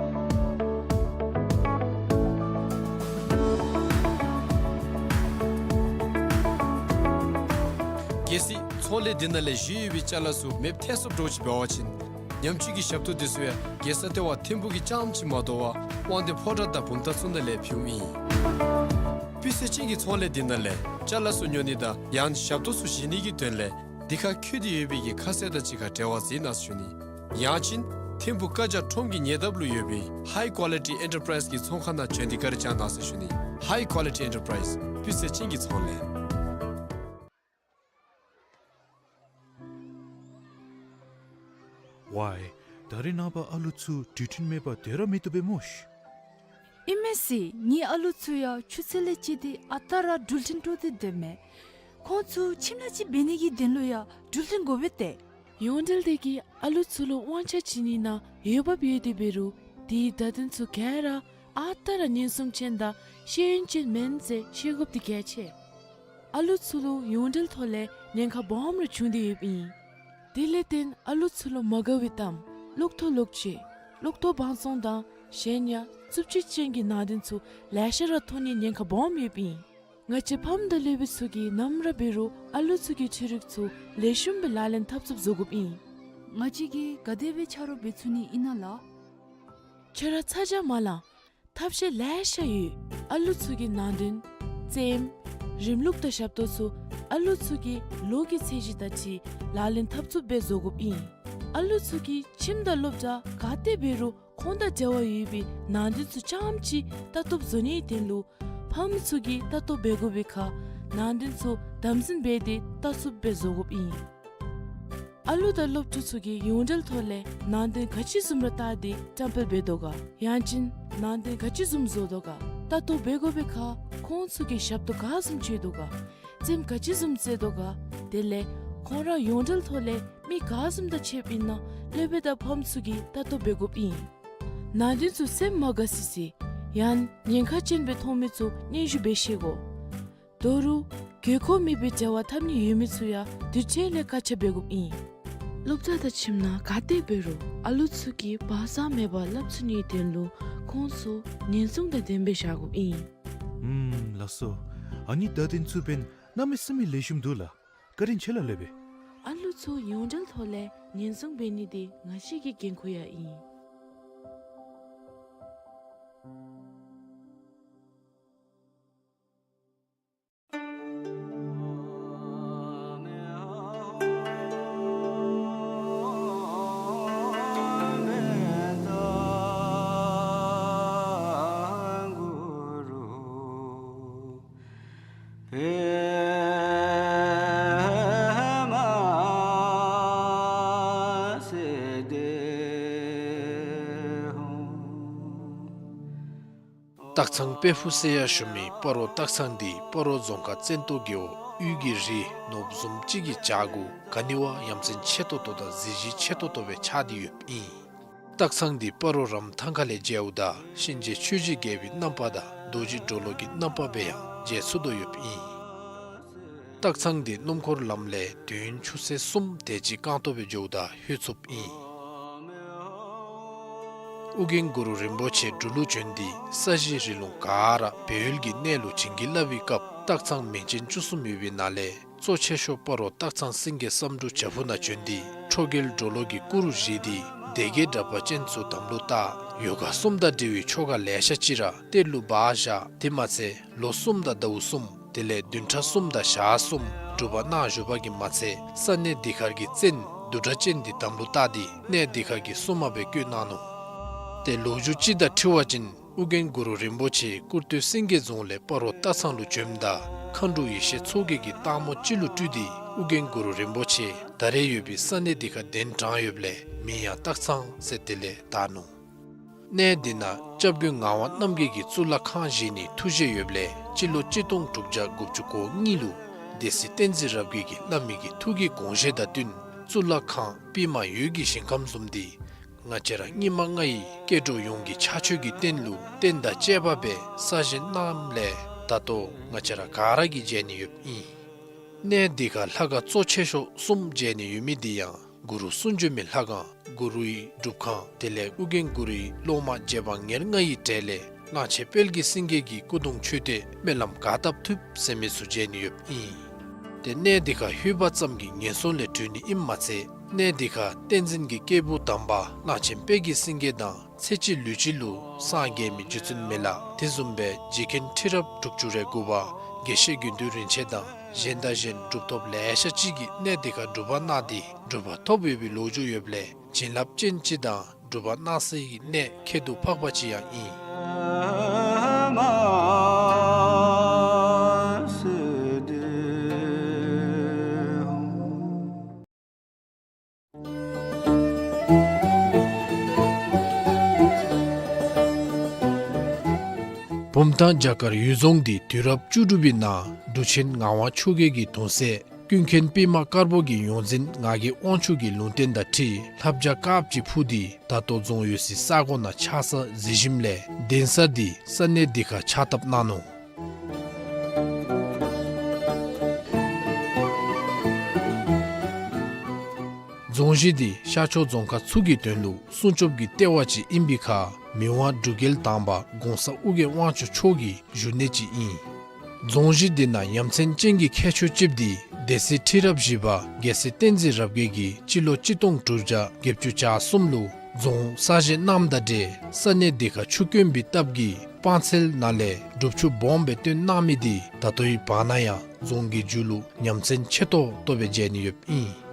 གལ་སྲིད་ཚོང་ལས་འདི་ནང་ལས་བཞེས་ཡོད་པའི་ཅ་ལ་ཚུ་མེདཔ་ཐལ་སོངམ་འདྲཝ་ཅིག་འབད་བ་ཅིན་ཉམས་བཅོས་ཀྱི་ཞབས་ཏོག་འདི་ཚུ་ཡང་རྒྱལ་ས་ལྟེ་བ་ཐིམ་ཕུག་གི་རྐྱངམ་ཅིག་མ་དོ་བར་དབང་འདུས་ཕོ་བྲང་དང་བུམ་ཐང་ཚུ་ནང་ལས་ཕུལཝ་ཨིན། སྤུས་ཚད་ཅན་གྱི་ཚོང་ལས་འདི་ནང་ལས་ཅ་ལ་ཚུ་ཉོ་ནི་དང་ཡང་ཞབས་ཏོག་ཚུ་བཞེས་ནི་གི་དོན་ལས་འདི་ཁར་འཁོད་དེ་ཡོད་པའི་གི་ཁ་གསལ་དང་གཅིག་ཁར་འབྲེལ་བ་མཛད་གནང་ཟེར་ཞུ་ནི། ཡང་ཅིན་ཐིམ་ཕུག་ཀ་ཇ་ཁྲོམ་གྱི་ཉེ་འདབས་ལུ་ཡོད་པའི་High Quality Enterprise གི་ཚོང་ཁང་ནང་བྱོན་ཏེ་བཀའ་དྲིན་བསྐྱང་གནང་ཟེར་ཞུ་ནི། High Quality Enterprise། སྤུས་ཚད་ཅན་གྱི་ཚོང་ལས། ཝའི། ད་རེས་ནངས་པ་ཨ་ལུ་ཚུ་འགྲུལ་འཕྲིན་མེད་པར་སྡོད་ར་མི་བཏུབ་པས་སྨོ་ཤ། ཨིན་མས་ཟེར། ངེའི་ཨ་ལུ་ཚུ་ཡང་ཆུ་ཚོད་ལས་བཅད་དེ་ཨ་རྟག་ར་འགྲུལ་འཕྲིན་དཀྲོག་སྟེ་སྡོདཔ་མས། ཁོང་ཚུ་ཁྱིམ་ལས་ཅིག་འབད་ནི་གི་དོན་ལུ་ཡང་འགྲུལ་འཕྲིན་དགོ་པས་ཏེ། ཡོངས་འབྲེལ་དེ་གིས་ཨ་ལུ་ཚུ་ལུ་དབང་ཆ་བྱིན་ནི་ནང་འོས་འབབ་ཡོད་དེ་འབད་རུང་དེའི་བརྡ་དོན་ཚུ་ག་ར་ཨ་རྟག་ར་ཉེན་སྲུང་ཅན་དང་ཤེས་ཡོན་ཅན་མེན་ཟེར་ཤེས་དགོཔ་འདི་གལ་ཆེ། ཨ་ལུ་ཚུ་ལུ་ཡོངས་འབྲེལ་ཐོག་ལས་ཉེན་ཁ་སྦོམ་ར་བྱུང་སྟེ་ཡོདཔ་ཨིན། དེ་ལས་བརྟེན་ཨ་ལུ་ཚུ་ལུ་མ་དགའ་བའི་གཏམ་གློག་ཐོག་ལོག་སྤྱོད་གློག་ཐོག་བང་བཙོང་དང་གཞན་ཡང་རྩུབ་སྤྱོད་ཅན་གྱི་ནང་དོན་ཚུ་ལེ་ཤ་ར་མཐོང་ནིའི་ཉེན་ཁ་སྦོམ་ཡོདཔ་ཨིན། ང་བཅས་ཕམ་དང་སློབ་དཔོན་ཚུ་གིས་ནམ་ར་འབད་རུང་ཨ་ལུ་ཚུ་གི་འཕྲུལ་རིག་ཚུ་ལེགས་ཤོམ་སྦེ་ལག་ལེན་འཐབ་ཚུགསཔ་བཟོ་དགོཔ་ཨིན། ང་བཅས་ཀྱིས་ག་དེ་སྦེ་ཆ་རོགས་འབད་ཚུགས་ནི་ཨིན་ན་ལགས། ཁྱོད་ར་ཚ་གྱང་མ་ལང་། ཐབས་ཤེས་ལེ་ཤ་ཡོད། ཨ་ལུ་ཚུ་གི་ནང་དོན་རྩེདམོ་རིམ་ལུགས་དང་ཞབས་ཏོག་ཚུ་ཨ་ལུ་ཚུ་གི་ལོ་གི་ཚད་གཞི་དང་འཁྲིལ་ལག་ལེན་འཐབ་ཚུགསཔ་སྦེ་བཟོ་དགོཔ་ཨིན། ཨ་ལུ་ཚུ་གིས་ཁྱིམ་དང་སློབ་གྲྭ་ག་ཏེ་འབད་རུང་ཁོང་དང་འབྲེལ་བ་ཡོད་པའི་ནང་དོན་ཚུ་རྐྱངམ་ཅིག་ལྟ་རྟོགཔ་བཟོ་ནིའི་དོན་ལུ་ཕམ་ཚུ་གིས་ལྟ་རྟོག་འབད་དགོ་པའི་ཁར་ནང་དོན་ཚུ་དམ་འཛིན་འབད་དེ་ལྟ་ཚུགསཔ་སྦེ་བཟོ་དགོཔ་ཨིན། ཨ་ལུ་དང་སློབ་ཕྲུག་ཚུ་གིས་ཡོངས་འབྲེལ་ཐོག་ལས་ནང་དོན་ག་ཅི་བཟུམ་ར་བལྟ་སྟེ་བཀྲམ་སྤེལ་འབད་དོ་ག། ཡང་ཅིན་ནང་དོན་ག་ཅི་བཟུམ་བཟོ་དོ་ག། ལྟ་རྟོག་འབད་དགོ་པའི་ཁར་ཁོང་ཚུ་གིས་ཞབས་ཏོག་ག་བཟུམ་སྤྱོད་དོ་ག། རྩེདམོ་ག་ཅི་བཟུམ་རྩེ་དོ་ག། དེ་ལས་ཁོང་ར་ཡོངས་འབྲེལ་ཐོག་ལས་མི་ག་བཟུམ་དང་ཕྱདཔ་ཨིན་ན་སློབ་དཔོན་དང་ཕམ་ཚུ་གིས་ལྟ་རྟོག་འབད་དགོཔ་ཨིན། ནང་དོན་ཚུ་སེམས་མ་དགའ་སི་སི་ཡང་ཉེན་ཁ་ཅན་སྦེ་མཐོང་མི་ཚུ་སྙན་ཞུ་འབད་ཤེས་དགོ། ད་རུང་དགོས་མཁོ་མེད་པའི་བྱ་བ་འཐབ་ནི་ཡོད་མི་ཚུ་ཡང་དུས་ཅི་ལས་བཀག་ཆ་འབད་དགོཔ་ཨིན། སློབ་གྲྭ་དང་ཁྱིམ་ནང་ག་ཏེ་འབད་རུང་ཨ་ལུ་ཚུ་གིས་བག་ཚ་མེད་པར་སླབ་ཚུགས་ནིའི་དོན་ལུ་ཁོང་ཚུ་ཉེན་སྲུང་དང་ལྡནམ་སྦེ་བཞག་དགོཔ་ཨིན། ཨུམ་ལགས་སོ། ཨ་ནི་བརྡ་དོན་ཚུ་འབདན་གནམ་མེད་ས་མེད་ལེགས་ཤོམ་འདུག་ལགས། བཀའ་དྲིན་ཆེ་ལགས་ལེགས་པས། ཨ་ལུ་ཚུ་ཡོངས་འབྲེལ་ཐོག་ལས་ཉེན་སྲུང་འབད་ནི་འདི་ང་བཅས་ཀྱི་འགན་ཁུར་ཡང་ཨིན། སྟག་ཚང་དཔལ་ཕུག་ཟེར་ཡང་ཞུ་མི་སྤ་རོ་སྟག་ཚང་འདི་སྤ་རོ་རྫོང་ཁག་བཙན་ཏོ་རྒེད་འོག་དབུས་ཀྱི་རི་ནོར་བུ་བཟུམ་ཅིག་གི་བྱག་གུ་ག་ནི་བ་ཡ་མཚན་ཆེ་ཏོག་ཏོ་དང་གཟི་བརྗིད་ཆེ་ཏོག་ཏོ་སྦེ་ཆགས་ཏེ་ཡོདཔ་ཨིན། སྟག་ཚང་འདི་སྤ་རོ་རམ་ཐང་ཁ་ལས་མཇལཝ་ད་གཤིན་རྗེ་ཆོས་ཀྱི་རྒྱལ་པོའི་རྣམ་པ་དང་རྡོ་རྗེ་གྲོ་ལོད་ཀྱི་རྣམ་པ་སྦེ་ཡང་མཇལ་ཚུགས་དོ་ཡོདཔ་ཨིན། སྟག་ཚང་འདི་སྣུམ་འཁོར་ལམ་ལས་དུས་ཡུན་ཆུ་ཚོད་གསུམ་དེ་ཅིག་རྐང་ཐང་སྦེ་འགྱོཝ་ད་ལྷོད་ཚུགསཔ་ཨིན། ཨོ་རྒྱན་གུ་རུ་རིན་པོ་ཆེ་འབྲུག་ལུ་བྱོན་ཏེ་ས་གཞི་རི་ལུང་ག་ར་སྦས་ཡུལ་གྱི་གནས་ལུ་བྱིན་གྱིས་བརླབས་པའི་སྐབས་སྟག་ཚང་མིང་ཅན་བཅུ་གསུམ་ཡོད་པའི་ནང་ལས་གཙོ་ཆེ་ཤོས་སྤ་རོ་སྟག་ཚང་སེང་གེ་བསམ་འགྲུབ་བྱག་ཕུག་ནང་བྱོན་ཏེ་ཁྲོ་རྒྱལ་གྲོ་ལོད་ཀྱི་སྐུ་རུ་བཞེངས་ཏེ་སྡེ་བརྒྱད་དྲེགས་པ་ཅན་ཚུ་དམ་ལུ་བཏགས། ཡོ་ག་གསུམ་དང་འབྲེལ་བའི་ཆོ་ག་ལེ་ཤ་ཅིག་ར་གཏེར་ལུ་སྦ་བཞག། དེ་མ་ཚད་ལོ་གསུམ་དང་ཟླཝ་གསུམ་དེ་ལས་བདུན་ཕྲག་གསུམ་དང་ཞག་གསུམ་སྒྲུབ་པ་གནང་བཞུགས་པ་གིས་མ་ཚད་ས་གནས་འདི་ཁར་གྱི་བཙན་བདུད་དྲེགས་ཅན་འདི་དམ་ལུ་བཏགས་ཏེ་གནས་འདི་ཁར་གྱི་སྲུང་མ་སྦེ་བསྐོས་གནང་ནུག། ཏེ་ལོ་རྒྱུས་ཅིག་དང་འཁྲིལ་བ་ཅིན་ཨོ་རྒྱན་གུ་རུ་རིན་པོ་ཆེ་ཀུར་སྟོད་སེང་གེ་རྫོང་ལས་སྤ་རོ་སྟག་ཚང་ལུ་བྱོནམ་ད་མཁའ་འགྲོ་ཡེ་ཤེས་མཚོ་རྒྱལ་གྱིས་སྟག་མོ་ཅིག་ལུ་སྤྲུལ་ཏེ་ཨོ་རྒྱན་གུ་རུ་རིན་པོ་ཆེ་ད་རེས་ཡོད་པའི་ས་གནས་འདི་ཁར་གདན་དྲངས་ཡོདཔ་ལས་མིང་ཡང་སྟག་ཚང་ཟེར་དེ་ལས་བཏགས་ནུག། གནས་འདི་ནང་སྐྱབས་མགོན་ངག་དབང་རྣམ་རྒྱལ་གྱིས་གཙུག་ལག་ཁང་བཞེངས་ནིའི་ཐུགས་བཞེད་ཡོདཔ་ལས་སྤྱི་ལོ་གཅིག་སྟོང་དྲུག་བརྒྱ་དགུ་བཅུ་གོ་གཉིས་ལུ་སྡེ་སྲིད་བསྟན་འཛིན་རབ་རྒྱས་ཀྱིས་བླ་མའི་གི་ཐུགས་ཀྱི་དགོངས་བཞེད་དང་བསྟུན་གཙུག་ལག་ཁང་པདྨ་འོད་ཀྱི་ཞིང་ཁམས་བཟུམ་འདི་ང་བཅས་ར་སྙིགས་མ་ལྔ་ཡི་སྐྱེ་འགྲོ་ཡོངས་ཀྱི་ཕྱག་མཆོད་ཀྱི་རྟེན་ལུ་རྟེན་དང་བཅས་པ་སྦེ་གསར་བཞེངས་གནངམ་ལས་ད་ལྟོ་ང་བཅས་ར་ག་ར་གིས་མཇལ་ནི་ཡོདཔ་ཨིན། གནས་འདི་ཁར་ལྷ་ཁང་གཙོ་ཆེ་ཤོས་གསུམ་མཇལ་ནི་ཡོད་མི་འདི་ཡང་གུ་རུ་གསུང་བྱོན་མའི་ལྷ་ཁང་གུ་རུའི་སྒྲུབ་ཁང་དེ་ལས་ཨོ་རྒྱན་གུ་རུའི་སློབ་མ་རྗེ་འབངས་ཉེར་ལྔ་ཡི་གྲས་ལས་གླང་ཆེན་དཔལ་གྱི་སེང་གེ་གི་སྐུ་གདུང་མཆོད་རྟེན་སྨོན་ལམ་ག་བཏབ་ཐུབ་ཟེར་མི་ཚུ་མཇལ་ནི་ཡོདཔ་ཨིན། ཏེ་གནས་འདི་ཁར་ལྷོད་པ་ཙམ་གྱིས་ངན་སོང་ལས་གྲོལ་ནི་ཨིནམ་མ་ཚད་གནས་འདི་ཁར་བསྟན་འཛིན་གྱི་སྐྱེས་བུ་དམ་པ་གླང་ཆེན་དཔལ་གྱི་སེང་གེ་དང་ཚེ་གཅིག་ལུས་གཅིག་ལུ་སངས་རྒྱས་མི་རྗེ་བཙུན་མི་ལ་དེ་བཟུམ་སྦེ་རྗེ་མཁན་ཁྲི་རབས་དྲུག་ཅུ་རེ་དགུ་པ་དགེ་བཤེས་དགེ་འདུན་རིན་ཆེན་དང་གཞན་དང་གཞན་གྲུབ་ཐོབ་ལེ་ཤ་ཅིག་གིས་གནས་འདི་ཁར་སྒྲུབ་པ་གནང་སྟེ་གྲུབ་པ་ཐོབ་ཡོད་པའི་ལོ་རྒྱུས་ཡོདཔ་ལས་བྱིན་རླབས་ཅན་ཅིག་དང་གྲུབ་པ་གནང་སའི་གནས་ཁྱད་དུ་འཕགས་པ་ཅིག་ཡང་ཨིན། བུམ་ཐང་བྱ་དཀར་ཡུལ་རྫོང་འདི་དུས་རབས་བཅུ་དྲུག་པའི་ནང་འབྲུག་ཆེན་ངག་དབང་ཆོས་རྒྱལ་གྱི་གདུང་སྲས་ཀུན་མཁྱེན་པདྨ་དཀར་པོ་གི་ཡོངས་འཛིན་ངག་གི་དབང་ཕྱུག་གི་ལུང་བསྟན་དང་འཁྲིལ་ལྷ་བྱ་དཀརཔོ་ཅིག་འཕུར་ཏེ་ད་ལྟོ་རྫོང་ཡོད་སའི་ས་གོ་ནང་ཆགས་ས་གཟིགས་ཞིནམ་ལས་གདན་ས་འདི་ས་གནས་འདི་ཁར་ཕྱག་བཏབ་གནང་ནུག། རྫོང་གཞི་འདི་ཤར་ཕྱོགས་རྫོང་ཁག་ཚུ་གི་དོན་ལུ་སྲུང་སྐྱོབ་ཀྱི་ལྟེ་བ་ཅིག་ཨིན་པའི་ཁར་མི་དབང་འབྲུག་རྒྱལ་དང་པ་གོང་ས་ཨོ་རྒྱན་དབང་ཕྱུག་མཆོག་གི་བཞུགས་གནས་ཅིག་ཨིན། རྫོང་གཞི་འདི་ནང་ཡ་མཚན་ཅན་གྱི་ཁྱད་ཆོས་ཅིག་འདི་སྡེ་སྲིད་ཁྲི་རབས་བཞི་པ་རྒྱལ་སྲས་བསྟན་འཛིན་རབ་རྒྱས་ཀྱིས་སྤྱི་ལོ་གཅིག་སྟོང་དྲུག་བརྒྱ་བརྒྱད་ཅུ་གྱ་གསུམ་ལུ་རྫོང་གསར་བཞེངས་གནངམ་དང་འབྲེལ་ས་གནས་འདི་ཁར་ཆུ་དཀོན་པའི་སྟབས་ཀྱིས་སྤང་ཚལ་ནང་ལས་སྒྲུབ་ཆུ་སྦོམ་སྦེ་བཏོན་གནང་མི་འདི་ད་ལྟོའི་བར་ན་ཡང་རྫོང་གི་མཇུག་ལུ་ཡ་མཚན་ཆེ་ཏོག་ཏོ་སྦེ་མཇལ་ནི་ཡོདཔ་ཨིན།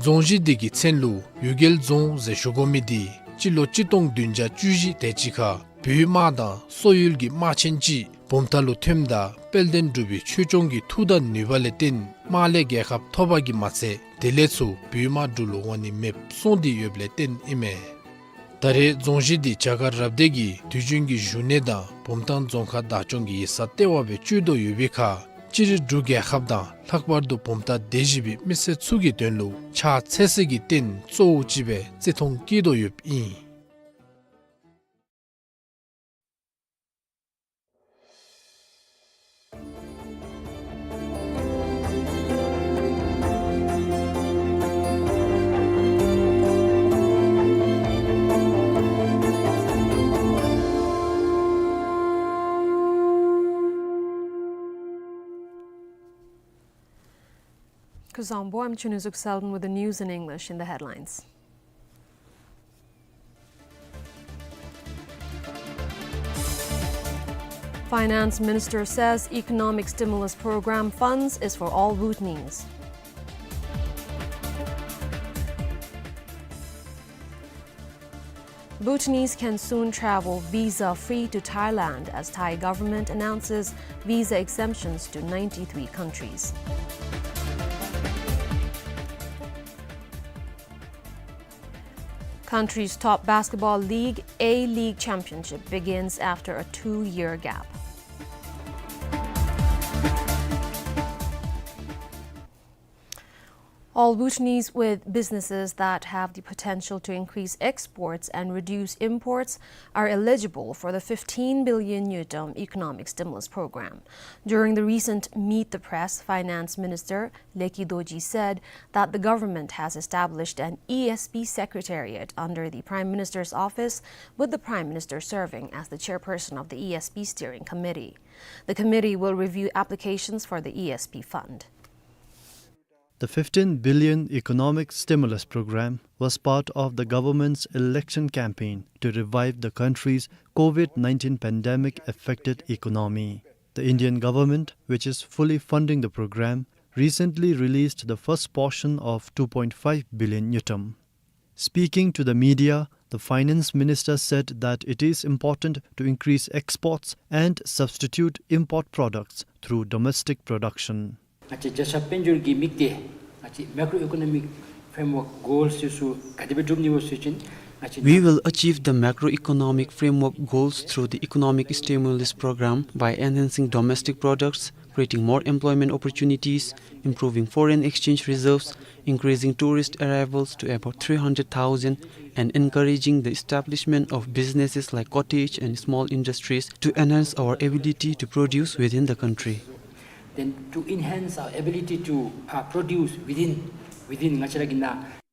རྫོང་གཞི་འདི་གི་མཚན་ལུ་གཡུལ་རྒྱལ་རྫོང་ཟེར་ཞུ་དགོ་མི་འདི་སྤྱི་ལོ་གཅིག་སྟོང་བདུན་བརྒྱ་བཅུ་བཞི་དེ་ཅིག་ཁར་བོད་དམག་དང་སོག་ཡུལ་གྱི་དམག་ཆེན་ཅིག་བུམ་ཐང་ལུ་ཐོནམ་ད་དཔལ་ལྡན་འབྲུག་པའི་ཆོས་སྐྱོང་གི་མཐུ་དང་ནུས་པ་ལས་བརྟེན་དམག་ལས་རྒྱལ་ཁ་ཐོབ་པ་གིས་མ་ཚད་དེ་ལས་ཚུར་བོད་དམག་འབྲུག་ལུ་འོང་ནི་མེདཔ་སོང་སྟེ་ཡོདཔ་ལས་བརྟེན་ཨིན་མས། ད་རེས་རྫོང་གཞི་འདི་བྱ་དཀར་རབ་སྡེ་གི་དུས་རྒྱུན་གྱི་བཞུགས་གནས་དང་བུམ་ཐང་རྫོང་ཁག་བདག་སྐྱོང་གི་ཡིག་ཚང་ལྟེ་བ་སྦེ་སྤྱོད་དོ་ཡོད་པའི་ཁར་སྤྱིར་འབྲུག་རྒྱལ་ཁབ་དང་ལྷག་པར་དུ་བུམ་ཐང་སྡེ་བཞི་པའི་མི་སེར་ཚུ་གི་དོན་ལུ་ཕྱག་འཚལ་སའི་གི་རྟེན་གཙོ་བོ་ཅིག་སྦེ་བརྩི་མཐོང་བསྐྱེད་དོ་ཡོདཔ་ཨིན། Kuzuzangpo, I'm Chunizuk Selden with the news in English. In the headlines. Finance Minister says economic stimulus program funds is for all Bhutanese. Bhutanese can soon travel visa-free to Thailand as Thai government announces visa exemptions to ninety-three countries. Country's top basketball league, A-League Championship, begins after a two-year gap. All Bhutanese with businesses that have the potential to increase exports and reduce imports are eligible for the fifteen billion ngultrum economic stimulus program. During the recent Meet the Press, Finance Minister Leki Dorji said that the government has established an E S P secretariat under the Prime Minister's office, with the Prime Minister serving as the chairperson of the E S P steering committee. The committee will review applications for the E S P fund. The fifteen billion economic stimulus program was part of the government's election campaign to revive the country's COVID nineteen pandemic-affected economy. The Indian government, which is fully funding the program, recently released the first portion of two point five billion ngultrum. Speaking to the media, the finance minister said that it is important to increase exports and substitute import products through domestic production. ང་བཅས་རྒྱལ་ས་དཔལ་འབྱོར་གྱི་དམིགས་གཏད་ང་བཅས་Macroeconomic Framework Goals ཚུ་ག་དེ་སྦེ་སྒྲུབ་ནི་སྨོ་ཟེར་བ་ཅིན་ང་བཅས We will achieve the macroeconomic framework goals through the economic stimulus program by enhancing domestic products, creating more employment opportunities, improving foreign exchange reserves, increasing tourist arrivals to about three hundred thousand, and encouraging the establishment of businesses like cottage and small industries to enhance our ability to produce within the country. Then to enhance our ability to, uh, produce within, within ང་བཅས་ར་གི་ནང་།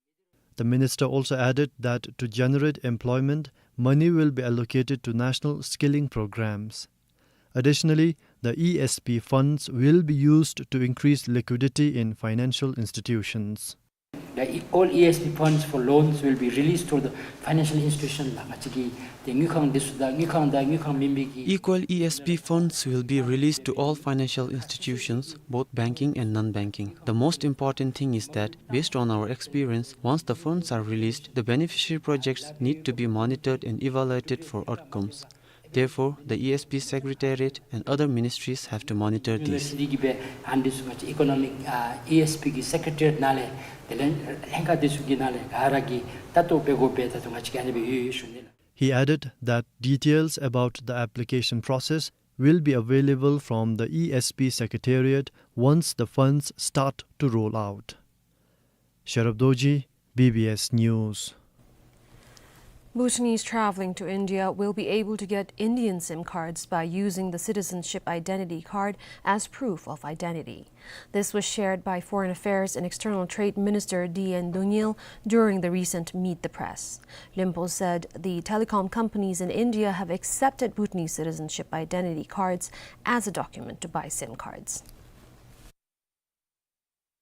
The minister also added that to generate employment, money will be allocated to national skilling programs. Additionally, the E S P funds will be used to increase liquidity in financial institutions. The e- all E S P funds for loans will be released to the financial institution ལགས། ང་བཅས་ཀྱི་ཏེ་དངུལ་ཁང་འདི་ཚུ་དང་དངུལ་ཁང་དང་དངུལ་ཁང་མེན་པའི་གི Equal E S P funds will be released to all financial institutions, both banking and non-banking. The most important thing is that, based on our experience, once the funds are released, the beneficiary projects need to be monitored and evaluated for outcomes. Therefore, the E S P Secretariat and other ministries have to monitor this. University གི་སྦེ་ཨ་ནི་ཚུ་ང་བཅས་economic, ཨ་E S P གི་Secretariat ནང་ལས་དེ་ལས་ལྷན་ཁག་འདི་ཚུ་གི་ནང་ལས་ག་ར་གིས་ལྟ་རྟོག་འབད་དགོ་པས། ད་ལྟོ་ང་བཅས་ཀྱིས་ཨ་ནི་སྦེ་ཡོད་ཡོད་ཞུ་ནི་ལགས། He added that details about the application process will be available from the E S P Secretariat once the funds start to roll out. Sherab Dorji, B B S News. Bhutanese traveling to India will be able to get Indian SIM cards by using the Citizenship Identity Card as proof of identity. This was shared by Foreign Affairs and External Trade Minister D N Donyell during the recent Meet the Press. Lyngpo said the telecom companies in India have accepted Bhutanese citizenship identity cards as a document to buy SIM cards.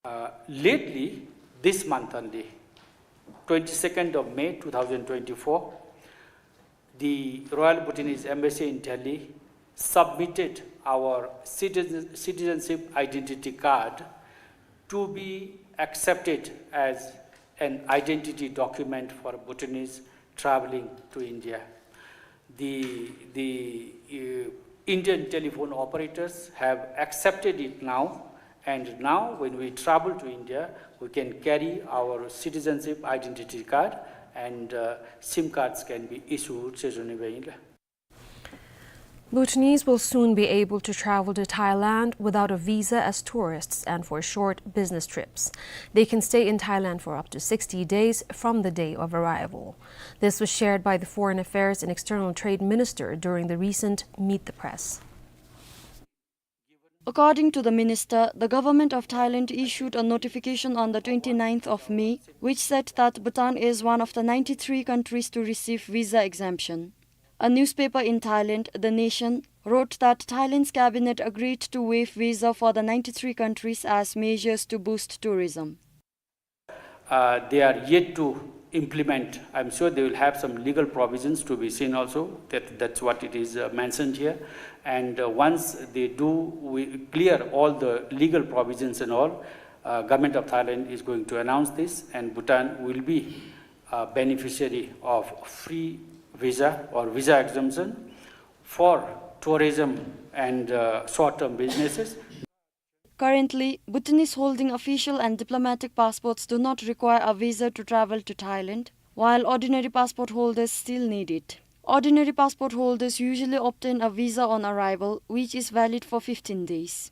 Uh, lately, this month only, twenty-second of May two thousand twenty-four, the Royal Bhutanese Embassy in Delhi submitted our citizen-, citizenship identity card to be accepted as an identity document for Bhutanese traveling to India. The, the, uh, Indian telephone operators have accepted it now, and now when we travel to India, we can carry our citizenship identity card and, uh, SIM cards can be issued ཟེར་ཞུ་ནི་སྦེ་ཨིན་ལགས། Bhutanese will soon be able to travel to Thailand without a visa as tourists and for short business trips. They can stay in Thailand for up to sixty days from the day of arrival. This was shared by the Foreign Affairs and External Trade Minister during the recent Meet the Press. According to the minister, the government of Thailand issued a notification on the twenty-ninth of May, which said that Bhutan is one of the ninety-three countries to receive visa exemption. A newspaper in Thailand, The Nation, wrote that Thailand's cabinet agreed to waive visa for the ninety-three countries as measures to boost tourism. Uh, they are yet to implement. I'm sure they will have some legal provisions to be seen also. That, that's what it is, uh, mentioned here. And, uh, once they do, we clear all the legal provisions and all, uh, Government of Thailand is going to announce this, and Bhutan will be a beneficiary of free visa or visa exemption for tourism and, uh, short-term businesses. Currently, Bhutanese holding official and diplomatic passports do not require a visa to travel to Thailand, while ordinary passport holders still need it. Ordinary passport holders usually obtain a visa on arrival, which is valid for fifteen days.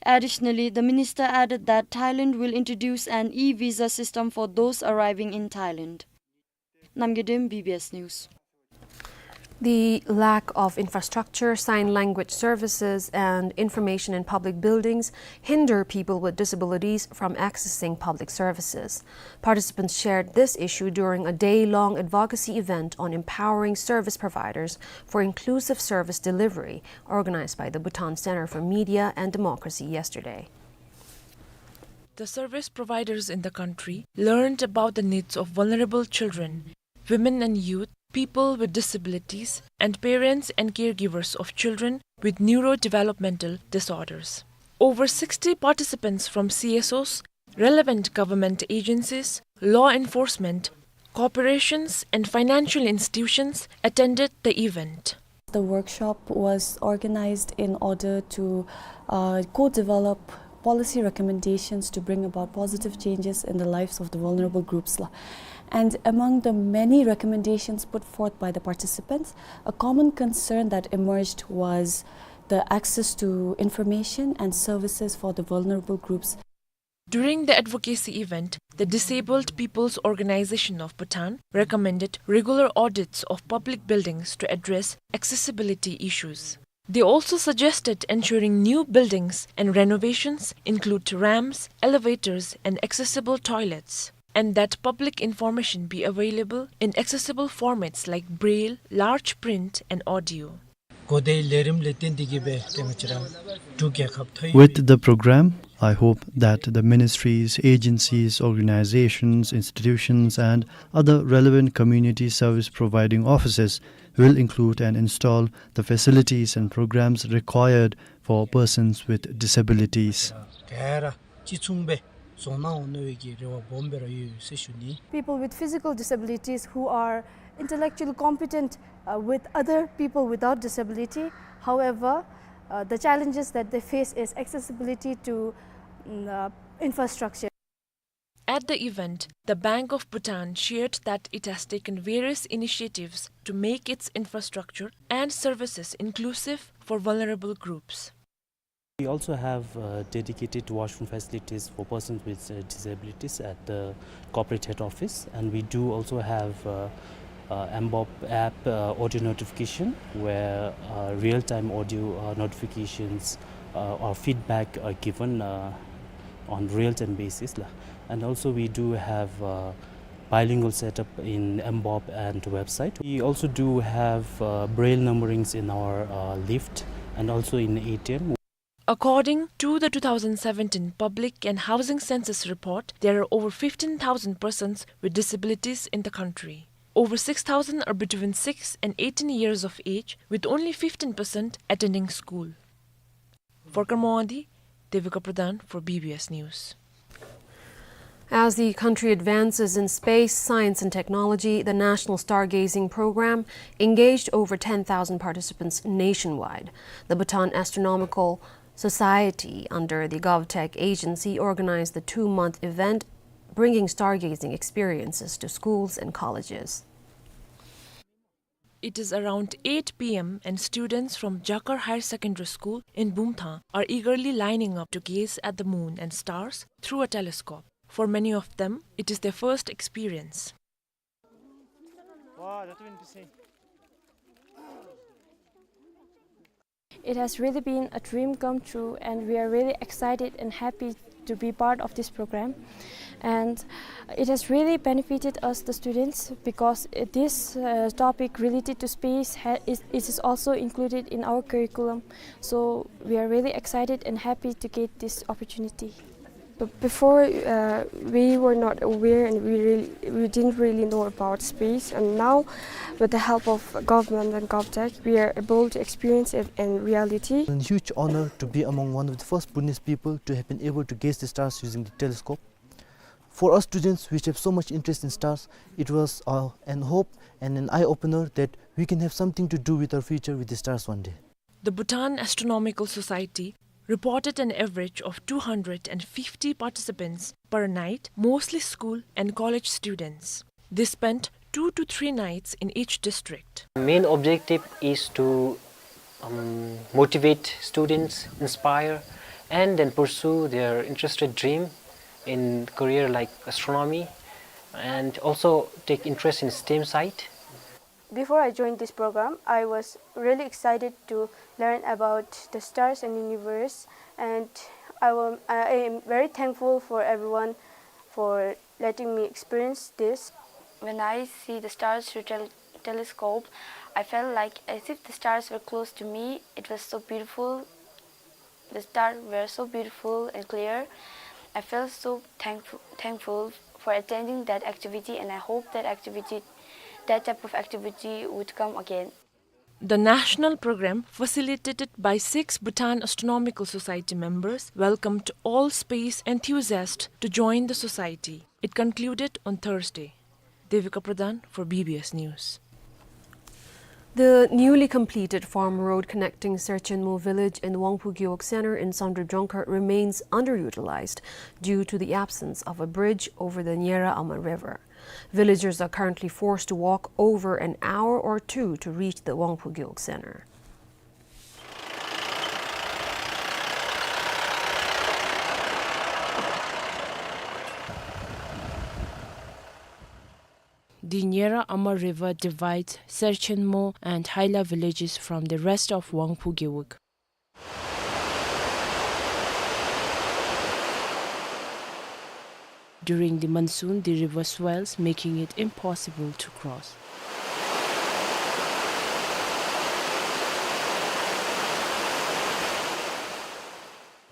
Additionally, the minister added that Thailand will introduce an e-visa system for those arriving in Thailand. Namgay Dem, B B S News. The lack of infrastructure, sign language services, and information in public buildings hinder people with disabilities from accessing public services. Participants shared this issue during a day-long advocacy event on empowering service providers for inclusive service delivery, organized by the Bhutan Center for Media and Democracy yesterday. The service providers in the country learned about the needs of vulnerable children, women and youth, people with disabilities, and parents and caregivers of children with neurodevelopmental disorders. Over sixty participants from C S Os, relevant government agencies, law enforcement, corporations, and financial institutions attended the event. The workshop was organized in order to, uh, co-develop policy recommendations to bring about positive changes in the lives of the vulnerable groups la. And among the many recommendations put forth by the participants, a common concern that emerged was the access to information and services for the vulnerable groups. During the advocacy event, the Disabled People's Organization of Bhutan recommended regular audits of public buildings to address accessibility issues. They also suggested ensuring new buildings and renovations include ramps, elevators, and accessible toilets, and that public information be available in accessible formats like braille, large print, and audio. གོ་བརྡའི་ལས་རིམ་ལས་བརྟེན་ཏེ་གིས་སྦེ་ཏེ་ང་བཅས་ར་འབྲུག་རྒྱལ་ཁབ་མཐོ་ཡིན། With the program, I hope that the ministries, agencies, organizations, institutions, and other relevant community service providing offices will include and install the facilities and programs required for persons with disabilities. ག་ར་གཅིག་མཚུངས་སྦེ་བཟོ་གནང་འོང་མནོ་བའི་གི་རེ་བ་སྦོམ་སྦེ་ར་ཡོད་ཟེར་ཞུ་ནི། People with physical disabilities who are intellectually competent, uh, with other people without disability. However, uh, the challenges that they face is accessibility to, mm, uh, infrastructure. At the event, the Bank of Bhutan shared that it has taken various initiatives to make its infrastructure and services inclusive for vulnerable groups. We also have, uh, dedicated washroom facilities for persons with, uh, disabilities at the corporate head office, and we do also have, uh, uh, Mbop app, uh, audio notification, where, uh, real-time audio, uh, notifications, uh, or feedback are given, uh, on real-time basis la. And also we do have, uh, bilingual setup in Mbop and website. We also do have, uh, braille numberings in our, uh, lift and also in A T M. According to the two thousand seventeen Public and Housing Census report, there are over fifteen thousand persons with disabilities in the country. Over six thousand are between six and eighteen years of age, with only fifteen percent attending school. For Karmo Wangdi, Devika Pradhan for B B S News. As the country advances in space, science, and technology, the National Stargazing Program engaged over ten thousand participants nationwide. The Bhutan Astronomical Society, under the GovTech agency, organized the two-month event, bringing stargazing experiences to schools and colleges. It is around eight P M and students from Jakar Higher Secondary School in Bumthang are eagerly lining up to gaze at the moon and stars through a telescope. For many of them, it is their first experience. It has really been a dream come true, and we are really excited and happy to be part of this program. And it has really benefited us, the students, because, uh, this, uh, topic related to space ha-, is, it is also included in our curriculum. So we are really excited and happy to get this opportunity. But before, uh, we were not aware and we really, we didn't really know about space. And now, with the help of government and GovTech, we are able to experience it in reality. A huge honor to be among one of the first Bhutanese people to have been able to gauge the stars using the telescope. For us students which have so much interest in stars, it was, uh, an hope and an eye-opener that we can have something to do with our future with the stars one day. The Bhutan Astronomical Society reported an average of two hundred and fifty participants per night, mostly school and college students. They spent two to three nights in each district. Main objective is to, um, motivate students, inspire, and then pursue their interested dream in career like astronomy, and also take interest in STEM side. Before I joined this program, I was really excited to learn about the stars and universe, and I wa-, I am very thankful for everyone for letting me experience this. When I see the stars through tel-, telescope, I felt like as if the stars were close to me. It was so beautiful. The stars were so beautiful and clear. I felt so thankful, thankful for attending that activity, and I hope that activity, that type of activity would come again. The national program, facilitated by six Bhutan Astronomical Society members, welcomed all space enthusiasts to join the society. It concluded on Thursday. Devika Pradhan for B B S News. The newly completed farm road connecting Serchenmo village and Wangphu Gewog Center in Samdrup Jongkhar remains underutilized due to the absence of a bridge over the Nyera Ama River. Villagers are currently forced to walk over an hour or two to reach the Wangphu Gewog Center. The Nyera Ama River divides Serchenmo and Haila villages from the rest of Wangphu Gewog. During the monsoon, the river swells, making it impossible to cross.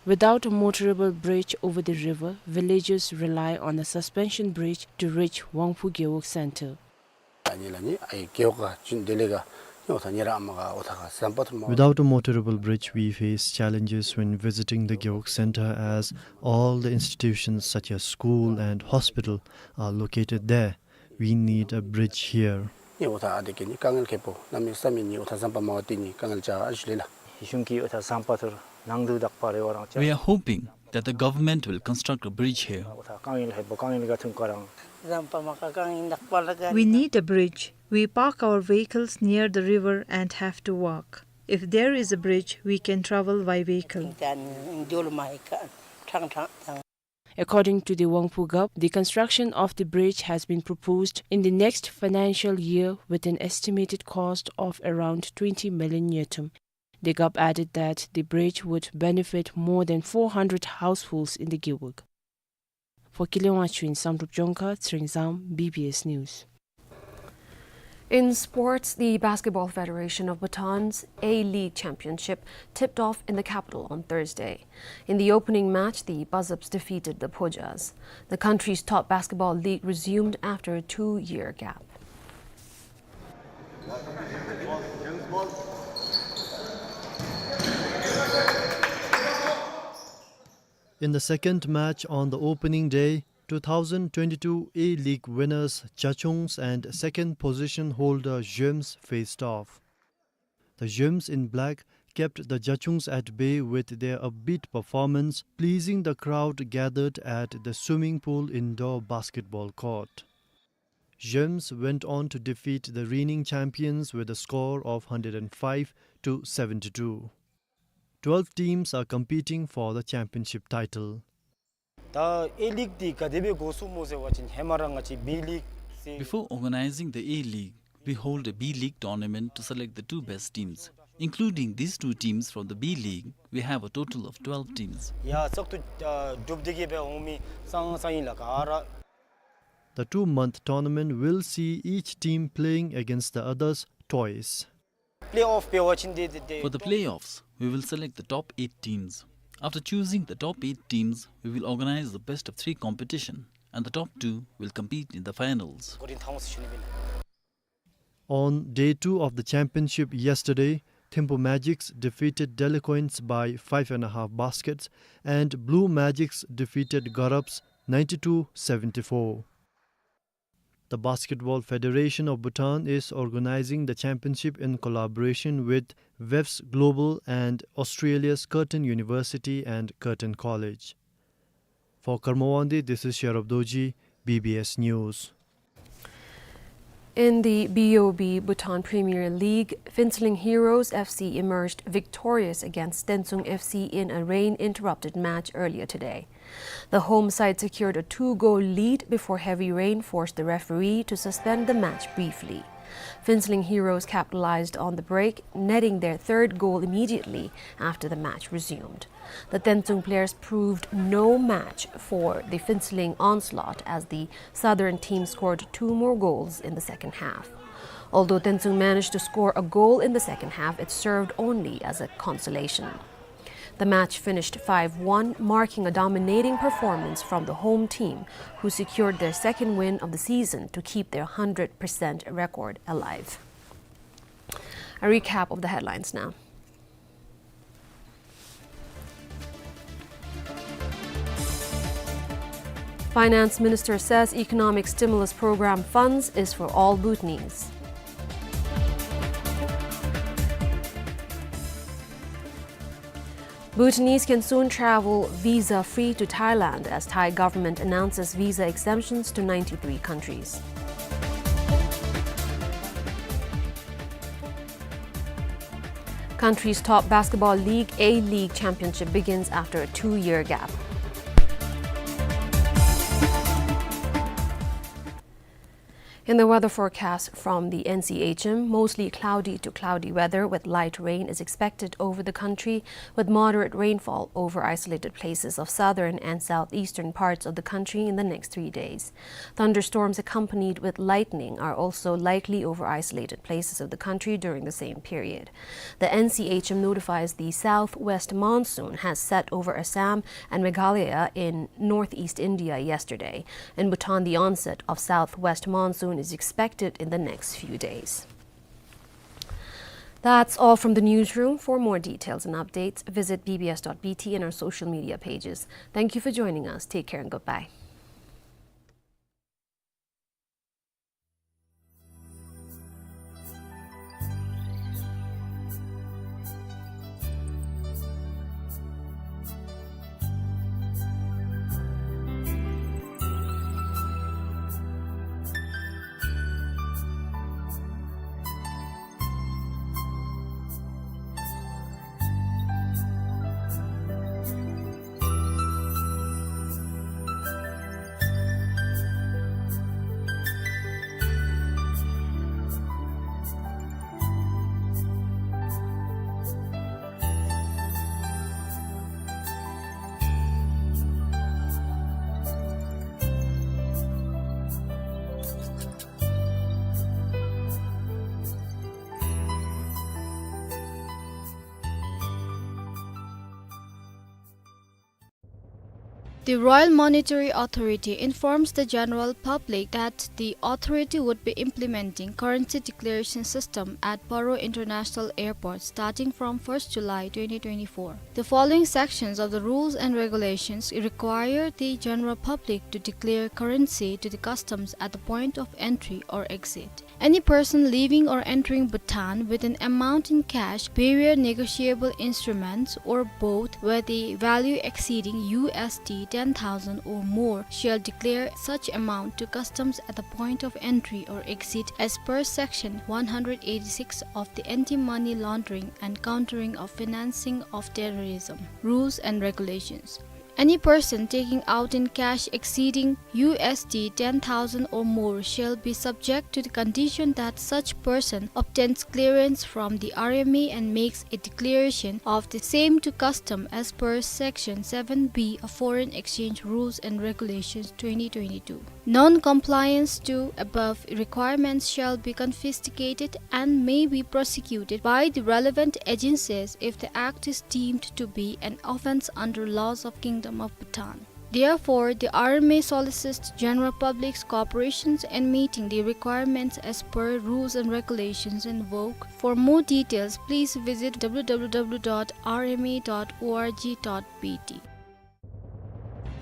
Without a motorable bridge over the river, villagers rely on a suspension bridge to reach Wangphu Gewog Center. Without a motorable bridge, we face challenges when visiting the Gewog Center, as all the institutions such as school and hospital are located there. We need a bridge here. We are hoping that the government will construct a bridge here. We need a bridge. We park our vehicles near the river and have to walk. If there is a bridge, we can travel by vehicle. According to the Wangphu Gov, the construction of the bridge has been proposed in the next financial year with an estimated cost of around twenty million ngultrum. The Gov added that the bridge would benefit more than four hundred households in the Gewog. For Kile Wangchuk in Samdrup Jongkhar, Tsering Zam, B B S News. In sports, the Basketball Federation of Bhutan's A-League Championship tipped off in the capital on Thursday. In the opening match, the Buzzards defeated the Phojas. The country's top basketball league resumed after a two-year gap. In the second match on the opening day, two thousand twenty-two A-League winners Jachungs and second position holder Zhems faced off. The Zhems in black kept the Jachungs at bay with their upbeat performance, pleasing the crowd gathered at the swimming pool indoor basketball court. Zhems went on to defeat the reigning champions with a score of hundred and five to seventy-two. Twelve teams are competing for the championship title. ད་ཨེ་ལིག་འདི་ག་དེ་སྦེ་འགོ་བཙུགསཔ་སྨོ་ཟེར་བ་ཅིན་ཧེ་མ་ར་ང་བཅས་བི་ལིག་ཟེར། Before organizing the A-League, we hold a B-League tournament to select the two best teams. Including these two teams from the B League, we have a total of twelve teams. ཡ་བཙག་འཐུ་ཨ་གྲུབ་སྟེ་གི་སྦེ་འོང་མི་ཙང་ཙང་ཨིན་ལགས་ག་ར། The two-month tournament will see each team playing against the others twice. Play-off འབད་བ་ཅིན་དེ་དེ་དེ། For the playoffs, we will select the top eight teams. After choosing the top eight teams, we will organize the best of three competition, and the top two will compete in the finals. གོ་རིམ་ཐང་སུ་ཞུ་ནི་ཨིན། On day two of the championship yesterday, Thimphu Magics defeated Delinquents by five and a half baskets and Blue Magics defeated Gharabs ninety-two seventy-four. The Basketball Federation of Bhutan is organizing the championship in collaboration with WEFS Global and Australia's Curtin University and Curtin College. For Karma Wangdi, this is Sherab Dorji, B B S News. In the B O B Bhutan Premier League, Phuentsholing Heroes F C emerged victorious against Tensung F C in a rain-interrupted match earlier today. The home side secured a two-goal lead before heavy rain forced the referee to suspend the match briefly. Phuentsholing Heroes capitalized on the break, netting their third goal immediately after the match resumed. The Tensung players proved no match for the Phuentsholing onslaught as the Southern team scored two more goals in the second half. Although Tensung managed to score a goal in the second half, it served only as a consolation. The match finished five one, marking a dominating performance from the home team, who secured their second win of the season to keep their hundred percent record alive. A recap of the headlines now. Finance Minister says economic stimulus program funds is for all Bhutanese. Bhutanese can soon travel visa-free to Thailand as Thai government announces visa exemptions to ninety-three countries. Country's top basketball league, A-League Championship, begins after a two-year gap. In the weather forecast from the N C H M, mostly cloudy to cloudy weather with light rain is expected over the country, with moderate rainfall over isolated places of southern and southeastern parts of the country in the next three days. Thunderstorms accompanied with lightning are also likely over isolated places of the country during the same period. The N C H M notifies the southwest monsoon has set over Assam and Meghalaya in northeast India yesterday. In Bhutan, the onset of southwest monsoon is expected in the next few days. That's all from the newsroom. For more details and updates, visit B B S dot B T and our social media pages. Thank you for joining us. Take care and goodbye. The Royal Monetary Authority informs the general public that the authority would be implementing currency declaration system at Paro International Airport starting from first July twenty twenty-four. The following sections of the rules and regulations require the general public to declare currency to the customs at the point of entry or exit. Any person leaving or entering Bhutan with an amount in cash, bearer negotiable instruments, or both where the value exceeding U S D ten thousand or more shall declare such amount to customs at the point of entry or exit as per section one hundred eighty-six of the Anti-Money Laundering and Countering of Financing of Terrorism Rules and Regulations. Any person taking out in cash exceeding U S D ten thousand or more shall be subject to the condition that such person obtains clearance from the R M A and makes a declaration of the same to custom as per Section seven B of Foreign Exchange Rules and Regulations twenty twenty-two. Non-compliance to above requirements shall be confiscated and may be prosecuted by the relevant agencies if the act is deemed to be an offence under laws of Kingdom of Bhutan. Therefore, the R M A solicits general public's cooperation in meeting the requirements as per rules and regulations in vogue. For more details, please visit W W W dot R M A dot org dot B T.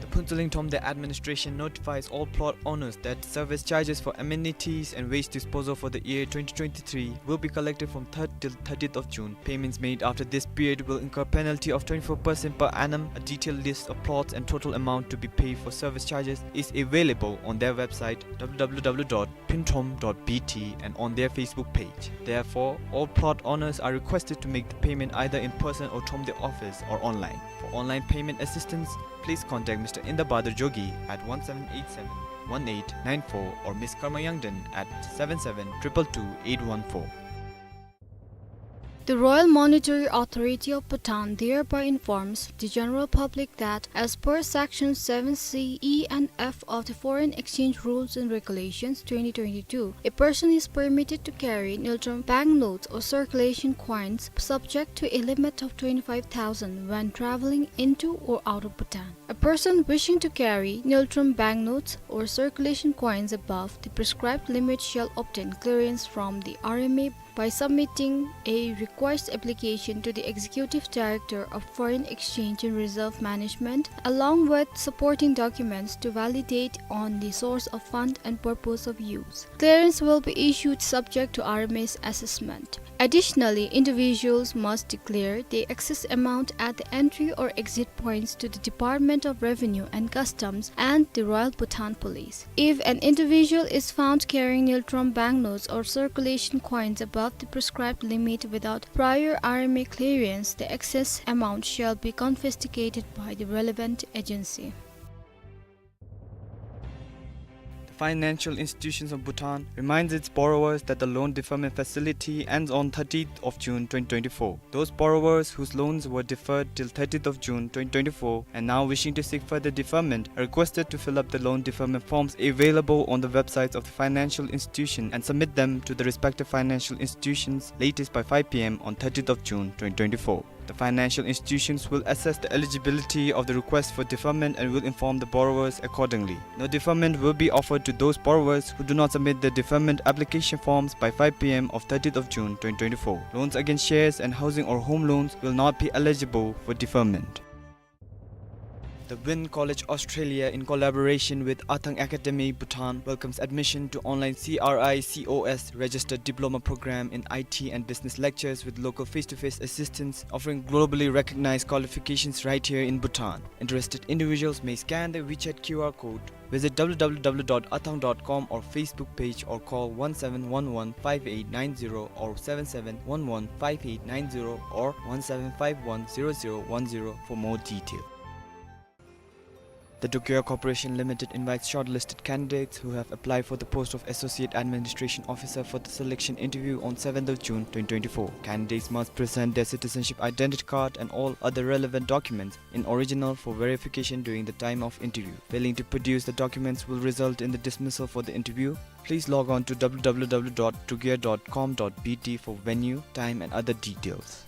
The Phuentsholing Thromde administration notifies all plot owners that service charges for amenities and waste disposal for the year twenty twenty-three will be collected from third till thirtieth of June. Payments made after this period will incur penalty of twenty-four percent per annum. A detailed list of plots and total amount to be paid for service charges is available on their website, W W W dot phuenthromde dot B T, and on their Facebook page. Therefore, all plot owners are requested to make the payment either in person or Thromde office or online. For online payment assistance, please contact Mister Indabadur Jogi at one seven eight seven, one eight nine four or Miss Karma Yangden at seven seven triple two eight one four. The Royal Monetary Authority of Bhutan thereby informs the general public that, as per Section seven C E and F of the Foreign Exchange Rules and Regulations twenty twenty-two, a person is permitted to carry Ngultrum banknotes or circulation coins subject to a limit of twenty-five thousand when travelling into or out of Bhutan. A person wishing to carry Ngultrum banknotes or circulation coins above the prescribed limit shall obtain clearance from the R M A by submitting a request application to the Executive Director of Foreign Exchange and Reserve Management, along with supporting documents to validate on the source of fund and purpose of use. Clearance will be issued subject to R M A's assessment. Additionally, individuals must declare the excess amount at the entry or exit points to the Department of Revenue and Customs and the Royal Bhutan Police. If an individual is found carrying Ngultrum banknotes or circulation coins above the prescribed limit without prior R M A clearance, the excess amount shall be confiscated by the relevant agency. The Financial Institutions of Bhutan reminds its borrowers that the loan deferment facility ends on thirtieth of June twenty twenty-four. Those borrowers whose loans were deferred till thirtieth of June twenty twenty-four and now wishing to seek further deferment are requested to fill up the loan deferment forms available on the websites of the financial institution and submit them to the respective financial institutions latest by five P M on thirtieth of June twenty twenty-four. The financial institutions will assess the eligibility of the request for deferment and will inform the borrowers accordingly. No deferment will be offered to those borrowers who do not submit their deferment application forms by five P M of thirtieth of June twenty twenty-four. Loans against shares and housing or home loans will not be eligible for deferment. The Wynn College Australia, in collaboration with Athang Academy Bhutan, welcomes admission to online C R I C O S registered diploma program in I T and business lectures with local face-to-face assistance, offering globally recognized qualifications right here in Bhutan. Interested individuals may scan the WeChat Q R code, visit W W W dot athang dot com or Facebook page, or call one seven one one five eight nine zero or seven seven one one five eight nine zero or one seven five one zero zero one zero for more detail. The Dokyo Corporation Limited invites shortlisted candidates who have applied for the post of Associate Administration Officer for the selection interview on seventh of June twenty twenty-four. Candidates must present their citizenship identity card and all other relevant documents in original for verification during the time of interview. Failing to produce the documents will result in the dismissal for the interview. Please log on to W W W dot dokyo dot com dot B T for venue, time and other details.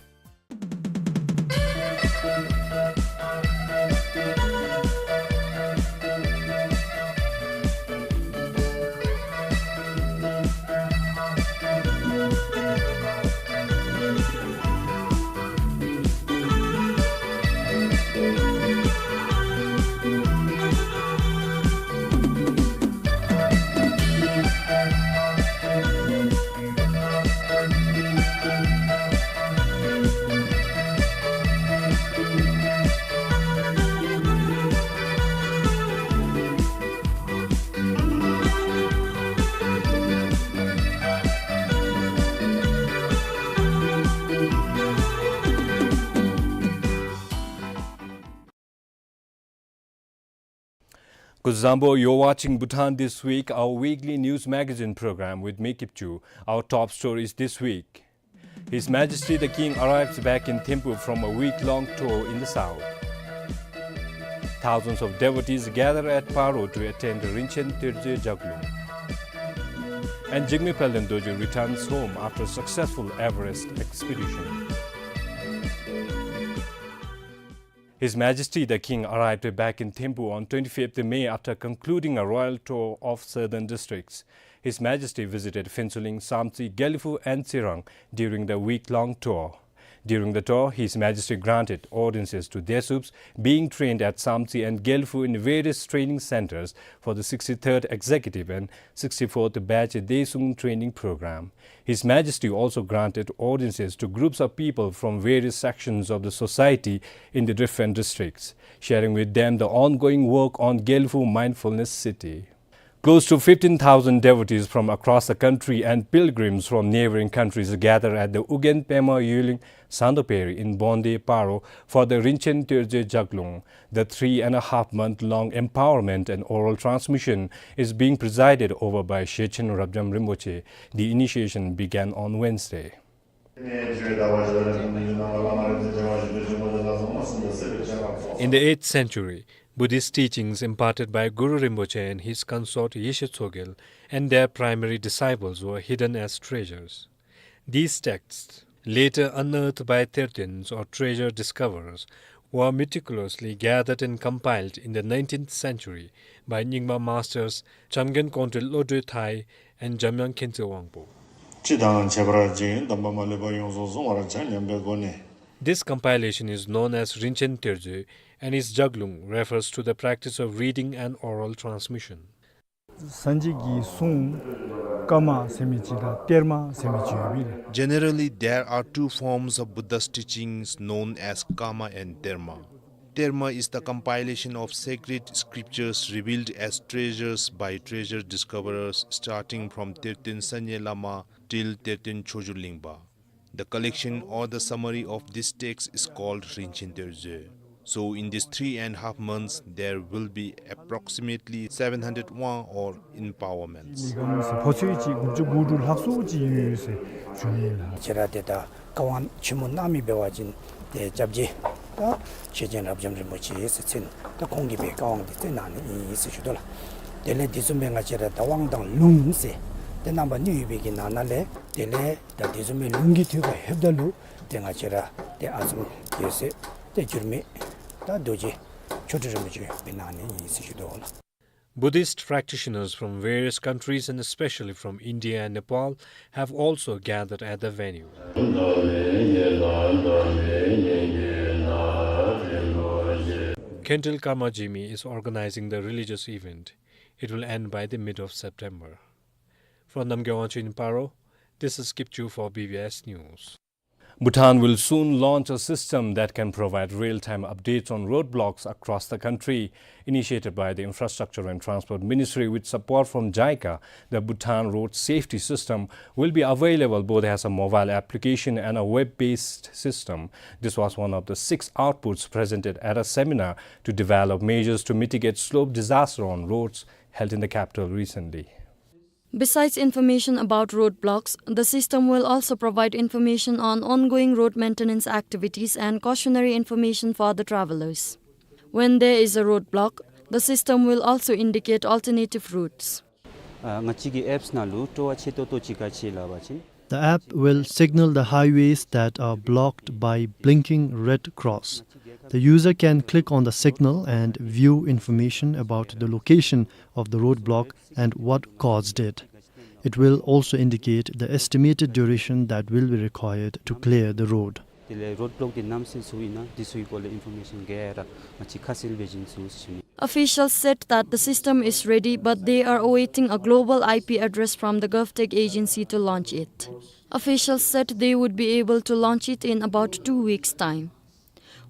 Kuzuzangpo, you're watching Bhutan This Week, our weekly news magazine program with me, Kipchu. Our top stories this week. His Majesty the King arrives back in Thimphu from a week-long tour in the south. Thousands of devotees gather at Paro to attend the Rinchen Terje Jaglung. And Jigme Palden Dorje returns home after a successful Everest expedition. His Majesty the King arrived back in Thimphu on twenty-fifth May after concluding a royal tour of southern districts. His Majesty visited Phuentsholing, Samtse, Gelephu and Tsirang during the week-long tour. During the tour, His Majesty granted audiences to Desuups being trained at Samtse and Gelephu in various training centers for the sixty-third Executive and sixty-fourth Batch Desuung Training Program. His Majesty also granted audiences to groups of people from various sections of the society in the different districts, sharing with them the ongoing work on Gelephu Mindfulness City. Close to fifteen thousand devotees from across the country and pilgrims from neighboring countries gather at the Ugyen Pema Yolngying Sangdo Peri in Bonde, Paro for the Rinchen Terje Jaglung. The three and a half month long empowerment and oral transmission is being presided over by Shechen Rabjam Rinpoche. The initiation began on Wednesday. In the eighth century, Buddhist teachings imparted by Guru Rinpoche and his consort Yeshe Tsogyal and their primary disciples were hidden as treasures. These texts, later unearthed by Tertens or treasure discoverers, were meticulously gathered and compiled in the nineteenth century by Nyingma masters Jamgen Kongtrul Lodroi Thai and Jamyang Khyentse Wangpo. སྤྱི་དང་བྱེ་བྲག་ཅན་གདམས་པ་མ་ལུས་པ་ཡོངས་སུ་བཟུང་བར་བྱ་སྙམ་པའི་སྒོ་ནས། This compilation is known as Rinchen Terje, and its Jaglung refers to the practice of reading and oral transmission. སངས་རྒྱས་ཀྱི་གསུང་བཀའ་མ་ཟེར་མི་ཅིག་དང་གཏེར་མ་ཟེར་མི་ཅིག་ཡོད་པས་ལགས། Generally, there are two forms of Buddha's teachings known as Kama and Terma. Terma is the compilation of sacred scriptures revealed as treasures by treasure discoverers, starting from Terten Sanye Lama till Terten Chogyur Lingpa. The collection or the summary of this text is called Rinchen Terje. So, in these three and a half months, there will be approximately seven hundred wang or empowerments. ལས་ཀ་མི་སེར་ཕོ་ཚོད་ཅིག་དགུ་བཅུ་གོ་དྲུག་ལྷག་སུ་ཅིག་ཡོད་ཡོད་ཟེར་ཞུ་ནི་ལགས། ཁྱེད་ར་དེ་ད་བཀའ་དབང་ཆེན་མོ་གནང་མི་འབད་བ་ཅིན་ཏེ་སྐྱབས་རྗེ་ད་ཤེར་ཕྱིན་རབ་འབྱམས་རིན་པོ་ཆེ་ཟེར་མཚན་ད་ཁོང་གིས་སྦེ་བཀའ་དབང་འདི་སྩལ་གནང་ནི་ཨིན་ཟེར་ཞུ་དོ་ལགས། དེ་ལས་དེ་བཟུམ་སྦེ་ང་བཅས་ར་ད་དབང་དང་ལུང་ཟེར་ཏེ་རྣམ་པ་གཉིས་ཡོད་པའི་གི་ནང་ན་ལས་དེ་ལས་ད་དེ་བཟུམ་སྦེ་ལུང་གི་ཐོག་ཁར་ལྷོདཔ་ད་ལུ་ཏེ་ང་བཅས་ར་ཏེ་ཨ་ཙུམ་ཡོད་ཟེར་ཏེ་འགྱུར་མེད་ད་རྡོ་རྗེ་མཆོག་སྤྲུལ་རིན་པོ་ཆེ་སྦེ་གནང་ནི་ཨིན་ཟེར་ཞུ་དོ་ལགས། Buddhist practitioners from various countries and especially from India and Nepal have also gathered at the venue. Khentrul Karma Jigme is organizing the religious event. It will end by the mid of September. For Namgay Wangchuk in Paro, this is Kipchu for B B S News. Bhutan will soon launch a system that can provide real-time updates on roadblocks across the country. Initiated by the Infrastructure and Transport Ministry with support from JICA, the Bhutan Road Safety System will be available both as a mobile application and a web-based system. This was one of the six outputs presented at a seminar to develop measures to mitigate slope disaster on roads held in the capital recently. Besides information about roadblocks, the system will also provide information on ongoing road maintenance activities and cautionary information for the travelers. When there is a roadblock, the system will also indicate alternative routes. ཨ་ང་བཅས་ཀྱི་ཨེཔསི་ནང་ལུ་སྤྲོ་བ་ཆེ་ཏོག་ཏོ་ཅིག་ག་ཅི་སླབ་པ་ཅིན། The app will signal the highways that are blocked by blinking red cross. The user can click on the signal and view information about the location of the roadblock and what caused it. It will also indicate the estimated duration that will be required to clear the road. དེ་ལས་རོཌ་བློག་འདི་ནམ་ཚུན་ཚུ་ཨིན་ན་འདི་ཚུ་གི་སྐོར་ལས་ཨིན་ཕོར་མེ་ཤཱན་ག་ར་ང་བཅས་ཁ་གསལ་སྦེ་བྱིན་ཚུགས་ཟེར་ཞུ་ནི། Officials said that the system is ready, but they are awaiting a global I P address from the GovTech agency to launch it. Officials said they would be able to launch it in about two weeks' time.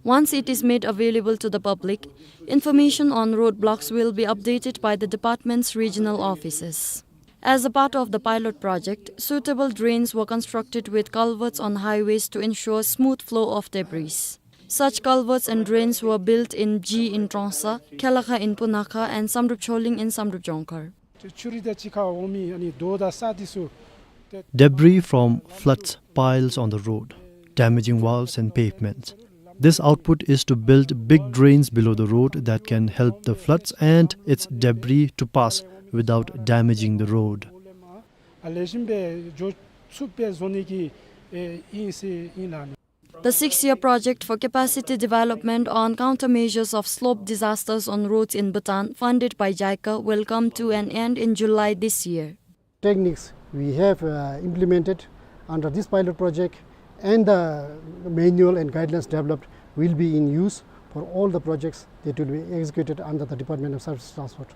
Once it is made available to the public, information on roadblocks will be updated by the department's regional offices. As a part of the pilot project, suitable drains were constructed with culverts on highways to ensure smooth flow of debris. Such culverts and drains were built in Gyi in Trongsa, Khaelakha in Punakha, and Samdrup Choling in Samdrup Jongkhar. ཆུ་རུད་དང་གཅིག་ཁར་འོང་མི་ཨ་ནི་རྡོ་དང་ས་འདི་ཚུ། Debris from floods piles on the road, damaging walls and pavements. This output is to build big drains below the road that can help the floods and its debris to pass without damaging the road. ཨ་ལེགས་ཤོམ་སྦེ་འགྱོ་ཚུགསཔ་སྦེ་བཟོ་ནི་གི་ཨེ་ཨིན་ཟེར་ཨིན་ལགས། The six-year project for capacity development on countermeasures of slope disasters on roads in Bhutan, funded by JICA, will come to an end in July this year. Techniques we have, uh, implemented under this pilot project and the manual and guidelines developed will be in use for all the projects that will be executed under the Department of Surface Transport.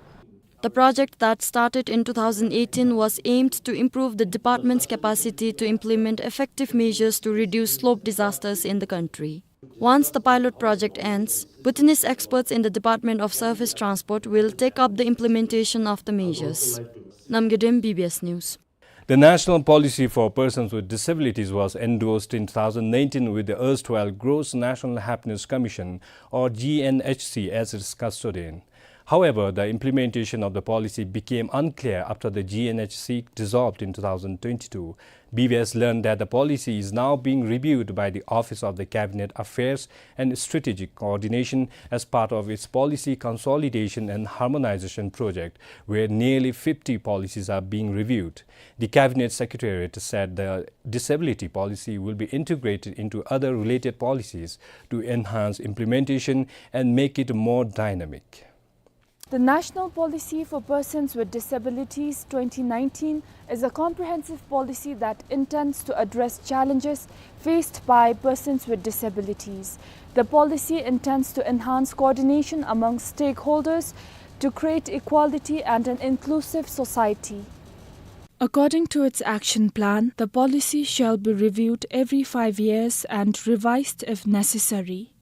The project that started in two thousand eighteen was aimed to improve the department's capacity to implement effective measures to reduce slope disasters in the country. Once the pilot project ends, Bhutanese experts in the Department of Surface Transport will take up the implementation of the measures. Namgay Dem, B B S News. The National Policy for Persons with Disabilities was endorsed in two thousand nineteen with the erstwhile Gross National Happiness Commission, or G N H C, as its custodian. However, the implementation of the policy became unclear after the G N H C dissolved in two thousand twenty-two. B B S learned that the policy is now being reviewed by the Office of the Cabinet Affairs and Strategic Coordination as part of its policy consolidation and harmonization project, where nearly fifty policies are being reviewed. The Cabinet Secretariat said the disability policy will be integrated into other related policies to enhance implementation and make it more dynamic. The National Policy for Persons with Disabilities twenty nineteen is a comprehensive policy that intends to address challenges faced by persons with disabilities. The policy intends to enhance coordination among stakeholders to create equality and an inclusive society. According to its action plan, the policy shall be reviewed every five years and revised if necessary.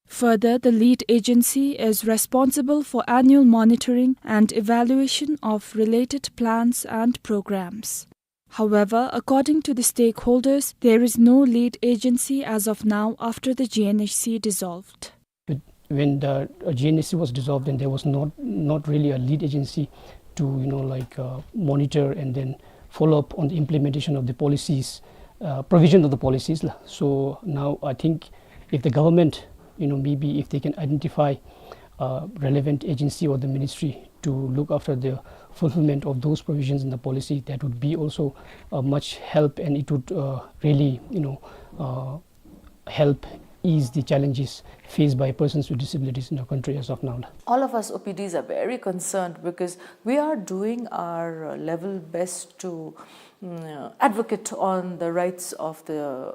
Further, the lead agency is responsible for annual monitoring and evaluation of related plans and programs. However, according to the stakeholders, there is no lead agency as of now after the G N H C dissolved. When the, uh, G N H C was dissolved, and there was not, not really a lead agency to, you know, like, uh, monitor and then follow up on the implementation of the policies, uh, provision of the policies, la. So now I think if the government, you know, maybe if they can identify, uh, relevant agency or the ministry to look after the fulfillment of those provisions in the policy, that would be also a much help, and it would, uh, really, you know, uh, help ease the challenges faced by persons with disabilities in our country as of now. All of us O P Ds are very concerned because we are doing our, uh, level best to, mm, advocate on the rights of the,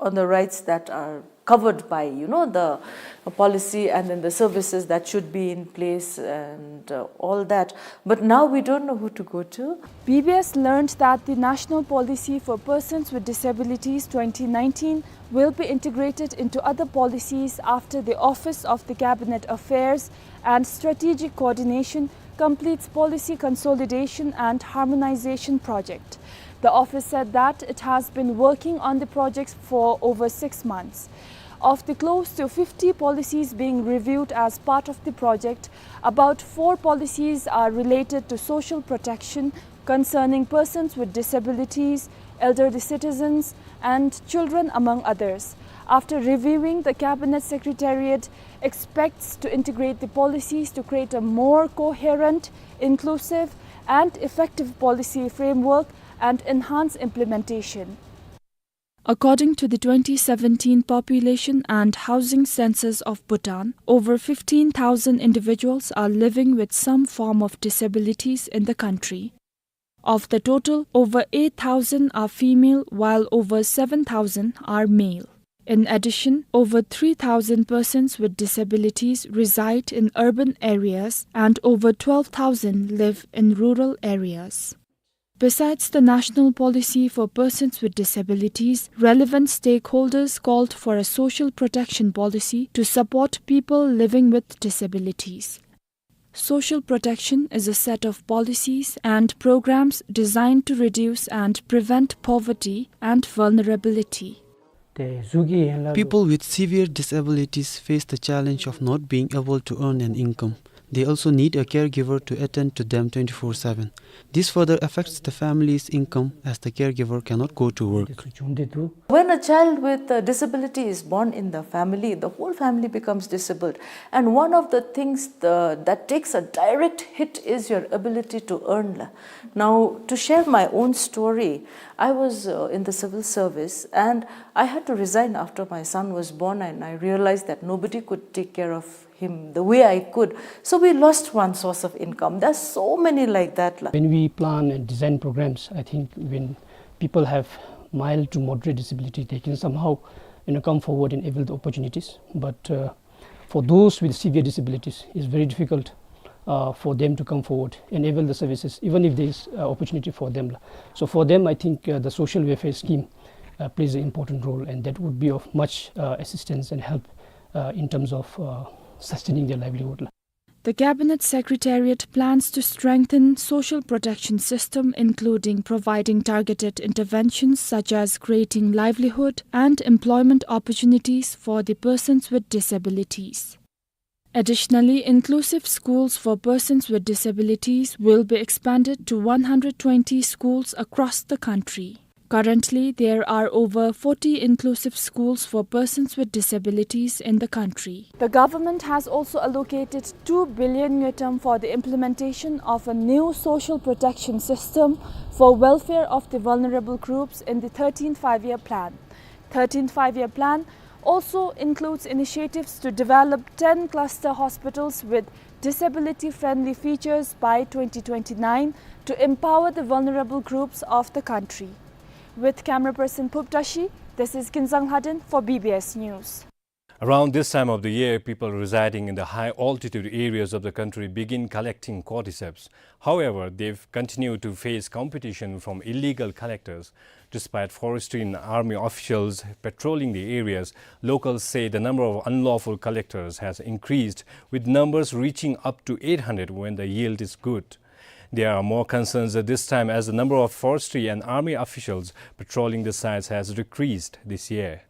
on the rights that are covered by, you know, the policy and then the services that should be in place and, uh, all that. But now we don't know who to go to. B B S learned that the National Policy for Persons with Disabilities twenty nineteen will be integrated into other policies after the Office of the Cabinet Affairs and Strategic Coordination completes policy consolidation and harmonization project. The office said that it has been working on the project for over six months. Of the close to fifty policies being reviewed as part of the project, about four policies are related to social protection concerning persons with disabilities, elderly citizens, and children, among others. After reviewing, the Cabinet Secretariat expects to integrate the policies to create a more coherent, inclusive, and effective policy framework and enhance implementation. According to the twenty seventeen Population and Housing Census of Bhutan, over fifteen thousand individuals are living with some form of disabilities in the country. Of the total, over eight thousand are female, while over seven thousand are male. In addition, over three thousand persons with disabilities reside in urban areas and over twelve thousand live in rural areas. Besides the National Policy for Persons with Disabilities, relevant stakeholders called for a social protection policy to support people living with disabilities. Social protection is a set of policies and programs designed to reduce and prevent poverty and vulnerability. People with severe disabilities face the challenge of not being able to earn an income. They also need a caregiver to attend to them twenty-four seven. This further affects the family's income as the caregiver cannot go to work. When a child with a disability is born in the family, the whole family becomes disabled. And one of the things the, that takes a direct hit is your ability to earn. Now, to share my own story, I was, uh, in the civil service and I had to resign after my son was born, and I realized that nobody could take care of him the way I could. So we lost one source of income. There's so many like that, la. When we plan and design programs, I think when people have mild to moderate disability, they can somehow, you know, come forward and avail the opportunities. But, uh, for those with severe disabilities, it's very difficult, uh, for them to come forward and avail the services, even if there is, uh, opportunity for them, la. So for them, I think, uh, the social welfare scheme, uh, plays an important role, and that would be of much, uh, assistance and help, uh, in terms of, uh, sustaining their livelihood, la. The Cabinet Secretariat plans to strengthen social protection system, including providing targeted interventions such as creating livelihood and employment opportunities for the persons with disabilities. Additionally, inclusive schools for persons with disabilities will be expanded to one hundred twenty schools across the country. Currently, there are over forty inclusive schools for persons with disabilities in the country. The government has also allocated two billion ngultrum for the implementation of a new social protection system for welfare of the vulnerable groups in the thirteenth Five-Year Plan. Thirteenth Five-Year Plan also includes initiatives to develop ten cluster hospitals with disability-friendly features by twenty twenty-nine to empower the vulnerable groups of the country. With camera person Phup Tashi, this is Kinzang Lhaden for B B S News. Around this time of the year, people residing in the high altitude areas of the country begin collecting cordyceps. However, they've continued to face competition from illegal collectors. Despite forestry and army officials patrolling the areas, locals say the number of unlawful collectors has increased, with numbers reaching up to eight hundred when the yield is good. There are more concerns at this time as the number of forestry and army officials patrolling the sites has decreased this year.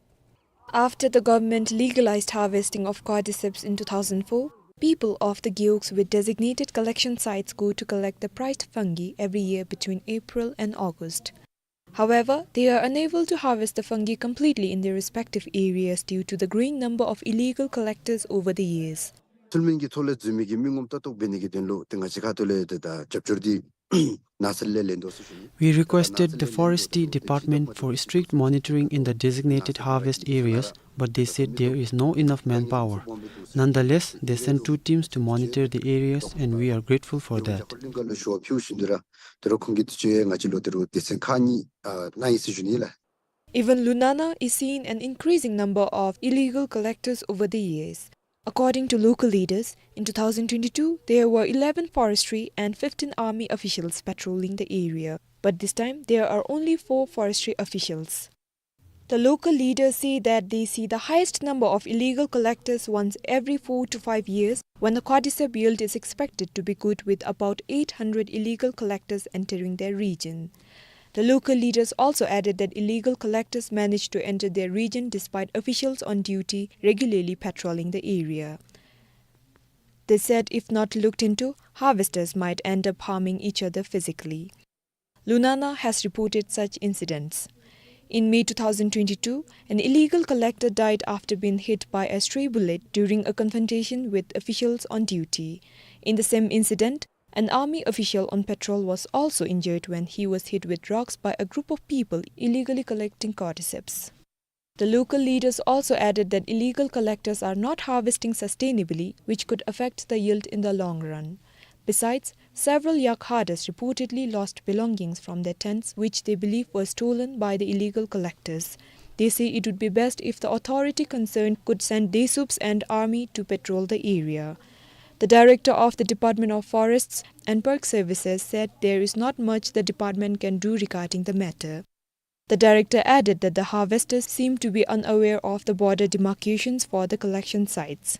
After the government legalized harvesting of cordyceps in two thousand four, people of the Gewog with designated collection sites go to collect the prized fungi every year between April and August. However, they are unable to harvest the fungi completely in their respective areas due to the growing number of illegal collectors over the years. ཚུལ་མིན་གྱི་ཐོག་ལས་འཛུལ་མི་གི་མི་ངོམ་ལྟ་རྟོག་འབད་ནི་གི་དོན་ལུ་ཏེ་ང་བཅས་ཁ་ཐུག་ལས་ཏེ་ད་རྒྱབ་སྐྱོར་འདི་ནགས་ཚལ་ལས་ལེན་དོ་ཟེར་ཞུ་ནི། We requested the Forestry Department for strict monitoring in the designated harvest areas, but they said there is no enough manpower. Nonetheless, they sent two teams to monitor the areas, and we are grateful for that. ད་རུང་ཁོང་གིས་དུས་ཚོད་ཡང་ང་བཅས་ལུ་ད་རུང་སྡེ་ཚན་ཁག་གཉིས་ཨ་གནང་ཡི་ཟེར་ཞུ་ནི་ལགས། Even Lunana is seeing an increasing number of illegal collectors over the years. According to local leaders, in two thousand twenty-two, there were eleven forestry and fifteen army officials patrolling the area. But this time, there are only four forestry officials. The local leaders say that they see the highest number of illegal collectors once every four to five years, when the cordyceps yield is expected to be good, with about eight hundred illegal collectors entering their region. The local leaders also added that illegal collectors manage to enter their region despite officials on duty regularly patrolling the area. They said if not looked into, harvesters might end up harming each other physically. Lunana has reported such incidents. In May two thousand twenty-two, an illegal collector died after being hit by a stray bullet during a confrontation with officials on duty. In the same incident, an army official on patrol was also injured when he was hit with rocks by a group of people illegally collecting cordyceps. The local leaders also added that illegal collectors are not harvesting sustainably, which could affect the yield in the long run. Besides, several yak herders reportedly lost belongings from their tents, which they believe were stolen by the illegal collectors. They say it would be best if the authority concerned could send DESUPs and army to patrol the area. The director of the Department of Forests and Park Services said there is not much the department can do regarding the matter. The director added that the harvesters seem to be unaware of the border demarcations for the collection sites.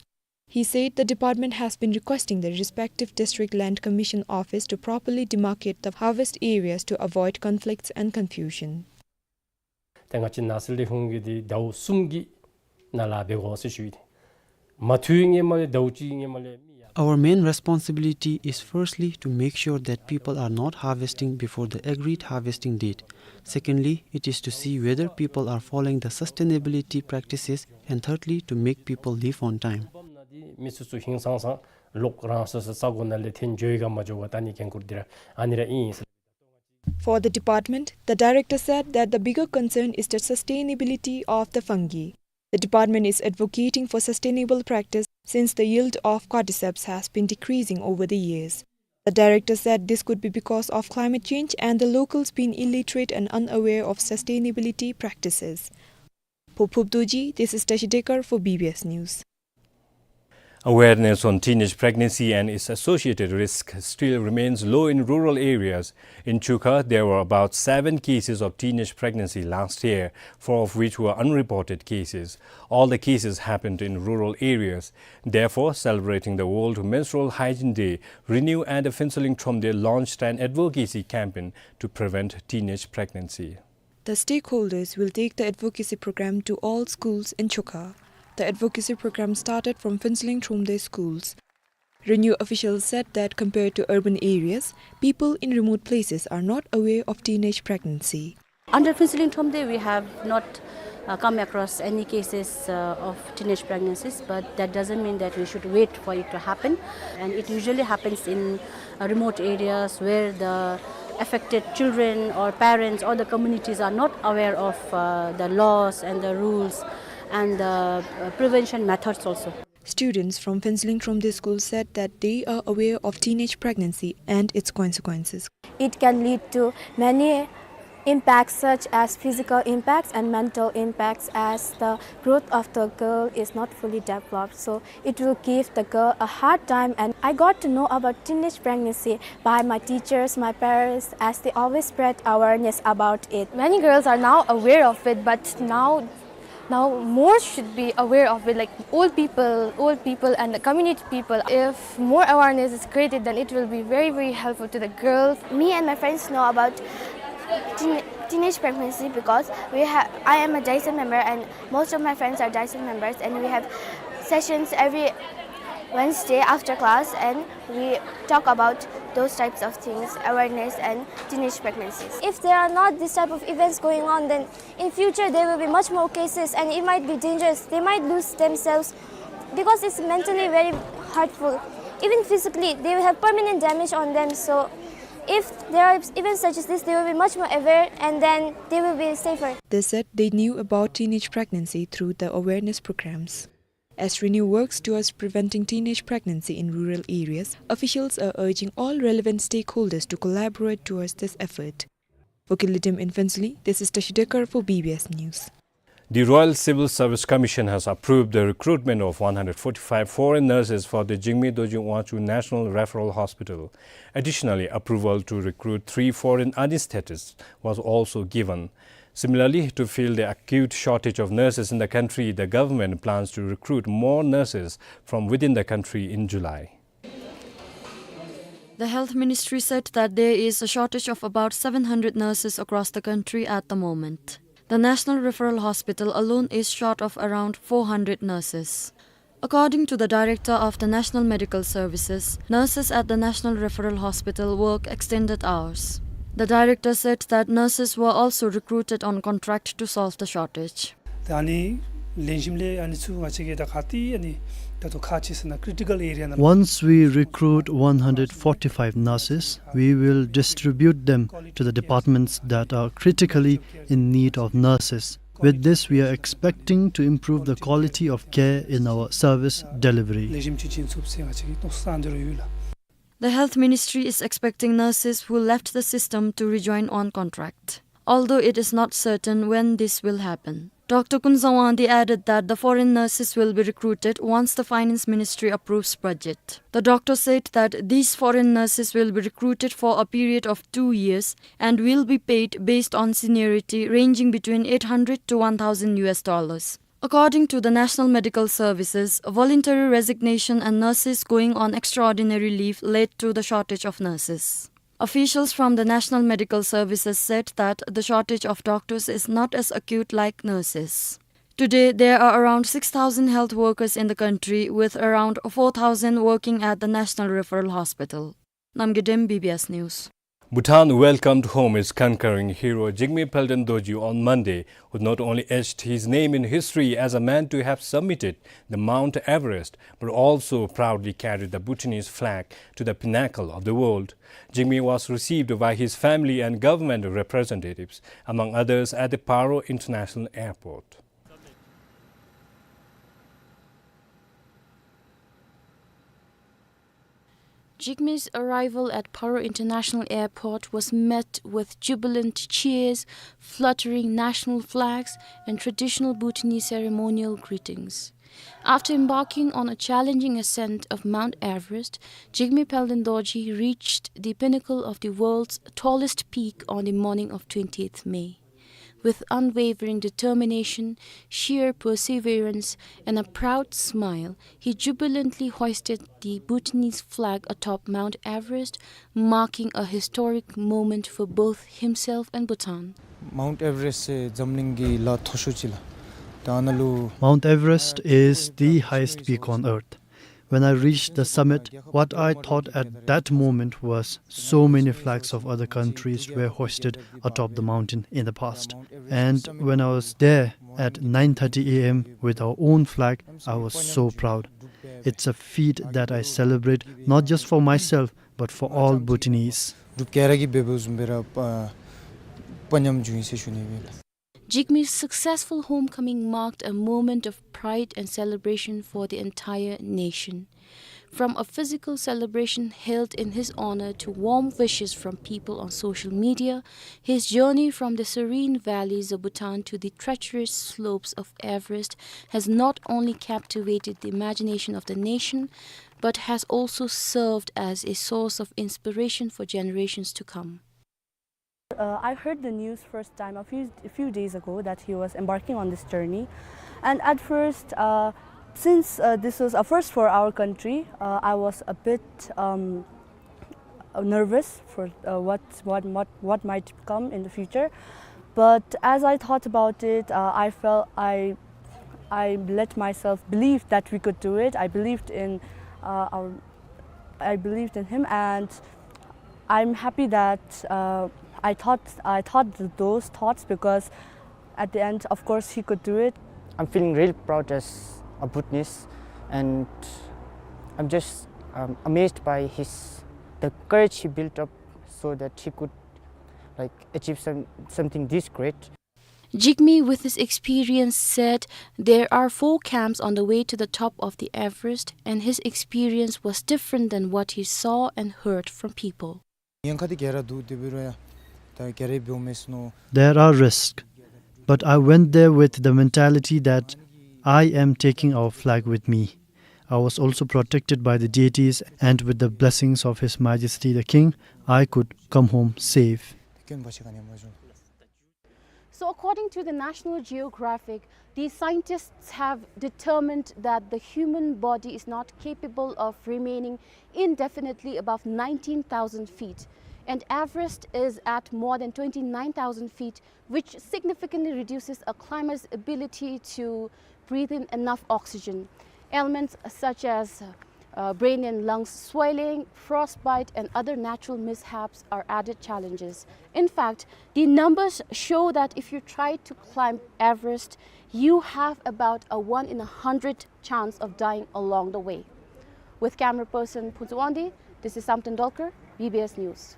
He said the department has been requesting the respective district land commission office to properly demarcate the harvest areas to avoid conflicts and confusion. ཏེ་ང་བཅས་ནར་སི་ལས་ཁུངས་ཀྱིས་འདི་ཟླཝ་གསུམ་གྱི་ནང་ལས་འབད་དགོ་ཟེར་ཞུ་ཡི། མ་ཐུབ་ནི་མས་ལགས། ཟླཝ་གཅིག་ནང་ལས་མི་ཡར། Our main responsibility is firstly to make sure that people are not harvesting before the agreed harvesting date. Secondly, it is to see whether people are following the sustainability practices, and thirdly, to make people leave on time. མི་སོ་སོ་ཧིང་སངས་སངས་ལོག་རང་སོ་སོ་ས་གོ་ནང་ལས་འཐོན་འགྱོ་ཡི་ག་མ་འགྱོ་ག་བལྟ་ནི་འགན་ཁུར་འདི་ར་ཨ་ནི་ར་ཨིན་ཟེར། For the department, the director said that the bigger concern is the sustainability of the fungi. The department is advocating for sustainable practice since the yield of cordyceps has been decreasing over the years. The director said this could be because of climate change and the locals being illiterate and unaware of sustainability practices. For Phub Dorji, this is Tashi Dekar for B B S News. Awareness on teenage pregnancy and its associated risk still remains low in rural areas. In Chukha, there were about seven cases of teenage pregnancy last year, four of which were unreported cases. All the cases happened in rural areas. Therefore, celebrating the World Menstrual Hygiene Day, RENEW and the Phuentsholing Thromde launched an advocacy campaign to prevent teenage pregnancy. The stakeholders will take the advocacy program to all schools in Chukha. The advocacy program started from Phuentsholing Thromde schools. RENEW officials said that compared to urban areas, people in remote places are not aware of teenage pregnancy. Under Phuentsholing Thromde, we have not, uh, come across any cases, uh, of teenage pregnancies, but that doesn't mean that we should wait for it to happen. And it usually happens in, uh, remote areas where the affected children or parents or the communities are not aware of, uh, the laws and the rules and the, uh, prevention methods also. Students from Phuentsholing Thromde School said that they are aware of teenage pregnancy and its consequences. It can lead to many impacts such as physical impacts and mental impacts, as the growth of the girl is not fully developed. So it will give the girl a hard time, and I got to know about teenage pregnancy by my teachers, my parents, as they always spread awareness about it. Many girls are now aware of it, but now now more should be aware of it, like old people, old people and the community people. If more awareness is created, then it will be very, very helpful to the girls. Me and my friends know about teen-, teenage pregnancy because we ha-, I am a DISEN member and most of my friends are DISEN members, and we have sessions every Wednesday after class, and we talk about those types of things, awareness and teenage pregnancies. If there are not this type of events going on, then in future there will be much more cases and it might be dangerous. They might lose themselves because it's mentally very hurtful. Even physically, they will have permanent damage on them. So if there are events such as this, they will be much more aware and then they will be safer. They said they knew about teenage pregnancy through the awareness programs. As RENEW works towards preventing teenage pregnancy in rural areas, officials are urging all relevant stakeholders to collaborate towards this effort. For Kilitim in Phuentsholing, this is Tashi Dekar for B B S News. The Royal Civil Service Commission has approved the recruitment of one hundred forty-five foreign nurses for the Jigme Dorji Wangchuk National Referral Hospital. Additionally, approval to recruit three foreign anesthetists was also given. Similarly, to fill the acute shortage of nurses in the country, the government plans to recruit more nurses from within the country in July. The Health Ministry said that there is a shortage of about seven hundred nurses across the country at the moment. The National Referral Hospital alone is short of around four hundred nurses. According to the director of the National Medical Services, nurses at the National Referral Hospital work extended hours. The director said that nurses were also recruited on contract to solve the shortage. ད་ཨ་ནི་ལེན་ཞིནམ་ལས་ཨ་ནི་ཚུ་ང་བཅས་ཀྱིས་ད་ག་ཏེ་ཨ་ནི་ད་ལྟོ་ཁག་ཆེ་ས་ན་ཀི་རི་ཊི་ཀལ་ཨེ་རི་ཡ་ནང་། Once we recruit one hundred forty-five nurses, we will distribute them to the departments that are critically in need of nurses. With this, we are expecting to improve the quality of care in our service delivery. ལེགས་ཤོམ་ཅིག་བྱིན་ཚུགས་ཟེར་ང་བཅས་ཀྱིས་མནོ་བསམ་འདི་ར་ཡོད་ལགས། The Health Ministry is expecting nurses who left the system to rejoin on contract, although it is not certain when this will happen. Doctor Kunzawangdi added that the foreign nurses will be recruited once the Finance Ministry approves budget. The doctor said that these foreign nurses will be recruited for a period of two years and will be paid based on seniority, ranging between eight hundred to one thousand U S dollars. According to the National Medical Services, voluntary resignation and nurses going on extraordinary leave led to the shortage of nurses. Officials from the National Medical Services said that the shortage of doctors is not as acute like nurses. Today, there are around six thousand health workers in the country, with around four thousand working at the National Referral Hospital. Namgay Dem, B B S News. Bhutan welcomed home its conquering hero Jigme Palden Dorji on Monday, who not only etched his name in history as a man to have summited the Mount Everest, but also proudly carried the Bhutanese flag to the pinnacle of the world. Jigme was received by his family and government representatives, among others, at the Paro International Airport. Jigme's arrival at Paro International Airport was met with jubilant cheers, fluttering national flags, and traditional Bhutanese ceremonial greetings. After embarking on a challenging ascent of Mount Everest, Jigme Palden Dorji reached the pinnacle of the world's tallest peak on the morning of twentieth May. With unwavering determination, sheer perseverance, and a proud smile, he jubilantly hoisted the Bhutanese flag atop Mount Everest, marking a historic moment for both himself and Bhutan. Mount Everest སི་འཛམ་གླིང་གི་ལ་མཐོ་ཤོས་ཅིག་ལགས། ད་ཨ་ནཱ་ལུ Mount Everest is the highest peak on earth. When I reached the summit, what I thought at that moment was so many flags of other countries were hoisted atop the mountain in the past. And when I was there at nine thirty A M with our own flag, I was so proud. It's a feat that I celebrate not just for myself, but for all Bhutanese. འབྲུག་རྒྱལ་ར་གིས་འབད་བ་བཟུམ་སྦེ་ར་ཨ་དཔའ་ཉམས་བྱུང་ཡི་ཟེར་ཞུ་ནི་ཨིན་ལགས། Jigme's successful homecoming marked a moment of pride and celebration for the entire nation. From a physical celebration held in his honor to warm wishes from people on social media, his journey from the serene valleys of Bhutan to the treacherous slopes of Everest has not only captivated the imagination of the nation, but has also served as a source of inspiration for generations to come. Uh, I heard the news first time a few, a few days ago that he was embarking on this journey. And at first, uh, since, uh, this was a first for our country, uh, I was a bit, um, nervous for, uh, what, what, what, what might come in the future. But as I thought about it, uh, I felt I, I let myself believe that we could do it. I believed in, uh, our, I believed in him, and I'm happy that, uh, I thought, I thought th-, those thoughts, because at the end, of course, he could do it. I'm feeling really proud as a Bhutanese, and I'm just, um, amazed by his, the courage he built up so that he could, like, achieve some, something this great. Jigme, with his experience, said there are four camps on the way to the top of the Everest, and his experience was different than what he saw and heard from people. ཡང་ཁ་ཏེ་ག་ར་འདུག་དེ་འབད་རུང་ཡང་ད་ག་ར་འབདཝ་མས་ཟེར་མནོ། There are risks, but I went there with the mentality that I am taking our flag with me. I was also protected by the deities, and with the blessings of His Majesty the King, I could come home safe. དེ་སྐྱོན་བ་ཆེ་ག་ནི་ཡང་མ་བྱུང་། So, according to the National Geographic, the scientists have determined that the human body is not capable of remaining indefinitely above nineteen thousand feet, and Everest is at more than twenty-nine thousand feet, which significantly reduces a climber's ability to breathe in enough oxygen. Ailments such as, uh, brain and lungs swelling, frostbite, and other natural mishaps are added challenges. In fact, the numbers show that if you try to climb Everest, you have about a one in a hundred chance of dying along the way. With camera person Phuntsho Wangdi, this is Samten Dolkar, B B S News.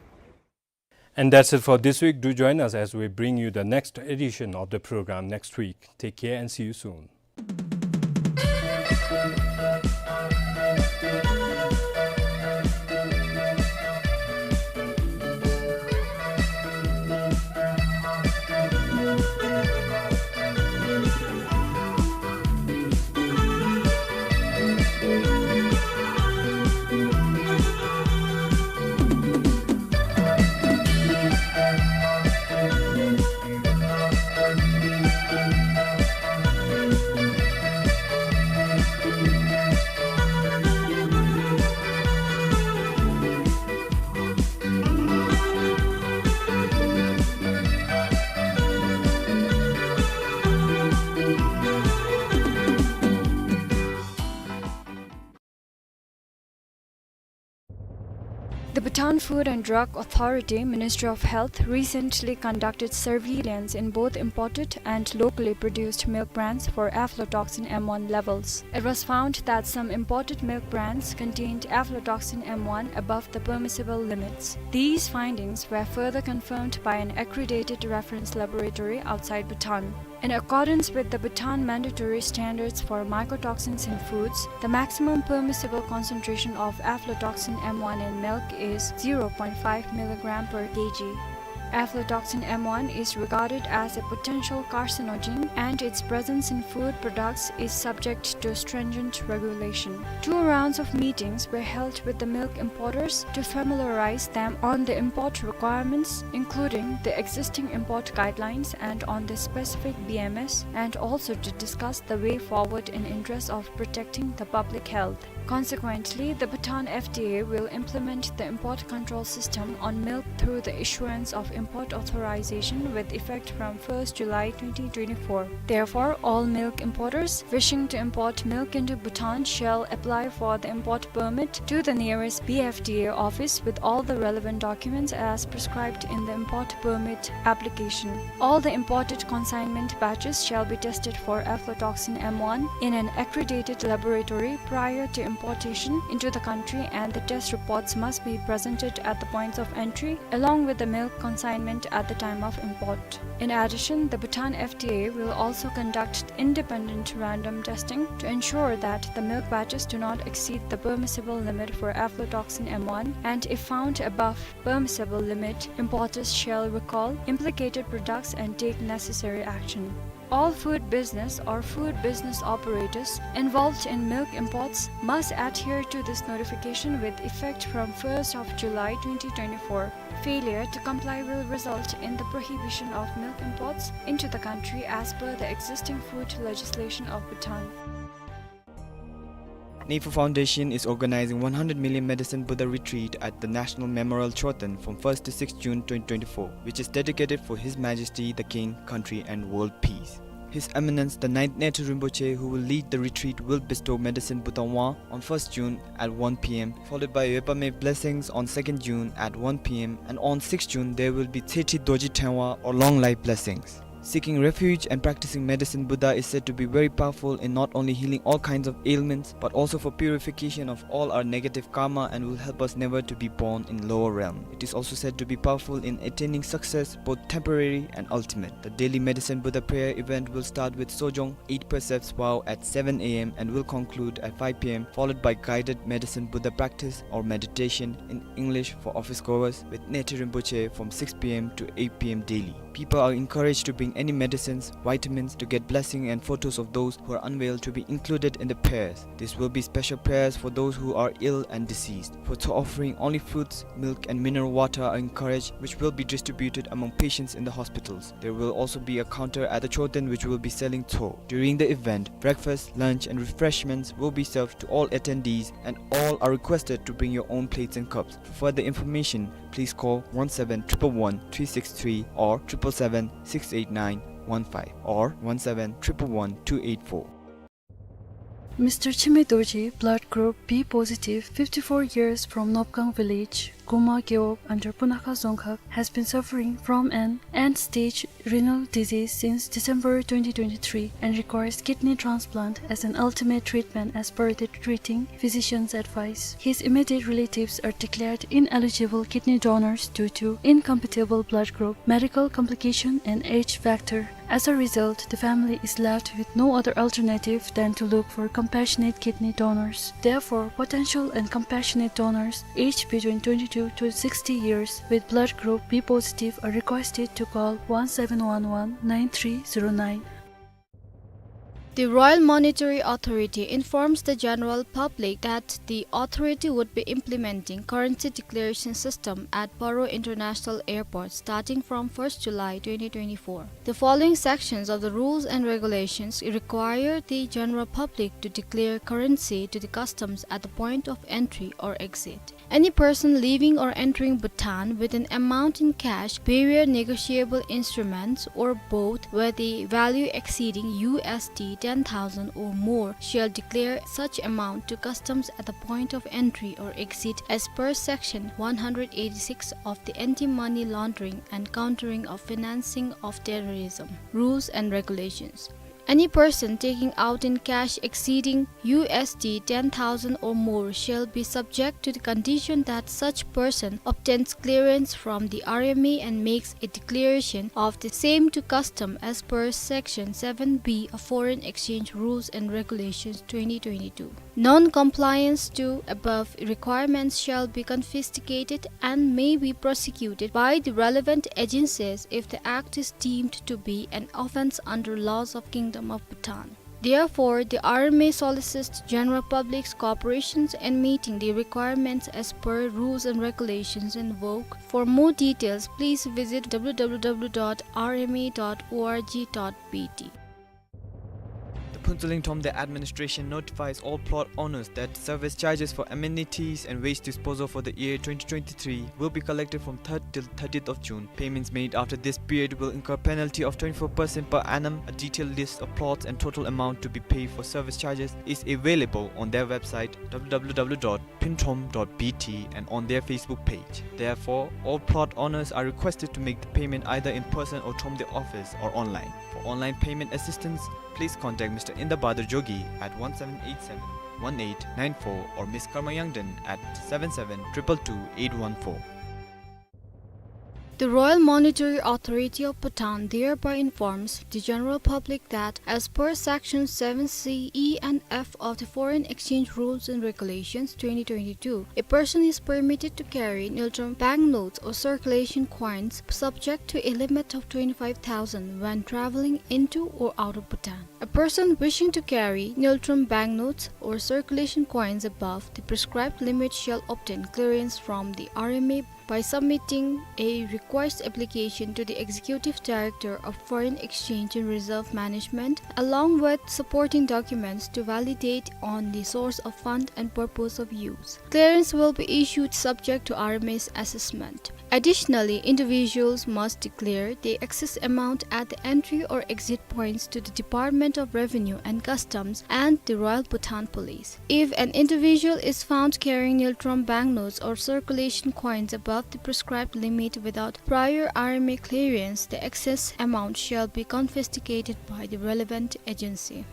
And that's it for this week. Do join us as we bring you the next edition of the program next week. Take care and see you soon. The Bhutan Food and Drug Authority, Ministry of Health, recently conducted surveillance in both imported and locally produced milk brands for aflatoxin M one levels. It was found that some imported milk brands contained aflatoxin M one above the permissible limits. These findings were further confirmed by an accredited reference laboratory outside Bhutan. In accordance with the Bhutan mandatory standards for mycotoxins in foods, the maximum permissible concentration of aflatoxin M one in milk is zero point five milligram per kg. Aflatoxin M one is regarded as a potential carcinogen, and its presence in food products is subject to stringent regulation. Two rounds of meetings were held with the milk importers to familiarize them on the import requirements, including the existing import guidelines and on the specific B M S, and also to discuss the way forward in interest of protecting the public health. Consequently, the Bhutan F D A will implement the import control system on milk through the issuance of import authorization with effect from first July twenty twenty-four. Therefore, all milk importers wishing to import milk into Bhutan shall apply for the import permit to the nearest B F D A office with all the relevant documents as prescribed in the import permit application. All the imported consignment batches shall be tested for aflatoxin M one in an accredited laboratory prior to importation into the country, and the test reports must be presented at the points of entry along with the milk consignment at the time of import. In addition, the Bhutan F D A will also conduct independent random testing to ensure that the milk batches do not exceed the permissible limit for aflatoxin M one, and if found above permissible limit, importers shall recall implicated products and take necessary action. All food business or food business operators involved in milk imports must adhere to this notification with effect from first of July twenty twenty-four. Failure to comply will result in the prohibition of milk imports into the country as per the existing food legislation of Bhutan. NEIFU Foundation is organizing one hundred million Medicine Buddha Retreat at the National Memorial Choten from first to sixth June twenty twenty-four, which is dedicated for His Majesty the King, country and world peace. His Eminence the Ninth Nyetu Rinpoche, who will lead the retreat, will bestow Medicine Buddha Wang on first June at one P M, followed by Yopame blessings on second June at one P M, and on sixth June there will be Tsethi Dorji Tengwa or long life blessings. Seeking refuge and practicing Medicine Buddha is said to be very powerful in not only healing all kinds of ailments, but also for purification of all our negative karma and will help us never to be born in lower realm. It is also said to be powerful in attaining success, both temporary and ultimate. The daily Medicine Buddha prayer event will start with Sojong, eight precepts vow at seven A M and will conclude at five P M, followed by guided Medicine Buddha practice or meditation in English for office goers with Nyetu Rinpoche from six P M to eight P M daily. People are encouraged to bring any medicines, vitamins to get blessing, and photos of those who are unwell to be included in the prayers. This will be special prayers for those who are ill and deceased. Photo offering, only fruits, milk and mineral water are encouraged, which will be distributed among patients in the hospitals. There will also be a counter at the Choten which will be selling tso. During the event, breakfast, lunch and refreshments will be served to all attendees, and all are requested to bring your own plates and cups. For further information, please call one seven triple one three six three or triple seven six eight nine one five or one seven triple one two eight four. Mister Chime Dorji, blood group B positive, fifty-four years, from Nopkang village, Guma Gewog, under Punakha Dzongkhag, has been suffering from an end-stage renal disease since December twenty twenty-three and requires kidney transplant as an ultimate treatment as per the treating physician's advice. His immediate relatives are declared ineligible kidney donors due to incompatible blood group, medical complication and age factor. As a result, the family is left with no other alternative than to look for compassionate kidney donors. Therefore, potential and compassionate donors aged between twenty-two to sixty years with blood group B positive are requested to call one seven one one nine three zero nine. The Royal Monetary Authority informs the general public that the authority would be implementing currency declaration system at Paro International Airport starting from first July twenty twenty-four. The following sections of the rules and regulations require the general public to declare currency to the customs at the point of entry or exit. Any person leaving or entering Bhutan with an amount in cash, bearer negotiable instruments, or both where the value exceeding U S D ten thousand or more shall declare such amount to customs at the point of entry or exit as per section one hundred eighty-six of the Anti-Money Laundering and Countering of Financing of Terrorism Rules and Regulations. Any person taking out in cash exceeding U S D ten thousand or more shall be subject to the condition that such person obtains clearance from the R M A and makes a declaration of the same to custom as per section seven B of Foreign Exchange Rules and Regulations twenty twenty-two. Non-compliance to above requirements shall be confiscated and may be prosecuted by the relevant agencies if the act is deemed to be an offence under laws of Kingdom of Bhutan. Therefore, the R M A solicits general public's cooperation in meeting the requirements as per rules and regulations in vogue. For more details, please visit W W W dot R M A dot org dot B T. The Phuentsholing Thromde administration notifies all plot owners that service charges for amenities and waste disposal for the year twenty twenty-three will be collected from third till thirtieth of June. Payments made after this period will incur penalty of twenty-four percent per annum. A detailed list of plots and total amount to be paid for service charges is available on their website, W W W dot phuenthromde dot B T, and on their Facebook page. Therefore, all plot owners are requested to make the payment either in person or Thromde office or online. For online payment assistance, please contact Mister Indabadur Jogi at one seven eight seven, one eight nine four or Miss Karma Yangden at seven seven triple two eight one four. The Royal Monetary Authority of Bhutan thereby informs the general public that, as per Section seven C E and F of the Foreign Exchange Rules and Regulations twenty twenty-two, a person is permitted to carry ngultrum banknotes or circulation coins subject to a limit of twenty-five thousand when travelling into or out of Bhutan. A person wishing to carry ngultrum banknotes or circulation coins above the prescribed limit shall obtain clearance from the R M A by submitting a request application to the Executive Director of Foreign Exchange and Reserve Management, along with supporting documents to validate on the source of fund and purpose of use. Clearance will be issued subject to R M A's assessment. Additionally, individuals must declare the excess amount at the entry or exit points to the Department of Revenue and Customs and the Royal Bhutan Police. If an individual is found carrying ngultrum banknotes or circulation coins above the prescribed limit without prior R M A clearance, the excess amount shall be confiscated by the relevant agency.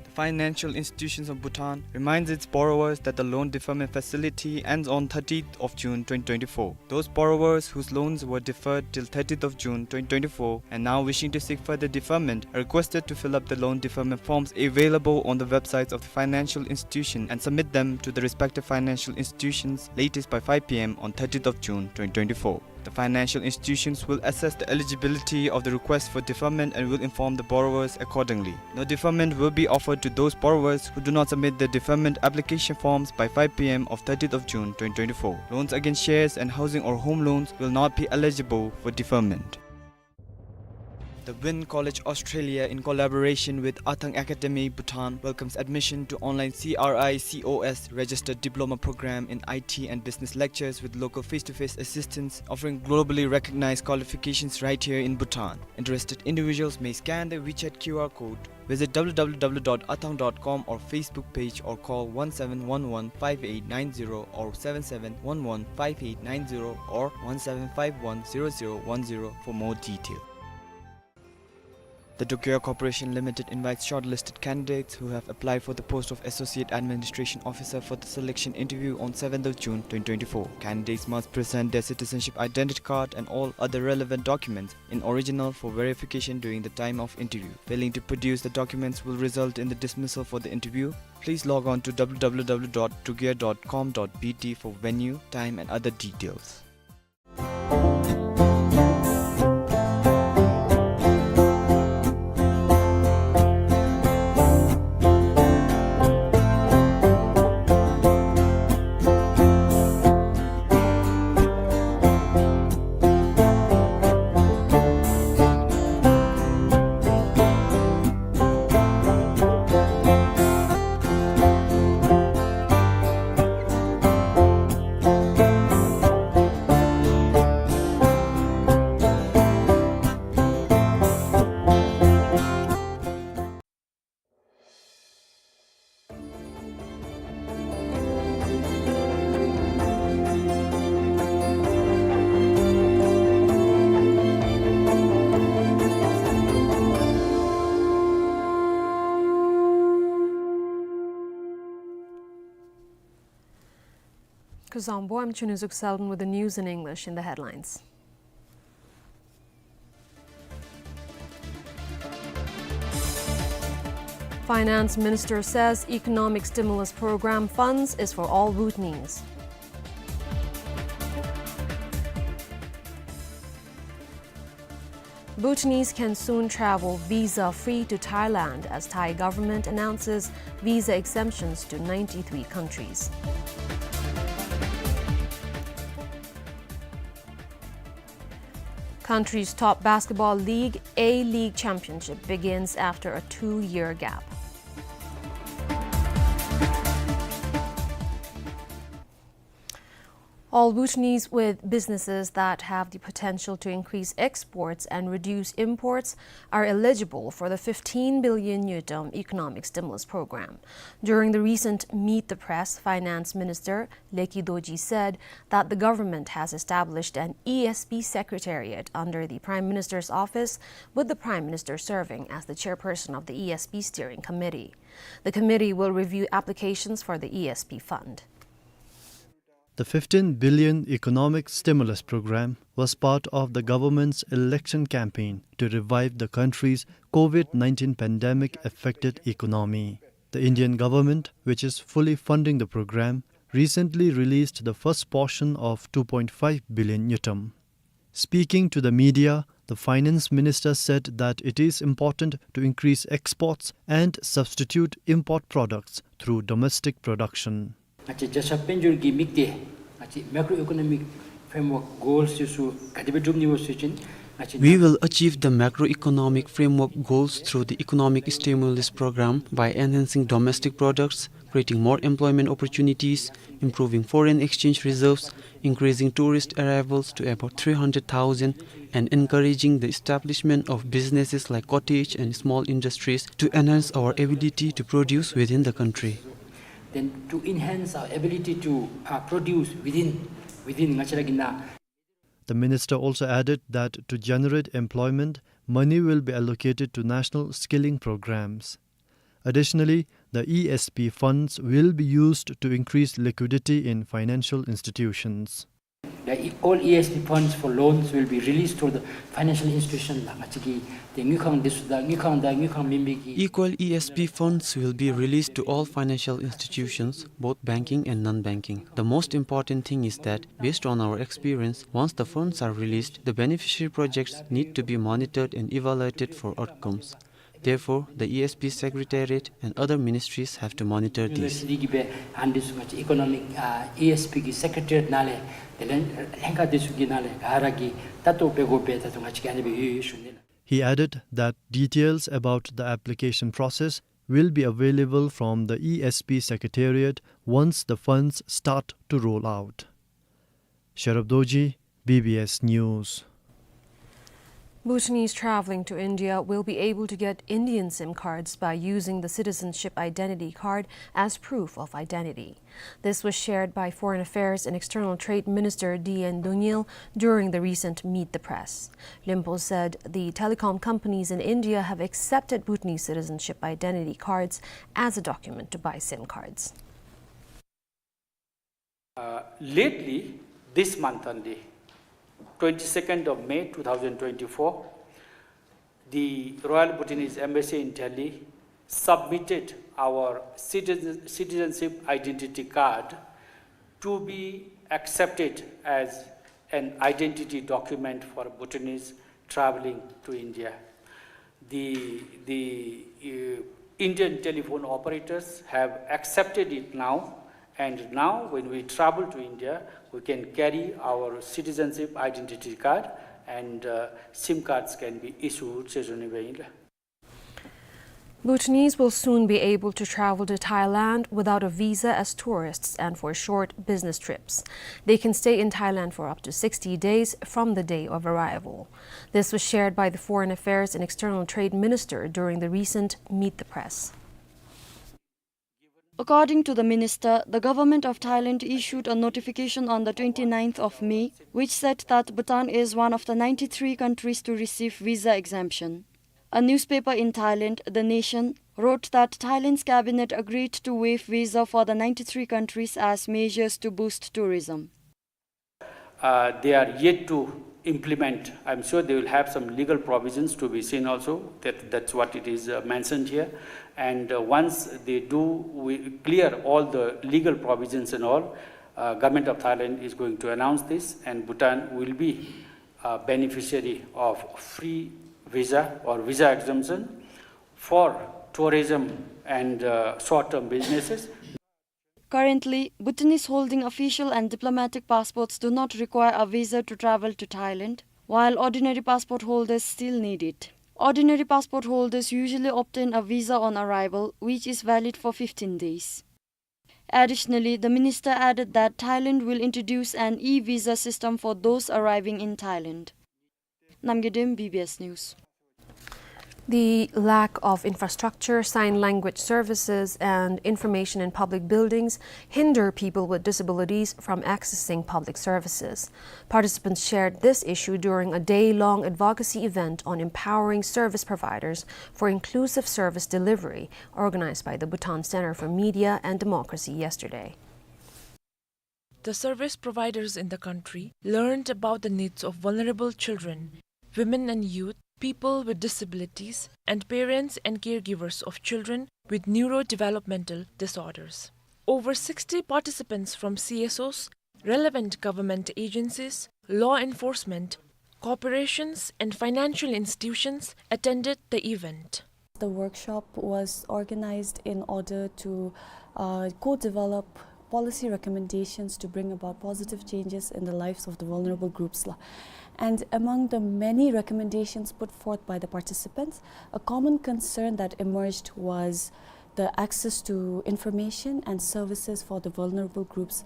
The Financial Institutions of Bhutan reminds its borrowers that the loan deferment facility ends on thirtieth of June twenty twenty-four. Those borrowers whose loans were deferred till thirtieth of June twenty twenty-four and now wishing to seek further deferment are requested to fill up the loan deferment forms available on the websites of the financial institution and submit them to the respective financial institutions latest by five P M on thirtieth of June twenty twenty-four. The financial institutions will assess the eligibility of the request for deferment and will inform the borrowers accordingly. No deferment will be offered to those borrowers who do not submit their deferment application forms by five P M of thirtieth of June twenty twenty-four. Loans against shares and housing or home loans will not be eligible for deferment. The Wynn College Australia, in collaboration with Athang Academy Bhutan, welcomes admission to online C R I C O S registered diploma program in I T and business lectures with local face-to-face assistance, offering globally recognized qualifications right here in Bhutan. Interested individuals may scan the WeChat Q R code, visit W W W dot athang dot com or Facebook page, or call one seven one one five eight nine zero or seven seven one one five eight nine zero or one seven five one zero zero one zero for more detail. The Dokyo Corporation Limited invites shortlisted candidates who have applied for the post of Associate Administration Officer for the selection interview on seventh of June twenty twenty-four. Candidates must present their citizenship identity card and all other relevant documents in original for verification during the time of interview. Failing to produce the documents will result in the dismissal for the interview. Please log on to W W W dot dokyo dot com dot B T for venue, time and other details. Kuzuzangpo, I'm Chunizuk Selden with the news in English. In the headlines. Finance Minister says economic stimulus program funds is for all Bhutanese. Bhutanese can soon travel visa-free to Thailand as Thai government announces visa exemptions to ninety-three countries. Country's top basketball league, A-League Championship, begins after a two-year gap. All Bhutanese with businesses that have the potential to increase exports and reduce imports are eligible for the fifteen billion ngultrum economic stimulus program. During the recent Meet the Press, Finance Minister Leki Dorji said that the government has established an E S P secretariat under the Prime Minister's office, with the Prime Minister serving as the chairperson of the E S P steering committee. The committee will review applications for the E S P fund. The fifteen billion economic stimulus program was part of the government's election campaign to revive the country's COVID nineteen pandemic-affected economy. The Indian government, which is fully funding the program, recently released the first portion of two point five billion ngultrum. Speaking to the media, the finance minister said that it is important to increase exports and substitute import products through domestic production. ང་བཅས་བརྒྱ་ཆ་དཔལ་འབྱོར་གྱི་དམིགས་གཏད་ང་བཅས་Macroeconomic Framework Goals ཚུ་ག་དེ་སྦེ་སྒྲུབ་ནི་སྦེ་ཞུ་ཅིན་ང་བཅས We will achieve the macroeconomic framework goals through the economic stimulus program by enhancing domestic products, creating more employment opportunities, improving foreign exchange reserves, increasing tourist arrivals to about three hundred thousand, and encouraging the establishment of businesses like cottage and small industries to enhance our ability to produce within the country. Then to enhance our ability to, uh, produce within, within ང་བཅས་ར་གི་ནང་། The minister also added that to generate employment, money will be allocated to national skilling programs. Additionally, the E S P funds will be used to increase liquidity in financial institutions. The e- all E S P funds for loans will be released to the financial institution ལགས། ང་བཅས་ཀྱི་ཏེ་དངུལ་ཁང་འདི་ཚུ་དང་དངུལ་ཁང་དང་དངུལ་ཁང་མེན་པའི་གི Equal E S P funds will be released to all financial institutions, both banking and non-banking. The most important thing is that, based on our experience, once the funds are released, the beneficiary projects need to be monitored and evaluated for outcomes. Therefore, the E S P Secretariat and other ministries have to monitor this. University གི་སྦེ་ཨ་ནི་ཚུ་ང་བཅས་economic, ཨ་E S P གི་Secretariat ནང་ལས་དེ་ལས་ལྷན་ཁག་འདི་ཚུ་གི་ནང་ལས་ག་ར་གིས་ལྟ་རྟོག་འབད་དགོ་པས། ད་ལྟོ་ང་བཅས་ཀྱིས་ཨ་ནི་སྦེ་ཡོད་ཡོད་ཞུ་ནི་ལགས། He added that details about the application process will be available from the E S P Secretariat once the funds start to roll out. Sherab Dorji, B B S News. Bhutanese traveling to India will be able to get Indian SIM cards by using the Citizenship Identity Card as proof of identity. This was shared by Foreign Affairs and External Trade Minister D N Doniel during the recent Meet the Press. Lyngpo said the telecom companies in India have accepted Bhutanese citizenship identity cards as a document to buy SIM cards. Uh, lately, this month only, twenty-second of May two thousand twenty-four, the Royal Bhutanese Embassy in Delhi submitted our citizen-, citizenship identity card to be accepted as an identity document for Bhutanese traveling to India. The, the, uh, Indian telephone operators have accepted it now, and now when we travel to India, we can carry our citizenship identity card and, uh, SIM cards can be issued, ཟེར་ཞུ་ནི་སྦེ་ཨིན་ལགས། Bhutanese will soon be able to travel to Thailand without a visa as tourists and for short business trips. They can stay in Thailand for up to sixty days from the day of arrival. This was shared by the Foreign Affairs and External Trade Minister during the recent Meet the Press. According to the minister, the government of Thailand issued a notification on the twenty-ninth of May, which said that Bhutan is one of the ninety-three countries to receive visa exemption. A newspaper in Thailand, The Nation, wrote that Thailand's cabinet agreed to waive visa for the ninety-three countries as measures to boost tourism. Uh, they are yet to implement. I'm sure they will have some legal provisions to be seen also. That, that's what it is, uh, mentioned here. And, uh, once they do, we clear all the legal provisions and all, uh, Government of Thailand is going to announce this, and Bhutan will be a beneficiary of free visa or visa exemption for tourism and, uh, short-term businesses. Currently, Bhutanese holding official and diplomatic passports do not require a visa to travel to Thailand, while ordinary passport holders still need it. Ordinary passport holders usually obtain a visa on arrival, which is valid for fifteen days. Additionally, the minister added that Thailand will introduce an e-visa system for those arriving in Thailand. Namgay Dem, B B S News. The lack of infrastructure, sign language services, and information in public buildings hinder people with disabilities from accessing public services. Participants shared this issue during a day-long advocacy event on empowering service providers for inclusive service delivery, organized by the Bhutan Center for Media and Democracy yesterday. The service providers in the country learned about the needs of vulnerable children, women and youth, people with disabilities, and parents and caregivers of children with neurodevelopmental disorders. Over sixty participants from C S Os, relevant government agencies, law enforcement, corporations, and financial institutions attended the event. The workshop was organized in order to, uh, co-develop policy recommendations to bring about positive changes in the lives of the vulnerable groups la. And among the many recommendations put forth by the participants, a common concern that emerged was the access to information and services for the vulnerable groups.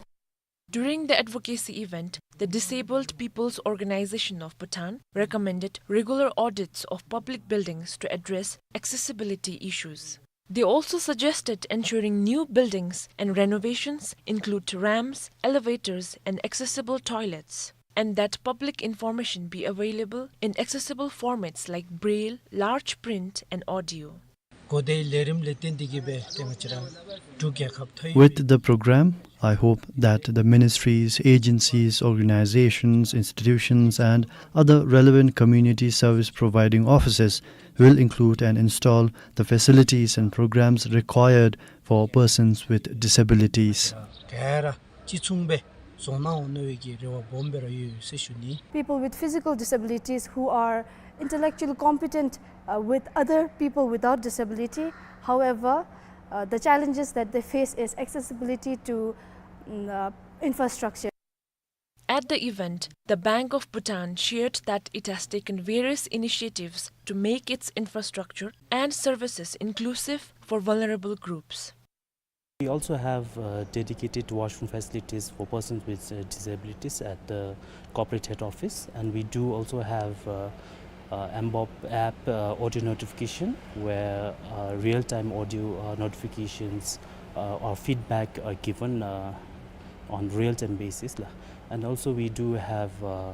During the advocacy event, the Disabled People's Organization of Bhutan recommended regular audits of public buildings to address accessibility issues. They also suggested ensuring new buildings and renovations include ramps, elevators, and accessible toilets, and that public information be available in accessible formats like braille, large print, and audio. གོ་བརྡའི་ལས་རིམ་ལས་བརྟེན་ཏེ་གིས་སྦེ་ཏེ་ང་བཅས་ར་འབྲུག་རྒྱལ་ཁབ་མཐའ་དབུས། With the program, I hope that the ministries, agencies, organizations, institutions, and other relevant community service providing offices will include and install the facilities and programs required for persons with disabilities. ག་ར་གཅིག་མཚུངས་སྦེ་བཟོ་གནང་འོང་མནོ་བའི་གི་རེ་བ་སྦོམ་སྦེ་ར་ཡོད་ཟེར་ཞུ་ནི། People with physical disabilities who are intellectually competent, uh, with other people without disability. However, uh, the challenges that they face is accessibility to, mm, uh, infrastructure. At the event, the Bank of Bhutan shared that it has taken various initiatives to make its infrastructure and services inclusive for vulnerable groups. We also have, uh, dedicated washroom facilities for persons with, uh, disabilities at the corporate head office, and we do also have, uh, uh, Mbop app, uh, audio notification, where, uh, real-time audio, uh, notifications, uh, or feedback are given, uh, on real-time basis la. And also we do have, uh,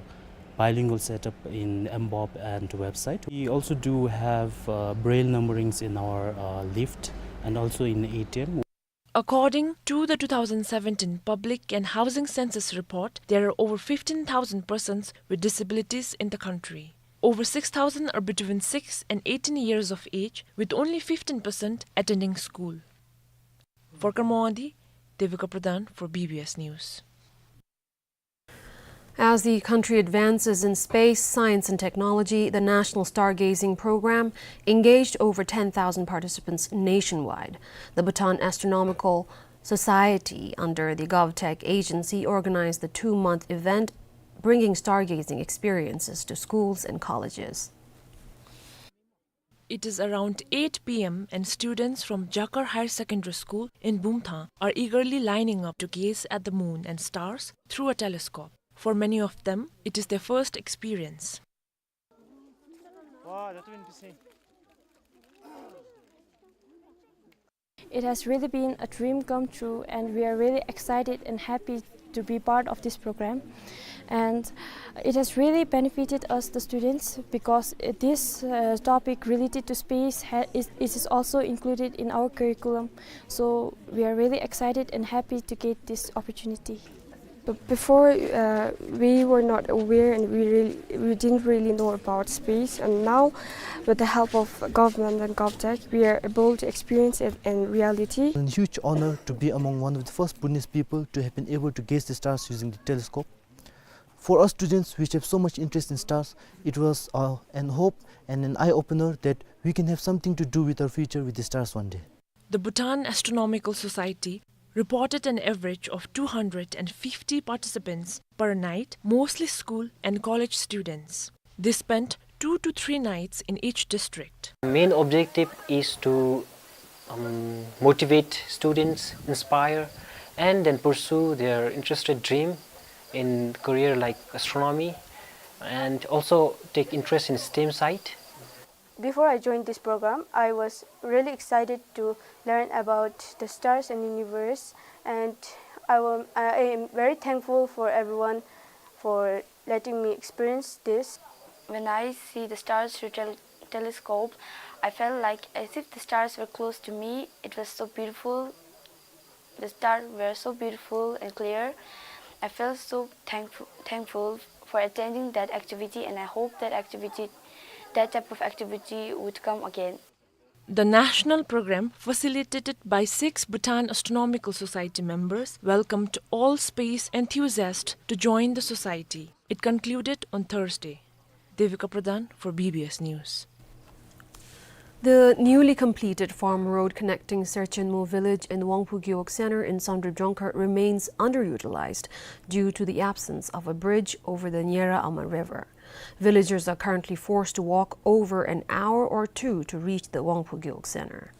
bilingual setup in Mbop and website. We also do have, uh, braille numberings in our, uh, lift and also in A T M. According to the two thousand seventeen Public and Housing Census report, there are over fifteen thousand persons with disabilities in the country. Over six thousand are between six and eighteen years of age, with only fifteen percent attending school. For Karmo Wangdi, Devika Pradhan for B B S News. As the country advances in space, science, and technology, the National Stargazing Program engaged over ten thousand participants nationwide. The Bhutan Astronomical Society, under the GovTech agency, organized the two-month event, bringing stargazing experiences to schools and colleges. It is around eight P M and students from Jakar Higher Secondary School in Bumthang are eagerly lining up to gaze at the moon and stars through a telescope. For many of them, it is their first experience. It has really been a dream come true, and we are really excited and happy to be part of this program. And it has really benefited us, the students, because, uh, this, uh, topic related to space ha-, is, it is also included in our curriculum. So we are really excited and happy to get this opportunity. But before, uh, we were not aware and we really, we didn't really know about space. And now, with the help of government and GovTech, we are able to experience it in reality. A huge honor to be among one of the first Bhutanese people to have been able to gauge the stars using the telescope. For us students which have so much interest in stars, it was, uh, an hope and an eye-opener that we can have something to do with our future with the stars one day. The Bhutan Astronomical Society reported an average of two hundred and fifty participants per night, mostly school and college students. They spent two to three nights in each district. Main objective is to, um, motivate students, inspire, and then pursue their interested dream in career like astronomy, and also take interest in STEM side. Before I joined this program, I was really excited to learn about the stars and universe, and I wa-, I am very thankful for everyone for letting me experience this. When I see the stars through tel-, telescope, I felt like as if the stars were close to me. It was so beautiful. The stars were so beautiful and clear. I felt so thankful, thankful for attending that activity, and I hope that activity, that type of activity would come again. The national program, facilitated by six Bhutan Astronomical Society members, welcomed all space enthusiasts to join the society. It concluded on Thursday. Devika Pradhan for B B S News. The newly completed farm road connecting Serchenmo village and Wangphu Gewog Center in Samdrup Jongkhar remains underutilized due to the absence of a bridge over the Nyera Ama River. Villagers are currently forced to walk over an hour or two to reach the Wangphu Gewog Center.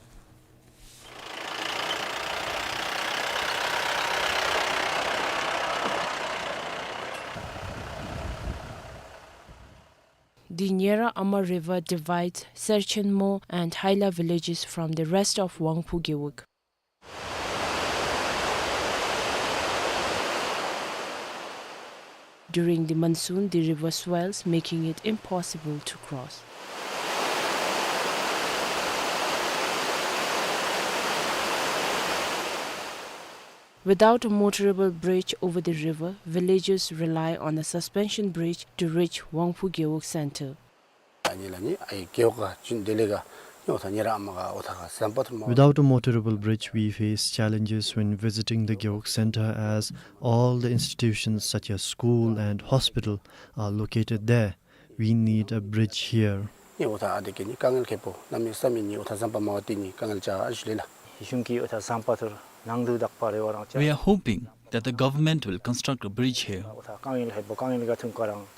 The Nyera Ama River divides Serchenmo and Haila villages from the rest of Wangphu Gewog. During the monsoon, the river swells, making it impossible to cross. Without a motorable bridge over the river, villagers rely on a suspension bridge to reach Wangphu Gewog Center. ཨ་ནི་ལ་ནི་ཨའི་གེའོ་ག་ཅིན་དེ་ལེ་ག་ཉོ་ཐ་ཉེ་ར་ཨ་མ་ག་འོ་ཐ་ག་སམ་པ་ཐུར་མ། Without a motorable bridge, we face challenges when visiting the Gewog Center, as all the institutions such as school and hospital are located there. We need a bridge here. ཉེ་འོ་ཐ་ཨ་དེ་ཀེ་ནི་དཀའ་ངལ་ཁེ་པོ་ནམ་ཡོད་ས་མི་ཉེ་འོ་ཐ་སམ་པ་མ་བ་ཏི་ནི་དཀའ་ངལ་ཅ་ཨ་ཞུ་ལེ་ལ། ཡེ་ཤུང་གི་འོ་ཐ་སམ་པ་ཐུར་ནང་དུ་དག་པ་རེ་བ་རང་ཅ། We are hoping that the government will construct a bridge here. འོ་ཐ་དཀའ་ངལ་ཧེ་པོ་དཀའ་ངལ་ག་ཐུང་ཀ་རང་།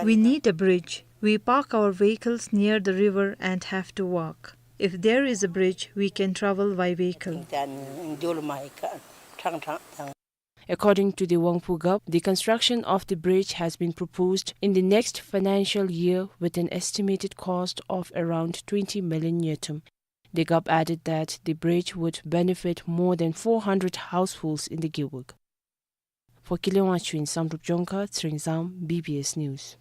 We need a bridge. We park our vehicles near the river and have to walk. If there is a bridge, we can travel by vehicle. According to the Wangphu Gov, the construction of the bridge has been proposed in the next financial year with an estimated cost of around twenty million ngultrum. The Gov added that the bridge would benefit more than four hundred households in the Gewog. For Kile Wangchuk in Samdrup Jongkhar, Tsering Zam, B B S News.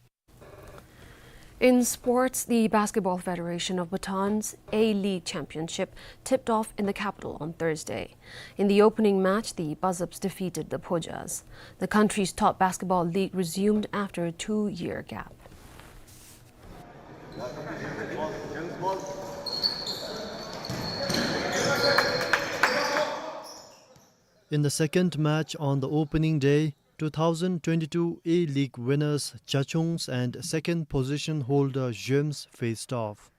In sports, the Basketball Federation of Bhutan's A-League Championship tipped off in the capital on Thursday. In the opening match, the Bazabs defeated the Phojas. The country's top basketball league resumed after a two-year gap. In the second match on the opening day, two thousand twenty-two A-League winners Jachungs and second position holder Zhems faced off.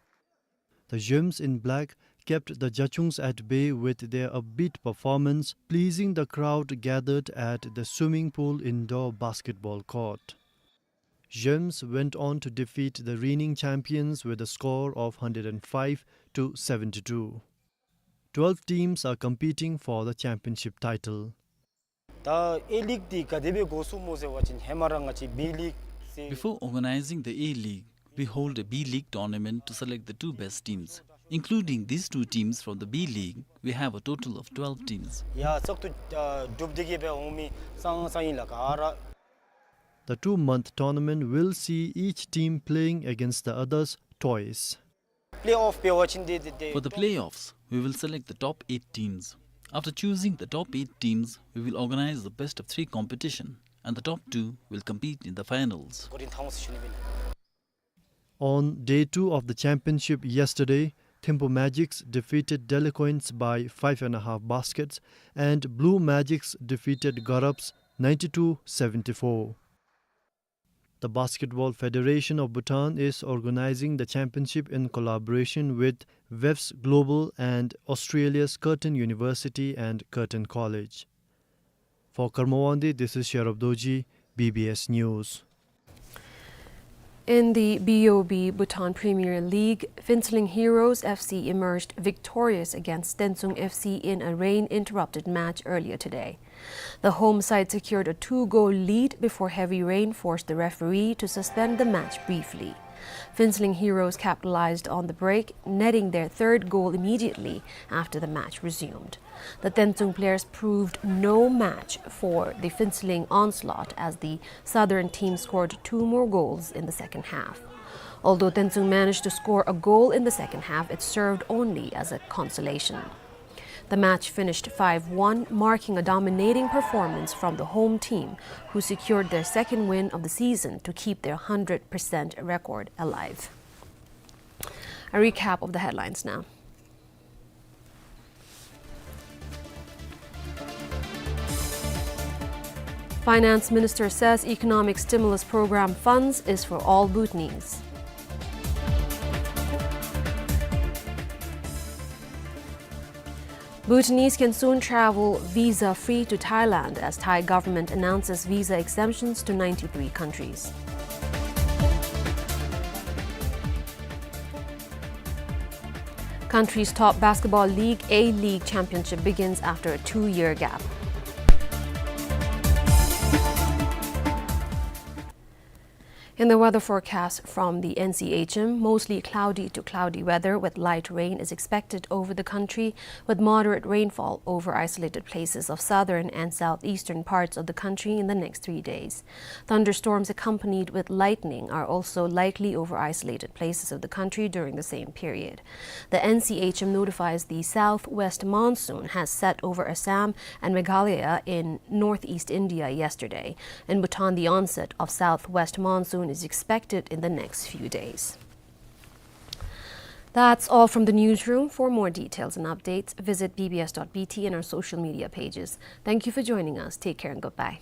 The Zhems in black kept the Jachungs at bay with their upbeat performance, pleasing the crowd gathered at the swimming pool indoor basketball court. Zhems went on to defeat the reigning champions with a score of hundred and five to seventy-two. Twelve teams are competing for the championship title. ད་ཨེ་ལིག་འདི་ག་དེ་སྦེ་འགོ་བཙུགས་མོ་ཟེར་བ་ཅིན་ཧེ་མ་ར་ང་བཅས་བི་ལིག་ཟེར། Before organizing the A-League, we hold a B-League tournament to select the two best teams. Including these two teams from the B League, we have a total of twelve teams. ཡ་བཙག་འཐུ་ཨ་གྲུབ་སྟེ་གི་སྦེ་འོང་མི་ཙང་ཙང་ཨིན་ལགས། ག་ར། The two-month tournament will see each team playing against the others twice. Play-off འབད་བ་ཅིན་ཏེ་ཏེ་ཏེ། For the playoffs, we will select the top eight teams. After choosing the top eight teams, we will organize the best of three competition, and the top two will compete in the finals. གོ་རིམ་ཐང་སུ་ཞུ་ནི་ཨིན། On day two of the championship yesterday, Thimphu Magics defeated Delicoins by five and a half baskets and Blue Magics defeated Garups ninety-two seventy-four. The Basketball Federation of Bhutan is organizing the championship in collaboration with WEFS Global and Australia's Curtin University and Curtin College. For Karma Wangdi, this is Sherab Dorji, B B S News. In the B O B Bhutan Premier League, Phuentsholing Heroes F C emerged victorious against Tensung F C in a rain-interrupted match earlier today. The home side secured a two-goal lead before heavy rain forced the referee to suspend the match briefly. Phuentsholing Heroes capitalized on the break, netting their third goal immediately after the match resumed. The Tensung players proved no match for the Phuentsholing onslaught as the Southern team scored two more goals in the second half. Although Tensung managed to score a goal in the second half, it served only as a consolation. The match finished five one, marking a dominating performance from the home team, who secured their second win of the season to keep their hundred percent record alive. A recap of the headlines now. Finance Minister says economic stimulus program funds is for all Bhutanese. Bhutanese can soon travel visa-free to Thailand as Thai government announces visa exemptions to ninety-three countries. Country's top basketball league, A-League Championship, begins after a two-year gap. In the weather forecast from the N C H M, mostly cloudy to cloudy weather with light rain is expected over the country, with moderate rainfall over isolated places of southern and southeastern parts of the country in the next three days. Thunderstorms accompanied with lightning are also likely over isolated places of the country during the same period. The N C H M notifies the southwest monsoon has set over Assam and Meghalaya in northeast India yesterday. In Bhutan, the onset of southwest monsoon is expected in the next few days. That's all from the newsroom. For more details and updates, visit B B S dot B T and our social media pages. Thank you for joining us. Take care and goodbye.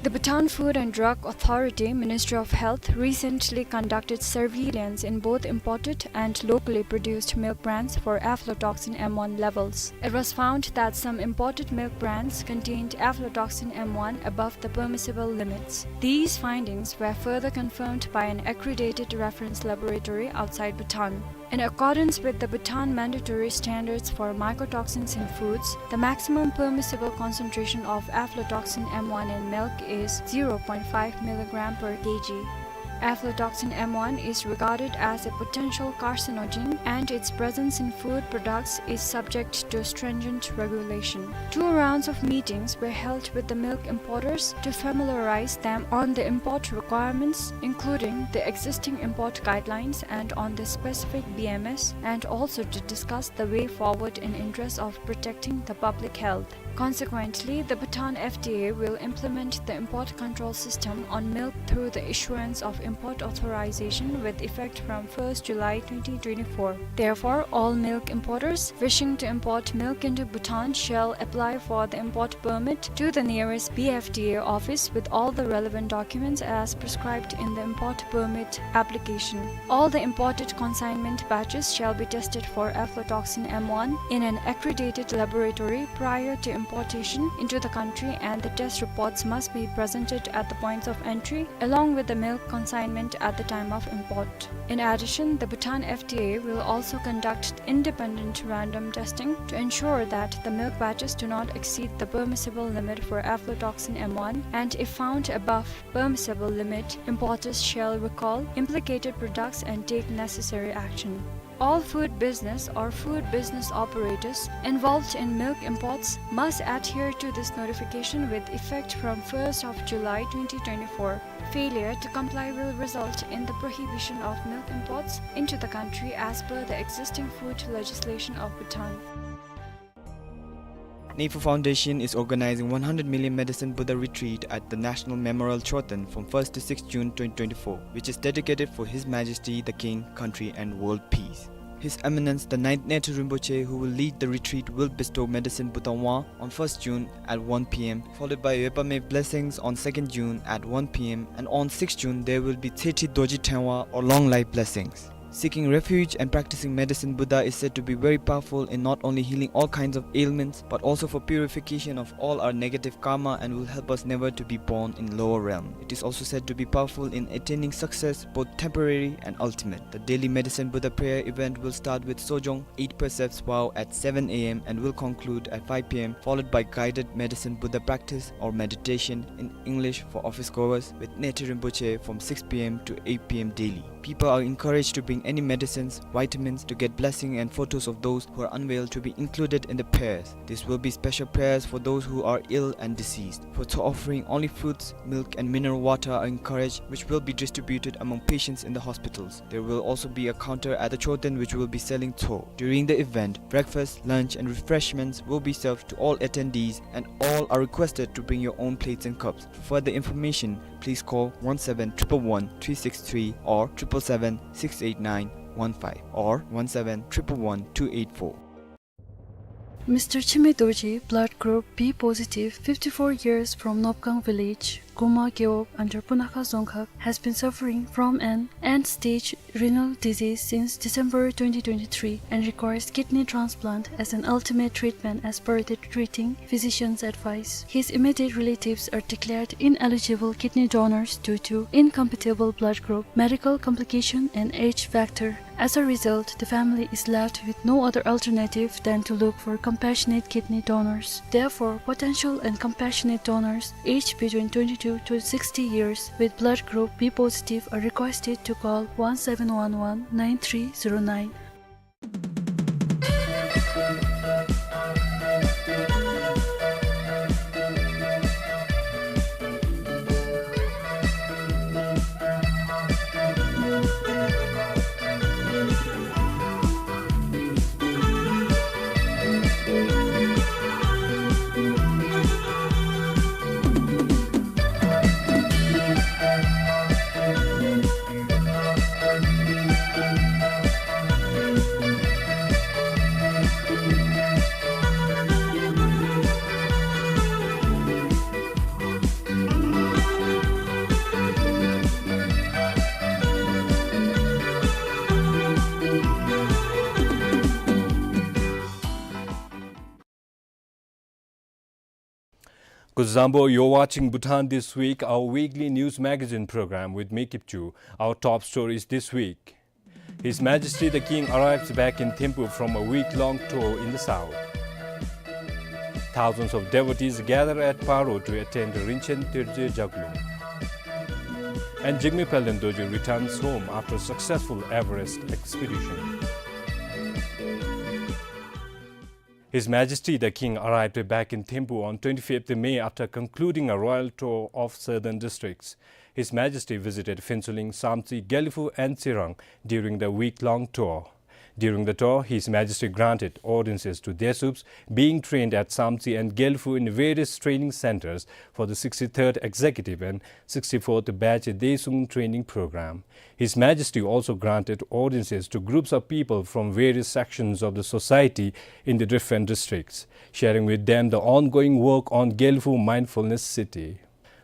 The Bhutan Food and Drug Authority, Ministry of Health, recently conducted surveillance in both imported and locally produced milk brands for aflatoxin M one levels. It was found that some imported milk brands contained aflatoxin M one above the permissible limits. These findings were further confirmed by an accredited reference laboratory outside Bhutan. In accordance with the Bhutan Mandatory Standards for Mycotoxins in Foods, the maximum permissible concentration of aflatoxin M one in milk is zero point five milligram per kg. Aflatoxin M one is regarded as a potential carcinogen, and its presence in food products is subject to stringent regulation. Two rounds of meetings were held with the milk importers to familiarize them on the import requirements, including the existing import guidelines and on the specific B M S, and also to discuss the way forward in interest of protecting the public health. Consequently, the Bhutan F D A will implement the import control system on milk through the issuance of import authorization with effect from first July twenty twenty-four. Therefore, all milk importers wishing to import milk into Bhutan shall apply for the import permit to the nearest B F D A office with all the relevant documents as prescribed in the import permit application. All the imported consignment batches shall be tested for aflatoxin M one in an accredited laboratory prior to importation into the country, and the test reports must be presented at the points of entry along with the milk consignment at the time of import. In addition, the Bhutan F D A will also conduct independent random testing to ensure that the milk batches do not exceed the permissible limit for aflatoxin M one, and if found above permissible limit, importers shall recall implicated products and take necessary action. All food business or food business operators involved in milk imports must adhere to this notification with effect from first of July twenty twenty-four. Failure to comply will result in the prohibition of milk imports into the country as per the existing food legislation of Bhutan. Neiphu Foundation is organizing one hundred million Medicine Buddha Retreat at the National Memorial Choten from first to sixth June twenty twenty-four, which is dedicated for His Majesty the King, country and world peace. His Eminence the ninth Nethe Rinpoche, who will lead the retreat, will bestow Medicine Buddha Wang on first June at one P M, followed by Yodpa Me blessings on second June at one P M, and on sixth June there will be Tsethi Dorji Tengwa or long life blessings. Seeking refuge and practicing Medicine Buddha is said to be very powerful in not only healing all kinds of ailments, but also for purification of all our negative karma and will help us never to be born in lower realm. It is also said to be powerful in attaining success, both temporary and ultimate. The daily Medicine Buddha prayer event will start with Sojong, eight precepts vow at seven A M and will conclude at five P M, followed by guided Medicine Buddha practice or meditation in English for office goers with Nethe Rinpoche from six P M to eight P M daily. People are encouraged to bring any medicines, vitamins to get blessing, and photos of those who are unwell to be included in the prayers. This will be special prayers for those who are ill and deceased. Photo offering, only fruits, milk and mineral water are encouraged, which will be distributed among patients in the hospitals. There will also be a counter at the Choten which will be selling tso. During the event, breakfast, lunch and refreshments will be served to all attendees, and all are requested to bring your own plates and cups. For further information, please call one seven triple one three six three or triple seven six eight nine one five or one seven triple one two eight four. Mister Chime Dorji, blood group B positive, fifty-four years, from Nopkang village, Goma Gewog, under Punakha Dzongkhag, has been suffering from an end-stage renal disease since December twenty twenty-three and requires kidney transplant as an ultimate treatment as per the treating physician's advice. His immediate relatives are declared ineligible kidney donors due to incompatible blood group, medical complication and age factor. As a result, the family is left with no other alternative than to look for compassionate kidney donors. Therefore, potential and compassionate donors aged between twenty-two to sixty years with blood group B positive are requested to call one seven one one nine three zero nine. Kuzuzangpo, you're watching Bhutan This Week, our weekly news magazine program with me, Kipchu. Our top stories this week. His Majesty the King arrives back in Thimphu from a week-long tour in the south. Thousands of devotees gather at Paro to attend the Rinchen Terje Jaglung. And Jigme Palden Dorji returns home after a successful Everest expedition. His Majesty the King arrived back in Thimphu on twenty-fifth May after concluding a royal tour of southern districts. His Majesty visited Phuentsholing, Samtse, Gelephu and Tsirang during the week-long tour. During the tour, His Majesty granted audiences to Desuups being trained at Samtse and Gelephu in various training centers for the sixty-third Executive and sixty-fourth Batch Desuung Training Program. His Majesty also granted audiences to groups of people from various sections of the society in the different districts, sharing with them the ongoing work on Gelephu Mindfulness City.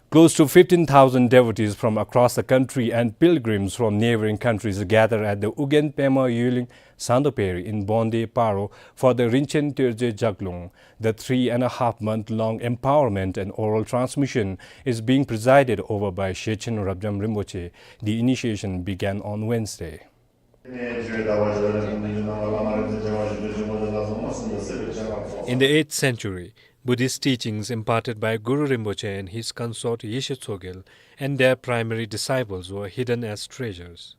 Close to fifteen thousand devotees from across the country and pilgrims from neighboring countries gather at the Ugyen Pema Yulin Sangdo Peri in Bonde, Paro for the Rinchen Terje Jaglung. The three and a half month long empowerment and oral transmission is being presided over by Shechen Rabjam Rinpoche. The initiation began on Wednesday. In the eighth century, Buddhist teachings imparted by Guru Rinpoche and his consort Yeshe Tsogyal and their primary disciples were hidden as treasures.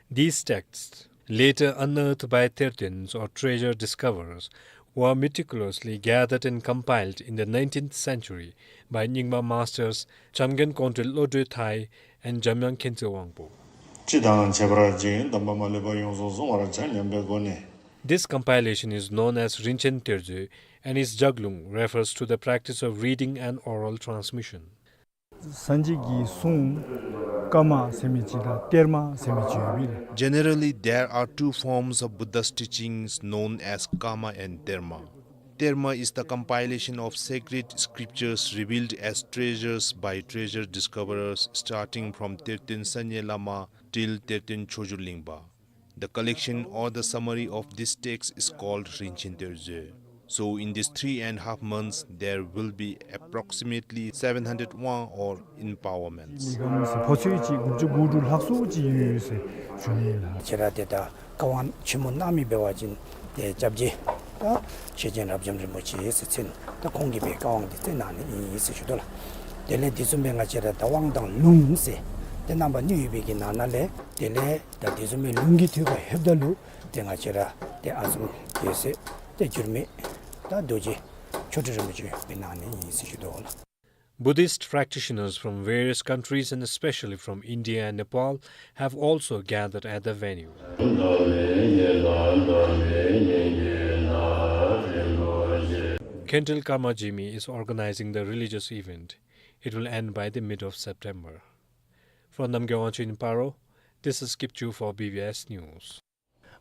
These texts, later unearthed by Tertens or treasure discoverers, were meticulously gathered and compiled in the nineteenth century by Nyingma masters Jamgen Kongtrul Lodroi Thai and Jamyang Khyentse Wangpo. སྤྱི་དང་བྱེ་བྲག་ཅན་གདམས་པ་མ་ལུས་པ་ཡོངས་སུ་བཟུང་བར་བྱ་སྙམ་པའི་སྒོ་ནས། This compilation is known as Rinchen Terje and is Jaglung, refers to the practice of reading and oral transmission. སངས་རྒྱས་ཀྱི་གསུང་བཀའ་མ་ཟེར་མི་ཅིག་དང་གཏེར་མ་ཟེར་མི་ཅིག་ཡོད་པས་ལགས། Generally, there are two forms of Buddha's teachings known as Kama and Terma. Terma is the compilation of sacred scriptures revealed as treasures by treasure discoverers, starting from Terten Sanye Lama till Terten Choju Lingpa. The collection or the summary of this text is called Rinchen Terje. So in these three and a half months, there will be approximately seven hundred wang or empowerments. ལས་ཀ་མི་སེར་ཕོ་ཚོད་ཅིག་དགུ་བཅུ་གོ་དྲུག་ལྷག་སུ་ཅིག་ཡོད་ཡོད་ཟེར་ཞུ་ནི་ལགས། ཁྱེད་ར་དེ་ད་བཀའ་དབང་ཆེན་མོ་གནང་མི་འབད་བ་ཅིན་ཏེ་སྐྱབས་རྗེ་ད་ཤེར་ཕྱིན་རབ་འབྱམས་རིན་པོ་ཆེ་ཟེར་མཚན་ད་ཁོང་གིས་སྦེ་བཀའ་དབང་འདི་སྩལ་གནང་ནི་ཨིན་ཟེར་ཞུ་དོ་ལགས། དེ་ལས་དེ་བཟུམ་སྦེ་ང་བཅས་ར་ད་དབང་དང་ལུང་ཟེར་ཏེ་རྣམ་པ་གཉིས་ཡོད་པའི་གི་ནང་ན་ལས་དེ་ལས་ད་དེ་བཟུམ་མའི་ལུང་གི་ཐོག་ཁར་ལྷོདཔ་ད་ལུ་ཏེ་ང་བཅས་ར་ཏེ་ཨ་ཙུམ་དགོས་ཟེར་ཏེ་འགྱུར་མེད་ད་རྡོ་རྗེ་མཆོག་སྤྲུལ་རིན་པོ་ཆེ་སྦེ་གནང་ནི་ཨིན་ཟེར་ཞུ་དོ་ལགས། Buddhist practitioners from various countries and especially from India and Nepal have also gathered at the venue. Khentrel Karma Jigme is organizing the religious event. It will end by the mid of September. From Namgyal Wangchuk in Paro, this is Kipchu for B B S News.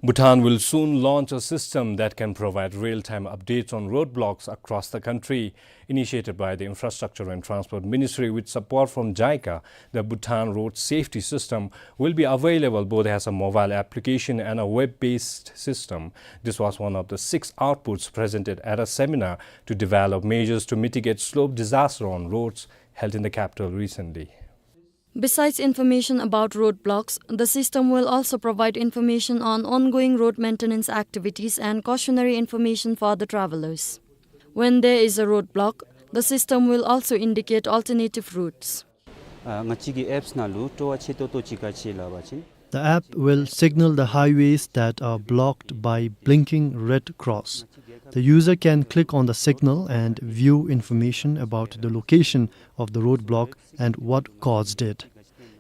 Bhutan will soon launch a system that can provide real-time updates on roadblocks across the country. Initiated by the Infrastructure and Transport Ministry with support from JICA, the Bhutan Road Safety System will be available both as a mobile application and a web-based system. This was one of the six outputs presented at a seminar to develop measures to mitigate slope disaster on roads held in the capital recently. Besides information about roadblocks, the system will also provide information on ongoing road maintenance activities and cautionary information for the travelers. When there is a roadblock, the system will also indicate alternative routes. ཨ་ང་བཅས་ཀྱི་ཨེཔསི་ནང་ལུ་སྤྲོ་བ་ཆེ་ཏོག་ཏོ་ཅིག་ག་ཅི་སླབ་པ་ཅིན། The app will signal the highways that are blocked by blinking red cross. The user can click on the signal and view information about the location of the roadblock and what caused it.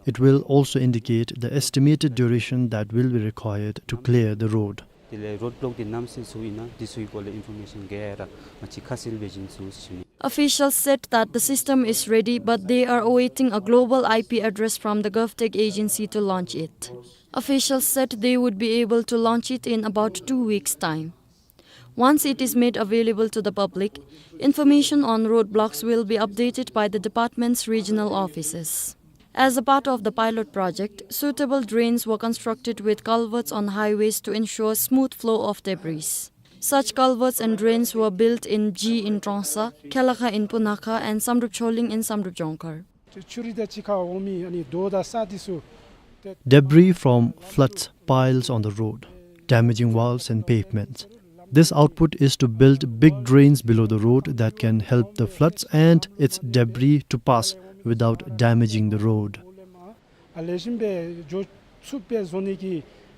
It will also indicate the estimated duration that will be required to clear the road. དེ་ལས་རོཌ་བློཀ་འདི་ནམ་སེལ་ཚུགས་ཨིན་ན་འདི་ཚུ་གི་སྐོར་ལས་ཨིན་ཕོར་མེ་ཤཱན་ག་ར་ང་བཅས་ཁ་གསལ་སྦེ་བྱིན་ཚུགས་ཟེར་ཞུ་ནི། Officials said that the system is ready, but they are awaiting a global I P address from the GovTech agency to launch it. Officials said they would be able to launch it in about two weeks' time. Once it is made available to the public, information on roadblocks will be updated by the department's regional offices. As a part of the pilot project, suitable drains were constructed with culverts on highways to ensure smooth flow of debris. Such culverts and drains were built in Ji in Trongsa, Khelakha in Punakha, and Samdrup Choling in Samdrup Jongkhar. ཆུ་རུད་དང་གཅིག་ཁར་འོང་མི་ཨ་ནི་རྡོ་དང་ས་འདི་ཚུ། Debris from floods piles on the road, damaging walls and pavements. This output is to build big drains below the road that can help the floods and its debris to pass without damaging the road. ཨ་ལེགས་ཤོམ་སྦེ་འགྱོ་ཚུགསཔ་སྦེ་བཟོ་ནི་གི་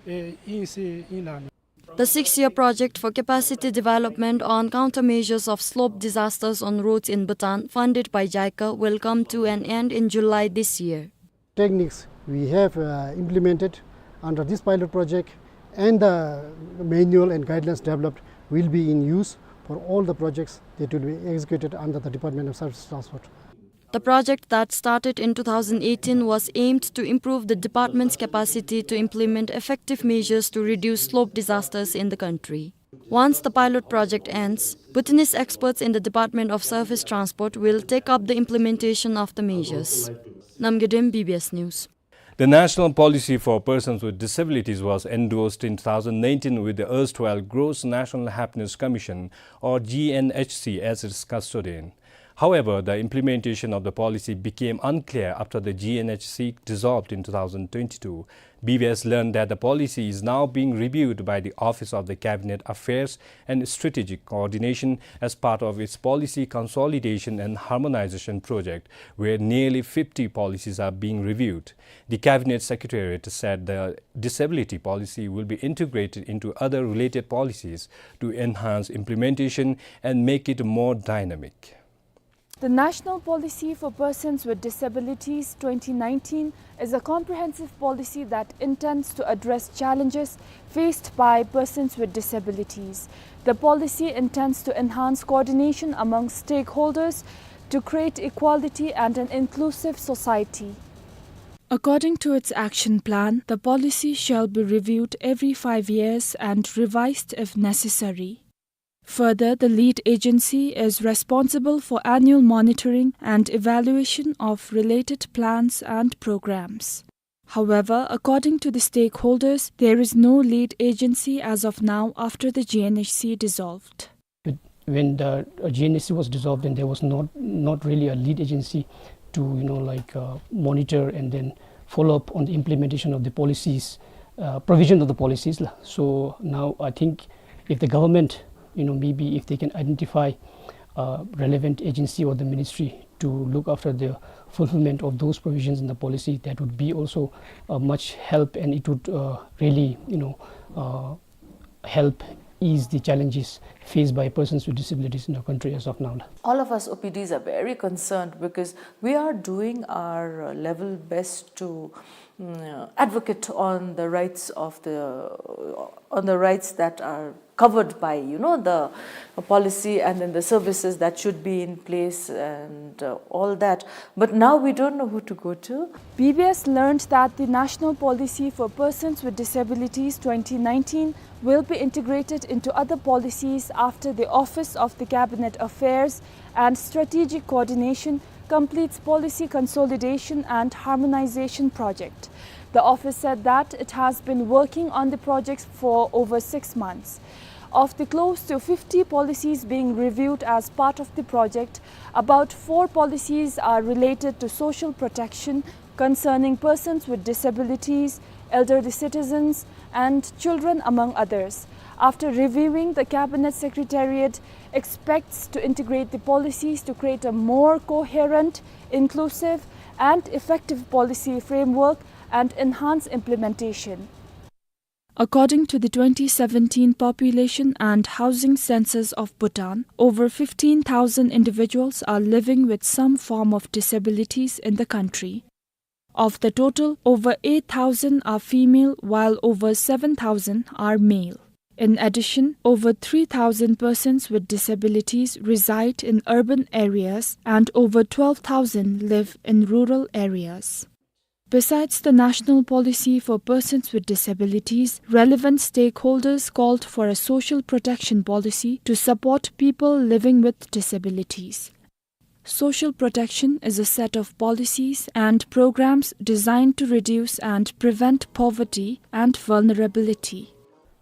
ཨེ་ཨིན་ཟེར་ཨིན་ལགས། The six-year project for capacity development on countermeasures of slope disasters on roads in Bhutan, funded by JICA, will come to an end in July this year. Techniques we have, uh, implemented under this pilot project and the manual and guidelines developed will be in use for all the projects that will be executed under the Department of Surface Transport. The project that started in two thousand eighteen was aimed to improve the department's capacity to implement effective measures to reduce slope disasters in the country. Once the pilot project ends, Bhutanese experts in the Department of Surface Transport will take up the implementation of the measures. Namgay Dem, B B S News. The National Policy for Persons with Disabilities was endorsed in two thousand nineteen with the erstwhile Gross National Happiness Commission, or G N H C, as its custodian. However, the implementation of the policy became unclear after the G N H C dissolved in two thousand twenty-two. B B S learned that the policy is now being reviewed by the Office of the Cabinet Affairs and Strategic Coordination as part of its policy consolidation and harmonization project, where nearly fifty policies are being reviewed. The Cabinet Secretariat said the disability policy will be integrated into other related policies to enhance implementation and make it more dynamic. The National Policy for Persons with Disabilities twenty nineteen is a comprehensive policy that intends to address challenges faced by persons with disabilities. The policy intends to enhance coordination among stakeholders to create equality and an inclusive society. According to its action plan, the policy shall be reviewed every five years and revised if necessary. Further, the lead agency is responsible for annual monitoring and evaluation of related plans and programs. However, according to the stakeholders, there is no lead agency as of now after the G N H C dissolved. When the, uh, G N H C was dissolved, and there was not, not really a lead agency to, you know, like, uh, monitor and then follow up on the implementation of the policies, uh, provision of the policies la. So now I think if the government, you know, maybe if they can identify, uh, relevant agency or the ministry to look after the fulfillment of those provisions in the policy, that would be also a much help, and it would, uh, really, you know, uh, help ease the challenges faced by persons with disabilities in our country as of now. All of us O P Ds are very concerned because we are doing our, uh, level best to, mm, advocate on the rights of the, on the rights that are covered by, you know, the policy and then the services that should be in place and, uh, all that. But now we don't know who to go to. B B S learned that the National Policy for Persons with Disabilities twenty nineteen will be integrated into other policies after the Office of the Cabinet Affairs and Strategic Coordination completes policy consolidation and harmonization project. The office said that it has been working on the project for over six months. Of the close to fifty policies being reviewed as part of the project, about four policies are related to social protection concerning persons with disabilities, elderly citizens, and children, among others. After reviewing, the Cabinet Secretariat expects to integrate the policies to create a more coherent, inclusive, and effective policy framework and enhance implementation. According to the twenty seventeen Population and Housing Census of Bhutan, over fifteen thousand individuals are living with some form of disabilities in the country. Of the total, over eight thousand are female, while over seven thousand are male. In addition, over three thousand persons with disabilities reside in urban areas and over twelve thousand live in rural areas. Besides the National Policy for Persons with Disabilities, relevant stakeholders called for a social protection policy to support people living with disabilities. Social protection is a set of policies and programs designed to reduce and prevent poverty and vulnerability.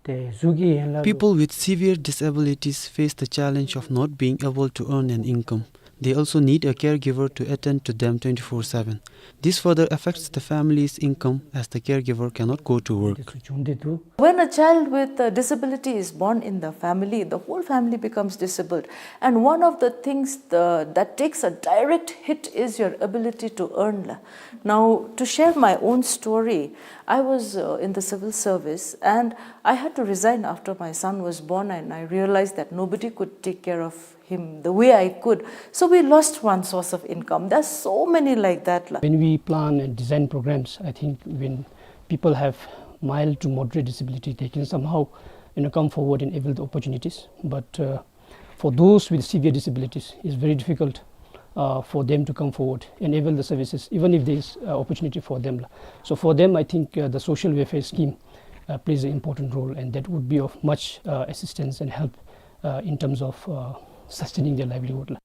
People with severe disabilities face the challenge of not being able to earn an income. They also need a caregiver to attend to them twenty-four seven. This further affects the family's income as the caregiver cannot go to work. When a child with a disability is born in the family, the whole family becomes disabled. And one of the things the, that takes a direct hit is your ability to earn. Now, to share my own story, I was, uh, in the civil service and I had to resign after my son was born, and I realized that nobody could take care of him the way I could. So we lost one source of income. There's so many like that, la. When we plan and design programs, I think when people have mild to moderate disability, they can somehow, you know, come forward and avail the opportunities. But, uh, for those with severe disabilities, it's very difficult, uh, for them to come forward and avail the services, even if there is, uh, opportunity for them. So for them, I think, uh, the social welfare scheme, uh, plays an important role, and that would be of much, uh, assistance and help, uh, in terms of, uh, sustaining their livelihood.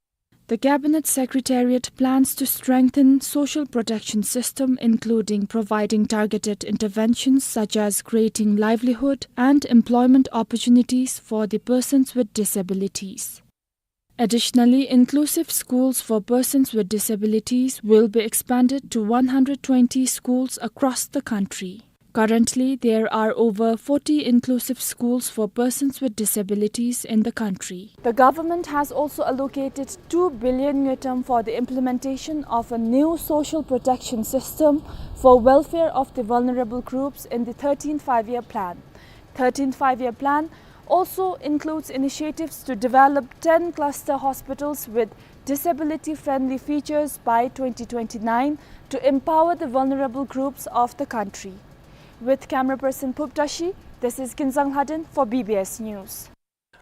The Cabinet Secretariat plans to strengthen social protection system, including providing targeted interventions such as creating livelihood and employment opportunities for the persons with disabilities. Additionally, inclusive schools for persons with disabilities will be expanded to one hundred twenty schools across the country. Currently, there are over forty inclusive schools for persons with disabilities in the country. The government has also allocated two billion ngultrum for the implementation of a new social protection system for welfare of the vulnerable groups in the thirteenth Five-Year Plan. Thirteenth Five-Year Plan also includes initiatives to develop ten cluster hospitals with disability-friendly features by twenty twenty-nine to empower the vulnerable groups of the country. With camera person Phub Tashi, this is Kinzang Lhaden for B B S News.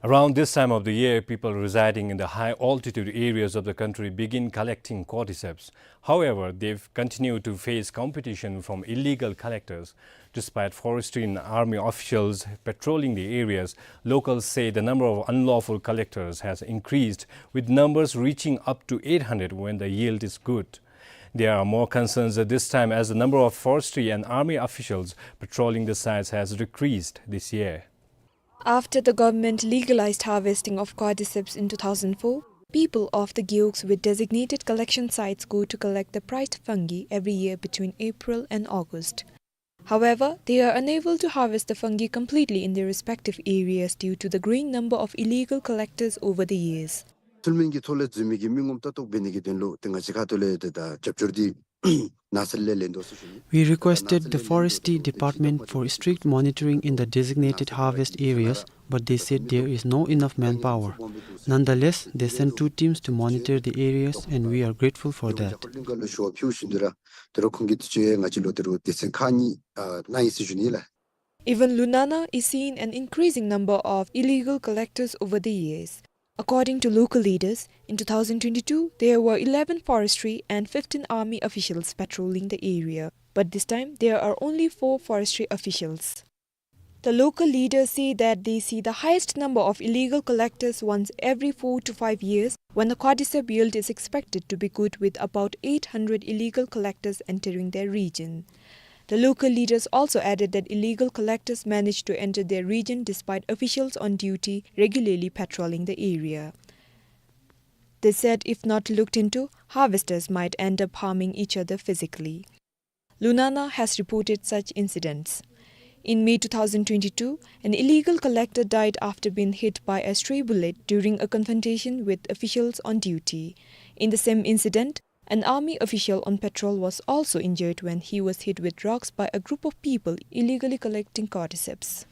Around this time of the year, people residing in the high altitude areas of the country begin collecting cordyceps. However, they've continued to face competition from illegal collectors. Despite forestry and army officials patrolling the areas, locals say the number of unlawful collectors has increased, with numbers reaching up to eight hundred when the yield is good. There are more concerns at this time as the number of forestry and army officials patrolling the sites has decreased this year. After the government legalized harvesting of cordyceps in two thousand four, people of the Gewog with designated collection sites go to collect the prized fungi every year between April and August. However, they are unable to harvest the fungi completely in their respective areas due to the growing number of illegal collectors over the years. ཚུལ་མིན་གྱི་ཐོག་ལས་འཛུལ་མི་གི་མི་ངོམ་ལྟ་རྟོག་འབད་ནི་གི་དོན་ལུ་ཏེ་ང་བཅས་ཁ་ཐུག་ལས་ཏེ་ད་རྒྱབ་སྐྱོར་འདི་ནཱ་ཚུ་ལས་ལེན་དོ་ཟེར་ཞུ་ནི། We requested the Forestry Department for strict monitoring in the designated harvest areas, but they said there is no enough manpower. Nonetheless, they sent two teams to monitor the areas, and we are grateful for that. ཏེ་རོགས་ཁོང་གིས་ཏེ་ང་བཅས་ལུ་ཏེ་རོགས་སྡེ་ཚན་ཁག་གཉིས་ཨ་གནང་ཡི་ཟེར་ཞུ་ནི་ལགས། Even Lunana is seeing an increasing number of illegal collectors over the years. According to local leaders, in two thousand twenty-two, there were eleven forestry and fifteen army officials patrolling the area, but this time there are only four forestry officials. The local leaders say that they see the highest number of illegal collectors once every four to five years, when the cordyceps yield is expected to be good, with about eight hundred illegal collectors entering their region. The local leaders also added that illegal collectors manage to enter their region despite officials on duty regularly patrolling the area. They said if not looked into, harvesters might end up harming each other physically. Lunana has reported such incidents. In May two thousand twenty-two, an illegal collector died after being hit by a stray bullet during a confrontation with officials on duty. In the same incident, an army official on patrol was also injured when he was hit with rocks by a group of people illegally collecting cordyceps.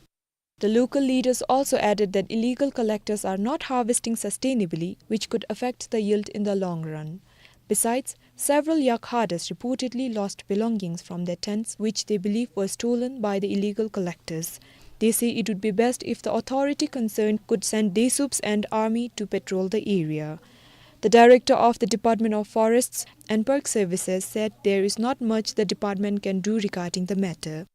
The local leaders also added that illegal collectors are not harvesting sustainably, which could affect the yield in the long run. Besides, several yak herders reportedly lost belongings from their tents, which they believe were stolen by the illegal collectors. They say it would be best if the authority concerned could send DESUPs and army to patrol the area. The director of the Department of Forests and Park Services said there is not much the department can do regarding the matter.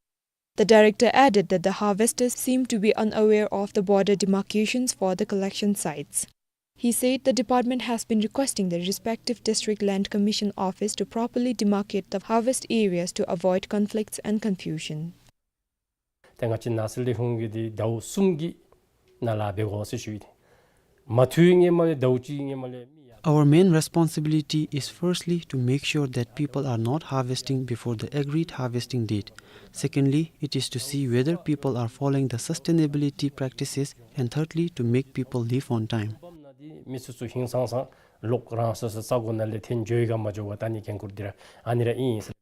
The director added that the harvesters seem to be unaware of the border demarcations for the collection sites. He said the department has been requesting the respective district land commission office to properly demarcate the harvest areas to avoid conflicts and confusion. ཏེ་ང་བཅས་ནགས་ཚལ་ལས་ཁུངས་ཀྱིས་འདི་ཟླཝ་གསུམ་གྱི་ནང་ལས་འབད་དགོ་ཟེར་ཞུ་ཡི། མ་ཐུལ་ངེས་མ་ལས་ཟླཝ་གཅིག་ངེས་མ་ལས་མི་ཡར། Our main responsibility is firstly to make sure that people are not harvesting before the agreed harvesting date. Secondly, it is to see whether people are following the sustainability practices, and thirdly, to make people leave on time. མི་སེར་ཚུ་ཧིང་སངས་སངས་ལོག་རང་སོ་སོའི་ས་གོ་ནང་ལས་འཐོན་འགྱོ་ཡི་ག་མ་འགྱོ་ག་ད་ནི་འགན་ཁུར་འདི་ར་ཨ་ནི་ར་ཨིན་ཟེར།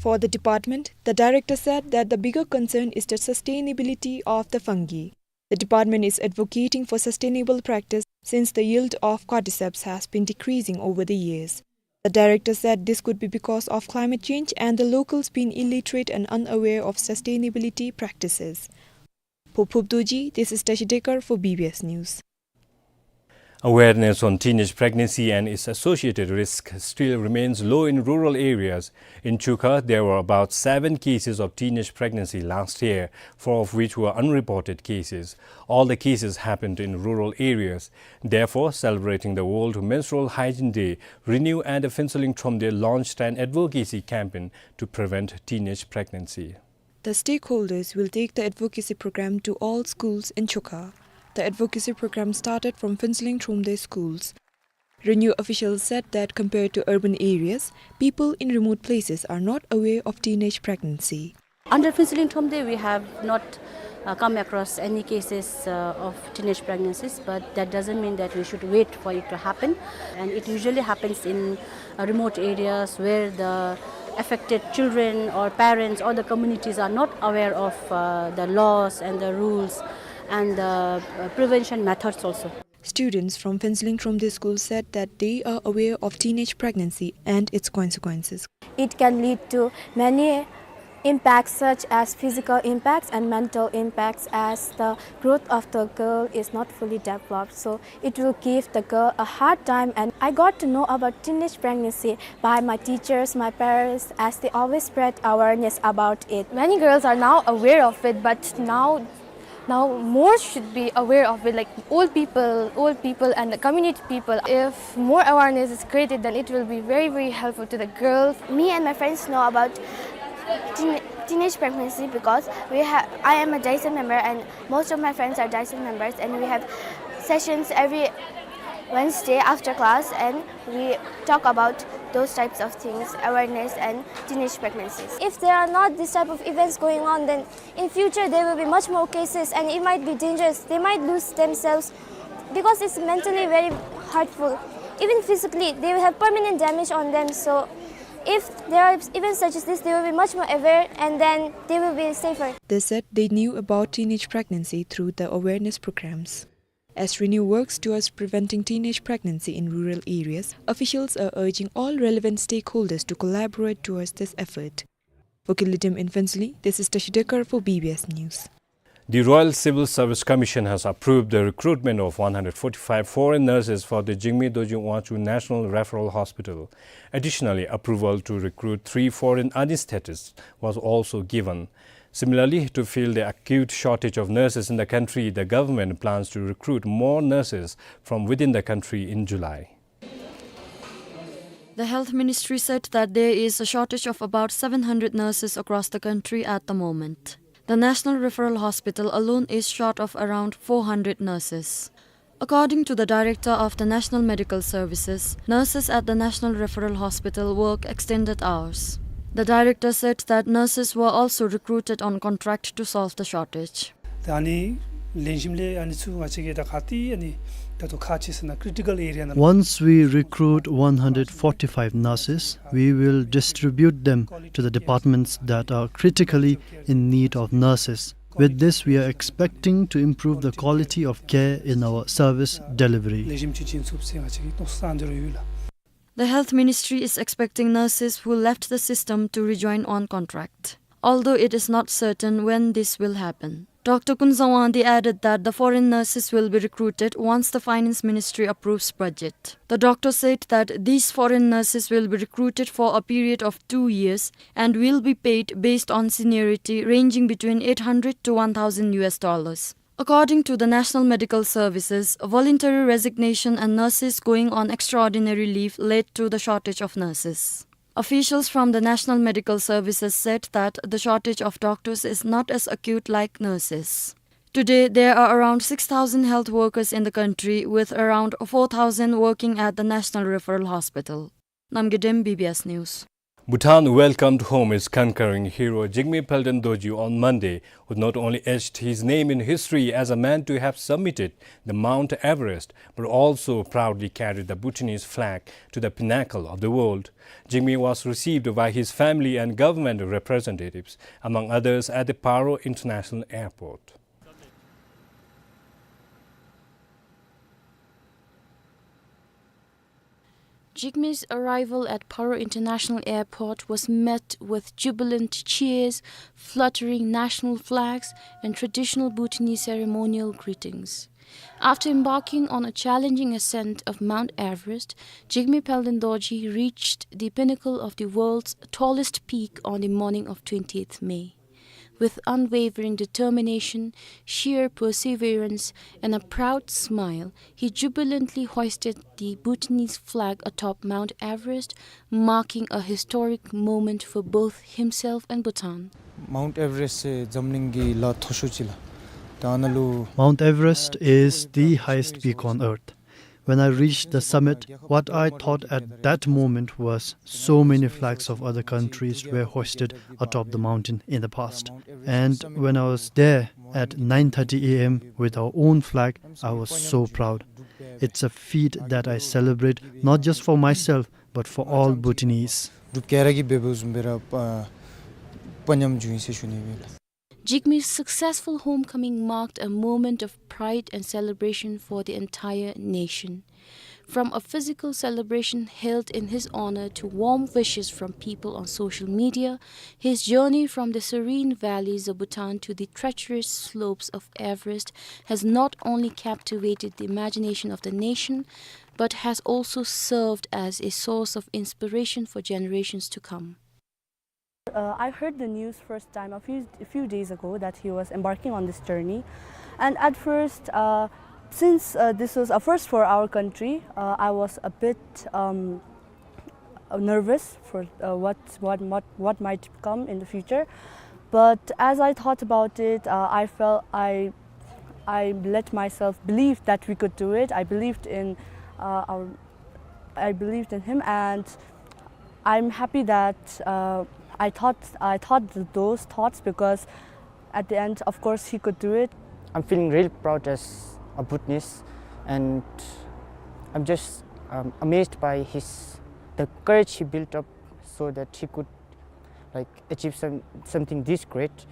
For the department, the director said that the bigger concern is the sustainability of the fungi. The department is advocating for sustainable practice since the yield of cordyceps has been decreasing over the years. The director said this could be because of climate change and the locals being illiterate and unaware of sustainability practices. For Phub Dorji, this is Tashi Dekar for B B S News. Awareness on teenage pregnancy and its associated risk still remains low in rural areas. In Chuka, there were about seven cases of teenage pregnancy last year, four of which were unreported cases. All the cases happened in rural areas. Therefore, celebrating the World Menstrual Hygiene Day, RENEW and Phuentsholing Thromde launched an advocacy campaign to prevent teenage pregnancy. The stakeholders will take the advocacy program to all schools in Chuka. The advocacy program started from Phuentsholing Thromde schools. RENEW officials said that compared to urban areas, people in remote places are not aware of teenage pregnancy. Under Phuentsholing Thromde, we have not, uh, come across any cases, uh, of teenage pregnancies, but that doesn't mean that we should wait for it to happen. And it usually happens in, uh, remote areas where the affected children or parents or the communities are not aware of, uh, the laws and the rules and the, uh, prevention methods also. Students from Phuentsholing Thromde School said that they are aware of teenage pregnancy and its consequences. It can lead to many impacts, such as physical impacts and mental impacts, as the growth of the girl is not fully developed. So it will give the girl a hard time. And I got to know about teenage pregnancy by my teachers, my parents, as they always spread awareness about it. Many girls are now aware of it, but now now more should be aware of it, like old people, old people and the community people. If more awareness is created, then it will be very, very helpful to the girls. Me and my friends know about teen-, teenage pregnancy because we ha-, I am a DISEM member and most of my friends are DISEM members, and we have sessions every Wednesday after class, and we talk about those types of things, awareness and teenage pregnancies. If there are not this type of events going on, then in future there will be much more cases and it might be dangerous. They might lose themselves because it's mentally very hurtful. Even physically, they will have permanent damage on them. So if there are events such as this, they will be much more aware and then they will be safer. They said they knew about teenage pregnancy through the awareness programs. As RENEW works towards preventing teenage pregnancy in rural areas, officials are urging all relevant stakeholders to collaborate towards this effort. For Killidem in Phuentsholing, this is Tashi Dekar for B B S News. The Royal Civil Service Commission has approved the recruitment of one hundred forty-five foreign nurses for the Jigme Dorji Wangchuck National Referral Hospital. Additionally, approval to recruit three foreign anesthetists was also given. Similarly, to fill the acute shortage of nurses in the country, the government plans to recruit more nurses from within the country in July. The Health Ministry said that there is a shortage of about seven hundred nurses across the country at the moment. The National Referral Hospital alone is short of around four hundred nurses. According to the director of the National Medical Services, nurses at the National Referral Hospital work extended hours. The director said that nurses were also recruited on contract to solve the shortage. ད་ཨ་ནི་ལེན་ཞིནམ་ལས་ཨ་ནི་ཚུ་ང་བཅས་ཀྱིས་ད་ག་ཏེ་ཨ་ནི་ད་ལྟོ་ཁག་ཆེ་ཟེར་ན་ཀི་རི་ཊི་ཀལ་ཨེ་རི་ཡ་ནང་། Once we recruit one hundred forty-five nurses, we will distribute them to the departments that are critically in need of nurses. With this, we are expecting to improve the quality of care in our service delivery. ལེགས་ཤོམ་ཅིག་བྱིན་ཚུགས་ཟེར་ང་བཅས་ཀྱིས་མནོ་བསམ་འདི་རུ་ཡོད་ལགས། The Health Ministry is expecting nurses who left the system to rejoin on contract, although it is not certain when this will happen. Doctor Kunzawangdi added that the foreign nurses will be recruited once the Finance Ministry approves budget. The doctor said that these foreign nurses will be recruited for a period of two years and will be paid based on seniority, ranging between eight hundred to one thousand U S dollars. According to the National Medical Services, voluntary resignation and nurses going on extraordinary leave led to the shortage of nurses. Officials from the National Medical Services said that the shortage of doctors is not as acute like nurses. Today, there are around six thousand health workers in the country, with around four thousand working at the National Referral Hospital. Namgay Dem, B B S News. Bhutan welcomed home its conquering hero Jigme Palden Dorji on Monday, who not only etched his name in history as a man to have summited the Mount Everest, but also proudly carried the Bhutanese flag to the pinnacle of the world. Jigme was received by his family and government representatives, among others, at the Paro International Airport. Jigme's arrival at Paro International Airport was met with jubilant cheers, fluttering national flags, and traditional Bhutanese ceremonial greetings. After embarking on a challenging ascent of Mount Everest, Jigme Palden Dorji reached the pinnacle of the world's tallest peak on the morning of twentieth May. With unwavering determination, sheer perseverance, and a proud smile, he jubilantly hoisted the Bhutanese flag atop Mount Everest, marking a historic moment for both himself and Bhutan. Mount Everest འཛམ་གླིང་གི་ལ་མཐོ་ཤོས་ཅིག་ལགས། ད་ཨ་ནཱ་ལུ Mount Everest is the highest peak on earth. When I reached the summit, what I thought at that moment was so many flags of other countries were hoisted atop the mountain in the past. And when I was there at nine thirty A M with our own flag, I was so proud. It's a feat that I celebrate not just for myself, but for all Bhutanese. གྲུབ་རྒྱལ་ར་གིས་འབད་འབདཝ་བཟུམ་སྦེ་ར་ཨ་དཔའ་ཉམས་བྱུང་ཡི་ཟེར་ཞུ་ནི་ཨིན་ལགས། Jigme's successful homecoming marked a moment of pride and celebration for the entire nation. From a physical celebration held in his honor to warm wishes from people on social media, his journey from the serene valleys of Bhutan to the treacherous slopes of Everest has not only captivated the imagination of the nation, but has also served as a source of inspiration for generations to come. Uh, I heard the news first time a few, a few days ago that he was embarking on this journey. And at first, uh, since, uh, this was a first for our country, uh, I was a bit, um, uh, nervous for, uh, what, what, what, what might come in the future. But as I thought about it, uh, I felt I, I let myself believe that we could do it. I believed in, uh, our I believed in him, and I'm happy that, uh, I thought, I thought th-, those thoughts, because at the end, of course, he could do it. I'm feeling really proud as a Bhutanese, and I'm just, um, amazed by his, the courage he built up so that he could, like, achieve some, something this great.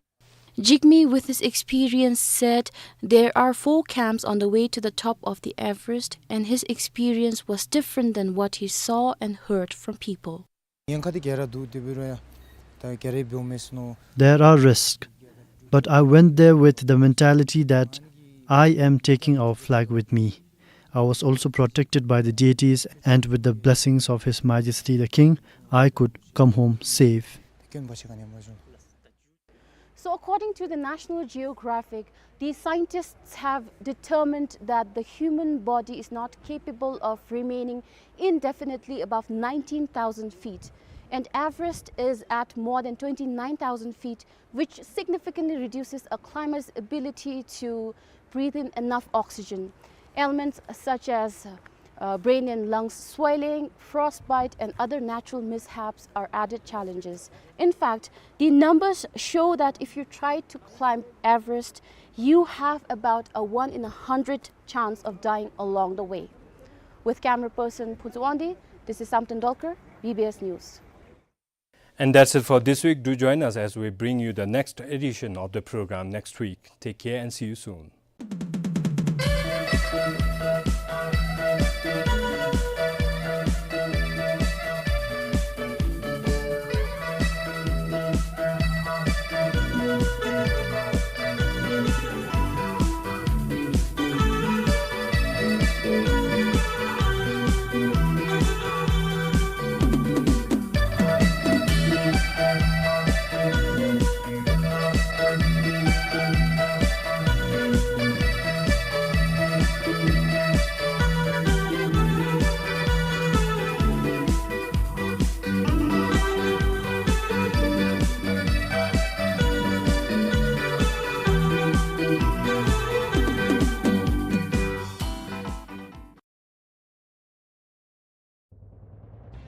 Jigme, with his experience, said there are four camps on the way to the top of the Everest, and his experience was different than what he saw and heard from people. ཉེན་ཁ་འདི་ག་ར་འདུག། དེ་འབད་རུང་ཡང་ད་ག་ར་འབདཝ་མས་ཟེར་མནོ། There are risks, but I went there with the mentality that I am taking our flag with me. I was also protected by the deities, and with the blessings of His Majesty the King, I could come home safe. དེ་སྐྱོན་པ་ཆེ་ག་ནི་མ་བྱུང་། So, according to the National Geographic, the scientists have determined that the human body is not capable of remaining indefinitely above nineteen thousand feet, and Everest is at more than twenty-nine thousand feet, which significantly reduces a climber's ability to breathe in enough oxygen. Ailments such as, uh, brain and lungs swelling, frostbite, and other natural mishaps are added challenges. In fact, the numbers show that if you try to climb Everest, you have about a one in a hundred chance of dying along the way. With camera person Phuntsog Wangdi, this is Samten Dolkar, B B S News. And that's it for this week. Do join us as we bring you the next edition of the program next week. Take care and see you soon.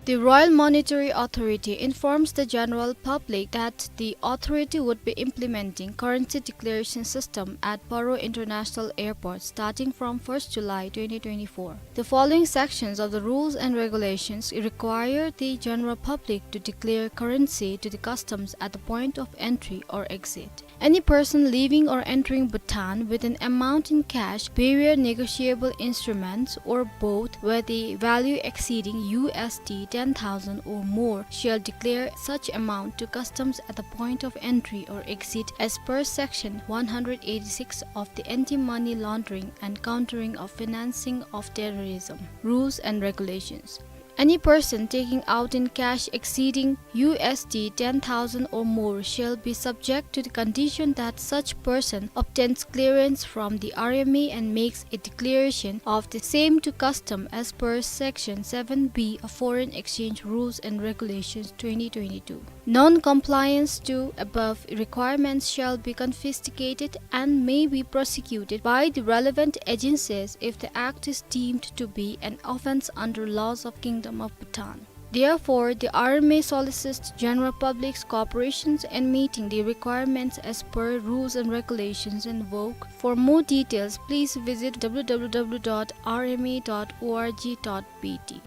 The Royal Monetary Authority informs the general public that the authority would be implementing currency declaration system at Paro International Airport starting from first July twenty twenty-four. The following sections of the rules and regulations require the general public to declare currency to the customs at the point of entry or exit. Any person leaving or entering Bhutan with an amount in cash, bearer negotiable instruments, or both with a value exceeding U S D ten thousand or more shall declare such amount to customs at the point of entry or exit as per section one hundred eighty-six of the Anti-Money Laundering and Countering of Financing of Terrorism rules and regulations. Any person taking out in cash exceeding U S D ten thousand or more shall be subject to the condition that such person obtains clearance from the R M A and makes a declaration of the same to custom as per section seven B of Foreign Exchange Rules and Regulations twenty twenty-two. Non-compliance to above requirements shall be confiscated and may be prosecuted by the relevant agencies if the act is deemed to be an offence under laws of Kingdom of Bhutan. Therefore, the R M A solicits general public's cooperation in meeting the requirements as per rules and regulations in vogue. For more details, please visit W W W dot R M A dot org dot B T.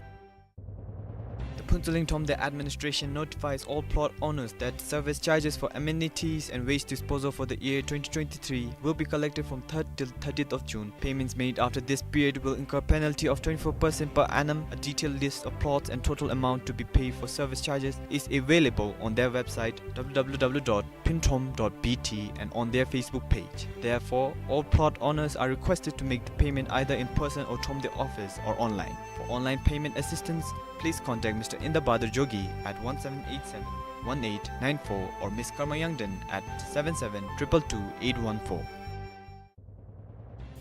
The Phuentsholing Thromde administration notifies all plot owners that service charges for amenities and waste disposal for the year twenty twenty-three will be collected from third till thirtieth of June. Payments made after this period will incur penalty of twenty-four percent per annum. A detailed list of plots and total amount to be paid for service charges is available on their website, W W W dot phuenthromde dot B T, and on their Facebook page. Therefore, all plot owners are requested to make the payment either in person or Thromde office or online. For online payment assistance, please contact Mister Indabadur Jogi at one seven eight seven, one eight nine four or Miss Karma Yangden at seven seven triple two eight one four.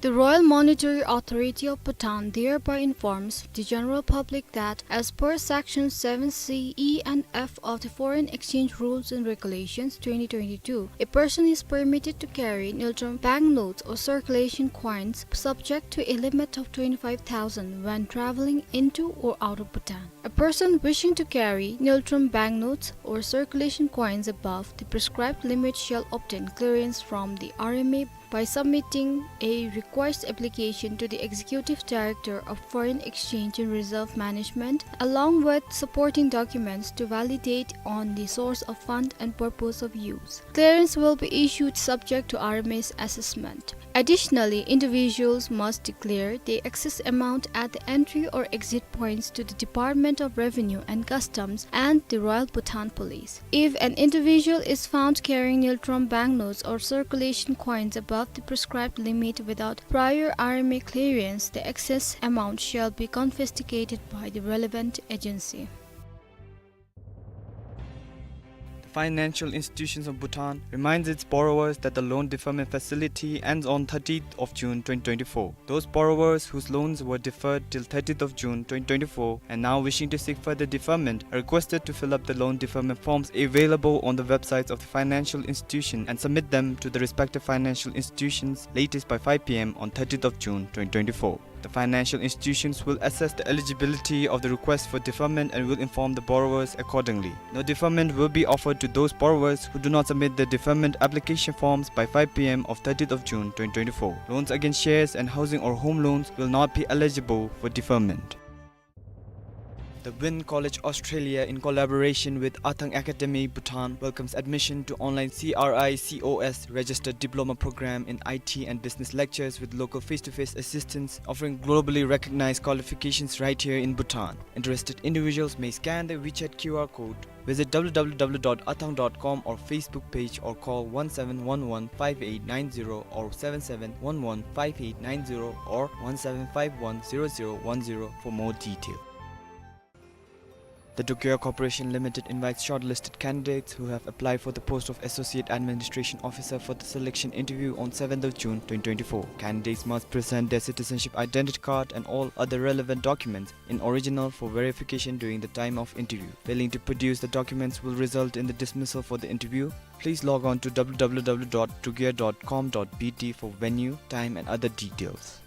The Royal Monetary Authority of Bhutan thereby informs the general public that, as per Section seven C E and F of the Foreign Exchange Rules and Regulations twenty twenty-two, a person is permitted to carry ngultrum banknotes or circulation coins subject to a limit of twenty-five thousand when travelling into or out of Bhutan. A person wishing to carry ngultrum banknotes or circulation coins above the prescribed limit shall obtain clearance from the R M A by submitting a request application to the Executive Director of Foreign Exchange and Reserve Management, along with supporting documents to validate on the source of fund and purpose of use. Clearance will be issued subject to R M A's assessment. Additionally, individuals must declare the excess amount at the entry or exit points to the Department of Revenue and Customs and the Royal Bhutan Police. If an individual is found carrying ngultrum banknotes or circulation coins above the prescribed limit without prior R M A clearance, the excess amount shall be confiscated by the relevant agency. The Financial Institutions of Bhutan reminds its borrowers that the loan deferment facility ends on thirtieth of June twenty twenty-four. Those borrowers whose loans were deferred till thirtieth of June twenty twenty-four and now wishing to seek further deferment are requested to fill up the loan deferment forms available on the websites of the financial institution and submit them to the respective financial institutions latest by five P M on thirtieth of June twenty twenty-four. The financial institutions will assess the eligibility of the request for deferment and will inform the borrowers accordingly. No deferment will be offered to those borrowers who do not submit the deferment application forms by five P M of thirtieth of June twenty twenty-four. Loans against shares and housing or home loans will not be eligible for deferment. The Wynn College Australia, in collaboration with Athang Academy Bhutan, welcomes admission to online C R I C O S registered diploma program in I T and business lectures with local face-to-face assistance, offering globally recognized qualifications right here in Bhutan. Interested individuals may scan the WeChat Q R code, visit W W W dot athang dot com or Facebook page, or call one seven one one five eight nine zero or seven seven one one five eight nine zero or one seven five one zero zero one zero for more detail. The Dugir Corporation Limited invites shortlisted candidates who have applied for the post of Associate Administration Officer for the selection interview on seventh of June twenty twenty-four. Candidates must present their citizenship identity card and all other relevant documents in original for verification during the time of interview. Failing to produce the documents will result in the dismissal for the interview. Please log on to W W W dot dugir dot com dot B T for venue, time and other details.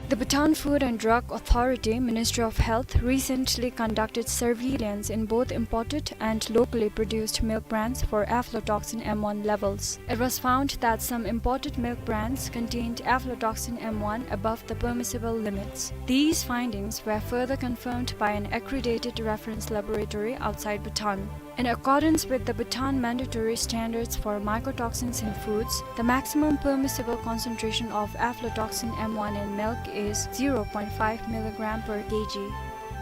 The Bhutan Food and Drug Authority, Ministry of Health, recently conducted surveillance in both imported and locally produced milk brands for aflatoxin M one levels. It was found that some imported milk brands contained aflatoxin M one above the permissible limits. These findings were further confirmed by an accredited reference laboratory outside Bhutan. In accordance with the Bhutan mandatory standards for mycotoxins in foods, the maximum permissible concentration of aflatoxin M one in milk is zero point five milligram per kg.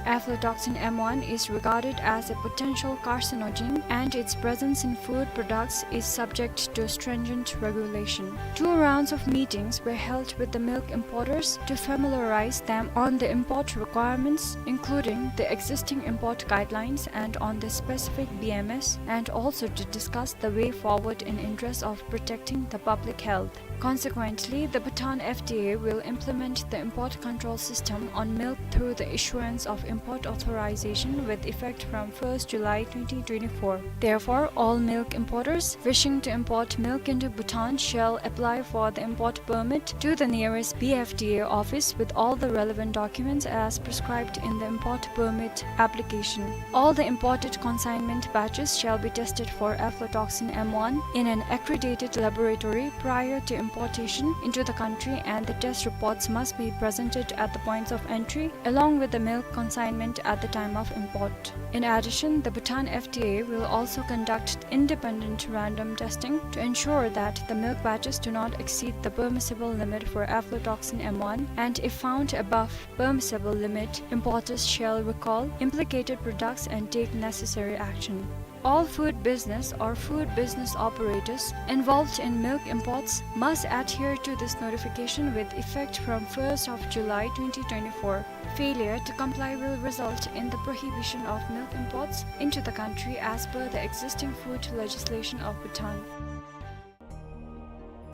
Aflatoxin M one is regarded as a potential carcinogen, and its presence in food products is subject to stringent regulation. Two rounds of meetings were held with the milk importers to familiarize them on the import requirements, including the existing import guidelines and on the specific B M S, and also to discuss the way forward in interest of protecting the public health. Consequently, the Bhutan F D A will implement the import control system on milk through the issuance of import authorization with effect from first July twenty twenty-four. Therefore, all milk importers wishing to import milk into Bhutan shall apply for the import permit to the nearest B F D A office with all the relevant documents as prescribed in the import permit application. All the imported consignment batches shall be tested for aflatoxin M one in an accredited laboratory prior to importation into the country, and the test reports must be presented at the points of entry along with the milk consignment at the time of import. In addition, the Bhutan F D A will also conduct independent random testing to ensure that the milk batches do not exceed the permissible limit for aflatoxin M one, and if found above permissible limit, importers shall recall implicated products and take necessary action. All food business or food business operators involved in milk imports must adhere to this notification with effect from first of July twenty twenty-four. Failure to comply will result in the prohibition of milk imports into the country as per the existing food legislation of Bhutan.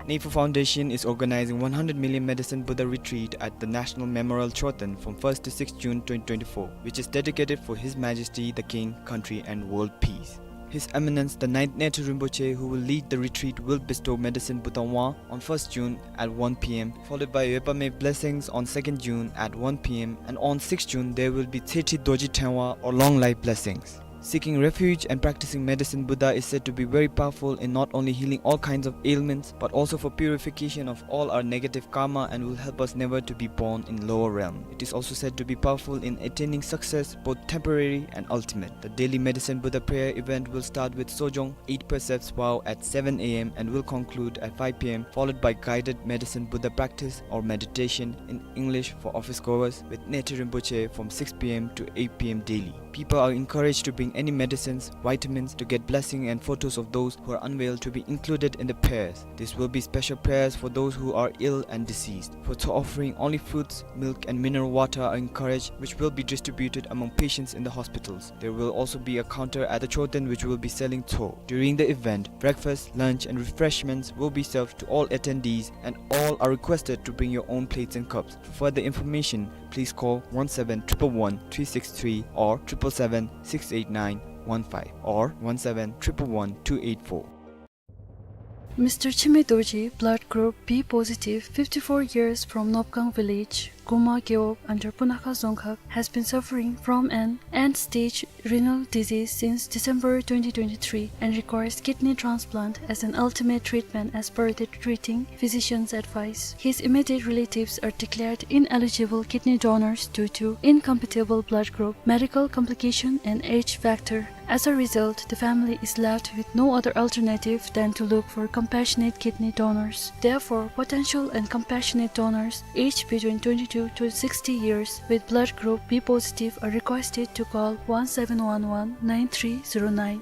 Neifu Foundation is organizing one hundred million Medicine Buddha Retreat at the National Memorial Choten from first to sixth June twenty twenty-four, which is dedicated for His Majesty the King, country and world peace. His Eminence the Ninth Nyetu Rinpoche, who will lead the retreat, will bestow Medicine Buddha Wang on first June at one P M, followed by Yopame blessings on second June at one P M, and on sixth June there will be Tsechi Dorji Tengwa or long life blessings. Seeking refuge and practicing Medicine Buddha is said to be very powerful in not only healing all kinds of ailments, but also for purification of all our negative karma and will help us never to be born in lower realm. It is also said to be powerful in attaining success, both temporary and ultimate. The daily Medicine Buddha prayer event will start with Sojong, eight precepts vow at seven A M and will conclude at five P M, followed by guided Medicine Buddha practice or meditation in English for office goers with Nyetu Rinpoche from six P M to eight P M daily. People are encouraged to bring any medicines, vitamins to get blessing, and photos of those who are unwell to be included in the prayers. This will be special prayers for those who are ill and deceased. Photo offering, only fruits, milk and mineral water are encouraged, which will be distributed among patients in the hospitals. There will also be a counter at the Choten which will be selling tso. During the event, breakfast, lunch and refreshments will be served to all attendees, and all are requested to bring your own plates and cups. For further information, please call one seven triple one three six three or triple seven six eight nine one five or one seven triple one two eight four. Mister Chime Dorji, blood group B positive, fifty-four years, from Nopkang village, Guma Gewog, under Punakha Dzongkhag, has been suffering from an end-stage renal disease since December twenty twenty-three and requires kidney transplant as an ultimate treatment as per the treating physician's advice. His immediate relatives are declared ineligible kidney donors due to incompatible blood group, medical complication and age factor. As a result, the family is left with no other alternative than to look for compassionate kidney donors. Therefore, potential and compassionate donors aged between twenty-two to sixty years with blood group B positive are requested to call one seven one one nine three zero nine.